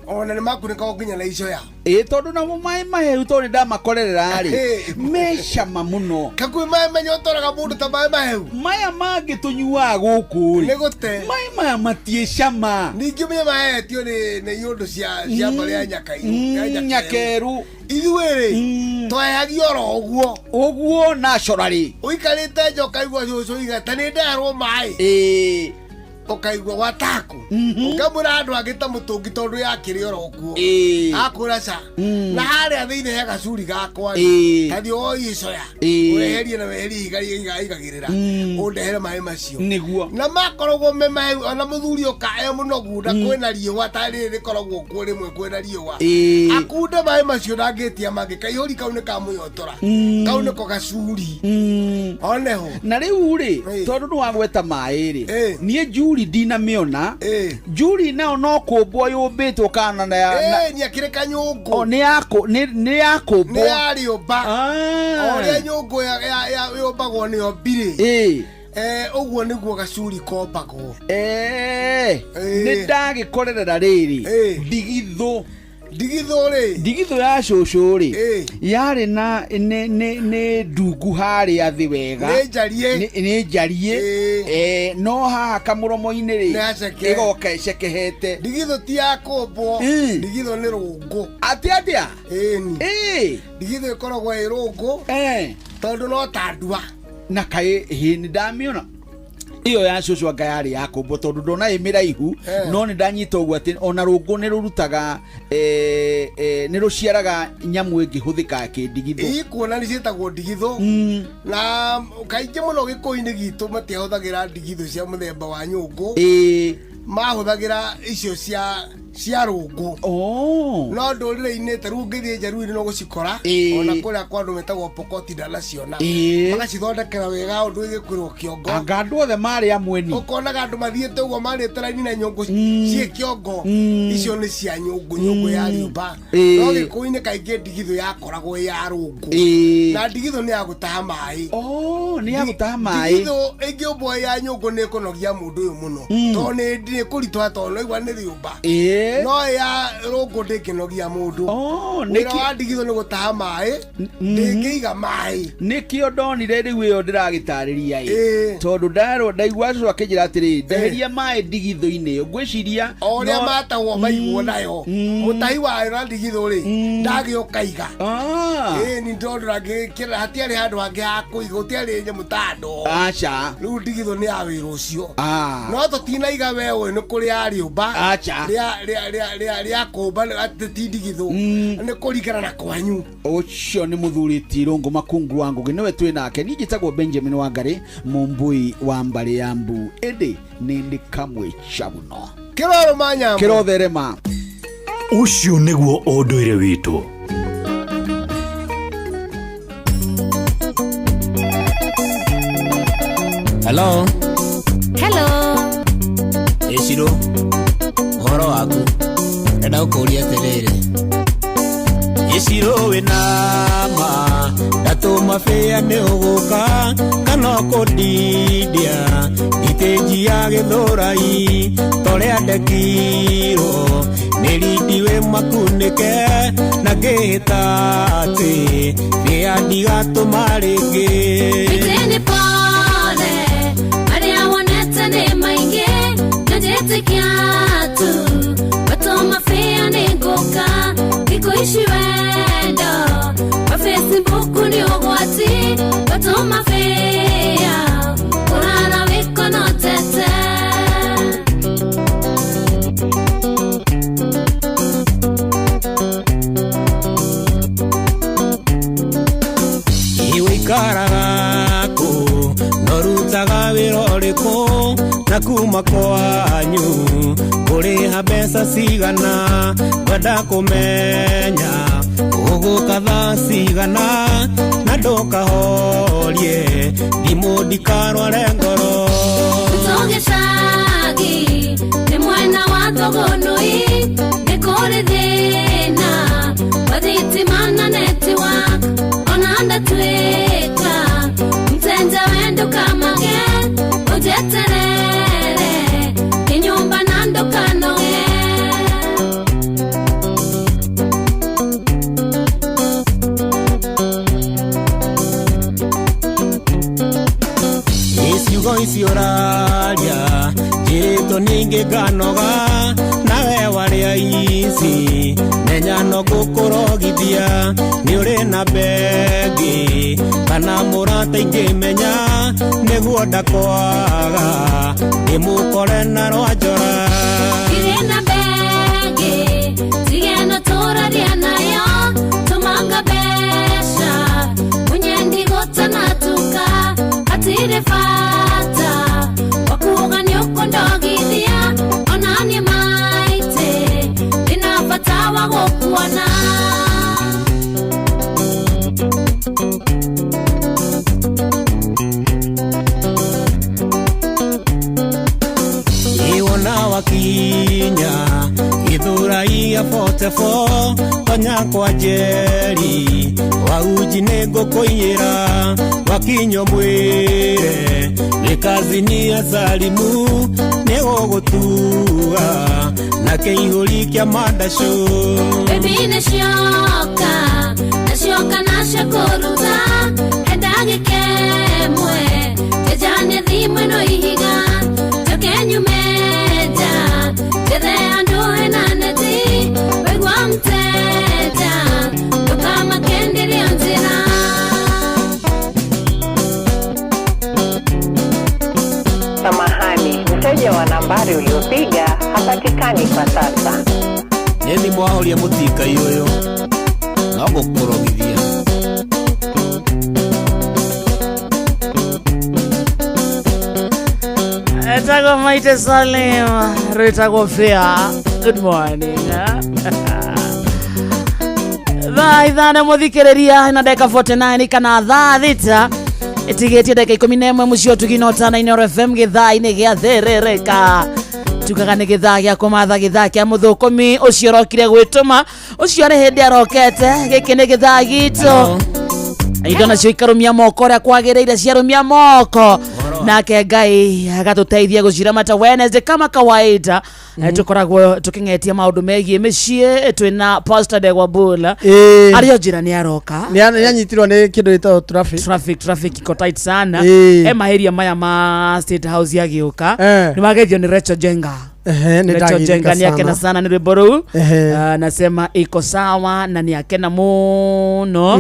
Speaker 22: Ona nĩ makunĩkagwo nginya na icoya.
Speaker 14: Ĩĩ tondũ namo maĩ mahehu tondũ nĩ ndamakorerera rĩ, me cama mũno.
Speaker 22: Kakuĩ maĩ manyotoraga mũndũ ta maĩ mahehu.
Speaker 14: Maya mangĩ tũnyuaga gũkũ rĩ,
Speaker 22: Nĩ gũte.
Speaker 14: Maĩ maya matiĩ cama.
Speaker 22: Ningĩ ũmenye mahehetio nĩ iũndũ cia mbarĩ ya Nyakairũ, ya
Speaker 14: Nyakeru.
Speaker 22: Ithuĩ rĩ, twahehagio oro ũguo.
Speaker 14: Ũguo naturally.
Speaker 22: Ũikarĩte nja ũkaigua cũcũ iga ta nĩ ndeherwo maĩ. Ũkaigua gwataku. Ũkamwĩra andũ angĩ ta mũtũngi tondũ yakĩrĩ oro kuo. Akwĩra ca. Na harĩa thĩinĩ he gacuri gakwa rĩ, ta thiĩ woe icoya. Weherie na weherie ihiga rĩrĩa aigagĩrĩra. Ũndehere maĩ macio.
Speaker 14: Nĩguo.
Speaker 22: Na makoragwo me mahehu, ona mũthuri oka e mũnogu na kwĩna riũa ta rĩrĩ rĩkoragwo kuo rĩmwe kwĩna riũa. Akunde maĩ macio ndangĩtia mangĩ, kaihũri kau nĩ kamũnyotora. Kau nĩko gacuri. Oneho.
Speaker 14: Na rĩu rĩ, tondũ nĩ wagweta maĩ rĩ, niĩ njuri ndinamĩona. Njuri nayo no kũmbwo yũmbĩtwo kana na ya, na
Speaker 22: Nĩ akĩrĩ kanyũngũ.
Speaker 14: O, nĩ ya kũ-, nĩ, nĩ ya kũmbwo.
Speaker 22: Nĩ ya rĩũmba. O ũrĩa nyũngũ ya yũmbagwo nĩyo mbirĩ. Ũguo nĩguo gacuri kombagwo.
Speaker 14: Nĩ ndagĩkorerera rĩrĩ. Ndigithũ.
Speaker 22: Ndigithũ rĩ.
Speaker 14: Ndigithũ ya cũcũ rĩ. Yarĩ na nĩ ndungu harĩa thĩ wega.
Speaker 22: Nĩ njariĩ.
Speaker 14: Nĩ njariĩ. No haha kamũromo-inĩ rĩ,
Speaker 22: Nĩ haceke.
Speaker 14: ĩgoka ĩcekehete.
Speaker 22: Ndigithũ ti ya kũmbwo. Ndigithũ nĩ rũngũ.
Speaker 14: Atĩ atĩa?
Speaker 22: Ĩni. Ndigithũ ĩkoragwo ĩ rũngũ. Tondũ no ta ndua.
Speaker 14: Na kaĩ, hĩ, nĩ ndamĩona. Ĩyo ya cũcũ anga yarĩ ya kũmbwo tondũ ndona ĩ mĩraihu, no nĩ ndanyita ũguo atĩ ona rũngũ nĩ rũrutaga, nĩ rũciaraga nyamũ ĩngĩhũthĩka kĩndigithũ.
Speaker 22: Ĩ, kuona nĩ ciĩtagwo ndigithũ. Na kaingĩ mũno gĩkũyũ-inĩ gitũ matiahũthagĩra ndigithũ cia mũthemba wa nyũngũ. Mahũthagĩra icio cia rũngũ. No ndũrĩrĩ-inĩ ta rĩu ũngĩthiĩ Njaruo-inĩ no gũcikora. Ona kũrĩa kwa andũ metagwo Pokoti ndanaciona. Magacithondekera wega ũndũ ĩgĩkwĩrwo kĩongo.
Speaker 14: Anga andũ othe marĩ amweni.
Speaker 22: Ũkonaga andũ mathiĩte ũguo marĩte raini na nyũngũ ciĩ kĩongo. Icio nĩ cia nyũngũ, nyũngũ ya rĩũmba. No gĩkũyũ-inĩ kaingĩ ndigithũ yakoragwo ĩ ya rũngũ. Na ndigithũ nĩ ya gũtaha maĩ.
Speaker 14: Nĩ ya gũtaha maĩ.
Speaker 22: Ndigithũ ĩngĩũmbwo ĩ ya nyũngũ nĩ ĩkũnogia mũndũ ũyũ mũno. Tondũ nĩ ĩkũritũha tondũ no igua nĩ rĩũmba. No ya rũngũ ndĩngĩnogia mũndũ. Wĩra wa ndigithũ nĩ gũtaha maĩ, ndĩngĩiga maĩ.
Speaker 14: Nĩkĩo ndonire rĩu ĩyo ndĩragĩtarĩria ĩ. Tondũ ndaigua cũcũ akĩnjĩra atĩrĩ, ndeheria maĩ ndigithũ-inĩ ĩyo. Ngwĩciria
Speaker 22: O ũrĩa
Speaker 14: no
Speaker 22: matahwo maigwo nayo. Mũtahi wayo na ndigithũ rĩ, ndagĩũkaiga. Ĩĩ, nĩ tondũ ndangĩkĩra, hatiarĩ handũ hangĩ ha kũiga, gũtiarĩ nyamũ ta ndoo.
Speaker 14: Aca.
Speaker 22: Rĩu ndigithũ nĩ ya wĩra ũcio. No tũtinaiga we ũyũ nĩ kũrĩ ya rĩũmba.
Speaker 14: Aca.
Speaker 22: rĩa kũmba atĩ ti ndigithũ nĩ kũringana na kwanyu.
Speaker 14: Ũcio nĩ mũthuri ti Irũngũ Makungu wa Ngũgĩ, nĩwe twĩ nake. Niĩ njĩtagwo Benjamin Wangari, Mũmbui wa mbarĩ ya Mbu, ĩndĩ nĩ ndĩ kamwe cabuno
Speaker 22: kĩrorũma nyambo
Speaker 14: kĩrotherema.
Speaker 5: Ũcio nĩguo ũndũire witũ.
Speaker 10: Hello.
Speaker 17: Hello.
Speaker 10: Ĩcirũ, ũhoro waku? Ndenda gũkũria atĩrĩrĩ, Ĩcirũ wĩna ma ndatũma bĩa nĩ ũgũka kana ũkũndindia ithĩnji ya gĩthũrai torĩa ndekirwo nĩ rindi wĩ makunĩke na ngĩhĩta atĩ bĩa ndigatũma rĩngĩ.
Speaker 17: Mĩtĩ nĩ pole marĩa wonete nĩ maingĩ na njĩtĩkia tu watũma bĩa nĩ ngũka thikũ ici wendo wa Facebook nĩ ũgwati watũma bĩa ũrara wĩkonotete.
Speaker 10: Iwĩikaraga kũ norutaga wĩra ũrĩkũ na kuma kwanyu kũrĩha mbeca cigana ngwenda kũmenya ũgũka thaa cigana na ndũkahorie thimũ ndikarware ngoro.
Speaker 17: Tũgĩcagi nĩ mwena wa Thũgũnũi nĩ kũrĩ thĩna wa thitima na network ona ndatuĩka mtenja we ndũkamage ũnjeterere nĩ nyũmba na ndũkanoge.
Speaker 10: Ciugo ici ũraria njĩrĩtwo ningĩ nganoga nawe warĩa ici menya no ngũkũrogithia nĩ ũrĩ na bengi kana mũrata ingĩmenya nĩguo ndakwaga ndĩmũkore na rwa njora.
Speaker 17: Ndirĩ na bengi tige no tũraria nayo tũmanga mbeca mũnyendi gũtanatuka hatirĩ bata wakuga nĩ ũkũndogithia ona niĩ maitĩ ndĩna bata wa gũkuona.
Speaker 10: Iwona wakinya gĩthũrai ya 44 tonya kwa Njeri wauji nĩ ngũkũiyĩra wakinya mwĩre nĩ kazini ya Salimu nĩ gũgũtua na kĩihũri kĩa mandacũ.
Speaker 17: Baby nĩ cioka na cioka na cia kũruta he ndagĩka ĩmwe njenjanie thimũ ĩno ihiga njoke nyume nja njethe handũ hena neti waigua mteja ndũkamake ndĩrĩ o njĩra.
Speaker 23: Samahani, mteja wa nambari uliopiga hapatikani kwa sasa.
Speaker 10: Nĩ thimũ wahoria mũtikai ũyũ no ngũkũrogithia.
Speaker 2: Etagwo Maite Salim, rwĩtagwo Fair. Good morning. Thaa 5 mũthikĩrĩria na ndagĩka 49 kana thaa 6 ĩtigĩtie ndagĩka 11 mũciĩ ũtugi-inĩ ũtana-inĩ FM gĩthaa-inĩ gĩa therereka. Tugaga nĩ gĩthaa gĩa kũmatha gĩthaa kĩa mũthũkũmi ũcio ũrokire gwĩtũma ũcio nĩ hĩndĩ arokete gĩkĩ nĩ gĩthaa gitũ indo nacio ikarũmia moko ũrĩa kwagĩrĩire ciarũmia moko nake Ngai agatũteithia gũciramata Wednesday kama kawaida. Tũkoragwo tũkĩng'etia maũndũ megiĩ mĩciĩ twĩna Pastor Ndegwa Bula arĩ o njĩra nĩ aroka
Speaker 4: nĩ anyitirwo nĩ kĩndũ gĩtagwo traffic
Speaker 2: traffic iko tight sana e maheria maya ma State House yagĩũka nĩ wagethio nĩ Rachel Jenga.
Speaker 4: Ehe, nĩ
Speaker 2: Rachel
Speaker 4: ndageithĩka
Speaker 2: Jenga nĩ akena
Speaker 4: sana.
Speaker 2: sana nĩ rwĩmbo rũu.
Speaker 4: Ehe.
Speaker 2: Anasema iko sawa na ni akena muno.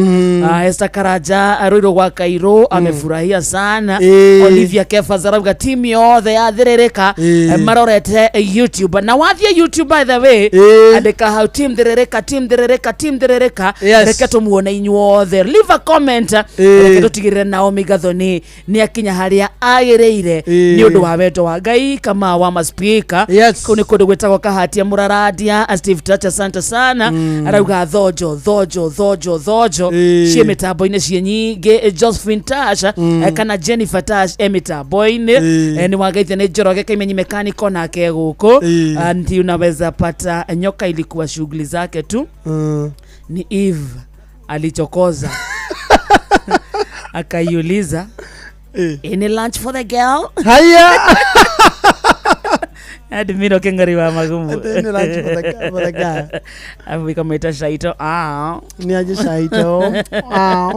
Speaker 2: Esther Karaja Ruiru gwa Kairo amefurahia sana. Olivia Kefas arauga timu yothe ya Thĩrĩrĩka marorete YouTube na wathiĩ YouTube, by the way, andĩka hau team Thĩrĩrĩka, team Thĩrĩrĩka, team Thĩrĩrĩka. Reke tũmuone inyuothe, leave a comment. Reke tũtigĩrĩre Naomi Gathoni nĩ akinya harĩa agĩrĩire nĩ ũndũ wa wendo wa Ngai kama wa maspika. Kũu nĩ kũndũ gwĩtagwo Kahatia Mũraradia. Steve Touch, asante sana. Arauga thonjo thonjo thonjo thonjo ciĩ mĩtambo-inĩ ciĩ nyingĩ. Josephine Tash kana Jennifer Tash e mĩtambo-inĩ. Nĩ wageithio nĩ Njoroge Kaimenyi mechanic onake gũkũ. Nti unaweza pata nyoka ilikuwa shughuli zake tu. Ni Eve alichokoza akaiuliza, "Any lunch for the girl?"
Speaker 4: Haya.
Speaker 2: Admiro Kengari wa Magumu.
Speaker 4: Any lunch for the girl?
Speaker 2: Afu ikamwita Shaito. Ah.
Speaker 4: Nĩ aje Shaito. Ah.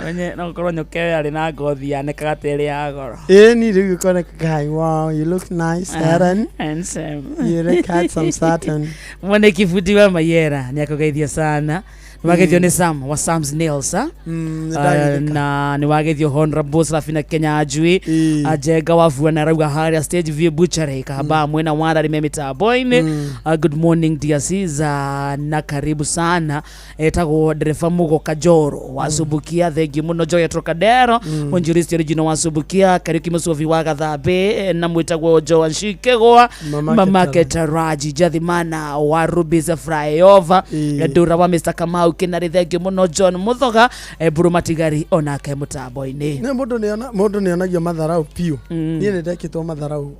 Speaker 2: Wenye no korwo nyoka ĩyo yarĩ na ngothi yanekaga ta ĩrĩ ya goro.
Speaker 4: Ĩĩ ni rĩu ĩkoneka guy, wow, you look nice.
Speaker 2: Ah,
Speaker 4: Aaron.
Speaker 2: Handsome.
Speaker 4: You look handsome, Saturn.
Speaker 2: Mwene kibuti wa Mayera nĩ akũgeithia sana. Nĩ wageithio nĩ Sam wa Sam's Nails, ah?
Speaker 4: Nĩ ndageithĩka.
Speaker 2: Na nĩ wageithio Honorable Serafina Kenya Ajui Ajenga wa Fuana arauga harĩa Stage View Butchery Kahaba mwena wa Rarime mĩtambo-inĩ. Good morning dear Caesar na karibu sana. Etagwo ndereba Mugo Kajoro wasubukia, thengiũ mũno. Joya Trocadero Mwinjilisti original wasubukia, Kariuki Mucobi wa Gathambĩ na mwĩtagwo Joan Shikegwa.
Speaker 4: Mamake.
Speaker 2: Mamake Taraji Jathimana wa Rubis Flyover, Ndura wa Mr Kamau Kinari, thengiũ mũno. John Muthoga Mburu Matigari onake mũtambo-inĩ.
Speaker 4: Nĩ mũndũ nĩona mũndũ nĩonagio matharau biũ. Niĩ nĩ ndekĩtwo matharau.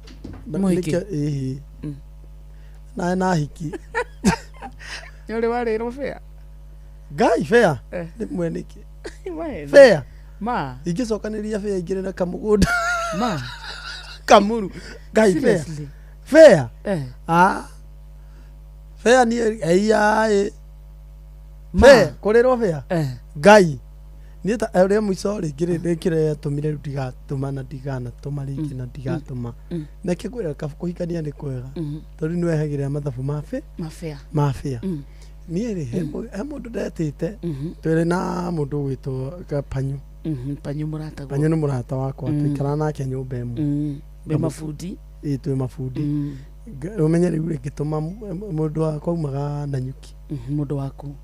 Speaker 2: Mũhiki?
Speaker 4: Ĩhĩ, na hiki.
Speaker 2: Nĩ ũrĩ warĩrwo bĩa?
Speaker 4: Ngai, bea rĩmwe nĩkĩ bea
Speaker 2: Ma.
Speaker 4: Ingĩcokanĩria bea ingĩrĩ na kamũgũnda
Speaker 2: Ma.
Speaker 4: kamuru ngai bea.
Speaker 2: Seriously?
Speaker 4: Bea. Ah, bea niĩ eiyaĩ bea kũrĩrwo bea ngai niĩ ta ũrĩa mũico rĩ ngĩrĩ kĩrĩa yatũmire rĩu ndigatũma na ndiganatũma rĩngĩ na ndigatũma. Nake kwĩra kaba kũhikania nĩ kwega tondũ nĩ wehagĩrĩra mathabu ma bĩ
Speaker 2: Mabĩa.
Speaker 4: Ma bĩa. Niĩ rĩ he mũndũ ndetĩte twĩrĩ na mũndũ ũgwĩtwo Panyu.
Speaker 2: Panyu mũratagwo.
Speaker 4: Panyu nĩ mũrata wakwa. Tũikaraga nake nyũmba ĩmwe.
Speaker 2: Mwĩ mabundi?
Speaker 4: Ĩĩ, twĩ mabundi. Ũmenye rĩu rĩ ngĩtũma mũndũ wakwa aumaga Nanyuki.
Speaker 2: Mũndũ waku?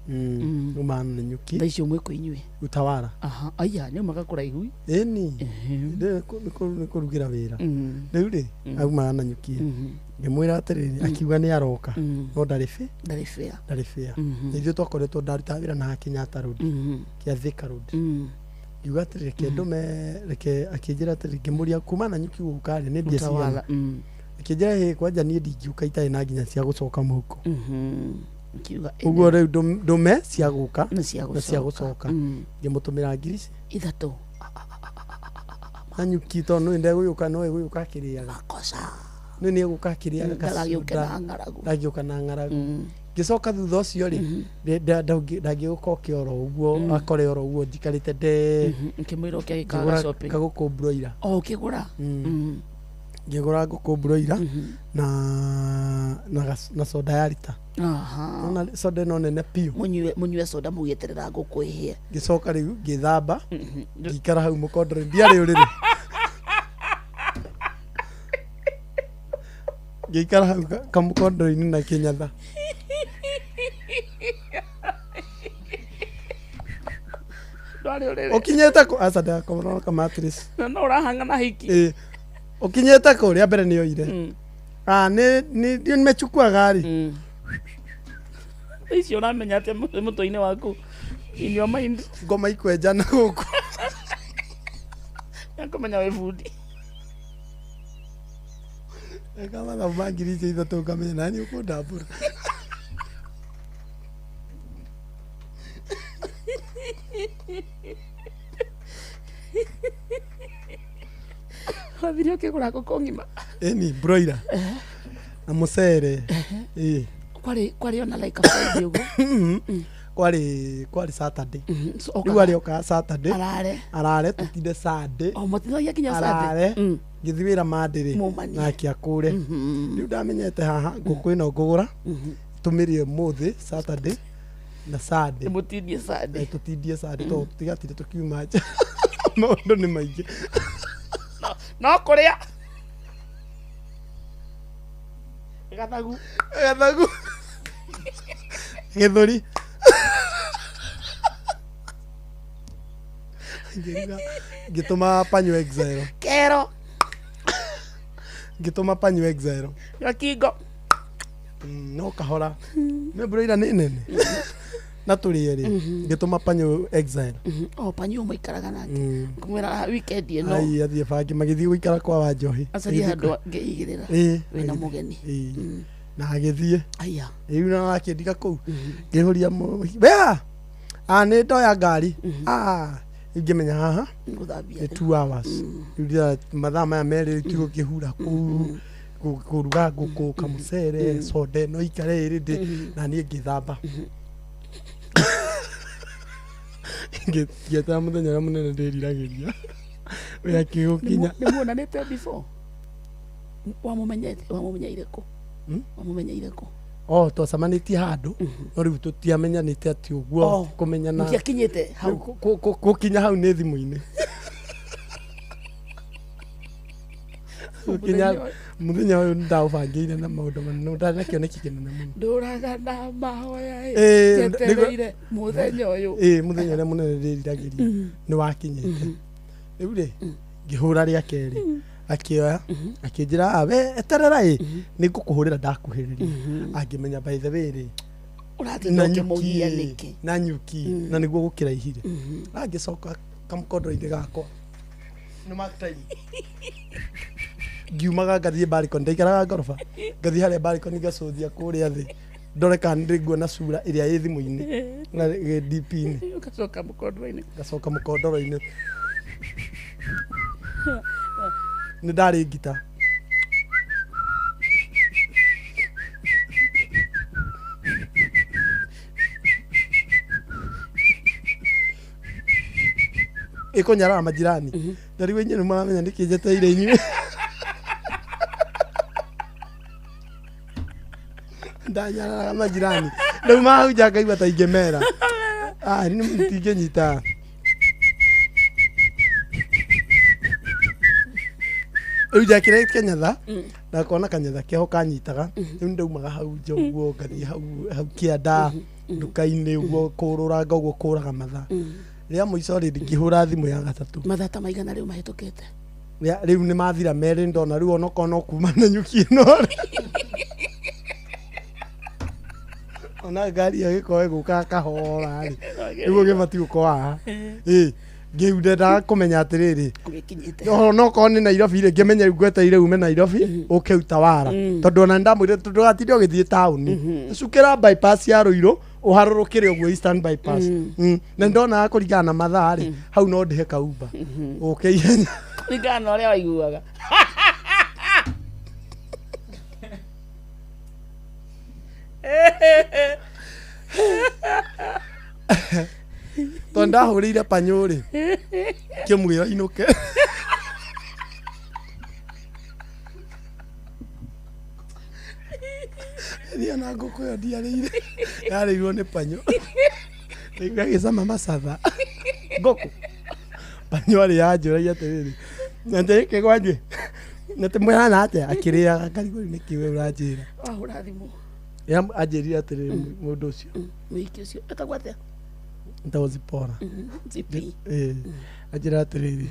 Speaker 4: Umaga Nanyuki.
Speaker 2: Thaa icio mwĩ kũ inyuĩ?
Speaker 4: Utawara.
Speaker 2: Aha, aya nĩ umaga kũraihu.
Speaker 4: Ĩni nĩ kũrugĩra wĩra rĩu rĩ aumaga Nanyuki. Ngĩmwĩra atĩrĩrĩ, akiuga nĩ aroka no ndarĩ bĩ
Speaker 2: Ndarĩ bĩa.
Speaker 4: Ndarĩ bĩa. Na ithuĩ twakoretwo ndarutaga wĩra na Kenyatta Road kĩa Thika Road. Ngiuga atĩrĩ, reke ndũme, reke akĩnjĩra atĩrĩ, ngĩmũria kuma Nanyuki gũka rĩ nĩ mbia
Speaker 2: Utawala,
Speaker 4: cigana. Akĩnjĩra hĩ kwanja niĩ ndingiũka itarĩ na nginya cia gũcoka mũhuko.
Speaker 2: Ũkiuga
Speaker 4: Ũguo rĩu ndũme cia gũka
Speaker 2: Na cia
Speaker 4: na cia
Speaker 2: gũcoka.
Speaker 4: gũcoka. Ngĩmũtũmĩra ngiri ici
Speaker 2: 3.
Speaker 4: Nanyuki tondũ nĩ ndegũgĩũka no egũgĩũka akĩrĩaga nĩ nĩ egũka akĩrĩaga.
Speaker 2: Ndagagĩũke na ng'aragu.
Speaker 4: Ndangĩũka na ng'aragu. Ngĩcoka thutha ũcio rĩ ndangĩgũka oke oro ũguo akore oro ũguo njikarĩte nde.
Speaker 2: Ngĩmwĩra ũke agĩkaga
Speaker 4: Ngĩgũra
Speaker 2: shopping.
Speaker 4: kagũkũ broiler.
Speaker 2: O ũkĩgũra?
Speaker 4: Ngĩgũra ngũkũ broiler na soda ya rita. Nona soda ĩno nene biũ.
Speaker 2: Mũnyue soda mũgĩeterera ngũkũ ĩhĩe.
Speaker 4: Ngĩcoka rĩu ngĩthamba ngĩikara hau mũkondoro ndiarĩ ũrĩrĩ ngĩikara hau kamũkondoro-inĩ na kĩnyatha.
Speaker 2: Ndwarĩ ũrĩrĩ.
Speaker 4: Ũkinyĩte kũ aca ndakomora kamatress.
Speaker 2: Na no ũrahang'ana na hiki.
Speaker 4: Ĩ ũkinyĩte kũ rĩa mbere nĩ oire. Ah, nĩ nĩ ndio nimechukua gari.
Speaker 2: Thaa icio ũramenya atĩa mũtwe-inĩ waku, in your mind?
Speaker 4: Ngoma ikwenjana gũkũ.
Speaker 2: Nĩakũmenya wĩ bundi.
Speaker 4: Eka mathabu ma ngiri icio 3 ngamenya nani ũkũndambũra.
Speaker 2: Wathire ũkĩgũra ngũkũ ng'ima?
Speaker 4: Ĩni broiler na mũcere. Ĩ.
Speaker 2: Kwarĩ ona like a Friday ũguo?
Speaker 4: Kwarĩ Saturday.
Speaker 2: So
Speaker 4: Rĩu
Speaker 2: okaga-
Speaker 4: arĩ okaga Saturday.
Speaker 2: Arare.
Speaker 4: Arare tũtinde Sunday.
Speaker 2: O mũtithagia nginya Sunday?
Speaker 4: Arare. Ngĩthiĩ wĩra mandĩrĩ
Speaker 2: Mumanie.
Speaker 4: nake akũre. Rĩu ndamenyete haha ngũkũ ĩno ngũgũra tũmĩrĩe ũmũthĩ Saturday na Sunday.
Speaker 2: Mũtindie Sunday.
Speaker 4: Tũtindie Sunday tondũ tũtigatinde tũkiuma nja. Maũndũ nĩ maingĩ.
Speaker 2: No kũrĩa gathagu.
Speaker 4: Gathagu. Gĩthũri. Ngĩruga ngĩtũma panyo exile.
Speaker 2: Kero.
Speaker 4: Ngĩtũma panyo exile.
Speaker 2: Gakingo.
Speaker 4: No kahora. Nĩ mbura ira nĩ nene. Na tũrĩe rĩ. Ngĩtũma panyo exile.
Speaker 2: O panyo maikaraga nake. Kumwĩra weekend ĩno.
Speaker 4: Ai athiĩ bangi magĩthiĩ gũikara kwa Wanjohi.
Speaker 2: Acarie
Speaker 4: Magĩthiĩ
Speaker 2: handũ
Speaker 4: kwa-
Speaker 2: angĩigĩrĩra.
Speaker 4: Ĩĩ,
Speaker 2: Wĩna
Speaker 4: agĩthiĩ.
Speaker 2: mũgeni.
Speaker 4: Ĩĩ. Na agĩthiĩ.
Speaker 2: Aya.
Speaker 4: Rĩu na akĩndiga kũu. Ngĩhũria wea. Ah nĩ ndoya ngari. Ah rĩu ngĩmenya haha
Speaker 2: Ngũthambia.
Speaker 4: nĩ 2 hours. Rĩu ndĩra mathaa maya merĩ rĩu tigũkĩhura kũu kũruga ngũkũ kamũcere soda ĩno ikare ĩrĩ ndĩ na niĩ ngĩthamba. Ngĩetera mũthenya ũrĩa mũnene ndĩriragĩria. Wĩra kĩgũkinya.
Speaker 2: Nĩ muonanĩte before? Wamũmenyete wamũmenyeire kũ? Wamũmenyeire kũ?
Speaker 4: Oh, twacemanĩtie handũ no rĩu tũtiamenyanĩte atĩ ũguo
Speaker 2: Oh,
Speaker 4: kũmenyana
Speaker 2: mũtiakinyĩte hau.
Speaker 4: Gũkinya hau nĩ thimũ-inĩ. Gũkinya mũthenya ũyũ nĩndaũbangĩire na maũndũ manene ndarĩ na kĩoneki kĩnene mũno.
Speaker 2: Ndũraga na mahoya ĩ,
Speaker 4: Ĩĩ,
Speaker 2: njetereire mũthenya ũyũ.
Speaker 4: Ĩĩ mũthenya ũrĩa mũnene ndĩriragĩria nĩ wakinyĩte. Rĩu rĩ ngĩhũra rĩa kerĩ akĩoya akĩnjĩra "Ah, we eterera ĩ nĩ ngũkũhũrĩra ndakuhĩrĩria. Angĩmenya by the way rĩ
Speaker 2: Ũratinda ũkĩmũgia nĩkĩ?
Speaker 4: na nyuki na nĩguo gũkĩraihire. Angĩcoka kamũkondoro-inĩ gakwa nĩ mark time ngiumaga ngathiĩ balcony ndaikaraga ngoroba ngathiĩ harĩa balcony ngacũthia kũrĩa thĩ ndore kana nĩ nguona cura ĩrĩa ĩ thimũ-inĩ na ĩ DP-inĩ
Speaker 2: Ũgacoka mũkondoro-inĩ.
Speaker 4: ngacoka mũkondoro-inĩ nĩ ndarĩ ngita ĩkũnyarara majirani ndarigwo inyuĩ nĩ mũramenya nĩkĩ njeteire inyuĩ ndanyararaga majirani ndauma hau nja ngaigua ta ingĩmera. Ah, nĩ mũtingĩnyita. Rĩu njakĩre kanyatha na kona kanyatha keho kanyitaga rĩu nĩndaumaga hau nja ũguo ngathiĩ hau hau kĩanda nduka-inĩ ũguo kũrũranga ũguo kũraga mathaa rĩa mũico rĩ ngĩhũra thimũ ya gatatũ.
Speaker 2: Mathaa ta maigana rĩu mahĩtũkĩte?
Speaker 4: Rĩu nĩ mathira merĩ ndona rĩu onokorwo no kuma na nyuki ĩno rĩ. Ona ngari ĩyo ĩgĩkorwo ĩgũka kahora rĩ nĩguo gĩbatiĩ gũkorwo haha. Ĩ ngĩu ndendaga kũmenya atĩrĩrĩ
Speaker 2: Gũgĩkinyĩte.
Speaker 4: onokorwo nĩ Nairobi rĩ ngĩmenye rĩu ngwetereire ume Nairobi ũke Utawala tondũ ona nĩndamwĩrire tondũ ndũgatinde ũgĩthiĩ taũni cukĩra bypass ya Ruiru ũharũrũkĩre ũguo Eastern bypass. Na nĩndonaga kũringana na mathaa rĩ hau no ndĩhe kaumba ũke ihenya.
Speaker 2: Kũringana na ũrĩa waiguaga.
Speaker 4: Tondũ ndahũrĩire panyũ rĩ ngĩmwĩra inũke. Niĩ ona ngũkũ ĩyo ndiarĩire yarĩirwo nĩ panyũ. Ndaigua ĩgĩcama macatha ngũkũ. Panyũ arĩ anjũragia atĩrĩrĩ na njĩke kwanjĩ na tũmwĩrana atĩa akĩrĩaga ngarigwo rĩu nĩkĩ we ũranjĩra.
Speaker 2: Wahũra thimũ.
Speaker 4: Rĩrĩa anjĩrire atĩrĩrĩ mũndũ ũcio
Speaker 2: Mũhiki ũcio etagwo atĩa?
Speaker 4: etagwo Zipporah.
Speaker 2: Zipi.
Speaker 4: Ĩĩ anjĩra atĩrĩrĩ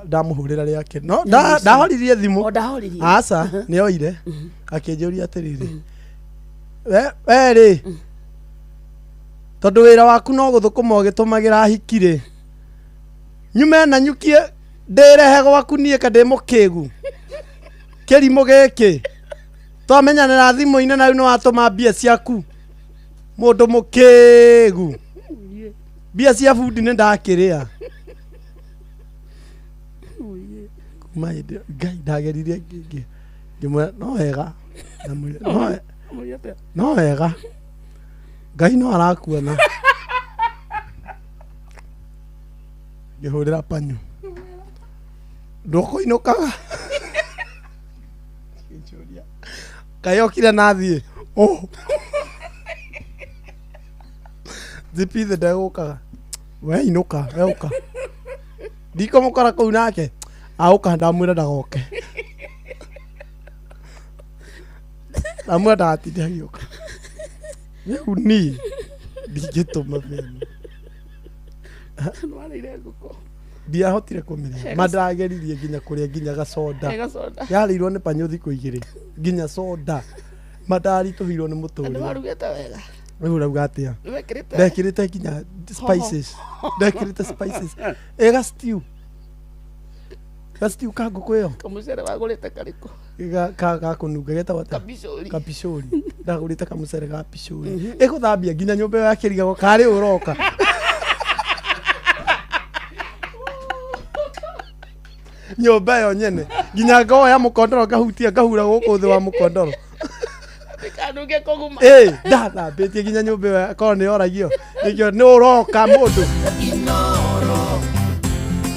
Speaker 4: ndamũhũrĩra rĩake no ndahoririe thimũ.
Speaker 2: O ndahoririe.
Speaker 4: Aca nĩ oire akĩnjũria atĩrĩrĩ we rĩ tondũ wĩra waku no gũthũkũma ũgĩtũmagĩra hiki rĩ nyume na nyukie ndĩrehe gwaku niĩ ka ndĩ mũkĩgu kĩrimũ gĩkĩ twamenyanĩra thimũ-inĩ na rĩu nĩ watũma mbia ciaku mũndũ mũkĩgu mbia cia bundi nĩ ndakĩrĩa. Kuma hĩndĩ ĩyo Ngai ndageririe ngĩmwĩra no wega ndamwĩra no wega Ngai no arakuona. Ngĩhũrĩra panyo ndũkũinũkaga. Ngakĩũria kaĩ okire na thiĩ oh zipithe ndegũkaga we inũka we ũka ndikũmũkora kũu nake aũka ndamwĩra ndagoke ndamwĩra ndagatinde agĩũka rĩu niĩ ndingĩtũma thĩna
Speaker 2: Nĩwarĩire ngũkũ.
Speaker 4: Ndiahotire kũmĩrĩa ma ndageririe nginya kũrĩa nginya gacoda
Speaker 2: He gacoda.
Speaker 4: Yarĩirwo nĩ panyũ thikũ igĩrĩ nginya soda ma ndaritũhĩirwo nĩ
Speaker 2: Na
Speaker 4: mũtũrĩre
Speaker 2: nĩwarugĩte wega.
Speaker 4: Rĩu ũrauga atĩa
Speaker 2: Nĩwekĩrĩte
Speaker 4: ndekĩrĩte nginya spices ndekĩrĩte spices ĩ ga stew ga stew ka ngũkũ ĩyo
Speaker 2: Kamũcere wagũrĩte karĩkũ?
Speaker 4: Ga kũnunga getagwo atĩa?
Speaker 2: Kapicũri.
Speaker 4: Kapicũri ndagũrĩte kamũcere ga picũri ĩgũthambia nginya nyũmba ĩyo yakĩrigagwo karĩ ũroka nyũmba ĩyo nyene nginya ngoya mũkondoro ngahutia ngahura gũkũ thĩ wa mũkondoro.
Speaker 2: Ndĩkanunge kũguma.
Speaker 4: Ĩ ndathambĩtie nginya nyũmba ĩyo korwo nĩ yoragio nĩkĩo nĩ ũroka mũndũ.
Speaker 6: Inoro,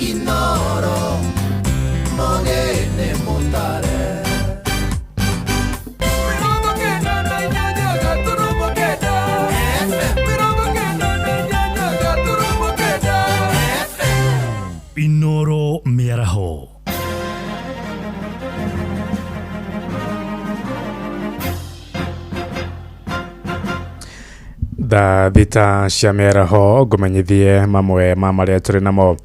Speaker 6: Inoro, Mogene Mutare. 98.8 FM.
Speaker 5: Inoro mĩaraho.
Speaker 7: Thaa 6 cia mĩaraho ngũmenyithie mamwe ma marĩa tũrĩ namo.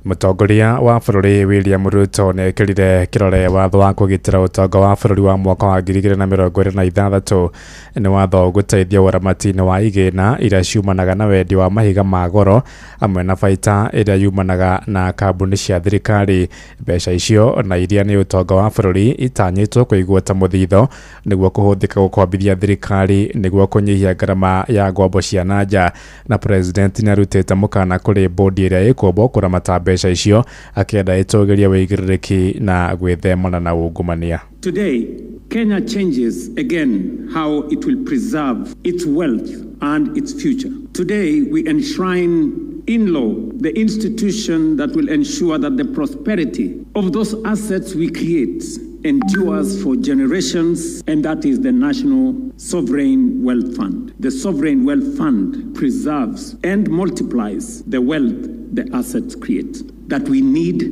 Speaker 7: Mũtongoria wa bũrũri William Ruto nĩ ekĩrire kĩrore watho wa kũgitĩra ũtonga wa bũrũri wa mwaka wa 2026. Nĩ watho ũgũteithia ũramati-inĩ wa igĩna iria ciumanaga na wendia wa mahiga ma goro hamwe na baita ĩrĩa yumanaga na kambuni cia thirikari. Mbeca icio na iria nĩ ũtonga wa bũrũri itanyĩtwo kũigwo ta mũthitho nĩguo kũhũthĩka gũkombithia thirikari nĩguo kũnyihia ngarama ya ngombo cia na nja. Na president nĩ arutĩte mũkana kũrĩ bodi ĩrĩa ĩkũmbwo kũramata mbeca icio akĩenda ĩtũgĩrie wĩigĩrĩrĩki na gwĩthemana na ungumania.
Speaker 1: Today, Kenya changes again how it will preserve its wealth and its future. Today, we enshrine in law the institution that will ensure that the prosperity of those assets we create endures for generations, and that is the National Sovereign Wealth Fund. The Sovereign Wealth Fund preserves and multiplies the wealth the assets create that we need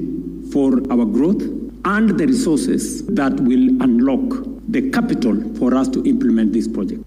Speaker 1: for our growth and the resources that will unlock the capital for us to implement this project.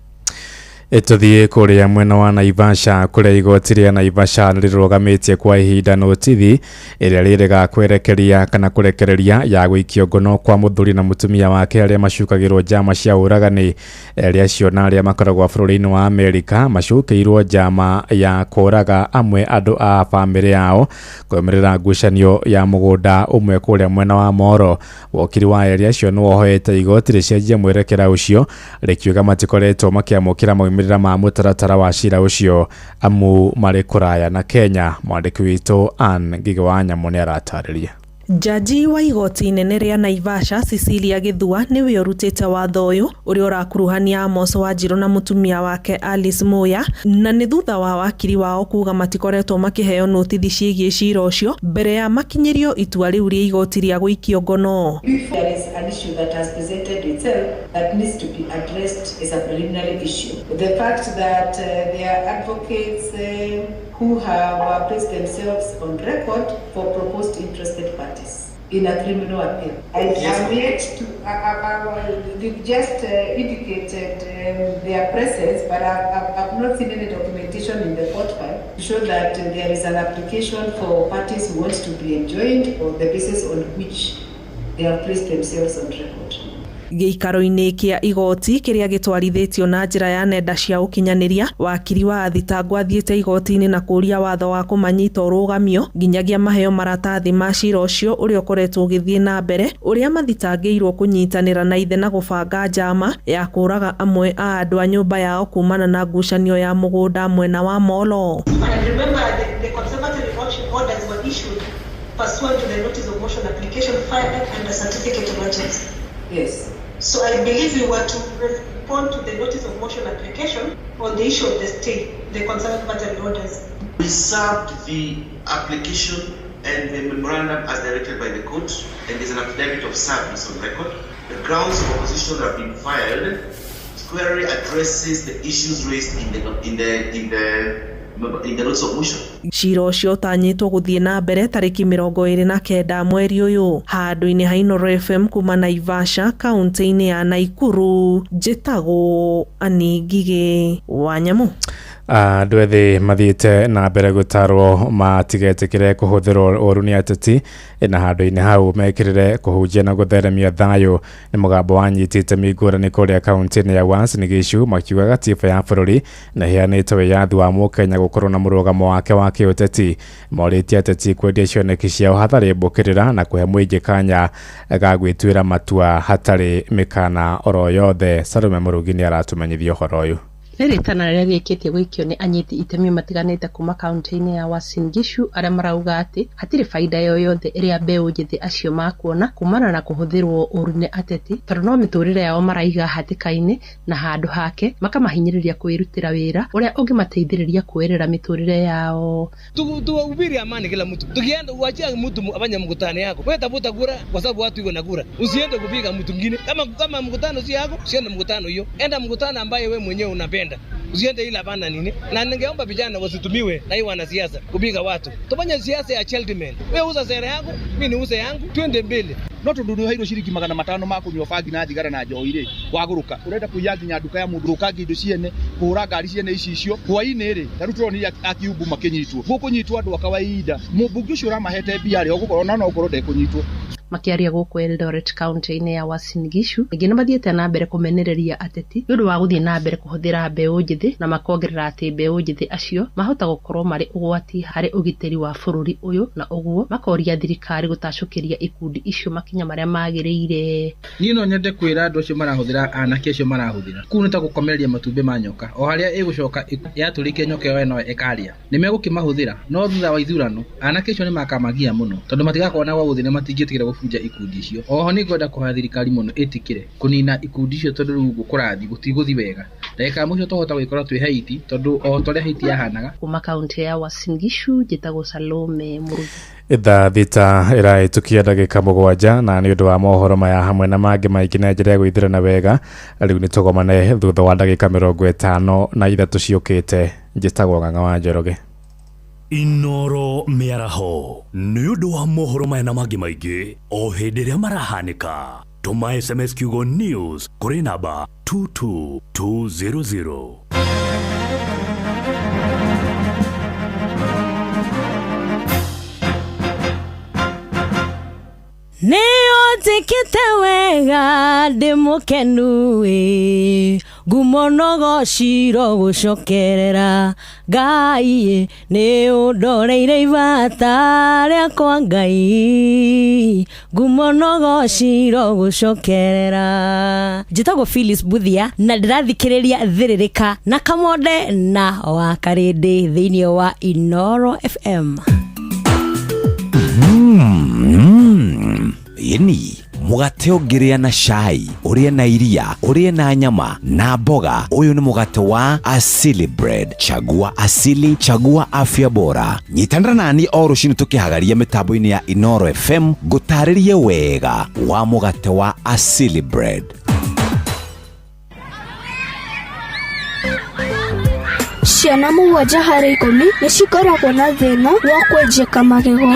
Speaker 7: Tũthiĩ kũrĩa mwena wa Naivasha kũrĩa igoti rĩa Naivasha nĩ rĩrũgamĩtie kwa ihinda notithi ĩrĩa rĩrega kwerekeria kana kũrekereria ya gũikio ngono kwa mũthuri na mũtumia wake arĩa macukagĩrwo njama cia ũragani. Erĩ acio na arĩa makoragwo bũrũri-inĩ wa Amerika macukĩirwo njama ya kũraga amwe andũ a bamĩrĩ yao kũrũmĩrĩra ngucanio ya mũgũnda ũmwe kũrĩa mwena wa Moro. Wokiri wa erĩ acio nĩ wohoete igoti rĩcenjie mwerekera ũcio rĩkiuga matikoretwo makĩamũkĩra maumĩrĩra ma mũtaratara wa cira ũcio amu marĩ kũraya na Kenya. Mwandĩki witũ Ann Ngigĩ wa Nyamũ nĩ aratarĩria.
Speaker 12: Jaji wa igoti inene rĩa Naivasha Cecilia Githua nĩwe ũrutĩte watho ũyũ ũrĩa ũrakuruhania Amos Wanjiru na mũtumia wake Alice Muya, na nĩ thutha wa wakiri wao kuga matikoretwo makĩheo notithi ciĩgiĩ cira ũcio mbere ya makinyĩrio itua rĩu rĩa igoti rĩa gũikio ngono.
Speaker 19: If there is an issue that has presented itself that needs to be addressed as a preliminary issue. The fact that there are advocates who have placed themselves on record for proposed interested parties in a criminal appeal. I am yet to, they've just indicated their presence, but I've not seen any documentation in the court file to show that there is an application for parties who want to be enjoined or the basis on which they have placed themselves on record.
Speaker 12: Gĩikaro-inĩ kĩa igoti kĩrĩa gĩtwarithĩtio na njĩra ya nenda cia ũkinyanĩria, wakiri wa athitangwo athiĩte igoti-inĩ na kũũria watho wa kũmanyita ũrũgamio nginyagia maheo maratathi ma cira ũcio ũrĩa ũkoretwo ũgĩthiĩ na mbere ũrĩa mathitangĩirwo kũnyitanĩra na ithe na gũbanga njama ya kũũraga amwe a andũ a nyũmba yao kumana na ngucanio ya mũgũnda mwena wa Molo.
Speaker 24: And remember, the conservatory orders were issued pursuant to the notice of motion application filed and a certificate of urgency.
Speaker 19: Yes.
Speaker 24: So I believe we were to respond to the notice of motion application on the issue of the stay, the conservatory orders.
Speaker 25: We served the application and the memorandum as directed by the court, and there's an affidavit of service on record. The grounds of opposition that have been filed squarely addresses the issues raised in the notice of motion.
Speaker 12: Cira ũcio ũtanyĩtwo gũthiĩ na mbere tarĩki 29 mweri ũyũ handũ-inĩ ha Inooro FM kuma Naivasha kaunti-inĩ ya Naikuru. Njĩtagwo Annie Ngigĩ wa Nyamu.
Speaker 7: Andũ ethĩ mathiĩte na mbere gũtarwo matigetĩkĩre kũhũthĩrwo ũru nĩ ateti na handũ-inĩ hau mekĩrĩre kũhunjia na gũtheremia thayũ. Nĩ mũgambo wanyitĩte mĩngũrani kũrĩa kaunti-inĩ ya Uasin Gishu makiuga gatiba ya bũrũri na ĩheanĩte wĩyathi wa mũkenya gũkorwo na mũrũgamo wake wa kĩũteti. Morĩtie ateti kwendia cioneki ciao hatarĩ mbũkĩrĩra na kũhe mũingĩ kanya ga gwĩtuĩra matua hatarĩ mĩkana oro yothe. Salome Mũrugi nĩ aratũmenyithia ũhoro ũyũ.
Speaker 3: Nĩ rĩtana rĩrĩa rĩkĩtie gũikio nĩ anyiti itemi matiganĩte kuma kaunti-inĩ ya Uasin Gishu arĩa marauga atĩ hatirĩ baida yoyothe ĩrĩa mbeũ njĩthĩ acio makuona kumana na kũhũthĩrwo ũru nĩ ateti tondũ no mĩtũrĩre yao maraiga hatĩka-inĩ na handũ hake makamahinyĩrĩria kwĩrutĩra wĩra ũrĩa ũngĩmateithĩrĩria kuoerera mĩtũrĩre yao.
Speaker 8: Tuhubiri amani kila mtu. Tukienda uachia mtu afanye mkutano yako. Wewe tafuta kura kwa sababu watu iko na kura. Usiende kupiga mtu mwingine. Kama mkutano si yako, usiende mkutano hiyo. Enda mkutano ambaye wewe mwenyewe unapenda. Usiende ile hapana nini. Na ningeomba vijana wasitumiwe na hiyo wanasiasa kupiga watu. Tufanye siasa ya gentleman. Wewe uza sera yako, mimi niuze yangu, twende mbele.
Speaker 18: No tondu nĩ ũheirwo ciringi 500 ma kũnyua bangi na thigara na njohi rĩ, wagũrũka ũrenda kũiya nginya nduka ya mũndũ ũkangi indo ciene kũhũra ngari ciene ici icio hwaĩ-inĩ rĩ, ta rĩu tũronire akiumbu makĩnyitwo, gũkũnyitwo andũ a kawaida, mũmbunge ũcio ũramahete mbia rĩ, ũgũkorwo no ũkorwo ndekũnyitwo.
Speaker 3: Makiaria gũkũ Eldoret kaunti-inĩ ya Uasin Gishu ningĩ nĩ mathiĩte na mbere kũmenereria ateti nĩ ũndũ wa gũthiĩ na mbere kũhũthĩra mbeũ njĩthĩ na makongerera atĩ mbeũ njĩthĩ acio mahota gũkorwo marĩ ũgwati harĩ ũgitĩri wa bũrũri ũyũ na ũguo makoria thirikari gũtacũkĩria ikundi icio makinya marĩa magĩrĩire.
Speaker 20: Niĩ no nyende kwĩra andũ acio marahũthĩra anake acio marahũthĩra kũu nĩ ta gũkomereria matumbĩ ma nyoka o harĩa ĩgũcoka yatũrĩkia nyoka ĩyo no ĩkarĩa. Nĩ megũkĩmahũthĩra no thutha wa ithurano anake acio nĩ makamagia mũno tondũ matigakorwo na gwa gũthiĩ na matingĩtigĩra gũbunja ikundi icio. Oho nĩ ngwenda kũhoya thirikari mũno ĩtĩkĩre kũnina ikundi icio tondũ rĩu ũguo kũrathiĩ gũtigũthiĩ wega. Ndagĩka ya mũico twahota gwĩkora twĩ Haiti tondũ o ta ũrĩa Haiti yahanaga.
Speaker 3: Kuma kaunti ya Uasin Gishu njĩtagwo Salome Mũrugi.
Speaker 7: Thaa 6 ĩrahĩtũkia ndagĩka 7 na nĩ ũndũ wa mohoro maya hamwe na mangĩ maingĩ na njĩra ya gwĩthirana wega rĩu nĩ tũgomane thutha wa ndagĩka 53 ciũkĩte. Njĩtagwo Ng'ang'a wa Njoroge.
Speaker 5: Inooro mĩaraho nĩ ũndũ wa mohoro maya na mangĩ maingĩ o hĩndĩ ĩrĩa marahanĩka. Tũma SMS kiugo news kũrĩ namba 22200.
Speaker 21: Nĩũnjĩkĩte wega ndĩ mũkenu ĩ ngumo no ciro gũcokerera Ngai nĩ ũndoreire ibata rĩakwa Ngai ngumo no ciro gũcokerera. Njĩtagwo Phyllis Buthia na ndĩrathikĩrĩria Thĩrĩrĩka na Kamonde na wa Karĩndĩ thĩinĩ wa Inooro FM.
Speaker 16: Yeni mugate ũngĩrĩa na cai, ũrĩe na iria, ũrĩe na nyama na mboga. Ũyũ nĩ mũgate wa Asili Bread. Chagua Asili, chagua afya bora. Nyitanĩra nani o rũcinĩ tũkĩhagaria mĩtambo-inĩ ya Inooro FM ngũtarĩrie wega wa mũgate wa Asili Bread.
Speaker 26: Ciana 7 harĩ 10 nĩ cikoragwo na thĩna wa kwenjeka magego.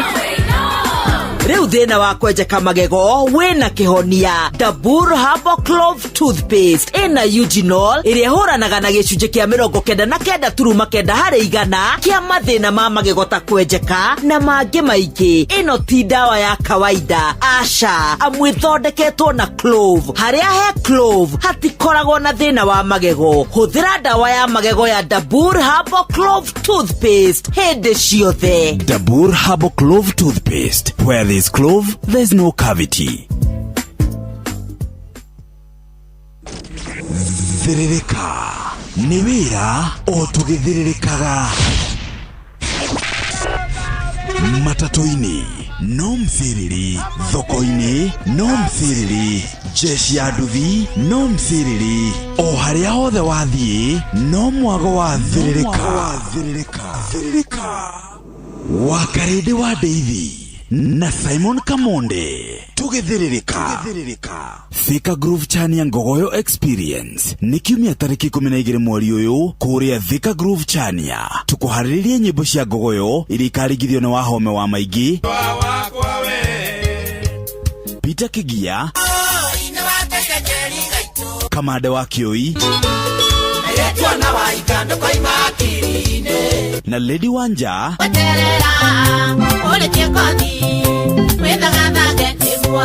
Speaker 27: Rĩu thĩna wa kwenjeka magego wĩna kĩhonia. Dabur Herbal Clove Toothpaste ĩna eugenol ĩrĩa ĩhũranaga na gĩcunjĩ kĩa 99.9 harĩ igana kĩa mathĩna ma magego ta kwenjeka na mangĩ maingĩ. Ĩno ti ndawa ya kawaida, aca, amu ĩthondeketwo na clove. Harĩa he clove hatikoragwo na thĩna wa magego. Hũthĩra ndawa ya magego ya Dabur Herbal Clove Toothpaste hĩndĩ ciothe.
Speaker 16: Dabur Herbal Clove Toothpaste. Where there's clove, there's no cavity. Thĩrĩrĩka nĩ wĩra o tũgĩthĩrĩrĩkaga. Matatũ-inĩ no mthĩrĩri, thoko-inĩ no mthĩrĩri, jeshi ya nduthi no mthĩrĩri, o harĩa hothe wathiĩ no mwago wa thĩrĩrĩka. Wakarĩndĩ wa Ndeithi na Simon Kamonde. Tũgĩthĩrĩrĩka. Thika Groove Chania Ngogoyo Experience nĩ kiumia tarĩki 12 mweri ũyũ kũrĩa Thika Groove Chania. Tũkũharĩrĩria nyĩmbo cia Ngogoyo iria ikaringithio nĩ Wahome wa Maingĩ, Peter Kigia, Kamande wa Kĩũi na Lady Wanja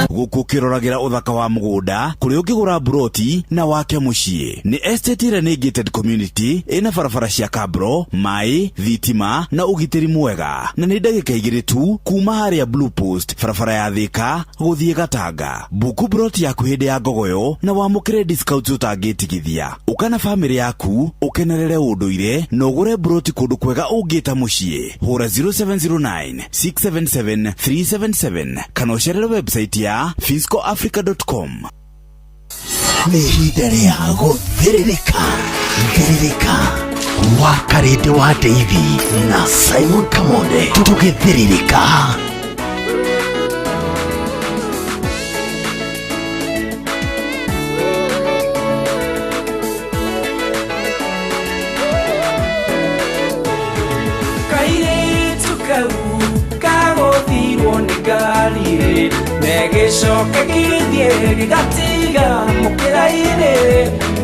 Speaker 16: gũkũ ũkĩroragĩra ũthaka wa mũgũnda kũrĩa ũngĩgũra mburoti na wake mũciĩ. Nĩ estate ĩrĩa nĩ gated community ĩna barabara cia kabro, maĩ, thitima na ũgitĩri mwega, na nĩ ndagĩka 2 tu kuma harĩa Blue Post, barabara ya Thika gũthiĩ Gatanga. Buku mburoti yaku hĩndĩ ya ngogoyo na wamũkĩre discounts ũtangĩtigithia. Ũka na bamĩrĩ yaku ũkenerere ũndũire na ũgũre mburoti kũndũ kwega ũngĩta mũciĩ. Hũra 0709 677 377 kana ũcerere website ya fiscoafrica.com.
Speaker 9: Nĩ ihinda rĩa gũthĩrĩrĩka thĩrĩrĩka wa Karĩndĩ wa Ndeithi na Simon Kamonde, tũgĩthĩrĩrĩka.
Speaker 10: Kairĩtu kau kagũthirwo nĩ ngari negĩcoke gĩthiĩ gĩgatiga mũkĩra-inĩ,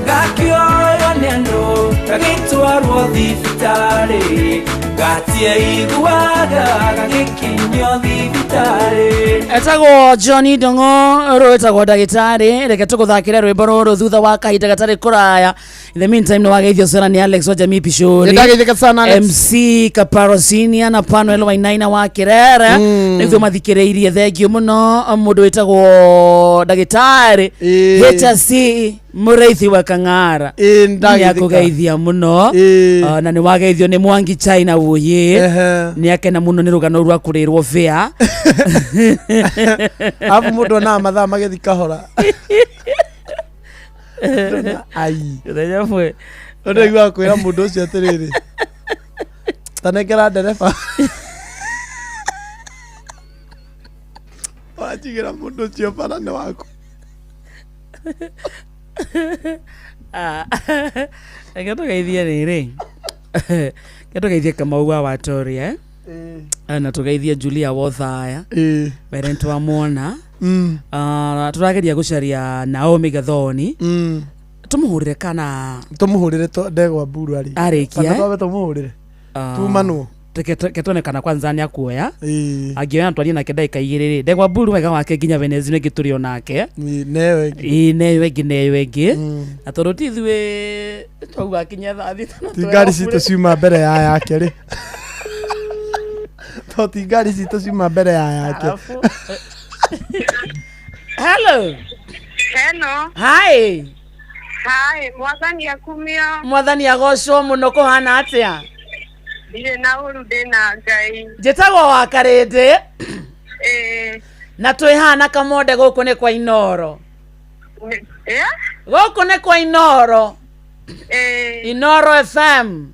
Speaker 10: gakĩoywo nĩ andũ gagĩtwarwo thibitarĩ, gatiaiguaga gagĩkinyio thibitarĩ.
Speaker 2: Etagwo Johnny Dongo, rwĩtagwo ndagĩtarĩ. Reke tũgũthakĩre rwĩmbo rũrũ thutha wa kahinda gatarĩ kũraya. In the meantime, nĩ wageithio sana nĩ Alex wa Jamii Pishori.
Speaker 4: Nĩndageithĩka sana, Alex.
Speaker 2: MC Kaparosinia na Panuel Wainaina wa Kirere nĩguo mathikĩrĩirie. Thengiũ mũno mũndũ wĩtagwo ndagĩtarĩ HSC Mũrĩithi wa Kang'ara
Speaker 4: Nĩndageithĩka.
Speaker 2: nĩakũgeithia mũno. Na nĩ wageithio nĩ Mwangi China Wuye, nĩ akena mũno nĩ rũgano rwa kũrĩrwo bĩa.
Speaker 4: Arabu mũndũ onaga mathaa magĩthi kahora. Ai.
Speaker 2: Mũthenya ũmwe
Speaker 4: Ũndũ aiguaga kwĩra mũndũ ũcio atĩrĩrĩ, tanengera ndereba wanjigĩra mũndũ ũcio bara nĩ waku.
Speaker 2: Reke tũgeithie rĩrĩ, reke tũgeithie Kamau wa Watoria, eh? Na tũgeithie Julia Wothaya mbere nĩtwamwona. Tũrageria gũcaria Naomi Gathoni, tũmũhũrĩre kana
Speaker 4: Tũmũhũrĩre ndegwa mburu arĩ
Speaker 2: Arĩkia,
Speaker 4: Kana
Speaker 2: eh?
Speaker 4: twambe tũmũhũrĩre tumanwo.
Speaker 2: Reke tuone kana kwanza nĩ akuoya. Angĩoya twarie nake ndagĩka 2 rĩ. Ndegwa mburu wega wake nginya Venezi nĩ tũrĩ onake.
Speaker 4: Neyo
Speaker 2: ĩngĩ, ĩĩ neyo ĩngĩ, neyo ĩngĩ, na tondũ ti ithuĩ twauga kinya thaa 6 na
Speaker 4: Ti ngari citũ ciuma mbere ya yake rĩ, to ti ngari citũ ciuma mbere ya yake.
Speaker 2: Hello.
Speaker 11: Hello.
Speaker 2: Hi.
Speaker 11: Hi, mwathani akumio.
Speaker 2: Mwathani agocwo mũno. Kũhana atĩa?
Speaker 11: Ndirĩ na ũru, ndĩ na Ngai.
Speaker 2: Njĩtagwo wa Karĩndĩ
Speaker 11: Ĩĩ.
Speaker 2: Na twĩ haha na Kamonde. Gũkũ nĩ kwa Inoro.
Speaker 11: Eh?
Speaker 2: Gũkũ nĩ kwa Inoro.
Speaker 11: Ĩĩ.
Speaker 2: Inoro FM.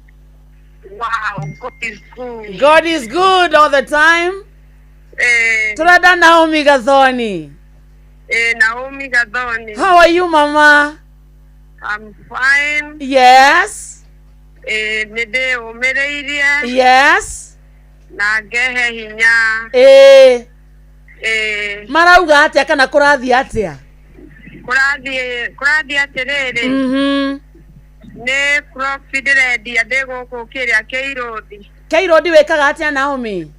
Speaker 11: Wow, God is good.
Speaker 2: God is good all the time.
Speaker 11: Ĩĩ.
Speaker 2: Tũrenda Naomi Gathoni.
Speaker 11: Ĩĩ, Naomi Gathoni.
Speaker 2: How are you, mama?
Speaker 11: I'm fine.
Speaker 2: Yes.
Speaker 11: Ĩĩ, nĩ ndĩũmĩrĩirie.
Speaker 2: Yes.
Speaker 11: Na ngehe hinya.
Speaker 2: Ĩĩ.
Speaker 11: Ĩĩ.
Speaker 2: Marauga atĩa kana kũrathiĩ atĩa?
Speaker 11: Kũrathiĩ atĩrĩrĩ. Nĩ Crocs ndĩrendia ndĩ gũkũ kĩrĩa Kĩirũthi.
Speaker 2: Kĩirũndi wĩkaga atĩa, Naomi?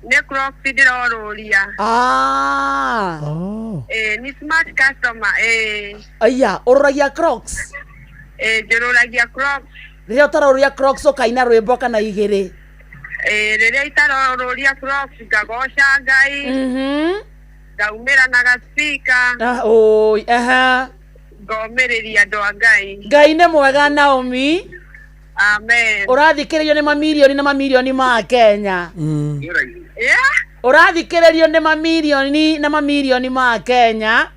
Speaker 11: Nĩ Crocs ndĩrorũria.
Speaker 2: Ah.
Speaker 11: Ĩĩ, nĩ smart customer, ĩĩ.
Speaker 2: Aya, ũrũragia Crocs?
Speaker 11: Ĩĩ, njũrũragia Crocs.
Speaker 2: Rĩrĩa ũtarũria Crocs ũkaina rwĩmbo kana igĩrĩ?
Speaker 11: Ĩĩ, rĩrĩa itarorũria Crocs ngagoca Ngai. Ngaumĩra na gaspika.
Speaker 2: Ah, oi, aha.
Speaker 11: Ngomĩrĩria andũ a Ngai.
Speaker 2: Ngai nĩ mwega, Naomi.
Speaker 11: Amen.
Speaker 2: Ũrathikĩrĩrio nĩ mamirioni na mamirioni ma Kenya.
Speaker 11: Yeah?
Speaker 2: Ũrathikĩrĩrio nĩ mamirioni na mamirioni ma Kenya.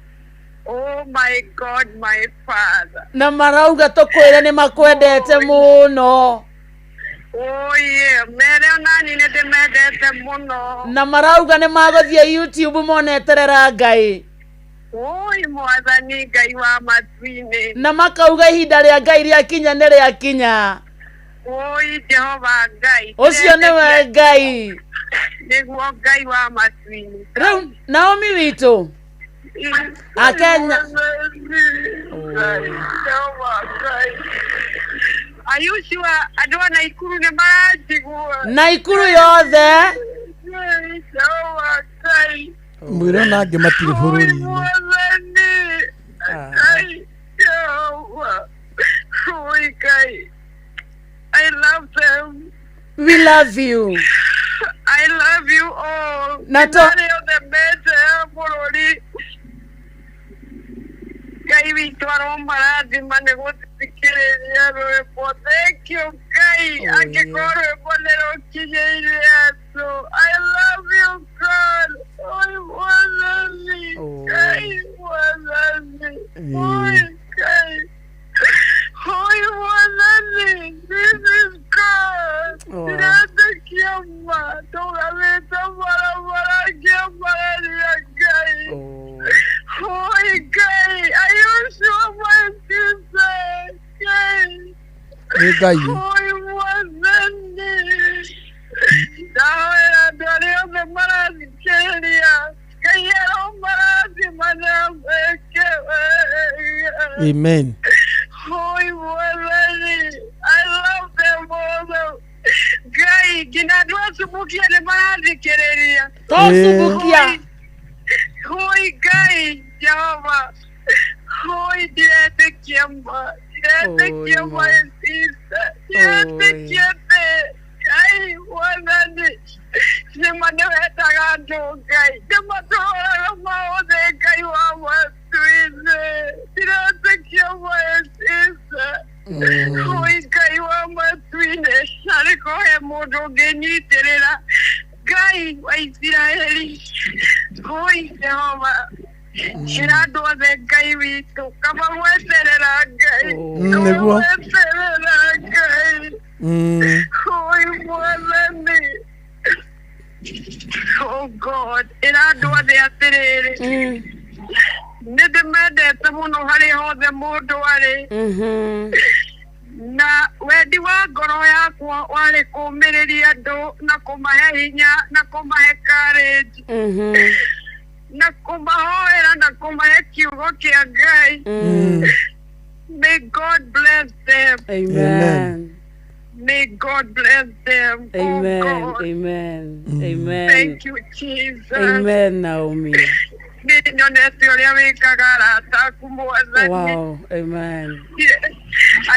Speaker 11: Oh my God, my father.
Speaker 2: Na marauga tũkwĩre nĩ makwendete mũno.
Speaker 11: Oye, mere onani nĩ ndĩmendete mũno.
Speaker 2: Na marauga nĩ magũthiĩ YouTube moneterera Ngai.
Speaker 11: Oi mwathani Ngai wa matu-inĩ.
Speaker 2: Na makauga ihinda rĩa Ngai rĩakinya nĩ rĩakinya.
Speaker 11: Oi Jehova Ngai.
Speaker 2: Ũcio nĩwe Ngai.
Speaker 11: Nĩguo Ngai wa matu-inĩ.
Speaker 2: Rĩu Naomi witũ. Akenya.
Speaker 11: Jehova Ngai. Are you sure andũ a Naikuru nĩ maranjigua?
Speaker 2: Naikuru yothe.
Speaker 11: Jehova Ngai.
Speaker 4: Mwĩre ona angĩ matirĩ bũrũri-inĩ.
Speaker 11: Mwathani. Ngai. Jehova. Oi Ngai. I love them.
Speaker 2: We love you.
Speaker 11: I love you all.
Speaker 2: Na to-
Speaker 11: Arĩa othe mete a bũrũri. Ngai witũ aromarathima nĩ gũthikĩrĩria rwĩmbo. Thank you Ngai. Angĩkorwo rwĩmbo nĩ rũkinyĩire andũ. I love you God. Oi Mwathani. Ngai Mwathani. Oi Ngai. Oi Mwathani. This is God. Ndĩretĩkia ma ndũgamĩte barabara ngĩambararia Ngai. Oi Ngai. Are you sure my sister? Ngai.
Speaker 4: Nĩ Ngai.
Speaker 11: Oi Mwathani. Ndahoera andũ arĩa othe marathikĩrĩria. Ngai aromarathima na meke wega.
Speaker 4: Amen.
Speaker 11: Oi Mwathani. I love them all. Ngai nginya andũ a Subukia nĩ marathikĩrĩria.
Speaker 2: To Subukia.
Speaker 11: Oi Ngai Jehova. Oi ndiretĩkia ma. Ndiretĩkia
Speaker 2: Oi, ma.
Speaker 11: my sister. Ndiretĩkia atĩ Ngai Mwathani. Nĩma nĩwendaga andũ Ngai. Nĩmatũhoraga maũthĩ Ngai wa matu-inĩ. Ndiretĩkia my sister. Oi Ngai wa matu-inĩ. Narĩ kũhe mũndũ ũngĩnyitĩrĩra. Ngai wa Isiraeli. Oi Jehova. Ĩra andũ othe Ngai witũ. Kaba gweterera Ngai. Kaba
Speaker 4: Nĩguo.
Speaker 11: gweterera Ngai. Oi Mwathani. Oh God, ĩra andũ othe atĩrĩrĩ. Nĩ ndĩmendete mũno harĩa hothe mũndũ arĩ. Na wendi wa ngoro yakwa warĩ kũũmĩrĩria andũ na kũmahe hinya na kũmahe courage na kũmahoera na kũmahe kiugo kĩa Ngai. May God bless them.
Speaker 2: Amen.
Speaker 11: May God bless them.
Speaker 2: Amen.
Speaker 11: Oh God.
Speaker 2: Amen. Amen.
Speaker 11: Thank you, Jesus.
Speaker 2: Amen, Naomi.
Speaker 11: Nĩ nyonete ũrĩa wĩkaga arata aku Mwathani.
Speaker 2: Wow. Amen.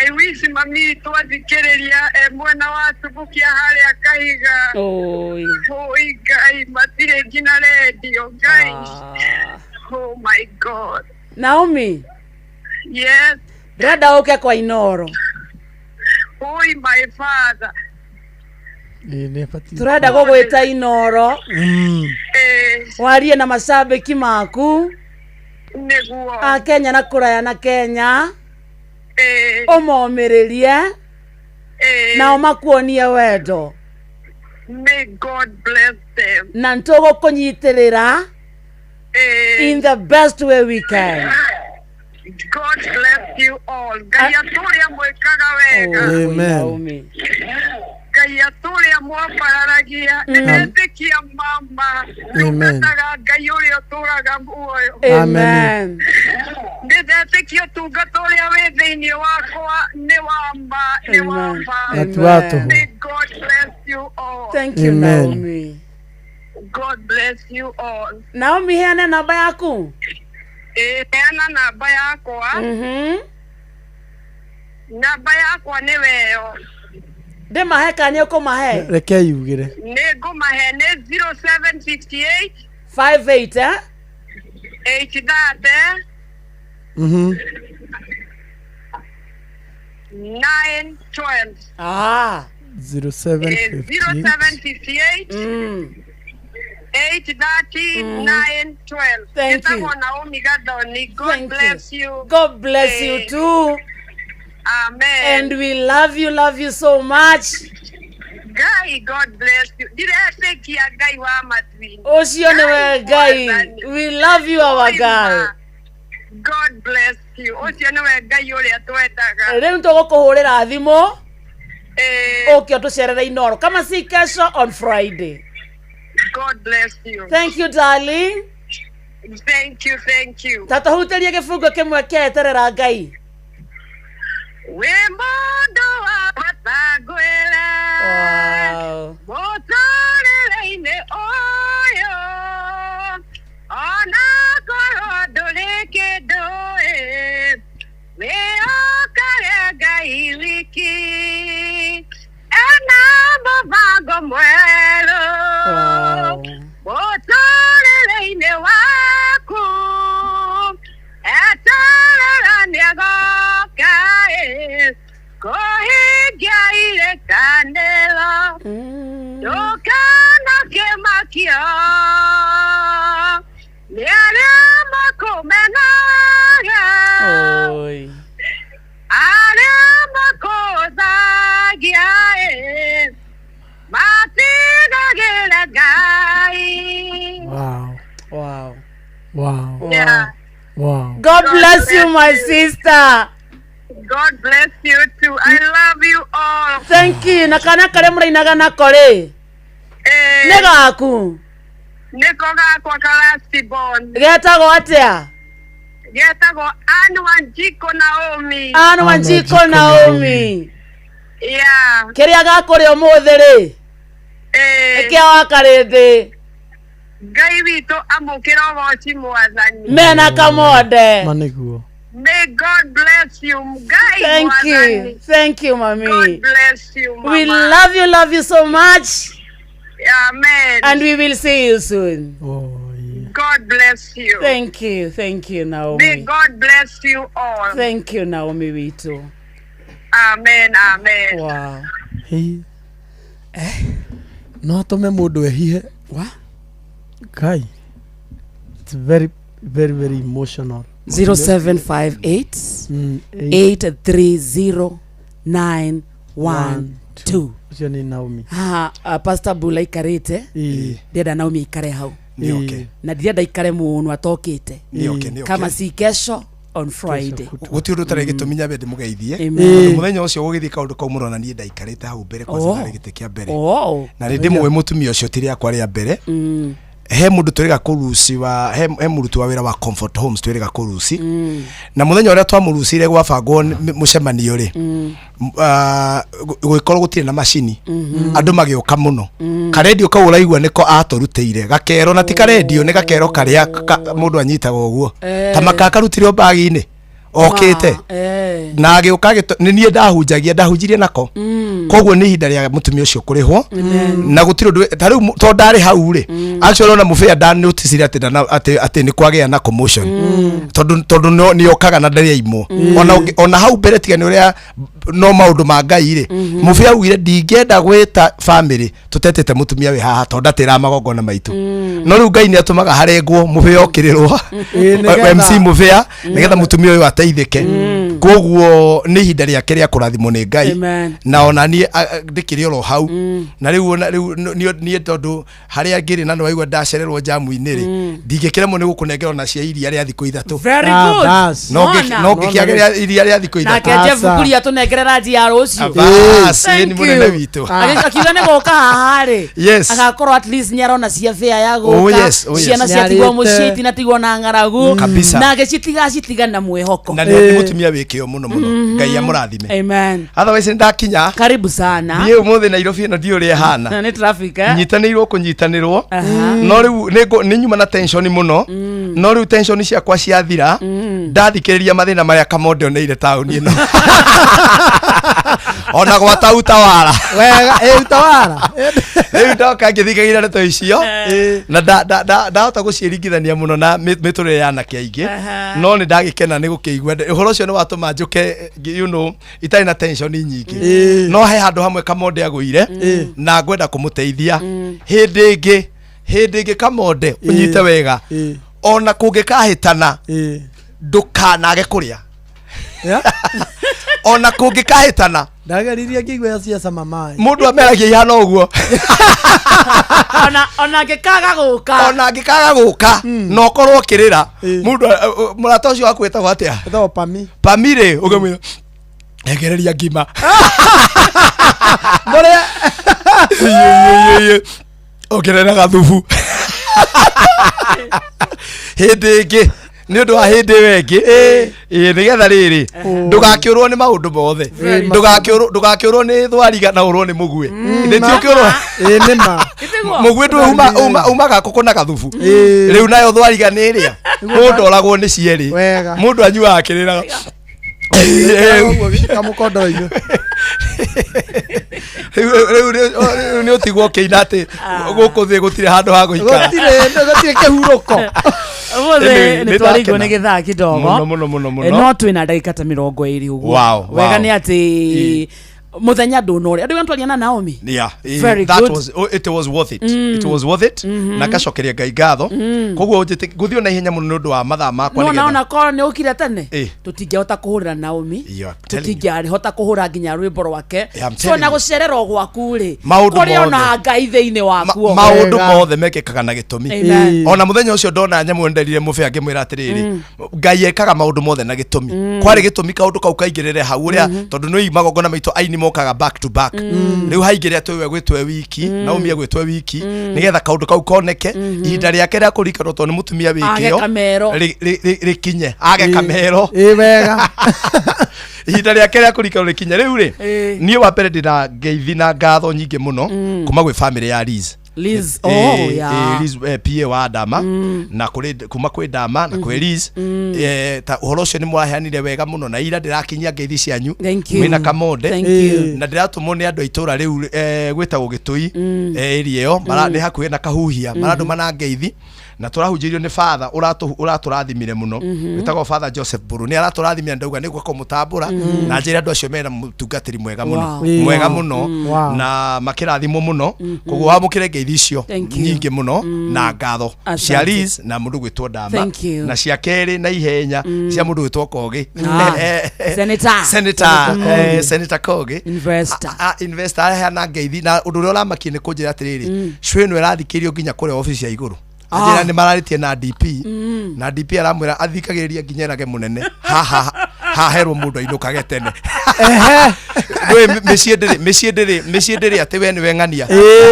Speaker 11: I wish mami witũ athikĩrĩria e mwena wa Subukia harĩa Kahiga.
Speaker 2: Oi.
Speaker 11: Oi Ngai, matirĩ nginya rendio Ngai. Oh my God.
Speaker 2: Naomi.
Speaker 11: Yes.
Speaker 2: Ndĩrenda ũke kwa Inoro.
Speaker 11: Oi my father.
Speaker 4: Ĩĩ nĩ batiĩ.
Speaker 2: Tũrenda gũgwĩta Inoro. Warie na macambĩki maku.
Speaker 11: Nĩguo.
Speaker 2: A Kenya na kũraya na Kenya. Ũmomĩrĩrie. Nao makuonie wendo.
Speaker 11: May God bless them.
Speaker 2: Na nĩtũgũkũnyitĩrĩra in the best way we can.
Speaker 11: God bless you all. Ngai atũrĩa mwĩkaga wega.
Speaker 4: Amen.
Speaker 11: Ngai atũrĩa mwambararagia. Nĩndetĩkia mama.
Speaker 4: Amen.
Speaker 11: Ndungataga Ngai ũrĩa ũtũraga muoyo.
Speaker 4: Amen.
Speaker 11: Nĩndetĩkia ũtungata ũrĩa wĩ thĩinĩ wakwa nĩ wa ma, nĩ wa ma.
Speaker 4: Na ti wa tũhũ.
Speaker 11: May God bless you all.
Speaker 2: Thank you,
Speaker 4: Amen.
Speaker 2: Naomi.
Speaker 11: God bless you all.
Speaker 2: Naomi, heana namba yaku.
Speaker 11: Ĩĩ, heana namba yakwa. Namba yakwa nĩ weyo.
Speaker 2: Ndĩmahe kana nĩ ũkũmahe?
Speaker 4: Reke yugĩre.
Speaker 11: Nĩ ngũmahe nĩ 0758
Speaker 2: 58 eh?
Speaker 11: 830 912.
Speaker 2: Ah.
Speaker 4: 0758
Speaker 11: 0758 830 912.
Speaker 2: Thank you.
Speaker 11: Njĩtagwo Naomi Gathoni. God
Speaker 2: Thank
Speaker 11: bless you.
Speaker 2: God bless you too.
Speaker 11: Amen.
Speaker 2: And we love you so much.
Speaker 11: Ngai, God bless you. Ndiretĩkia Ngai wa matu-inĩ.
Speaker 2: Ũcio nĩwe Ngai. We love you our girl.
Speaker 11: God bless you. Ũcio nĩwe Ngai ũrĩa twendaga.
Speaker 2: Rĩu tũgũkũhũrĩra thimũ ũke ũtũcerere Inoro kama si kesho on Friday.
Speaker 11: God bless you.
Speaker 2: Thank you darling.
Speaker 11: Thank you, thank you.
Speaker 2: Ta tũhutĩrie gĩbungo kĩmwe kĩa eterera Ngai.
Speaker 11: Wĩ mũndũ wa bata ngwĩre.
Speaker 2: Wow.
Speaker 11: Mũtũrĩre-inĩ ũyũ ona korwo ndũrĩ kĩndũ ĩ, wĩhokage Ngai wiki ena mũbango mwerũ mũtũrĩre-inĩ waku eterera nĩagoka ĩ, kũhingia irĩkanĩro ndũkanakĩmakio nĩ arĩa makũmenaga
Speaker 2: Oi.
Speaker 11: arĩa makũthagia ĩ, matigagĩra Ngai.
Speaker 4: Wow.
Speaker 2: Wow.
Speaker 4: Wow.
Speaker 11: Yeah.
Speaker 4: Wow.
Speaker 2: God bless you my sister.
Speaker 11: God bless you too. I love you all.
Speaker 2: Thank you. Na kana karĩa mũrainaga nako rĩ nĩ gaku
Speaker 11: Nĩko gakwa ka last born.
Speaker 2: getagwo atĩa?
Speaker 11: Getagwo Ann Wanjiko Naomi.
Speaker 2: Ann Wanjiko Naomi.
Speaker 11: Yeah.
Speaker 2: Kĩrĩa gakũrĩa ũmũthĩ rĩ nĩ kĩa wakarĩndĩ
Speaker 11: Ngai witũ amũkĩre ũgoci mwathani.
Speaker 2: mena kamonde.
Speaker 4: Ma nĩguo.
Speaker 11: May God bless you. Ngai
Speaker 2: Thank you.
Speaker 11: mwathani.
Speaker 2: Thank you, mami.
Speaker 11: God bless you, mama.
Speaker 2: We love you, love you so much.
Speaker 11: Amen.
Speaker 2: And we will see you soon.
Speaker 11: God bless you.
Speaker 2: Thank you. Thank you,
Speaker 11: May
Speaker 2: Naomi.
Speaker 11: God bless you all.
Speaker 2: Thank you, Naomi witũ.
Speaker 11: Amen. Amen.
Speaker 2: Wow.
Speaker 4: Hey. No atũme mũndũ ehihe.
Speaker 2: Wa?
Speaker 4: Kai. It's very very very emotional.
Speaker 2: 0758 830 912.
Speaker 4: Ũcio nĩ Naomi.
Speaker 2: Haha Pastor Bula aikarĩte
Speaker 4: Ĩĩ.
Speaker 2: ndĩrenda Naomi aikare hau
Speaker 4: Nĩ oke.
Speaker 2: na ndirenda aikare mũno atokĩte
Speaker 6: Nĩ oke, nĩ oke.
Speaker 2: kama si kesho on Friday.
Speaker 6: Gũtirĩ ũndũ ũtarĩ gĩtũmi nyambe ndĩmũgeithie
Speaker 2: Amen.
Speaker 6: tondũ mũthenya ũcio gũgĩthiĩ kaũndũ kau mũrona niĩ ndaikarĩte hau mbere kwanza
Speaker 2: Oh.
Speaker 6: ndarĩ gĩtĩ kĩa mbere
Speaker 2: Oh.
Speaker 6: na nĩ ndĩmũĩ mũtumia ũcio ti rĩakwa rĩa mbere he mũndũ twĩrĩga kũruci wa he mũruti wa wĩra wa Comfort Homes twĩrĩga kũruci na mũthenya ũrĩa twamũrucire gwabangwo mũcemanio rĩ gũgĩkorwo gũtirĩ na macini andũ magĩũka mũno karendio kau ũraigua nĩko atũrutĩire gakero na ti karendio nĩ gakero karĩa mũndũ anyitaga ũguo
Speaker 2: Eh.
Speaker 6: ta makakarutire o mbagi-inĩ okĩte
Speaker 2: Eh.
Speaker 6: na agĩũka nĩ niĩ ndahunjagia ndahunjirie nako koguo nĩ ihinda rĩa mũtumia ũcio kũrĩhwo na gũtirĩ ũndũ ta rĩu tondũ ndarĩ hau rĩ actually ona mũbĩa ndanoticire atĩ atĩ nĩ kwagĩa na commotion tondũ nĩ okaga na ndarĩ aimwo ona ona hau mbere tiga nĩ ũrĩa no maũndũ ma Ngai rĩ mũbĩa augire ndingĩenda gwĩta family tũtetete mũtumia wĩ haha tondũ ndatĩraga magongona maitũ no rĩu Ngai nĩ atũmaga harengwo mũbĩa okĩrĩrwo
Speaker 4: Ĩĩ, nĩgetha-
Speaker 6: MC mũbĩa nĩgetha mũtumia ũyũ ateithĩke koguo nĩ ihinda rĩake rĩa kũrathimwo nĩ Ngai
Speaker 2: Amen.
Speaker 6: na ona niĩ ndĩkĩrĩ oro hau na rĩu ona rĩu niĩ tondũ harĩa ngĩrĩ na nĩwaigua ndacererwo njamu-inĩ rĩ ndingĩkĩremwo nĩ gũkũnengera ona cia iria rĩa thikũ ithatũ
Speaker 2: Very good.
Speaker 6: no
Speaker 2: Nona.
Speaker 6: no ngĩkĩagĩra iria rĩa thikũ
Speaker 2: nake
Speaker 6: ithatũ
Speaker 2: Jeff Kuria tũnengerera ranji ya rũciũ
Speaker 6: Bas,
Speaker 2: Thank
Speaker 6: ĩĩ nĩ mũnene
Speaker 2: you.
Speaker 6: witũ.
Speaker 2: Akiuga nĩ gũka haha rĩ
Speaker 6: Yes.
Speaker 2: agakorwo at least nĩ arona cia bĩa ya
Speaker 6: Oh,
Speaker 2: gũka
Speaker 6: yes, oh, yes.
Speaker 2: ciana ciatigwo
Speaker 6: Nĩarĩte.
Speaker 2: mũciĩ itinatigwo na ng'aragu
Speaker 6: Kabisa.
Speaker 2: na agĩcitiga na mwĩhoko
Speaker 6: na nĩ mũtumia wĩ kĩo mũno mũno Ngai amũrathime
Speaker 2: Amen.
Speaker 6: Otherwise nĩ ndakinya
Speaker 2: karibu sana
Speaker 6: niĩ ũmũthĩ Nairobi ĩno ndiũ ũrĩa ĩhana
Speaker 2: Na nĩ traffic eh?
Speaker 6: nyitanĩirwo kũnyitanĩrwo
Speaker 2: Aha.
Speaker 6: no rĩu nĩ nyuma na tension mũno no rĩu tension ciakwa ciathira ndathikĩrĩria mathĩna marĩa Kamonde oneire taũni ĩno ona gwata utawala
Speaker 4: wega ĩ utawala
Speaker 6: rĩu ndoka ngĩthikagĩra ndeto icio na ndahota gũciĩringithania mũno na mĩtũrĩre ya anake aingĩ no nĩ ndagĩkena nĩ gũkĩigua ũhoro ũcio nĩ watũma njũke you know, itarĩ na tension nyingĩ no he handũ hamwe Kamonde agũire na ngwenda kũmũteithia hĩndĩ ĩngĩ hĩndĩ ĩngĩ Kamonde ũnyite wega ona kũngĩkahĩtana ndũkanage kũrĩa. Ona kũngĩkahĩtana
Speaker 4: ndageririe ngĩigua ciacama maĩ.
Speaker 6: Mũndũ ameragia ihana ũguo.
Speaker 2: Ona angĩkaga gũka.
Speaker 6: Ona angĩkaga gũka na ũkorwo ũkĩrĩra mũndũ, mũrata ũcio waku wĩtagwo atĩa?
Speaker 4: Wĩtagwo Pami.
Speaker 6: Pami rĩ, ũkamwĩra egereria ngima.
Speaker 4: Mũrĩa
Speaker 6: ongerera gathubu hĩndĩ ĩngĩ nĩ ũndũ wa hĩndĩ ĩyo ĩngĩ, ĩĩ, nĩgetha rĩrĩ ndũgakĩũrwo nĩ maũndũ mothe, ndũgakĩũrwo nĩ thwariga na ũrwo nĩ mũguĩ. Nĩ ti ũkĩũrwo
Speaker 4: Ĩĩ nĩ ma.
Speaker 6: Mũguĩ ndũĩ umaga kũkũ na gathubu. Rĩu nayo thwariga nĩ ĩrĩa mũndũ oragwo nĩ cierĩ.
Speaker 4: Wega.
Speaker 6: Mũndũ anyuaga akĩrĩraga.
Speaker 4: Kamũkondoro-inĩ.
Speaker 6: Rĩu nĩ ũtigwo ũkĩina atĩ gũkũ thĩ gũtirĩ handũ ha gũikara.
Speaker 4: Gũtirĩ kĩhurũko.
Speaker 2: Ũmũthĩ
Speaker 6: Anyway,
Speaker 2: nĩ twarigwo
Speaker 6: nĩ
Speaker 2: nĩ gĩthaa kidogo.
Speaker 6: Mũno, mũno, mũno, mũno.
Speaker 2: No twĩna ndagĩka ta 20 ũguo.
Speaker 6: Wow,
Speaker 2: Wega
Speaker 6: wow.
Speaker 2: nĩ atĩ mũthenya ndũnore andũ twaria na Naomi.
Speaker 6: Yeah,
Speaker 2: Very
Speaker 6: that
Speaker 2: good.
Speaker 6: was, oh, it was worth it. It was worth it. Na ngacokeria Ngai ngatho. Koguo ngũthiĩ na ihenya mũno nĩ ũndũ wa mathaa makwa
Speaker 2: No
Speaker 6: nĩgetha-
Speaker 2: naona korwo nĩ ũkire tene tũtingĩhota kũhũrĩra Naomi,
Speaker 6: Yeah, I'm telling you.
Speaker 2: tũtingĩahota kũhũra nginya rwĩmbo rwake.
Speaker 6: Yeah, I'm
Speaker 2: So
Speaker 6: telling
Speaker 2: na
Speaker 6: you.
Speaker 2: gũcererwo gwaku rĩ,
Speaker 6: Maũndũ
Speaker 2: kũrĩ ona
Speaker 6: mothe.
Speaker 2: Ngai thĩinĩ waku.
Speaker 6: Maũndũ mothe mekĩkaga na gĩtũmi.
Speaker 2: Amen.
Speaker 6: Ona mũthenya ũcio ndona nyamũ nderire mũbĩa ngĩmwĩra atĩrĩrĩ, Ngai ekaga maũndũ mothe na gĩtũmi. Kwarĩ gĩtũmi kaũndũ kau kaingĩrĩre hau ũrĩa, tondũ nĩ magongona maitũ aini mokaga back to back. Rĩu haingĩrĩra twĩwe gwĩtwe wiki na umie gwĩtwe wiki nĩgetha kaũndũ kau koneke ihinda rĩake rĩa kũrikanwo, tondũ nĩ mũtumia wĩ
Speaker 2: Age
Speaker 6: kĩo
Speaker 2: kamero.
Speaker 6: rĩkinye age kamero.
Speaker 4: Ĩĩ wega.
Speaker 6: Ihinda rĩake rĩa kũrikanwo rĩkinye rĩu rĩ, niĩ wa mbere ndĩna ngeithi na ngatho nyingĩ mũno kuma gwĩ family ya Liz.
Speaker 2: Liz, oh, yeah.
Speaker 6: Liz, PA wa Dama, na kũrĩ kuma kwĩ Dama na kwĩ Liz, ta ũhoro ũcio nĩ mũraheanire wega mũno na ira ndĩrakinyia ngeithi cianyu
Speaker 2: Thank you.
Speaker 6: mwĩna Kamonde.
Speaker 2: Thank you.
Speaker 6: Na ndĩratũmwo nĩ andũ a itũra rĩu, gwĩtagwo Gĩtũi, area ĩyo nĩ hakuhĩ na Kahuhia, marandũma na ngeithi na tũrahunjĩirio nĩ father ũratũrathimire mũno, wĩtagwo Father Joseph Mburu. Nĩ aratũrathimire, ndauga nĩ gwaka mũtambũra na njĩra andũ acio mena mũtungatĩri mwega mũno.
Speaker 2: Wow.
Speaker 6: Mwega mũno.
Speaker 4: Wow.
Speaker 6: Na makĩrathimwo mũno, koguo wamũkĩre ngeithi icio
Speaker 2: Thank you.
Speaker 6: nyingĩ mũno na ngatho cia
Speaker 2: Asante.
Speaker 6: Liz na mũndũ gwĩtwo Dama.
Speaker 2: Thank you.
Speaker 6: Na cia kerĩ na ihenya cia mũndũ gwĩtwo Kogi.
Speaker 2: Senator.
Speaker 6: Senator,
Speaker 2: Senator
Speaker 6: Senator Kogi.
Speaker 2: Investor.
Speaker 6: Investor aheana ngeithi na ũndũ ũrĩa ũramakia nĩ kũnjĩra atĩrĩrĩ, cũ ĩno ĩrathikĩrĩrio nginya kũrĩa obici ya igũrũ. Anjĩra nĩ mararĩtie na DP, na DP aramwĩra athikagĩrĩria nginya erage mũnene haha haherwo mũndũ ainũkage tene. Ndũĩ mĩciĩ ndĩrĩ atĩ we nĩwe ng'ania.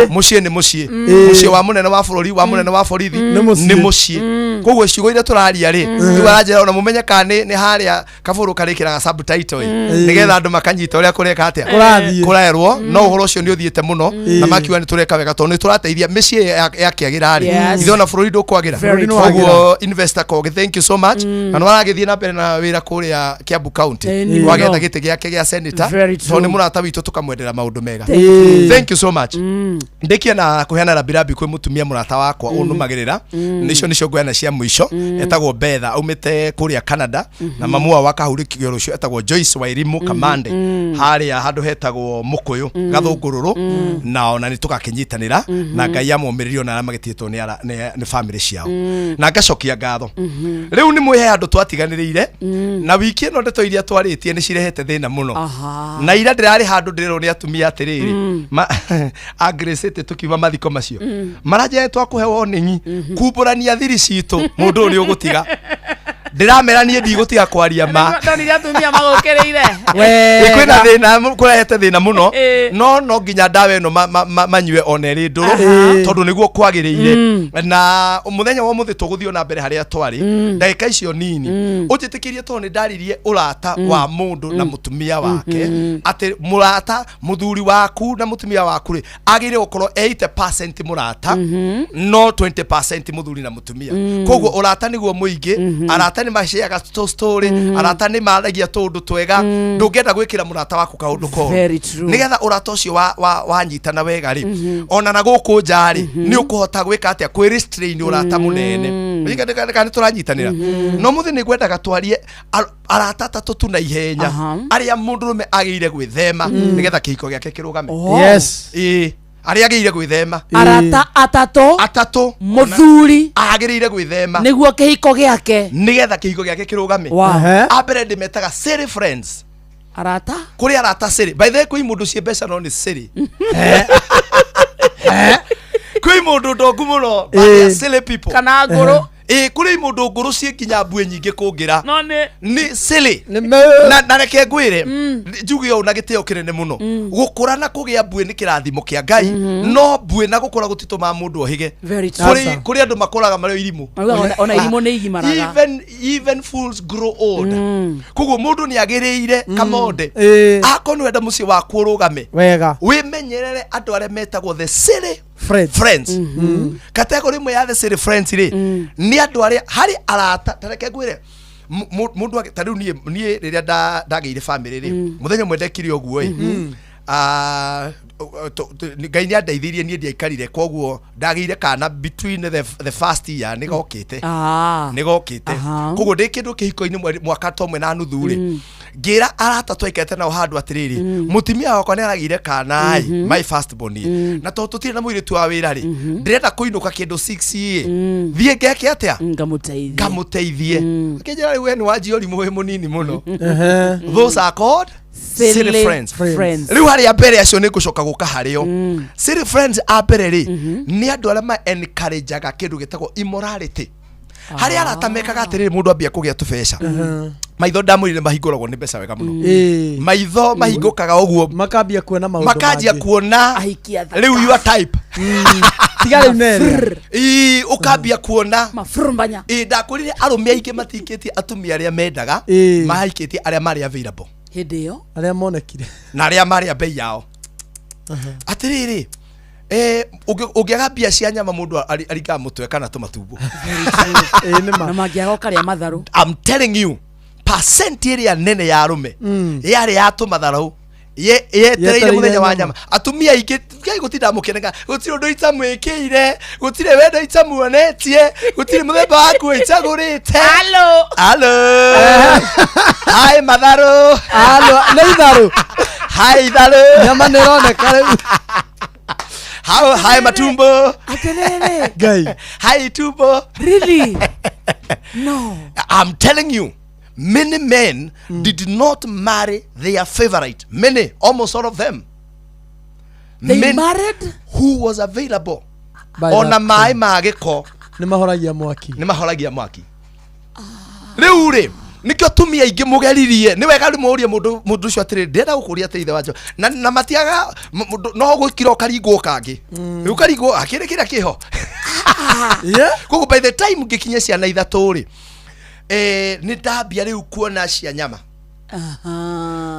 Speaker 6: Mũciĩ nĩ mũciĩ, mũciĩ wa mũnene wa bũrũri, wa mũnene wa borithi
Speaker 4: Nĩ mũciĩ.
Speaker 6: Nĩ mũciĩ. Koguo ciugo iria tũraria rĩ, rĩu aranjĩra ona mũmenye kana nĩ harĩa kabũrũ karĩkĩraga subtitle ĩ, nĩgetha andũ makanyita ũrĩa kũreka atĩa.
Speaker 4: Kũrathiĩ.
Speaker 6: Kũrerwo no ũhoro ũcio nĩ ũthiĩte mũno na makiuga nĩ tũreka wega tondũ nĩ tũrateithia mĩciĩ yakĩagĩra rĩ, ithuĩ ona bũrũri ndũkwagĩra.
Speaker 2: Very
Speaker 4: true.
Speaker 6: Koguo Investor Kogi, thank you so much, na nĩ waragĩthiĩ na mbere na wĩra kũrĩa Kiambu County.
Speaker 2: Ĩĩ, nĩ
Speaker 6: Wagetha
Speaker 2: mũno.
Speaker 6: gĩtĩ gĩake gĩa senator
Speaker 2: Very true.
Speaker 6: tondũ nĩ mũrata witũ, tũkamwendera maũndũ mega.
Speaker 2: Thank you.
Speaker 6: Thank you so much. Ndĩkie na kũheana rambirambi kwĩ mũtumia mũrata wakwa ũnũmagĩrĩra, nĩcio ngũheana cia mũico, etagwo Betha, aumĩte kũrĩa Canada, na mamu wao wakahurĩkio rũcio etagwo Joyce Wairimu Kamande, harĩa handũ hetagwo Mũkũyũ Gathũngũrũrũ, na ona nĩ tũgakĩnyitanĩra na Ngai amomĩrĩrie ona arĩa magĩtigĩtwo nĩ family ciao, na ngacokia ngatho. Rĩu nĩ mwĩhe handũ twatiganĩrĩire na wiki ĩno, ndeto iria twarĩtie nĩ cirehete thĩna mũno. Na ira ndĩrarĩ handũ ndĩrerwo nĩ atumia atĩrĩrĩ, agrĩcĩte tũkiuma mathiko macio, maranjĩra nĩ twakũhe warning kumbũrania thiri citũ, mũndũ ũyũ nĩ ũgũtiga. Ndĩramera niĩ ndigũtiga kwaria ma.
Speaker 2: Ndonire atumia magũkĩrĩire.
Speaker 6: Ĩ, kwĩna thĩna kũrehete thĩna mũno. No nginya ndawa ĩno manyue ona ĩrĩ ndũrũ tondũ nĩguo kwagĩrĩire. Na mũthenya wa ũmũthĩ tũgũthiĩ na mbere harĩa twarĩ ndagĩka icio nini. Ũnjĩtĩkĩrie tondũ nĩ ndaririe ũrata wa mũndũ na mũtumia wake, atĩ mũrata mũthuri waku na mũtumia waku rĩ, agĩrĩire gũkorwo 80% mũrata no 20% mũthuri na mũtumia. Koguo ũrata nĩguo mũingĩ, arata nĩ maciaga story, arata nĩ maragia tũũndũ twega, ndũngĩenda gwĩkĩra mũrata waku kaũndũ koru.
Speaker 2: Very true.
Speaker 6: Nĩgetha ũrata ũcio wanyitana wega rĩ, ona na gũkũ nja rĩ, nĩ ũkũhota gwĩka atĩa kwĩ restrain ũrata mũnene. Kana nĩ tũranyitanĩra? No mũthĩ nĩ ngwendaga twarie arata atatũ tu na ihenya arĩa mũndũrũme agĩrĩire gwĩthema nĩgetha kĩhiko gĩake kĩrũgame.
Speaker 2: Oh.
Speaker 4: Yes.
Speaker 6: Ĩĩ, Arĩa agĩrĩire gwĩthema.
Speaker 2: Arata atatũ.
Speaker 6: Atatũ.
Speaker 2: Mũthuri.
Speaker 6: Agĩrĩire gwĩthema.
Speaker 2: Nĩguo kĩhiko gĩake.
Speaker 6: Nĩgetha kĩhiko gĩake kĩrũgame.
Speaker 2: Wow. Ehe.
Speaker 6: A mbere ndĩmetaga silly friends.
Speaker 2: Arata.
Speaker 6: Kũrĩ arata silly. By the way kwĩ mũndũ ciĩ mbeca no nĩ silly. Kwĩ mũndũ ndongu mũno but they are silly people.
Speaker 2: Kana ngũrũ.
Speaker 6: Ĩ kũrĩ mũndũ ngũrũ ciĩ nginya mbuĩ nyingĩ kũngĩra.
Speaker 2: No nĩ.
Speaker 6: Nĩ silly. Na reke ngwĩre njuge ũũ na gĩtĩo kĩnene mũno. Gũkũra na kũgĩa mbuĩ nĩ kĩrathimo kĩa Ngai. No mbuĩ na gũkũra gũtitũmaga mũndũ ohĩge.
Speaker 2: Very true.
Speaker 6: Kũrĩ kũrĩ andũ makũraga marĩ o irimũ.
Speaker 2: Maugaga ona irimũ nĩ igimaraga.
Speaker 6: Even fools grow old. Koguo mũndũ nĩ agĩrĩire kamonde. Akorwo nĩ wenda mũciĩ waku ũrũgame.
Speaker 4: Wega.
Speaker 6: Wĩmenyerere andũ arĩa metagwo the silly
Speaker 4: friends.
Speaker 6: Friends. Category ĩmwe ya the silly friends rĩ nĩ andũ arĩa harĩ arata ta reke ngwĩre mũndũ ta rĩu niĩ rĩrĩa ndagĩire family rĩ mũthenya ũmwe ndekire ũguo ĩ Ngai nĩ andeithirie niĩ ndiaikarire koguo ndagĩire kana between the first year nĩ gokĩte. Nĩ gokĩte. Koguo ndĩ kĩndũ kĩhiko-inĩ mwaka ta ũmwe na nuthu rĩ ngĩra arata twaikarĩte nao handũ atĩrĩrĩ mũtumia wakwa nĩ aragĩire kana ĩ my first born ĩ na tondũ tũtirĩ na mũirĩtu wa wĩra rĩ ndĩrenda kũinũka kĩndũ 6 ĩ thiĩ ngeke atĩa ngamũteithie akĩnjĩra rĩu we nĩ wanjia ũrimũ wĩ mũnini mũno. Those are called silly friends.
Speaker 2: Friends.
Speaker 6: Rĩu harĩa mbere acio nĩ ngũcoka gũka harĩo. Silly friends a mbere rĩ nĩ andũ arĩa ma encourageaga kĩndũ gĩtagwo immorality. Harĩa arata mekaga atĩrĩrĩ mũndũ ambia kũgĩa tũbeca. Maitho ndamwĩrire mahingũragwo nĩ mbeca wega mũno. Maitho mahingũkaga ũguo
Speaker 4: makambia kuona maũndũ
Speaker 6: makanjia kuona rĩu your type.
Speaker 4: Tiga rĩu nene.
Speaker 6: Ii ũkambia kuona
Speaker 2: mafurumbanya.
Speaker 6: Ndakwĩrire arũme aingĩ matikĩtie atumia arĩa mendaga mahikĩtie arĩa marĩ available.
Speaker 2: Hĩndĩ ĩyo
Speaker 4: arĩa monekire
Speaker 6: na arĩa marĩ a bei yao. Atĩrĩrĩ ũngĩaga mbia cia nyama mũndũ aringaga mũtwe kana tũmatumbo.
Speaker 2: Na mangĩaga ũkarĩa matharũ.
Speaker 6: I'm telling you percent ĩrĩa nene ya arũme yarĩ ya tũmatharũ yetereire mũthenya wa nyama. Atumia aingĩ Ngai gũtinda mũkenega gũtirĩ ũndũ itamwĩkĩire gũtirĩ wendo itamuonetie gũtirĩ mũthemba wa nguo itagũrĩte.
Speaker 2: Hello.
Speaker 6: Hello. Hi matharũ.
Speaker 4: Hello nĩ itharũ.
Speaker 6: Hi itharũ.
Speaker 4: Nyama nĩ ĩroneka rĩu.
Speaker 6: How hi matumbo.
Speaker 2: Atĩrĩrĩ.
Speaker 4: Ngai.
Speaker 6: Hi tumbo.
Speaker 2: Really? No.
Speaker 6: I'm telling you many men did not marry their favorite. Many, almost all of them.
Speaker 2: They married
Speaker 6: who was available. Ona maĩ ma gĩko
Speaker 4: nĩ mahoragia mwaki.
Speaker 6: Nĩ mahoragia mwaki. Rĩu rĩ nĩkĩo atumia aingĩ mũgeririe nĩ wega rĩmwe ũrie mũndũ ũcio atĩrĩrĩ ndĩrenda gũkũria atĩrĩ ithe wanjo na matiaga no gũkira ũkaringwo kangĩ rĩu ũkaringwo akĩrĩ kĩrĩa kĩho. Koguo by the time ngĩkinya ciana ithatũ rĩ nĩ ndambia rĩu kuona cia nyama.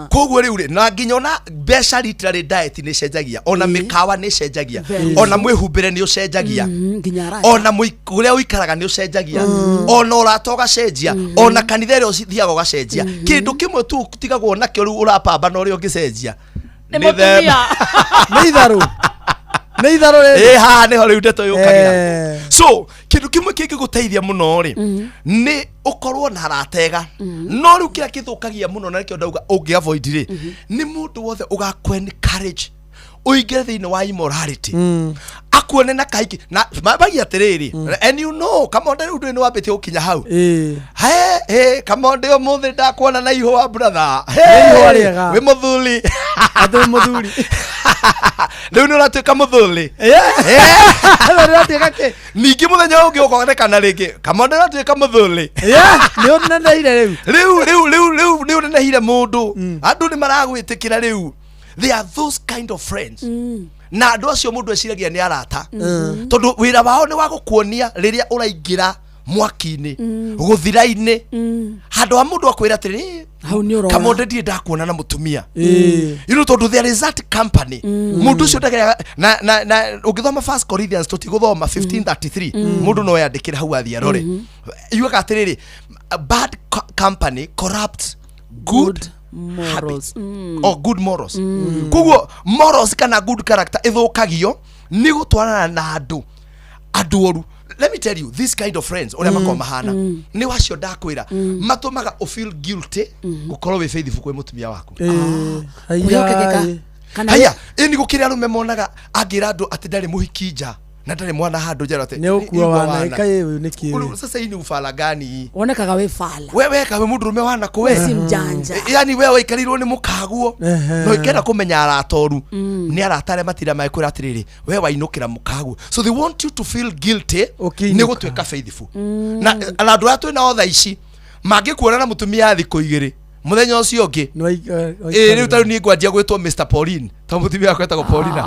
Speaker 6: Koguo rĩu rĩ na nginya ona mbeca literally diet nĩ cenjagia ona mĩkawa nĩ cenjagia ona mwĩhumbĩre nĩ ũcenjagia ona kũrĩa ũikaraga nĩ ũcenjagia ona ũrata ũgacenjia ona kanitha ĩrĩa ũthiaga ũgacenjia. Kĩndũ kĩmwe tu ũtigagwo nakĩo rĩu ũrapambana ũrĩa ũngĩcenjia
Speaker 2: nĩ mũtumia.
Speaker 4: Nĩ itharũ. Nĩ itharũ rĩrĩ.
Speaker 6: Haha nĩho rĩu ndeto yũkagĩra. So kĩndũ kĩmwe kĩngĩgũteithia mũno rĩ nĩ ũkorwo na arata ega. No rĩu kĩrĩa kĩthũkagia mũno na nĩkĩo ndauga ũngĩ avoid rĩ nĩ mũndũ wothe ũgakũ encourage ũingĩre thĩinĩ wa immorality akuone na kaingĩ na magia atĩrĩrĩ and you know kamonde rĩu ndũĩ nĩ wambĩtie gũkinya hau. He kamonde ũmũthĩ ndakuona na ihũa brother.
Speaker 4: Ihũa rĩega.
Speaker 6: Wĩ mũthuri.
Speaker 4: Atĩ mũthuri.
Speaker 6: Rĩu nĩ ũratuĩka mũthuri. Ningĩ mũthenya ũngĩ ũkonekana rĩngĩ kamonde ũratuĩka mũthuri.
Speaker 4: Nĩ ũneneire rĩu.
Speaker 6: Rĩu nĩ ũnenehire mũndũ. Andũ nĩ maragwĩtĩkĩra rĩu. They are those kind of friends. Na andũ acio mũndũ eciragia nĩ arata. Tondũ wĩra wao nĩ wa gũkuonia rĩrĩa ũraingĩra mwaki-inĩ gũthira-inĩ handũ ha mũndũ akwĩra atĩrĩ kamonde ndirĩ ndakuona na mũtumia. You know tondũ there is that company mũndũ ũcio ndageraga na ũngĩthoma 1 Corinthians tũtigũthoma 15:33 mũndũ no yandĩkĩre hau athiĩ arore. Yugaga atĩrĩrĩ bad company corrupts good morals or good morals. Koguo morals kana good character ĩthũkagio nĩ gũtwarana na andũ oru. Let me tell you this kind of friends ũrĩa makoragwo mahana nĩ wacio ndakwĩra matũmaga ũ feel guilty gũkorwo wĩ faithful kwĩ mũtumia waku.
Speaker 2: Kana
Speaker 6: Haya, ĩni gũkĩrĩ arũme monaga angĩra andũ atĩ ndarĩ mũhiki nja na ndarĩ mwana handũ njera atĩ
Speaker 4: Nĩ ũkua wana ĩka ũyũ nĩ kĩĩ?
Speaker 6: Ulu- Sasa hii ni ufala gani hii?
Speaker 2: Wonekaga wĩ bala.
Speaker 6: We weka we mũndũ rũme wana kũ we
Speaker 2: We si mjanja.
Speaker 6: Yani we waikarĩirwo nĩ mũkaguo.
Speaker 4: Ehe.
Speaker 6: No ikenda kũmenya arata oru nĩ arata arĩa matinda magĩkwĩra atĩrĩrĩ, we wainũkĩra mũkaguo, so they want you to feel guilty nĩ gũtuĩka faithful. Na andũ arĩa twĩ nao thaa ici mangĩkuona na mũtumia thikũ igĩrĩ, mũthenya ũcio ũngĩ ĩ rĩu tarĩu niĩ ngwanjia gwĩtwo Mr Pauline tondũ mũtumia wakwa etagwo Paulina.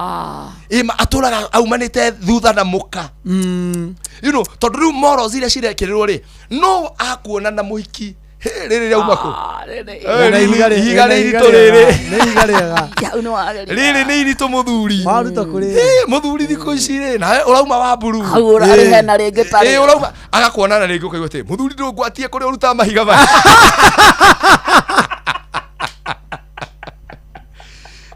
Speaker 6: Ĩ atũraga aumanĩte thutha na mũka, tondũ rĩu morals iria cirekĩrĩrwo rĩ, no akuona na mũhiki. Hĩ, rĩrĩ rĩauma kũ? Eh,
Speaker 4: Na ihiga
Speaker 6: ihiga
Speaker 4: na
Speaker 6: nĩ
Speaker 4: ihiga
Speaker 6: iritũ
Speaker 4: rĩega.
Speaker 6: rĩrĩ.
Speaker 4: Nĩ ihiga rĩega.
Speaker 2: Hau nĩ wageria.
Speaker 6: Rĩrĩ nĩ iritũ mũthuri.
Speaker 4: Waruta kũrĩ.
Speaker 6: Ĩ, mũthuri thikũ ici rĩ, nawe ũrauma wa mburu.
Speaker 2: Hau ũrarĩ hena rĩngĩ tarĩ.
Speaker 6: Ĩ, ũrauma agakuona na rĩngĩ ũkaigua atĩ mũthuri ndũngwatie kũrĩa ũrutaga mahiga maya.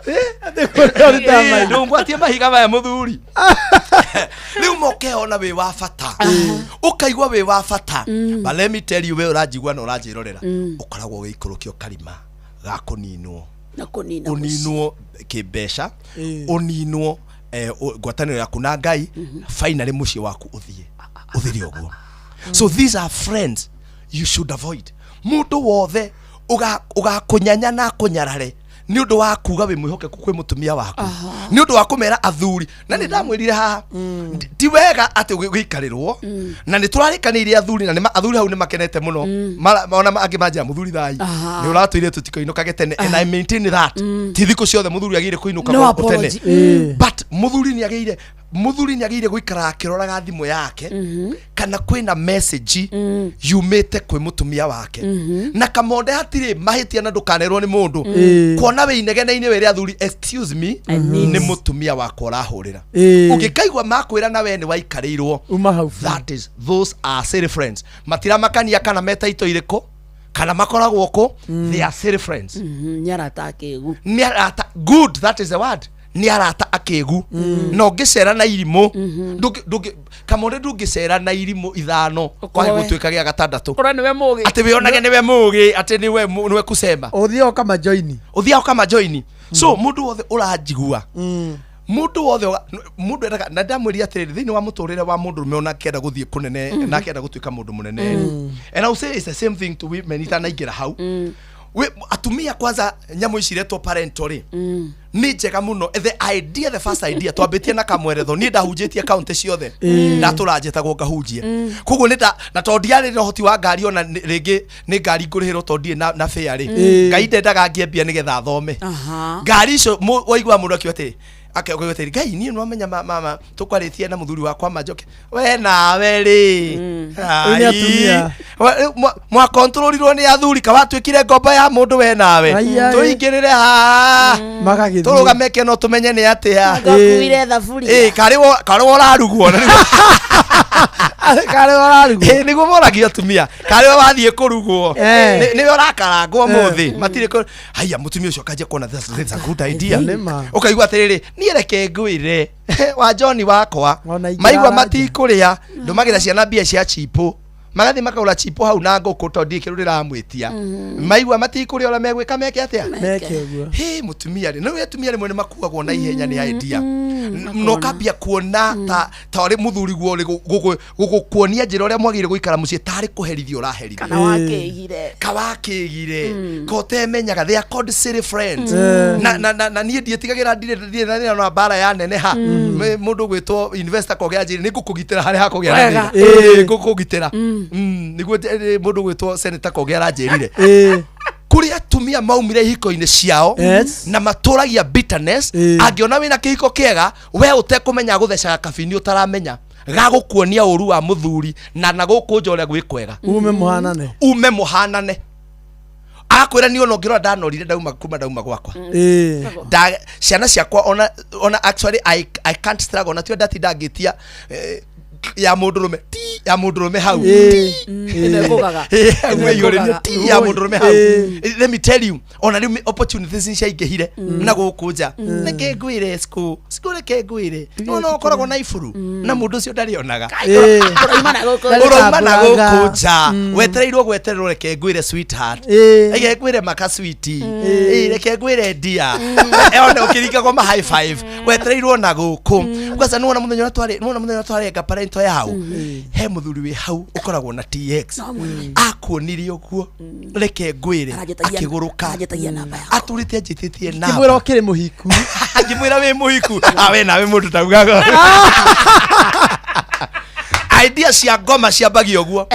Speaker 6: Ĩ, ndũngwatie mahiga maya mũthuri. Rĩu mokeyona wĩ wa bata, ũkaigua wĩ wa bata, but let me tell you, we ũranjigua na ũranjĩrorera, ũkoragwo wĩikũrũkio karima ga kũninwo.
Speaker 2: Na kũnina.
Speaker 6: Ũninwo kĩmbeca, ũninwo ngwatanĩro yaku na Ngai, finally mũciĩ waku ũthiĩ ũthire ũguo. So these are friends you should avoid. Mũndũ wothe ũgakũnyanya na akũnyarare nĩ ũndũ wa kuga wĩ mwĩhokeku kwĩ mũtumia waku, nĩ ũndũ wa kũmera athuri, na nĩ ndamwĩrire haha, ti wega atĩ gũikarĩrwo na nĩ tũrarĩkanĩire athuri na athuri hau nĩ makenete mũno. Ona angĩ manjĩra mũthuri thai nĩ ũratwĩire tũtikoinũkage tene, and I maintain that ti thikũ ciothe mũthuri agĩrĩire kũinũka
Speaker 2: No
Speaker 6: gũkũ tene.
Speaker 2: apology.
Speaker 6: But mũthuri nĩ agĩrĩire gũikara akĩroraga thimũ yake kana kwĩna message yumĩte kwĩ mũtumia wake. Na kamonde hatirĩ mahĩtia na ndũkanerwo nĩ mũndũ kuona wĩ inegene-inĩ wĩre athuri, excuse me, nĩ mũtumia wakwa ũrahũrĩra. Ũngĩkaigua makwĩra na we nĩ waikarĩirwo,
Speaker 4: Uma hau.
Speaker 6: That is, those are silly friends. Matiramakania kana meta ito irĩkũ kana makoragwo kũ, they are silly friends.
Speaker 2: Nĩ arata akĩgu.
Speaker 6: Nĩ arata, good, that is the word, nĩ arata akĩgu. Na ũngĩcera na irimũ, kamone ndũngĩcera na irimũ ithano kwahe
Speaker 2: Ũkorwe.
Speaker 6: gũtuĩka gĩa gatandatũ
Speaker 2: Ũkorwo nĩwe mũgĩ.
Speaker 6: atĩ wĩonage nĩwe mũgĩ, atĩ nĩwe kusema.
Speaker 4: Ũthiaga ũkamajoini.
Speaker 6: Ũthiaga ũkamajoini. So mũndũ wothe ũranjigua, mũndũ wothe mũndũ endaga, na ndamwĩria atĩrĩrĩ, thĩinĩ wa mũtũrĩre wa mũndũ ũrũme ona akĩenda gũthiĩ kũnene na akĩenda gũtuĩka mũndũ mũnene, and I will say it's the same thing to women itanaingĩra hau. Atumia kwanza, nyamũ ici iretwo parental rĩ, nĩ njega mũno. The idea, the first idea twambĩtie na kamweretho, niĩ ndahunjĩtie kaunti ciothe, ndatũra njĩtagwo ngahunjie. Koguo nĩ na tondũ ndiarĩ na ũhoti wa ngari, ona rĩngĩ nĩ ngari ngũrĩhĩrwo tondũ ndirĩ na fare rĩ, Ngai ndendaga ngĩe mbia nĩgetha thome. Ngari icio waigua mũndũ akiuga atĩrĩ, akauga atĩrĩ, Ngai niĩ nĩwamenya mama tũkwarĩtie na mũthuri wakwa manjoke we nawe rĩ.
Speaker 4: Rĩu nĩ atumia.
Speaker 6: Mwakontrorirwo nĩ athuri kawatuĩkire ngombo ya mũndũ we nawe.
Speaker 4: Ai, ai.
Speaker 6: Tũingĩrĩre haha
Speaker 4: Magagĩthiĩ.
Speaker 6: tũrũgame keno tũmenye nĩ atĩa.
Speaker 2: Ngakuire thaburia.
Speaker 6: Ĩ, karĩ wo ũrarugwo na
Speaker 4: Karĩ ũrarugwo.
Speaker 6: Ĩ, nĩguo moragio atumia, karĩ we wathiĩ kũrugwo. Nĩwe ũrakarangwo mũthĩ matirĩ haiya mũtumia ũcio akanjia kuona this is a good idea.
Speaker 4: Nĩma.
Speaker 6: Ũkaigua atĩrĩrĩ, niĩ reke ngwĩre wa John wakwa
Speaker 4: Ona ingĩ
Speaker 6: maigua
Speaker 4: aranja.
Speaker 6: matikũrĩa ndũmagĩra ciana mbia cia chipo, magathiĩ makagũra chipo hau na ngũkũ tondũ ndiĩ kĩndũ ndĩramwĩtia. Maigua matikũrĩa ũrĩa megwĩka meke atĩa?
Speaker 4: Meke ũguo.
Speaker 6: Hĩ, mũtumia rĩ, no atumia rĩmwe nĩ makuagwo na ihenya nĩ idea na ũkambia kuona ta ũrĩ mũthuri guo ũrĩ gũgũkuonia njĩra ũrĩa mwagĩrĩire gũikara mũciĩ tarĩ kũherithio ũraherithio.
Speaker 2: Kana wakĩgire.
Speaker 6: Kawakĩgire kotemenyaga, they are called silly friends. Na niĩ ndiĩtigagĩra, ndirĩ na thĩna na mbara ya neneha. Mũndũ gwĩtwo investor kogĩa njĩrĩ nĩ ngũkũgitĩra harĩa hakũgĩa na
Speaker 2: Wega.
Speaker 6: thĩna. Ĩ, ngũkũgitĩra. Nĩguo mũndũ gwĩtwo senator kogĩa aranjĩrire kũrĩ atumia maumire ihiko-inĩ ciao na matũragia bitterness. Angĩona wĩna kĩhiko kĩega, we ũtekũmenya gũthecaga kabini ũtaramenya gagũkuonia ũru wa mũthuri na gũkũ nja ũrĩa gwĩ kwega.
Speaker 4: Ume mũhanane.
Speaker 6: Ume mũhanane, agakwĩra niĩ ona ũngĩrora ndanorire ndauma kuma ndauma gwakwa. Ciana ciakwa ona actually I can't struggle, ona tio ndatinda ngĩtia ya mũndũrũme ti ya mũndũrũme hau
Speaker 4: Ĩĩ.
Speaker 2: Ĩno ĩkũgaga.
Speaker 6: wĩiyũrĩrie ti ya mũndũrũme hau
Speaker 4: Ĩĩ.
Speaker 6: let me tell you ona rĩu opportunities nĩ ciaingĩhire na gũkũ nja reke ngwĩre school school reke ngwĩre no no ũkoragwo na iburu na mũndũ ũcio ndarĩonaga
Speaker 4: Ĩĩ.
Speaker 2: Ũrauma na gũkũ.
Speaker 6: ũrauma na gũkũ
Speaker 4: Ndambũraga.
Speaker 6: nja wetereirwo gwetererwo reke ngwĩre sweetheart
Speaker 4: Ĩĩ.
Speaker 6: reke ngwĩre maka sweetie Ĩĩ, reke ngwĩre dear ona ũkĩringagwo ma high five wetereirwo na gũkũ kwanza nĩwona mũthenya ũrĩa twarĩ nĩwona mũthenya ũrĩa twarenga parento yao he mũthuri wĩ hau ũkoragwo na TX akuonire ũguo reke ngwĩre
Speaker 2: Aranjĩtagia-
Speaker 6: akĩgũrũka
Speaker 2: aranjĩtagia namba yaku.
Speaker 6: atũrĩte anjĩtĩtie
Speaker 4: Kĩmwĩra
Speaker 6: namba
Speaker 4: ũkĩrĩ mũhiku
Speaker 6: ngĩmwĩra wĩ mũhiku awe nawe mũndũ taugaga idea cia ngoma ciambagia ũguo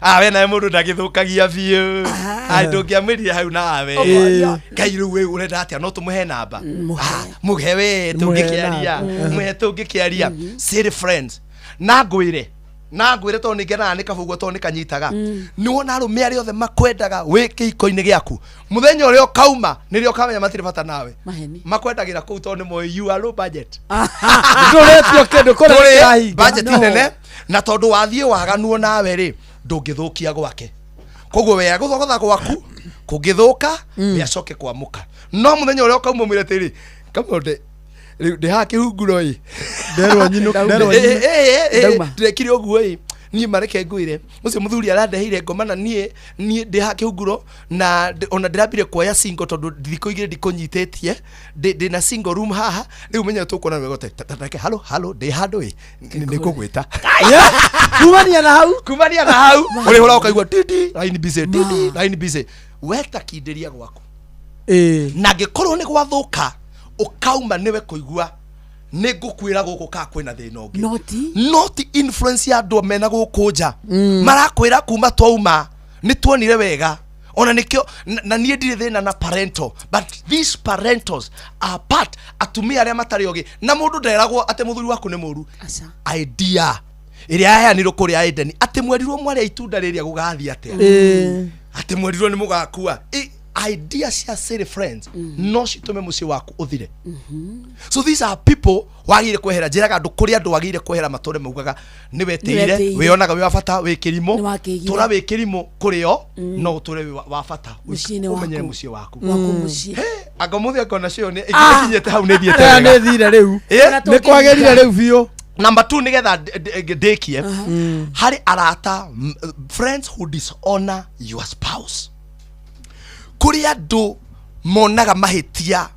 Speaker 6: awe nawe mũndũ ndagĩthũkagia biũ Ai, ndũngĩamwĩrire hau nawe
Speaker 4: Ĩĩ.
Speaker 6: ngai rĩu wĩ ũrenda atĩa no tũmũhe namba Ah, mũhe we tũngĩkĩaria mũhe tũngĩkĩaria city friends na ngwĩre na ngwĩre tondũ nĩ ngenaga nĩ kaba ũguo tondũ nĩ kanyitaga nĩ wona arũme arĩa othe makwendaga wĩ kĩhiko-inĩ gĩaku mũthenya ũrĩa ũkauma nĩrĩo ũkamenya matirĩ bata nawe
Speaker 2: Maheni.
Speaker 6: makwendagĩra kũu tondũ nĩ moĩ you are low budget
Speaker 4: ndũretio kĩndũ kũrĩa
Speaker 6: tũrĩ
Speaker 4: kĩrahinga.
Speaker 6: budget
Speaker 4: No.
Speaker 6: nene na tondũ wathiĩ waganwo nawe rĩ ndũngĩthũkia gwake koguo we agũthogotha gwaku kũngĩthũka we acoke kwamũka no mũthenya ũrĩa ũkauma mwĩre atĩrĩ kamonde rĩu ndĩ haha kĩhunguro ĩ
Speaker 4: Nderwo nyinũka, nderwo nyinũka.
Speaker 2: Ndauma.
Speaker 6: ndĩrekire ũguo ĩ niĩ mareke ngwĩre ũcio mũthuri arandeheire ngoma na niĩ niĩ ndĩ haha kĩhunguro na ona ndĩrambire kuoya single tondũ thikũ igĩrĩ ndikũnyitĩtie ndĩ na single room haha rĩu menye tũkuona wega reke halo halo ndĩ handũ ĩ nĩ ngũgwĩta
Speaker 4: kumania na hau
Speaker 6: kumania na hau ũrĩhũra ũkaigua titi line busy titi line busy weta kindĩria gwaku
Speaker 4: Ĩĩ.
Speaker 6: na angĩkorwo nĩ gwathũka ũkauma nĩwe kũigua nĩ ngũkwĩra gũkũ kaa kwĩna thĩna ũngĩ
Speaker 2: Noti.
Speaker 6: not influence ya andũ mena gũkũ nja marakwĩra kuma twauma nĩ tuonire wega ona nĩkĩo na niĩ ndirĩ thĩna na parental but these parentals are part atumia arĩa matarĩ ogĩ na mũndũ nderagwo atĩ mũthuri waku nĩ mũru
Speaker 2: Aca.
Speaker 6: idea ĩrĩa yaheanirwo kũrĩa Edeni atĩ mwerirwo mwarĩa itunda rĩrĩa gũgathiĩ atĩa
Speaker 4: Ĩĩ.
Speaker 6: atĩ mwerirwo nĩ mũgakua idea cia city friends no citũme mũciĩ waku ũthire so these are people wagĩrĩire kwehera njĩraga andũ kũrĩ andũ wagĩrĩire kwehera matũre maugaga nĩ wetĩire
Speaker 2: Nĩwetĩire.
Speaker 6: wĩonaga wĩ wa bata wĩ kĩrimũ
Speaker 2: Nĩwakĩgire.
Speaker 6: tũra wĩ kĩrimũ kũrĩ o no ũtũre wĩ wa bata
Speaker 2: Mũciĩ-inĩ
Speaker 6: ũmenyere
Speaker 2: waku.
Speaker 6: mũciĩ waku
Speaker 2: Waku mũciĩ.
Speaker 6: anga mũthĩ angona cio nĩ ĩkinyĩte hau nĩ thiĩte
Speaker 4: Ĩyo
Speaker 6: wega.
Speaker 4: nĩ thire rĩu
Speaker 6: Ĩ?
Speaker 4: nĩ kwagĩrire rĩu biũ
Speaker 6: number two nigetha ndĩkie harĩ arata friends who dishonor your spouse kũrĩ andũ monaga mahĩtia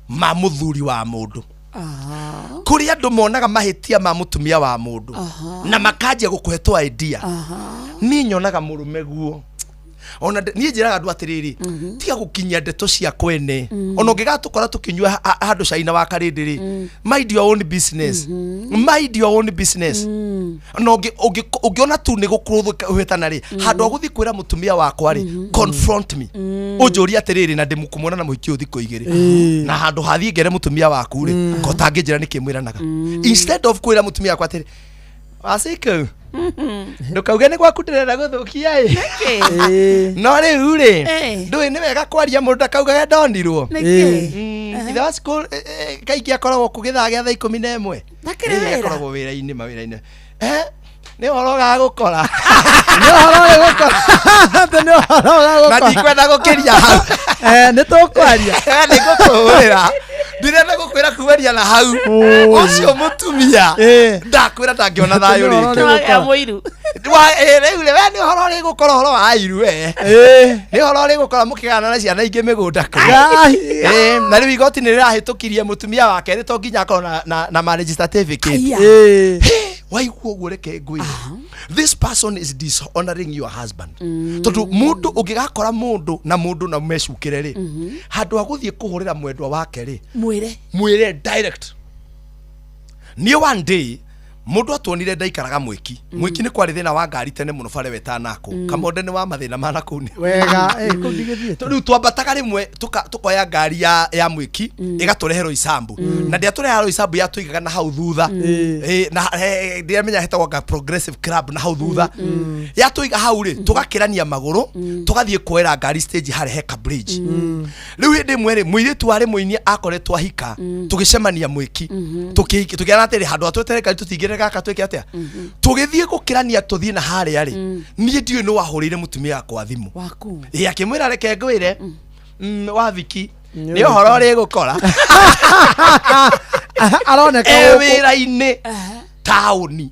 Speaker 6: ma mũthuri wa mũndũ kũrĩ andũ monaga mahĩtia ma mũtumia wa mũndũ na makanjia gũkũhe twa idea niĩ nyonaga mũrũme guo ona niĩ njĩraga andũ atĩrĩrĩ tiga gũkinyia ndeto cia kwene ona ũngĩgatũkora tũkĩnyua handũ caina wa karĩndĩ rĩ mind your own business mind your own business na ũngĩona tu nĩ gũkũhĩtana rĩ handũ ha gũthiĩ kwĩra mũtumia wakwa rĩ confront me ũnjũrie atĩrĩrĩ na ndĩmũkũmona na mũhiki ũyũ thikũ igĩrĩ na handũ hathiĩ ngere mũtumia waku rĩ ko tangĩnjĩra nĩkĩ mwĩranaga instead of kwĩra mũtumia wakwa atĩrĩ wacikũ ndũkauge nĩ gwaku ndĩrenda gũthũkia ĩ no rĩu rĩ
Speaker 2: Eh.
Speaker 6: ndũĩ nĩ wega kwaria mũndũ ndakaugage ndonirwo
Speaker 2: Nĩkĩ?
Speaker 6: Ithe wa cukuru kaingĩ akoragwo kũ gĩthaa gĩa thaa 11
Speaker 2: Ndakĩrĩ
Speaker 6: Ĩ,
Speaker 2: wĩra?
Speaker 6: akoragwo wĩra-inĩ mawĩra-inĩ Eh, nĩ ũhoro ũgagũkora
Speaker 4: nĩ ũhoro ũgũkora atĩ nĩ ũhoro ũgagũkora
Speaker 6: na ndikwenda gũkĩria hau
Speaker 4: nĩ tũkwaria
Speaker 6: nĩ ngũkũhũrĩra ndirenda gũkwĩra kumania na hau ũcio mũtumia ndakwĩra ndangĩona thayũ rĩngĩ
Speaker 2: Mũiru.
Speaker 6: Rĩu rĩ we nĩ ũhoro ũrĩ gũkora ũhoro wa airu we nĩ ũhoro ũrĩ gũkora mũkĩgana na ciana ingĩ mĩgũnda kũu Ĩ, na rĩu igoti nĩ rĩrahĩtũkirie mũtumia wake rĩ to nginya akorwo na marriage certificate
Speaker 2: Aya.
Speaker 6: Hĩ, waigua ũguo reke ngwĩre this person is dishonoring your husband tondũ mũndũ ũngĩgakora mũndũ na mũndũ na mecukĩre rĩ handũ ha gũthiĩ kũhũrĩra mwendwa wake rĩ
Speaker 2: Mwĩre.
Speaker 6: mwĩre direct niĩ one day mũndũ atuonire ndaikaraga mwĩki mwĩki nĩ kwarĩ thĩna wa ngari tene mũno bare wetanako kamonde nĩ wa mathĩna ma nakũu nĩ
Speaker 4: wega kũu ndigĩthiĩte
Speaker 6: rĩu twambataga rĩmwe tũkoya ngari ya mwĩki ĩgatũrehe Roysambu na ndĩatũreha Roysambu yatũigaga na hau thutha na ndiramenya hetagwo nga Progressive Club na hau thutha yatũiga hau rĩ tũgakĩrania magũrũ tũgathiĩ kuoera ngari stage harĩa he ka bridge rĩu hĩndĩ ĩmwe rĩ mũirĩtu warĩ mũini akoretwo ahika tũgĩcemania mwĩki tũkĩona atĩrĩ handũ ha twetere ngari tũtingĩre Tũingĩre gaka twĩke atĩa? Tũgĩthiĩ gũkĩrania tũthiĩ na harĩa rĩ, niĩ ndiũĩ nĩ wahũrĩire mũtumia wakwa thimũ.
Speaker 2: Waku.
Speaker 6: Ĩ, akĩmwĩra reke ngwĩre, waviki nĩ ũhoro ũrĩgũkora
Speaker 4: aroneka
Speaker 6: e
Speaker 4: gũkũ.
Speaker 6: wĩra-inĩ taũni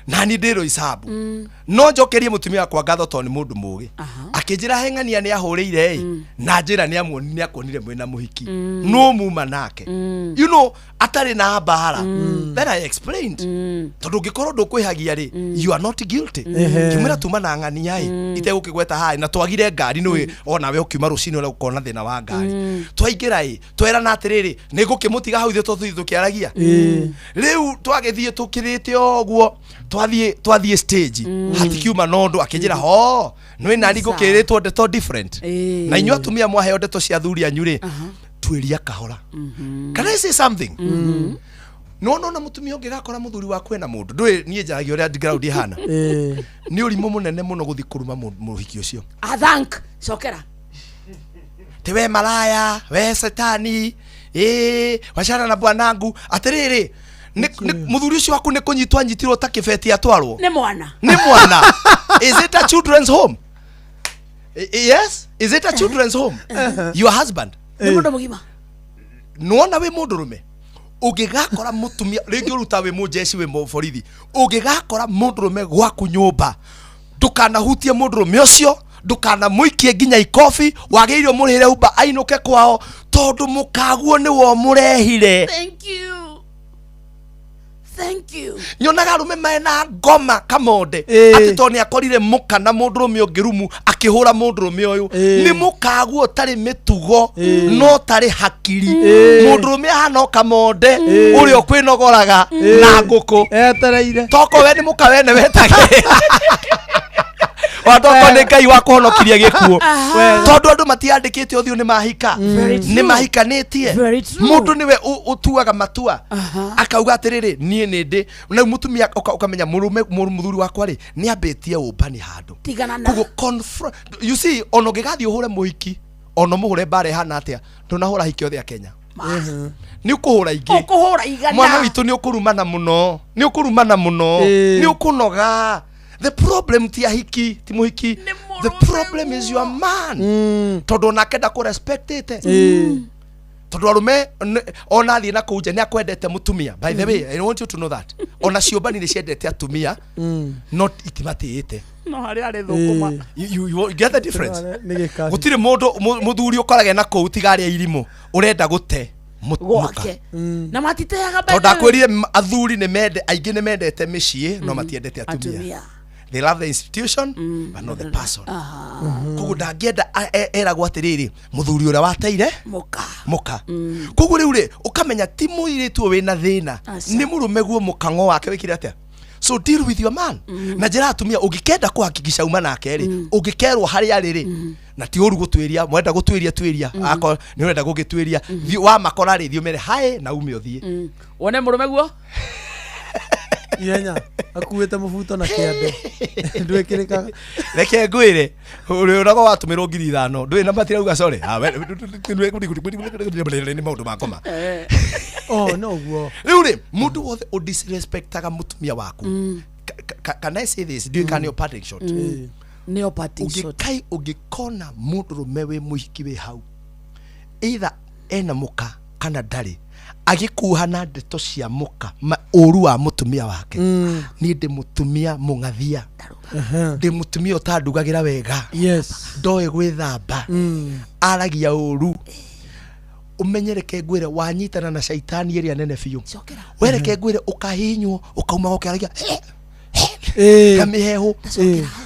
Speaker 6: na niĩ ndĩ Roysambu, no njokerie mũtumia wakwa ngatho tondũ nĩ mũndũ mũgĩ. Akĩnjĩra he ng'ania nĩ ahũrĩire ĩ na njĩra nĩ amuoni nĩ akuonire mwĩna mũhiki no muma nake atarĩ na mbara. Then I explained, tondũ ũngĩkorwo ndũkwĩhagia rĩ, you are not guilty. Ngĩmwĩra tuma na ng'ania ĩ itegũkĩgweta haĩ na twagire ngari nĩ onawe ũkiuma rũcinĩ ũrĩa ũkona thĩna wa ngari twaingĩra ĩ twerana atĩrĩrĩ nĩ ngũkĩmũtiga hau ithuĩ tũthiĩ tũkĩaragia. Rĩu twagĩthiĩ tũkĩrĩte ũguo twathiĩ stage hatikiuma na ũndũ. Akĩnjĩra ho nĩ nani ngũkĩrĩtwo ndeto different na inyuĩ atumia mwaheo ndeto cia athuri anyu rĩ, tuĩria kahora. Can I say something? No nona mũtumia ũngĩgakora mũthuri waku ena mũndũ ndũĩ niĩ njaragia ũrĩa ground ihana, nĩ ũrimũ mũnene mũno gũthiĩ kũruma mũhiki ũcio.
Speaker 2: Ah, thank cokera.
Speaker 6: Ti we malaya, we setani, ĩ wachana na bwanangu. Atĩrĩrĩ, mũthuri ũcio waku nĩ kũnyitwo anyitirwo ta kĩbeti atwarwo.
Speaker 2: Nĩ mwana.
Speaker 6: Nĩ mwana? Is it a children's home? Yes, is it a children's home, your husband?
Speaker 2: Nĩ mũndũ mũgima.
Speaker 6: Nĩwona wĩ mũndũrũme ũngĩgakora mũtumia rĩngĩ ũruta wĩ mũjeshi wĩ mũborithi, ũngĩgakora mũndũrũme gwaku nyũmba, ndũkanahutie mũndũrũme ũcio, ndũkanamũikie nginya ikobi. Wagĩrĩirwo mũrĩhĩre uba ainũke kwao tondũ mũkaguo nĩwe ũmũrehire.
Speaker 2: Thank you, thank you.
Speaker 6: Nyonaga arũme mena ngoma kamonde atĩ tondũ nĩ akorire mũka na mũndũrũme ũngĩ rumu akĩhũra mũndũrũme ũyũ. Nĩ mũkaguo ũtarĩ mĩtugo no tarĩ hakiri. Mũndũrũme ahana o kamonde ũrĩa ũkwĩnogoraga na ngũkũ
Speaker 4: etereire.
Speaker 6: Toko we nĩ mũka wene wetage watoko nĩ Ngai wa kũhonokirie gĩkuũ tondũ andũ matiandĩkĩte ũthiũ nĩ mahika
Speaker 2: Very true.
Speaker 6: nĩ mahikanĩtie.
Speaker 2: Very true.
Speaker 6: Mũndũ nĩwe ũtuaga matua akauga atĩrĩrĩ, niĩ nĩ ndĩ na rĩu mũtumia ũkamenya mũrũme mũthuri wakwa rĩ nĩ ambĩtie ũmbani handũ.
Speaker 2: Tigana na.
Speaker 6: Koguo you see, ona ũngĩgathiĩ ũhũre mũhiki ona ũmũhũre mbara ĩhana atĩa, ndũnahũra hiki othe a Kenya, nĩ ũkũhũra ingĩ.
Speaker 2: Ũkũhũra igana.
Speaker 6: Mwana witũ nĩ ũkũrumana mũno, nĩ ũkũrumana mũno, nĩ ũkũnoga. The problem ti ahiki, ti mũhiki, the problem is your man, tondũ onake ndakũrespectĩte, tondũ arũme ona athiĩ na kũu nja nĩ akwendete mũtumia. By the way, I want you to know that ona ciũmbani nĩ ciendete atumia no itimatĩĩte.
Speaker 2: No harĩa arĩ thũkũma.
Speaker 6: You get the difference?
Speaker 4: Nĩ gĩkabi.
Speaker 6: Gũtirĩ mũndũ mũthuri ũkorage na kũu tiga arĩa irimũ ũrenda gũte mũka.
Speaker 2: Gwake na matiteaga.
Speaker 6: Tondũ ndakwĩrire athuri nĩ mende aingĩ nĩ mendete mĩciĩ no matiendete atumia.
Speaker 2: Atumia.
Speaker 6: They love the institution but not the person. Koguo ndangĩenda eragwo atĩrĩrĩ mũthuri ũrĩa wateire
Speaker 2: mũka.
Speaker 6: Mũka. Koguo rĩu rĩ ũkamenya ti mũirĩtu ũyũ wĩna thĩna,
Speaker 2: Aca.
Speaker 6: nĩ mũrũme guo mũkang'o wake wĩkire atĩa. So deal with your man na njĩra atumia ũngĩkenda kũhakikisha uma nake rĩ, ũngĩkerwo harĩa arĩ rĩ, na ti ũru gũtuĩria, mwenda gũtuĩria tuĩria, akorwo nĩ ũrenda gũgĩtuĩria thiĩ wamakora rĩ, thiĩ ũmere haĩ na ume ũthiĩ.
Speaker 2: Wone mũrũme guo.
Speaker 4: Ihenya akuĩte mũbuto na kĩande ndwĩkĩrĩkaga.
Speaker 6: Reke ngwĩre ũrĩ ũrago watũmĩrwo 5,000 ndũĩ na matirauga sorry. Ah, nĩ maũndũ ma ngoma.
Speaker 4: Oh, no guo.
Speaker 6: Rĩu rĩ mũndũ wothe ũdisrespectaga mũtumia waku. Can I say this? Ndiũĩ kana nĩyo parting shot.
Speaker 2: Nĩyo parting shot.
Speaker 6: Ũngĩkai ũngĩkona mũndũrũme wĩ mũhiki wĩ hau either ena mũka kana ndarĩ agĩkuha na ndeto cia mũka ũru wa mũtumia wake, niĩ ndĩ mũtumia mũng'athia, ndĩ mũtumia ũtandugagĩra wega,
Speaker 4: yes,
Speaker 6: ndoĩ gwĩthamba, aragia ũru, ũmenyereke ngwĩre wanyitana na caitani ĩrĩa nene biũ. Wereke ngwĩre ũkahihinywo ũkauma ũkĩaragia kamĩhehu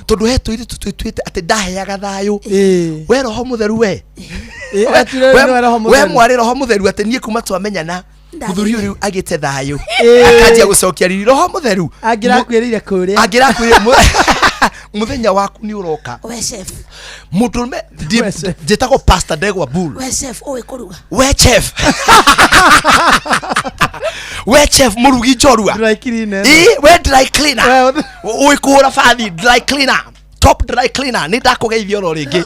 Speaker 6: tondũ he tũirĩtu twĩtuĩte atĩ ndaheaga thayũ. We roho mũtheru we.
Speaker 4: Atirĩ nĩwe roho
Speaker 6: we
Speaker 4: mũtheru.
Speaker 6: Mwarĩ roho mũtheru atĩ niĩ kuma twamenyana mũthuri ũyũ rĩu agĩte thayũ,
Speaker 4: Ĩĩ.
Speaker 6: akanjia gũcokia riri roho mũtheru.
Speaker 4: Angĩrakwĩrĩire kũrĩa.
Speaker 6: Angĩrakwĩrĩire mũthenya waku nĩ ũroka.
Speaker 2: We chef.
Speaker 6: Mũndũrũme njĩtagwo Pastor Ndegwa Bull.
Speaker 2: We chef ũĩ kũruga.
Speaker 6: We chef, we chef mũrugi njorua.
Speaker 4: Dry cleaner.
Speaker 6: Ĩ, we dry cleaner ũĩ kũhũra bathi, dry cleaner, top dry cleaner, nĩ ndakũgeithia oro rĩngĩ.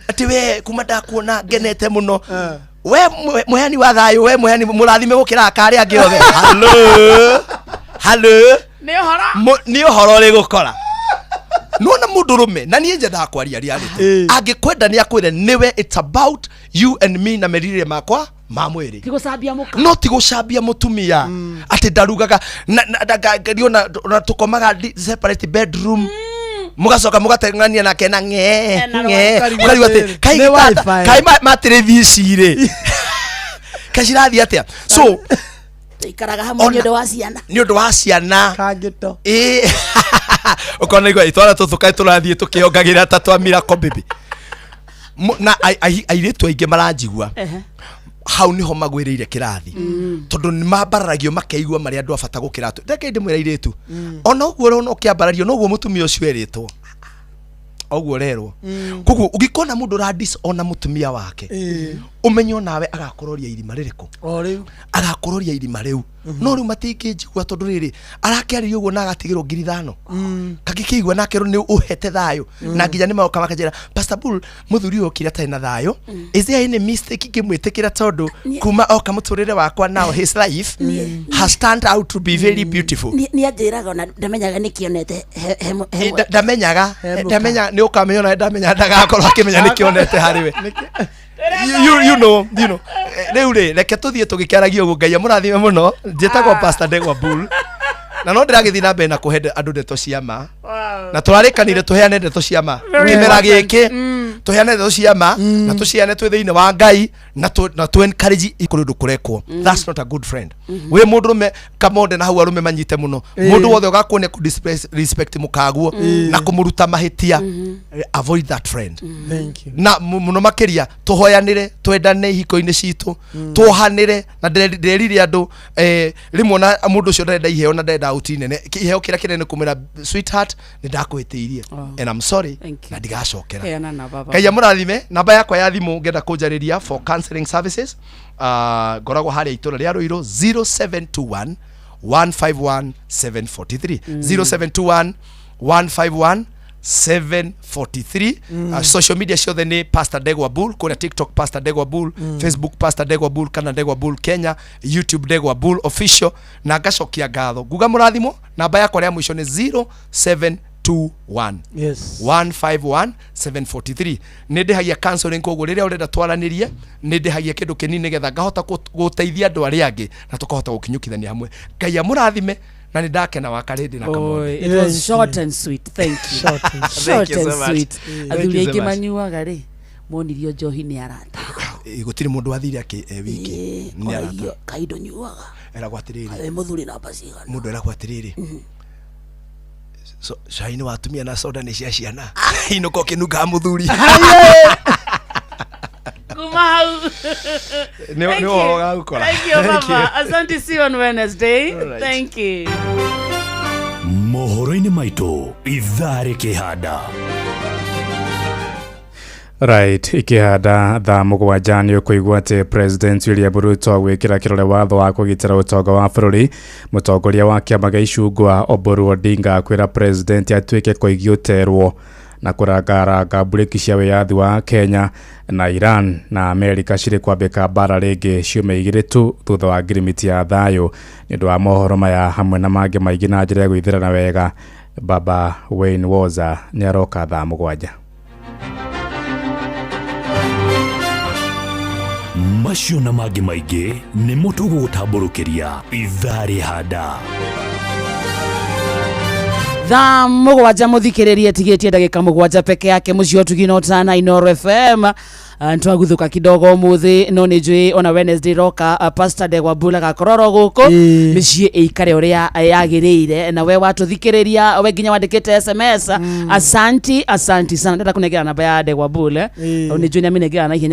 Speaker 6: Atĩ we kuma ndakuona ngenete mũno. We mũheani wa thayũ, we mũheani mũrathime gũkĩra aka arĩa angĩ othe. Hello, hello.
Speaker 2: Nĩ ũhoro.
Speaker 6: Nĩ ũhoro ũrĩ gũkora nona mũndũ rũme na niĩ nyendaga kwaria reality. Angĩkwenda nĩ akwĩre nĩwe, it's about you and me na merirĩria makwa ma mwĩrĩ.
Speaker 2: Ti gũcambia mũka.
Speaker 6: No ti gũcambia mũtumia atĩ ndarugaga na tũkomaga separate bedroom, mũgacoka mũgateng'ania nake na ng'e
Speaker 2: Ena
Speaker 6: ng'e
Speaker 2: rwa-
Speaker 6: ũkarigwo atĩ kai
Speaker 4: Nĩ
Speaker 6: gĩtanda
Speaker 4: wifi.
Speaker 6: kai matĩrĩthi ici rĩ, kai cirathiĩ atĩa? So
Speaker 2: Tũikaraga hamwe nĩ ũndũ wa ciana.
Speaker 6: Nĩ ũndũ wa ciana.
Speaker 4: Kangĩto.
Speaker 6: Ĩ, ũkona igua itwara tũtũ kaĩ tũrathiĩ tũkĩongagĩrĩra ta twa miracle baby. Na airĩtu aingĩ maranjigua hau niho magwĩrĩire kĩrathi, tondũ nĩ mambararagio makeigua marĩ andũ a bata gũkĩra atũ. Reke ndĩmwĩre airĩtu, ona ũguo ũrona ũkĩambarario noguo mũtumia ũcio erĩtwo, ũguo ũrerwo. Koguo ũngĩkona mũndũ ũra ona mũtumia wake, ũmenye onawe agakũroria irima rĩrĩkũ.
Speaker 4: O rĩu.
Speaker 6: Agakũroria irima rĩu. No rĩu matingĩnjigua, tondũ rĩrĩ arakĩarĩria ũguo na agatigĩrwo 5,000, kangĩkĩigua nake nĩ ũhete thayũ. Na nginya nĩ magoka makanjĩra, "Pastor Bull, mũthuri ũyũ okire atarĩ na thayũ, is there any mistake ingĩmwĩtĩkĩra? Tondũ kuma oka mũtũrĩre wakwa, now his life has turned out to be very beautiful."
Speaker 2: Nĩ anjĩraga ona ndamenyaga nĩ kĩonete he
Speaker 6: Ndamenyaga.
Speaker 2: He mũka.
Speaker 6: Ndamenya nĩ ũkamenya, ona ndamenya ndagakorwo akĩmenya nĩ kĩonete harĩ we. You know. Rĩu rĩ, reke tũthiĩ tũgĩkĩaragia ũguo. Ngai amũrathime mũno. Njĩtagwo Pastor Ndegwa Bull, na no ndĩragĩthiĩ na mbere na kũhe andũ ndeto cia ma, na tũrarĩkanire tũheane ndeto cia ma.
Speaker 2: Very
Speaker 6: Kĩmera
Speaker 2: important.
Speaker 6: gĩkĩ tũheane ndeto cia ma na tũciane twĩ thĩinĩ wa Ngai na tũ encourage kũrĩ ũndũ kũrekwo. That's not a good friend. Wĩ mũndũrũme kamonde na hau arũme manyite mũno. Mũndũ wothe ũgakuonia kũ respect mũkaguo na kũmũruta mahĩtia, avoid that friend.
Speaker 4: Thank you.
Speaker 6: Na mũno makĩria tũhoyanĩre, twendane ihiko-inĩ citũ, tuohanĩre. Na ndĩrerire andũ, rĩmwe ona mũndũ ũcio ndarenda iheo na ndarenda auti nene. Iheo kĩrĩa kĩnene nĩ kũmwĩra, "Sweetheart, nĩ ndakwĩtĩirie and I'm sorry."
Speaker 2: Thank you.
Speaker 6: Na ndigacokera.
Speaker 2: Heana namba, baba.
Speaker 6: Ngai amũrathime. Namba yakwa ya thimũ ngenda kũnjarĩria for counseling services, ngoragwo harĩa itũra rĩa Rũirũ, 0721 151 743, 0721 151 743. Social media ciothe nĩ Pastor Ndegwa Bull. Kũrĩa TikTok Pastor Ndegwa Bull, Facebook Pastor Ndegwa Bull kana Ndegwa Bull Kenya, YouTube Ndegwa Bull Official. Na ngacokia ngatho nguga mũrathimwo. Namba yakwa rĩa mũico nĩ 0721 151 743. Nĩ ndĩhagia counseling, koguo rĩrĩa ũrenda twaranĩrie nĩ ndĩhagia kĩndũ kĩnini nĩgetha ngahota gũteithia andũ arĩa angĩ na tũkahota gũkinyũkithania hamwe. Ngai amũrathime, na nĩ ndakena wa karĩndĩ na Kamonde.
Speaker 2: Oi, it was short and sweet. Thank you.
Speaker 4: Short and
Speaker 2: Short
Speaker 6: Thank you
Speaker 2: and
Speaker 6: so much.
Speaker 2: sweet.
Speaker 6: Thank
Speaker 2: Athuri
Speaker 6: you so
Speaker 2: aingĩ
Speaker 6: much.
Speaker 2: manyuaga rĩ, monirio njohi nĩ arata.
Speaker 6: Gũtirĩ mũndũ wathire akĩ e wiki nĩ arata.
Speaker 2: Kaindo nyuaga.
Speaker 6: Eragwo atĩrĩrĩ,
Speaker 2: wĩ mũthuri namba cigana?
Speaker 6: Mũndũ eragwo atĩrĩrĩ, so, cai nĩ wa atumia na soda nĩ cia ciana, inũka ũkĩnungaga mũthuri.
Speaker 2: Kuma hau.
Speaker 6: Nĩ ũhoro ũgagũkora.
Speaker 2: Thank you, baba. Asante. See you on Wednesday.
Speaker 6: All right.
Speaker 2: Thank you.
Speaker 5: Mohoro-inĩ maitũ ithaa rĩkĩhanda.
Speaker 7: Right, ikĩhanda thaa 7 nĩ ũkũigua atĩ President William Ruto gwĩkĩra kĩrore watho wa kũgitĩra ũtonga wa bũrũri. Mũtongoria wa kĩama gĩa icungwa Oburu Odinga kwĩra President atuĩke koigi ũterwo na kũrangaranga mburĩki cia wĩyathi wa Kenya. Na Iran na Amerika cirĩ kwambĩka mbara rĩngĩ ciumia 2 tu thutha wa ngirimiti ya thayũ. Nĩ ũndũ wa mohoro maya hamwe na mangĩ maingĩ na njĩra ya gwĩthĩrana wega, Baba Wayne Woza nĩ aroka thaa 7.
Speaker 5: Macio na mangĩ maingĩ nĩmo tũgũgũtambũrũkĩria ithaa rĩhanda.
Speaker 2: Thaa 7 mũthikĩrĩrie, tigĩtie ndagĩka 7 peke yake. Mũciĩ ũtugi no tana Inoro FM. Ntwaguthuka kidogo ũmũthĩ, no nĩ njũĩ ona Wednesday roka, Pastor Ndegwa Mbula gakorwo gũkũ mĩciĩ ĩikare ũrĩa yagĩrĩire. Na we watũthikĩrĩria, we nginya wandĩkĩte SMS, asanti, asanti sana. Ndenda kũnengera namba ya Ndegwa Mbula. Nĩ njũĩ nĩ amĩnengera na ihenya.